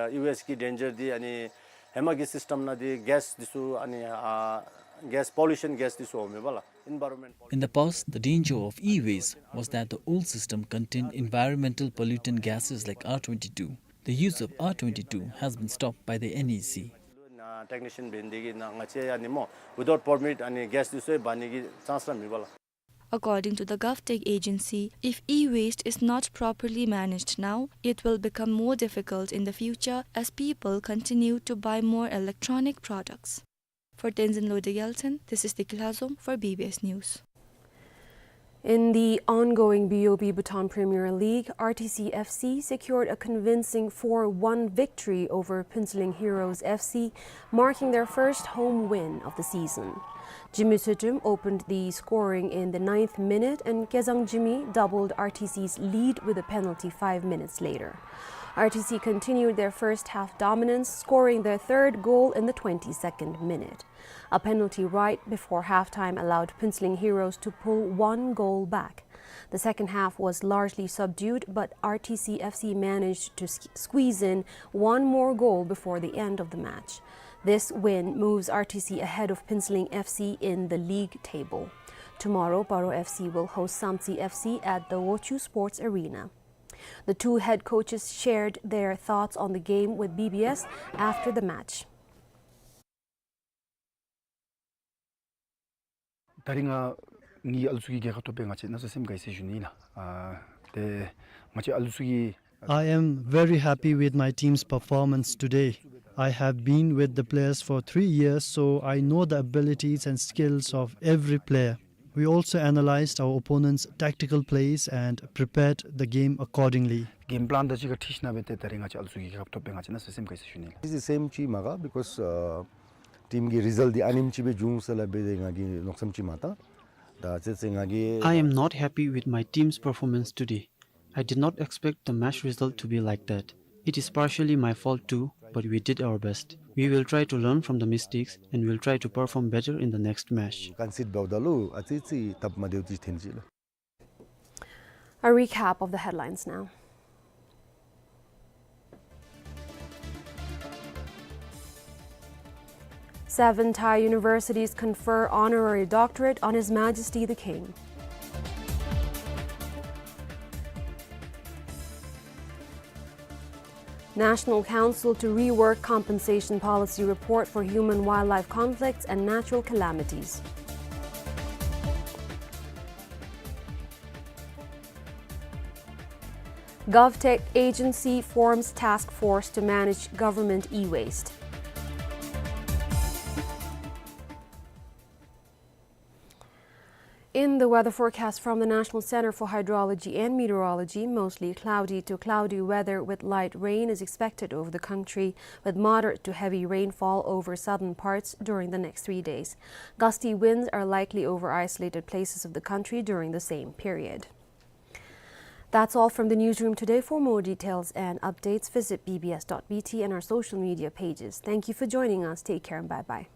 ཨ་e-waste གི་danger འདི་ཨ་ནི་ཧེ་མ་གི་system ནང་འདི་gas འདི་ཚུ་ཨ་ནི་ཨ་gas pollution gas འདི་ཚུ་འོང་མས་པ་ལགས། Environment In the past, the danger of e-waste was that the old system contained environmental pollutant gases like R twenty-two. The use of R twenty-two has been stopped by the N E C. ཨ་technician འབད་ནི་དེ་གིས་ནཱ་ང་བཅས་ཨ་ནི་སྨོ་without permit ཨ་ནི་gas འདི་ཚུ་འབག་ནི་གི་chance ར་མེད་པ་ལགས། According to the GovTech agency, if e-waste is not properly managed now, it will become more difficult in the future as people continue to buy more electronic products. For Tenzin Lode Gyaltshen, this is Deki Lhazom for B B S News. In the ongoing B O B Bhutan Premier League, R T C F C secured a convincing four one victory over Phuentsholing Heroes F C, marking their first home win of the season. Jimmy Tshwetrim opened the scoring in the ninth minute, and Kezang Jimmy doubled R T C's lead with a penalty five minutes later. R T C continued their first half dominance, scoring their third goal in the twenty-second minute. A penalty right before halftime allowed Phuentsholing Heroes to pull one goal back. The second half was largely subdued, but R T C F C managed to s-, squeeze in one more goal before the end of the match. This win moves R T C ahead of Phuentsholing F C in the league table. Tomorrow, Paro F C will host Samtse F C at the Wochoo Sports Arena. The two head coaches shared their thoughts on the game with B B S after the match. ད་རིས་ང་ངེའི་ཨ་ལུ་ཚུ་གིས་རྒྱལ་ཁ་ཐོབ་སྦེ་ང་བཅས་གནམ་མེད་ས་མེད་སེམས་དགའ་ཡི་ཟེར་ཞུ་ནི་ལགས། ཨ་ཏེ་ང་བཅས་ཨ་ལུ་ཚུ་གིས། I am very happy with my team's performance today. I have been with the players for three years, so I know the abilities and skills of every player. We also analyzed our opponent's tactical plays and prepared the game accordingly. Game plan དང་གཅིག་ཁར་འཁྲིལ་ཞིནམ་སྦེ་ཏེ་ད་རིས་ང་བཅས་ཨ་ལུ་ཚུ་གིས་རྒྱལ་ཁ་ཐོབ་སྦེ་ང་བཅས་གནམ་མེད་ས་མེད་སེམས་དགའ་ཡི་ཟེར་ཞུ་ནི་ལགས། It's the same ཅིག་མས་ག། Because ཨ་team གི་result འདི་ཨ་ནེམ་ཅིག་སྦེ་འབྱུང་ཟེར་སླབ་སྦེ་ཏེ་ང་གིས་མནོ་བསམ་ཅིག་མ་བཏང་། ད་ཅི་ཟེར་ང་གིས། I am not happy with my team's performance today. I did not expect the match result to be like that. It is partially my fault too, but we did our best. We will try to learn from the mistakes and will try to perform better in the next match. Concede བཏང་ད་ལུ་ཨ་ཙི་ཅིག་སྟབས་མ་བདེཝ་ཅིག་ཐོན་ཅི་ལགས། A recap of the headlines now. Seven Thai universities confer honorary doctorate on His Majesty the King. National Council to rework compensation policy report for human-wildlife conflicts and natural calamities. GovTech agency forms task force to manage government e-waste. In the weather forecast from the National Center for Hydrology and Meteorology, mostly cloudy to cloudy weather with light rain is expected over the country, with moderate to heavy rainfall over southern parts during the next three days. Gusty winds are likely over isolated places of the country during the same period. That's all from the newsroom today. For more details and updates, visit B B S dot B T and our social media pages. Thank you for joining us. Take care and bye-bye.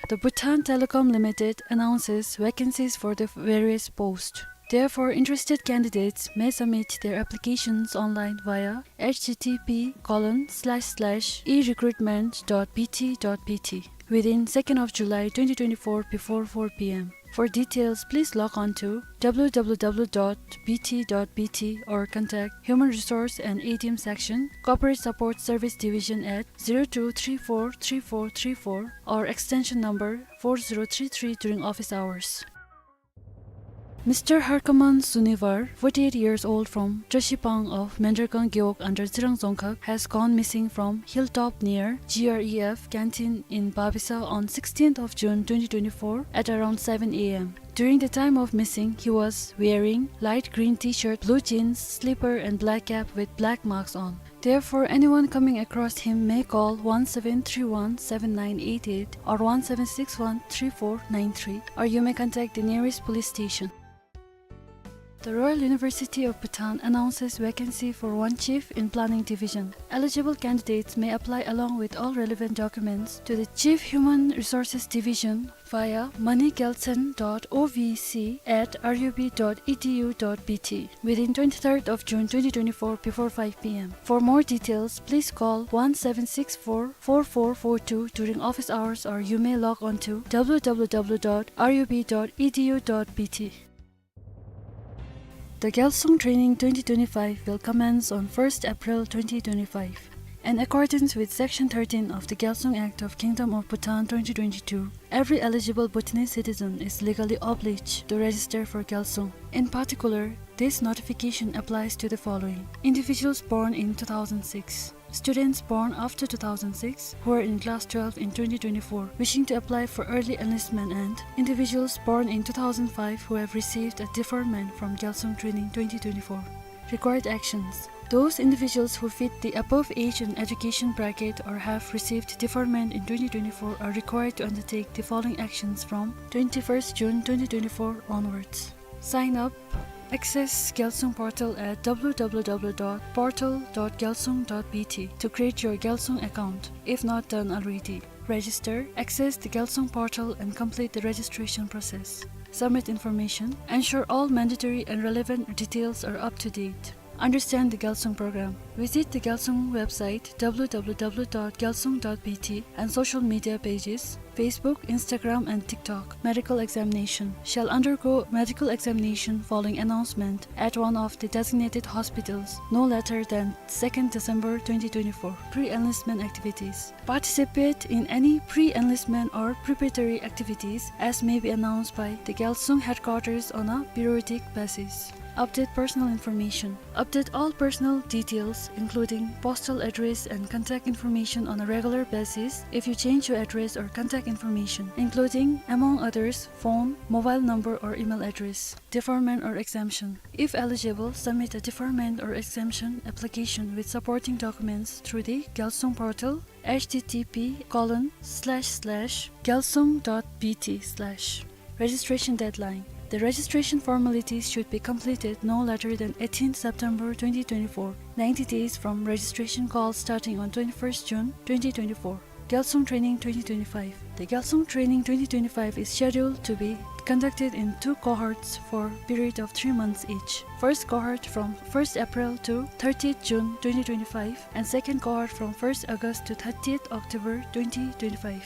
The Bhutan Telecom Limited announces vacancies for the various posts. Therefore, interested candidates may submit their applications online via H T T P colon slash slash e recruitment dot B T dot B T within second of July twenty twenty-four before four P M. For details, please log on to W W W dot B T dot B T or contact Human Resource and A D M Section, Corporate Support Service Division at zero two three four three four three four or extension number four zero three three during office hours. Mister Harkaman Sunivar, forty-eight years old from Trashipang of Mendragang Gewog under Tsirang Dzongkhag, has gone missing from hilltop near G R E F canteen in Babisa on sixteenth of June twenty twenty-four at around seven A M. During the time of missing, he was wearing light green T-shirt, blue jeans, slipper and black cap with black marks on. Therefore, anyone coming across him may call one seven three one seven nine eight eight or one seven six one three four nine three, or you may contact the nearest police station. The Royal University of Bhutan announces vacancy for one chief in Planning Division. Eligible candidates may apply along with all relevant documents to the Chief Human Resources Division via money gyaltshen dot O V C at R U B dot E D U dot B T within twenty-third of June twenty twenty-four before five P M. For more details, please call one seven six four four four four two during office hours, or you may log on to W W W dot R U B dot E D U dot B T. The Gyalsung Training twenty twenty-five will commence on first April twenty twenty-five. In accordance with Section thirteen of the Gyalsung Act of Kingdom of Bhutan twenty twenty-two, every eligible Bhutanese citizen is legally obliged to register for Gyalsung. In particular, this notification applies to the following: individuals born in two thousand six, students born after two thousand six who are in class twelve in twenty twenty-four wishing to apply for early enlistment, and individuals born in two thousand five who have received a deferment from Gyalsung Training twenty twenty-four. Required actions. Those individuals who fit the above age and education bracket or have received deferment in twenty twenty-four are required to undertake the following actions from twenty-first June twenty twenty-four onwards. Sign up. Access Gyalsung portal at W W W dot portal dot gyalsung dot B T to create your Gyalsung account, if not done already. Register, access the Gyalsung portal and complete the registration process. Submit information, ensure all mandatory and relevant details are up to date. Understand the Gyalsung program. Visit the Gyalsung website W W W dot gyalsung dot B T and social media pages, Facebook, Instagram, and TikTok. Medical examination. Shall undergo medical examination following announcement at one of the designated hospitals no later than second December twenty twenty-four. Pre-enlistment activities. Participate in any pre-enlistment or preparatory activities as may be announced by the Gyalsung headquarters on a periodic basis. Update personal information. Update all personal details, including postal address and contact information on a regular basis if you change your address or contact information, including, among others, phone, mobile number or email address. Deferment or exemption. If eligible, submit a deferment or exemption application with supporting documents through the Gyalsung portal, H T T P colon slash slash gyalsung dot B T slash. Registration deadline. The registration formalities should be completed no later than eighteenth September twenty twenty-four, ninety days from registration call starting on twenty-first June twenty twenty-four. Gyalsung Training twenty twenty-five. The Gyalsung Training twenty twenty-five is scheduled to be conducted in two cohorts for period of three months each. First cohort from first April to thirtieth June twenty twenty-five, and second cohort from first August to thirtieth October twenty twenty-five.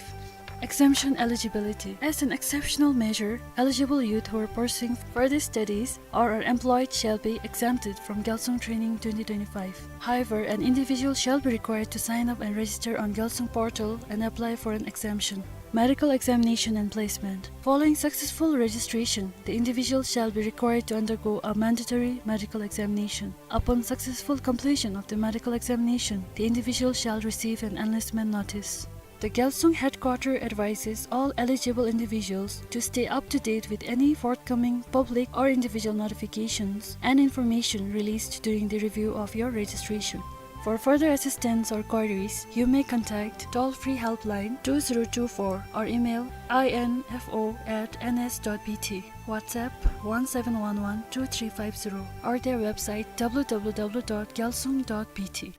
Exemption eligibility. As an exceptional measure, eligible youth who are pursuing further studies or are employed shall be exempted from Gyalsung Training twenty twenty-five. However, an individual shall be required to sign up and register on Gyalsung portal and apply for an exemption. Medical examination and placement. Following successful registration, the individual shall be required to undergo a mandatory medical examination. Upon successful completion of the medical examination, the individual shall receive an enlistment notice. The Gyalsung headquarter advises all eligible individuals to stay up to date with any forthcoming public or individual notifications and information released during the review of your registration. For further assistance or queries, you may contact toll-free helpline two zero two four or email info at N S dot B T, WhatsApp one seven one one two three five zero, or their website w w w dot gyalsung dot b t.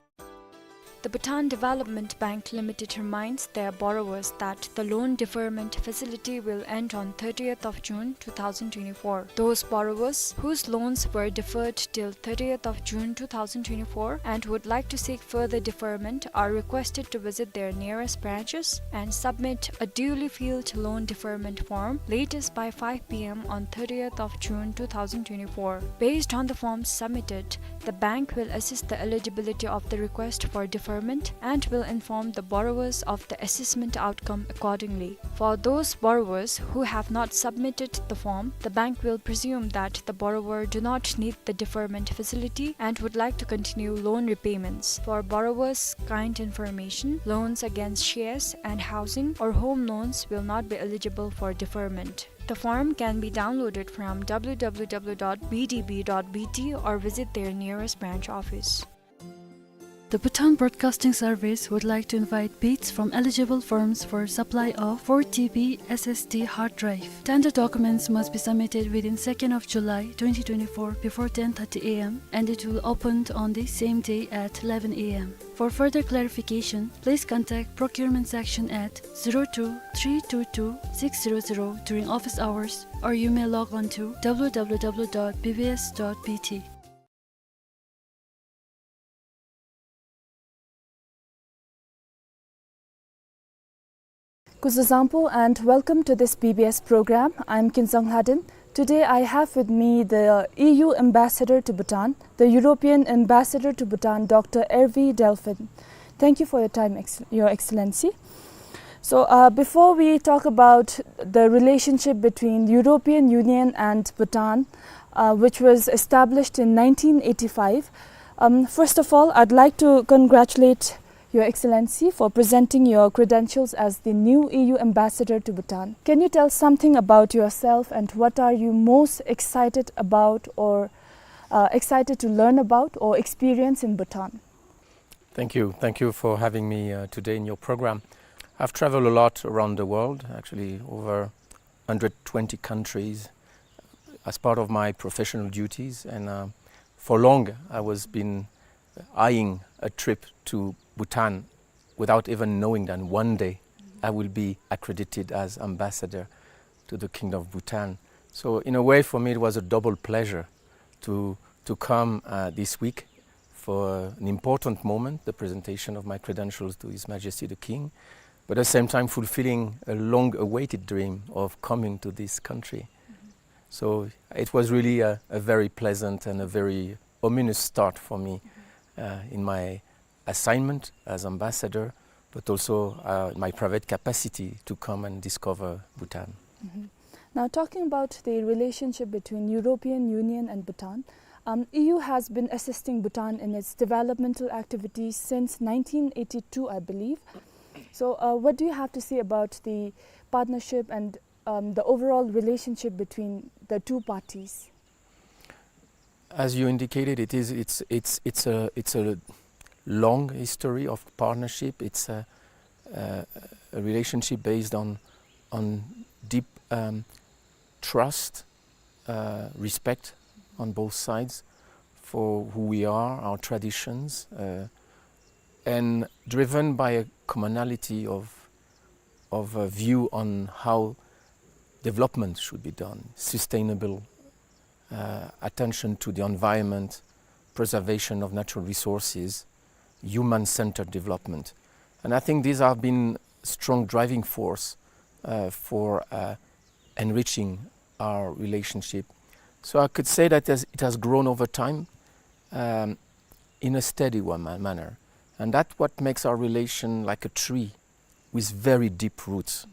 The Bhutan Development Bank Limited reminds their borrowers that the loan deferment facility will end on thirtieth of June two thousand twenty-four. Those borrowers whose loans were deferred till thirtieth of June two thousand twenty-four and would like to seek further deferment are requested to visit their nearest branches and submit a duly filled loan deferment form latest by five p m on thirtieth of June two thousand twenty-four. Based on the forms submitted, the bank will assess the eligibility of the request for deferment and will inform the borrowers of the assessment outcome accordingly. For those borrowers who have not submitted the form, the bank will presume that the borrower do not need the deferment facility and would like to continue loan repayments. For borrowers' kind information, loans against shares and housing or home loans will not be eligible for deferment. The form can be downloaded from w w w dot b d b dot b t or visit their nearest branch office. The Bhutan Broadcasting Service would like to invite bids from eligible firms for supply of four T B S S D hard drive. Tender documents must be submitted within second of July twenty twenty-four before ten thirty a m and it will open on the same day at eleven a m. For further clarification, please contact procurement section at zero two three two two six zero zero during office hours, or you may log on to w w w dot b b s dot b t. Kuzuzangpo and welcome to this B B S program. I'm Kinzang Lhaden. Today I have with me the E U ambassador to Bhutan, the European ambassador to Bhutan, Doctor Hervé Delphin. Thank you for your time, Ex-, Your Excellency. So, uh, before we talk about the relationship between European Union and Bhutan, uh, which was established in nineteen eighty-five, um, first of all, I'd like to congratulate Your Excellency for presenting your credentials as the new E U ambassador to Bhutan. Can you tell something about yourself and what are you most excited about or, uh, excited to learn about or experience in Bhutan? Thank you. Thank you for having me, uh, today in your program. I've traveled a lot around the world, actually over hundred twenty countries as part of my professional duties, and, uh, for long I was been eyeing a trip to Bhutan without even knowing that one day I will be accredited as ambassador to the Kingdom of Bhutan. So in a way, for me, it was a double pleasure to, to come, uh, this week for an important moment, the presentation of my credentials to His Majesty the King, but at the same time fulfilling a long-awaited dream of coming to this country. So it was really a, a very pleasant and a very ominous start for me, uh, in my assignment as ambassador, but also, uh, my private capacity to come and discover Bhutan. Mhm. Now, talking about the relationship between European Union and Bhutan, um, E U has been assisting Bhutan in its developmental activities since nineteen eighty-two, I believe. So, uh, what do you have to say about the partnership and, um, the overall relationship between the two parties? As you indicated, it is, it's, it's, it's a, it's a long history of partnership. It's a, a, a relationship based on, on deep, um, trust, uh, respect on both sides for who we are, our traditions, uh, and driven by a commonality of, of a view on how development should be done, sustainable, uh, attention to the environment, preservation of natural resources, human-centered development. And I think these have been strong driving force, uh, for, uh, enriching our relationship. So I could say that as it has grown over time, um, in a steady one ma-, manner. And that's what makes our relation like a tree with very deep roots.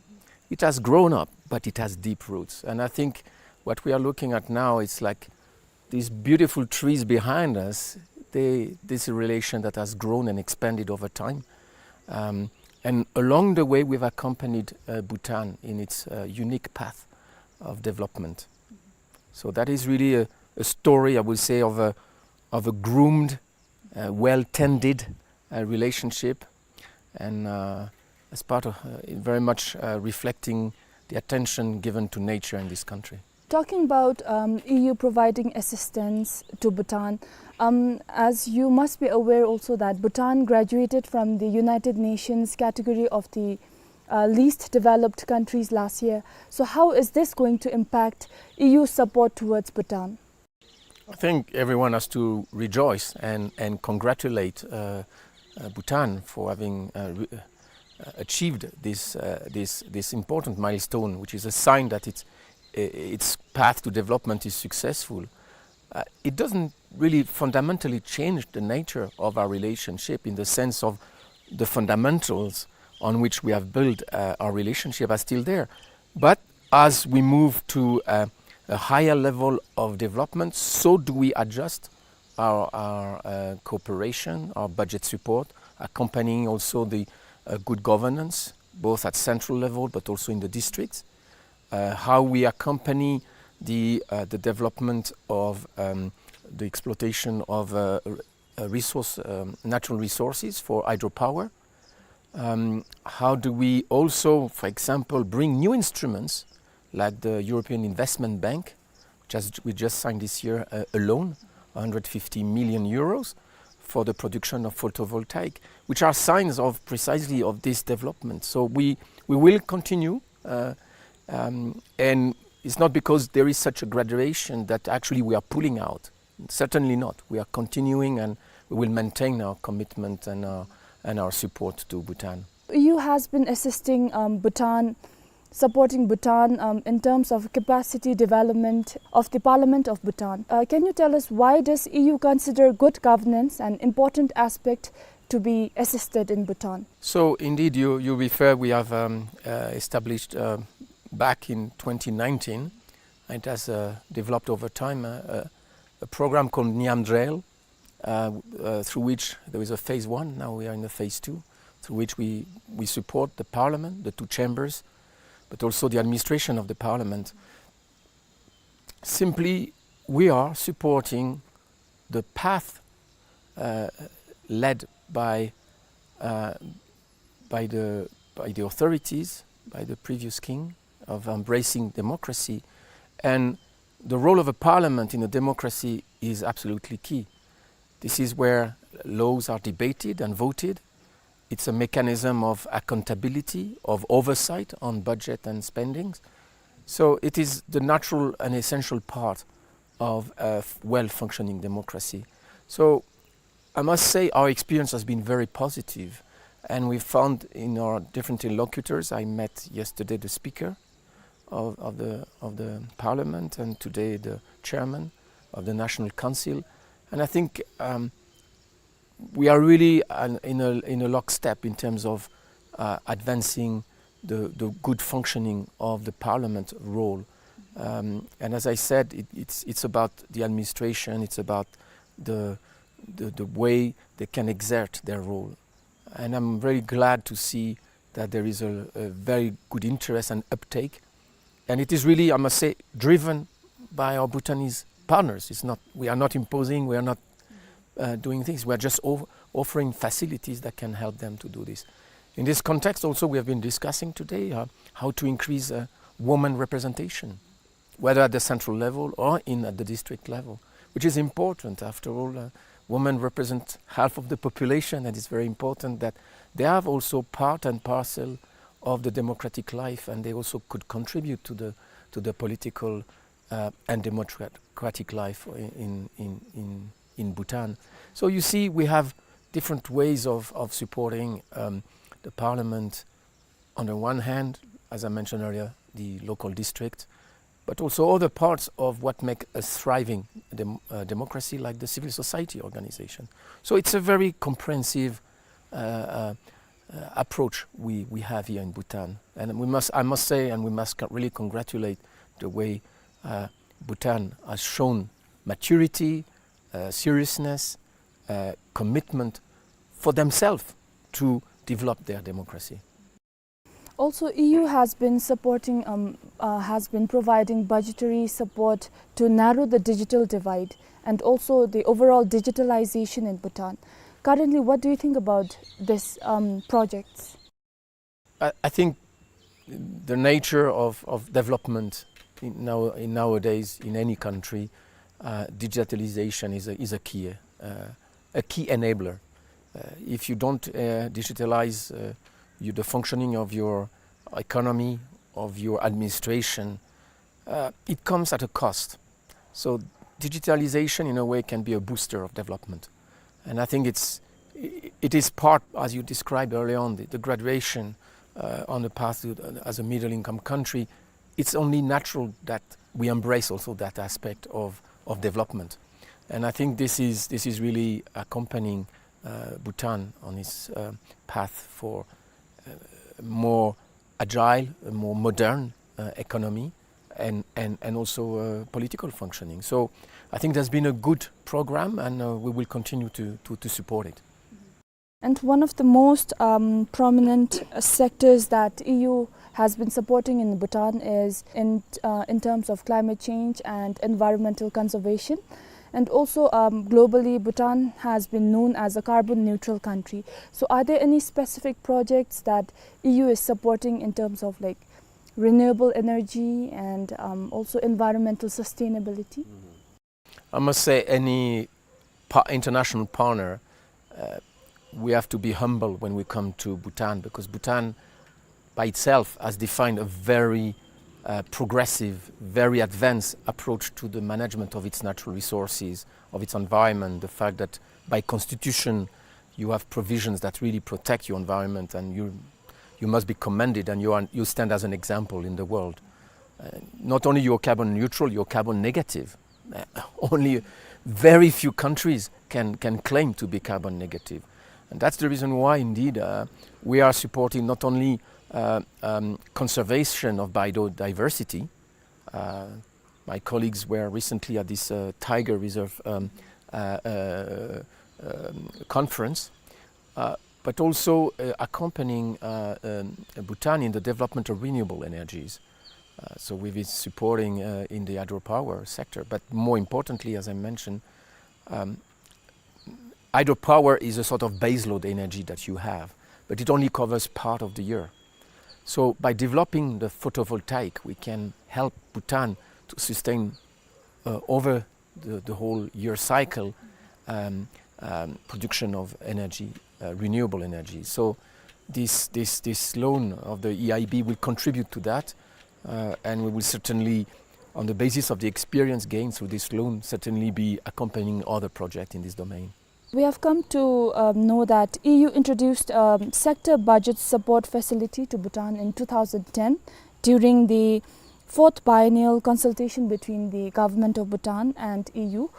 It has grown up, but it has deep roots. And I think what we are looking at now is like these beautiful trees behind us, they, this is a relation that has grown and expanded over time. Um, and along the way, we've accompanied, uh, Bhutan in its, uh, unique path of development. So that is really a, a story, I would say, of a, of a groomed, uh, well-tended, uh, relationship, and, uh, as part of, uh, very much, uh, reflecting the attention given to nature in this country. Talking about, um, E U providing assistance to Bhutan, um, as you must be aware also that Bhutan graduated from the United Nations category of the, uh, least developed countries last year. So how is this going to impact E U support towards Bhutan? I think everyone has to rejoice and, and congratulate, uh, uh, Bhutan for having, uh, re-, uh, achieved this, uh, this, this important milestone, which is a sign that it's, i-, its path to development is successful. Uh, it doesn't really fundamentally change the nature of our relationship in the sense of the fundamentals on which we have built, uh, our relationship are still there. But as we move to, uh, a higher level of development, so do we adjust our, our, uh, cooperation, our budget support, accompanying also the, uh, good governance, both at central level but also in the districts. Uh, how we accompany the, uh, the development of, um, the exploitation of, uh, r-, uh, resource, um, natural resources for hydropower. Um, how do we also, for example, bring new instruments like the European Investment Bank, which has, we just signed this year, uh, a loan, hundred fifty million euros, for the production of photovoltaic, which are signs of precisely of this development. So we, we will continue, uh, um, and it's not because there is such a graduation that actually we are pulling out. Certainly not. We are continuing and we will maintain our commitment and our, and our support to Bhutan. E U has been assisting, um, Bhutan, supporting Bhutan, um, in terms of capacity development of the Parliament of Bhutan. Uh, can you tell us, why does E U consider good governance an important aspect to be assisted in Bhutan? So indeed, you, you refer, we have, um, uh, established, uh, back in twenty nineteen, and it has, uh, developed over time, uh, a, a program called Nyamdrel, uh, uh, through which there is a phase one, now we are in the phase two, through which we, we support the parliament, the two chambers, but also the administration of the parliament. Simply, we are supporting the path, uh, led by, uh, by the, by the authorities, by the previous king, of embracing democracy. And the role of a parliament in a democracy is absolutely key. This is where laws are debated and voted. It's a mechanism of accountability, of oversight on budget and spendings. So it is the natural and essential part of a f-, well-functioning democracy. So I must say our experience has been very positive, and we found in our different interlocutors, I met yesterday the speaker of, of the, of the parliament, and today the chairman of the National Council. And I think, um, we are really an, in a, in a lockstep in terms of, uh, advancing the, the good functioning of the parliament role. Um, and as I said, it, it's, it's about the administration, it's about the, the, the way they can exert their role. And I'm very glad to see that there is a, a very good interest and uptake. And it is really, I must say, driven by our Bhutanese partners. It's not, we are not imposing, we are not, uh, doing things. We are just o-, offering facilities that can help them to do this. In this context also, we have been discussing today, uh, how to increase, uh, woman representation. whether at the central level or in, at the district level, which is important. After all, uh, women represent half of the population, and it's very important that they have also part and parcel of the democratic life, and they also could contribute to the, to the political, uh, and democratic life in, in, in, in Bhutan. So you see, we have different ways of, of supporting, um, the parliament. On the one hand, as I mentioned earlier, the local district, but also other parts of what make a thriving dem-, uh, democracy, like the civil society organization. So it's a very comprehensive, uh, uh, uh, approach we, we have here in Bhutan. And we must, I must say, and we must co-, really congratulate the way, uh, Bhutan has shown maturity, uh, seriousness, uh, commitment for themselves to develop their democracy. Also, E U has been supporting, um, uh, has been providing budgetary support to narrow the digital divide and also the overall digitalization in Bhutan. Currently, what do you think about this, um, projects? I, I think the nature of, of development in now, in nowadays in any country, uh, digitalization is a, is a key, uh, a key enabler. Uh, if you don't, uh, digitalize, uh, you, the functioning of your economy, of your administration, uh, it comes at a cost. So digitalization, in a way, can be a booster of development. And I think it's, i-, it is part, as you described early on, the, the graduation, uh, on the path to, uh, as a middle income country. It's only natural that we embrace also that aspect of, of development. And I think this is, this is really accompanying, uh, Bhutan on its, uh, path for, uh, more agile, a more modern, uh, economy and, and, and also, uh, political functioning. So I think there's been a good program, and, uh, we will continue to, to, to support it. And one of the most, um, prominent, uh, sectors that E U has been supporting in Bhutan is in, uh, in terms of climate change and environmental conservation. And also, um, globally, Bhutan has been known as a carbon neutral country. So are there any specific projects that E U is supporting in terms of, like, renewable energy and, um, also environmental sustainability? I must say, any pa-, international partner, uh, we have to be humble when we come to Bhutan, because Bhutan by itself has defined a very, uh, progressive, very advanced approach to the management of its natural resources, of its environment. The fact that by constitution you have provisions that really protect your environment, and you, you must be commended, and you are, you stand as an example in the world. Uh, not only you're carbon neutral, you're carbon negative. Uh, only very few countries can, can claim to be carbon negative. And that's the reason why, indeed, uh, we are supporting not only, uh, um, conservation of biodiversity. Uh, my colleagues were recently at this, uh, tiger reserve, um, uh, uh, um, conference, uh, but also, uh, accompanying, uh, um, Bhutan in the development of renewable energies. Uh, so we've been supporting, uh, in the hydropower sector, but more importantly, as I mentioned, um, hydropower is a sort of baseload energy that you have, but it only covers part of the year. So by developing the photovoltaic, we can help Bhutan to sustain, uh, over the, the whole year cycle, um, um, production of energy, uh, renewable energy. So this, this, this loan of the E I B will contribute to that, uh, and we will certainly, on the basis of the experience gained through this loan, certainly be accompanying other projects in this domain. We have come to, um, know that E U introduced, um, sector budget support facility to Bhutan in two thousand ten during the fourth biennial consultation between the government of Bhutan and E U.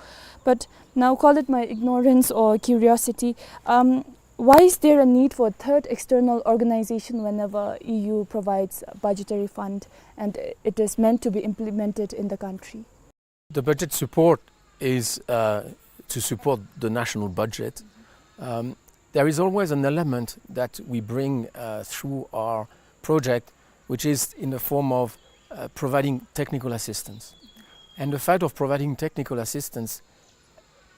But now, call it my ignorance or curiosity, um, why is there a need for a third external organization whenever E U provides budgetary fund and it is meant to be implemented in the country? The budget support is, uh, to support the national budget. Um, there is always an element that we bring, uh, through our project, which is in the form of, uh, providing technical assistance. And the fact of providing technical assistance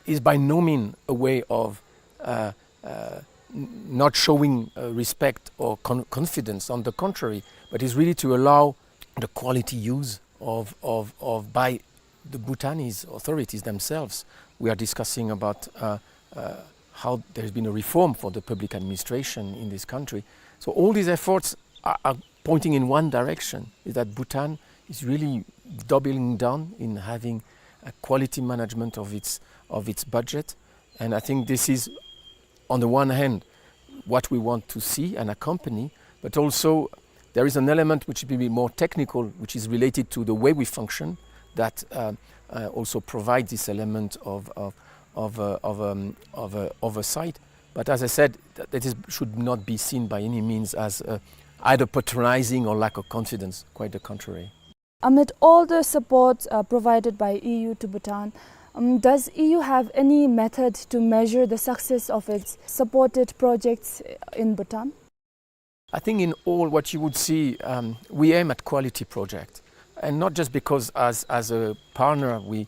is by no means a way of, uh, uh, n-, not showing, uh, respect or con-, confidence. On the contrary, but is really to allow the quality use of, of, of by the Bhutanese authorities themselves. We are discussing about, uh, uh, how there's been a reform for the public administration in this country. So all these efforts are, are pointing in one direction, is that Bhutan is really doubling down in having a quality management of its, of its budget. And I think this is, on the one hand, what we want to see and accompany, but also there is an element which may be more technical, which is related to the way we function, that, uh, uh, also provides this element of, of, of, uh, of, um, of, uh, oversight. But as I said, that, that is, should not be seen by any means as, uh, either patronizing or lack of confidence, quite the contrary. Amid all the support, uh, provided by E U to Bhutan, um, does E U have any method to measure the success of its supported projects in Bhutan? I think in all what you would see, um, we aim at quality project, and not just because as, as a partner we,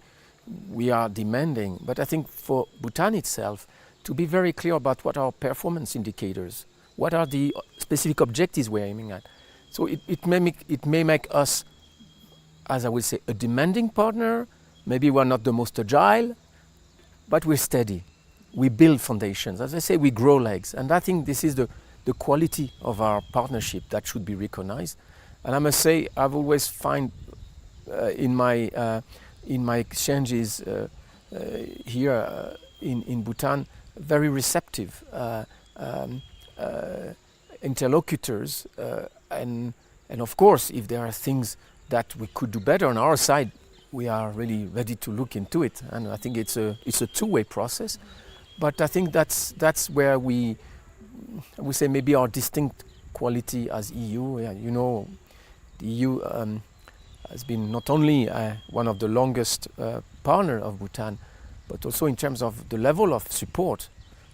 we are demanding, but I think for Bhutan itself to be very clear about what our performance indicators, what are the specific objectives we're aiming at. So it, it may make, it may make us, as I would say, a demanding partner. Maybe we're not the most agile, but we're steady. We build foundations. As I say, we grow legs. And I think this is the, the quality of our partnership that should be recognized. And I must say, I've always find, uh, in my, uh, in my exchanges, uh, uh, here, uh, in, in Bhutan, very receptive, uh, um, uh, interlocutors, uh, and, and of course, if there are things that we could do better on our side, we are really ready to look into it. And I think it's a, it's a two-way process. But I think that's, that's where we, we say maybe our distinct quality as E U. Yeah, you know, the E U, um, has been not only, uh, one of the longest, uh, partner of Bhutan, but also in terms of the level of support,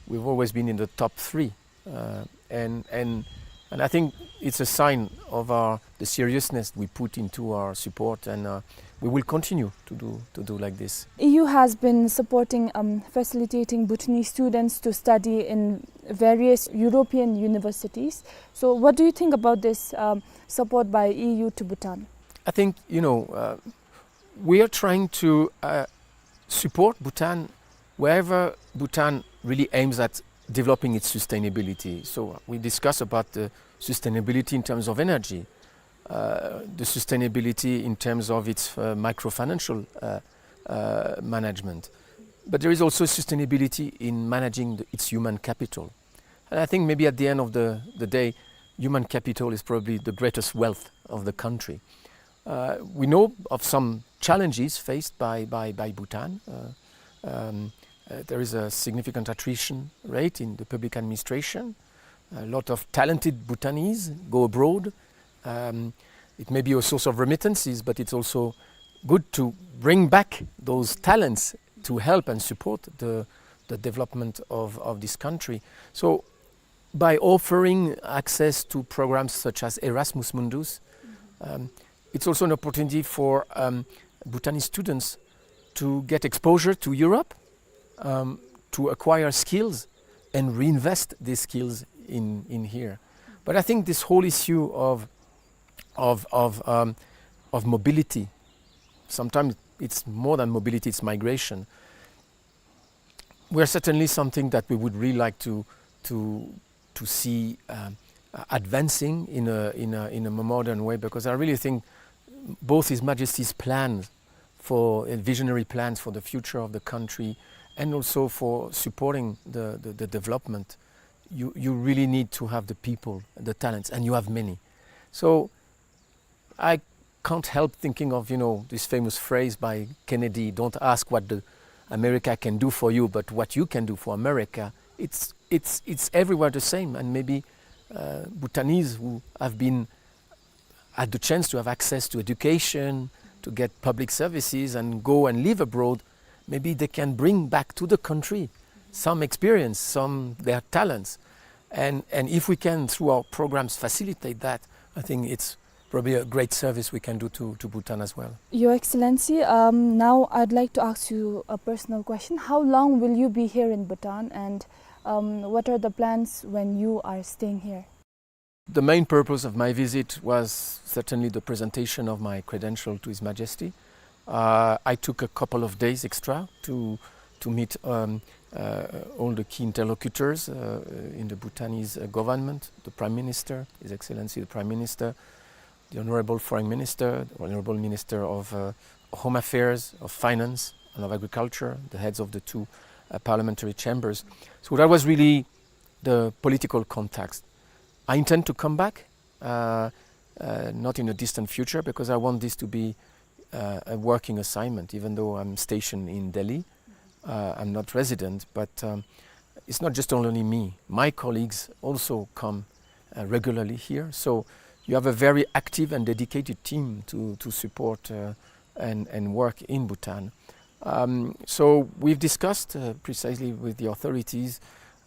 we've always been in the top three. Uh, and, and, and I think it's a sign of our, the seriousness we put into our support, and, uh, we will continue to do, to do like this. E U has been supporting, um, facilitating Bhutanese students to study in various European universities. So what do you think about this, um, support by E U to Bhutan? I think, you know, uh, we are trying to, uh, support Bhutan wherever Bhutan really aims at developing its sustainability. So we discuss about the sustainability in terms of energy, uh, the sustainability in terms of its, uh, microfinancial, uh, uh, management. But there is also sustainability in managing the, its human capital. And I think maybe at the end of the, the day, human capital is probably the greatest wealth of the country. Uh, we know of some challenges faced by, by, by Bhutan. Uh, um, uh, there is a significant attrition rate in the public administration. A lot of talented Bhutanese go abroad. Um, it may be a source of remittances, but it's also good to bring back those talents to help and support the, the development of, of this country. So by offering access to programs such as Erasmus Mundus, um, it's also an opportunity for, um, Bhutanese students to get exposure to Europe, um, to acquire skills and reinvest these skills in, in here. But I think this whole issue of, of, of, um, of mobility, sometimes it's more than mobility, it's migration, were certainly something that we would really like to, to, to see, um, uh, advancing in a, in a, in a more modern way, because I really think both His Majesty's plans for, uh, visionary plans for the future of the country and also for supporting the, the, the development, you, you really need to have the people, the talents, and you have many. So I can't help thinking of, you know, this famous phrase by Kennedy, "Don't ask what the America can do for you, but what you can do for America." It's, it's, it's everywhere the same, and maybe, uh, Bhutanese who have been, had the chance to have access to education, to get public services, and go and live abroad, maybe they can bring back to the country some experience, some their talents. And, and if we can, through our programs, facilitate that, I think it's probably a great service we can do to, to Bhutan as well. Your Excellency, um, now I'd like to ask you a personal question. How long will you be here in Bhutan, and, um, what are the plans when you are staying here? The main purpose of my visit was certainly the presentation of my credential to His Majesty. Uh, I took a couple of days extra to, to meet, um, uh, all the key interlocutors, uh, in the Bhutanese, uh, government, the Prime Minister, His Excellency the Prime Minister, the Honorable Foreign Minister, the Honorable Minister of, uh, Home Affairs, of Finance, and of Agriculture, the heads of the two, uh, parliamentary chambers. So that was really the political context. I intend to come back, uh, uh, not in a distant future, because I want this to be, uh, a working assignment, even though I'm stationed in Delhi. Uh, I'm not resident, but, um, it's not just only me. My colleagues also come, uh, regularly here. So you have a very active and dedicated team to, to support, uh, and, and work in Bhutan. Um, so we've discussed, uh, precisely with the authorities,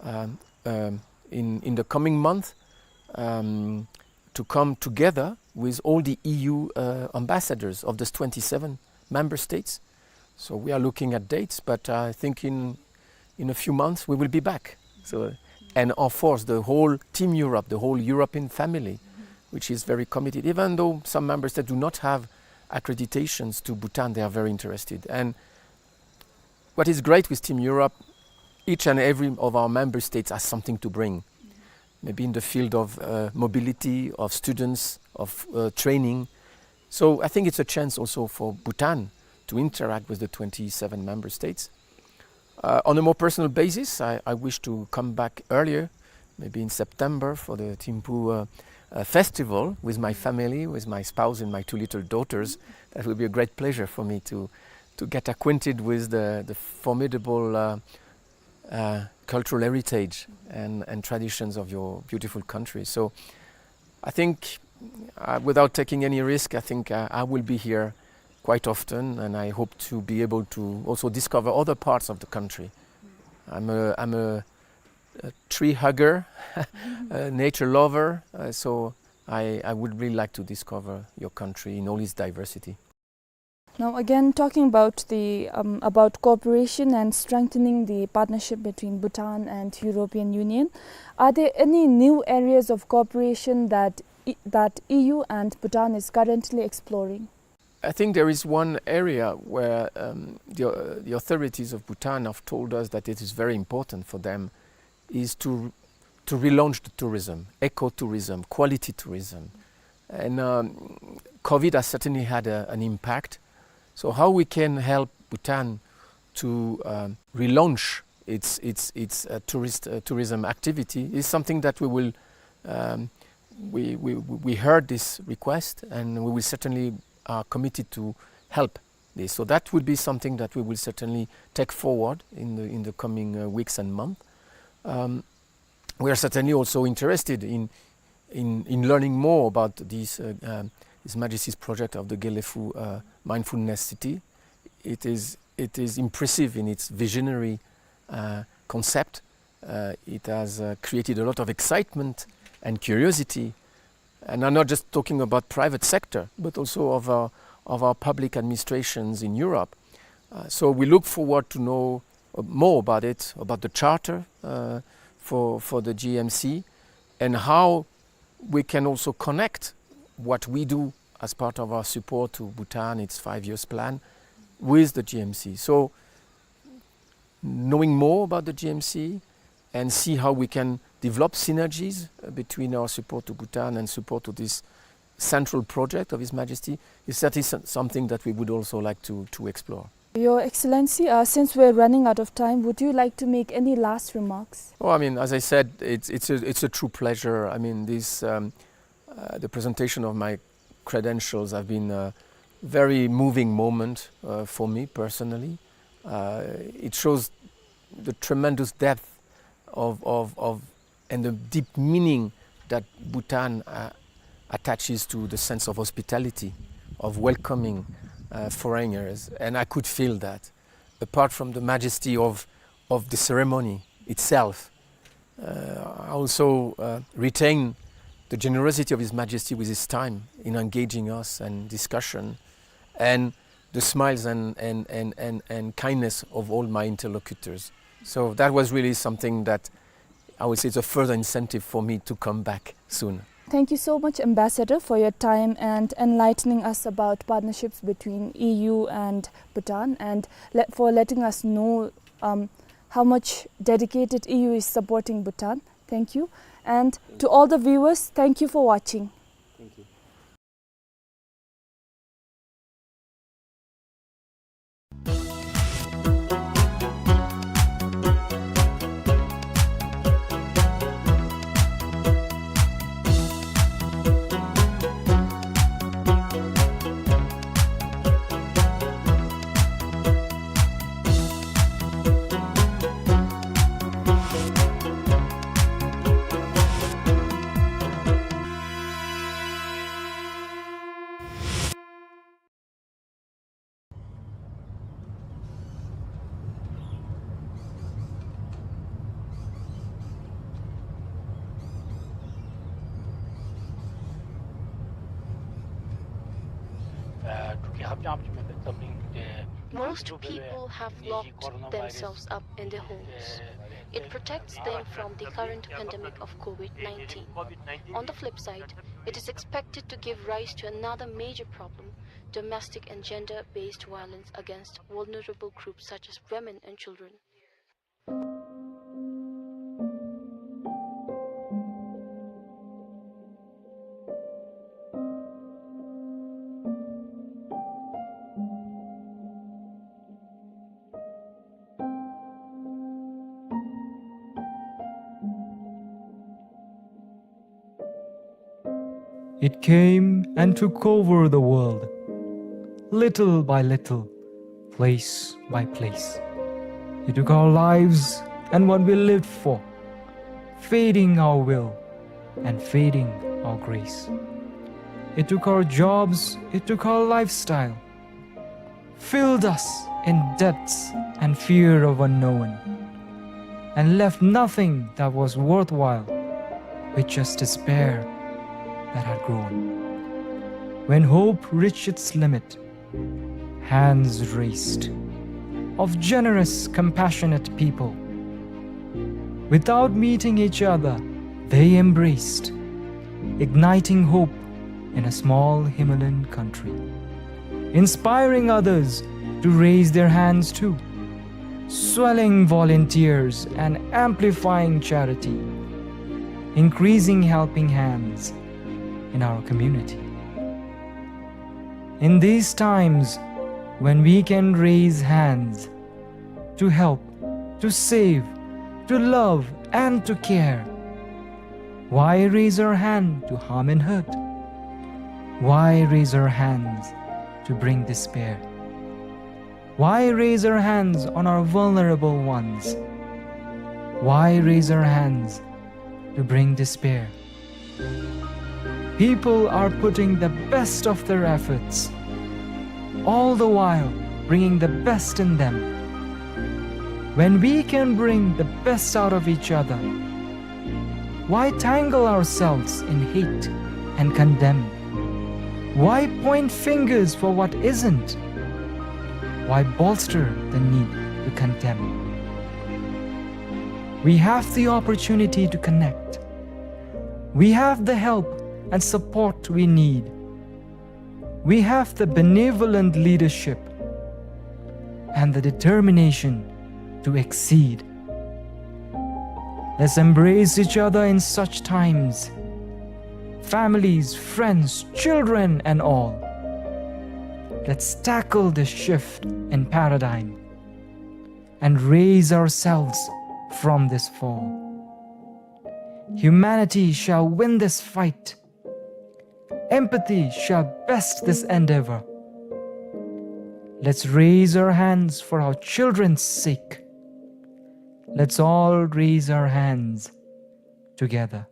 um, um, in, in the coming month, um, to come together with all the E U, uh, ambassadors of the twenty-seven member states. So we are looking at dates, but I think in, in a few months we will be back. So, and of course, the whole Team Europe, the whole European family, which is very committed, even though some member states do not have accreditations to Bhutan, they are very interested. And what is great with Team Europe, each and every of our member states has something to bring. Maybe in the field of, uh, mobility, of students, of, uh, training. So I think it's a chance also for Bhutan to interact with the twenty-seven member states. Uh, on a more personal basis, I, I wish to come back earlier, maybe in September, for the Thimphu, uh, uh, festival with my family, with my spouse and my two little daughters. That will be a great pleasure for me to, to get acquainted with the, the formidable, uh, uh, cultural heritage and, and traditions of your beautiful country. So I think, uh, without taking any risk, I think, uh, I will be here quite often, and I hope to be able to also discover other parts of the country. I'm a, I'm a, a tree hugger, a nature lover, uh, so I, I would really like to discover your country in all its diversity. Now, again, talking about the, um, about cooperation and strengthening the partnership between Bhutan and European Union, are there any new areas of cooperation that E-, that E U and Bhutan is currently exploring? I think there is one area where, um, the, uh, the authorities of Bhutan have told us that it is very important for them, is to, to relaunch the tourism, eco-tourism, quality tourism. And, um, COVID has certainly had a, an impact. So how we can help Bhutan to, um, relaunch its, its, its, uh, tourist, uh, tourism activity is something that we will, um, we, we, we heard this request, and we will certainly are committed to help this. So that would be something that we will certainly take forward in the, in the coming, uh, weeks and month. Um, we are certainly also interested in, in, in learning more about this, uh, um, His Majesty's project of the Gelephu, uh, Mindfulness City. It is, it is impressive in its visionary, uh, concept. Uh, it has, uh, created a lot of excitement and curiosity. And I'm not just talking about private sector, but also of our, of our public administrations in Europe. Uh, so we look forward to know, uh, more about it, about the charter, uh, for, for the G M C, and how we can also connect what we do as part of our support to Bhutan, its five years plan, with the G M C. So knowing more about the G M C and see how we can develop synergies, uh, between our support to Bhutan and support to this central project of His Majesty is certainly some-, something that we would also like to, to explore. Your Excellency, uh, since we're running out of time, would you like to make any last remarks? Oh, I mean, as I said, it's, it's a, it's a true pleasure. I mean, this, um, uh, the presentation of my credentials have been a very moving moment, uh, for me personally. Uh, it shows the tremendous depth of, of, of, and the deep meaning that Bhutan, uh, attaches to the sense of hospitality, of welcoming, uh, foreigners. And I could feel that, apart from the majesty of, of the ceremony itself. Uh, I also, uh, retain the generosity of His Majesty with his time in engaging us and discussion, and the smiles and, and, and, and, and kindness of all my interlocutors. So that was really something that I would say is a further incentive for me to come back soon. Thank you so much, Ambassador, for your time and enlightening us about partnerships between E U and Bhutan, and let, for letting us know, um, how much dedicated E U is supporting Bhutan. Thank you. And to all the viewers, thank you for watching. Thank you. Most people have locked themselves up in their homes. It protects them from the current pandemic of COVID nineteen. On the flip side, it is expected to give rise to another major problem, domestic and gender-based violence against vulnerable groups such as women and children. It came and took over the world, little by little, place by place. It took our lives and what we lived for, fading our will and fading our grace. It took our jobs, it took our lifestyle, filled us in debts and fear of unknown, and left nothing that was worthwhile, with just despair that had grown. When hope reached its limit, hands raised of generous, compassionate people. Without meeting each other, they embraced, igniting hope in a small Himalayan country, inspiring others to raise their hands too, swelling volunteers and amplifying charity, increasing helping hands in our community. In these times when we can raise hands to help, to save, to love, and to care, why raise our hand to harm and hurt? Why raise our hands to bring despair? Why raise our hands on our vulnerable ones? Why raise our hands to bring despair? People are putting the best of their efforts, all the while bringing the best in them. When we can bring the best out of each other, why tangle ourselves in hate and condemn? Why point fingers for what isn't? Why bolster the need to condemn? We have the opportunity to connect. We have the help and support we need. We have the benevolent leadership and the determination to exceed. Let's embrace each other in such times. Families, friends, children, and all. Let's tackle this shift in paradigm and raise ourselves from this fall. Humanity shall win this fight. Empathy shall best this endeavor. Let's raise our hands for our children's sake. Let's all raise our hands together.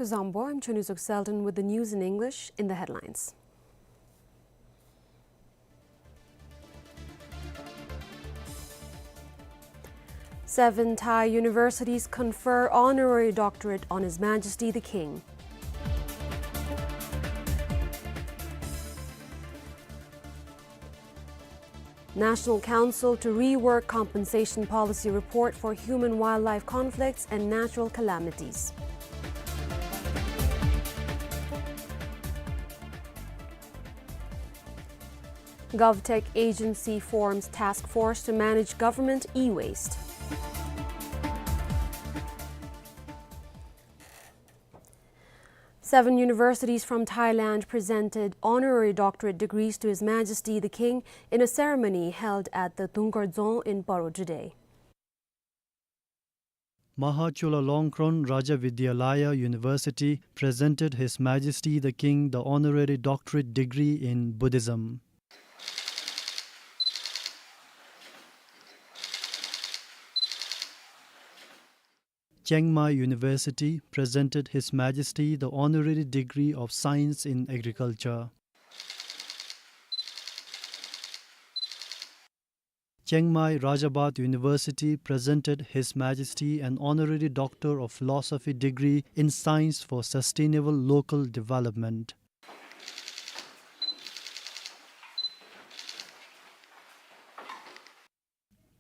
Zangpo, I'm Chunizuk Selden with the news in English. In the headlines. Seven Thai universities confer honorary doctorate on His Majesty the King. National Council to rework compensation policy report for human-wildlife conflicts and natural calamities. GovTech agency forms task force to manage government e-waste. Seven universities from Thailand presented honorary doctorate degrees to His Majesty the King in a ceremony held at the Dungor Dzong in Paro today. Maha Chulalongkorn Raja Vidyalaya University presented His Majesty the King the honorary doctorate degree in Buddhism. Chiang Mai University presented His Majesty the honorary degree of Science in Agriculture. Chiang Mai Rajabhat University presented His Majesty an honorary Doctor of Philosophy degree in Science for Sustainable Local Development.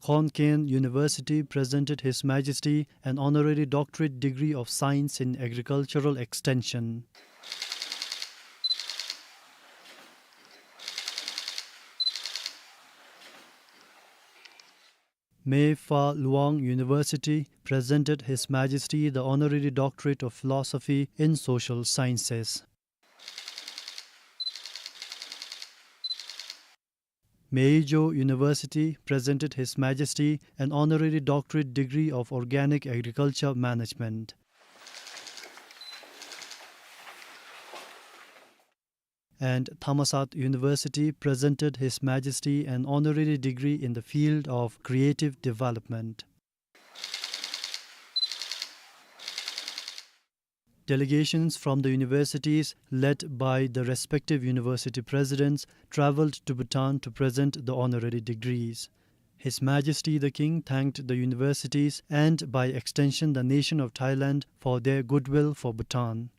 Khon Kaen University presented His Majesty an honorary doctorate degree of Science in Agricultural Extension. Mae Fah Luang University presented His Majesty the honorary doctorate of Philosophy in Social Sciences. Maizhou University presented His Majesty an honorary doctorate degree of Organic Agriculture Management. And Thammasat University presented His Majesty an honorary degree in the field of creative development. Delegations from the universities, led by the respective university presidents, travelled to Bhutan to present the honorary degrees. His Majesty the King thanked the universities and, by extension, the nation of Thailand for their goodwill for Bhutan.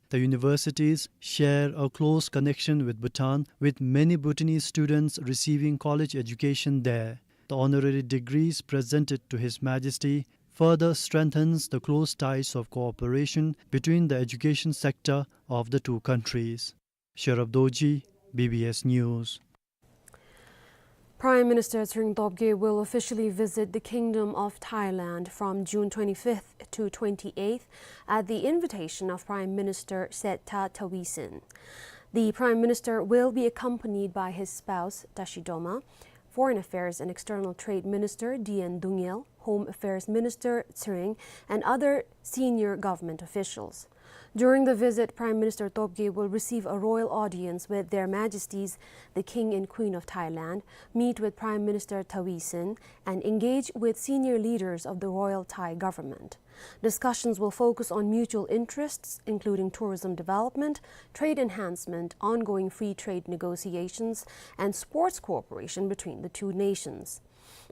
The universities share a close connection with Bhutan, with many Bhutanese students receiving college education there. The honorary degrees presented to His Majesty further strengthens the close ties of cooperation between the education sector of the two countries. Sherab Dorji, B B S News. Prime Minister Tshering Tobgay will officially visit the Kingdom of Thailand from June twenty-fifth to twenty-eighth at the invitation of Prime Minister Srettha Thavisin. The Prime Minister will be accompanied by his spouse, Tashi Doma, Foreign Affairs and External Trade Minister D N Dungel, Home Affairs Minister Tshering, and other senior government officials. During the visit, Prime Minister Tobgay will receive a royal audience with Their Majesties the King and Queen of Thailand, meet with Prime Minister Thavisin, and engage with senior leaders of the Royal Thai Government. Discussions will focus on mutual interests, including tourism development, trade enhancement, ongoing free trade negotiations, and sports cooperation between the two nations.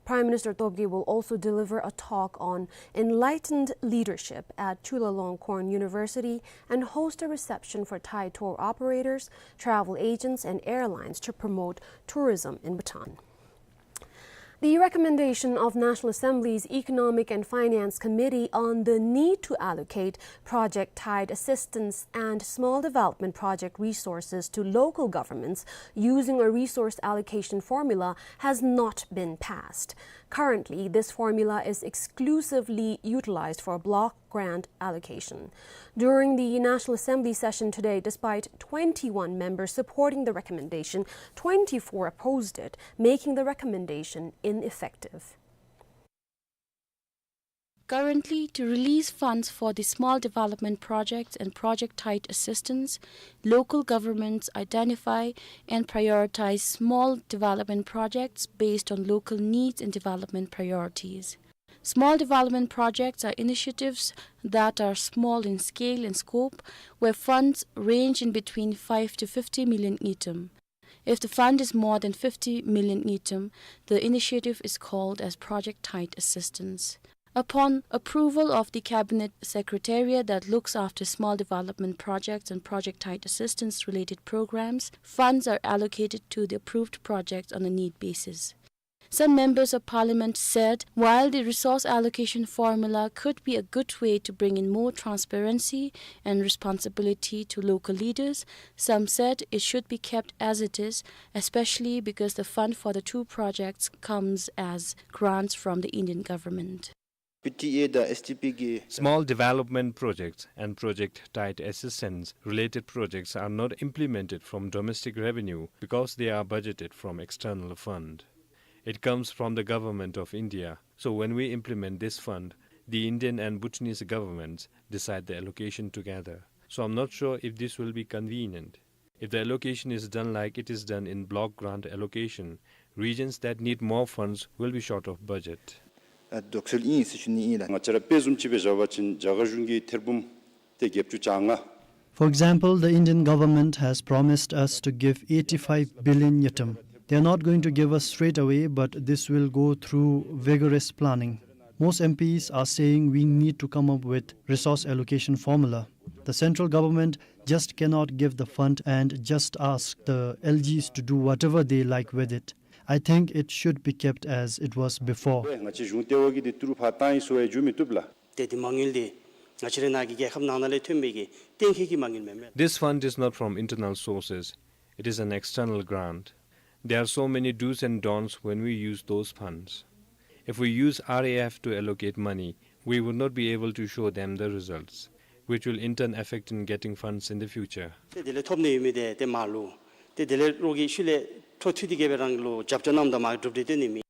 Prime Minister Tobgay will also deliver a talk on enlightened leadership at Chulalongkorn University and host a reception for Thai tour operators, travel agents, and airlines to promote tourism in Bhutan. The recommendation of National Assembly's Economic and Finance Committee on the need to allocate project-tied assistance and small development project resources to local governments using a resource allocation formula has not been passed. Currently, this formula is exclusively utilized for block grant allocation. During the National Assembly session today, despite twenty-one members supporting the recommendation, twenty-four opposed it, making the recommendation ineffective. Currently, to release funds for the small development projects and project-tied assistance, local governments identify and prioritize small development projects based on local needs and development priorities. Small development projects are initiatives that are small in scale and scope, where funds range in between five to fifty million ngultrum. If the fund is more than fifty million ngultrum, the initiative is called as project-tied assistance. Upon approval of the Cabinet Secretariat that looks after small development projects and project-tied assistance related programs, funds are allocated to the approved projects on a need basis. Some members of parliament said, while the resource allocation formula could be a good way to bring in more transparency and responsibility to local leaders, some said it should be kept as it is, especially because the fund for the two projects comes as grants from the Indian government. P T A དང S D P གི Small development projects and project-tied assistance related projects are not implemented from domestic revenue because they are budgeted from external fund. It comes from the government of India. So when we implement this fund, the Indian and Bhutanese governments decide the allocation together. So I'm not sure if this will be convenient. If the allocation is done like it is done in block grant allocation, regions that need more funds will be short of budget. ཨ་དོགས་སེལ་ཨིན་ཟེར་ཞུ་ནི་ཨིན་ལགས། ང་བཅས་ར་དཔེ་བཟུམ་ཅིག་སྦེ་བཞག་པ་ཅིན་རྒྱ་གར་གཞུང་གི་ཐེར་འབུམ་ཏེ་བརྒྱད་ཅུ་གྱ་ལྔ For example, the Indian government has promised us to give eighty-five billion ngultrum. They are not going to give us straight away, but this will go through vigorous planning. Most M Ps are saying we need to come up with resource allocation formula. The central government just cannot give the fund and just ask the L Gs to do whatever they like with it. I think it should be kept as it was before. ང་བཅས་གཞུང་ལྟེ་བ་གིས་འདི་ཏི་རུ་ཕར་བཏང་ཡི་ཟེར་བའི་རྒྱུ་མི་བཏུབ་ལགས། ཏེ་འདི་མ་དངུལ་འདི་ང་བཅས་རའི་ནང་གི་རྒྱལ་ཁབ་ནང་ན་ལས་ཐོན་པའི་གི་གཏན་འཁེལ་གྱི་མ་དངུལ་མེན་མས། This fund is not from internal sources. It is an external grant. There are so many do's and don'ts when we use those funds. If we use R A F to allocate money, we would not be able to show them the results, which will in turn affect in getting funds in the future. ཏེ་དེ་ལས་ཐོབ་ནི་ཡོད་མི་འདི་ཏེ་མ་ལུ་ཏེ་དེ་ལས་རོགས་ཀྱིས་ཤུལ་ལས་འཕྲོ་མཐུད་དེ་གི་སྦེ་རང་ལུ་རྒྱབ་སྐྱོར་གནངམ་ད་མར་གྲུབ་སྟེ་སྡོད་ནི་མེད།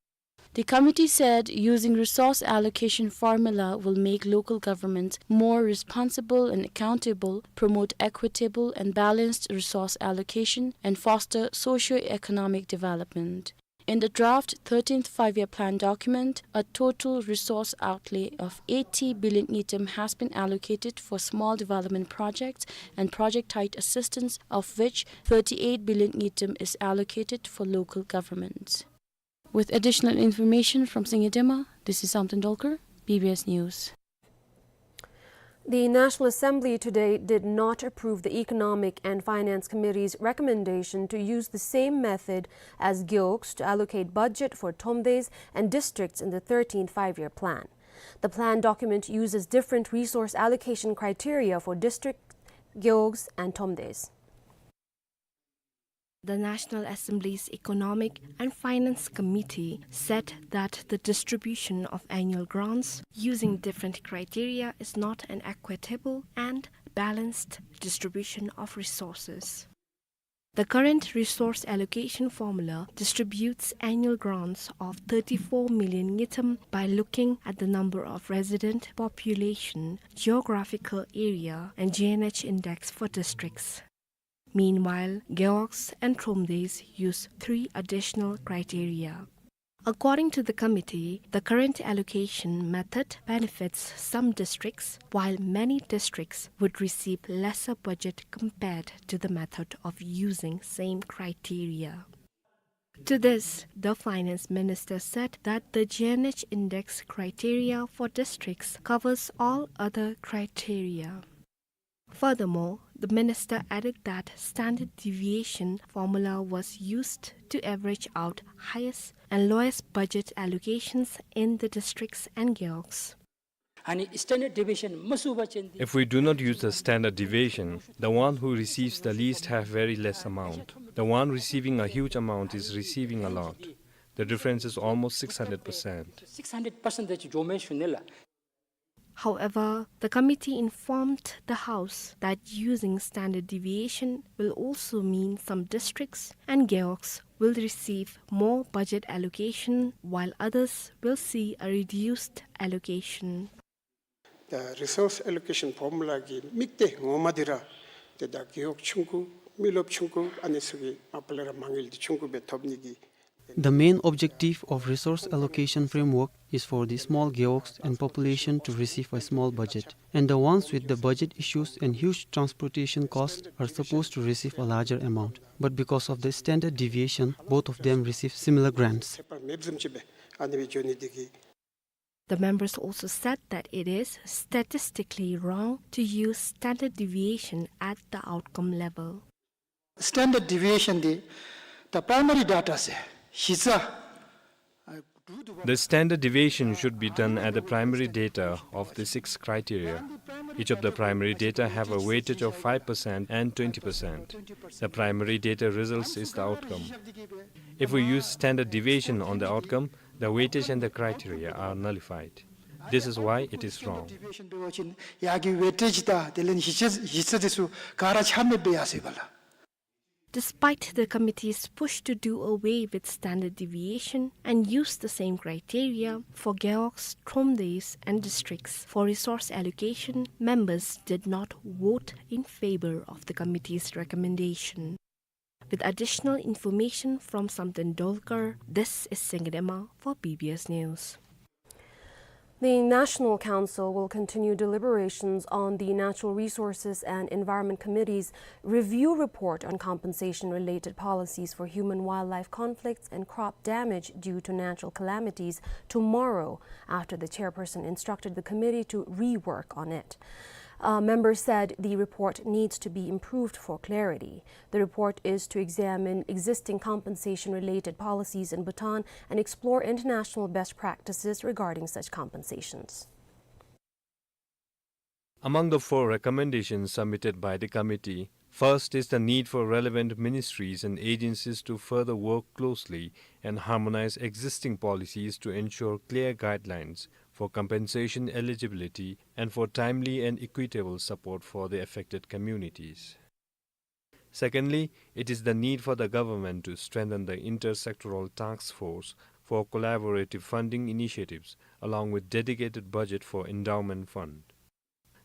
The committee said using resource allocation formula will make local governments more responsible and accountable, promote equitable and balanced resource allocation, and foster socio-economic development. In the draft thirteenth Five-Year Plan document, a total resource outlay of eighty billion ngultrum has been allocated for small development projects and project-tied assistance, of which thirty-eight billion ngultrum is allocated for local governments. With additional information from Singidema, this is Samten Dolkar, B B S News. The National Assembly today did not approve the Economic and Finance Committee's recommendation to use the same method as Gewogs to allocate budget for Thromdesh and districts in the thirteenth Five-Year Plan. The plan document uses different resource allocation criteria for district, Gewogs and Thromdesh. The National Assembly's Economic and Finance Committee said that the distribution of annual grants using different criteria is not an equitable and balanced distribution of resources. The current resource allocation formula distributes annual grants of thirty-four million ngultrum by looking at the number of resident population, geographical area, and G N H index for districts. Meanwhile, Gewogs and Thromdesh use three additional criteria. According to the committee, the current allocation method benefits some districts, while many districts would receive lesser budget compared to the method of using same criteria. To this, the finance minister said that the G N H index criteria for districts covers all other criteria. Furthermore, the minister added that standard deviation formula was used to average out highest and lowest budget allocations in the districts and Gewogs. ཨ་ནི་standard deviation མ་བཟུང་བ་ཅིན་འདི། If we do not use the standard deviation, the one who receives the least have very less amount. The one receiving a huge amount is receiving a lot. The difference is almost six hundred percent. Six hundred percent འདི་ཅིག་འགྱོཝ་མས་ཞུ་ནི་ལགས། However, the committee informed the House that using standard deviation will also mean some districts and Gewogs will receive more budget allocation, while others will see a reduced allocation. ད་resource allocation formula གི་དམིགས་གཏད་ངོ་མ་འདི་ར་ཏེ་ད་རྒེད་འོག་ཆུང་ཀུ་མི་རློབས་ཆུང་ཀུ་ཨ་ནི་ཚུ་གིས་མ་པ་ལས་ར་མ་དངུལ་འདི་ཆུང་ཀུ་སྦེ་ཐོབ་ནི་གི། The main objective of resource allocation framework is for the small gewogs and population to receive a small budget, and the ones with the budget issues and huge transportation costs are supposed to receive a larger amount. But because of the standard deviation, both of them receive similar grants. The members also said that it is statistically wrong to use standard deviation at the outcome level. Standard deviation འདི་ད་primary data ཟེར་གཞི་རྩ། The standard deviation should be done at the primary data of the six criteria. Each of the primary data have a weightage of five percent and twenty percent. The primary data results is the outcome. If we use standard deviation on the outcome, the weightage and the criteria are nullified. This is why it is wrong. Deviation འབད་བ་ཅིན་ཡར་གྱི་weightage དང་དེ་ལས་གཞི་རྩ་གཞི་རྩ་དེ་ཚུ་ག་ར་ཆ་མེད་སྦེ་ཡར་སོང་ཡི་པ་ལགས། Despite the committee's push to do away with standard deviation and use the same criteria for gewogs, thromdeis, and districts for resource allocation, members did not vote in favor of the committee's recommendation. With additional information from Samten Dolkar, this is Sengdema for B B S News. The National Council will continue deliberations on the Natural Resources and Environment Committee's review report on compensation-related policies for human-wildlife conflicts and crop damage due to natural calamities tomorrow, after the chairperson instructed the committee to rework on it. Uh, members said the report needs to be improved for clarity. The report is to examine existing compensation-related policies in Bhutan and explore international best practices regarding such compensations. Among the four recommendations submitted by the committee, first is the need for relevant ministries and agencies to further work closely and harmonize existing policies to ensure clear guidelines for compensation eligibility and for timely and equitable support for the affected communities. Secondly, it is the need for the government to strengthen the intersectoral task force for collaborative funding initiatives, along with dedicated budget for endowment fund.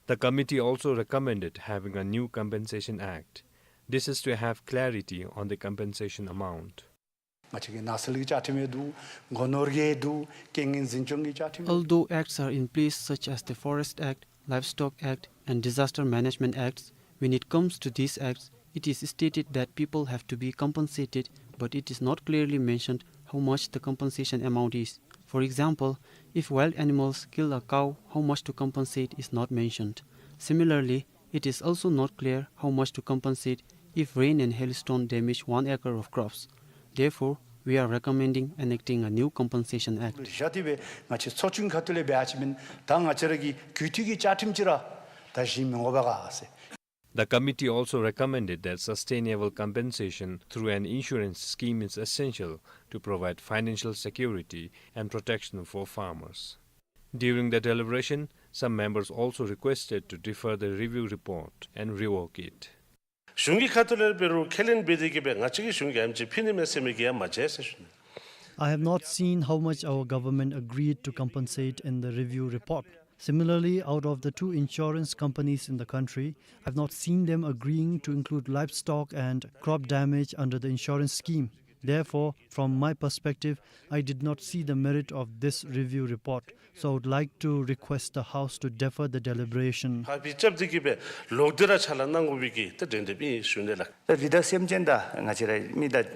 The committee also recommended having a new Compensation Act. This is to have clarity on the compensation amount. ང་བཅས་ཀྱི་ནགས་ཚལ་གྱི་བཅའ་ཁྲིམས་ཡང་འདུག། སྒོ་ནོར་གྱི་འདུག། རྐྱེན་ངན་འཛིན་སྐྱོང་གི་བཅའ་ཁྲིམས་ཡང་འདུག། Although acts are in place such as the Forest Act, Livestock Act, and Disaster Management Acts, when it comes to these acts, it is stated that people have to be compensated, but it is not clearly mentioned how much the compensation amount is. For example, if wild animals kill a cow, how much to compensate is not mentioned. Similarly, it is also not clear how much to compensate if rain and hailstone damage one acre of crops. Therefore, we are recommending enacting a new Compensation Act. བཞག་སྟེ་སྦེ་ང་བཅས་ཚོགས་ཆུང་ཁ་ཐུག་ལས་འབད་བ་ཅིན་ད་ང་བཅས་ར་གི་རྒུད་འཐུས་ཀྱི་བཅའ་ཁྲིམས་ཅིག་ར་ད་བཞེངས་མི་དགོ་པས་ག་ཟེར། The committee also recommended that sustainable compensation through an insurance scheme is essential to provide financial security and protection for farmers. During the deliberation, some members also requested to defer the review report and rework it. གཞུང་གི་ཁ་ཐུག་ལས་འབད་རུང་ཁས་ལེན་འབད་དེ་གིས་སྦེ་ང་བཅས་ཀྱི་གཞུང་གིས་ཨེམ་ཅིག་ཕུལ་ནི་མས་ཟེར་མི་གི་ཡང་མ་མཇལ་ཟེར་ཞུ་ནི། I have not seen how much our government agreed to compensate in the review report. Similarly, out of the two insurance companies in the country, I've not seen them agreeing to include livestock and crop damage under the insurance scheme. Therefore, from my perspective, I did not see the merit of this review report. So I would like to request the House to defer the deliberation. ཕར་ཕྱིར་རྐྱབ་སྟེ་གིས་སྦེ་ལོག་སྟེ་ར་ཕྱག་ལཱ་གནང་དགོ་པའི་གི་ད་དྲན་འདོདཔ་ཨིན་ཞུ་ནི་ལགས། ད་རི་དྭགས་སེམས་ཅན་དང་ང་བཅས་ར་མི་དང་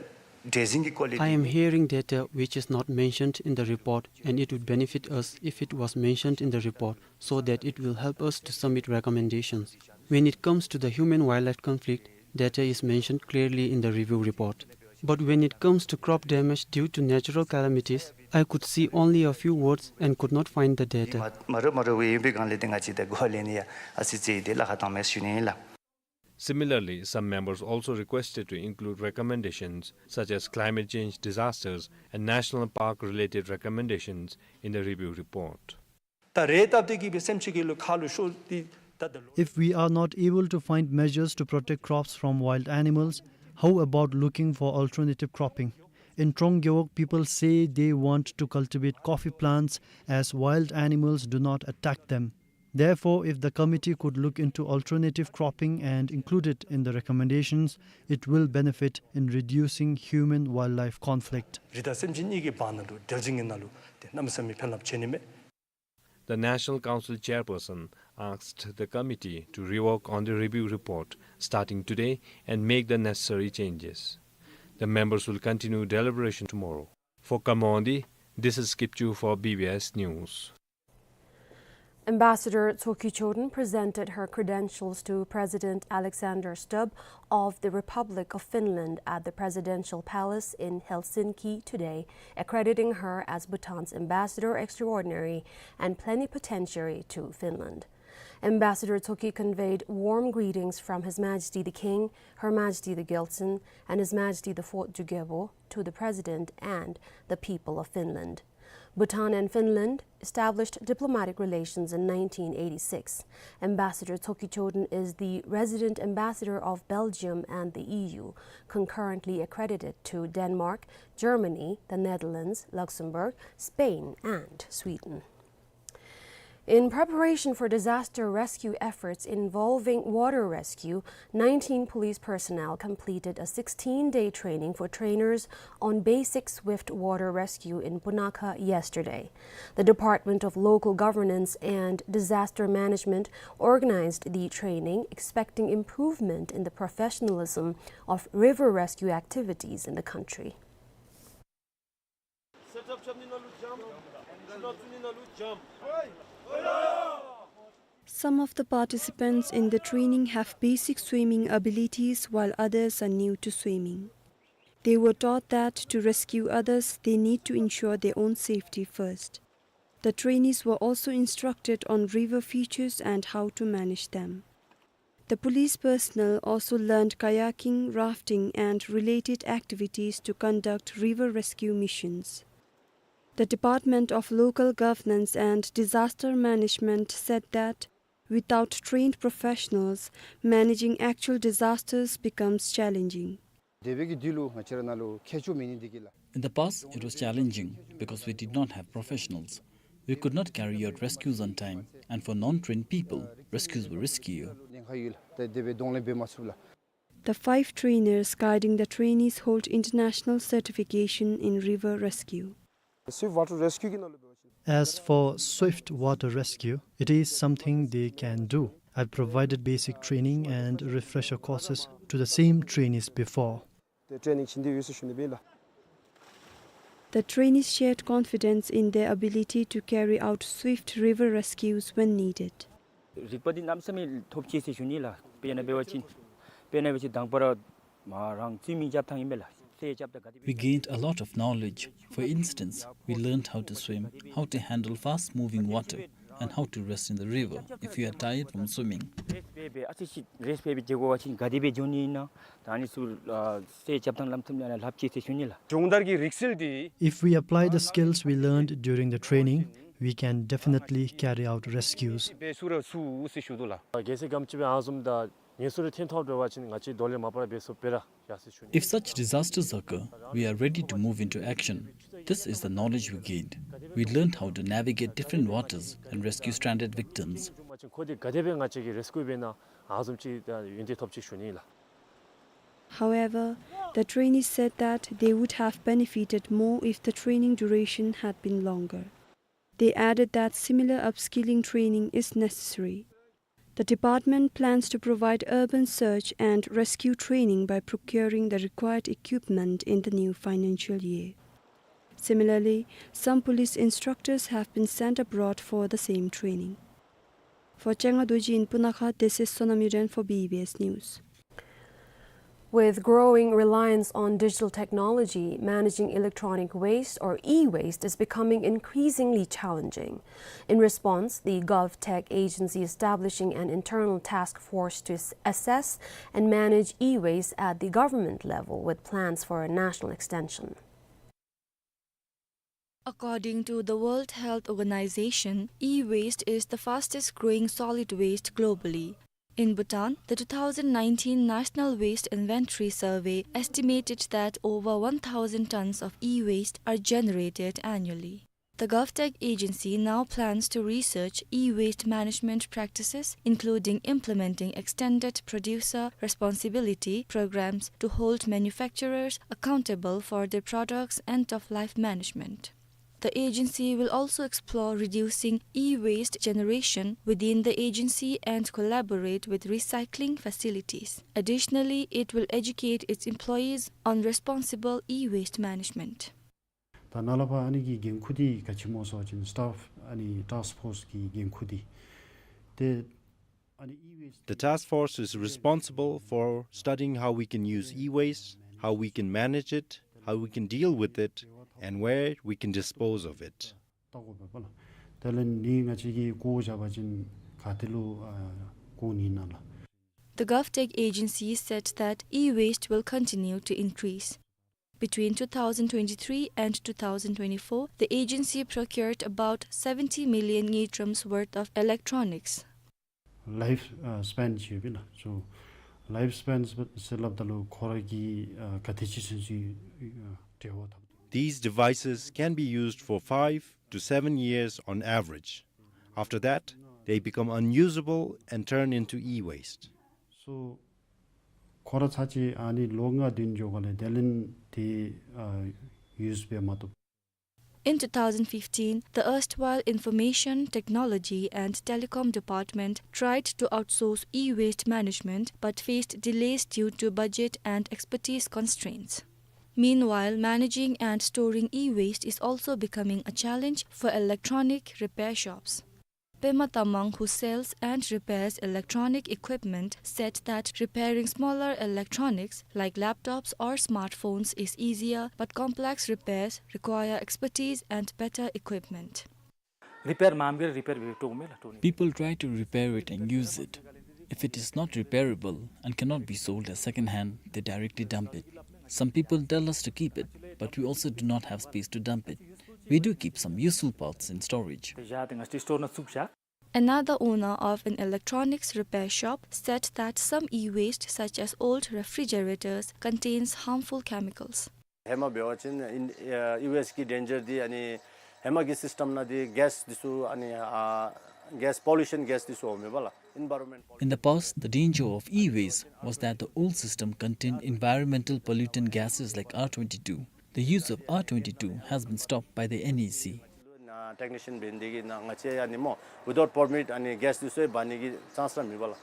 འདྲེ་འཛིན་གྱི་སྐོར་ལས། I am hearing data which is not mentioned in the report, and it would benefit us if it was mentioned in the report, so that it will help us to submit recommendations. When it comes to the human-wildlife conflict, data is mentioned clearly in the review report. But when it comes to crop damage due to natural calamities, I could see only a few words and could not find the data. མ་མ་རུང་མ་རུང་བའི་ཡོད་པའི་སྒང་ལས་ཏེ་ང་བཅས་ད་གོ་ལེན་ཡང་ཨ་ཙི་ཙི་ཏེ་ལཱ་ཁག་བཏང་མས་ཞུ་ནི་ཨིན་ལགས། Similarly, some members also requested to include recommendations such as climate change disasters and national park-related recommendations in the review report. ད་རེ་སྟབས་བདེ་གི་སྦེ་སེམས་ཅན་གྱི་ལུ་ཁ་ལུ་ཤོར་ཏེ་ད་ད་ལོ། If we are not able to find measures to protect crops from wild animals, how about looking for alternative cropping? In Trong Gewog, people say they want to cultivate coffee plants as wild animals do not attack them. Therefore, if the committee could look into alternative cropping and include it in the recommendations, it will benefit in reducing human-wildlife conflict. རི་དྭགས་སེམས་ཅན་གཉིས་ཀྱི་བར་ན་ལུ་འབྲེལ་འདྲིས་ངན་ནང་ལུ་ཏེ་གནམ་མེད་ས་མེད་ཕན་རླབས་ཆེ་ནི་མས། The National Council chairperson asked the committee to rework on the review report starting today and make the necessary changes. The members will continue deliberation tomorrow. For Khammon-di, this is Kipchu for B B S News. Ambassador Tsoki Choden presented her credentials to President Alexander Stubb of the Republic of Finland at the Presidential Palace in Helsinki today, accrediting her as Bhutan's Ambassador Extraordinary and Plenipotentiary to Finland. Ambassador Tsoki conveyed warm greetings from His Majesty the King, Her Majesty the Gyaltsuen, and His Majesty the Fourth Jugyepo to the President and the people of Finland. Bhutan and Finland established diplomatic relations in nineteen eighty-six. Ambassador Tsoki Choden is the resident ambassador of Belgium and the E U, concurrently accredited to Denmark, Germany, the Netherlands, Luxembourg, Spain, and Sweden. In preparation for disaster rescue efforts involving water rescue, nineteen police personnel completed a sixteen-day training for trainers on basic swift water rescue in Punakha yesterday. The Department of Local Governance and Disaster Management organized the training, expecting improvement in the professionalism of river rescue activities in the country. Some of the participants in the training have basic swimming abilities, while others are new to swimming. They were taught that to rescue others, they need to ensure their own safety first. The trainees were also instructed on river features and how to manage them. The police personnel also learned kayaking, rafting, and related activities to conduct river rescue missions. The Department of Local Governance and Disaster Management said that without trained professionals, managing actual disasters becomes challenging. དེ་བས་ཀྱི་འདི་ལུ་ང་བཅས་ར་ནང་ལུ་མཁས་མཆོག་མེད་ནི་འདི་གིས་ལགས། In the past, it was challenging because we did not have professionals. We could not carry out rescues on time, and for non-trained people, rescues were riskier. ཉེན་ཁ་ཡོད་ལགས། ད་དེ་སྦེ་གདོང་ལེན་འབད་མ་ཚུགས་ལགས། The five trainers guiding the trainees hold international certification in river rescue. Swift water rescue གི་ནང་ལུ་འབད་བ་ཅིན། As for swift water rescue, it is something they can do. I've provided basic training and refresher courses to the same trainees before. ཏེ་ཊེ་ནིང་བྱིན་ཏེ་ཡོད་ཟེར་ཞུ་ནི་སྦེ་ལགས། The trainees shared confidence in their ability to carry out swift river rescues when needed. རིག་པ་འདི་གནམ་མེད་ས་མེད་ཐོབ་ཅི་ཟེར་ཞུ་ནི་ལགས། དཔེར་ན་འབད་བ་ཅིན་དཔེར་ན་འབད་བ་ཅིན་དང་པ་ར་མ་རང་སུའི་མིང་རྐྱབ་ཐངས་ཨིན་པས་ལགས། སེ་རྐྱབ་ད་ག་དེ། We gained a lot of knowledge. For instance, we learned how to swim, how to handle fast-moving water, and how to rest in the river if you are tired from swimming. རེས་འབད་འབད་ཨ་ཙི་ཅིག་རེས་འབད་འབད་འགྱོ་དགོ་པ་ཅིན་ག་དེ་སྦེ་འགྱོ་ནི་ཨིན་ན། ད་ཨ་ནི་ཚུ་ཨ་སེ་རྐྱབ་ཐངས་ལམ་ཐུམ་ནང་ལྷབ་ཅི་ཟེར་ཞུ་ནི་ལགས། སྦྱོང་བརྡར་གྱི་རིག་རྩལ་འདི། If we apply the skills we learned during the training, we can definitely carry out rescues. འབད་ཚུགས་ར་ཚུགས་ཟེར་ཞུ་དོ་ལགས། གལ་སྲིད་ག་དེམ་ཅིག་སྦེ་ཨ་ནི་བཟུམ་ད་ངན་སོང་རེ་ཐོན་ཐོབ་འགྱོ་བ་ཅིན་ང་བཅས་གདོང་ལེན་མ་པ་ར་འབད་ཚུགས་པས་ར་ཡ་ཟེར་ཞུ་ནི། If such disasters occur, we are ready to move into action. This is the knowledge we gained. We learned how to navigate different waters and rescue stranded victims. ཁོ་འདི་ག་དེ་སྦེ་ང་བཅས་ཀྱིས་རེ་སྐུལ་འབད་ན་ཨ་ནི་བཟུམ་ཅིག་ཡོན་ཏན་ཐོབ་ཅི་ཞུ་ནི་ལགས། However, the trainees said that they would have benefited more if the training duration had been longer. They added that similar upskilling training is necessary. The department plans to provide urban search and rescue training by procuring the required equipment in the new financial year. Similarly, some police instructors have been sent abroad for the same training. For Chenga Dorji in Punakha, this is Sonam Yuden for B B S News. With growing reliance on digital technology, managing electronic waste, or e-waste, is becoming increasingly challenging. In response, the GovTech agency establishing an internal task force to s-, assess and manage e-waste at the government level, with plans for a national extension. According to the World Health Organization, e-waste is the fastest growing solid waste globally. In Bhutan, the two thousand nineteen National Waste Inventory Survey estimated that over one thousand tons of e-waste are generated annually. The GovTech agency now plans to research e-waste management practices, including implementing extended producer responsibility programs to hold manufacturers accountable for their products' end-of-life management. The agency will also explore reducing e-waste generation within the agency and collaborate with recycling facilities. Additionally, it will educate its employees on responsible e-waste management. ད་ནཱ་ལས་ཕར་ཨ་ནི་གི་འགན་ཁུར་འདི་ག་ཅི་སྨོ་ཟེར་བ་ཅིན་སི་ཊཱཕ་ཨ་ནི་ཊཱསྐ་ཕོརསི་གི་འགན་ཁུར་འདི་ཏེ་ཨ་ནི་e-waste The task force is responsible for studying how we can use e-waste, how we can manage it, how we can deal with it, and where we can dispose of it. ལྟ་དགོ་པས་པ་ལགས། དེ་ལས་ནི་ང་བཅས་ཀྱིས་བཀོ་བཞག་པ་ཅིན་ག་ཏེ་ལུ་ཨ་བཀོ་ནི་ཨིན་ན་ལགས། The GovTech agency said that e-waste will continue to increase. Between two thousand twenty-three and two thousand twenty-four, the agency procured about seventy million ngultrums worth of electronics. ལའིཕ་ཨ་སི་པེན་ཅིག་ཡོད་པས་ལགས། སོ་ལའིཕ་སི་པེན་ཟེར་སླབ་ད་ལུ་ཁོ་ར་གི་ཨ་ག་དེ་ཅིག་ཚུན་ཚོད་ཨ་འབྲེལ་བ་འཐབ། These devices can be used for five to seven years on average. After that, they become unusable and turn into e-waste. སོ་ཁོ་ར་ཚར་གཅིག་ཨ་ནི་ལོ་ལྔ་བདུན་འགྱོ་ག་ལས་དེ་ལས་ཏེ་ཨ་ཡུས་འབད་མ་བཏུབ། In two thousand fifteen, the erstwhile Information Technology and Telecom Department tried to outsource e-waste management but faced delays due to budget and expertise constraints. Meanwhile, managing and storing e-waste is also becoming a challenge for electronic repair shops. Pema Tamang, who sells and repairs electronic equipment, said that repairing smaller electronics like laptops or smartphones is easier, but complex repairs require expertise and better equipment. Repair ꯃꯌꯥꯝꯒꯤ repair B ꯇꯧꯃꯦ ꯂ ꯇꯧꯅꯤ꯫ People try to repair it and use it. If it is not repairable and cannot be sold as second hand, they directly dump it. Some people tell us to keep it, but we also do not have space to dump it. We do keep some useful parts in storage. ཡ་དེ་ང་ཅི་store ནང་བཙུགས་བཞག། Another owner of an electronics repair shop said that some e-waste, such as old refrigerators, contains harmful chemicals. ཧེ་མ་འབད་བ་ཅིན་ཨིན་ཨ་e-waste གི་danger འདི་ཨ་ནི་ཧེ་མ་གི་སིསི་ཊམ་ནང་འདི་གེསི་འདི་ཚུ་ཨ་ནི་ཨ་གེསི་པོ་ལུ་ཤཱན་གེསི་འདི་ཚུ་འོང་མས་པ་ལགས། Environment In the past, the danger of e-waste was that the old system contained environmental pollutant gases like R twenty-two. The use of R twenty-two has been stopped by the N E C. ཨ་ཊེཀ་ནི་ཤཱན་འབད་ནི་དེ་གིས་ནཱ་ང་བཅས་ཨ་ནི་སྨོ་without permit ཨ་ནི་གེསི་འདི་ཚུ་འབག་ནི་གི་ཅཱནསི་ར་མེད་པ་ལགས།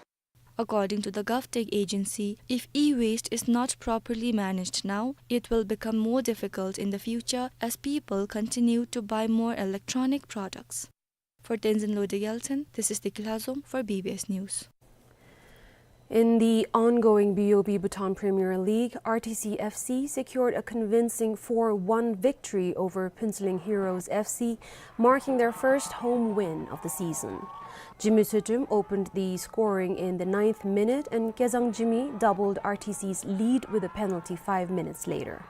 According to the GovTech agency, if e-waste is not properly managed now, it will become more difficult in the future as people continue to buy more electronic products. For Tenzin Lode Gyaltshen, this is Deki Lhazom for B B S News. In the ongoing B O B Bhutan Premier League, R T C F C secured a convincing four one victory over Phuentsholing Heroes F C, marking their first home win of the season. Jimmy Tshötüm opened the scoring in the ninth minute, and Kezang Jimmy doubled R T C's lead with a penalty five minutes later.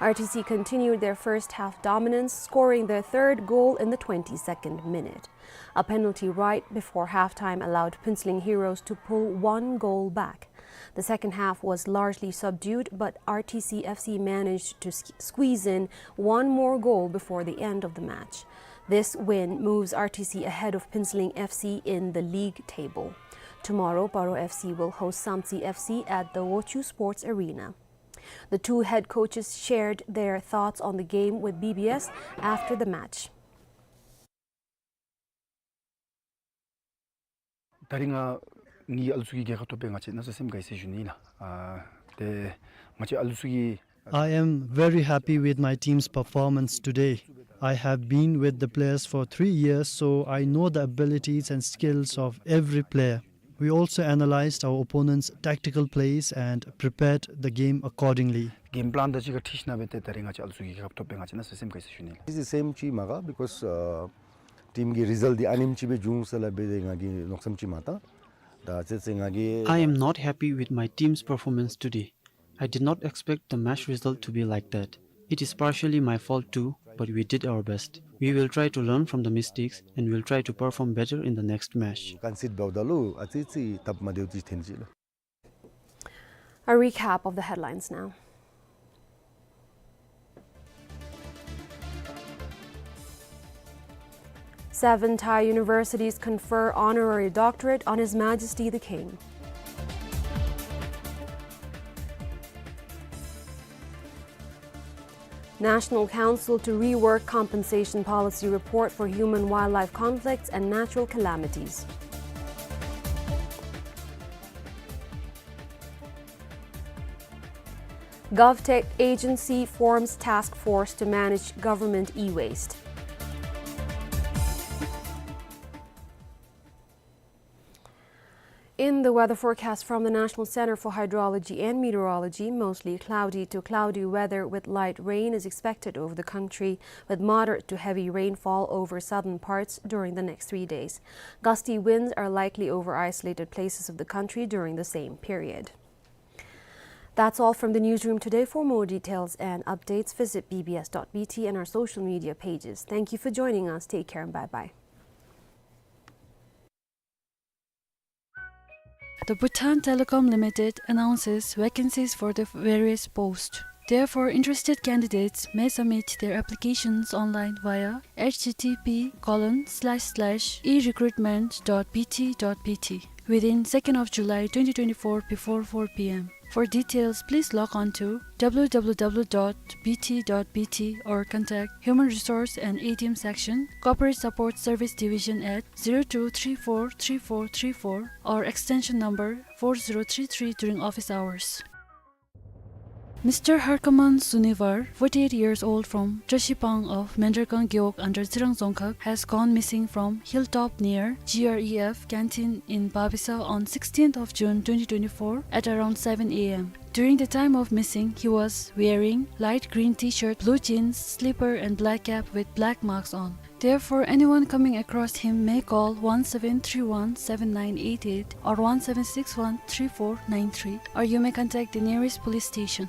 R T C continued their first half dominance, scoring their third goal in the twenty-second minute. A penalty right before halftime allowed Phuentsholing Heroes to pull one goal back. The second half was largely subdued, but R T C F C managed to s-, squeeze in one more goal before the end of the match. This win moves R T C ahead of Phuentsholing F C in the league table. Tomorrow, Paro F C will host Samtse F C at the Wochoo Sports Arena. The two head coaches shared their thoughts on the game with B B S after the match. ད་རིས་ང་ངེའི་ཨ་ལུ་ཚུ་གིས་རྒྱལ་ཁ་ཐོབ་པས། ང་བཅས་གནམ་མེད་ས་མེད་སེམས་དགའ་ཡི་ཟེར་ཞུ་ནི་ལགས། ཨ་ཏེ་ང་བཅས་ཨ་ལུ་ཚུ་གིས། I am very happy with my team's performance today. I have been with the players for three years, so I know the abilities and skills of every player. We also analyzed our opponent's tactical plays and prepared the game accordingly. གེམ་པི་ལཱན་དང་གཅིག་ཁར་འཁྲིལ་ཞིནམ་སྦེ་ཏེ་ད་རིས་ང་བཅས་ཨ་ལུ་ཚུ་གིས་རྒྱལ་ཁ་ཐོབ་པས། ང་བཅས་གནམ་མེད་ས་མེད་སེམས་དགའ་ཡི་ཟེར་ཞུ་ནི་ལགས། This is same ཅིག་མ་ག་because ཨ་ཊིམ་གི་རི་ཛལཊ་འདི་ཨ་ནེམ་ཅིག་སྦེ་འབྱུང་ཟེར་སླབ་སྦེ་ཏེ་ང་གིས་མནོ་བསམ་ཅིག་མ་བཏང་། ད་ཨ་ཙི་ཙི་ང་གིས། I am not happy with my team's performance today. I did not expect the match result to be like that. It is partially my fault too, but we did our best. We will try to learn from the mistakes and will try to perform better in the next match. ཀོན་སིཌ་འབདཝ་ད་ལུ་ཨ་ཙི་ཙི་སྟབས་མ་བདེཝ་ཅིག་ཐོན་ཅི་ལགས། A recap of the headlines now. Seven Thai universities confer honorary doctorate on His Majesty the King. National Council to rework compensation policy report for human-wildlife conflicts and natural calamities. GovTech agency forms task force to manage government e-waste. In the weather forecast from the National Center for Hydrology and Meteorology, mostly cloudy to cloudy weather with light rain is expected over the country, with moderate to heavy rainfall over southern parts during the next three days. Gusty winds are likely over isolated places of the country during the same period. That's all from the newsroom today. For more details and updates, visit B B S dot B T and our social media pages. Thank you for joining us. Take care and bye-bye. The Bhutan Telecom Limited announces vacancies for the various posts. Therefore, interested candidates may submit their applications online via H T T P colon slash slash e recruitment dot B T dot B T within second of July twenty twenty-four before four P M. For details, please log on to W W W dot B T dot B T or contact Human Resource and A D M section, Corporate Support Service Division at zero two three four three four three four or extension number four zero three three during office hours. Mister Harkaman Sunivar, forty-eight years old, from Trashipang of Mendragang Gewog under Tsirang Dzongkhag, has gone missing from hilltop near G R E F canteen in Babisa on sixteenth of June twenty twenty-four at around seven A M. During the time of missing, he was wearing light green T-shirt, blue jeans, slipper and black cap with black marks on. Therefore, anyone coming across him may call one seven three one seven nine eight eight or one seven six one three four nine three, or you may contact the nearest police station.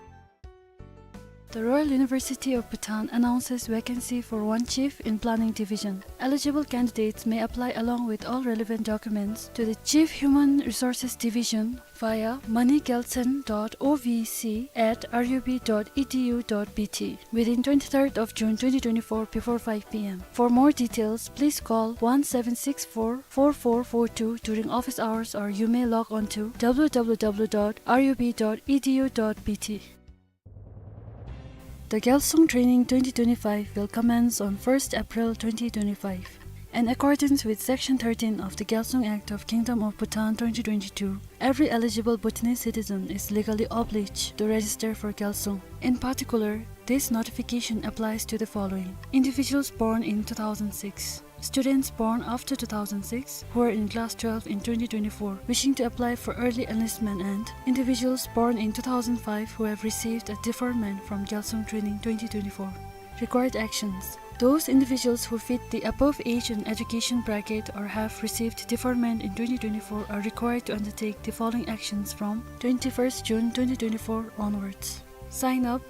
The Royal University of Bhutan announces vacancy for one chief in Planning Division. Eligible candidates may apply along with all relevant documents to the Chief Human Resources Division via money gyaltshen dot O V C at R U B dot E D U dot B T within twenty-third of June twenty twenty-four before five P M. For more details, please call one seven six four four four four two during office hours, or you may log on to W W W dot R U B dot E D U dot B T. The Gyalsung Training twenty twenty-five will commence on first April twenty twenty-five. In accordance with Section thirteen of the Gyalsung Act of Kingdom of Bhutan twenty twenty-two, every eligible Bhutanese citizen is legally obliged to register for Gyalsung. In particular, this notification applies to the following: individuals born in two thousand six, students born after two thousand six who are in class twelve in twenty twenty-four wishing to apply for early enlistment, and individuals born in two thousand five who have received a deferment from Gyalsung Training twenty twenty-four. Required actions. Those individuals who fit the above age and education bracket or have received deferment in twenty twenty-four are required to undertake the following actions from twenty-first June twenty twenty-four onwards. Sign up.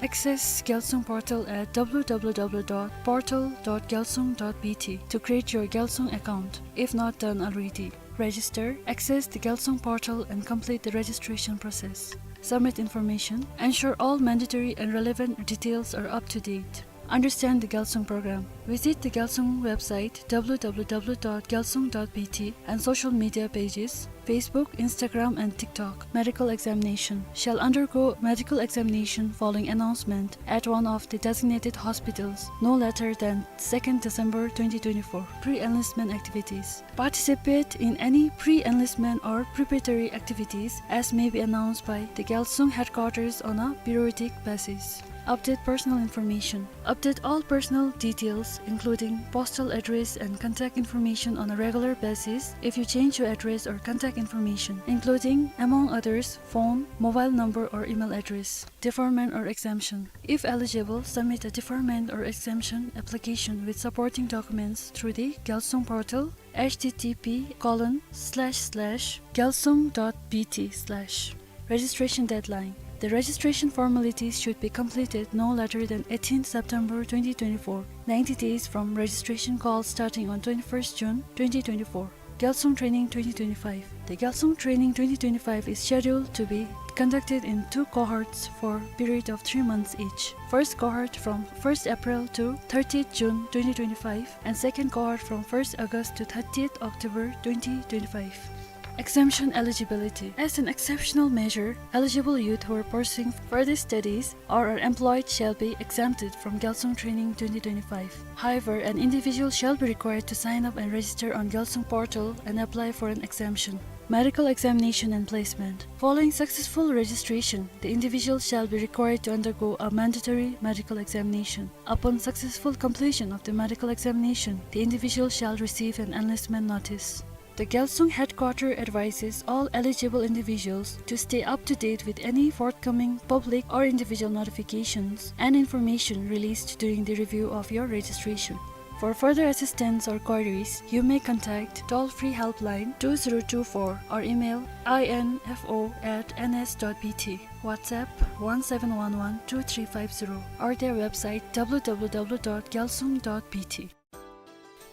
Access Gyalsung portal at W W W dot portal dot gyalsung dot B T to create your Gyalsung account, if not done already. Register, access the Gyalsung portal and complete the registration process. Submit information. Ensure all mandatory and relevant details are up to date. Understand the Gyalsung program. Visit the Gyalsung website W W W dot gyalsung dot B T and social media pages, Facebook, Instagram and TikTok. Medical examination. Shall undergo medical examination following announcement at one of the designated hospitals no later than second December twenty twenty-four. Pre-enlistment activities. Participate in any pre-enlistment or preparatory activities as may be announced by the Gyalsung headquarters on a periodic basis. Update personal information. Update all personal details, including postal address and contact information, on a regular basis if you change your address or contact information, including, among others, phone, mobile number or email address. Deferment or exemption. If eligible, submit a deferment or exemption application with supporting documents through the Gyalsung portal, H T T P colon slash slash gyalsung dot B T slash. Registration deadline. The registration formalities should be completed no later than eighteenth September twenty twenty-four, ninety days from registration call starting on twenty-first June twenty twenty-four. Gyalsung Training twenty twenty-five. The Gyalsung Training twenty twenty-five is scheduled to be conducted in two cohorts for period of three months each. First cohort from first April to thirtieth June twenty twenty-five, and second cohort from first August to thirtieth October twenty twenty-five. Exemption eligibility. As an exceptional measure, eligible youth who are pursuing further studies or are employed shall be exempted from Gyalsung Training twenty twenty-five. However, an individual shall be required to sign up and register on Gyalsung portal and apply for an exemption. Medical examination and placement. Following successful registration, the individual shall be required to undergo a mandatory medical examination. Upon successful completion of the medical examination, the individual shall receive an enlistment notice. The Gyalsung headquarter advises all eligible individuals to stay up to date with any forthcoming public or individual notifications and information released during the review of your registration. For further assistance or queries, you may contact toll-free helpline two zero two four or email info at N S dot B T, WhatsApp one seven one one two three five zero, or their website w w w dot gyalsung dot b t.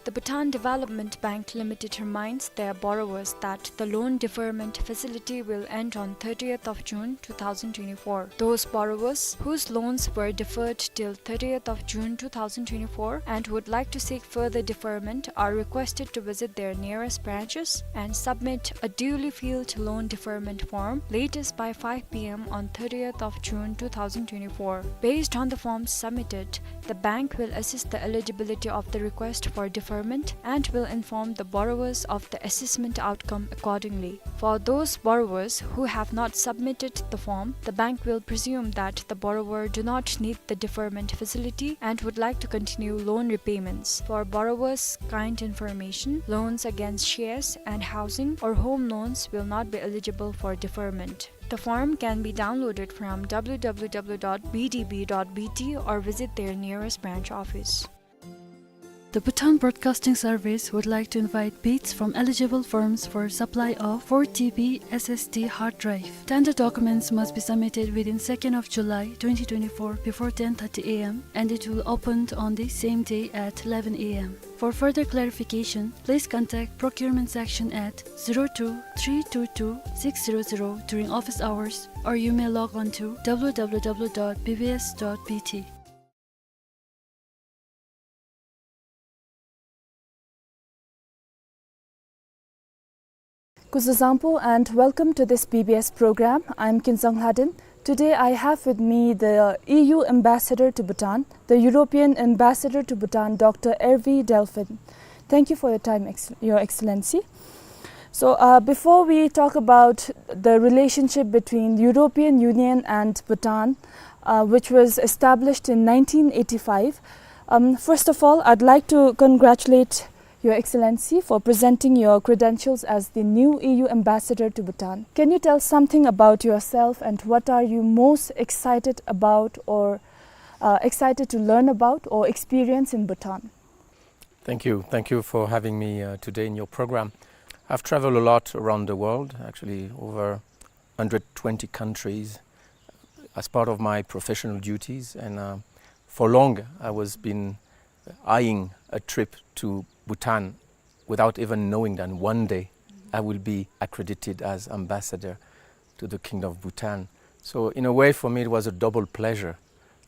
The Bhutan Development Bank Limited reminds their borrowers that the loan deferment facility will end on thirtieth of June two thousand twenty-four. Those borrowers whose loans were deferred till thirtieth of June two thousand twenty-four and would like to seek further deferment are requested to visit their nearest branches and submit a duly filled loan deferment form latest by five p m on thirtieth of June two thousand twenty-four. Based on the forms submitted, the bank will assess the eligibility of the request for deferment and will inform the borrowers of the assessment outcome accordingly. For those borrowers who have not submitted the form, the bank will presume that the borrower do not need the deferment facility and would like to continue loan repayments. For borrowers' kind information, loans against shares and housing or home loans will not be eligible for deferment. The form can be downloaded from w w w dot b d b dot b t or visit their nearest branch office. The Bhutan Broadcasting Service would like to invite bids from eligible firms for supply of four T B S S D hard drive. Tender documents must be submitted within second of July twenty twenty-four before ten thirty a m, and it will open on the same day at eleven a m. For further clarification, please contact procurement section at zero two three two two six zero zero during office hours, or you may log on to w w w dot b b s dot b t. Kuzuzangpo and welcome to this B B S program. I'm Kinzang Lhaden. Today I have with me the E U ambassador to Bhutan, the European ambassador to Bhutan, Doctor Hervé Delphin. Thank you for your time, Ex-, Your Excellency. So, uh, before we talk about the relationship between European Union and Bhutan, uh, which was established in nineteen eighty-five, um, first of all, I'd like to congratulate Your Excellency for presenting your credentials as the new E U ambassador to Bhutan. Can you tell something about yourself and what are you most excited about or, uh, excited to learn about or experience in Bhutan? Thank you. Thank you for having me, uh, today in your program. I've traveled a lot around the world, actually over hundred twenty countries as part of my professional duties, and, uh, for long I was been eyeing a trip to Bhutan without even knowing that one day I will be accredited as ambassador to the Kingdom of Bhutan. So in a way, for me, it was a double pleasure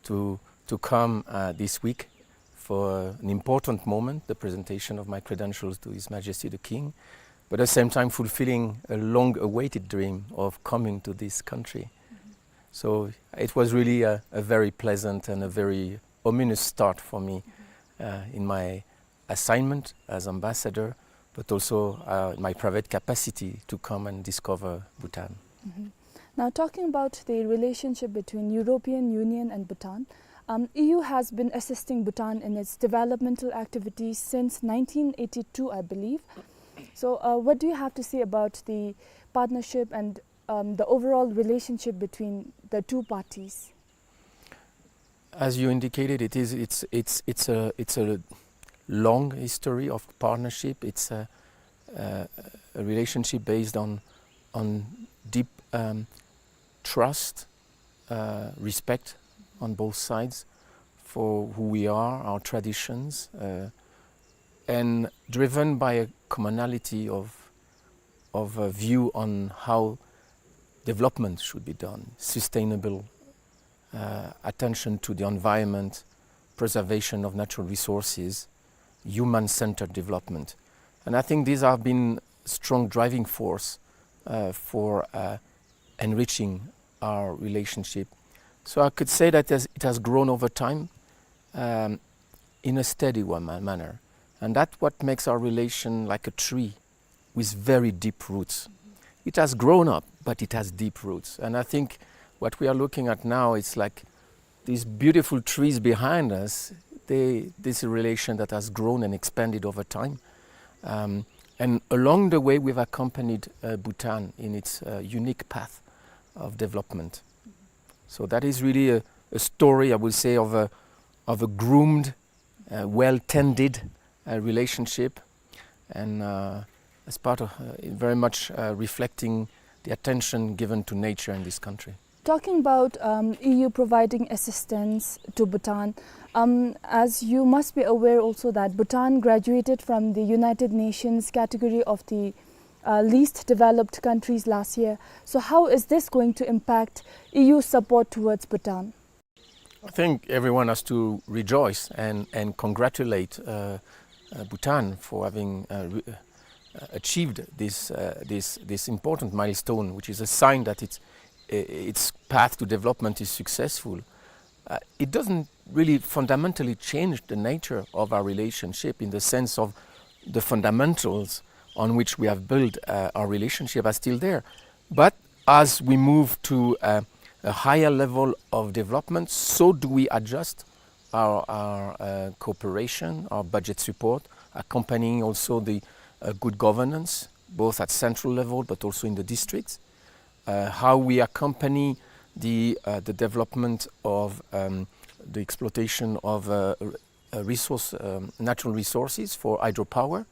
to, to come, uh, this week for an important moment, the presentation of my credentials to His Majesty the King, but at the same time fulfilling a long-awaited dream of coming to this country. So it was really a, a very pleasant and a very ominous start for me, uh, in my assignment as ambassador, but also, uh, my private capacity to come and discover Bhutan. Mhm. Now, talking about the relationship between European Union and Bhutan, um, E U has been assisting Bhutan in its developmental activities since nineteen eighty-two, I believe. So, uh, what do you have to say about the partnership and, um, the overall relationship between the two parties? As you indicated, it is, it's, it's, it's a, it's a long history of partnership. It's a, uh, a relationship based on, on deep, um, trust, uh, respect on both sides for who we are, our traditions, uh, and driven by a commonality of, of a view on how development should be done, sustainable, uh, attention to the environment, preservation of natural resources, human-centered development. And I think these have been strong driving force, uh, for, uh, enriching our relationship. So I could say that as it has grown over time, um, in a steady one ma-, manner. And that's what makes our relation like a tree with very deep roots. It has grown up, but it has deep roots. And I think what we are looking at now is like these beautiful trees behind us, they, this relation that has grown and expanded over time. Um, and along the way, we've accompanied, uh, Bhutan in its, uh, unique path of development. So that is really a, a story, I would say, of a, of a groomed, uh, well-tended, uh, relationship, and, uh, as part of, uh, very much, uh, reflecting the attention given to nature in this country. Talking about, um, E U providing assistance to Bhutan, um, as you must be aware also that Bhutan graduated from the United Nations category of the, uh, least developed countries last year. So how is this going to impact E U support towards Bhutan? I think everyone has to rejoice and, and congratulate, uh, uh, Bhutan for having, uh, re-, uh, achieved this, uh, this, this important milestone, which is a sign that its, i-, its path to development is successful. Uh, it doesn't really fundamentally change the nature of our relationship in the sense of the fundamentals on which we have built, uh, our relationship are still there. But as we move to, uh, a higher level of development, so do we adjust our, our, uh, cooperation, our budget support, accompanying also the, uh, good governance, both at central level but also in the districts. Uh, how we accompany the, uh, the development of, um, the exploitation of, uh, r-, uh, resource, um, natural resources for hydropower.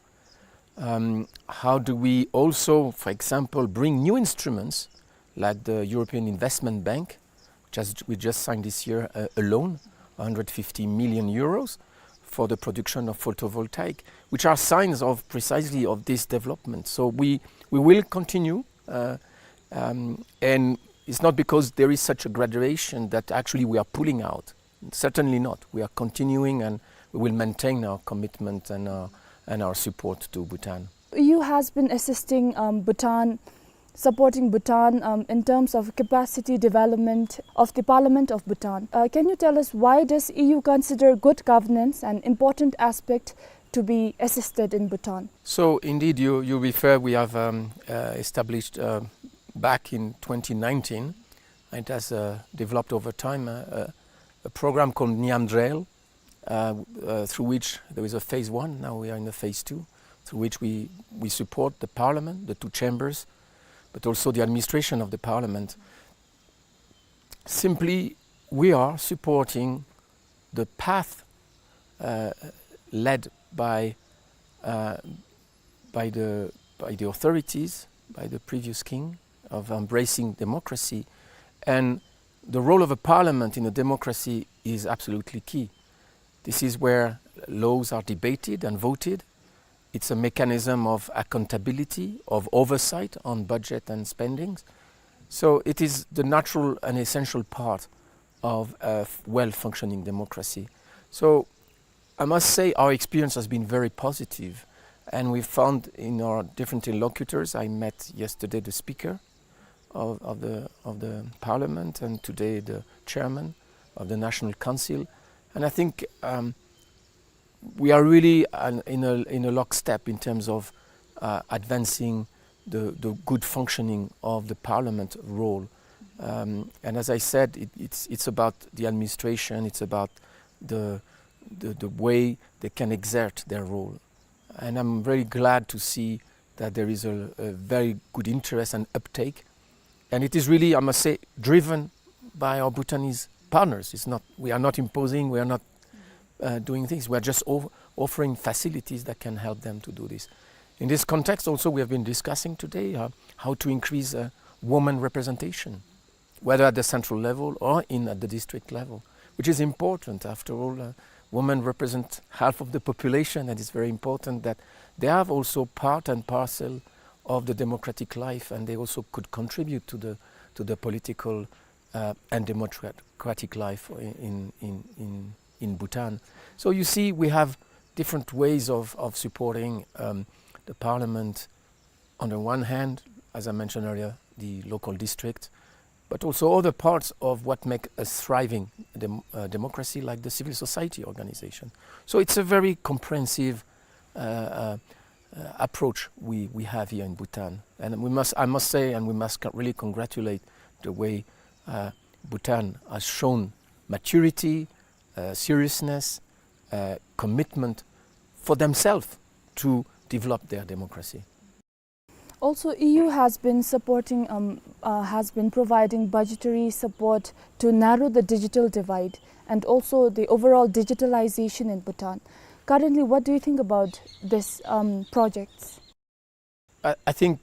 Um, how do we also, for example, bring new instruments like the European Investment Bank, just, we just signed this year, uh, a loan, hundred fifty million euros, for the production of photovoltaic, which are signs of precisely of this development. So we, we will continue, uh, um, and it's not because there is such a graduation that actually we are pulling out. Certainly not. We are continuing and we will maintain our commitment and, uh, and our support to Bhutan. E U has been assisting, um, Bhutan, supporting Bhutan, um, in terms of capacity development of the Parliament of Bhutan. Uh, can you tell us why does E U consider good governance an important aspect to be assisted in Bhutan? So indeed, you, you refer, we have, um, uh, established, uh, back in twenty nineteen, and it has, uh, developed over time, uh, a, a program called Nyamdrel, uh, uh, through which there is a phase one, now we are in the phase two, through which we, we support the parliament, the two chambers, but also the administration of the parliament. Simply, we are supporting the path, uh, led by, uh, by the, by the authorities, by the previous king, of embracing democracy. And the role of a parliament in a democracy is absolutely key. This is where laws are debated and voted. It's a mechanism of accountability, of oversight on budget and spendings. So it is the natural and essential part of a f-, well-functioning democracy. So I must say our experience has been very positive, and we found in our different interlocutors, I met yesterday the speaker of, of the, of the parliament, and today the chairman of the National Council. And I think, um, we are really an, in a, in a lockstep in terms of, uh, advancing the, the good functioning of the parliament role. Um, and as I said, it, it's, it's about the administration, it's about the, the, the way they can exert their role. And I'm very glad to see that there is a, a very good interest and uptake. And it is really, I must say, driven by our Bhutanese partners. It's not, we are not imposing, we are not, uh, doing things. We are just o-, offering facilities that can help them to do this. In this context also, we have been discussing today, uh, how to increase, uh, woman representation, whether at the central level or in, at the district level, which is important. After all, uh, women represent half of the population, and it's very important that they have also part and parcel of the democratic life, and they also could contribute to the, to the political, uh, and democratic life in, in, in, in Bhutan. So you see, we have different ways of, of supporting, um, the parliament. On the one hand, as I mentioned earlier, the local district, but also other parts of what make a thriving dem-, uh, democracy, like the civil society organization. So it's a very comprehensive, uh, uh, uh, approach we, we have here in Bhutan. And we must, I must say, and we must co-, really congratulate the way, uh, Bhutan has shown maturity, uh, seriousness, uh, commitment for themselves to develop their democracy. Also, E U has been supporting, um, uh, has been providing budgetary support to narrow the digital divide and also the overall digitalization in Bhutan. Currently, what do you think about this, um, projects? I, I think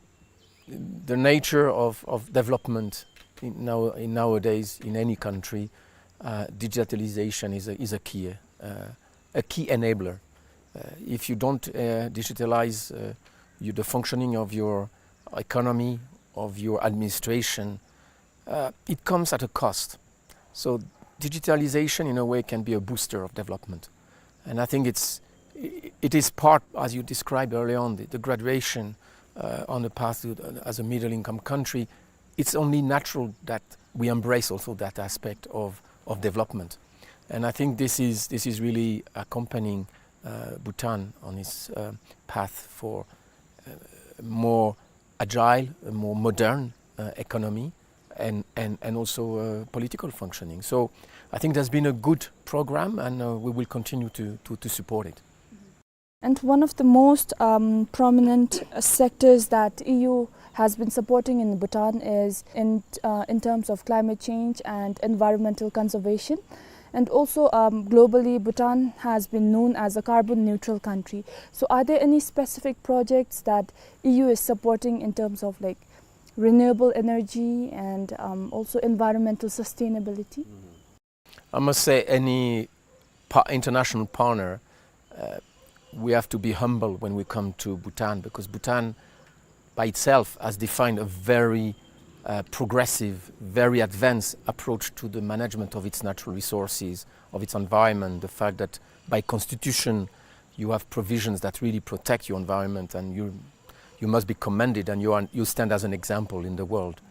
the nature of, of development in now, in nowadays in any country, uh, digitalization is a, is a key, uh, a key enabler. Uh, if you don't, uh, digitalize, uh, you, the functioning of your economy, of your administration, uh, it comes at a cost. So digitalization, in a way, can be a booster of development. And I think it's, i-, it is part, as you described early on, the, the graduation, uh, on the path to, uh, as a middle income country. It's only natural that we embrace also that aspect of, of development. And I think this is, this is really accompanying, uh, Bhutan on its, uh, path for, uh, more agile, a more modern, uh, economy and, and, and also, uh, political functioning. So I think there's been a good program, and, uh, we will continue to, to, to support it. And one of the most, um, prominent, uh, sectors that E U has been supporting in Bhutan is in, uh, in terms of climate change and environmental conservation. And also, um, globally, Bhutan has been known as a carbon neutral country. So are there any specific projects that E U is supporting in terms of, like, renewable energy and, um, also environmental sustainability? I must say, any pa-, international partner, uh, we have to be humble when we come to Bhutan, because Bhutan by itself has defined a very, uh, progressive, very advanced approach to the management of its natural resources, of its environment. The fact that by constitution you have provisions that really protect your environment, and you, you must be commended, and you are, you stand as an example in the world.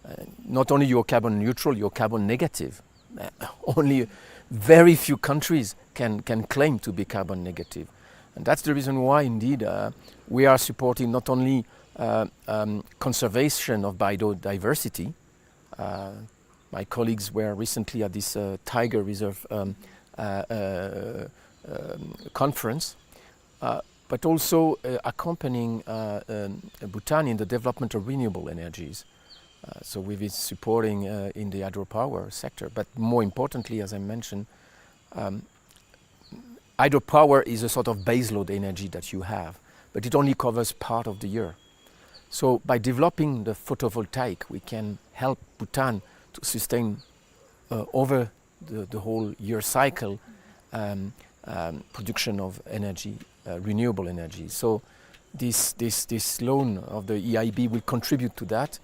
Uh, not only you're carbon neutral, you're carbon negative. Uh, only very few countries can, can claim to be carbon negative. And that's the reason why, indeed, uh, we are supporting not only, uh, um, conservation of biodiversity. Uh, my colleagues were recently at this, uh, tiger reserve, um, uh, uh, um, conference, uh, but also, uh, accompanying, uh, um, Bhutan in the development of renewable energies. Uh, so we've been supporting, uh, in the hydropower sector, but more importantly, as I mentioned, um, hydropower is a sort of baseload energy that you have, but it only covers part of the year. So by developing the photovoltaic, we can help Bhutan to sustain, uh, over the, the whole year cycle, um, um, production of energy, uh, renewable energy. So this, this, this loan of the E I B will contribute to that,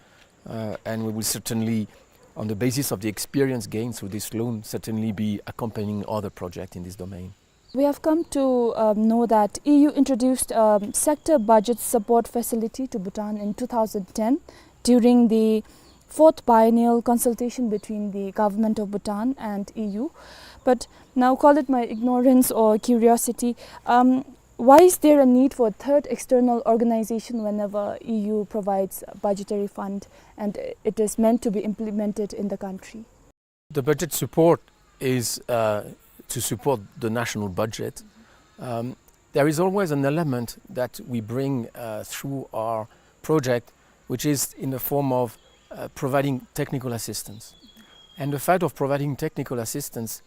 uh, and we will certainly, on the basis of the experience gained through this loan, certainly be accompanying other projects in this domain. We have come to, um, know that E U introduced, um, sector budget support facility to Bhutan in two thousand ten during the fourth biennial consultation between the government of Bhutan and E U. But now, call it my ignorance or curiosity, um, why is there a need for a third external organization whenever E U provides budgetary fund and it is meant to be implemented in the country? The budget support is, uh, to support the national budget. Um, there is always an element that we bring, uh, through our project, which is in the form of, uh, providing technical assistance. And the fact of providing technical assistance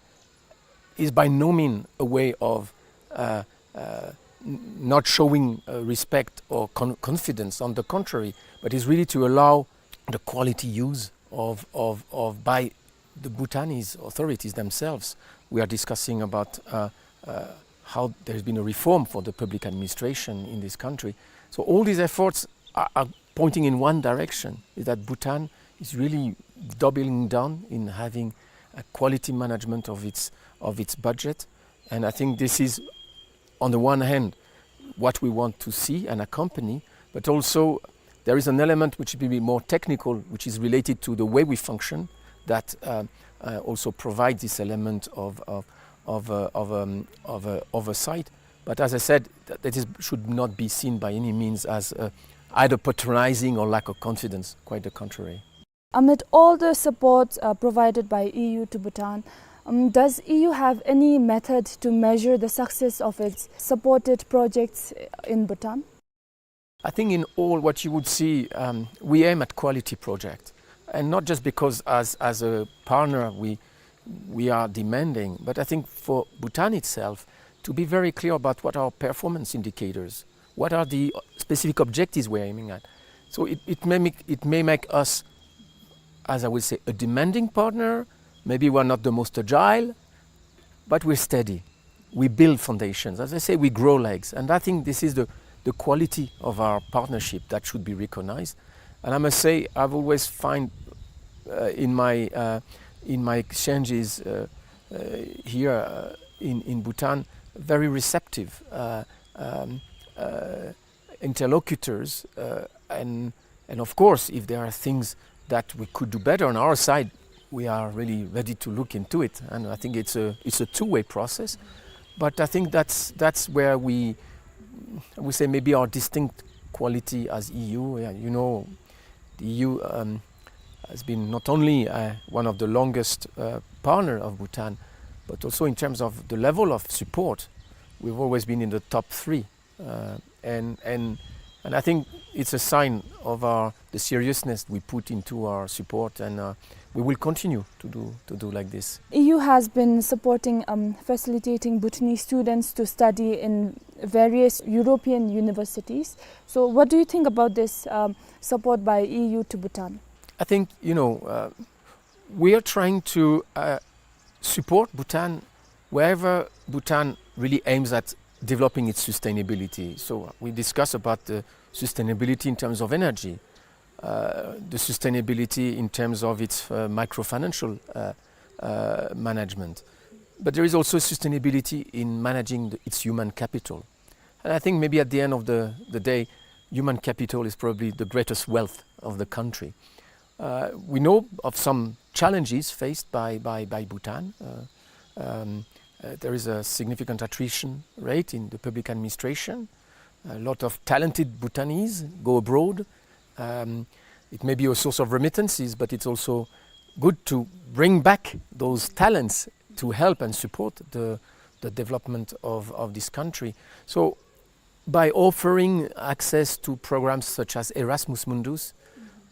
is by no means a way of, uh, uh, n-, not showing, uh, respect or con-, confidence. On the contrary, but is really to allow the quality use of, of, of by the Bhutanese authorities themselves. We are discussing about, uh, uh, how there has been a reform for the public administration in this country. So all these efforts are, are pointing in one direction, is that Bhutan is really doubling down in having a quality management of its, of its budget. And I think this is, on the one hand, what we want to see and accompany, but also there is an element which will be more technical, which is related to the way we function, that, uh, uh, also provides this element of, of, of, uh, of, um, of, uh, oversight. But as I said, th-, that is, should not be seen by any means as, uh, either patronizing or lack of confidence, quite the contrary. Amid all the support, uh, provided by E U to Bhutan, um, does E U have any method to measure the success of its supported projects in Bhutan? I think in all what you would see, um, we aim at quality project, and not just because as, as a partner we, we are demanding, but I think for Bhutan itself to be very clear about what our performance indicators, what are the specific objectives we're aiming at. So it, it may make, it may make us, as I would say, a demanding partner. Maybe we're not the most agile, but we're steady. We build foundations. As I say, we grow legs. And I think this is the, the quality of our partnership that should be recognized. And I must say, I've always find, uh, in my, uh, in my exchanges, uh, uh, here, uh, in, in Bhutan, very receptive, uh, um, uh, interlocutors, uh, and, and of course, if there are things that we could do better on our side, we are really ready to look into it. And I think it's a, it's a two-way process. But I think that's, that's where we, we say maybe our distinct quality as E U. Yeah, you know, the E U, um, has been not only, uh, one of the longest, uh, partner of Bhutan, but also in terms of the level of support, we've always been in the top three. Uh, and, and, and I think it's a sign of our, the seriousness we put into our support, and, uh, we will continue to do, to do like this. E U has been supporting, um, facilitating Bhutanese students to study in various European universities. So what do you think about this, um, support by E U to Bhutan? I think, you know, uh, we are trying to, uh, support Bhutan wherever Bhutan really aims at developing its sustainability. So we discuss about the sustainability in terms of energy, uh, the sustainability in terms of its, uh, microfinancial, uh, uh, management. But there is also sustainability in managing the, its human capital. And I think maybe at the end of the, the day, human capital is probably the greatest wealth of the country. Uh, we know of some challenges faced by, by, by Bhutan. Uh, um, uh, there is a significant attrition rate in the public administration. A lot of talented Bhutanese go abroad. Um, it may be a source of remittances, but it's also good to bring back those talents to help and support the, the development of, of this country. So by offering access to programs such as Erasmus Mundus,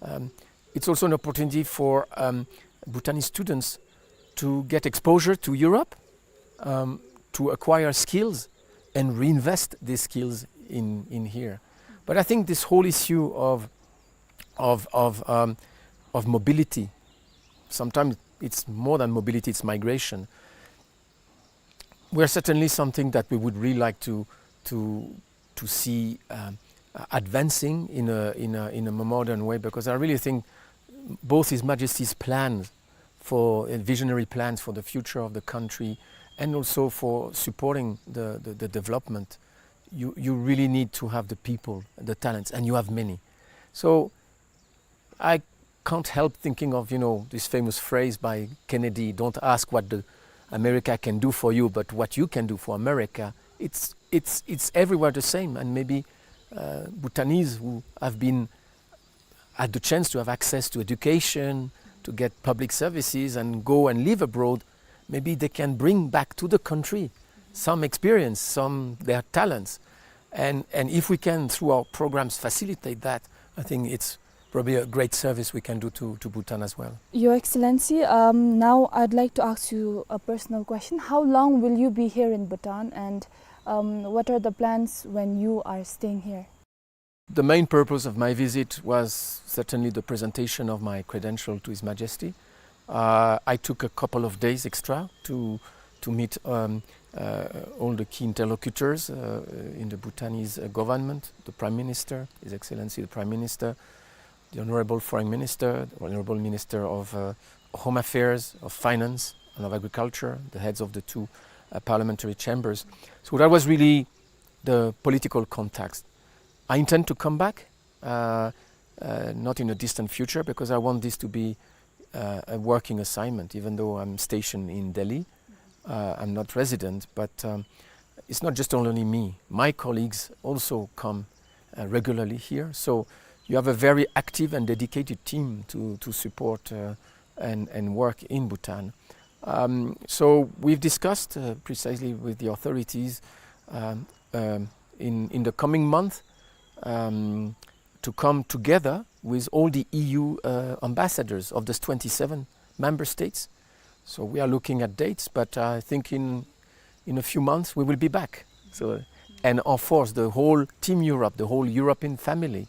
um, it's also an opportunity for, um, Bhutanese students to get exposure to Europe, um, to acquire skills and reinvest these skills in, in here. But I think this whole issue of, of, of, um, of mobility, sometimes it's more than mobility, it's migration. Were certainly something that we would really like to, to, to see, um, uh, advancing in a, in a, in a more modern way, because I really think both His Majesty's plans for, uh, visionary plans for the future of the country and also for supporting the, the, the development, you, you really need to have the people, the talents, and you have many. So I can't help thinking of, you know, this famous phrase by Kennedy, "Don't ask what the America can do for you, but what you can do for America." It's, it's, it's everywhere the same, and maybe, uh, Bhutanese who have been, had the chance to have access to education, to get public services, and go and live abroad, maybe they can bring back to the country some experience, some their talents. And, and if we can, through our programs, facilitate that, I think it's probably a great service we can do to, to Bhutan as well. Your Excellency, um, now I'd like to ask you a personal question. How long will you be here in Bhutan, and, um, what are the plans when you are staying here? The main purpose of my visit was certainly the presentation of my credential to His Majesty. Uh, I took a couple of days extra to, to meet, um, uh, all the key interlocutors, uh, in the Bhutanese, uh, government, the Prime Minister, His Excellency the Prime Minister, the Honorable Foreign Minister, the Honorable Minister of, uh, Home Affairs, of Finance, and of Agriculture, the heads of the two, uh, parliamentary chambers. So that was really the political context. I intend to come back, uh, uh, not in a distant future, because I want this to be, uh, a working assignment, even though I'm stationed in Delhi. Uh, I'm not resident, but, um, it's not just only me. My colleagues also come, uh, regularly here. So you have a very active and dedicated team to, to support, uh, and, and work in Bhutan. Um, so we've discussed, uh, precisely with the authorities, um, um, in, in the coming month, um, to come together with all the E U, uh, ambassadors of these twenty-seven member states. So we are looking at dates, but I think in, in a few months we will be back. So, and of course, the whole Team Europe, the whole European family,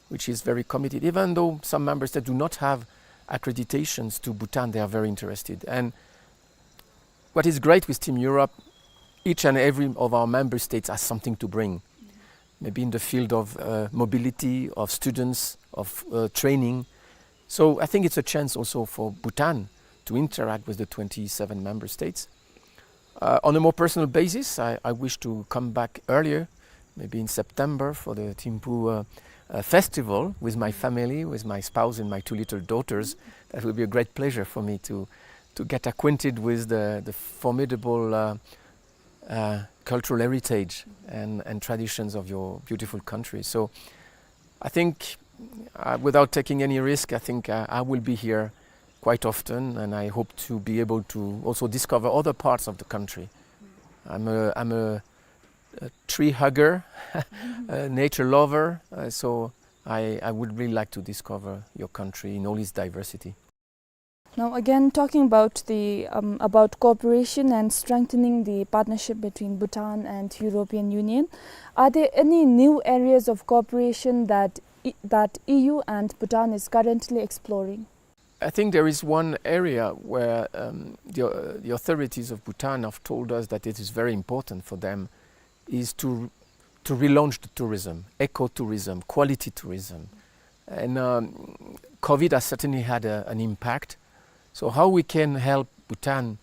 which is very committed, even though some member states do not have accreditations to Bhutan, they are very interested. And what is great with Team Europe, each and every of our member states has something to bring. Maybe in the field of, uh, mobility, of students, of, uh, training. So I think it's a chance also for Bhutan to interact with the twenty-seven member states. Uh, on a more personal basis, I, I wish to come back earlier, maybe in September, for the Thimphu, uh, uh, festival with my family, with my spouse and my two little daughters. That would be a great pleasure for me to, to get acquainted with the, the formidable, uh, uh, cultural heritage and, and traditions of your beautiful country. So I think, uh, without taking any risk, I think, uh, I will be here quite often, and I hope to be able to also discover other parts of the country. I'm a, I'm a, a tree hugger, a nature lover, uh, so I, I would really like to discover your country in all its diversity. Now, again, talking about the, um, about cooperation and strengthening the partnership between Bhutan and European Union, are there any new areas of cooperation that E-, that E U and Bhutan is currently exploring? I think there is one area where, um, the, uh, the authorities of Bhutan have told us that it is very important for them, is to, to relaunch the tourism, eco-tourism, quality tourism. And, um, COVID has certainly had a, an impact. So how we can help Bhutan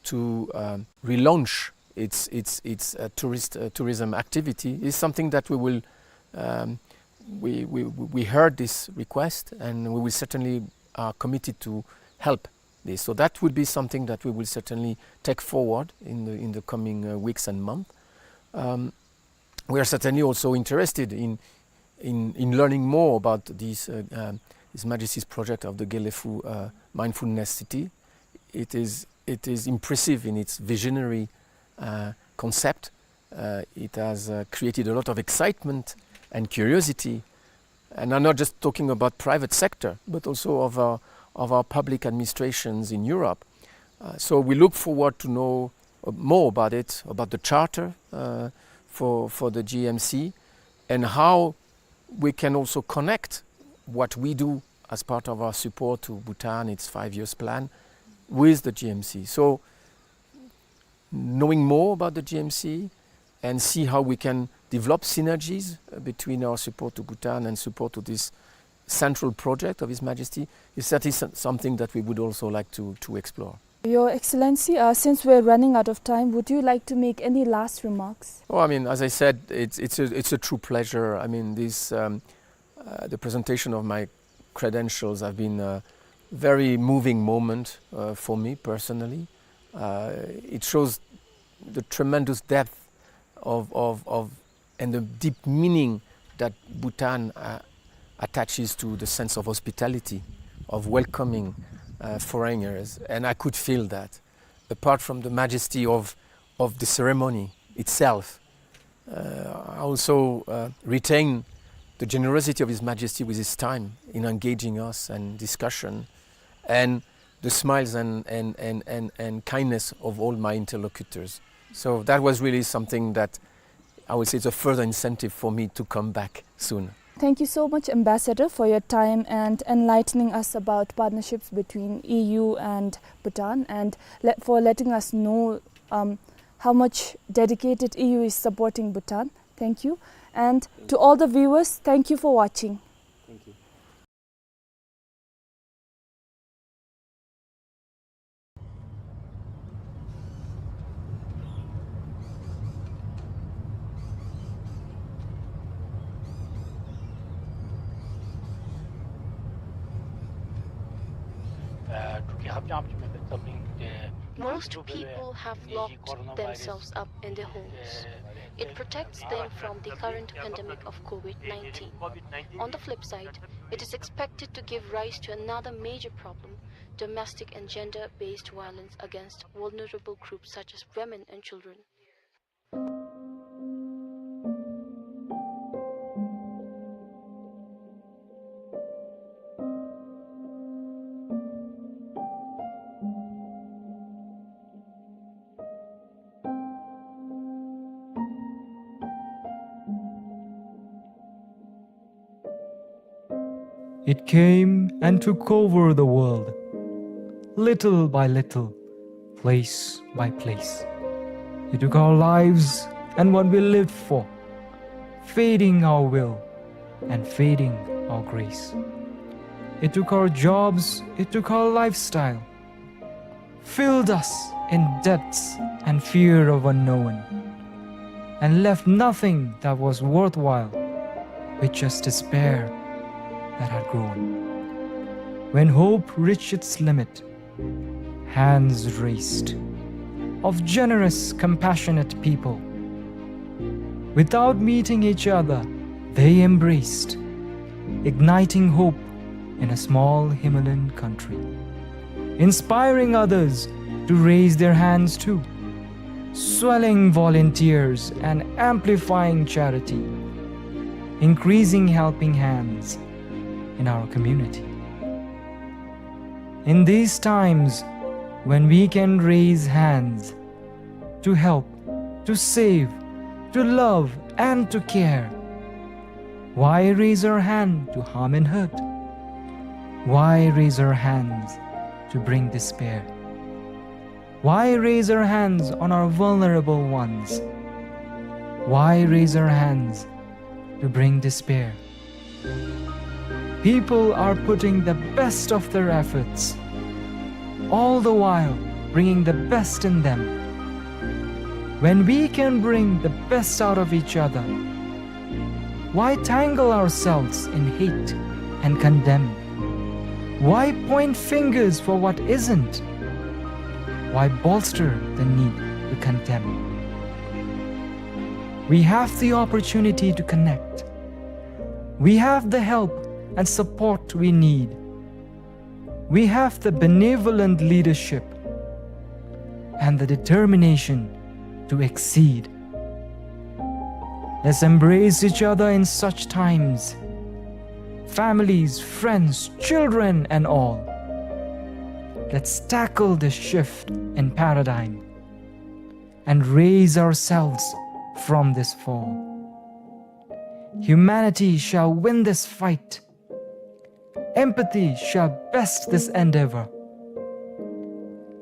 to, um, relaunch its, its, its, uh, tourist, uh, tourism activity is something that we will, um, we, we, we heard this request, and we will certainly are committed to help this. So that would be something that we will certainly take forward in the, in the coming, uh, weeks and months. Um, we are certainly also interested in, in, in learning more about this, uh, um, His Majesty's project of the Gelephu, uh, Mindfulness City. It is, it is impressive in its visionary, uh, concept. Uh, it has, uh, created a lot of excitement and curiosity. And I'm not just talking about private sector, but also of our, of our public administrations in Europe. Uh, so we look forward to know, uh, more about it, about the charter, uh, for, for the G M C, and how we can also connect what we do as part of our support to Bhutan, its five years plan, with the G M C. So knowing more about the G M C and see how we can develop synergies, uh, between our support to Bhutan and support to this central project of His Majesty is, that is some-, something that we would also like to, to explore. Your Excellency, uh, since we're running out of time, would you like to make any last remarks? Oh, I mean, as I said, it's, it's a, it's a true pleasure. I mean, this, um, uh, the presentation of my credentials have been a very moving moment, uh, for me personally. Uh, it shows the tremendous depth of, of, of, and the deep meaning that Bhutan, uh, attaches to the sense of hospitality, of welcoming, uh, foreigners. And I could feel that, apart from the majesty of, of the ceremony itself. Uh, I also, uh, retain the generosity of His Majesty with his time in engaging us and discussion, and the smiles and, and, and, and, and kindness of all my interlocutors. So that was really something that I would say is a further incentive for me to come back soon. Thank you so much, Ambassador, for your time and enlightening us about partnerships between E U and Bhutan, and let, for letting us know, um, how much dedicated E U is supporting Bhutan. Thank you. And to all the viewers, thank you for watching. Thank you. Most people have locked themselves up in their homes. It protects them from the current pandemic of COVID nineteen. On the flip side, it is expected to give rise to another major problem, domestic and gender-based violence against vulnerable groups such as women and children. It came and took over the world, little by little, place by place. It took our lives and what we lived for, feeding our will and feeding our grace. It took our jobs, it took our lifestyle, filled us in debts and fear of unknown, and left nothing that was worthwhile with just despair that had grown. When hope reached its limit, hands raised of generous, compassionate people. Without meeting each other, they embraced, igniting hope in a small Himalayan country, inspiring others to raise their hands too, swelling volunteers and amplifying charity, increasing helping hands in our community. In these times when we can raise hands to help, to save, to love, and to care, why raise our hand to harm and hurt? Why raise our hands to bring despair? Why raise our hands on our vulnerable ones? Why raise our hands to bring despair? People are putting the best of their efforts, all the while bringing the best in them. When we can bring the best out of each other, why tangle ourselves in hate and condemn? Why point fingers for what isn't? Why bolster the need to condemn? We have the opportunity to connect. We have the help and support we need. We have the benevolent leadership and the determination to exceed. Let's embrace each other in such times, families, friends, children, and all. Let's tackle this shift in paradigm and raise ourselves from this fall. Humanity shall win this fight. Empathy shall best this endeavor.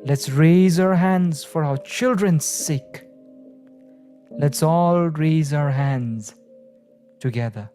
Let's raise our hands for our children's sake. Let's all raise our hands together.